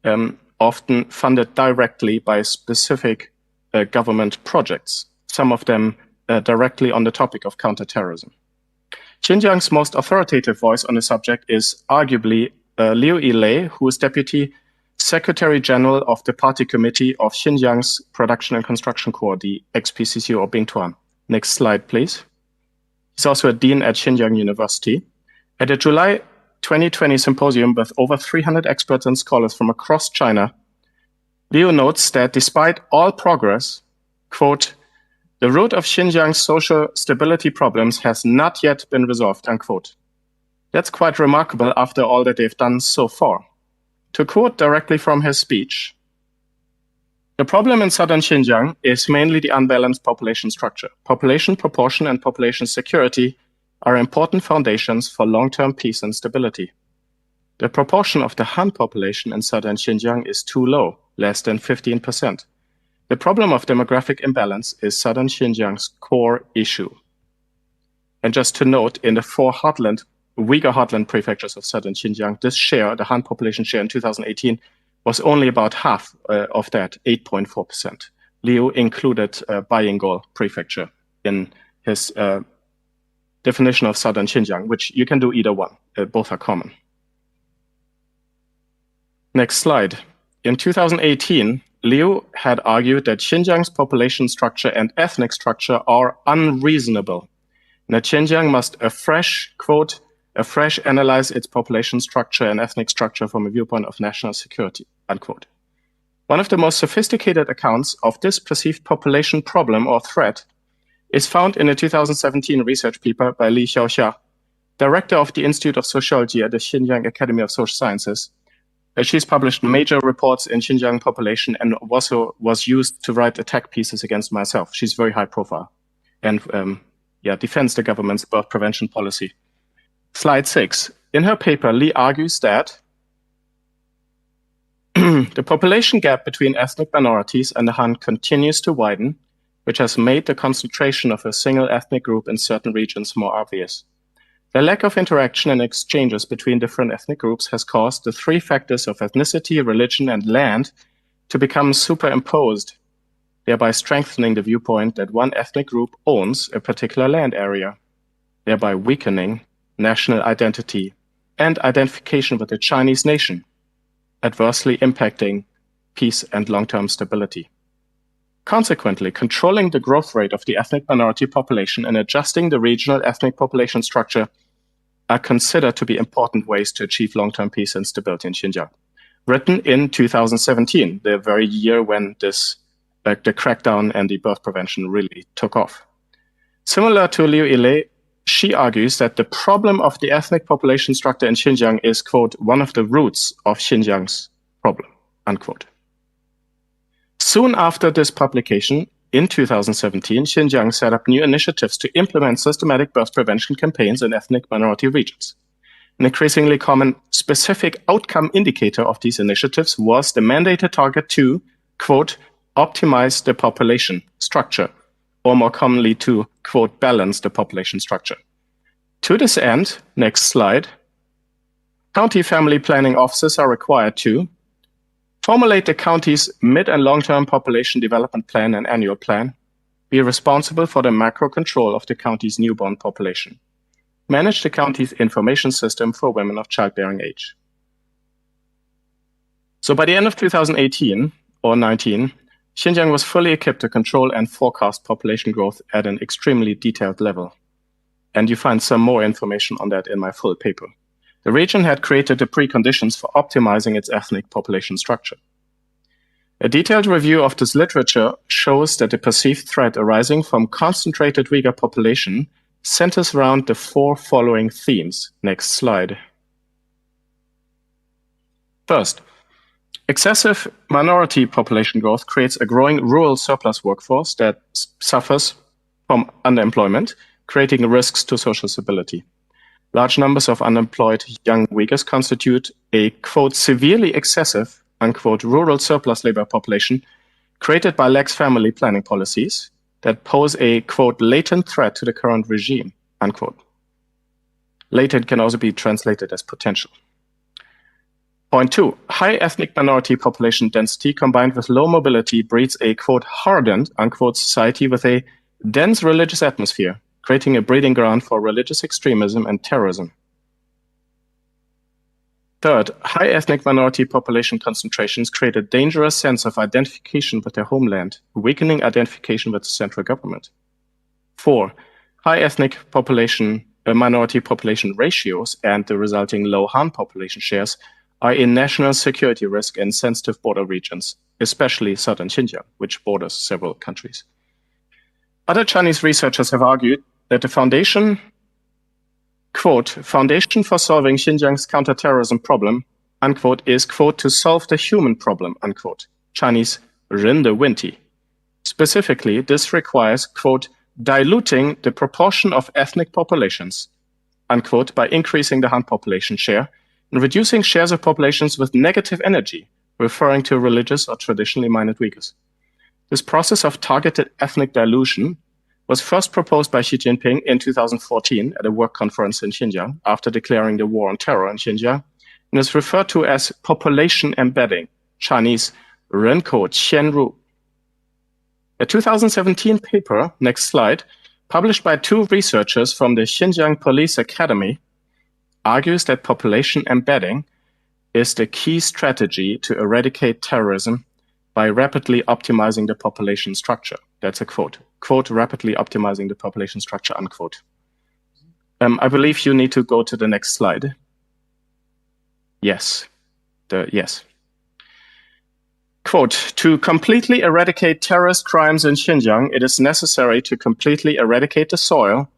um, often funded directly by specific uh, government projects, some of them uh, directly on the topic of counterterrorism. Xinjiang's most authoritative voice on the subject is arguably uh, Liu Yilei, who is Deputy Secretary General of the Party Committee of Xinjiang's Production and Construction Corps, the X P C C or Bingtuan. Next slide, please. He's also a dean at Xinjiang University. At a July twenty twenty symposium with over three hundred experts and scholars from across China, Liu notes that despite all progress, quote, the root of Xinjiang's social stability problems has not yet been resolved, unquote. That's quite remarkable after all that they've done so far. To quote directly from his speech, the problem in southern Xinjiang is mainly the unbalanced population structure. Population proportion and population security are important foundations for long-term peace and stability. The proportion of the Han population in southern Xinjiang is too low, less than fifteen percent. The problem of demographic imbalance is southern Xinjiang's core issue. And just to note, in the four heartland, Uyghur heartland prefectures of southern Xinjiang, this share, the Han population share in two thousand eighteen, was only about half uh, of that, eight point four percent. Liu included uh, Bayingol prefecture in his uh, definition of southern Xinjiang, which you can do either one. Uh, both are common. Next slide. In two thousand eighteen, Liu had argued that Xinjiang's population structure and ethnic structure are unreasonable, and that Xinjiang must afresh, quote, afresh analyze its population structure and ethnic structure from a viewpoint of national security, unquote. One of the most sophisticated accounts of this perceived population problem or threat is found in a two thousand seventeen research paper by Li Xiaoxia, director of the Institute of Sociology at the Xinjiang Academy of Social Sciences. Uh, she's published major reports in Xinjiang population and also was used to write attack pieces against myself. She's very high profile and um, yeah, defends the government's birth prevention policy. Slide six. In her paper, Li argues that the population gap between ethnic minorities and the Han continues to widen, which has made the concentration of a single ethnic group in certain regions more obvious. The lack of interaction and exchanges between different ethnic groups has caused the three factors of ethnicity, religion, and land to become superimposed, thereby strengthening the viewpoint that one ethnic group owns a particular land area, thereby weakening national identity, and identification with the Chinese nation, adversely impacting peace and long-term stability. Consequently, controlling the growth rate of the ethnic minority population and adjusting the regional ethnic population structure are considered to be important ways to achieve long-term peace and stability in Xinjiang. Written in two thousand seventeen, the very year when this, uh, the crackdown and the birth prevention really took off. Similar to Liu Yilei, she argues that the problem of the ethnic population structure in Xinjiang is, quote, one of the roots of Xinjiang's problem, unquote. Soon after this publication, in two thousand seventeen, Xinjiang set up new initiatives to implement systematic birth prevention campaigns in ethnic minority regions. An increasingly common specific outcome indicator of these initiatives was the mandated target to, quote, optimize the population structure, or more commonly to, quote, balance the population structure. To this end, next slide, county family planning officers are required to formulate the county's mid and long-term population development plan and annual plan, be responsible for the macro control of the county's newborn population, manage the county's information system for women of childbearing age. So by the end of two thousand eighteen or nineteen, Xinjiang was fully equipped to control and forecast population growth at an extremely detailed level. And you find some more information on that in my full paper. The region had created the preconditions for optimizing its ethnic population structure. A detailed review of this literature shows that the perceived threat arising from concentrated Uyghur population centers around the four following themes. Next slide. First, excessive minority population growth creates a growing rural surplus workforce that s- suffers from underemployment, creating risks to social stability. Large numbers of unemployed young Uyghurs constitute a, quote, severely excessive, unquote, rural surplus labor population created by lax family planning policies that pose a, quote, latent threat to the current regime, unquote. Latent can also be translated as potential. Point two, high ethnic minority population density combined with low mobility breeds a, quote, hardened, unquote, society with a dense religious atmosphere, creating a breeding ground for religious extremism and terrorism. Third, high ethnic minority population concentrations create a dangerous sense of identification with their homeland, weakening identification with the central government. Four, high ethnic population, uh, minority population ratios and the resulting low Han population shares are a national security risk in sensitive border regions, especially southern Xinjiang, which borders several countries. Other Chinese researchers have argued that the foundation, quote, foundation for solving Xinjiang's counterterrorism problem, unquote, is, quote, to solve the human problem, unquote, Chinese 人的问题. Specifically, this requires, quote, diluting the proportion of ethnic populations, unquote, by increasing the Han population share and reducing shares of populations with negative energy, referring to religious or traditionally minded Uyghurs. This process of targeted ethnic dilution was first proposed by Xi Jinping in two thousand fourteen at a work conference in Xinjiang after declaring the war on terror in Xinjiang, and is referred to as population embedding, Chinese 人口迁入. A two thousand seventeen paper, next slide, published by two researchers from the Xinjiang Police Academy, argues that population embedding is the key strategy to eradicate terrorism by rapidly optimizing the population structure. That's a quote. Quote, rapidly optimizing the population structure, unquote. Um, I believe you need to go to the next slide. Yes. The, yes. Quote, to completely eradicate terrorist crimes in Xinjiang, it is necessary to completely eradicate the soil,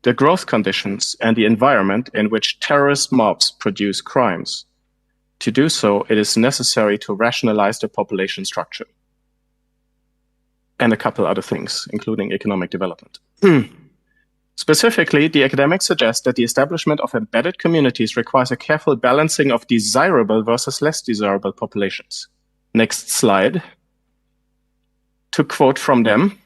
the growth conditions, and the environment in which terrorist mobs produce crimes. To do so, it is necessary to rationalize the population structure. And a couple other things, including economic development. Specifically, the academics suggest that the establishment of embedded communities requires a careful balancing of desirable versus less desirable populations. Next slide. To quote from them,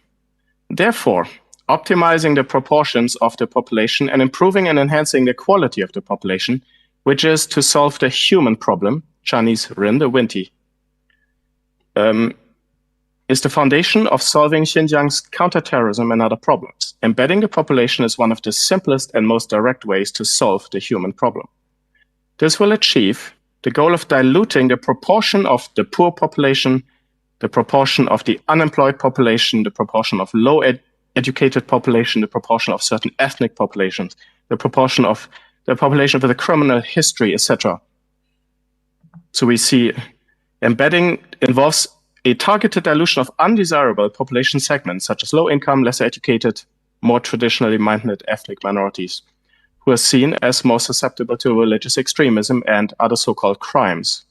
therefore, optimizing the proportions of the population and improving and enhancing the quality of the population, which is to solve the human problem, Chinese 人的问题, um, is the foundation of solving Xinjiang's counterterrorism and other problems. Embedding the population is one of the simplest and most direct ways to solve the human problem. This will achieve the goal of diluting the proportion of the poor population, the proportion of the unemployed population, the proportion of low ed- educated population, the proportion of certain ethnic populations, the proportion of the population with a criminal history, et cetera. So we see embedding involves a targeted dilution of undesirable population segments such as low income, lesser educated, more traditionally minded ethnic minorities, who are seen as more susceptible to religious extremism and other so called crimes.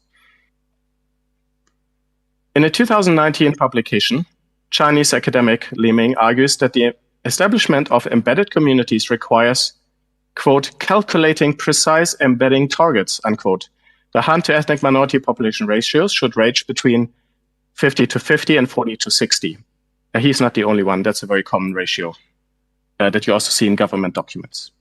In a two thousand nineteen publication, Chinese academic Li Ming argues that the establishment of embedded communities requires, quote, calculating precise embedding targets, unquote. The Han to ethnic minority population ratios should range between fifty to fifty and forty to sixty. Uh, he's not the only one. That's a very common ratio uh, that you also see in government documents.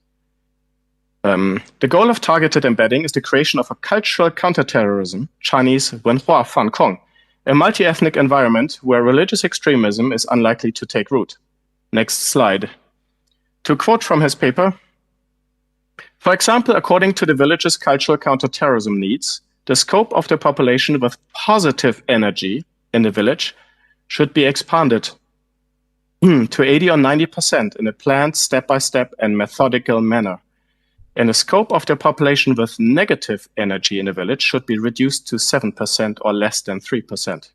Um, the goal of targeted embedding is the creation of a cultural counterterrorism, Chinese 文化反抗, a multi-ethnic environment where religious extremism is unlikely to take root. Next slide. To quote from his paper, for example, according to the village's cultural counterterrorism needs, the scope of the population with positive energy in the village should be expanded to eighty or ninety percent in a planned, step by step, and methodical manner. And the scope of the population with negative energy in the village should be reduced to seven percent or less than three percent.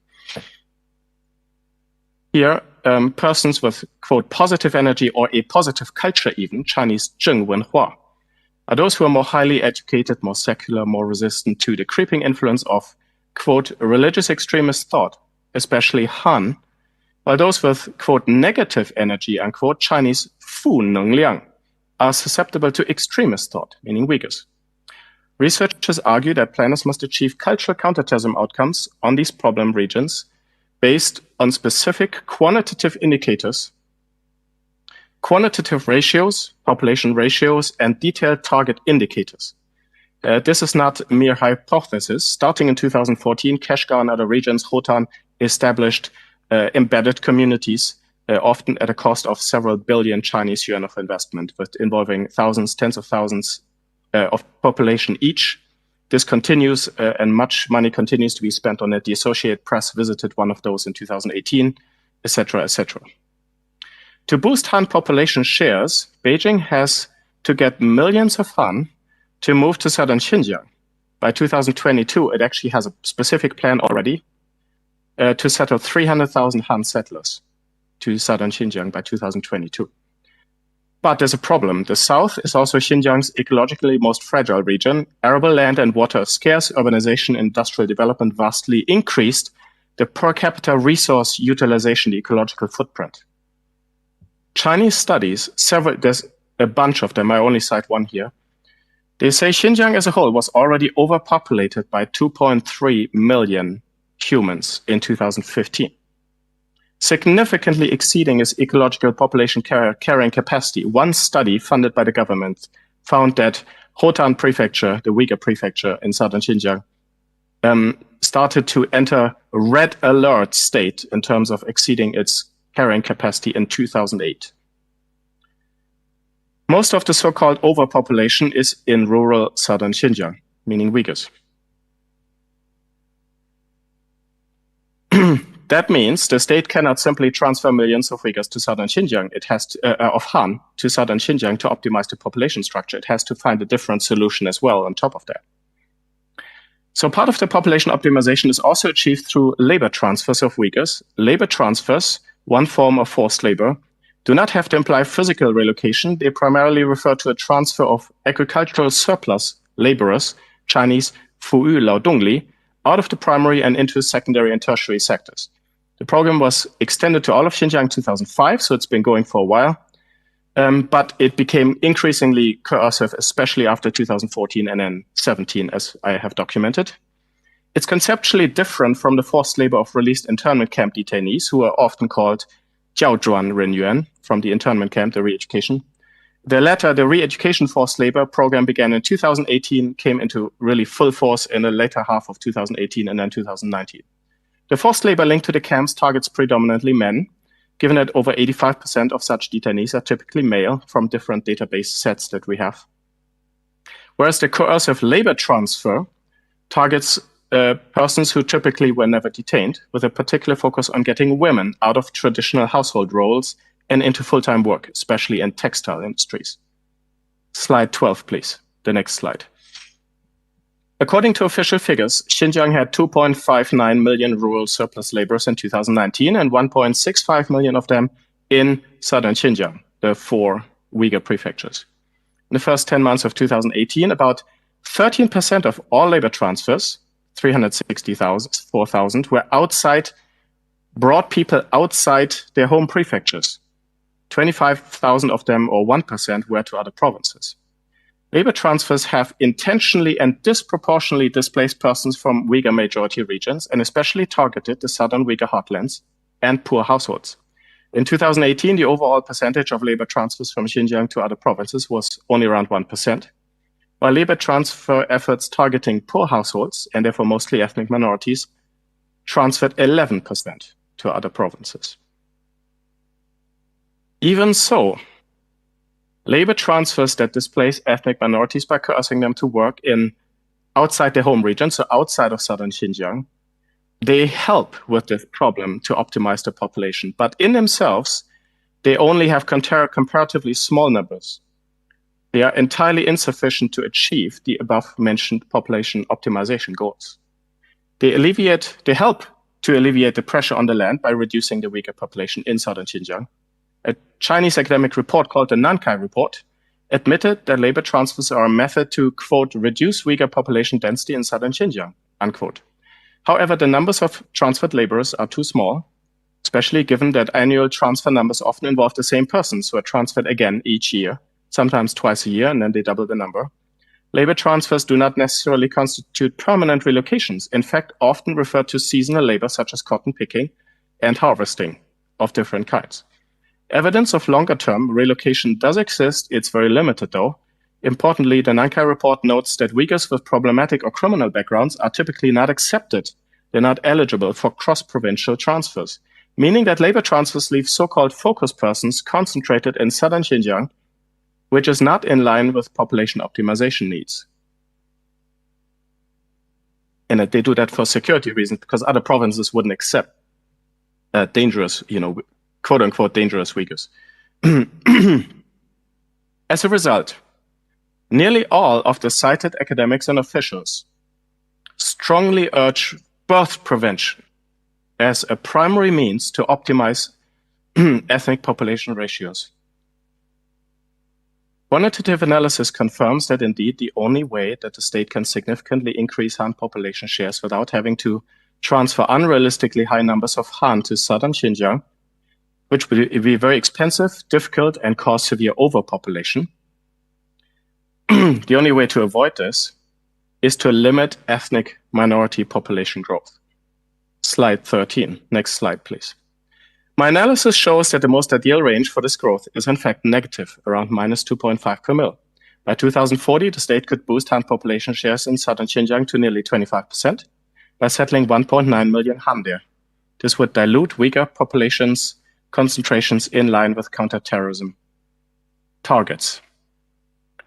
Here, um, persons with, quote, positive energy or a positive culture, even Chinese 正文化, are those who are more highly educated, more secular, more resistant to the creeping influence of, quote, religious extremist thought, especially Han, while those with, quote, negative energy, unquote, Chinese 负能量, are susceptible to extremist thought, meaning Uyghurs. Researchers argue that planners must achieve cultural counterterrorism outcomes on these problem regions based on specific quantitative indicators, quantitative ratios, population ratios, and detailed target indicators. Uh, this is not mere hypothesis. Starting in two thousand fourteen, Kashgar and other regions, Khotan, established uh, embedded communities, uh, often at a cost of several billion Chinese yuan of investment, but involving thousands, tens of thousands uh, of population each. This continues, uh, and much money continues to be spent on it. The Associated Press visited one of those in two thousand eighteen, et cetera, et cetera. To boost Han population shares, Beijing has to get millions of Han to move to southern Xinjiang. By two thousand twenty-two, it actually has a specific plan already uh, to settle three hundred thousand Han settlers to southern Xinjiang by two thousand twenty-two. But there's a problem. The south is also Xinjiang's ecologically most fragile region. Arable land and water are scarce. Urbanization and industrial development vastly increased the per capita resource utilization, the ecological footprint. Chinese studies, several, there's a bunch of them, I only cite one here. They say Xinjiang as a whole was already overpopulated by two point three million humans in two thousand fifteen, significantly exceeding its ecological population car- carrying capacity. One study funded by the government found that Hotan Prefecture, the Uyghur prefecture in southern Xinjiang, um, started to enter red alert state in terms of exceeding its carrying capacity in two thousand eight. Most of the so-called overpopulation is in rural southern Xinjiang, meaning Uyghurs. That means the state cannot simply transfer millions of Uyghurs to southern Xinjiang. It has to, uh, of Han to southern Xinjiang to optimize the population structure. It has to find a different solution as well on top of that. So part of the population optimization is also achieved through labor transfers of Uyghurs. Labor transfers, one form of forced labor, do not have to imply physical relocation. They primarily refer to a transfer of agricultural surplus laborers, Chinese 服务劳动力, out of the primary and into secondary and tertiary sectors. The program was extended to all of Xinjiang in two thousand five, so it's been going for a while. Um, but it became increasingly coercive, especially after two thousand fourteen and then seventeen, as I have documented. It's conceptually different from the forced labor of released internment camp detainees, who are often called 教转人员, from the internment camp, the re-education. The latter, the re-education forced labor program, began in two thousand eighteen, came into really full force in the later half of two thousand eighteen and then two thousand nineteen. The forced labor linked to the camps targets predominantly men, given that over eighty-five percent of such detainees are typically male from different database sets that we have. Whereas the coercive labor transfer targets uh, persons who typically were never detained, with a particular focus on getting women out of traditional household roles and into full time work, especially in textile industries. Slide twelve, please. The next slide. According to official figures, Xinjiang had two point five nine million rural surplus laborers in two thousand nineteen and one point six five million of them in southern Xinjiang, the four Uyghur prefectures. In the first ten months of two thousand eighteen, about thirteen percent of all labor transfers, three hundred sixty-four thousand, were outside, brought people outside their home prefectures. Twenty-five thousand of them, or one percent, were to other provinces. Labor transfers have intentionally and disproportionately displaced persons from Uyghur majority regions and especially targeted the southern Uyghur heartlands and poor households. In two thousand eighteen, the overall percentage of labor transfers from Xinjiang to other provinces was only around one percent. While labor transfer efforts targeting poor households, and therefore mostly ethnic minorities, transferred eleven percent to other provinces. Even so, labor transfers that displace ethnic minorities by coercing them to work in outside their home region, so outside of southern Xinjiang, they help with this problem to optimize the population. But in themselves, they only have compar- comparatively small numbers. They are entirely insufficient to achieve the above mentioned population optimization goals. They alleviate, they help to alleviate the pressure on the land by reducing the Uyghur population in southern Xinjiang. A Chinese academic report called the Nankai Report admitted that labor transfers are a method to, quote, reduce Uyghur population density in southern Xinjiang, unquote. However, the numbers of transferred laborers are too small, especially given that annual transfer numbers often involve the same persons who are transferred again each year, sometimes twice a year, and then they double the number. Labor transfers do not necessarily constitute permanent relocations, in fact, often refer to seasonal labor such as cotton picking and harvesting of different kinds. Evidence of longer term relocation does exist, it's very limited though. Importantly, the Nankai report notes that Uyghurs with problematic or criminal backgrounds are typically not accepted. They're not eligible for cross provincial transfers, meaning that labor transfers leave so called focus persons concentrated in southern Xinjiang, which is not in line with population optimization needs. And that they do that for security reasons because other provinces wouldn't accept uh, dangerous, you know, quote unquote dangerous Uyghurs. As a result, nearly all of the cited academics and officials strongly urge birth prevention as a primary means to optimize ethnic population ratios. Quantitative analysis confirms that indeed the only way that the state can significantly increase Han population shares without having to transfer unrealistically high numbers of Han to southern Xinjiang, which would be very expensive, difficult, and cause severe overpopulation. The only way to avoid this is to limit ethnic minority population growth. Slide thirteen. Next slide, please. My analysis shows that the most ideal range for this growth is in fact negative, around minus two point five per mil. By two thousand forty, the state could boost Han population shares in southern Xinjiang to nearly twenty-five percent by settling one point nine million Han there. This would dilute Uyghur populations concentrations in line with counterterrorism targets.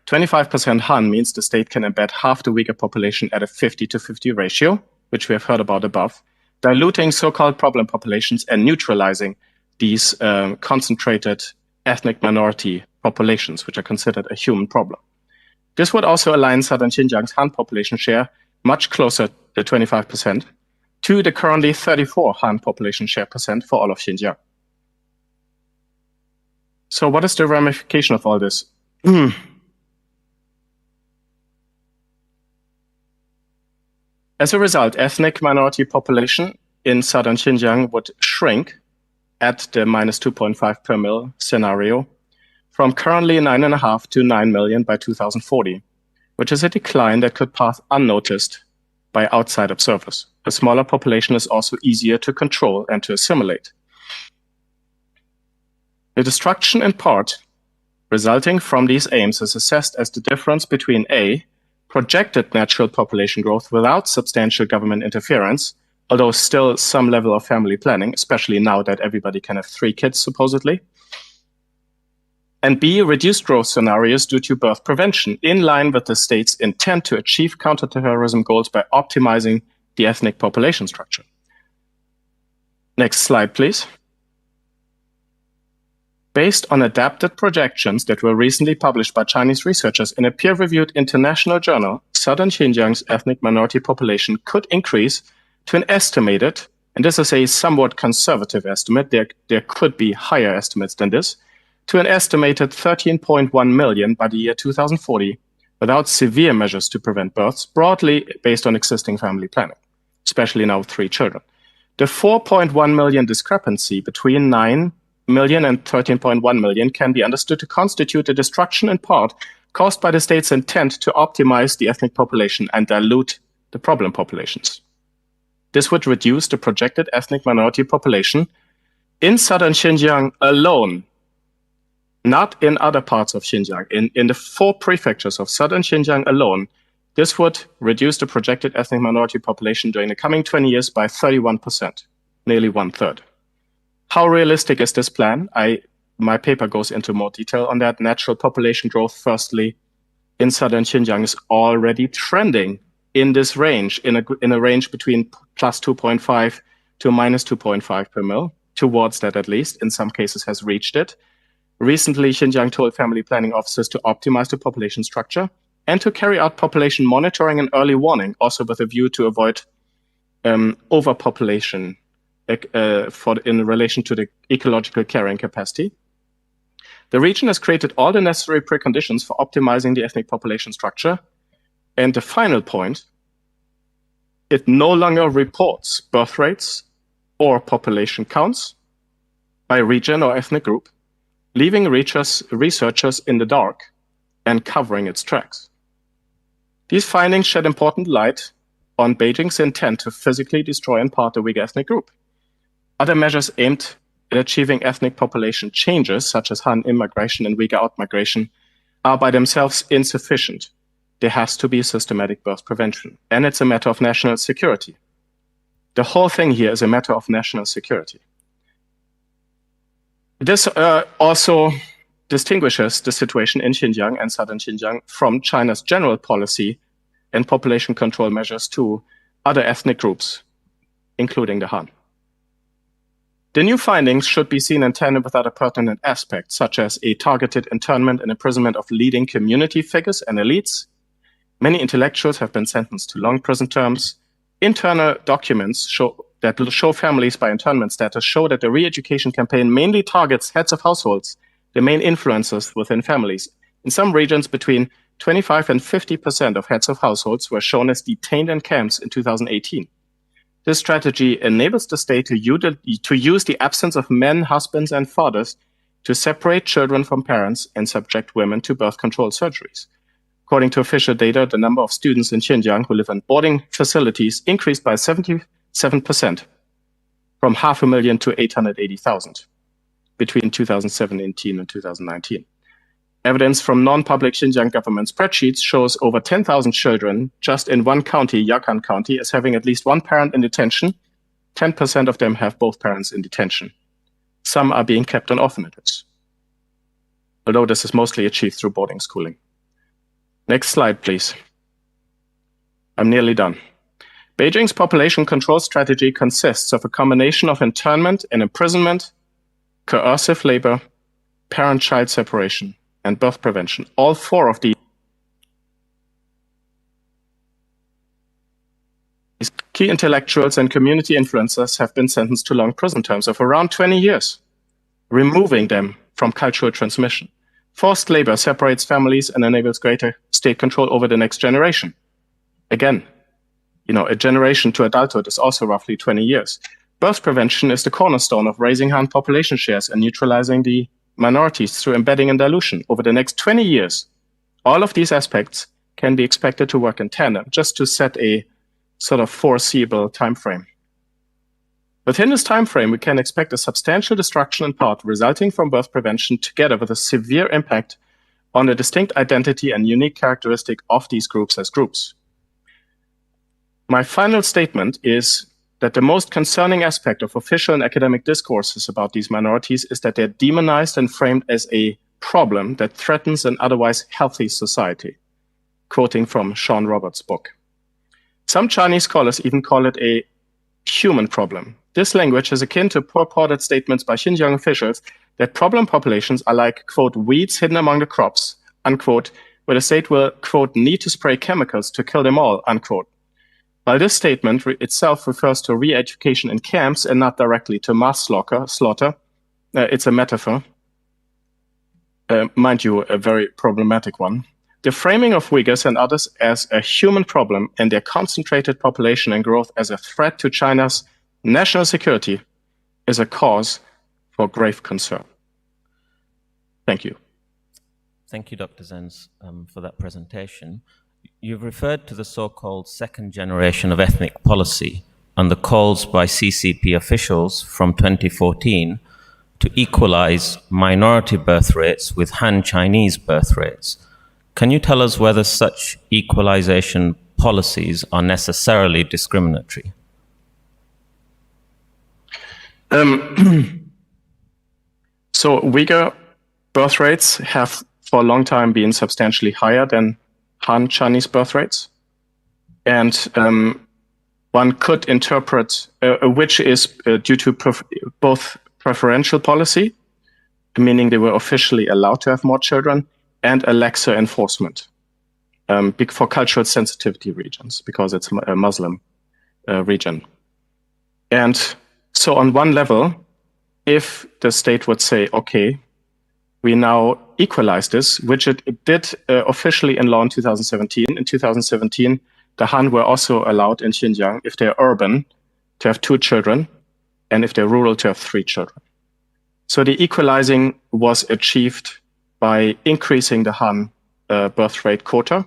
Twenty-five percent Han means the state can embed half the Uyghur population at a fifty to fifty ratio, which we have heard about above, diluting so-called problem populations and neutralizing these um, concentrated ethnic minority populations, which are considered a human problem. This would also align southern Xinjiang's Han population share much closer to twenty-five percent to the currently thirty-four Han population share percent for all of Xinjiang. So what is the ramification of all this? As a result, ethnic minority population in southern Xinjiang would shrink at the minus two point five per mil scenario from currently nine and a half to nine million by two thousand forty, which is a decline that could pass unnoticed by outside observers. A smaller population is also easier to control and to assimilate. The destruction in part resulting from these aims is assessed as the difference between A, projected natural population growth without substantial government interference, although still some level of family planning, especially now that everybody can have three kids, supposedly. And B, reduced growth scenarios due to birth prevention, in line with the state's intent to achieve counterterrorism goals by optimizing the ethnic population structure. Next slide, please. Based on adapted projections that were recently published by Chinese researchers in a peer-reviewed international journal, southern Xinjiang's ethnic minority population could increase to an estimated, and this is a somewhat conservative estimate, there, there could be higher estimates than this, to an estimated thirteen point one million by the year two thousand forty, without severe measures to prevent births, broadly based on existing family planning, especially now with three children. The four point one million discrepancy between nine million and thirteen point one million can be understood to constitute a destruction in part caused by the state's intent to optimize the ethnic population and dilute the problem populations. This would reduce the projected ethnic minority population in southern Xinjiang alone, not in other parts of Xinjiang. In, in the four prefectures of southern Xinjiang alone, this would reduce the projected ethnic minority population during the coming twenty years by thirty-one percent, nearly one third. How realistic is this plan? I, my paper goes into more detail on that. Natural population growth, firstly, in southern Xinjiang is already trending in this range, in a, in a range between plus two point five to minus two point five per mil, towards that at least, in some cases has reached it. Recently, Xinjiang told family planning officers to optimize the population structure and to carry out population monitoring and early warning, also with a view to avoid um, overpopulation ec- uh, for in relation to the ecological carrying capacity. The region has created all the necessary preconditions for optimizing the ethnic population structure. And the final point, it no longer reports birth rates or population counts by region or ethnic group, leaving researchers, researchers in the dark and covering its tracks. These findings shed important light on Beijing's intent to physically destroy in part the Uyghur ethnic group. Other measures aimed at achieving ethnic population changes, such as Han immigration and Uyghur outmigration, are by themselves insufficient. There has to be systematic birth prevention, and it's a matter of national security. The whole thing here is a matter of national security. This uh, also distinguishes the situation in Xinjiang and southern Xinjiang from China's general policy and population control measures to other ethnic groups, including the Han. The new findings should be seen in tandem with other pertinent aspects, such as a targeted internment and imprisonment of leading community figures and elites. Many intellectuals have been sentenced to long prison terms. Internal documents show that show families by internment status show that the re-education campaign mainly targets heads of households, the main influences within families. In some regions, between twenty-five and fifty percent of heads of households were shown as detained in camps in two thousand eighteen. This strategy enables the state to, util- to use the absence of men, husbands, and fathers to separate children from parents and subject women to birth control surgeries. According to official data, the number of students in Xinjiang who live in boarding facilities increased by seventy-seven percent, from half a million to eight hundred eighty thousand, between two thousand seventeen and two thousand nineteen. Evidence from non-public Xinjiang government spreadsheets shows over ten thousand children just in one county, Yakan County, as having at least one parent in detention. Ten percent of them have both parents in detention. Some are being kept in orphanages, although this is mostly achieved through boarding schooling. Next slide, please. I'm nearly done. Beijing's population control strategy consists of a combination of internment and imprisonment, coercive labor, parent-child separation, and birth prevention. All four of these key intellectuals and community influencers have been sentenced to long prison terms of around twenty years, removing them from cultural transmission. Forced labor separates families and enables greater state control over the next generation. Again, you know, a generation to adulthood is also roughly twenty years. Birth prevention is the cornerstone of raising Han population shares and neutralizing the minorities through embedding and dilution. Over the next twenty years, all of these aspects can be expected to work in tandem, just to set a sort of foreseeable time frame. Within this time frame, we can expect a substantial destruction in part resulting from birth prevention, together with a severe impact on the distinct identity and unique characteristic of these groups as groups. My final statement is that the most concerning aspect of official and academic discourses about these minorities is that they're demonized and framed as a problem that threatens an otherwise healthy society, quoting from Sean Roberts' book. Some Chinese scholars even call it a human problem. This language is akin to purported statements by Xinjiang officials that problem populations are like, quote, weeds hidden among the crops, unquote, where the state will, quote, need to spray chemicals to kill them all, unquote. While this statement re- itself refers to re-education in camps and not directly to mass slaughter, slaughter, uh, it's a metaphor. Uh, mind you, a very problematic one. The framing of Uyghurs and others as a human problem and their concentrated population and growth as a threat to China's national security is a cause for grave concern. Thank you. Thank you, Doctor Zenz, um, for that presentation. You've referred to the so-called second generation of ethnic policy and the calls by C C P officials from twenty fourteen to equalize minority birth rates with Han Chinese birth rates. Can you tell us whether such equalization policies are necessarily discriminatory? Um, so Uyghur birth rates have for a long time been substantially higher than Han Chinese birth rates. And um, one could interpret, uh, which is uh, due to pref- both preferential policy, meaning they were officially allowed to have more children, and a laxer enforcement um, bec- for cultural sensitivity regions, because it's a Muslim uh, region. And so, on one level, if the state would say, okay, we now equalize this, which it, it did uh, officially in law in two thousand seventeen. In two thousand seventeen, the Han were also allowed in Xinjiang, if they're urban, to have two children, and if they're rural, to have three children. So the equalizing was achieved by increasing the Han uh, birth rate quota.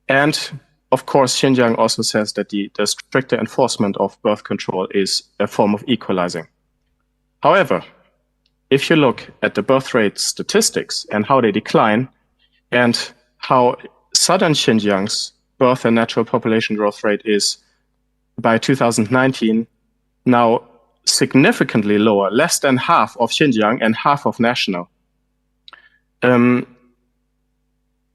And of course, Xinjiang also says that the, the stricter enforcement of birth control is a form of equalizing. However, if you look at the birth rate statistics and how they decline, and how southern Xinjiang's birth and natural population growth rate is by two thousand nineteen now significantly lower, less than half of Xinjiang and half of national. Um,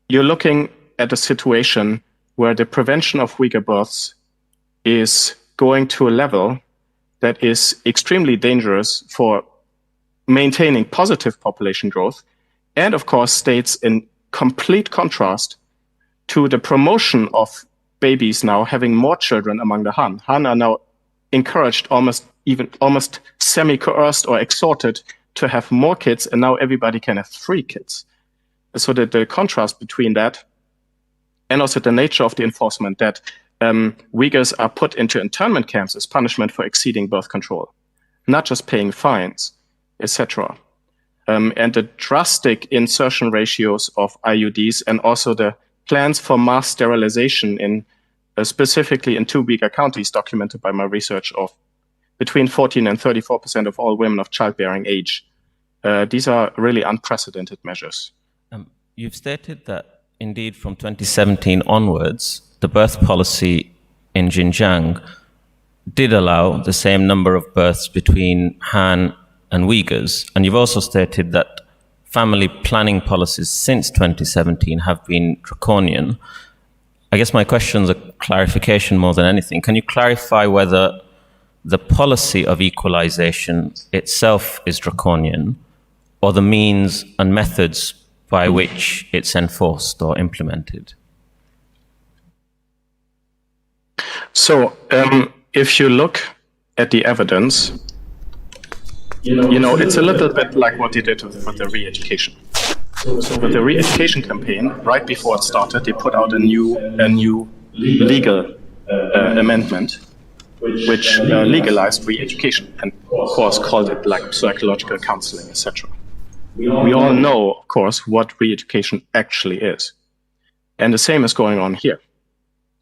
you're looking at a situation where the prevention of Uyghur births is going to a level that is extremely dangerous for maintaining positive population growth, and of course, states in complete contrast to the promotion of babies now having more children among the Han. Han are now encouraged, almost even almost semi-coerced or exhorted to have more kids, and now everybody can have three kids. So the, the contrast between that and also the nature of the enforcement, that um, Uyghurs are put into internment camps as punishment for exceeding birth control, not just paying fines, et cetera. Um, and the drastic insertion ratios of I U Ds and also the plans for mass sterilization in uh, specifically in two Uyghur counties documented by my research of between fourteen and thirty-four percent of all women of childbearing age. Uh, these are really unprecedented measures. Um, you've stated that indeed from twenty seventeen onwards, the birth policy in Xinjiang did allow the same number of births between Han and Uyghurs. And you've also stated that family planning policies since twenty seventeen have been draconian. I guess my question's a clarification more than anything. Can you clarify whether the policy of equalization itself is draconian, or the means and methods by which it's enforced or implemented? So, um, if you look at the evidence, you know, it's a little bit like what they did with the re-education. So, with the re-education campaign, right before it started, they put out a new, a new legal uh, amendment, which uh, legalized re-education and, of course, called it like psychological counseling, et cetera. We all know, of course, what re-education actually is, and the same is going on here.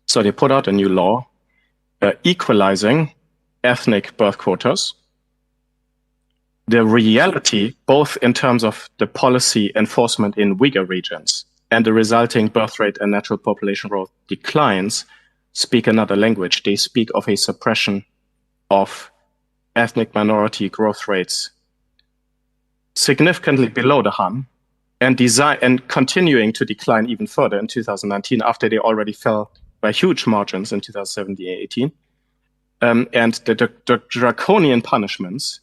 So they put out a new law uh, equalizing ethnic birth quotas. The reality, both in terms of the policy enforcement in Uyghur regions and the resulting birth rate and natural population growth declines, speak another language. They speak of a suppression of ethnic minority growth rates significantly below the Han and design and continuing to decline even further in two thousand nineteen after they already fell by huge margins in two thousand seventeen eighteen. Um, and the, the, the draconian punishments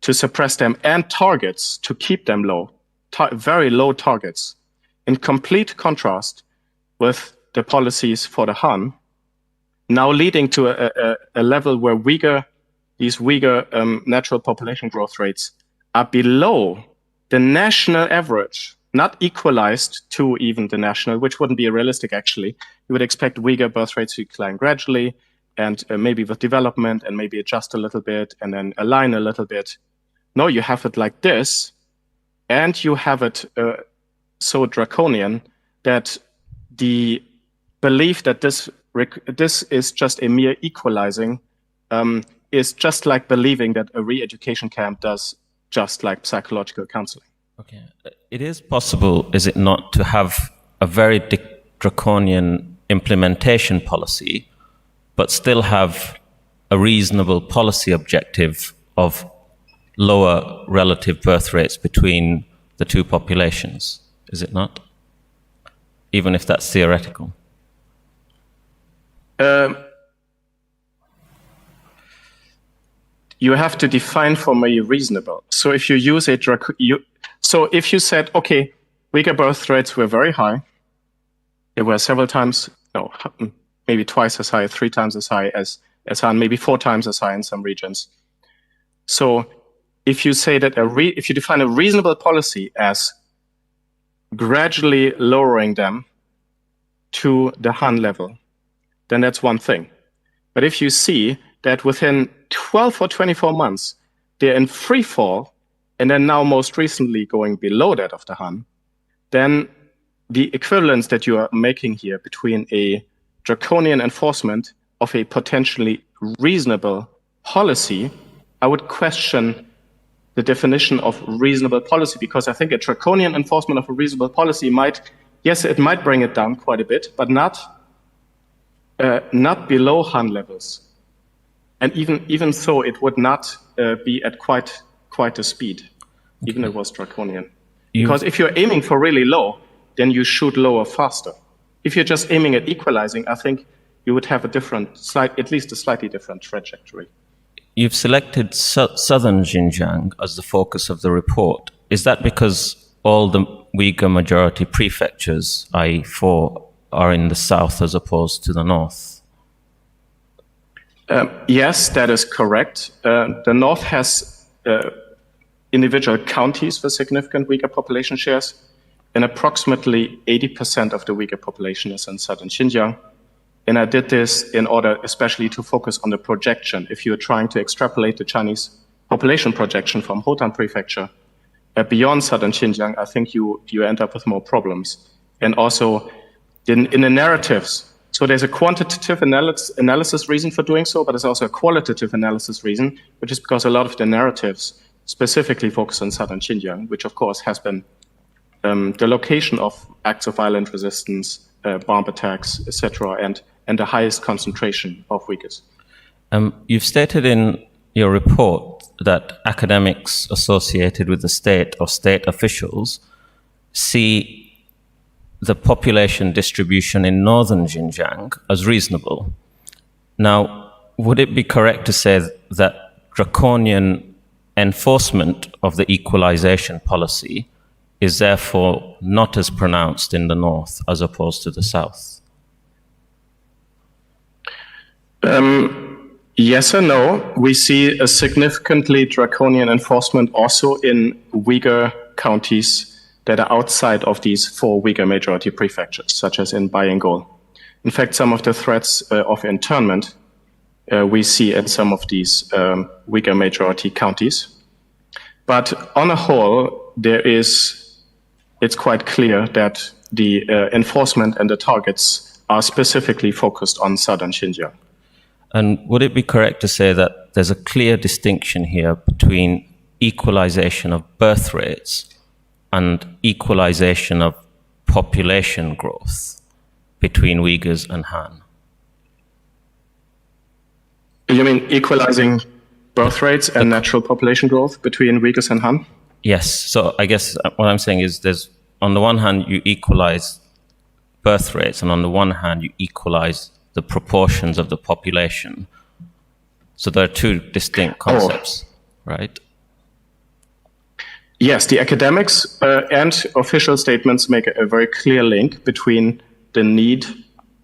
to suppress them and targets to keep them low, ta- very low targets, in complete contrast with the policies for the Han, now leading to a, a, a level where Uyghur, these Uyghur um, natural population growth rates are below the national average, not equalized to even the national, which wouldn't be realistic actually. You would expect Uyghur birth rates to decline gradually and uh, maybe with development and maybe adjust a little bit and then align a little bit. No, you have it like this, and you have it uh, so draconian that the belief that this rec- this is just a mere equalizing um, is just like believing that a re-education camp does just like psychological counseling. Okay. It is possible, is it not, to have a very di- draconian implementation policy, but still have a reasonable policy objective of lower relative birth rates between the two populations, is it not? Even if that's theoretical. Um, you have to define for me reasonable. So if you use a drug, you, so if you said, okay, Uyghur birth rates were very high, they were several times, no, maybe twice as high, three times as high as as Han, maybe four times as high in some regions. So if you say that a re- if you define a reasonable policy as gradually lowering them to the Han level, then that's one thing. But if you see that within twelve or twenty-four months, they're in free fall, and then now most recently going below that of the Han, then the equivalence that you are making here between a draconian enforcement of a potentially reasonable policy, I would question the definition of reasonable policy, because I think a draconian enforcement of a reasonable policy might, yes, it might bring it down quite a bit, but not uh, not below Han levels. And even even so, it would not uh, be at quite quite a speed, even if it was draconian. Because if you're aiming for really low, then you shoot lower faster. If you're just aiming at equalizing, I think you would have a different, slight, at least a slightly different trajectory. You've selected su- southern Xinjiang as the focus of the report. Is that because all the Uyghur majority prefectures, i.e., four, are in the south as opposed to the north? Um, yes, that is correct. Uh, the north has uh, individual counties with significant Uyghur population shares, and approximately eighty percent of the Uyghur population is in southern Xinjiang. And I did this in order especially to focus on the projection. If you're trying to extrapolate the Chinese population projection from Hotan Prefecture uh, beyond southern Xinjiang, I think you, you end up with more problems. And also in, in the narratives, so there's a quantitative analysis, analysis reason for doing so, but there's also a qualitative analysis reason, which is because a lot of the narratives specifically focus on southern Xinjiang, which of course has been um, the location of acts of violent resistance, uh, bomb attacks, et cetera, and, and the highest concentration of Uyghurs. Um, you've stated in your report that academics associated with the state or state officials see the population distribution in northern Xinjiang as reasonable. Now, would it be correct to say that draconian enforcement of the equalization policy is therefore not as pronounced in the north as opposed to the south? Um, yes and no. We see a significantly draconian enforcement also in Uyghur counties that are outside of these four Uyghur majority prefectures, such as in Bayingol. In fact, some of the threats uh, of internment uh, we see in some of these um, Uyghur majority counties. But on a whole, there is, it's quite clear that the uh, enforcement and the targets are specifically focused on southern Xinjiang. And would it be correct to say that there's a clear distinction here between equalization of birth rates and equalization of population growth between Uyghurs and Han? You mean equalizing birth rates and natural population growth between Uyghurs and Han? Yes. So I guess what I'm saying is there's, on the one hand, you equalize birth rates, and on the one hand, you equalize the proportions of the population. So there are two distinct concepts, right? Yes, the academics uh, and official statements make a very clear link between the need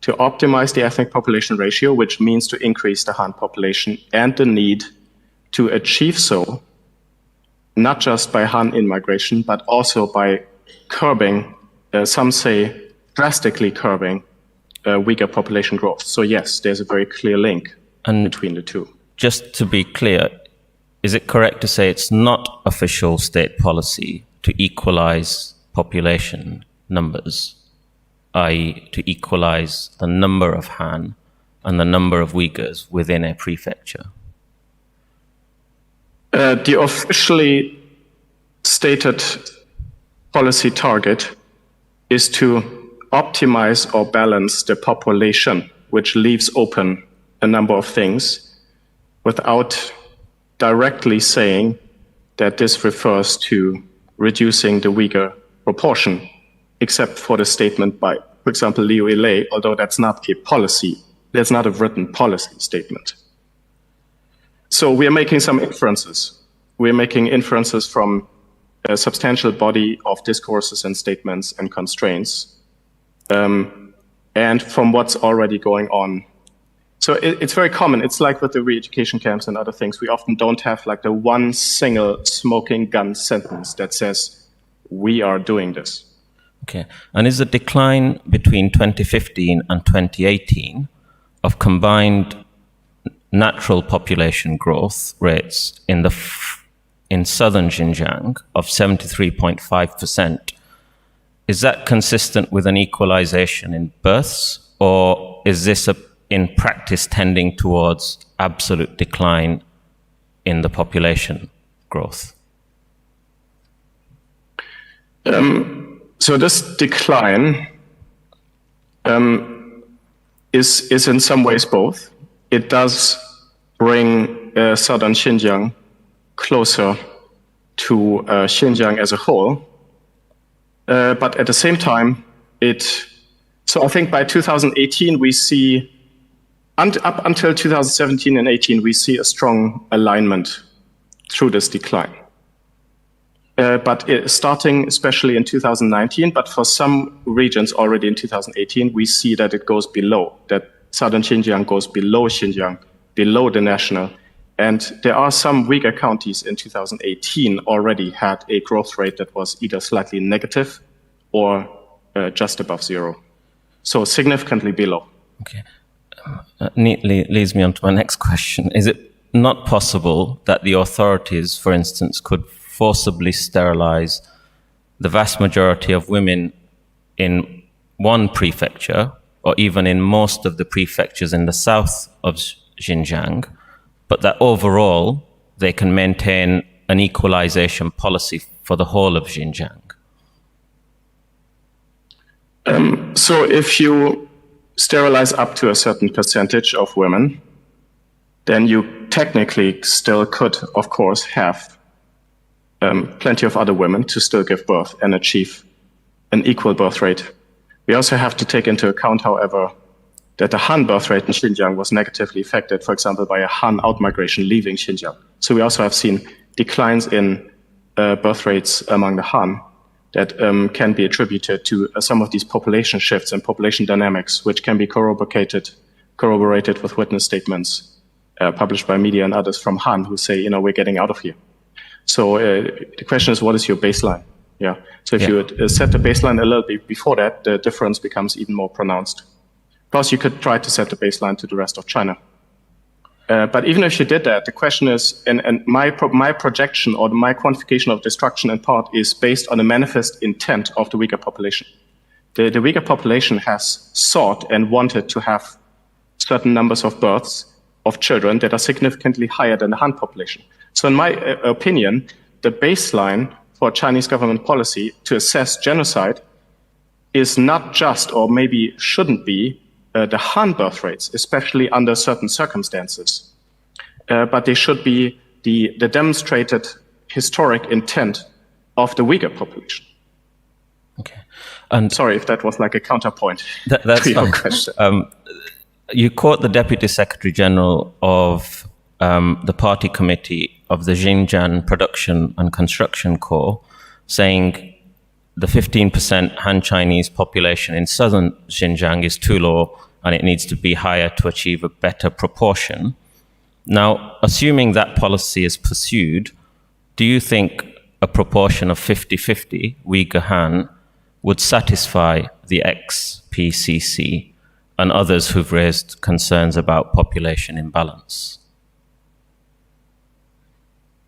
to optimize the ethnic population ratio, which means to increase the Han population, and the need to achieve so, not just by Han immigration, but also by curbing, uh, some say drastically curbing, uh, Uyghur population growth. So yes, there's a very clear link and between the two. Just to be clear, is it correct to say it's not official state policy to equalize population numbers, i.e., to equalize the number of Han and the number of Uyghurs within a prefecture? Uh, the officially stated policy target is to optimize or balance the population, which leaves open a number of things without directly saying that this refers to reducing the Uyghur proportion, except for the statement by, for example, Liu Ilei, although that's not a policy, that's not a written policy statement. So we are making some inferences. We are making inferences from a substantial body of discourses and statements and constraints, um, and from what's already going on. So it, it's very common. It's like with the re-education camps and other things. We often don't have, like, the one single smoking gun sentence that says, "We are doing this." Okay. And is the decline between twenty fifteen and twenty eighteen of combined natural population growth rates in the f- in southern Xinjiang of seventy-three point five percent, is that consistent with an equalization in births, or is this a, in practice tending towards absolute decline in the population growth? Um, so this decline, um, is is in some ways both. It does bring, uh, southern Xinjiang closer to, uh, Xinjiang as a whole, uh, but at the same time, it. So I think by two thousand eighteen we see, un- up until two thousand seventeen and eighteen, we see a strong alignment through this decline. Uh, but it, starting especially in two thousand nineteen, but for some regions already in two thousand eighteen, we see that it goes below, that southern Xinjiang goes below Xinjiang, below the national. And there are some Uyghur counties in two thousand eighteen already had a growth rate that was either slightly negative or, uh, just above zero. So significantly below. Okay. Uh, neatly leads me on to my next question. Is it not possible that the authorities, for instance, could forcibly sterilize the vast majority of women in one prefecture, or even in most of the prefectures in the south of Xinjiang, but that overall they can maintain an equalization policy for the whole of Xinjiang? Um, so if you sterilize up to a certain percentage of women, then you technically still could, of course, have, um, plenty of other women to still give birth and achieve an equal birth rate. We also have to take into account, however, that the Han birth rate in Xinjiang was negatively affected, for example, by a Han outmigration leaving Xinjiang. So we also have seen declines in, uh, birth rates among the Han that, um, can be attributed to, uh, some of these population shifts and population dynamics, which can be corroborated, corroborated with witness statements, uh, published by media and others from Han, who say, you know, "We're getting out of here." So, uh, the question is, what is your baseline? Yeah. So if you would, uh, set the baseline a little bit before that, the difference becomes even more pronounced. Plus, you could try to set the baseline to the rest of China. Uh, but even if you did that, the question is, and, and my, pro- my projection or my quantification of destruction in part is based on the manifest intent of the Uyghur population. The, the Uyghur population has sought and wanted to have certain numbers of births of children that are significantly higher than the Han population. So, in my, uh, opinion, the baseline for Chinese government policy to assess genocide is not just, or maybe shouldn't be, uh, the Han birth rates, especially under certain circumstances. uh, but they should be the, the demonstrated historic intent of the Uyghur population. Okay. And Sorry if that was like a counterpoint that, that's to your fine. Question. Um, you quote the Deputy Secretary General of um, the Party Committee of the Xinjiang Production and Construction Corps saying the fifteen percent Han Chinese population in southern Xinjiang is too low and it needs to be higher to achieve a better proportion. Now, assuming that policy is pursued, do you think a proportion of fifty fifty Uyghur Han would satisfy the ex P C C and others who've raised concerns about population imbalance?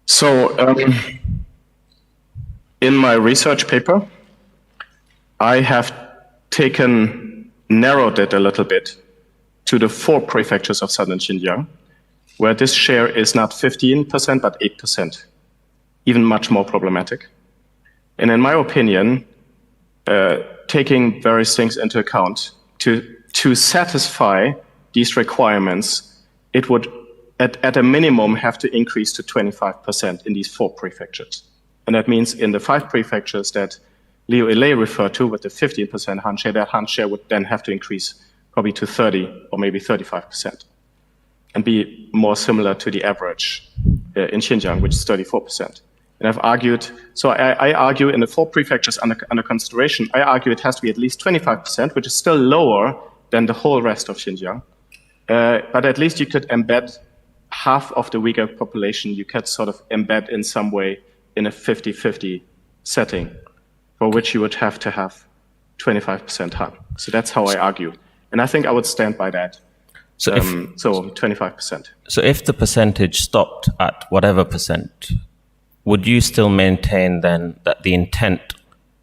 So, um, in my research paper, I have taken, narrowed it a little bit to the four prefectures of southern Xinjiang, where this share is not fifteen percent but eight percent, even much more problematic. And in my opinion, uh, taking various things into account, to, to satisfy these requirements, it would, at, at a minimum, have to increase to twenty-five percent in these four prefectures. And that means in the five prefectures that Leo Ele referred to with the fifteen percent Han share, that Han share would then have to increase probably to thirty or maybe thirty-five percent and be more similar to the average uh, in Xinjiang, which is thirty-four percent. And I've argued, so I, I argue in the four prefectures under, under consideration, I argue it has to be at least twenty-five percent, which is still lower than the whole rest of Xinjiang. Uh, but at least you could embed half of the Uyghur population, you could sort of embed in some way in a fifty fifty setting, for which you would have to have twenty-five percent Han. So that's how I argue. And I think I would stand by that. So if Um, so twenty-five percent. so if the percentage stopped at whatever percent, would you still maintain then that the intent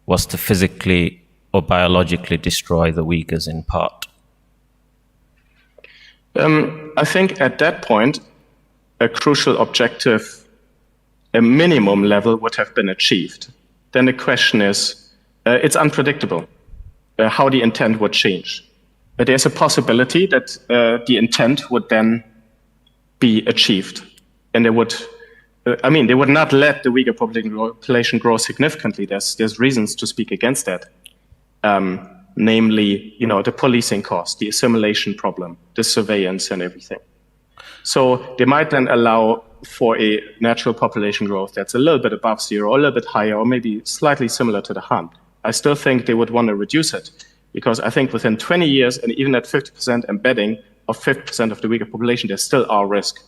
was to physically or biologically destroy the Uyghurs in part? Um, I think at that point, a crucial objective, a minimum level would have been achieved. Then the question is, uh, it's unpredictable uh, how the intent would change. But there's a possibility that uh, the intent would then be achieved, and they would, uh, I mean, they would not let the Uyghur population grow, population grow significantly. There's there's reasons to speak against that, um, namely, you know, the policing cost, the assimilation problem, the surveillance, and everything. So they might then allow for a natural population growth that's a little bit above zero, a little bit higher, or maybe slightly similar to the Han. I still think they would want to reduce it because I think within twenty years, and even at fifty percent embedding of fifty percent of the Uyghur population, there still are risks.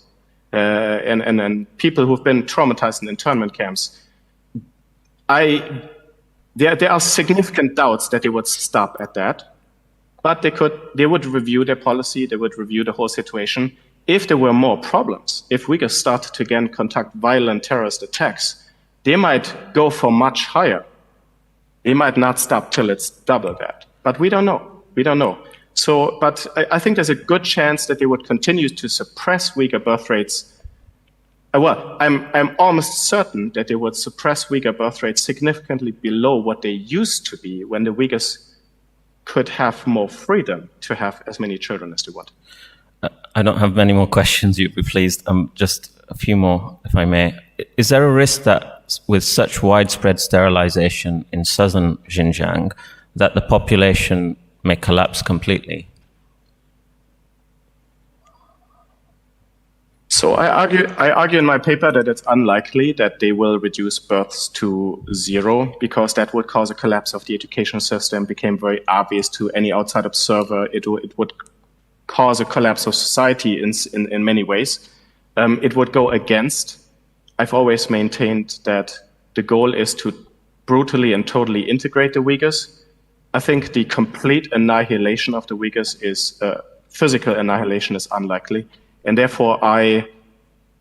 Uh, and, and, and people who've been traumatized in internment camps, I, there, there are significant doubts that they would stop at that. But they could, they would review their policy, they would review the whole situation. If there were more problems, if Uyghurs started to again conduct violent terrorist attacks, they might go for much higher. They might not stop till it's double that. But we don't know. We don't know. So, but I, I think there's a good chance that they would continue to suppress Uyghur birth rates. Uh, well, I'm, I'm almost certain that they would suppress Uyghur birth rates significantly below what they used to be when the Uyghurs could have more freedom to have as many children as they want. I don't have many more questions, you'd be pleased. Um, just a few more, if I may. Is there a risk that with such widespread sterilization in southern Xinjiang that the population may collapse completely? So I argue, I argue in my paper that it's unlikely that they will reduce births to zero because that would cause a collapse of the education system. Became very obvious to any outside observer. It, w- it would cause a collapse of society in, s- in, in many ways. Um, it would go against. I've always maintained that the goal is to brutally and totally integrate the Uyghurs. I think the complete annihilation of the Uyghurs is uh, physical annihilation is unlikely, and therefore I,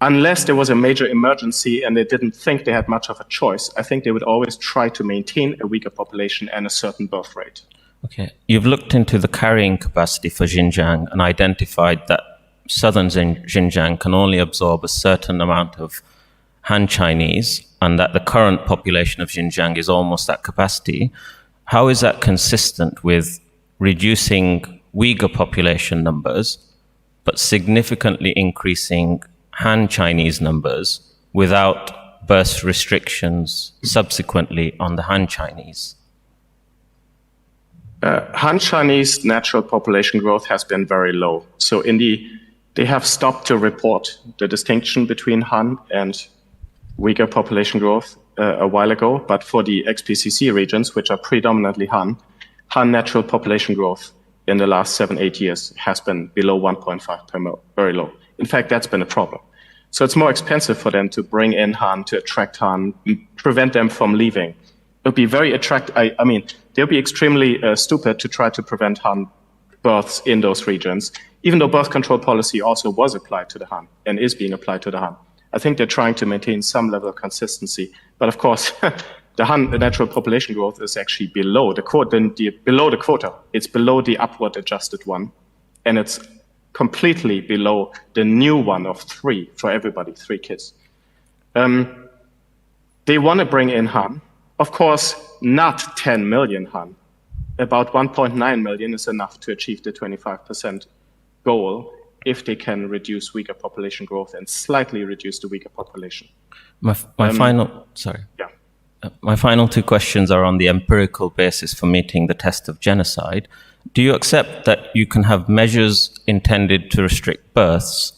unless there was a major emergency and they didn't think they had much of a choice, I think they would always try to maintain a Uyghur population and a certain birth rate. Okay. You've looked into the carrying capacity for Xinjiang and identified that southern Xin- Xinjiang can only absorb a certain amount of Han Chinese, and that the current population of Xinjiang is almost at capacity. How is that consistent with reducing Uyghur population numbers, but significantly increasing Han Chinese numbers without birth restrictions subsequently on the Han Chinese? Uh, Han Chinese natural population growth has been very low. So in the they have stopped to report the distinction between Han and Uyghur population growth uh, a while ago. But for the X P C C regions, which are predominantly Han, Han natural population growth in the last seven, eight years has been below one point five per mil, very low. In fact, that's been a problem. So it's more expensive for them to bring in Han, to attract Han, prevent them from leaving. It would be very attract. I, I mean, they would be extremely uh, stupid to try to prevent Han births in those regions, even though birth control policy also was applied to the Han and is being applied to the Han. I think they're trying to maintain some level of consistency. But of course, the Han natural population growth is actually below the quota, the, the, below the quota. It's below the upward adjusted one, and it's completely below the new one of three for everybody, three kids. Um, they want to bring in Han. Of course, not ten million Han. About one point nine million is enough to achieve the twenty-five percent goal if they can reduce Uyghur population growth and slightly reduce the Uyghur population. My, my um, final, sorry. Yeah. Uh, my final two questions are on the empirical basis for meeting the test of genocide. Do you accept that you can have measures intended to restrict births,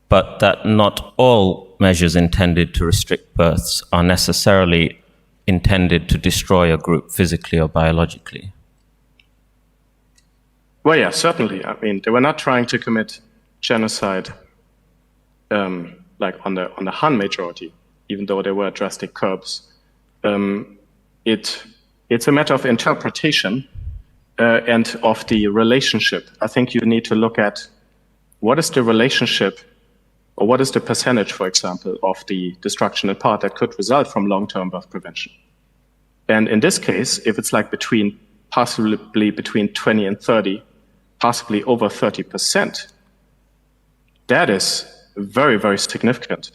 but that not all measures intended to restrict births are necessarily intended to destroy a group physically or biologically? Well, yeah, certainly. I mean, they were not trying to commit genocide, um, like on the on the Han majority, even though there were drastic curbs. Um, it it's a matter of interpretation uh, and of the relationship. I think you need to look at what is the relationship, or what is the percentage, for example, of the destruction in part that could result from long-term birth prevention. And in this case, if it's like between possibly between twenty and thirty, possibly over thirty percent, that is very, very significant,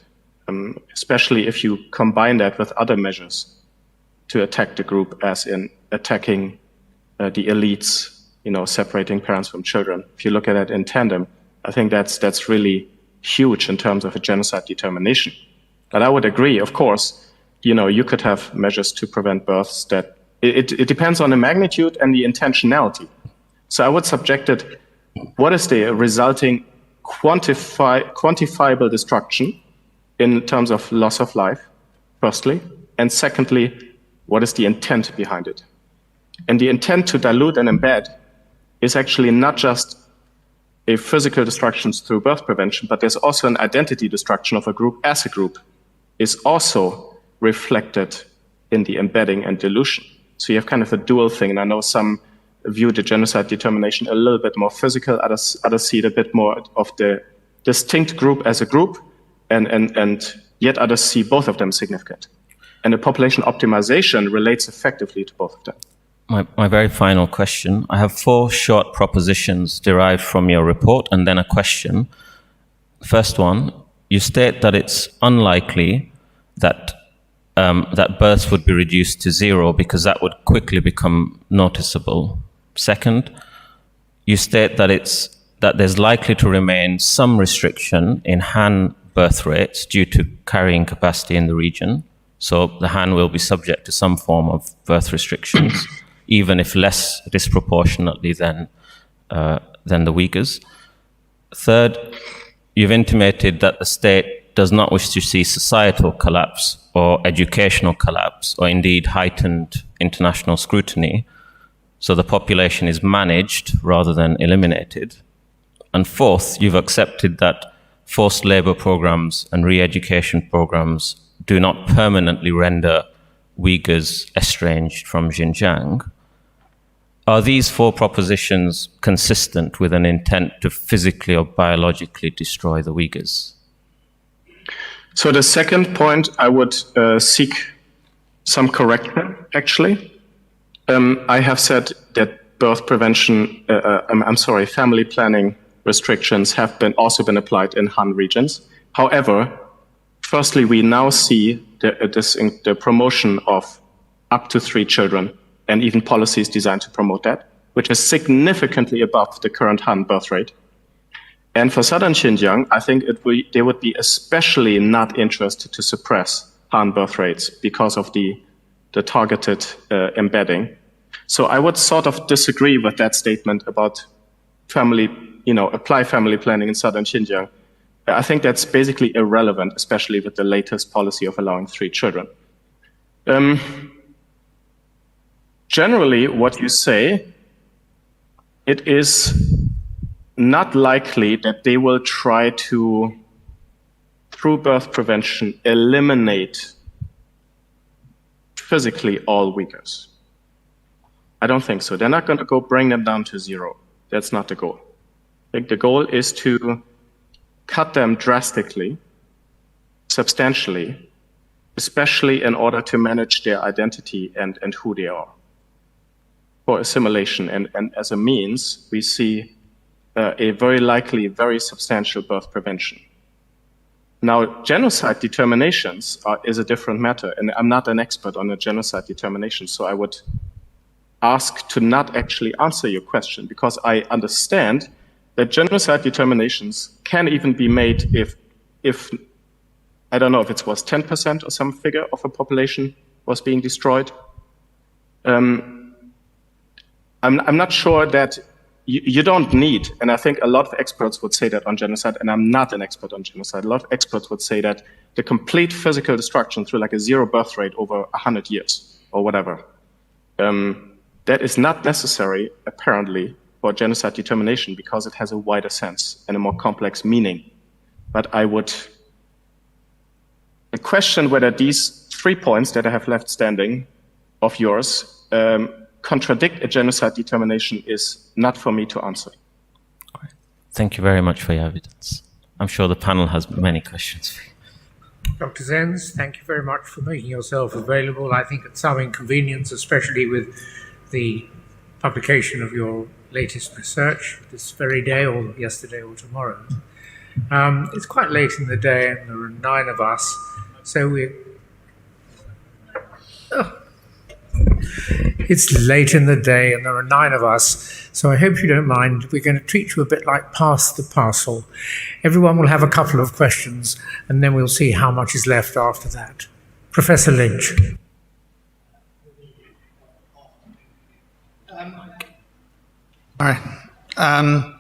um, especially if you combine that with other measures to attack the group, as in attacking uh, the elites, you know, separating parents from children. If you look at it in tandem, I think that's that's really huge in terms of a genocide determination. But I would agree, of course, you know, you could have measures to prevent births that it, it depends on the magnitude and the intentionality. So I would subject it, what is the resulting quantify, quantifiable destruction in terms of loss of life, firstly, and secondly, what is the intent behind it? And the intent to dilute and embed is actually not just a physical destruction through birth prevention, but there's also an identity destruction of a group as a group is also reflected in the embedding and dilution. So you have kind of a dual thing. And I know some view the genocide determination a little bit more physical, others, others see it a bit more of the distinct group as a group, and, and, and yet others see both of them significant. And the population optimization relates effectively to both of them. My, my very final question. I have four short propositions derived from your report and then a question. First one, you state that it's unlikely that um, that births would be reduced to zero because that would quickly become noticeable. Second, you state that it's that there's likely to remain some restriction in Han birth rates due to carrying capacity in the region. So the Han will be subject to some form of birth restrictions, even if less disproportionately than uh, than the Uyghurs. Third, you've intimated that the state does not wish to see societal collapse or educational collapse or indeed heightened international scrutiny, so the population is managed rather than eliminated. And fourth, you've accepted that forced labor programs and re education programs do not permanently render Uyghurs estranged from Xinjiang. Are these four propositions consistent with an intent to physically or biologically destroy the Uyghurs? So the second point, I would uh, seek some correction, actually. Um, I have said that birth prevention, uh, uh, I'm, I'm sorry, family planning restrictions have been also been applied in Han regions. However, firstly, we now see the, uh, this in, the promotion of up to three children and even policies designed to promote that, which is significantly above the current Han birth rate. And for southern Xinjiang, I think it would, they would be especially not interested to suppress Han birth rates because of the, the targeted uh, embedding. So I would sort of disagree with that statement about family, you know, apply family planning in southern Xinjiang. I think that's basically irrelevant, especially with the latest policy of allowing three children. Um, generally, what you say, it is not likely that they will try to, through birth prevention, eliminate physically all Uyghurs. I don't think so. They're not going to go bring them down to zero. That's not the goal. I think the goal is to cut them drastically, substantially, especially in order to manage their identity and, and who they are for assimilation. And, and as a means, we see uh, a very likely, very substantial birth prevention. Now, genocide determinations are, is a different matter, and I'm not an expert on a genocide determination, so I would ask to not actually answer your question because I understand that genocide determinations can even be made if, if I don't know if it was ten percent or some figure of a population was being destroyed. Um, I'm, I'm not sure that you, you don't need, and I think a lot of experts would say that on genocide, and I'm not an expert on genocide, a lot of experts would say that the complete physical destruction through like a zero birth rate over one hundred years or whatever, um, that is not necessary, apparently, for genocide determination because it has a wider sense and a more complex meaning. But I would question whether these three points that I have left standing of yours um, contradict a genocide determination is not for me to answer. Thank you very much for your evidence. I'm sure the panel has many questions for you. Doctor Zenz, thank you very much for making yourself available. I think at some inconvenience, especially with the publication of your latest research this very day or yesterday or tomorrow. Um, it's quite late in the day and there are nine of us, so we. Oh. It's late in the day and there are nine of us, so I hope you don't mind. We're going to treat you a bit like pass the parcel. Everyone will have a couple of questions and then we'll see how much is left after that. Professor Lynch. All right. Um,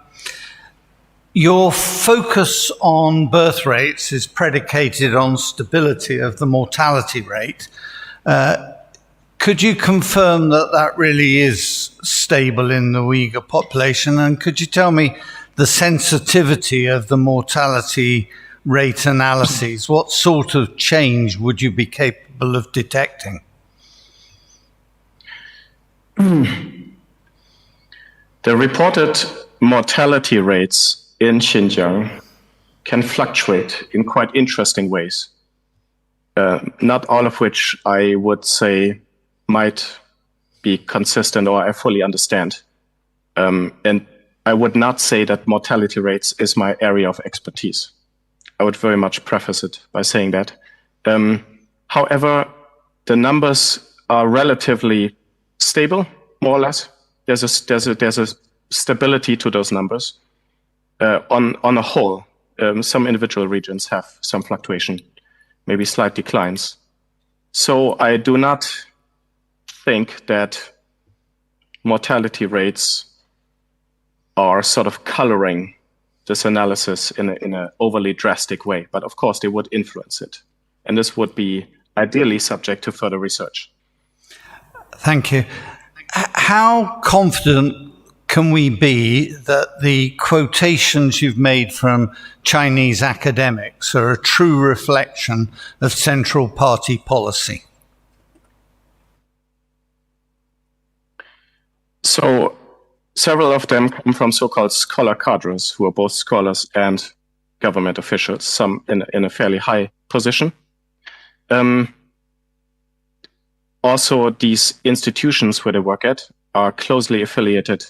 your focus on birth rates is predicated on stability of the mortality rate. Uh, could you confirm that that really is stable in the Uyghur population? And could you tell me the sensitivity of the mortality rate analyses? What sort of change would you be capable of detecting? The reported mortality rates in Xinjiang can fluctuate in quite interesting ways, uh, not all of which I would say might be consistent or I fully understand. Um, and I would not say that mortality rates is my area of expertise. I would very much preface it by saying that. Um, however, the numbers are relatively stable, more or less. There's a, there's a, there's a stability to those numbers uh, on, on a whole. Um, some individual regions have some fluctuation, maybe slight declines. So I do not think that mortality rates are sort of coloring this analysis in, a, in an overly drastic way, but of course they would influence it. And this would be ideally subject to further research. Thank you. How confident can we be that the quotations you've made from Chinese academics are a true reflection of Central Party policy? So, several of them come from so-called scholar cadres who are both scholars and government officials, some in, in a fairly high position. Um, also, these institutions where they work at are closely affiliated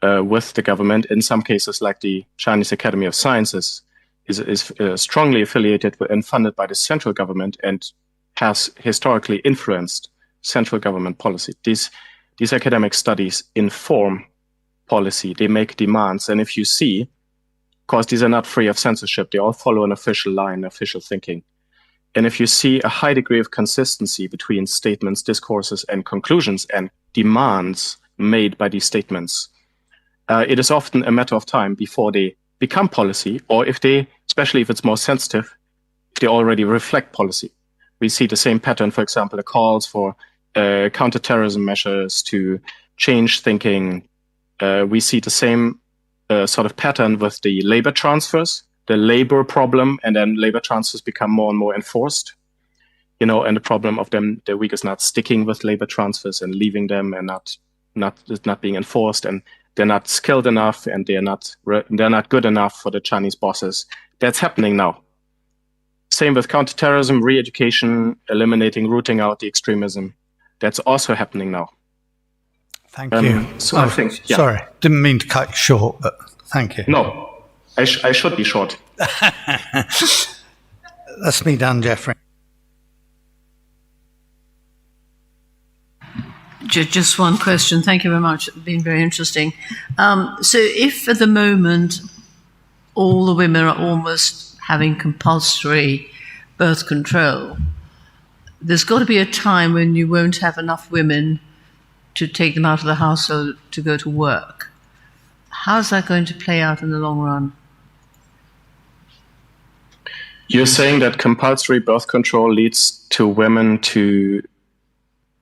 uh, with the government. In some cases, like the Chinese Academy of Sciences is, is uh, strongly affiliated with, and funded by the central government and has historically influenced central government policy. These, these academic studies inform policy. They make demands. And if you see Because these are not free of censorship. They all follow an official line, official thinking. And if you see a high degree of consistency between statements, discourses, and conclusions and demands made by these statements, uh, it is often a matter of time before they become policy, or if they, especially if it's more sensitive, if they already reflect policy. We see the same pattern, for example, the calls for uh, counterterrorism measures to change thinking. Uh, we see the same uh, sort of pattern with the labor transfers, the labor problem, and then labor transfers become more and more enforced. You know, and the problem of them, the Uyghurs not sticking with labor transfers and leaving them and not not not being enforced, and they're not skilled enough, and they're not re- they're not good enough for the Chinese bosses. That's happening now. Same with counterterrorism, re-education, eliminating, rooting out the extremism. That's also happening now. Thank um, you. So oh, I think, yeah. Sorry, didn't mean to cut you short, but thank you. No, I, sh- I should be short. That's me done, Jeffrey. Just one question. Thank you very much. It's been very interesting. Um, so, if at the moment all the women are almost having compulsory birth control, there's got to be a time when you won't have enough women to take them out of the household to go to work. How's that going to play out in the long run? You're saying that compulsory birth control leads to women to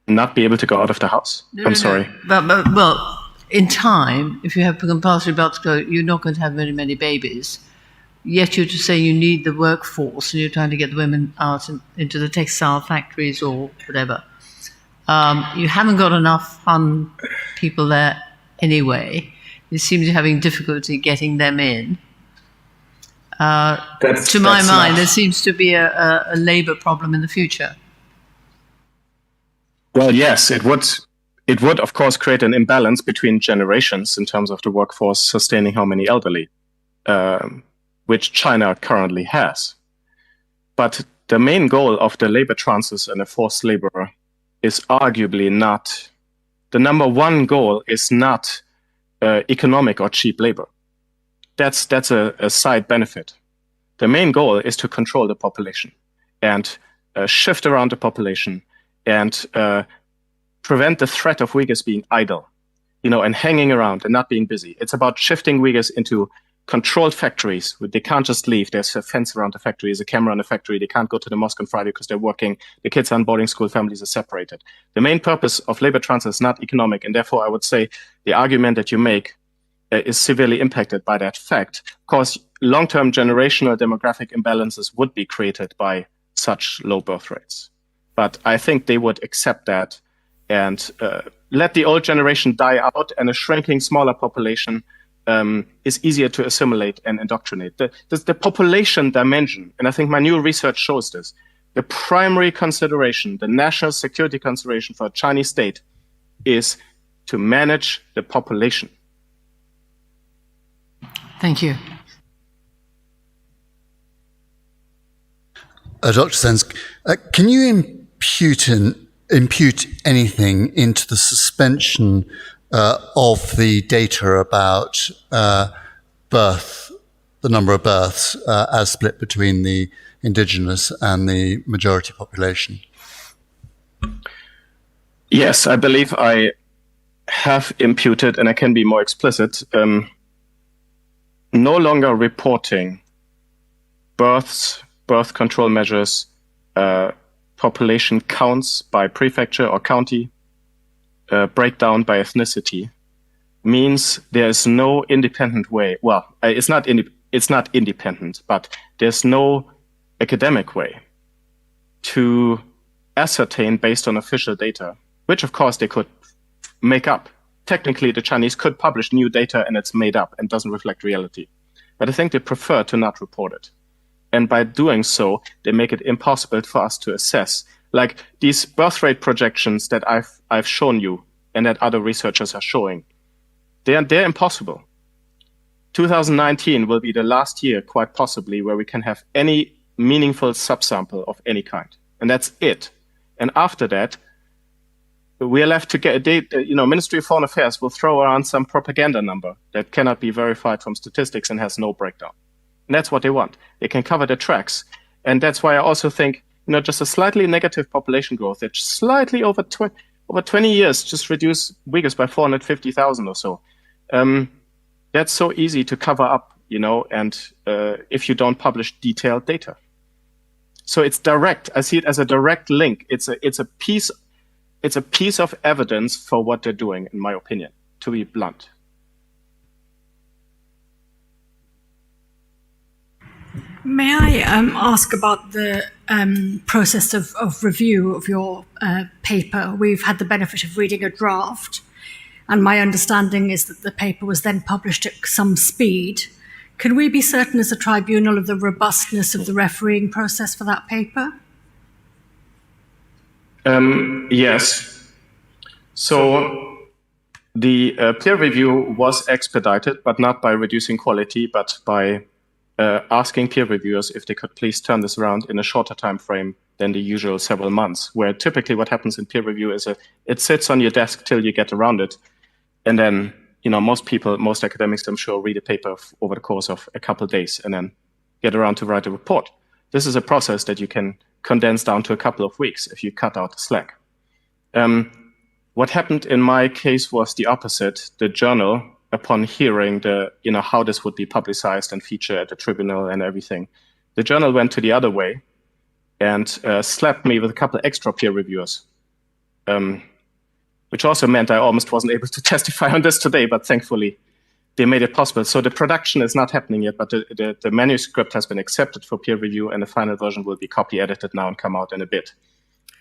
not be able to go out of the house? No, I'm no, sorry. No. But, but, well, in time, if you have compulsory birth control, you're not going to have very many babies. Yet you're to say you need the workforce and you're trying to get the women out and into the textile factories or whatever. Um, you haven't got enough Han people there anyway. You seem to be having difficulty getting them in. Uh, to my mind, not... there seems to be a, a, a labor problem in the future. Well, yes, it would. It would, of course, create an imbalance between generations in terms of the workforce sustaining how many elderly, um, which China currently has. But the main goal of the labor transfers and the forced labor is arguably not, the number one goal is not uh, economic or cheap labor. That's, that's a, a side benefit. The main goal is to control the population and uh, shift around the population and uh, prevent the threat of Uyghurs being idle, you know, and hanging around and not being busy. It's about shifting Uyghurs into controlled factories. They can't just leave. There's a fence around the factory, there's a camera in the factory. They can't go to the mosque on Friday because they're working. The kids are in boarding school, families are separated. The main purpose of labor transfer is not economic, and therefore I would say the argument that you make uh, is severely impacted by that fact. Of course, long-term generational demographic imbalances would be created by such low birth rates. But I think they would accept that and uh, let the old generation die out, and a shrinking, smaller population um, is easier to assimilate and indoctrinate. The, the, the population dimension, and I think my new research shows this, the primary consideration, the national security consideration for a Chinese state is to manage the population. Thank you. Uh, Doctor Zensk, uh, can you impute, in, impute anything into the suspension uh, of the data about uh, birth, the number of births uh, as split between the indigenous and the majority population? Yes, I believe I have imputed, and I can be more explicit, um, no longer reporting births, birth control measures, uh, population counts by prefecture or county, uh, breakdown by ethnicity means there is no independent way. Well, uh, it's not inde- it's not independent, but there's no academic way to ascertain based on official data, which of course they could make up. Technically, the Chinese could publish new data and it's made up and doesn't reflect reality. But I think they prefer to not report it. And by doing so, they make it impossible for us to assess. Like these birth rate projections that I've, I've shown you and that other researchers are showing, they're, they're impossible. two thousand nineteen will be the last year, quite possibly, where we can have any meaningful subsample of any kind. And that's it. And after that, We're left to get, they, uh, you know, Ministry of Foreign Affairs will throw around some propaganda number that cannot be verified from statistics and has no breakdown. And that's what they want. They can cover their tracks. And that's why I also think, you know, just a slightly negative population growth, that's slightly over, tw- over twenty years, just reduce Uyghurs by four hundred fifty thousand or so. Um, that's so easy to cover up, you know, and uh, if you don't publish detailed data. So it's direct. I see it as a direct link. It's a, it's a piece, it's a piece of evidence for what they're doing, in my opinion, to be blunt. May I um, ask about the um, process of, of review of your uh, paper? We've had the benefit of reading a draft, and my understanding is that the paper was then published at some speed. Can we be certain as a tribunal of the robustness of the refereeing process for that paper? Um, yes. So the uh, peer review was expedited, but not by reducing quality, but by uh, asking peer reviewers if they could please turn this around in a shorter time frame than the usual several months. Where typically what happens in peer review is a, it sits on your desk till you get around it, and then, you know, most people, most academics, I'm sure, read a paper f- over the course of a couple of days and then get around to write a report. This is a process that you can condense down to a couple of weeks if you cut out the slack. Um, what happened in my case was the opposite. The journal, upon hearing the, you know, how this would be publicized and featured at the tribunal and everything, the journal went to the other way and uh, slapped me with a couple extra peer reviewers, um, which also meant I almost wasn't able to testify on this today, but thankfully they made it possible. So the production is not happening yet, but the, the, the manuscript has been accepted for peer review, and the final version will be copy edited now and come out in a bit.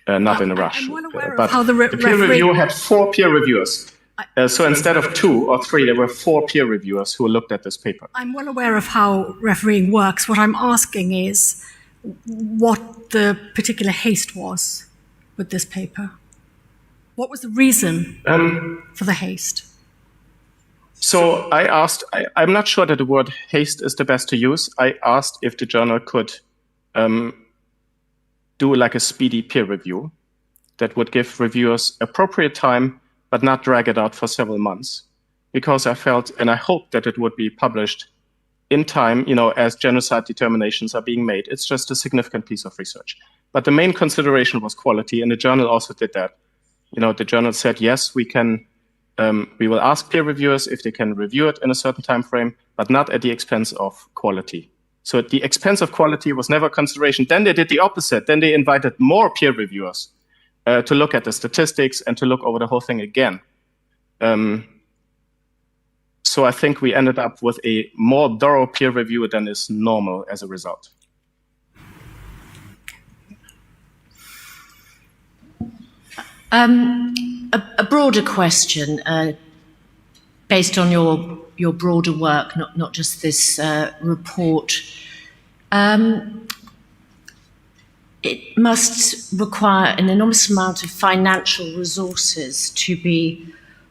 Uh, not in a rush. I'm well aware but of how the, re- the peer referee- review had four peer reviewers. Uh, so instead of two or three, there were four peer reviewers who looked at this paper. I'm well aware of how refereeing works. What I'm asking is what the particular haste was with this paper. What was the reason Um, for the haste? So I asked, I, I'm not sure that the word haste is the best to use. I asked if the journal could um, do like a speedy peer review that would give reviewers appropriate time, but not drag it out for several months. Because I felt and I hoped that it would be published in time, you know, as genocide determinations are being made. It's just a significant piece of research. But the main consideration was quality, and the journal also did that. You know, the journal said, yes, we can, um, we will ask peer reviewers if they can review it in a certain time frame, but not at the expense of quality. So the expense of quality was never a consideration. Then they did the opposite. Then they invited more peer reviewers uh, to look at the statistics and to look over the whole thing again. Um, so I think we ended up with a more thorough peer review than is normal as a result. Um, a, a broader question, uh, based on your your broader work, not not just this uh, report. Um, it must require an enormous amount of financial resources to be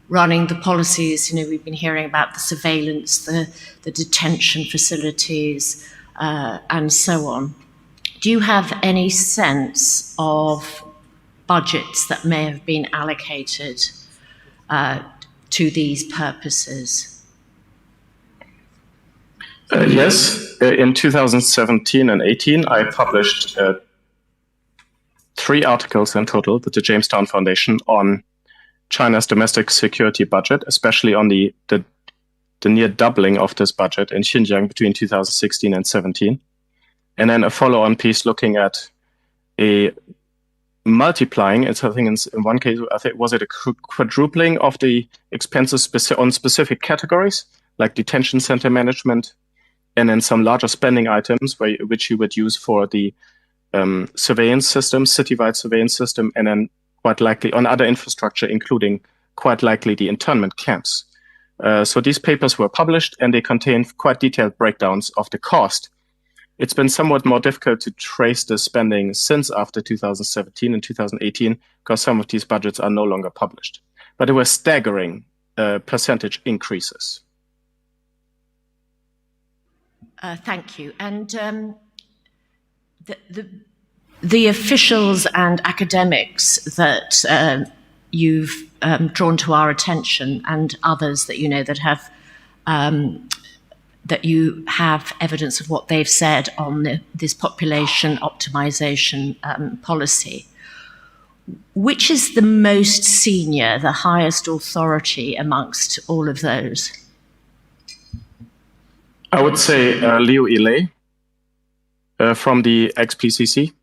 running the policies. You know, we've been hearing about the surveillance, the the detention facilities, uh, and so on. Do you have any sense of budgets that may have been allocated uh, to these purposes? Uh, yes, uh, in two thousand seventeen and eighteen, I published uh, three articles in total with the Jamestown Foundation on China's domestic security budget, especially on the, the, the near doubling of this budget in Xinjiang between two thousand sixteen and seventeen. And then a follow on piece looking at a multiplying, it's, I think in, in one case, I think, was it a qu- quadrupling of the expenses speci- on specific categories, like detention center management, and then some larger spending items where, which you would use for the um, surveillance system, citywide surveillance system, and then quite likely on other infrastructure, including quite likely the internment camps. Uh, so these papers were published and they contain quite detailed breakdowns of the cost. It's been somewhat more difficult to trace the spending since after two thousand seventeen and two thousand eighteen because some of these budgets are no longer published. But there were staggering uh, percentage increases. Uh, thank you. And um, the, the the officials and academics that um, you've um, drawn to our attention and others that you know that have um, that you have evidence of what they've said on the, this population optimization um, policy. Which is the most senior, the highest authority amongst all of those? I would say uh, Liu Yilei uh, from the X P C C.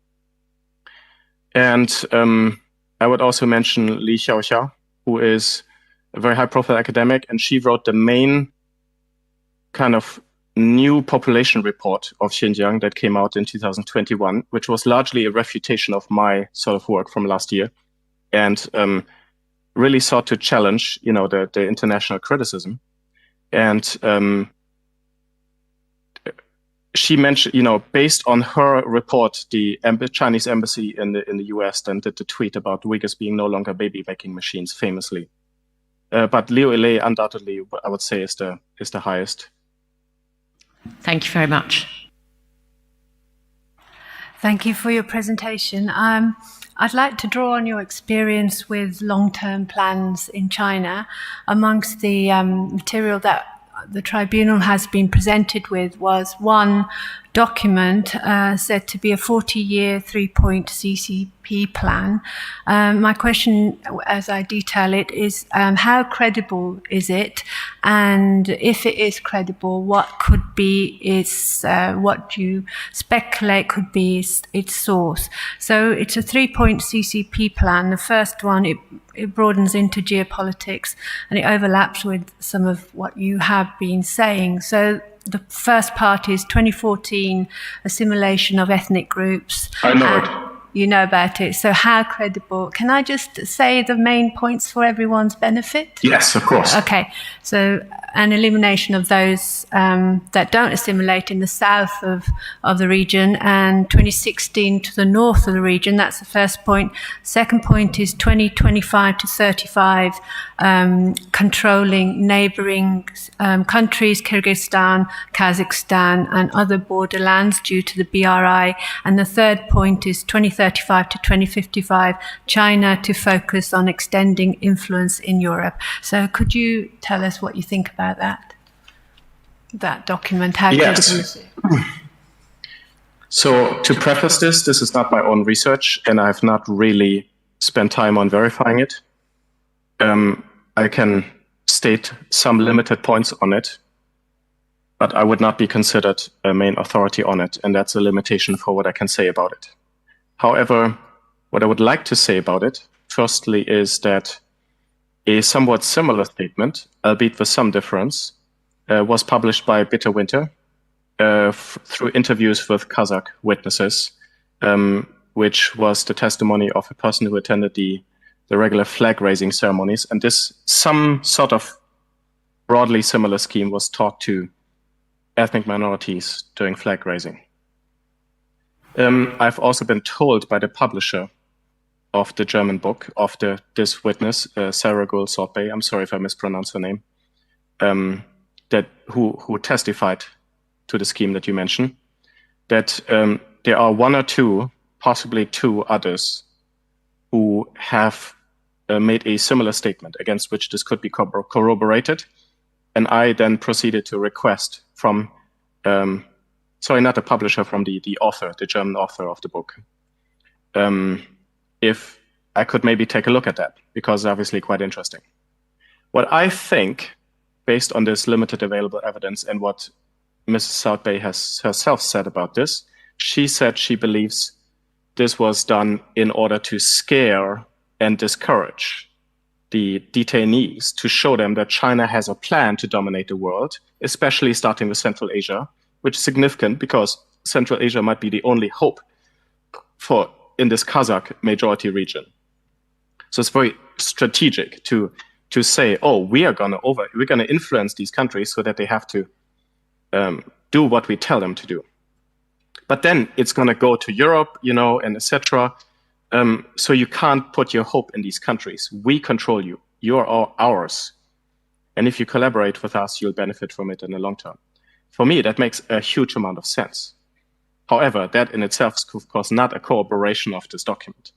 And um, I would also mention Li Xiaoxia, who is a very high profile academic, and she wrote the main kind of new population report of Xinjiang that came out in two thousand twenty-one, which was largely a refutation of my sort of work from last year, and um, really sought to challenge, you know, the, the international criticism. And um, she mentioned, you know, based on her report, the emb- Chinese embassy in the in the U S then did the tweet about Uyghurs being no longer baby making machines, famously. Uh, but Liu Yilei, undoubtedly, I would say is the is the highest. Thank you very much. Thank you for your presentation. Um, I'd like to draw on your experience with long-term plans in China. Amongst the um, material that the tribunal has been presented with was one document uh, said to be a forty-year three-point C C P plan. Um, my question, as I detail it, is um, how credible is it? And if it is credible, what could be its, uh, what do you speculate could be its, its source? So it's a three-point C C P plan. The first one, it, it broadens into geopolitics and it overlaps with some of what you have been saying. So the first part is twenty fourteen assimilation of ethnic groups. I know And it. You know about it. So how credible? Can I just say the main points for everyone's benefit? Yes, of course. Okay, so an elimination of those um, that don't assimilate in the south of, of the region, and twenty sixteen to the north of the region. That's the first point. Second point is twenty twenty-five to thirty-five, um, controlling neighbouring um, countries, Kyrgyzstan, Kazakhstan, and other borderlands due to the B R I. And the third point is twenty thirty-five to twenty fifty-five, China to focus on extending influence in Europe. So could you tell us what you think about that? That document, how Yes. credible is it? So, to preface this, this is not my own research, and I've not really spent time on verifying it. Um, I can state some limited points on it, but I would not be considered a main authority on it, and that's a limitation for what I can say about it. However, what I would like to say about it, firstly, is that a somewhat similar statement, albeit with some difference, uh, was published by Bitter Winter uh, f- through interviews with Kazakh witnesses, um, which was the testimony of a person who attended the, the regular flag raising ceremonies. And this, some sort of broadly similar scheme was taught to ethnic minorities during flag raising. Um, I've also been told by the publisher of the German book, of the this witness, uh, Sarah Gould Sortbay, I'm sorry if I mispronounced her name, um, that who, who testified to the scheme that you mentioned, that um, there are one or two, possibly two others, who have uh, made a similar statement against which this could be corro- corroborated. And I then proceeded to request from, um, sorry, not the publisher, from the, the author, the German author of the book, um, if I could maybe take a look at that, because it's obviously quite interesting. What I think, based on this limited available evidence and what Missus Southbay has herself said about this, she said she believes this was done in order to scare and discourage the detainees, to show them that China has a plan to dominate the world, especially starting with Central Asia, which is significant because Central Asia might be the only hope for in this Kazakh majority region. So it's very strategic to to say, oh, we are gonna over, we're gonna influence these countries so that they have to um, do what we tell them to do. But then it's gonna go to Europe, you know, and et cetera. Um, so you can't put your hope in these countries. We control you. You are all ours. And if you collaborate with us, you'll benefit from it in the long term. For me, that makes a huge amount of sense. However, that in itself is, of course, not a corroboration of this document.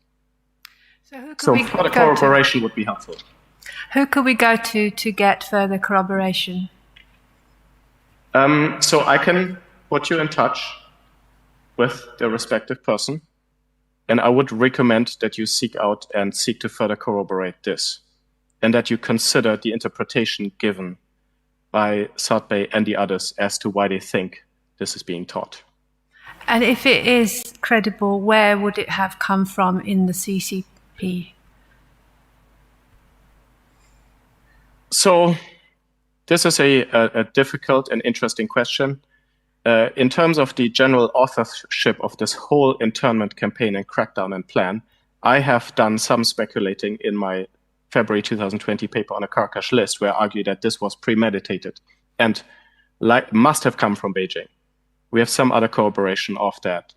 So further corroboration would be helpful. Who could we go to to get further corroboration? Um, so I can put you in touch with the respective person, and I would recommend that you seek out and seek to further corroborate this, and that you consider the interpretation given by Satbay and the others as to why they think this is being taught. And if it is credible, where would it have come from in the C C P? So, this is a, a, a difficult and interesting question. Uh, in terms of the general authorship of this whole internment campaign and crackdown and plan, I have done some speculating in my February two thousand twenty paper on a Karkash list, where I argue that this was premeditated and, like, must have come from Beijing. We have some other corroboration of that,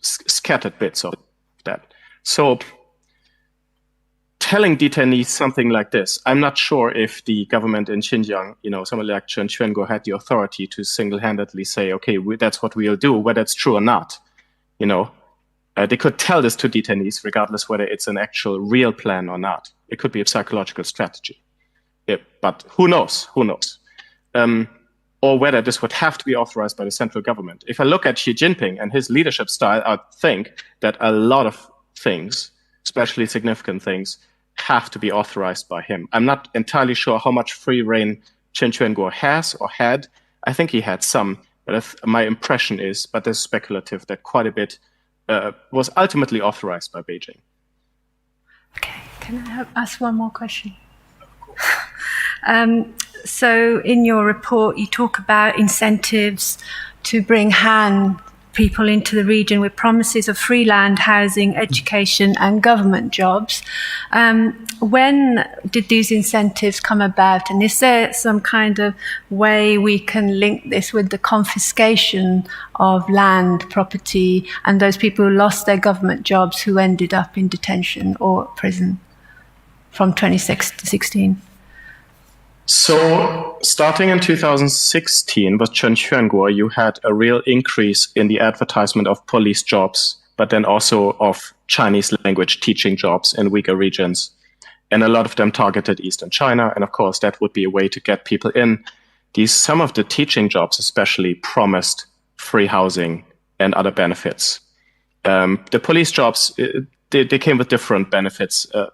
s- scattered bits of that. So, telling detainees something like this, I'm not sure if the government in Xinjiang, you know, someone like Chen Quanguo had the authority to single-handedly say, "Okay, we, that's what we'll do," whether it's true or not. You know, uh, they could tell this to detainees regardless whether it's an actual real plan or not. It could be a psychological strategy. It, but who knows? Who knows? Um, or whether this would have to be authorized by the central government. If I look at Xi Jinping and his leadership style, I think that a lot of things, especially significant things, have to be authorized by him. I'm not entirely sure how much free reign Chen Quanguo has or had. I think he had some, but if, my impression is, but this is speculative, that quite a bit uh, was ultimately authorized by Beijing. Okay, can I have, ask one more question? Um, so, in your report, you talk about incentives to bring Han people into the region with promises of free land, housing, education, and government jobs. Um, when did these incentives come about, and is there some kind of way we can link this with the confiscation of land, property, and those people who lost their government jobs who ended up in detention or prison from twenty-six to sixteen? So, starting in two thousand sixteen with Chen Quanguo, you had a real increase in the advertisement of police jobs, but then also of Chinese language teaching jobs in weaker regions. And a lot of them targeted Eastern China. And of course, that would be a way to get people in. These, some of the teaching jobs, especially, promised free housing and other benefits. Um, the police jobs, uh, they, they came with different benefits. Uh,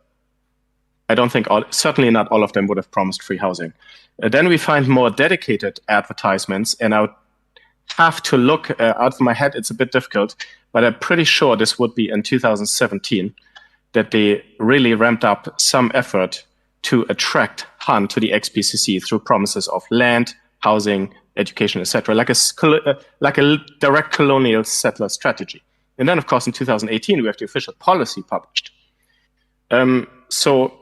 I don't think all, certainly not all of them would have promised free housing. Uh, then we find more dedicated advertisements, and I would have to look uh, out of my head. It's a bit difficult, but I'm pretty sure this would be in two thousand seventeen that they really ramped up some effort to attract Han to the X P C C through promises of land, housing, education, et cetera, like a, uh, like a direct colonial settler strategy. And then, of course, in two thousand eighteen, we have the official policy published. Um, so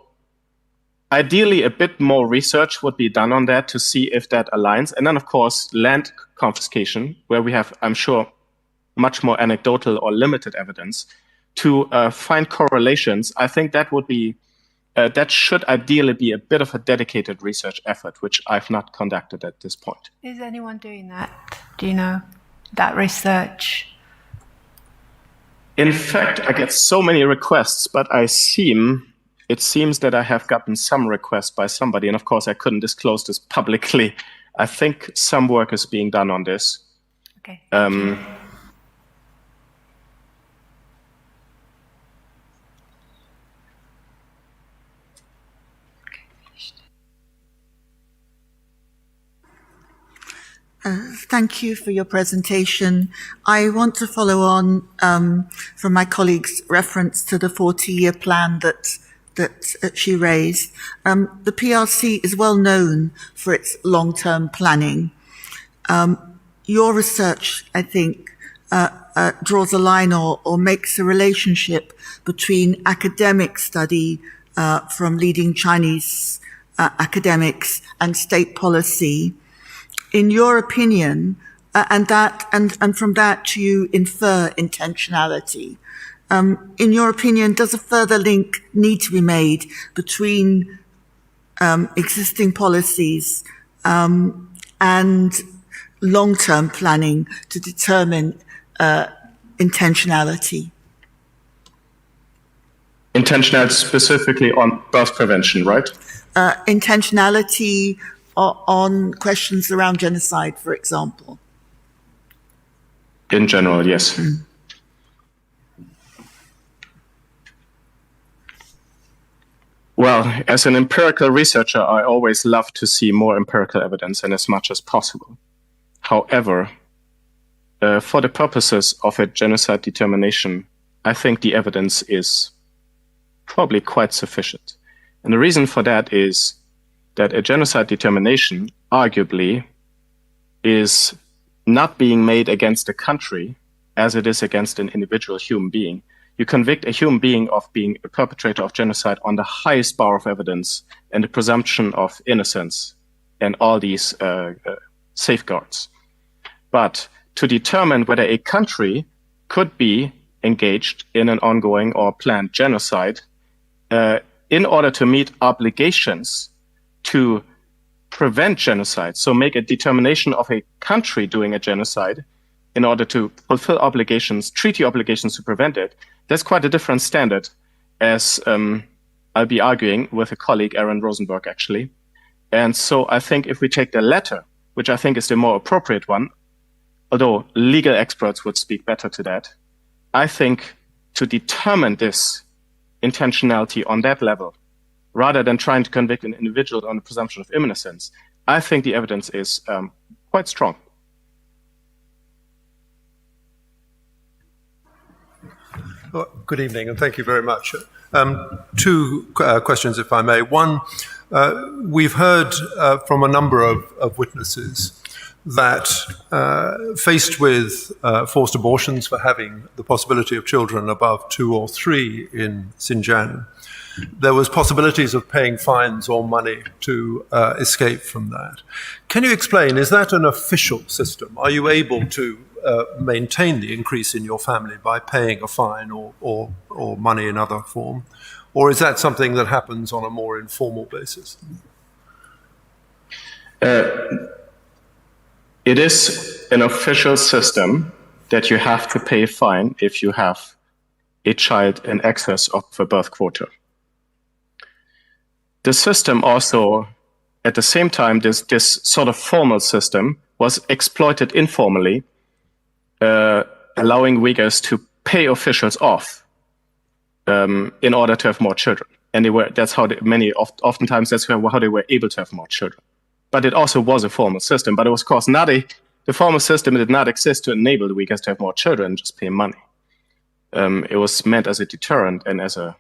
ideally, a bit more research would be done on that to see if that aligns. And then, of course, land confiscation, where we have, I'm sure, much more anecdotal or limited evidence, to uh, find correlations. I think that would be, uh, that should ideally be a bit of a dedicated research effort, which I've not conducted at this point. Is anyone doing that? Do you know that research? In fact, I get so many requests, but I seem, it seems that I have gotten some requests by somebody, and of course I couldn't disclose this publicly. I think some work is being done on this. Okay. Um, Uh, thank you for your presentation. I want to follow on um, from my colleague's reference to the forty-year plan that that uh, she raised. Um, the P R C is well known for its long-term planning. Um, your research, I think, uh, uh, draws a line or, or makes a relationship between academic study uh, from leading Chinese uh, academics and state policy. In your opinion, uh, and that and, and from that you infer intentionality. Um, in your opinion, does a further link need to be made between um, existing policies um, and long-term planning to determine uh, intentionality? Intentional specifically on birth prevention, right? Uh, intentionality o- on questions around genocide, for example. In general, yes. Well, as an empirical researcher, I always love to see more empirical evidence and as much as possible. However, uh, for the purposes of a genocide determination, I think the evidence is probably quite sufficient. And the reason for that is that a genocide determination, arguably, is not being made against a country as it is against an individual human being. You convict a human being of being a perpetrator of genocide on the highest bar of evidence and the presumption of innocence and all these uh, uh, safeguards. But to determine whether a country could be engaged in an ongoing or planned genocide uh, in order to meet obligations to prevent genocide, so make a determination of a country doing a genocide in order to fulfill obligations, treaty obligations to prevent it, that's quite a different standard, as um, I'll be arguing with a colleague, Aaron Rosenberg, actually. And so I think if we take the latter, which I think is the more appropriate one, although legal experts would speak better to that, I think to determine this intentionality on that level, rather than trying to convict an individual on the presumption of innocence, I think the evidence is um, quite strong. Well, good evening, and thank you very much. Um, two uh, questions, if I may. One, uh, we've heard uh, from a number of, of witnesses that uh, faced with uh, forced abortions for having the possibility of children above two or three in Xinjiang, there was possibilities of paying fines or money to uh, escape from that. Can you explain, is that an official system? Are you able to uh, maintain the increase in your family by paying a fine or, or, or money in other form? Or is that something that happens on a more informal basis? Uh, it is an official system that you have to pay a fine if you have a child in excess of a birth quota. The system also, at the same time, this, this sort of formal system was exploited informally, uh, allowing Uyghurs to pay officials off um, in order to have more children. And they were, that's how they, many, oft, oftentimes that's how, how they were able to have more children. But it also was a formal system, but it was, of course, not a, the formal system did not exist to enable the Uyghurs to have more children, just pay money. Um, it was meant as a deterrent and as a,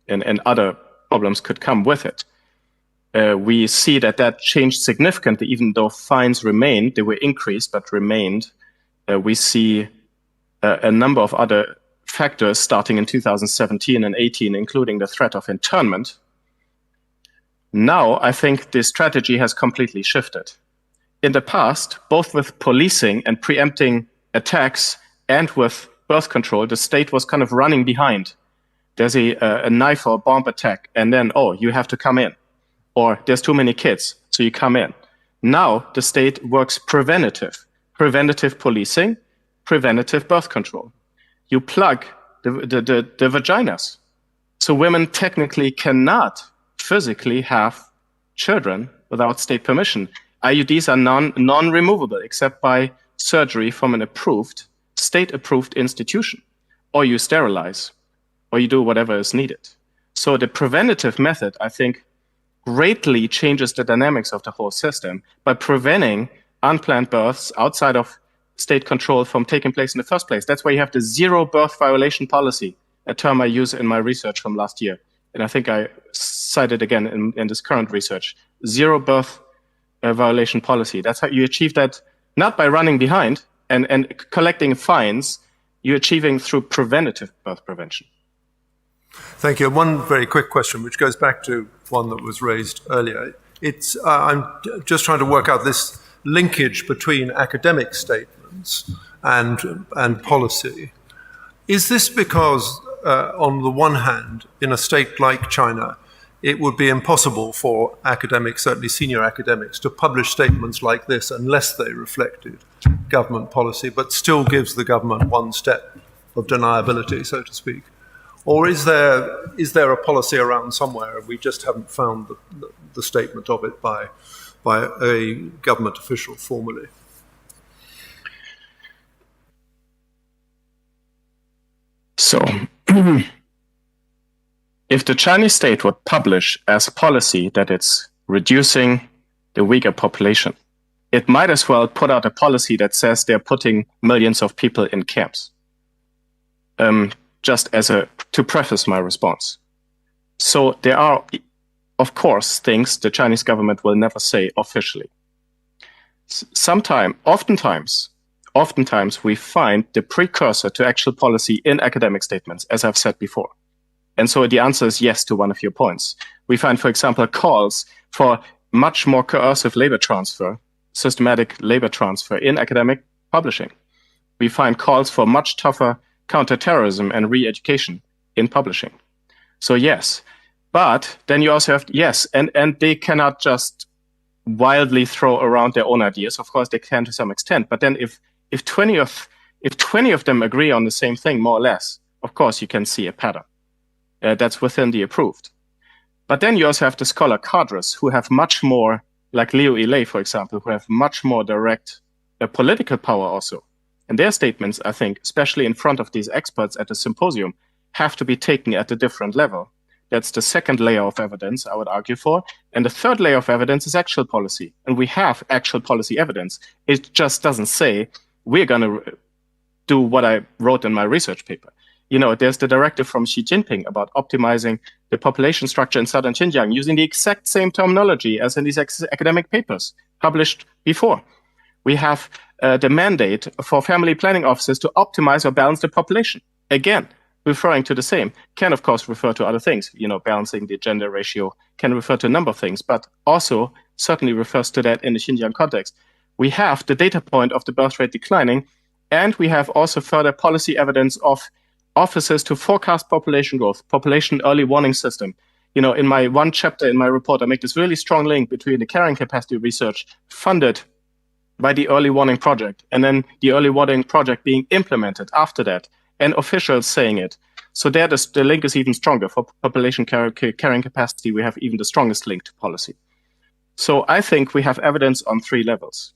and, and other problems could come with it. Uh, we see that that changed significantly, even though fines remained, they were increased, but remained. Uh, we see uh, a number of other factors starting in two thousand seventeen and eighteen, including the threat of internment. Now, I think the strategy has completely shifted. In the past, both with policing and preempting attacks and with birth control, the state was kind of running behind. There's a, a knife or a bomb attack, and then, oh, you have to come in. Or there's too many kids, so you come in. Now, the state works preventative, preventative policing, preventative birth control. You plug the, the, the, the vaginas. So women technically cannot physically have children without state permission. I U Ds are non, non-removable except by surgery from an approved, state-approved institution. Or you sterilize, or you do whatever is needed. So the preventative method, I think, greatly changes the dynamics of the whole system by preventing unplanned births outside of state control from taking place in the first place. That's why you have the zero birth violation policy, a term I use in my research from last year. And I think I cited again in, in this current research, zero birth uh, violation policy. That's how you achieve that, not by running behind and, and collecting fines, you're achieving through preventative birth prevention. Thank you. One very quick question, which goes back to one that was raised earlier. It's, uh, I'm just trying to work out this linkage between academic statements and, and policy. Is this because, uh, on the one hand, in a state like China, it would be impossible for academics, certainly senior academics, to publish statements like this unless they reflected government policy, but still gives the government one step of deniability, so to speak? Or is there is there a policy around somewhere and we just haven't found the, the, the statement of it by by a government official formally? So, if the Chinese state would publish as policy that it's reducing the Uyghur population, it might as well put out a policy that says they're putting millions of people in camps. Um, just as a to preface my response. So there are, of course, things the Chinese government will never say officially. Sometime, oftentimes, oftentimes we find the precursor to actual policy in academic statements, as I've said before. And so the answer is yes to one of your points. We find, for example, calls for much more coercive labor transfer, systematic labor transfer in academic publishing. We find calls for much tougher counterterrorism and re-education in publishing. So yes, but then you also have, yes, and and they cannot just wildly throw around their own ideas. Of course, they can to some extent, but then if if twenty of if twenty of them agree on the same thing, more or less, of course, you can see a pattern uh, that's within the approved. But then you also have the scholar cadres who have much more, like Liu Yilei, for example, who have much more direct uh, political power also. And their statements, I think, especially in front of these experts at the symposium, have to be taken at a different level. That's the second layer of evidence I would argue for. And the third layer of evidence is actual policy. And we have actual policy evidence. It just doesn't say we're going to do what I wrote in my research paper. You know, there's the directive from Xi Jinping about optimizing the population structure in southern Xinjiang using the exact same terminology as in these academic papers published before. We have uh, the mandate for family planning officers to optimize or balance the population. Again, referring to the same, can of course refer to other things. You know, balancing the gender ratio can refer to a number of things, but also certainly refers to that in the Xinjiang context. We have the data point of the birth rate declining, and we have also further policy evidence of officers to forecast population growth, population early warning system. You know, in my one chapter in my report, I make this really strong link between the carrying capacity research funded by the early warning project and then the early warning project being implemented after that and officials saying it. So there the, the link is even stronger. For population carrying capacity, we have even the strongest link to policy. So I think we have evidence on three levels.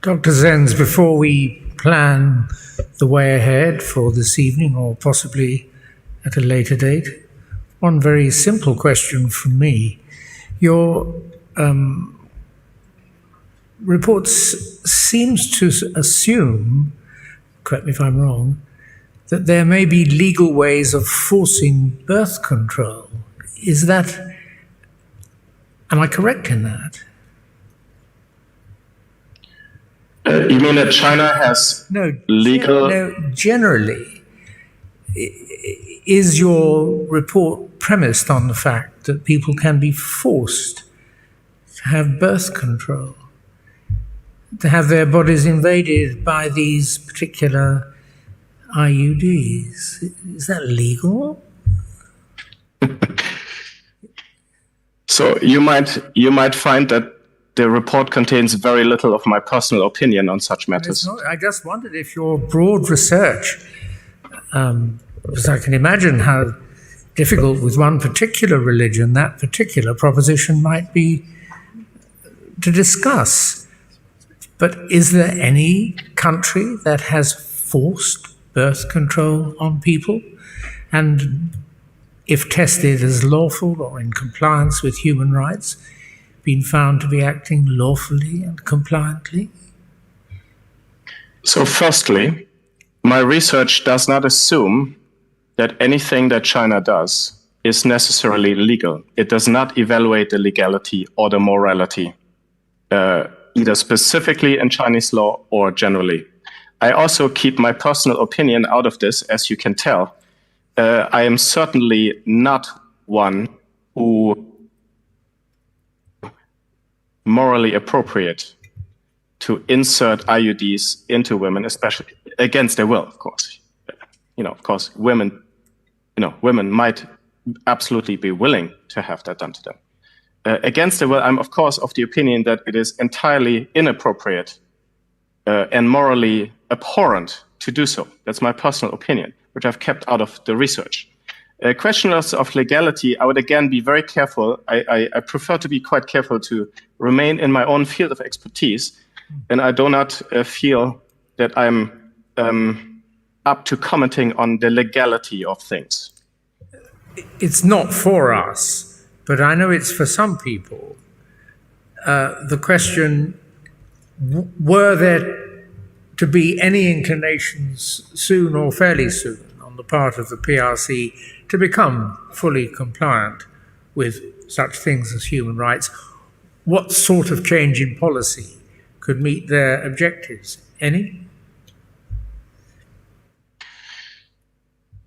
Doctor Zenz, before we plan the way ahead for this evening or possibly at a later date, one very simple question from me. Your um, report seems to assume, correct me if I'm wrong, that there may be legal ways of forcing birth control. Is that, am I correct in that? Uh, you mean that China has no, legal? No, generally, is your report premised on the fact that people can be forced to have birth control, to have their bodies invaded by these particular I U Ds? Is that legal? So you might you might find that the report contains very little of my personal opinion on such matters. I just wondered if your broad research, um, because I can imagine how difficult with one particular religion that particular proposition might be to discuss. But is there any country that has forced birth control on people? And if tested as lawful or in compliance with human rights, been found to be acting lawfully and compliantly? So, firstly, my research does not assume that anything that China does is necessarily legal. It does not evaluate the legality or the morality, uh, either specifically in Chinese law or generally. I also keep my personal opinion out of this, as you can tell. Uh, I am certainly not one who morally appropriate to insert I U Ds into women, especially against their will, of course. You know, of course, women, you know, women might absolutely be willing to have that done to them. Uh, against their will, I'm of course of the opinion that it is entirely inappropriate uh, and morally abhorrent to do so. That's my personal opinion, which I've kept out of the research. Uh, questions of legality, I would again be very careful. I, I, I prefer to be quite careful to remain in my own field of expertise, and I do not uh, feel that I'm um, up to commenting on the legality of things. It's not for us, but I know it's for some people. Uh, the question, w- were there to be any inclinations soon or fairly soon on the part of the P R C to become fully compliant with such things as human rights, what sort of change in policy could meet their objectives? Any?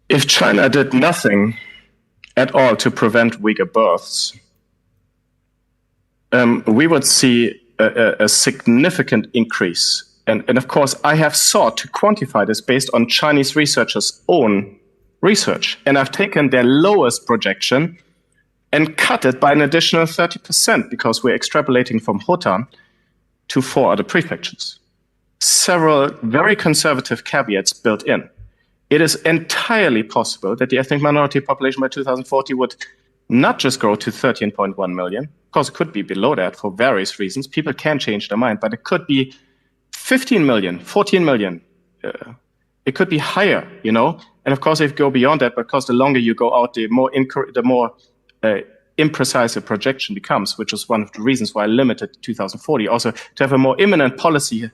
If China did nothing at all to prevent Uyghur births, um, we would see a, a, a significant increase. And, and of course, I have sought to quantify this based on Chinese researchers' own research. And I've taken their lowest projection and cut it by an additional thirty percent because we're extrapolating from Hotan to four other prefectures. Several very conservative caveats built in. It is entirely possible that the ethnic minority population by two thousand forty would not just grow to thirteen point one million. Of course, it could be below that for various reasons. People can change their mind, but it could be fifteen million, fourteen million. Uh, it could be higher, you know. And of course, if you go beyond that, because the longer you go out, the more incor- the more uh, imprecise a projection becomes, which is one of the reasons why I limited to two thousand forty. Also, to have a more imminent policy, you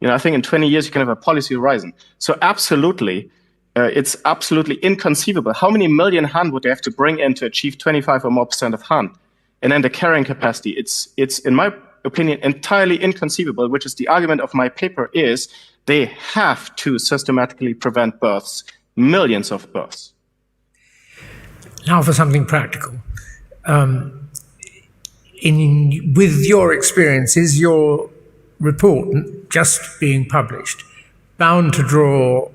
know, I think in twenty years you can have a policy horizon. So absolutely, uh, it's absolutely inconceivable. How many million Han would they have to bring in to achieve twenty-five or more percent of Han? And then the carrying capacity, it's, it's in my opinion, entirely inconceivable, which is the argument of my paper, is they have to systematically prevent births, millions of births. Now for something practical. Um, in, with your experience, is your report just being published bound to draw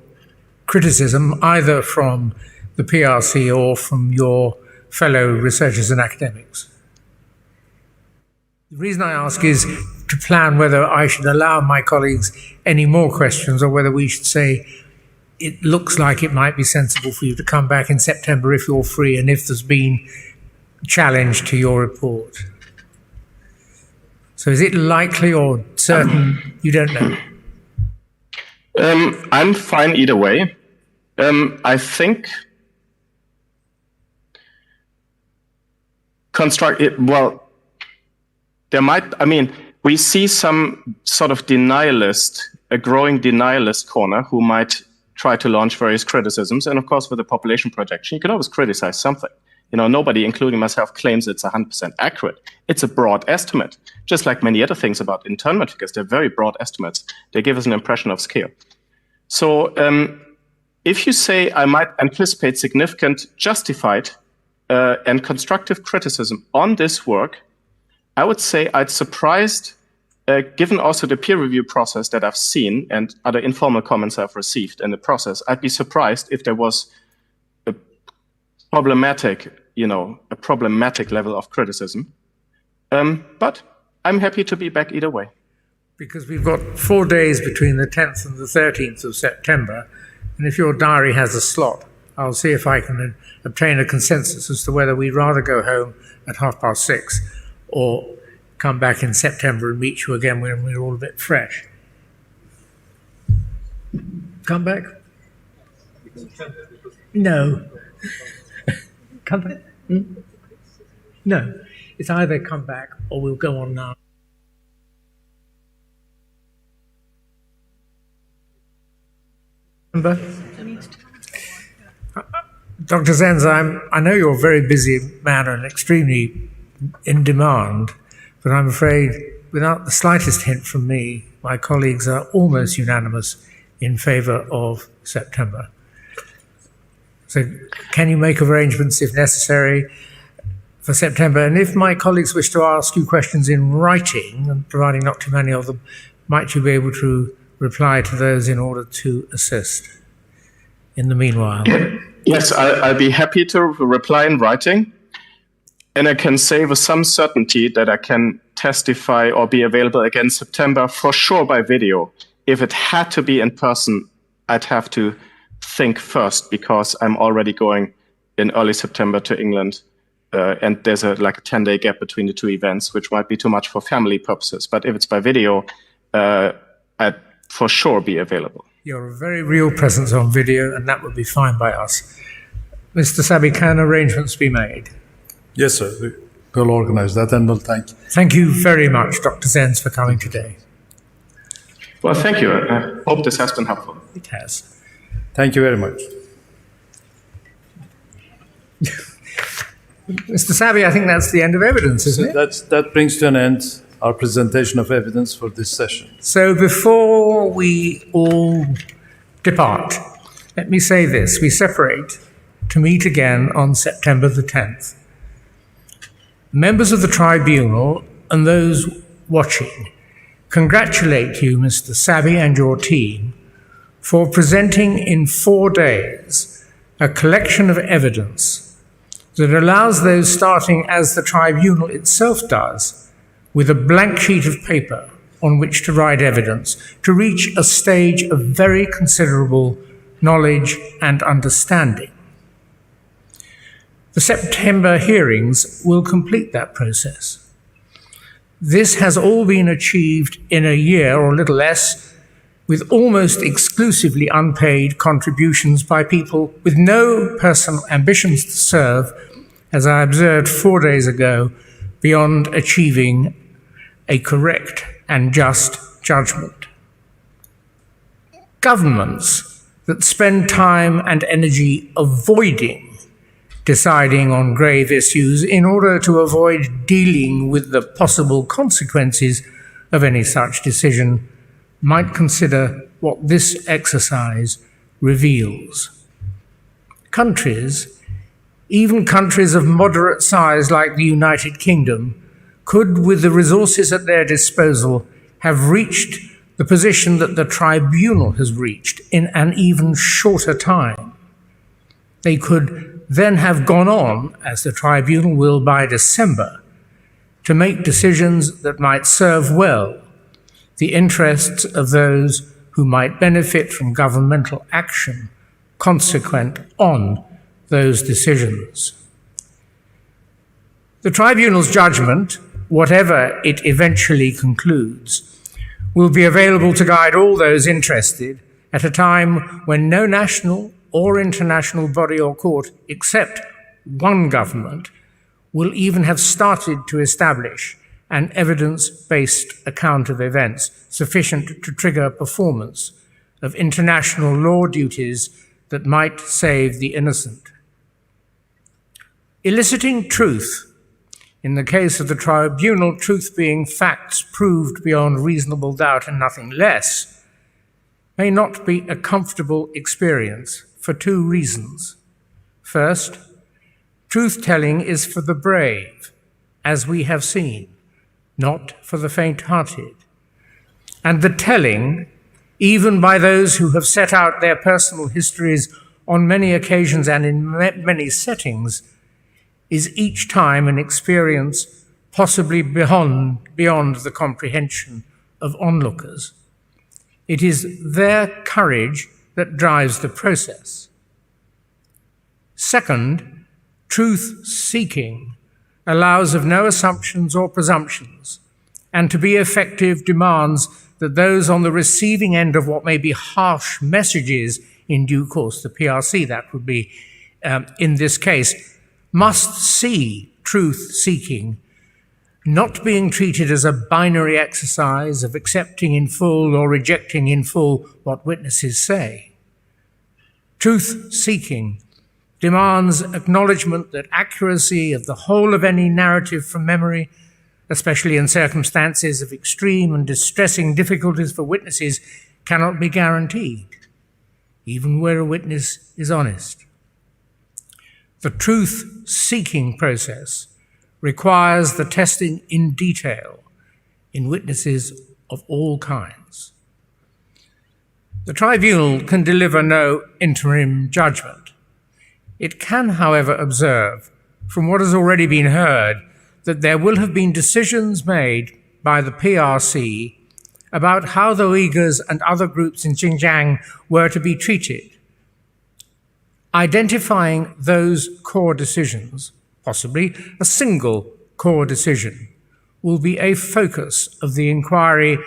criticism either from the P R C or from your fellow researchers and academics? The reason I ask is to plan whether I should allow my colleagues any more questions or whether we should say it looks like it might be sensible for you to come back in September if you're free and if there's been challenge to your report. So is it likely or certain? You don't know. Um, I'm fine either way. Um, I think construct it well. There might, I mean, we see some sort of denialist, a growing denialist corner who might try to launch various criticisms. And of course, with a population projection, you can always criticize something. You know, nobody, including myself, claims it's one hundred percent accurate. It's a broad estimate, just like many other things about internment figures. They're very broad estimates. They give us an impression of scale. So um, if you say I might anticipate significant justified uh, and constructive criticism on this work, I would say I'd surprised, uh, given also the peer review process that I've seen and other informal comments I've received in the process, I'd be surprised if there was a problematic, you know, a problematic level of criticism. Um, but I'm happy to be back either way. Because we've got four days between the tenth and the thirteenth of September, and if your diary has a slot, I'll see if I can obtain a consensus as to whether we'd rather go home at half past six or come back in September and meet you again when we're all a bit fresh. Come back? No. Come back? Hmm? No. It's either come back or we'll go on now. Remember? Doctor Zenz, I'm, I know you're a very busy man and extremely in demand, but I'm afraid, without the slightest hint from me, my colleagues are almost unanimous in favour of September. So, can you make arrangements if necessary for September? And if my colleagues wish to ask you questions in writing, and providing not too many of them, might you be able to reply to those in order to assist in the meanwhile? Yes, I, I'd be happy to reply in writing. And I can say with some certainty that I can testify or be available again September for sure by video. If it had to be in person, I'd have to think first because I'm already going in early September to England, uh, and there's a like a ten day gap between the two events, which might be too much for family purposes. But if it's by video, uh, I'd for sure be available. You're a very real presence on video, and that would be fine by us. Mister Sabi, can arrangements be made? Yes, sir. We- We'll organize that and we'll thank you. Thank you very much, Doctor Zenz, for coming today. Well, thank you. I hope this has been helpful. It has. Thank you very much. Mister Sabi, I think that's the end of evidence, isn't it? That's, that brings to an end our presentation of evidence for this session. So before we all depart, let me say this. We separate to meet again on September the tenth. Members of the tribunal and those watching congratulate you, Mister Sabi, and your team for presenting in four days a collection of evidence that allows those starting as the tribunal itself does, with a blank sheet of paper on which to write evidence, to reach a stage of very considerable knowledge and understanding. The September hearings will complete that process. This has all been achieved in a year or a little less, with almost exclusively unpaid contributions by people with no personal ambitions to serve, as I observed four days ago, beyond achieving a correct and just judgment. Governments that spend time and energy avoiding deciding on grave issues in order to avoid dealing with the possible consequences of any such decision might consider what this exercise reveals. Countries, even countries of moderate size like the United Kingdom, could, with the resources at their disposal, have reached the position that the tribunal has reached in an even shorter time. They could then have gone on, as the tribunal will by December, to make decisions that might serve well the interests of those who might benefit from governmental action consequent on those decisions. The tribunal's judgment, whatever it eventually concludes, will be available to guide all those interested at a time when no national or international body or court, except one government, will even have started to establish an evidence based account of events sufficient to trigger performance of international law duties that might save the innocent. Eliciting truth, in the case of the tribunal, truth being facts proved beyond reasonable doubt and nothing less, may not be a comfortable experience for two reasons. First, truth telling is for the brave, as we have seen, not for the faint hearted. And the telling, even by those who have set out their personal histories on many occasions and in many settings, is each time an experience possibly beyond, beyond the comprehension of onlookers. It is their courage that drives the process. Second, truth seeking allows of no assumptions or presumptions, and to be effective demands that those on the receiving end of what may be harsh messages in due course, the P R C that would be um, in this case, must see truth seeking not being treated as a binary exercise of accepting in full or rejecting in full what witnesses say. Truth seeking demands acknowledgement that accuracy of the whole of any narrative from memory, especially in circumstances of extreme and distressing difficulties for witnesses, cannot be guaranteed, even where a witness is honest. The truth seeking process requires the testing in detail in witnesses of all kinds. The tribunal can deliver no interim judgment. It can, however, observe, from what has already been heard, that there will have been decisions made by the P R C about how the Uyghurs and other groups in Xinjiang were to be treated. Identifying those core decisions, possibly a single core decision, will be a focus of the inquiry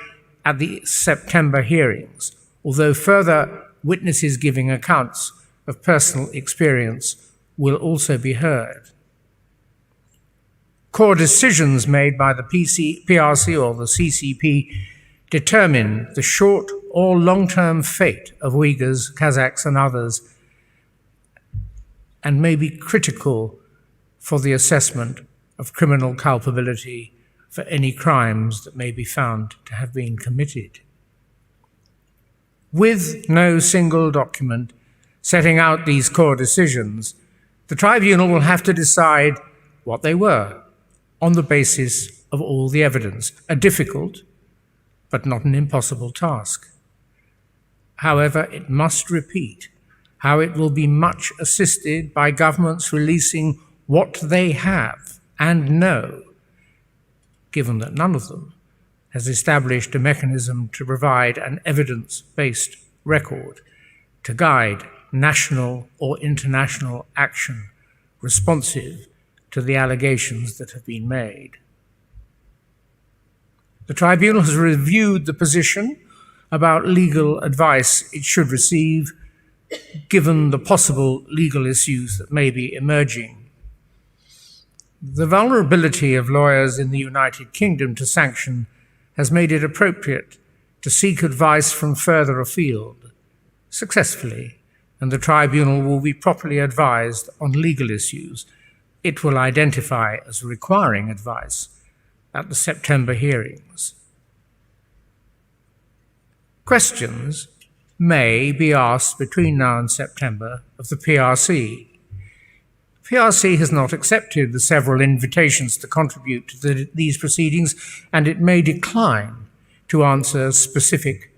at the September hearings, although further witnesses giving accounts of personal experience will also be heard. Core decisions made by the P C, P R C or the C C P determine the short or long-term fate of Uyghurs, Kazakhs and others, and may be critical for the assessment of criminal culpability for any crimes that may be found to have been committed. With no single document setting out these core decisions, the tribunal will have to decide what they were on the basis of all the evidence, a difficult but not an impossible task. However, it must repeat how it will be much assisted by governments releasing what they have and know, given that none of them has established a mechanism to provide an evidence-based record to guide national or international action responsive to the allegations that have been made. The tribunal has reviewed the position about legal advice it should receive, given the possible legal issues that may be emerging. The vulnerability of lawyers in the United Kingdom to sanction has made it appropriate to seek advice from further afield, successfully, and the tribunal will be properly advised on legal issues it will identify as requiring advice at the September hearings. Questions may be asked between now and September of the P R C. P R C has not accepted the several invitations to contribute to the, these proceedings, and it may decline to answer specific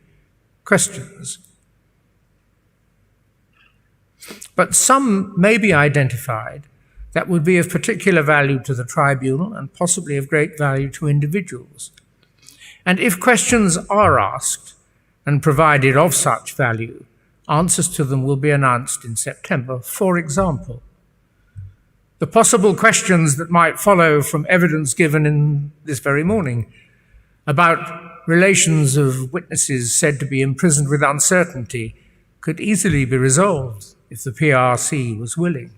questions. But some may be identified that would be of particular value to the tribunal and possibly of great value to individuals. And if questions are asked and provided of such value, answers to them will be announced in September. For example, the possible questions that might follow from evidence given in this very morning about relations of witnesses said to be imprisoned with uncertainty could easily be resolved if the P R C was willing.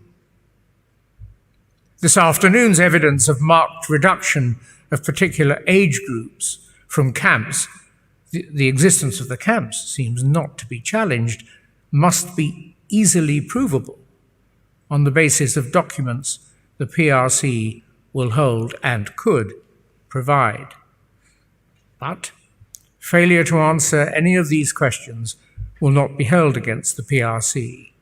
This afternoon's evidence of marked reduction of particular age groups from camps, the, the existence of the camps seems not to be challenged, must be easily provable on the basis of documents the P R C will hold and could provide. But failure to answer any of these questions will not be held against the P R C,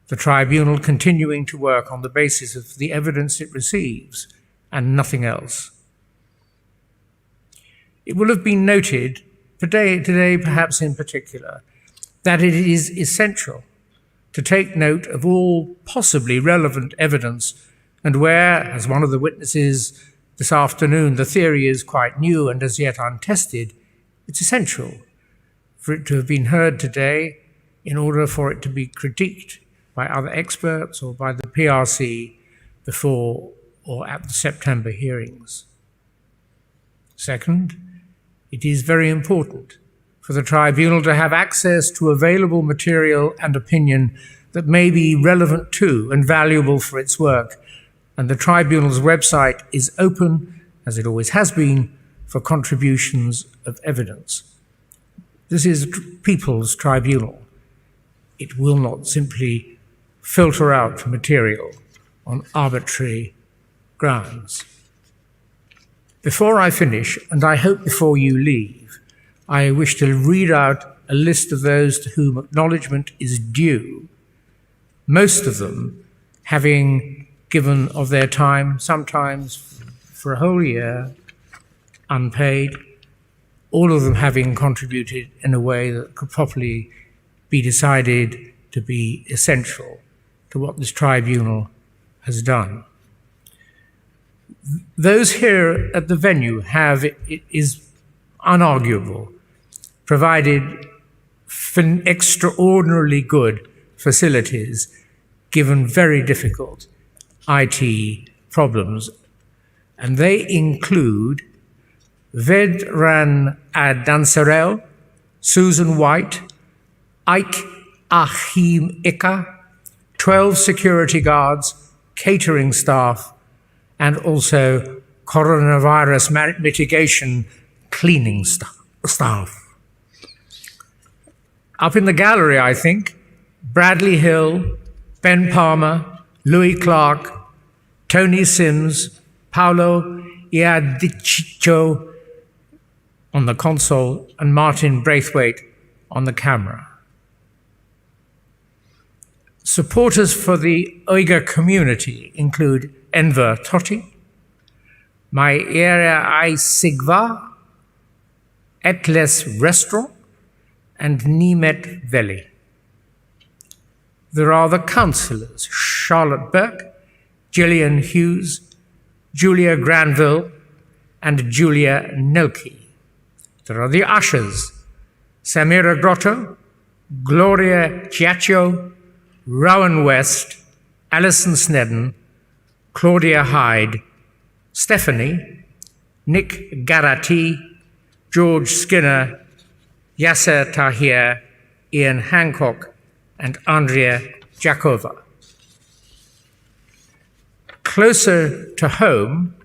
the tribunal continuing to work on the basis of the evidence it receives and nothing else. It will have been noted today, today perhaps in particular, that it is essential to take note of all possibly relevant evidence, and where, as one of the witnesses this afternoon, the theory is quite new and as yet untested, it's essential for it to have been heard today in order for it to be critiqued by other experts or by the P R C before or at the September hearings. Second, it is very important for the tribunal to have access to available material and opinion that may be relevant to and valuable for its work, and the tribunal's website is open, as it always has been, for contributions of evidence. This is a tr-, people's tribunal. It will not simply filter out material on arbitrary grounds. Before I finish, and I hope before you leave, I wish to read out a list of those to whom acknowledgement is due, most of them having given of their time, sometimes for a whole year, unpaid, all of them having contributed in a way that could properly be decided to be essential to what this tribunal has done. Those here at the venue have, it, it is unarguable, provided fin- extraordinarily good facilities given very difficult I T problems. And they include Vedran Adanserel, Susan White, Ike Achim Ika, twelve security guards, catering staff, and also coronavirus ma- mitigation cleaning sta- staff. Up in the gallery, I think, Bradley Hill, Ben Palmer, Louis Clark, Tony Sims, Paulo Iadiccio on the console, and Martin Braithwaite on the camera. Supporters for the Uyghur community include Enver Tohti, Maïeira Isigwa, Atlas Restaurant, and Nimet Veli. There are the councillors, Charlotte Burke, Gillian Hughes, Julia Granville, and Julia Nelke. There are the ushers, Samira Grotto, Gloria Chiaccio, Rowan West, Alison Snedden, Claudia Hyde, Stephanie, Nick Garati, George Skinner, Yasser Tahir, Ian Hancock, and Andrea Jakova. Closer to home,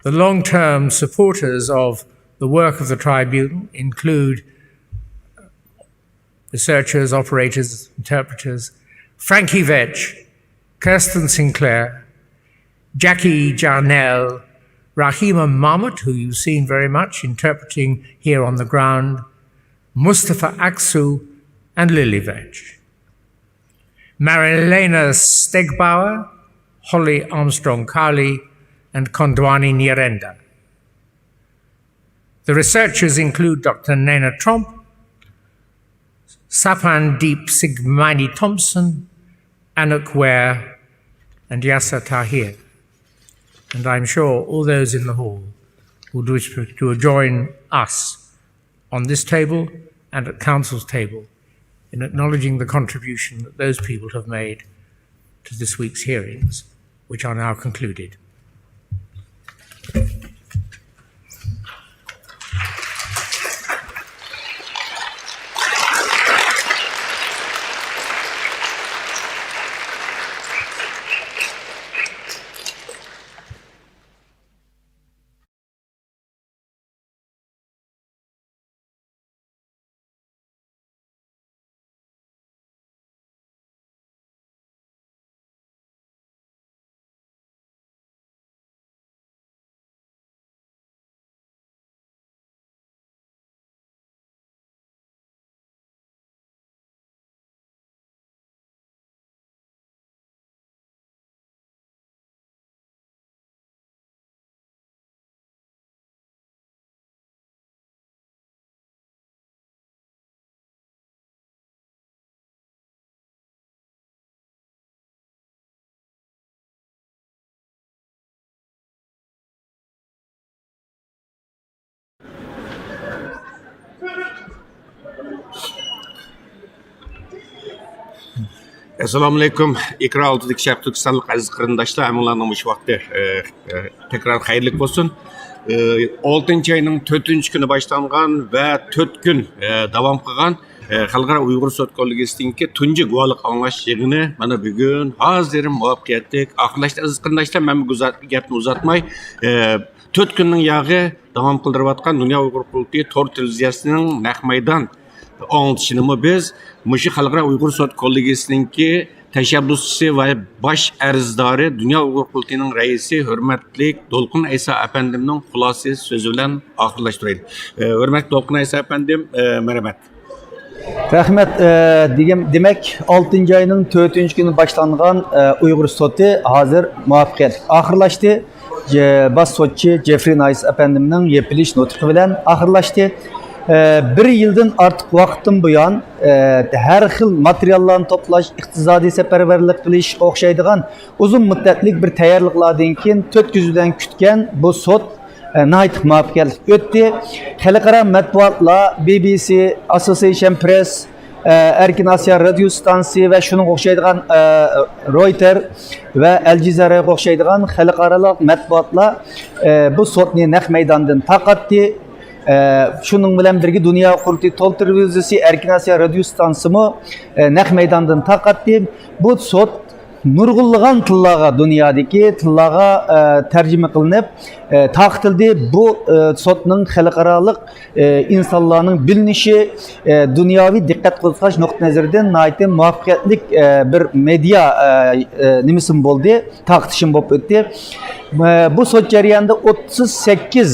the long-term supporters of the work of the tribunal include researchers, operators, interpreters, Frankie Vetch, Kirsten Sinclair, Jackie Jarnell, Rahima Mahmood, who you've seen very much interpreting here on the ground, Mustafa Aksu, and Lily Vetch. Marilena Stegbauer, Holly Armstrong Cowley, and Kondwani Nyirenda. The researchers include Doctor Nena Tromp, Sapan Deep Sigmani Thompson, Anouk Ware, and Yasser Tahir. And I'm sure all those in the hall would wish to join us on this table and at Council's table in acknowledging the contribution that those people have made to this week's hearings, which are now concluded. ئەسسالامۇئەلەيكۇم، ئېكران ئالدىدىكى شەرقىي تۈركىستانلىق ئەزىز قېرىنداشلار، ھەممىڭلارنىڭ مۇشۇ ۋاقتى، ئە، ئە، تەكرار خەيرلىك بولسۇن. ئە، ئالتىنچى ئاينىڭ تۆتىنچى كۈنى باشلانغان ۋە تۆت كۈن، ئە، داۋام قىلغان، ئە، خەلقئارا ئۇيغۇر سوت كوللېگىيىسىنىڭكى تۇنجى گۇۋاھلىق ئاڭلاش يىغىنى مانا بۈگۈن ھازىر مۇۋەپپەقىيەتلىك ئاخىرلاشتى. ئەزىز قېرىنداشلار، مەن بۇ گۈزەل گەپنى ئۇزارتماي، ئە، تۆت كۈننىڭ ياغى داۋام قىلدۇرۇۋاتقان دۇنيا ئۇيغۇر قۇرۇلتىيى تور تېلېۋىزىيەسىنىڭ نەق مەيدان ئاڭلىتىشىنىمۇ بىز مۇشۇ خەلقئارا ئۇيغۇر سوت كوللېگىيىسىنىڭكى تەشەببۇسچىسى ۋە باش ئەرزدارى، دۇنيا ئۇيغۇر قۇرۇلتىيىنىڭ رەئىسى، ھۆرمەتلىك دولقۇن ئەيسا ئەپەندىمنىڭ خۇلاسىسى سۆزى بىلەن ئاخىرلاشتۇرايلى. ئە، ھۆرمەتلىك دولقۇن ئەيسا ئەپەندىم، ئە، مەرھەمەت. رەھمەت، ئە، دېگەن، دېمەك، ئالتىنچى ئاينىڭ تۆتىنچى كۈنى باشلانغان، ئە، ئۇيغۇر سوتى ھازىر مۇۋەپپەقىيەتلىك ئاخىرلاشتى. جې-، باش سوتچى جېفرى نايس ئەپەندىمنىڭ يېپىلىش نۇتقى بىلەن ئاخىرلاشتى. ئە، بىر يىلدىن ئارتۇق ۋاقىتتىن بۇيان، ئە، ھەر خىل ماتېرىياللارنى توپلاش، ئىقتىسادىي سەپەرۋەرلىك قىلىشقا ئوخشايدىغان ئۇزۇن مۇددەتلىك بىر تەييارلىقلاردىن كېيىن تۆت كۈن بىلەن كۈتكەن بۇ سوت ناھايىتى مۇۋەپپەقىيەتلىك ئۆتتى. خەلقئارا مەتبۇئاتلار، بى بى سى، ئاسوسىيېشن پرېس، ئەركىن ئاسىيا رادىيو ئىستانسىسى ۋە شۇنىڭغا ئوخشايدىغان، رويتېر ۋە ئەل جەزىرەگە ئوخشايدىغان خەلقئارالىق مەتبۇئاتلار بۇ سوتنى نەق مەيداندىن تارقاتتى. شۇنىڭ بىلەن بىرگە، دۇنيا قۇرۇلتىيى تور تېلېۋىزىيىسى، ئەركىن ئاسىيا رادىيو ئىستانسىسىمۇ نەق مەيداندىن تارقاتتى. بۇ سوت نۇرغۇنلىغان تىللارغا، دۇنيادىكى تىللارغا تەرجىمە قىلىنىپ تارقىتىلدى. بۇ سوتنىڭ خەلقئارالىق ئىنسانلارنىڭ بىلىنىشى، دۇنياۋى دىققەت قوزغاش نۇقتىئى نەزىرىدىن ناھايىتى مۇۋەپپەقىيەتلىك بىر مېدىيا نېمىسىمۇ بولدى، تارقىتىشىمۇ بولۇپ ئۆتتى. بۇ سوت جەريانىدا ئوتتۇز سەككىز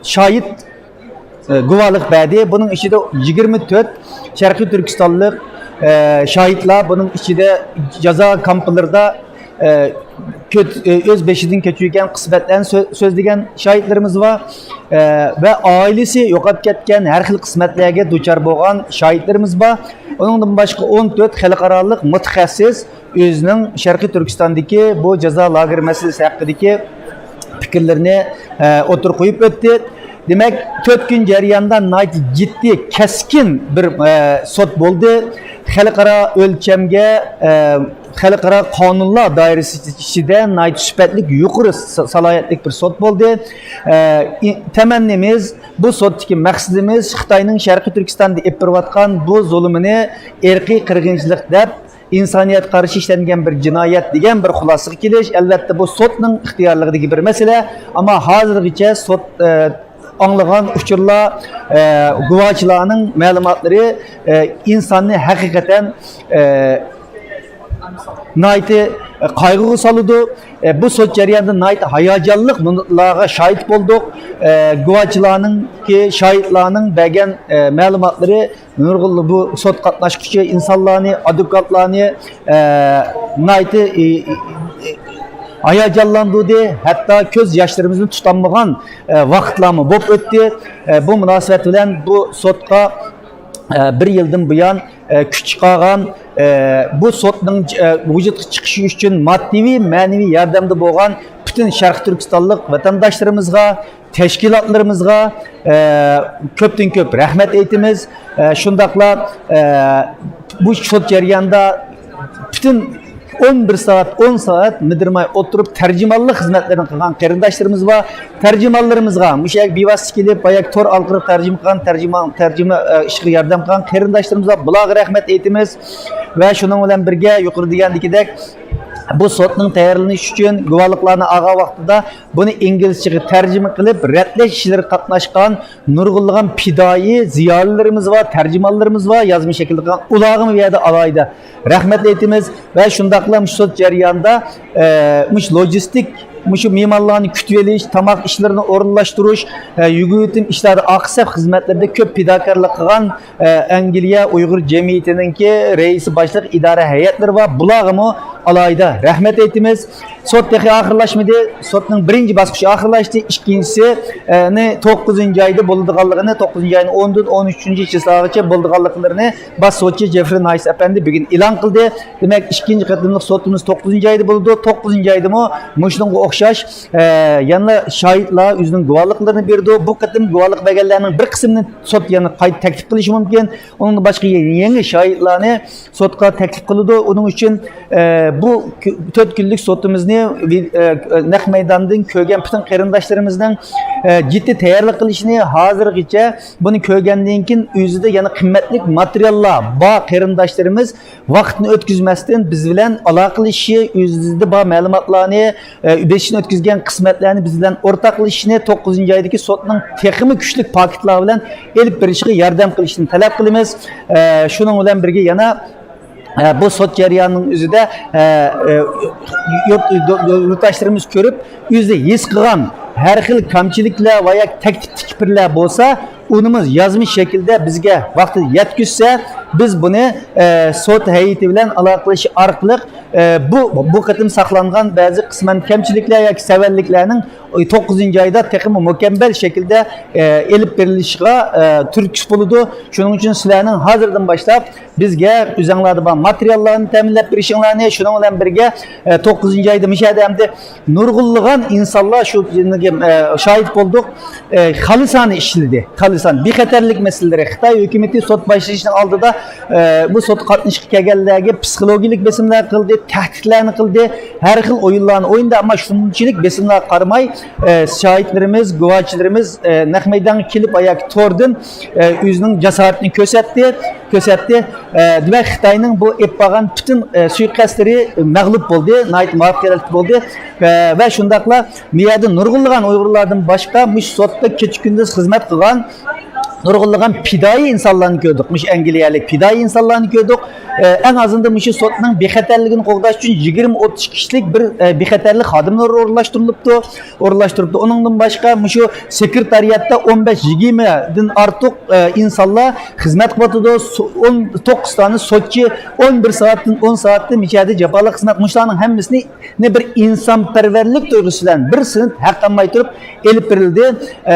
شاھىت گۇۋاھلىق بەردى. بۇنىڭ ئىچىدە يىگىرمە تۆت شەرقىي تۈركىستانلىق شاھىتلار، بۇنىڭ ئىچىدە جازا كامپلىرىدا ئۆز بېشىدىن كەچۈرگەن قىسمەتلەرنى سۆ-، سۆزلىگەن شاھىتلىرىمىز بار. ۋە ئائىلىسى يوقاپ كەتكەن، ھەر خىل قىسمەتلەرگە دۇچار بولغان شاھىتلىرىمىز بار. ئۇنىڭدىن باشقا ئون تۆت خەلقئارالىق مۇتەخەسسىس ئۆزىنىڭ شەرقىي تۈركىستاندىكى بۇ جازا لاگېرى مەسىلىسى ھەققىدىكى پىكىرلىرىنى ئوتتۇرىغا قويۇپ ئۆتتى. دېمەك، تۆت كۈن جەريانىدا ناھايىتى جىددىي، كەسكىن بىر سوت بولدى. خەلقئارا ئۆلچەمگە، خەلقئارا قانۇنلار دائىرىسى ئىچىدە ناھايىتى سۈپەتلىك، يۇقىرى سا-، سالاھىيەتلىك بىر سوت بولدى. ئى، تەمەننىمىز، بۇ سوتتىكى مەقسىتىمىز خىتاينىڭ شەرقىي تۈركىستاندا ئېلىپ بېرىۋاتقان بۇ زۇلۇمىنى ئىرقىي قىرغىنچىلىق دەپ، ئىنسانىيەتكە قارشى ئىشلەنگەن بىر جىنايەت دېگەن بىر خۇلاسىگە كېلىش، ئەلۋەتتە، بۇ سوتنىڭ ئىختىيارلىقىدىكى بىر مەسىلە. ئەمما ھازىرغىچە سوت، ئە، ئاڭلىغان ئۇچۇرلار، ئە، گۇۋاھچىلارنىڭ مەلۇماتلىرى، ئە، ئىنساننى ھەقىقەتەن، ئە، ناھايىتى قايغۇغا سالىدۇ. ئە، بۇ سوت جەريانىدا ناھايىتى ھاياجانلىق مىنۇتلارغا شاھىت بولدۇق. ئە، گۇۋاھچىلارنىڭكى، شاھىتلارنىڭ بەرگەن، ئە، مەلۇماتلىرى نۇرغۇنلىغان بۇ سوت قاتناشقۇچى ئىنسانلارنى، ئادۋوكاتلارنى، ئە، ناھايىتى، ئى، ئى، ئى، ھاياجانلاندۇردى. ھەتتا كۆز ياشلىرىمىزنى تۇتالمىغان، ئە، ۋاقىتلارمۇ بولۇپ ئۆتتى. ئە، بۇ مۇناسىۋەت بىلەن بۇ سوتقا، ئە، بىر يىلدىن بۇيان، ئە، كۈچ چىقارغان، ئە، بۇ سوتنىڭ، ئە، ۋۇجۇدقا چىقىشى ئۈچۈن ماددىي، مەنىۋى ياردەمدە بولغان پۈتۈن شەرقىي تۈركىستانلىق ۋەتەنداشلىرىمىزغا، تەشكىلاتلىرىمىزغا، ئە، كۆپتىن كۆپ رەھمەت ئېيتىمىز. ئە، شۇنداقلا، ئە، بۇ سوت جەريانىدا پۈتۈن ئون بىر سائەت، ئون سائەت مىدىرماي ئولتۇرۇپ تەرجىمانلىق خىزمەتلىرىنى قىلغان قېرىنداشلىرىمىز بار. تەرجىمانلىرىمىزغا، مۇشۇ يەرگە بىۋاسىتە كېلىپ، باياقى تور ئارقىلىق تەرجىمە قىلغان تەرجىمان، تەرجىمە، ئە، ئىشىغا ياردەم قىلغان قېرىنداشلىرىمىز بار. بۇلارغا رەھمەت ئېيتىمىز. ۋە شۇنىڭ بىلەن بىرگە، يۇقىرىدا دېگەندىكىدەك، بۇ سوتنىڭ تەييارلىنىشى ئۈچۈن گۇۋاھلىقلارنى ئالغان ۋاقتىدا بۇنى ئىنگلىزچىگە تەرجىمە قىلىپ رەتلەش ئىشلىرىغا قاتناشقان نۇرغۇنلىغان پىدائىي زىيالىيلىرىمىز بار، تەرجىمانلىرىمىز بار، يازما شەكىلدە قىلغان. ئۇلارغىمۇ بۇ يەردە ئالاھىدە رەھمەت ئېيتىمىز. ۋە شۇنداقلا مۇشۇ سوت جەريانىدا، ئە، مۇشۇ لوجىستىك، مۇشۇ مېھمانلارنى كۈتۈۋېلىش، تاماق ئىشلىرىنى ئورۇنلاشتۇرۇش، ئە، يۈگۈرتۈم ئىشلاردا، ئارقا سەپ خىزمەتلىرىدە كۆپ پىداكارلىق قىلغان، ئە، ئەنگلىيە ئۇيغۇر جەمئىيىتىنىڭكى رەئىسى باشلىق ئىدارە ھەيئەتلىرى بار. بۇلارغىمۇ ئالاھىدە رەھمەت ئېيتىمىز. سوت تېخى ئاخىرلاشمىدى. سوتنىڭ بىرىنچى باسقۇچى ئاخىرلاشتى. ئىككىنچىسى، ئە، نى توققۇزىنچى ئايدا بولىدىغانلىقىنى، توققۇزىنچى ئاينىڭ ئونىدىن ئون ئۈچىنچى چىسلاغىچە بولىدىغانلىقلىرىنى باش سوتچى جېفرى نايس ئەپەندى بۈگۈن ئېلان قىلدى. دېمەك، ئىككىنچى قېتىملىق سوتىمىز توققۇزىنچى ئايدا بولىدۇ. توققۇزىنچى ئايدىمۇ مۇشۇنىڭغا ئوخشاش، ئە، يەنە شاھىتلار ئۆزىنىڭ گۇۋاھلىقلىرىنى بېرىدۇ. بۇ قېتىم گۇۋاھلىق بەرگەنلەرنىڭ بىر قىسمىنى سوت يەنە قايتا تەكلىپ قىلىشى مۇمكىن. ئۇنىڭدىن باشقا يېڭى شاھىتلارنى سوتقا تەكلىپ قىلىدۇ. ئۇنىڭ ئۈچۈن، ئە، بۇ كۆ-، تۆت كۈنلۈك سوتىمىزنى، ئە، نەق مەيداندىن كۆرگەن پۈتۈن قېرىنداشلىرىمىزنىڭ، ئە، جىددىي تەييارلىق قىلىشىنى، ھازىرغىچە بۇنى كۆرگەندىن كېيىن ئۆزىدە يەنە قىممەتلىك ماتېرىياللار بار قېرىنداشلىرىمىز ۋاقىتنى ئۆتكۈزمەستىن بىز بىلەن ئالاقىلىشىشى، ئۆزىدە بار مەلۇماتلارنى، ئە، بېشىدىن ئۆتكۈزگەن قىسمەتلەرنى بىز بىلەن ئورتاقلىشىشىنى، توققۇزىنچى ئايدىكى سوتنىڭ تېخىمۇ كۈچلۈك پاكىتلار بىلەن ئېلىپ بېرىشىغا ياردەم قىلىشىنى تەلەپ قىلىمىز. ئە، شۇنىڭ بىلەن بىرگە يەنە، ئە، بۇ سوت جەريانىنىڭ ئۆزىدە، ئە، ئە، يۇرت-، يۇرتداشلىرىمىز كۆرۈپ، ئۆزى ھېس قىلغان ھەر خىل كەمچىلىكلەر ۋە ياكى تەكلىپ تىكىپلەر بولسا، ئۇنىمۇ يازما شەكىلدە بىزگە ۋاقتىدا يەتكۈزسە، بىز بۇنى، ئە، سوت ھەيئىتى بىلەن ئالاقىلىشىش ئارقىلىق، ئە، بۇ، بۇ قېتىم ساقلانغان بەزى قىسمەن كەمچىلىكلەر ياكى سەۋەنلىكلەرنىڭ توققۇزىنچى ئايدا تېخىمۇ مۇكەممەل شەكىلدە، ئە، ئېلىپ بېرىلىشىغا، ئە، تۈرتكىسى بولىدۇ. شۇنىڭ ئۈچۈن سىلەرنىڭ ھازىردىن باشلاپ بىزگە ئۆزۈڭلاردا بار ماتېرىياللارنى تەمىنلەپ بېرىشىڭلارنى، شۇنىڭ بىلەن بىرگە، ئە، توققۇزىنچى ئايدا مۇشۇ يەردە ئەمدى نۇرغۇنلىغان ئىنسانلار شۇ، ئە، شاھىت بولدۇق. ئە، خالىسانە ئىشلىدى. خالىسانە بىخەتەرلىك مەسىلىلىرى. خىتاي ھۆكۈمىتى سوت باشلىشىنىڭ ئالدىدا، ئە، بۇ سوتقا قاتنىشىشقا كەلگەنلەرگە پسىخولوگىيەلىك بېسىملار قىلدى، تەھدىتلەرنى قىلدى، ھەر خىل ئويۇنلارنى ئوينىدى. ئەمما شۇنچىلىك بېسىملارغا قارىماي، ئە، شاھىتلىرىمىز، گۇۋاھچىلىرىمىز، ئە، نەق مەيدانغا كېلىپ ياكى توردىن، ئە، ئۆزىنىڭ جاسارىتىنى كۆرسەتتى، كۆرسەتتى. ئە، دېمەك، خىتاينىڭ بۇ ئېلىپ بارغان پۈتۈن، ئە، سۇيىقەستلىرى مەغلۇپ بولدى، ناھايىتى مۇۋەپپەقىيەتلىك بولدى. ئە، ۋە شۇنداقلا بۇ يەردە نۇرغۇنلىغان ئۇيغۇرلاردىن باشقا مۇشۇ سوتتا كېچە-كۈندۈز خىزمەت قىلغان نۇرغۇنلىغان پىدائىي ئىنسانلارنى كۆردۇق. مۇشۇ ئەنگلىيەلىك پىدائىي ئىنسانلارنى كۆردۇق. ئە، ئەڭ ئازىندا مۇشۇ سوتنىڭ بىخەتەرلىكىنى قوغداش ئۈچۈن يىگىرمە ئوتتۇز كىشىلىك بىر، ئە، بىخەتەرلىك خادىملىرى ئورۇنلاشتۇرۇلۇپتۇ. ئورۇنلاشتۇرۇپتۇ. ئۇنىڭدىن باشقا مۇشۇ سېكرېتارىياتتا ئون بەش يىگىرمىدىن ئارتۇق، ئە، ئىنسانلار خىزمەت قىلىۋاتىدۇ. سو-، ئون توققۇز دانە سوتچى ئون بىر سائەتتىن، ئون سائەتتىن مۇشۇ يەردە جاپالىق خىزمەت. مۇشۇلارنىڭ ھەممىسىنى بىر ئىنسانپەرۋەرلىك تۇيغۇسى بىلەن بىر سېنت ھەق ئالماي تۇرۇپ ئېلىپ بېرىلدى. ئە،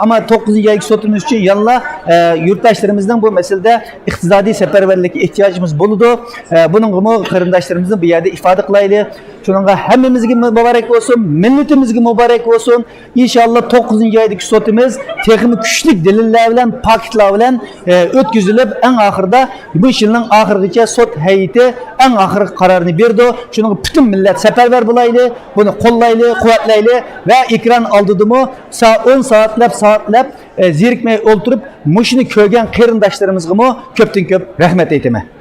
ئەمما توققۇزىنچى ئايدىكى سوتىمىز ئۈچۈن يەنىلا، ئە، يۇرتداشلىرىمىزنىڭ بۇ مەسىلىدە ئىقتىسادىي سەپەرۋەرلىككە ئېھتىياجىمىز بولىدۇ. ئە، بۇنىڭغىمۇ قېرىنداشلىرىمىزنى بۇ يەردە ئىپادە قىلايلى. شۇنىڭغا ھەممىمىزگە مۇبارەك بولسۇن، مىللىتىمىزگە مۇبارەك بولسۇن. ئىنشاللا توققۇزىنچى ئايدىكى سوتىمىز تېخىمۇ كۈچلۈك دەلىللەر بىلەن، پاكىتلار بىلەن، ئە، ئۆتكۈزۈلۈپ، ئەڭ ئاخىرىدا بۇ يىلنىڭ ئاخىرىغىچە سوت ھەيئىتى ئەڭ ئاخىرقى قارارنى بېرىدۇ. شۇنىڭغا پۈتۈن مىللەت سەپەرۋەر بولايلى، بۇنى قوللايلى، قۇۋۋەتلەيلى ۋە ئېكران ئالدىدىمۇ سا-، ئون سائەتلەپ، سائەتلەپ، ئە، زېرىكمەي ئولتۇرۇپ، مۇشۇنى كۆرگەن قېرىنداشلىرىمىزغىمۇ كۆپتىن كۆپ رەھمەت ئېيتىمەن.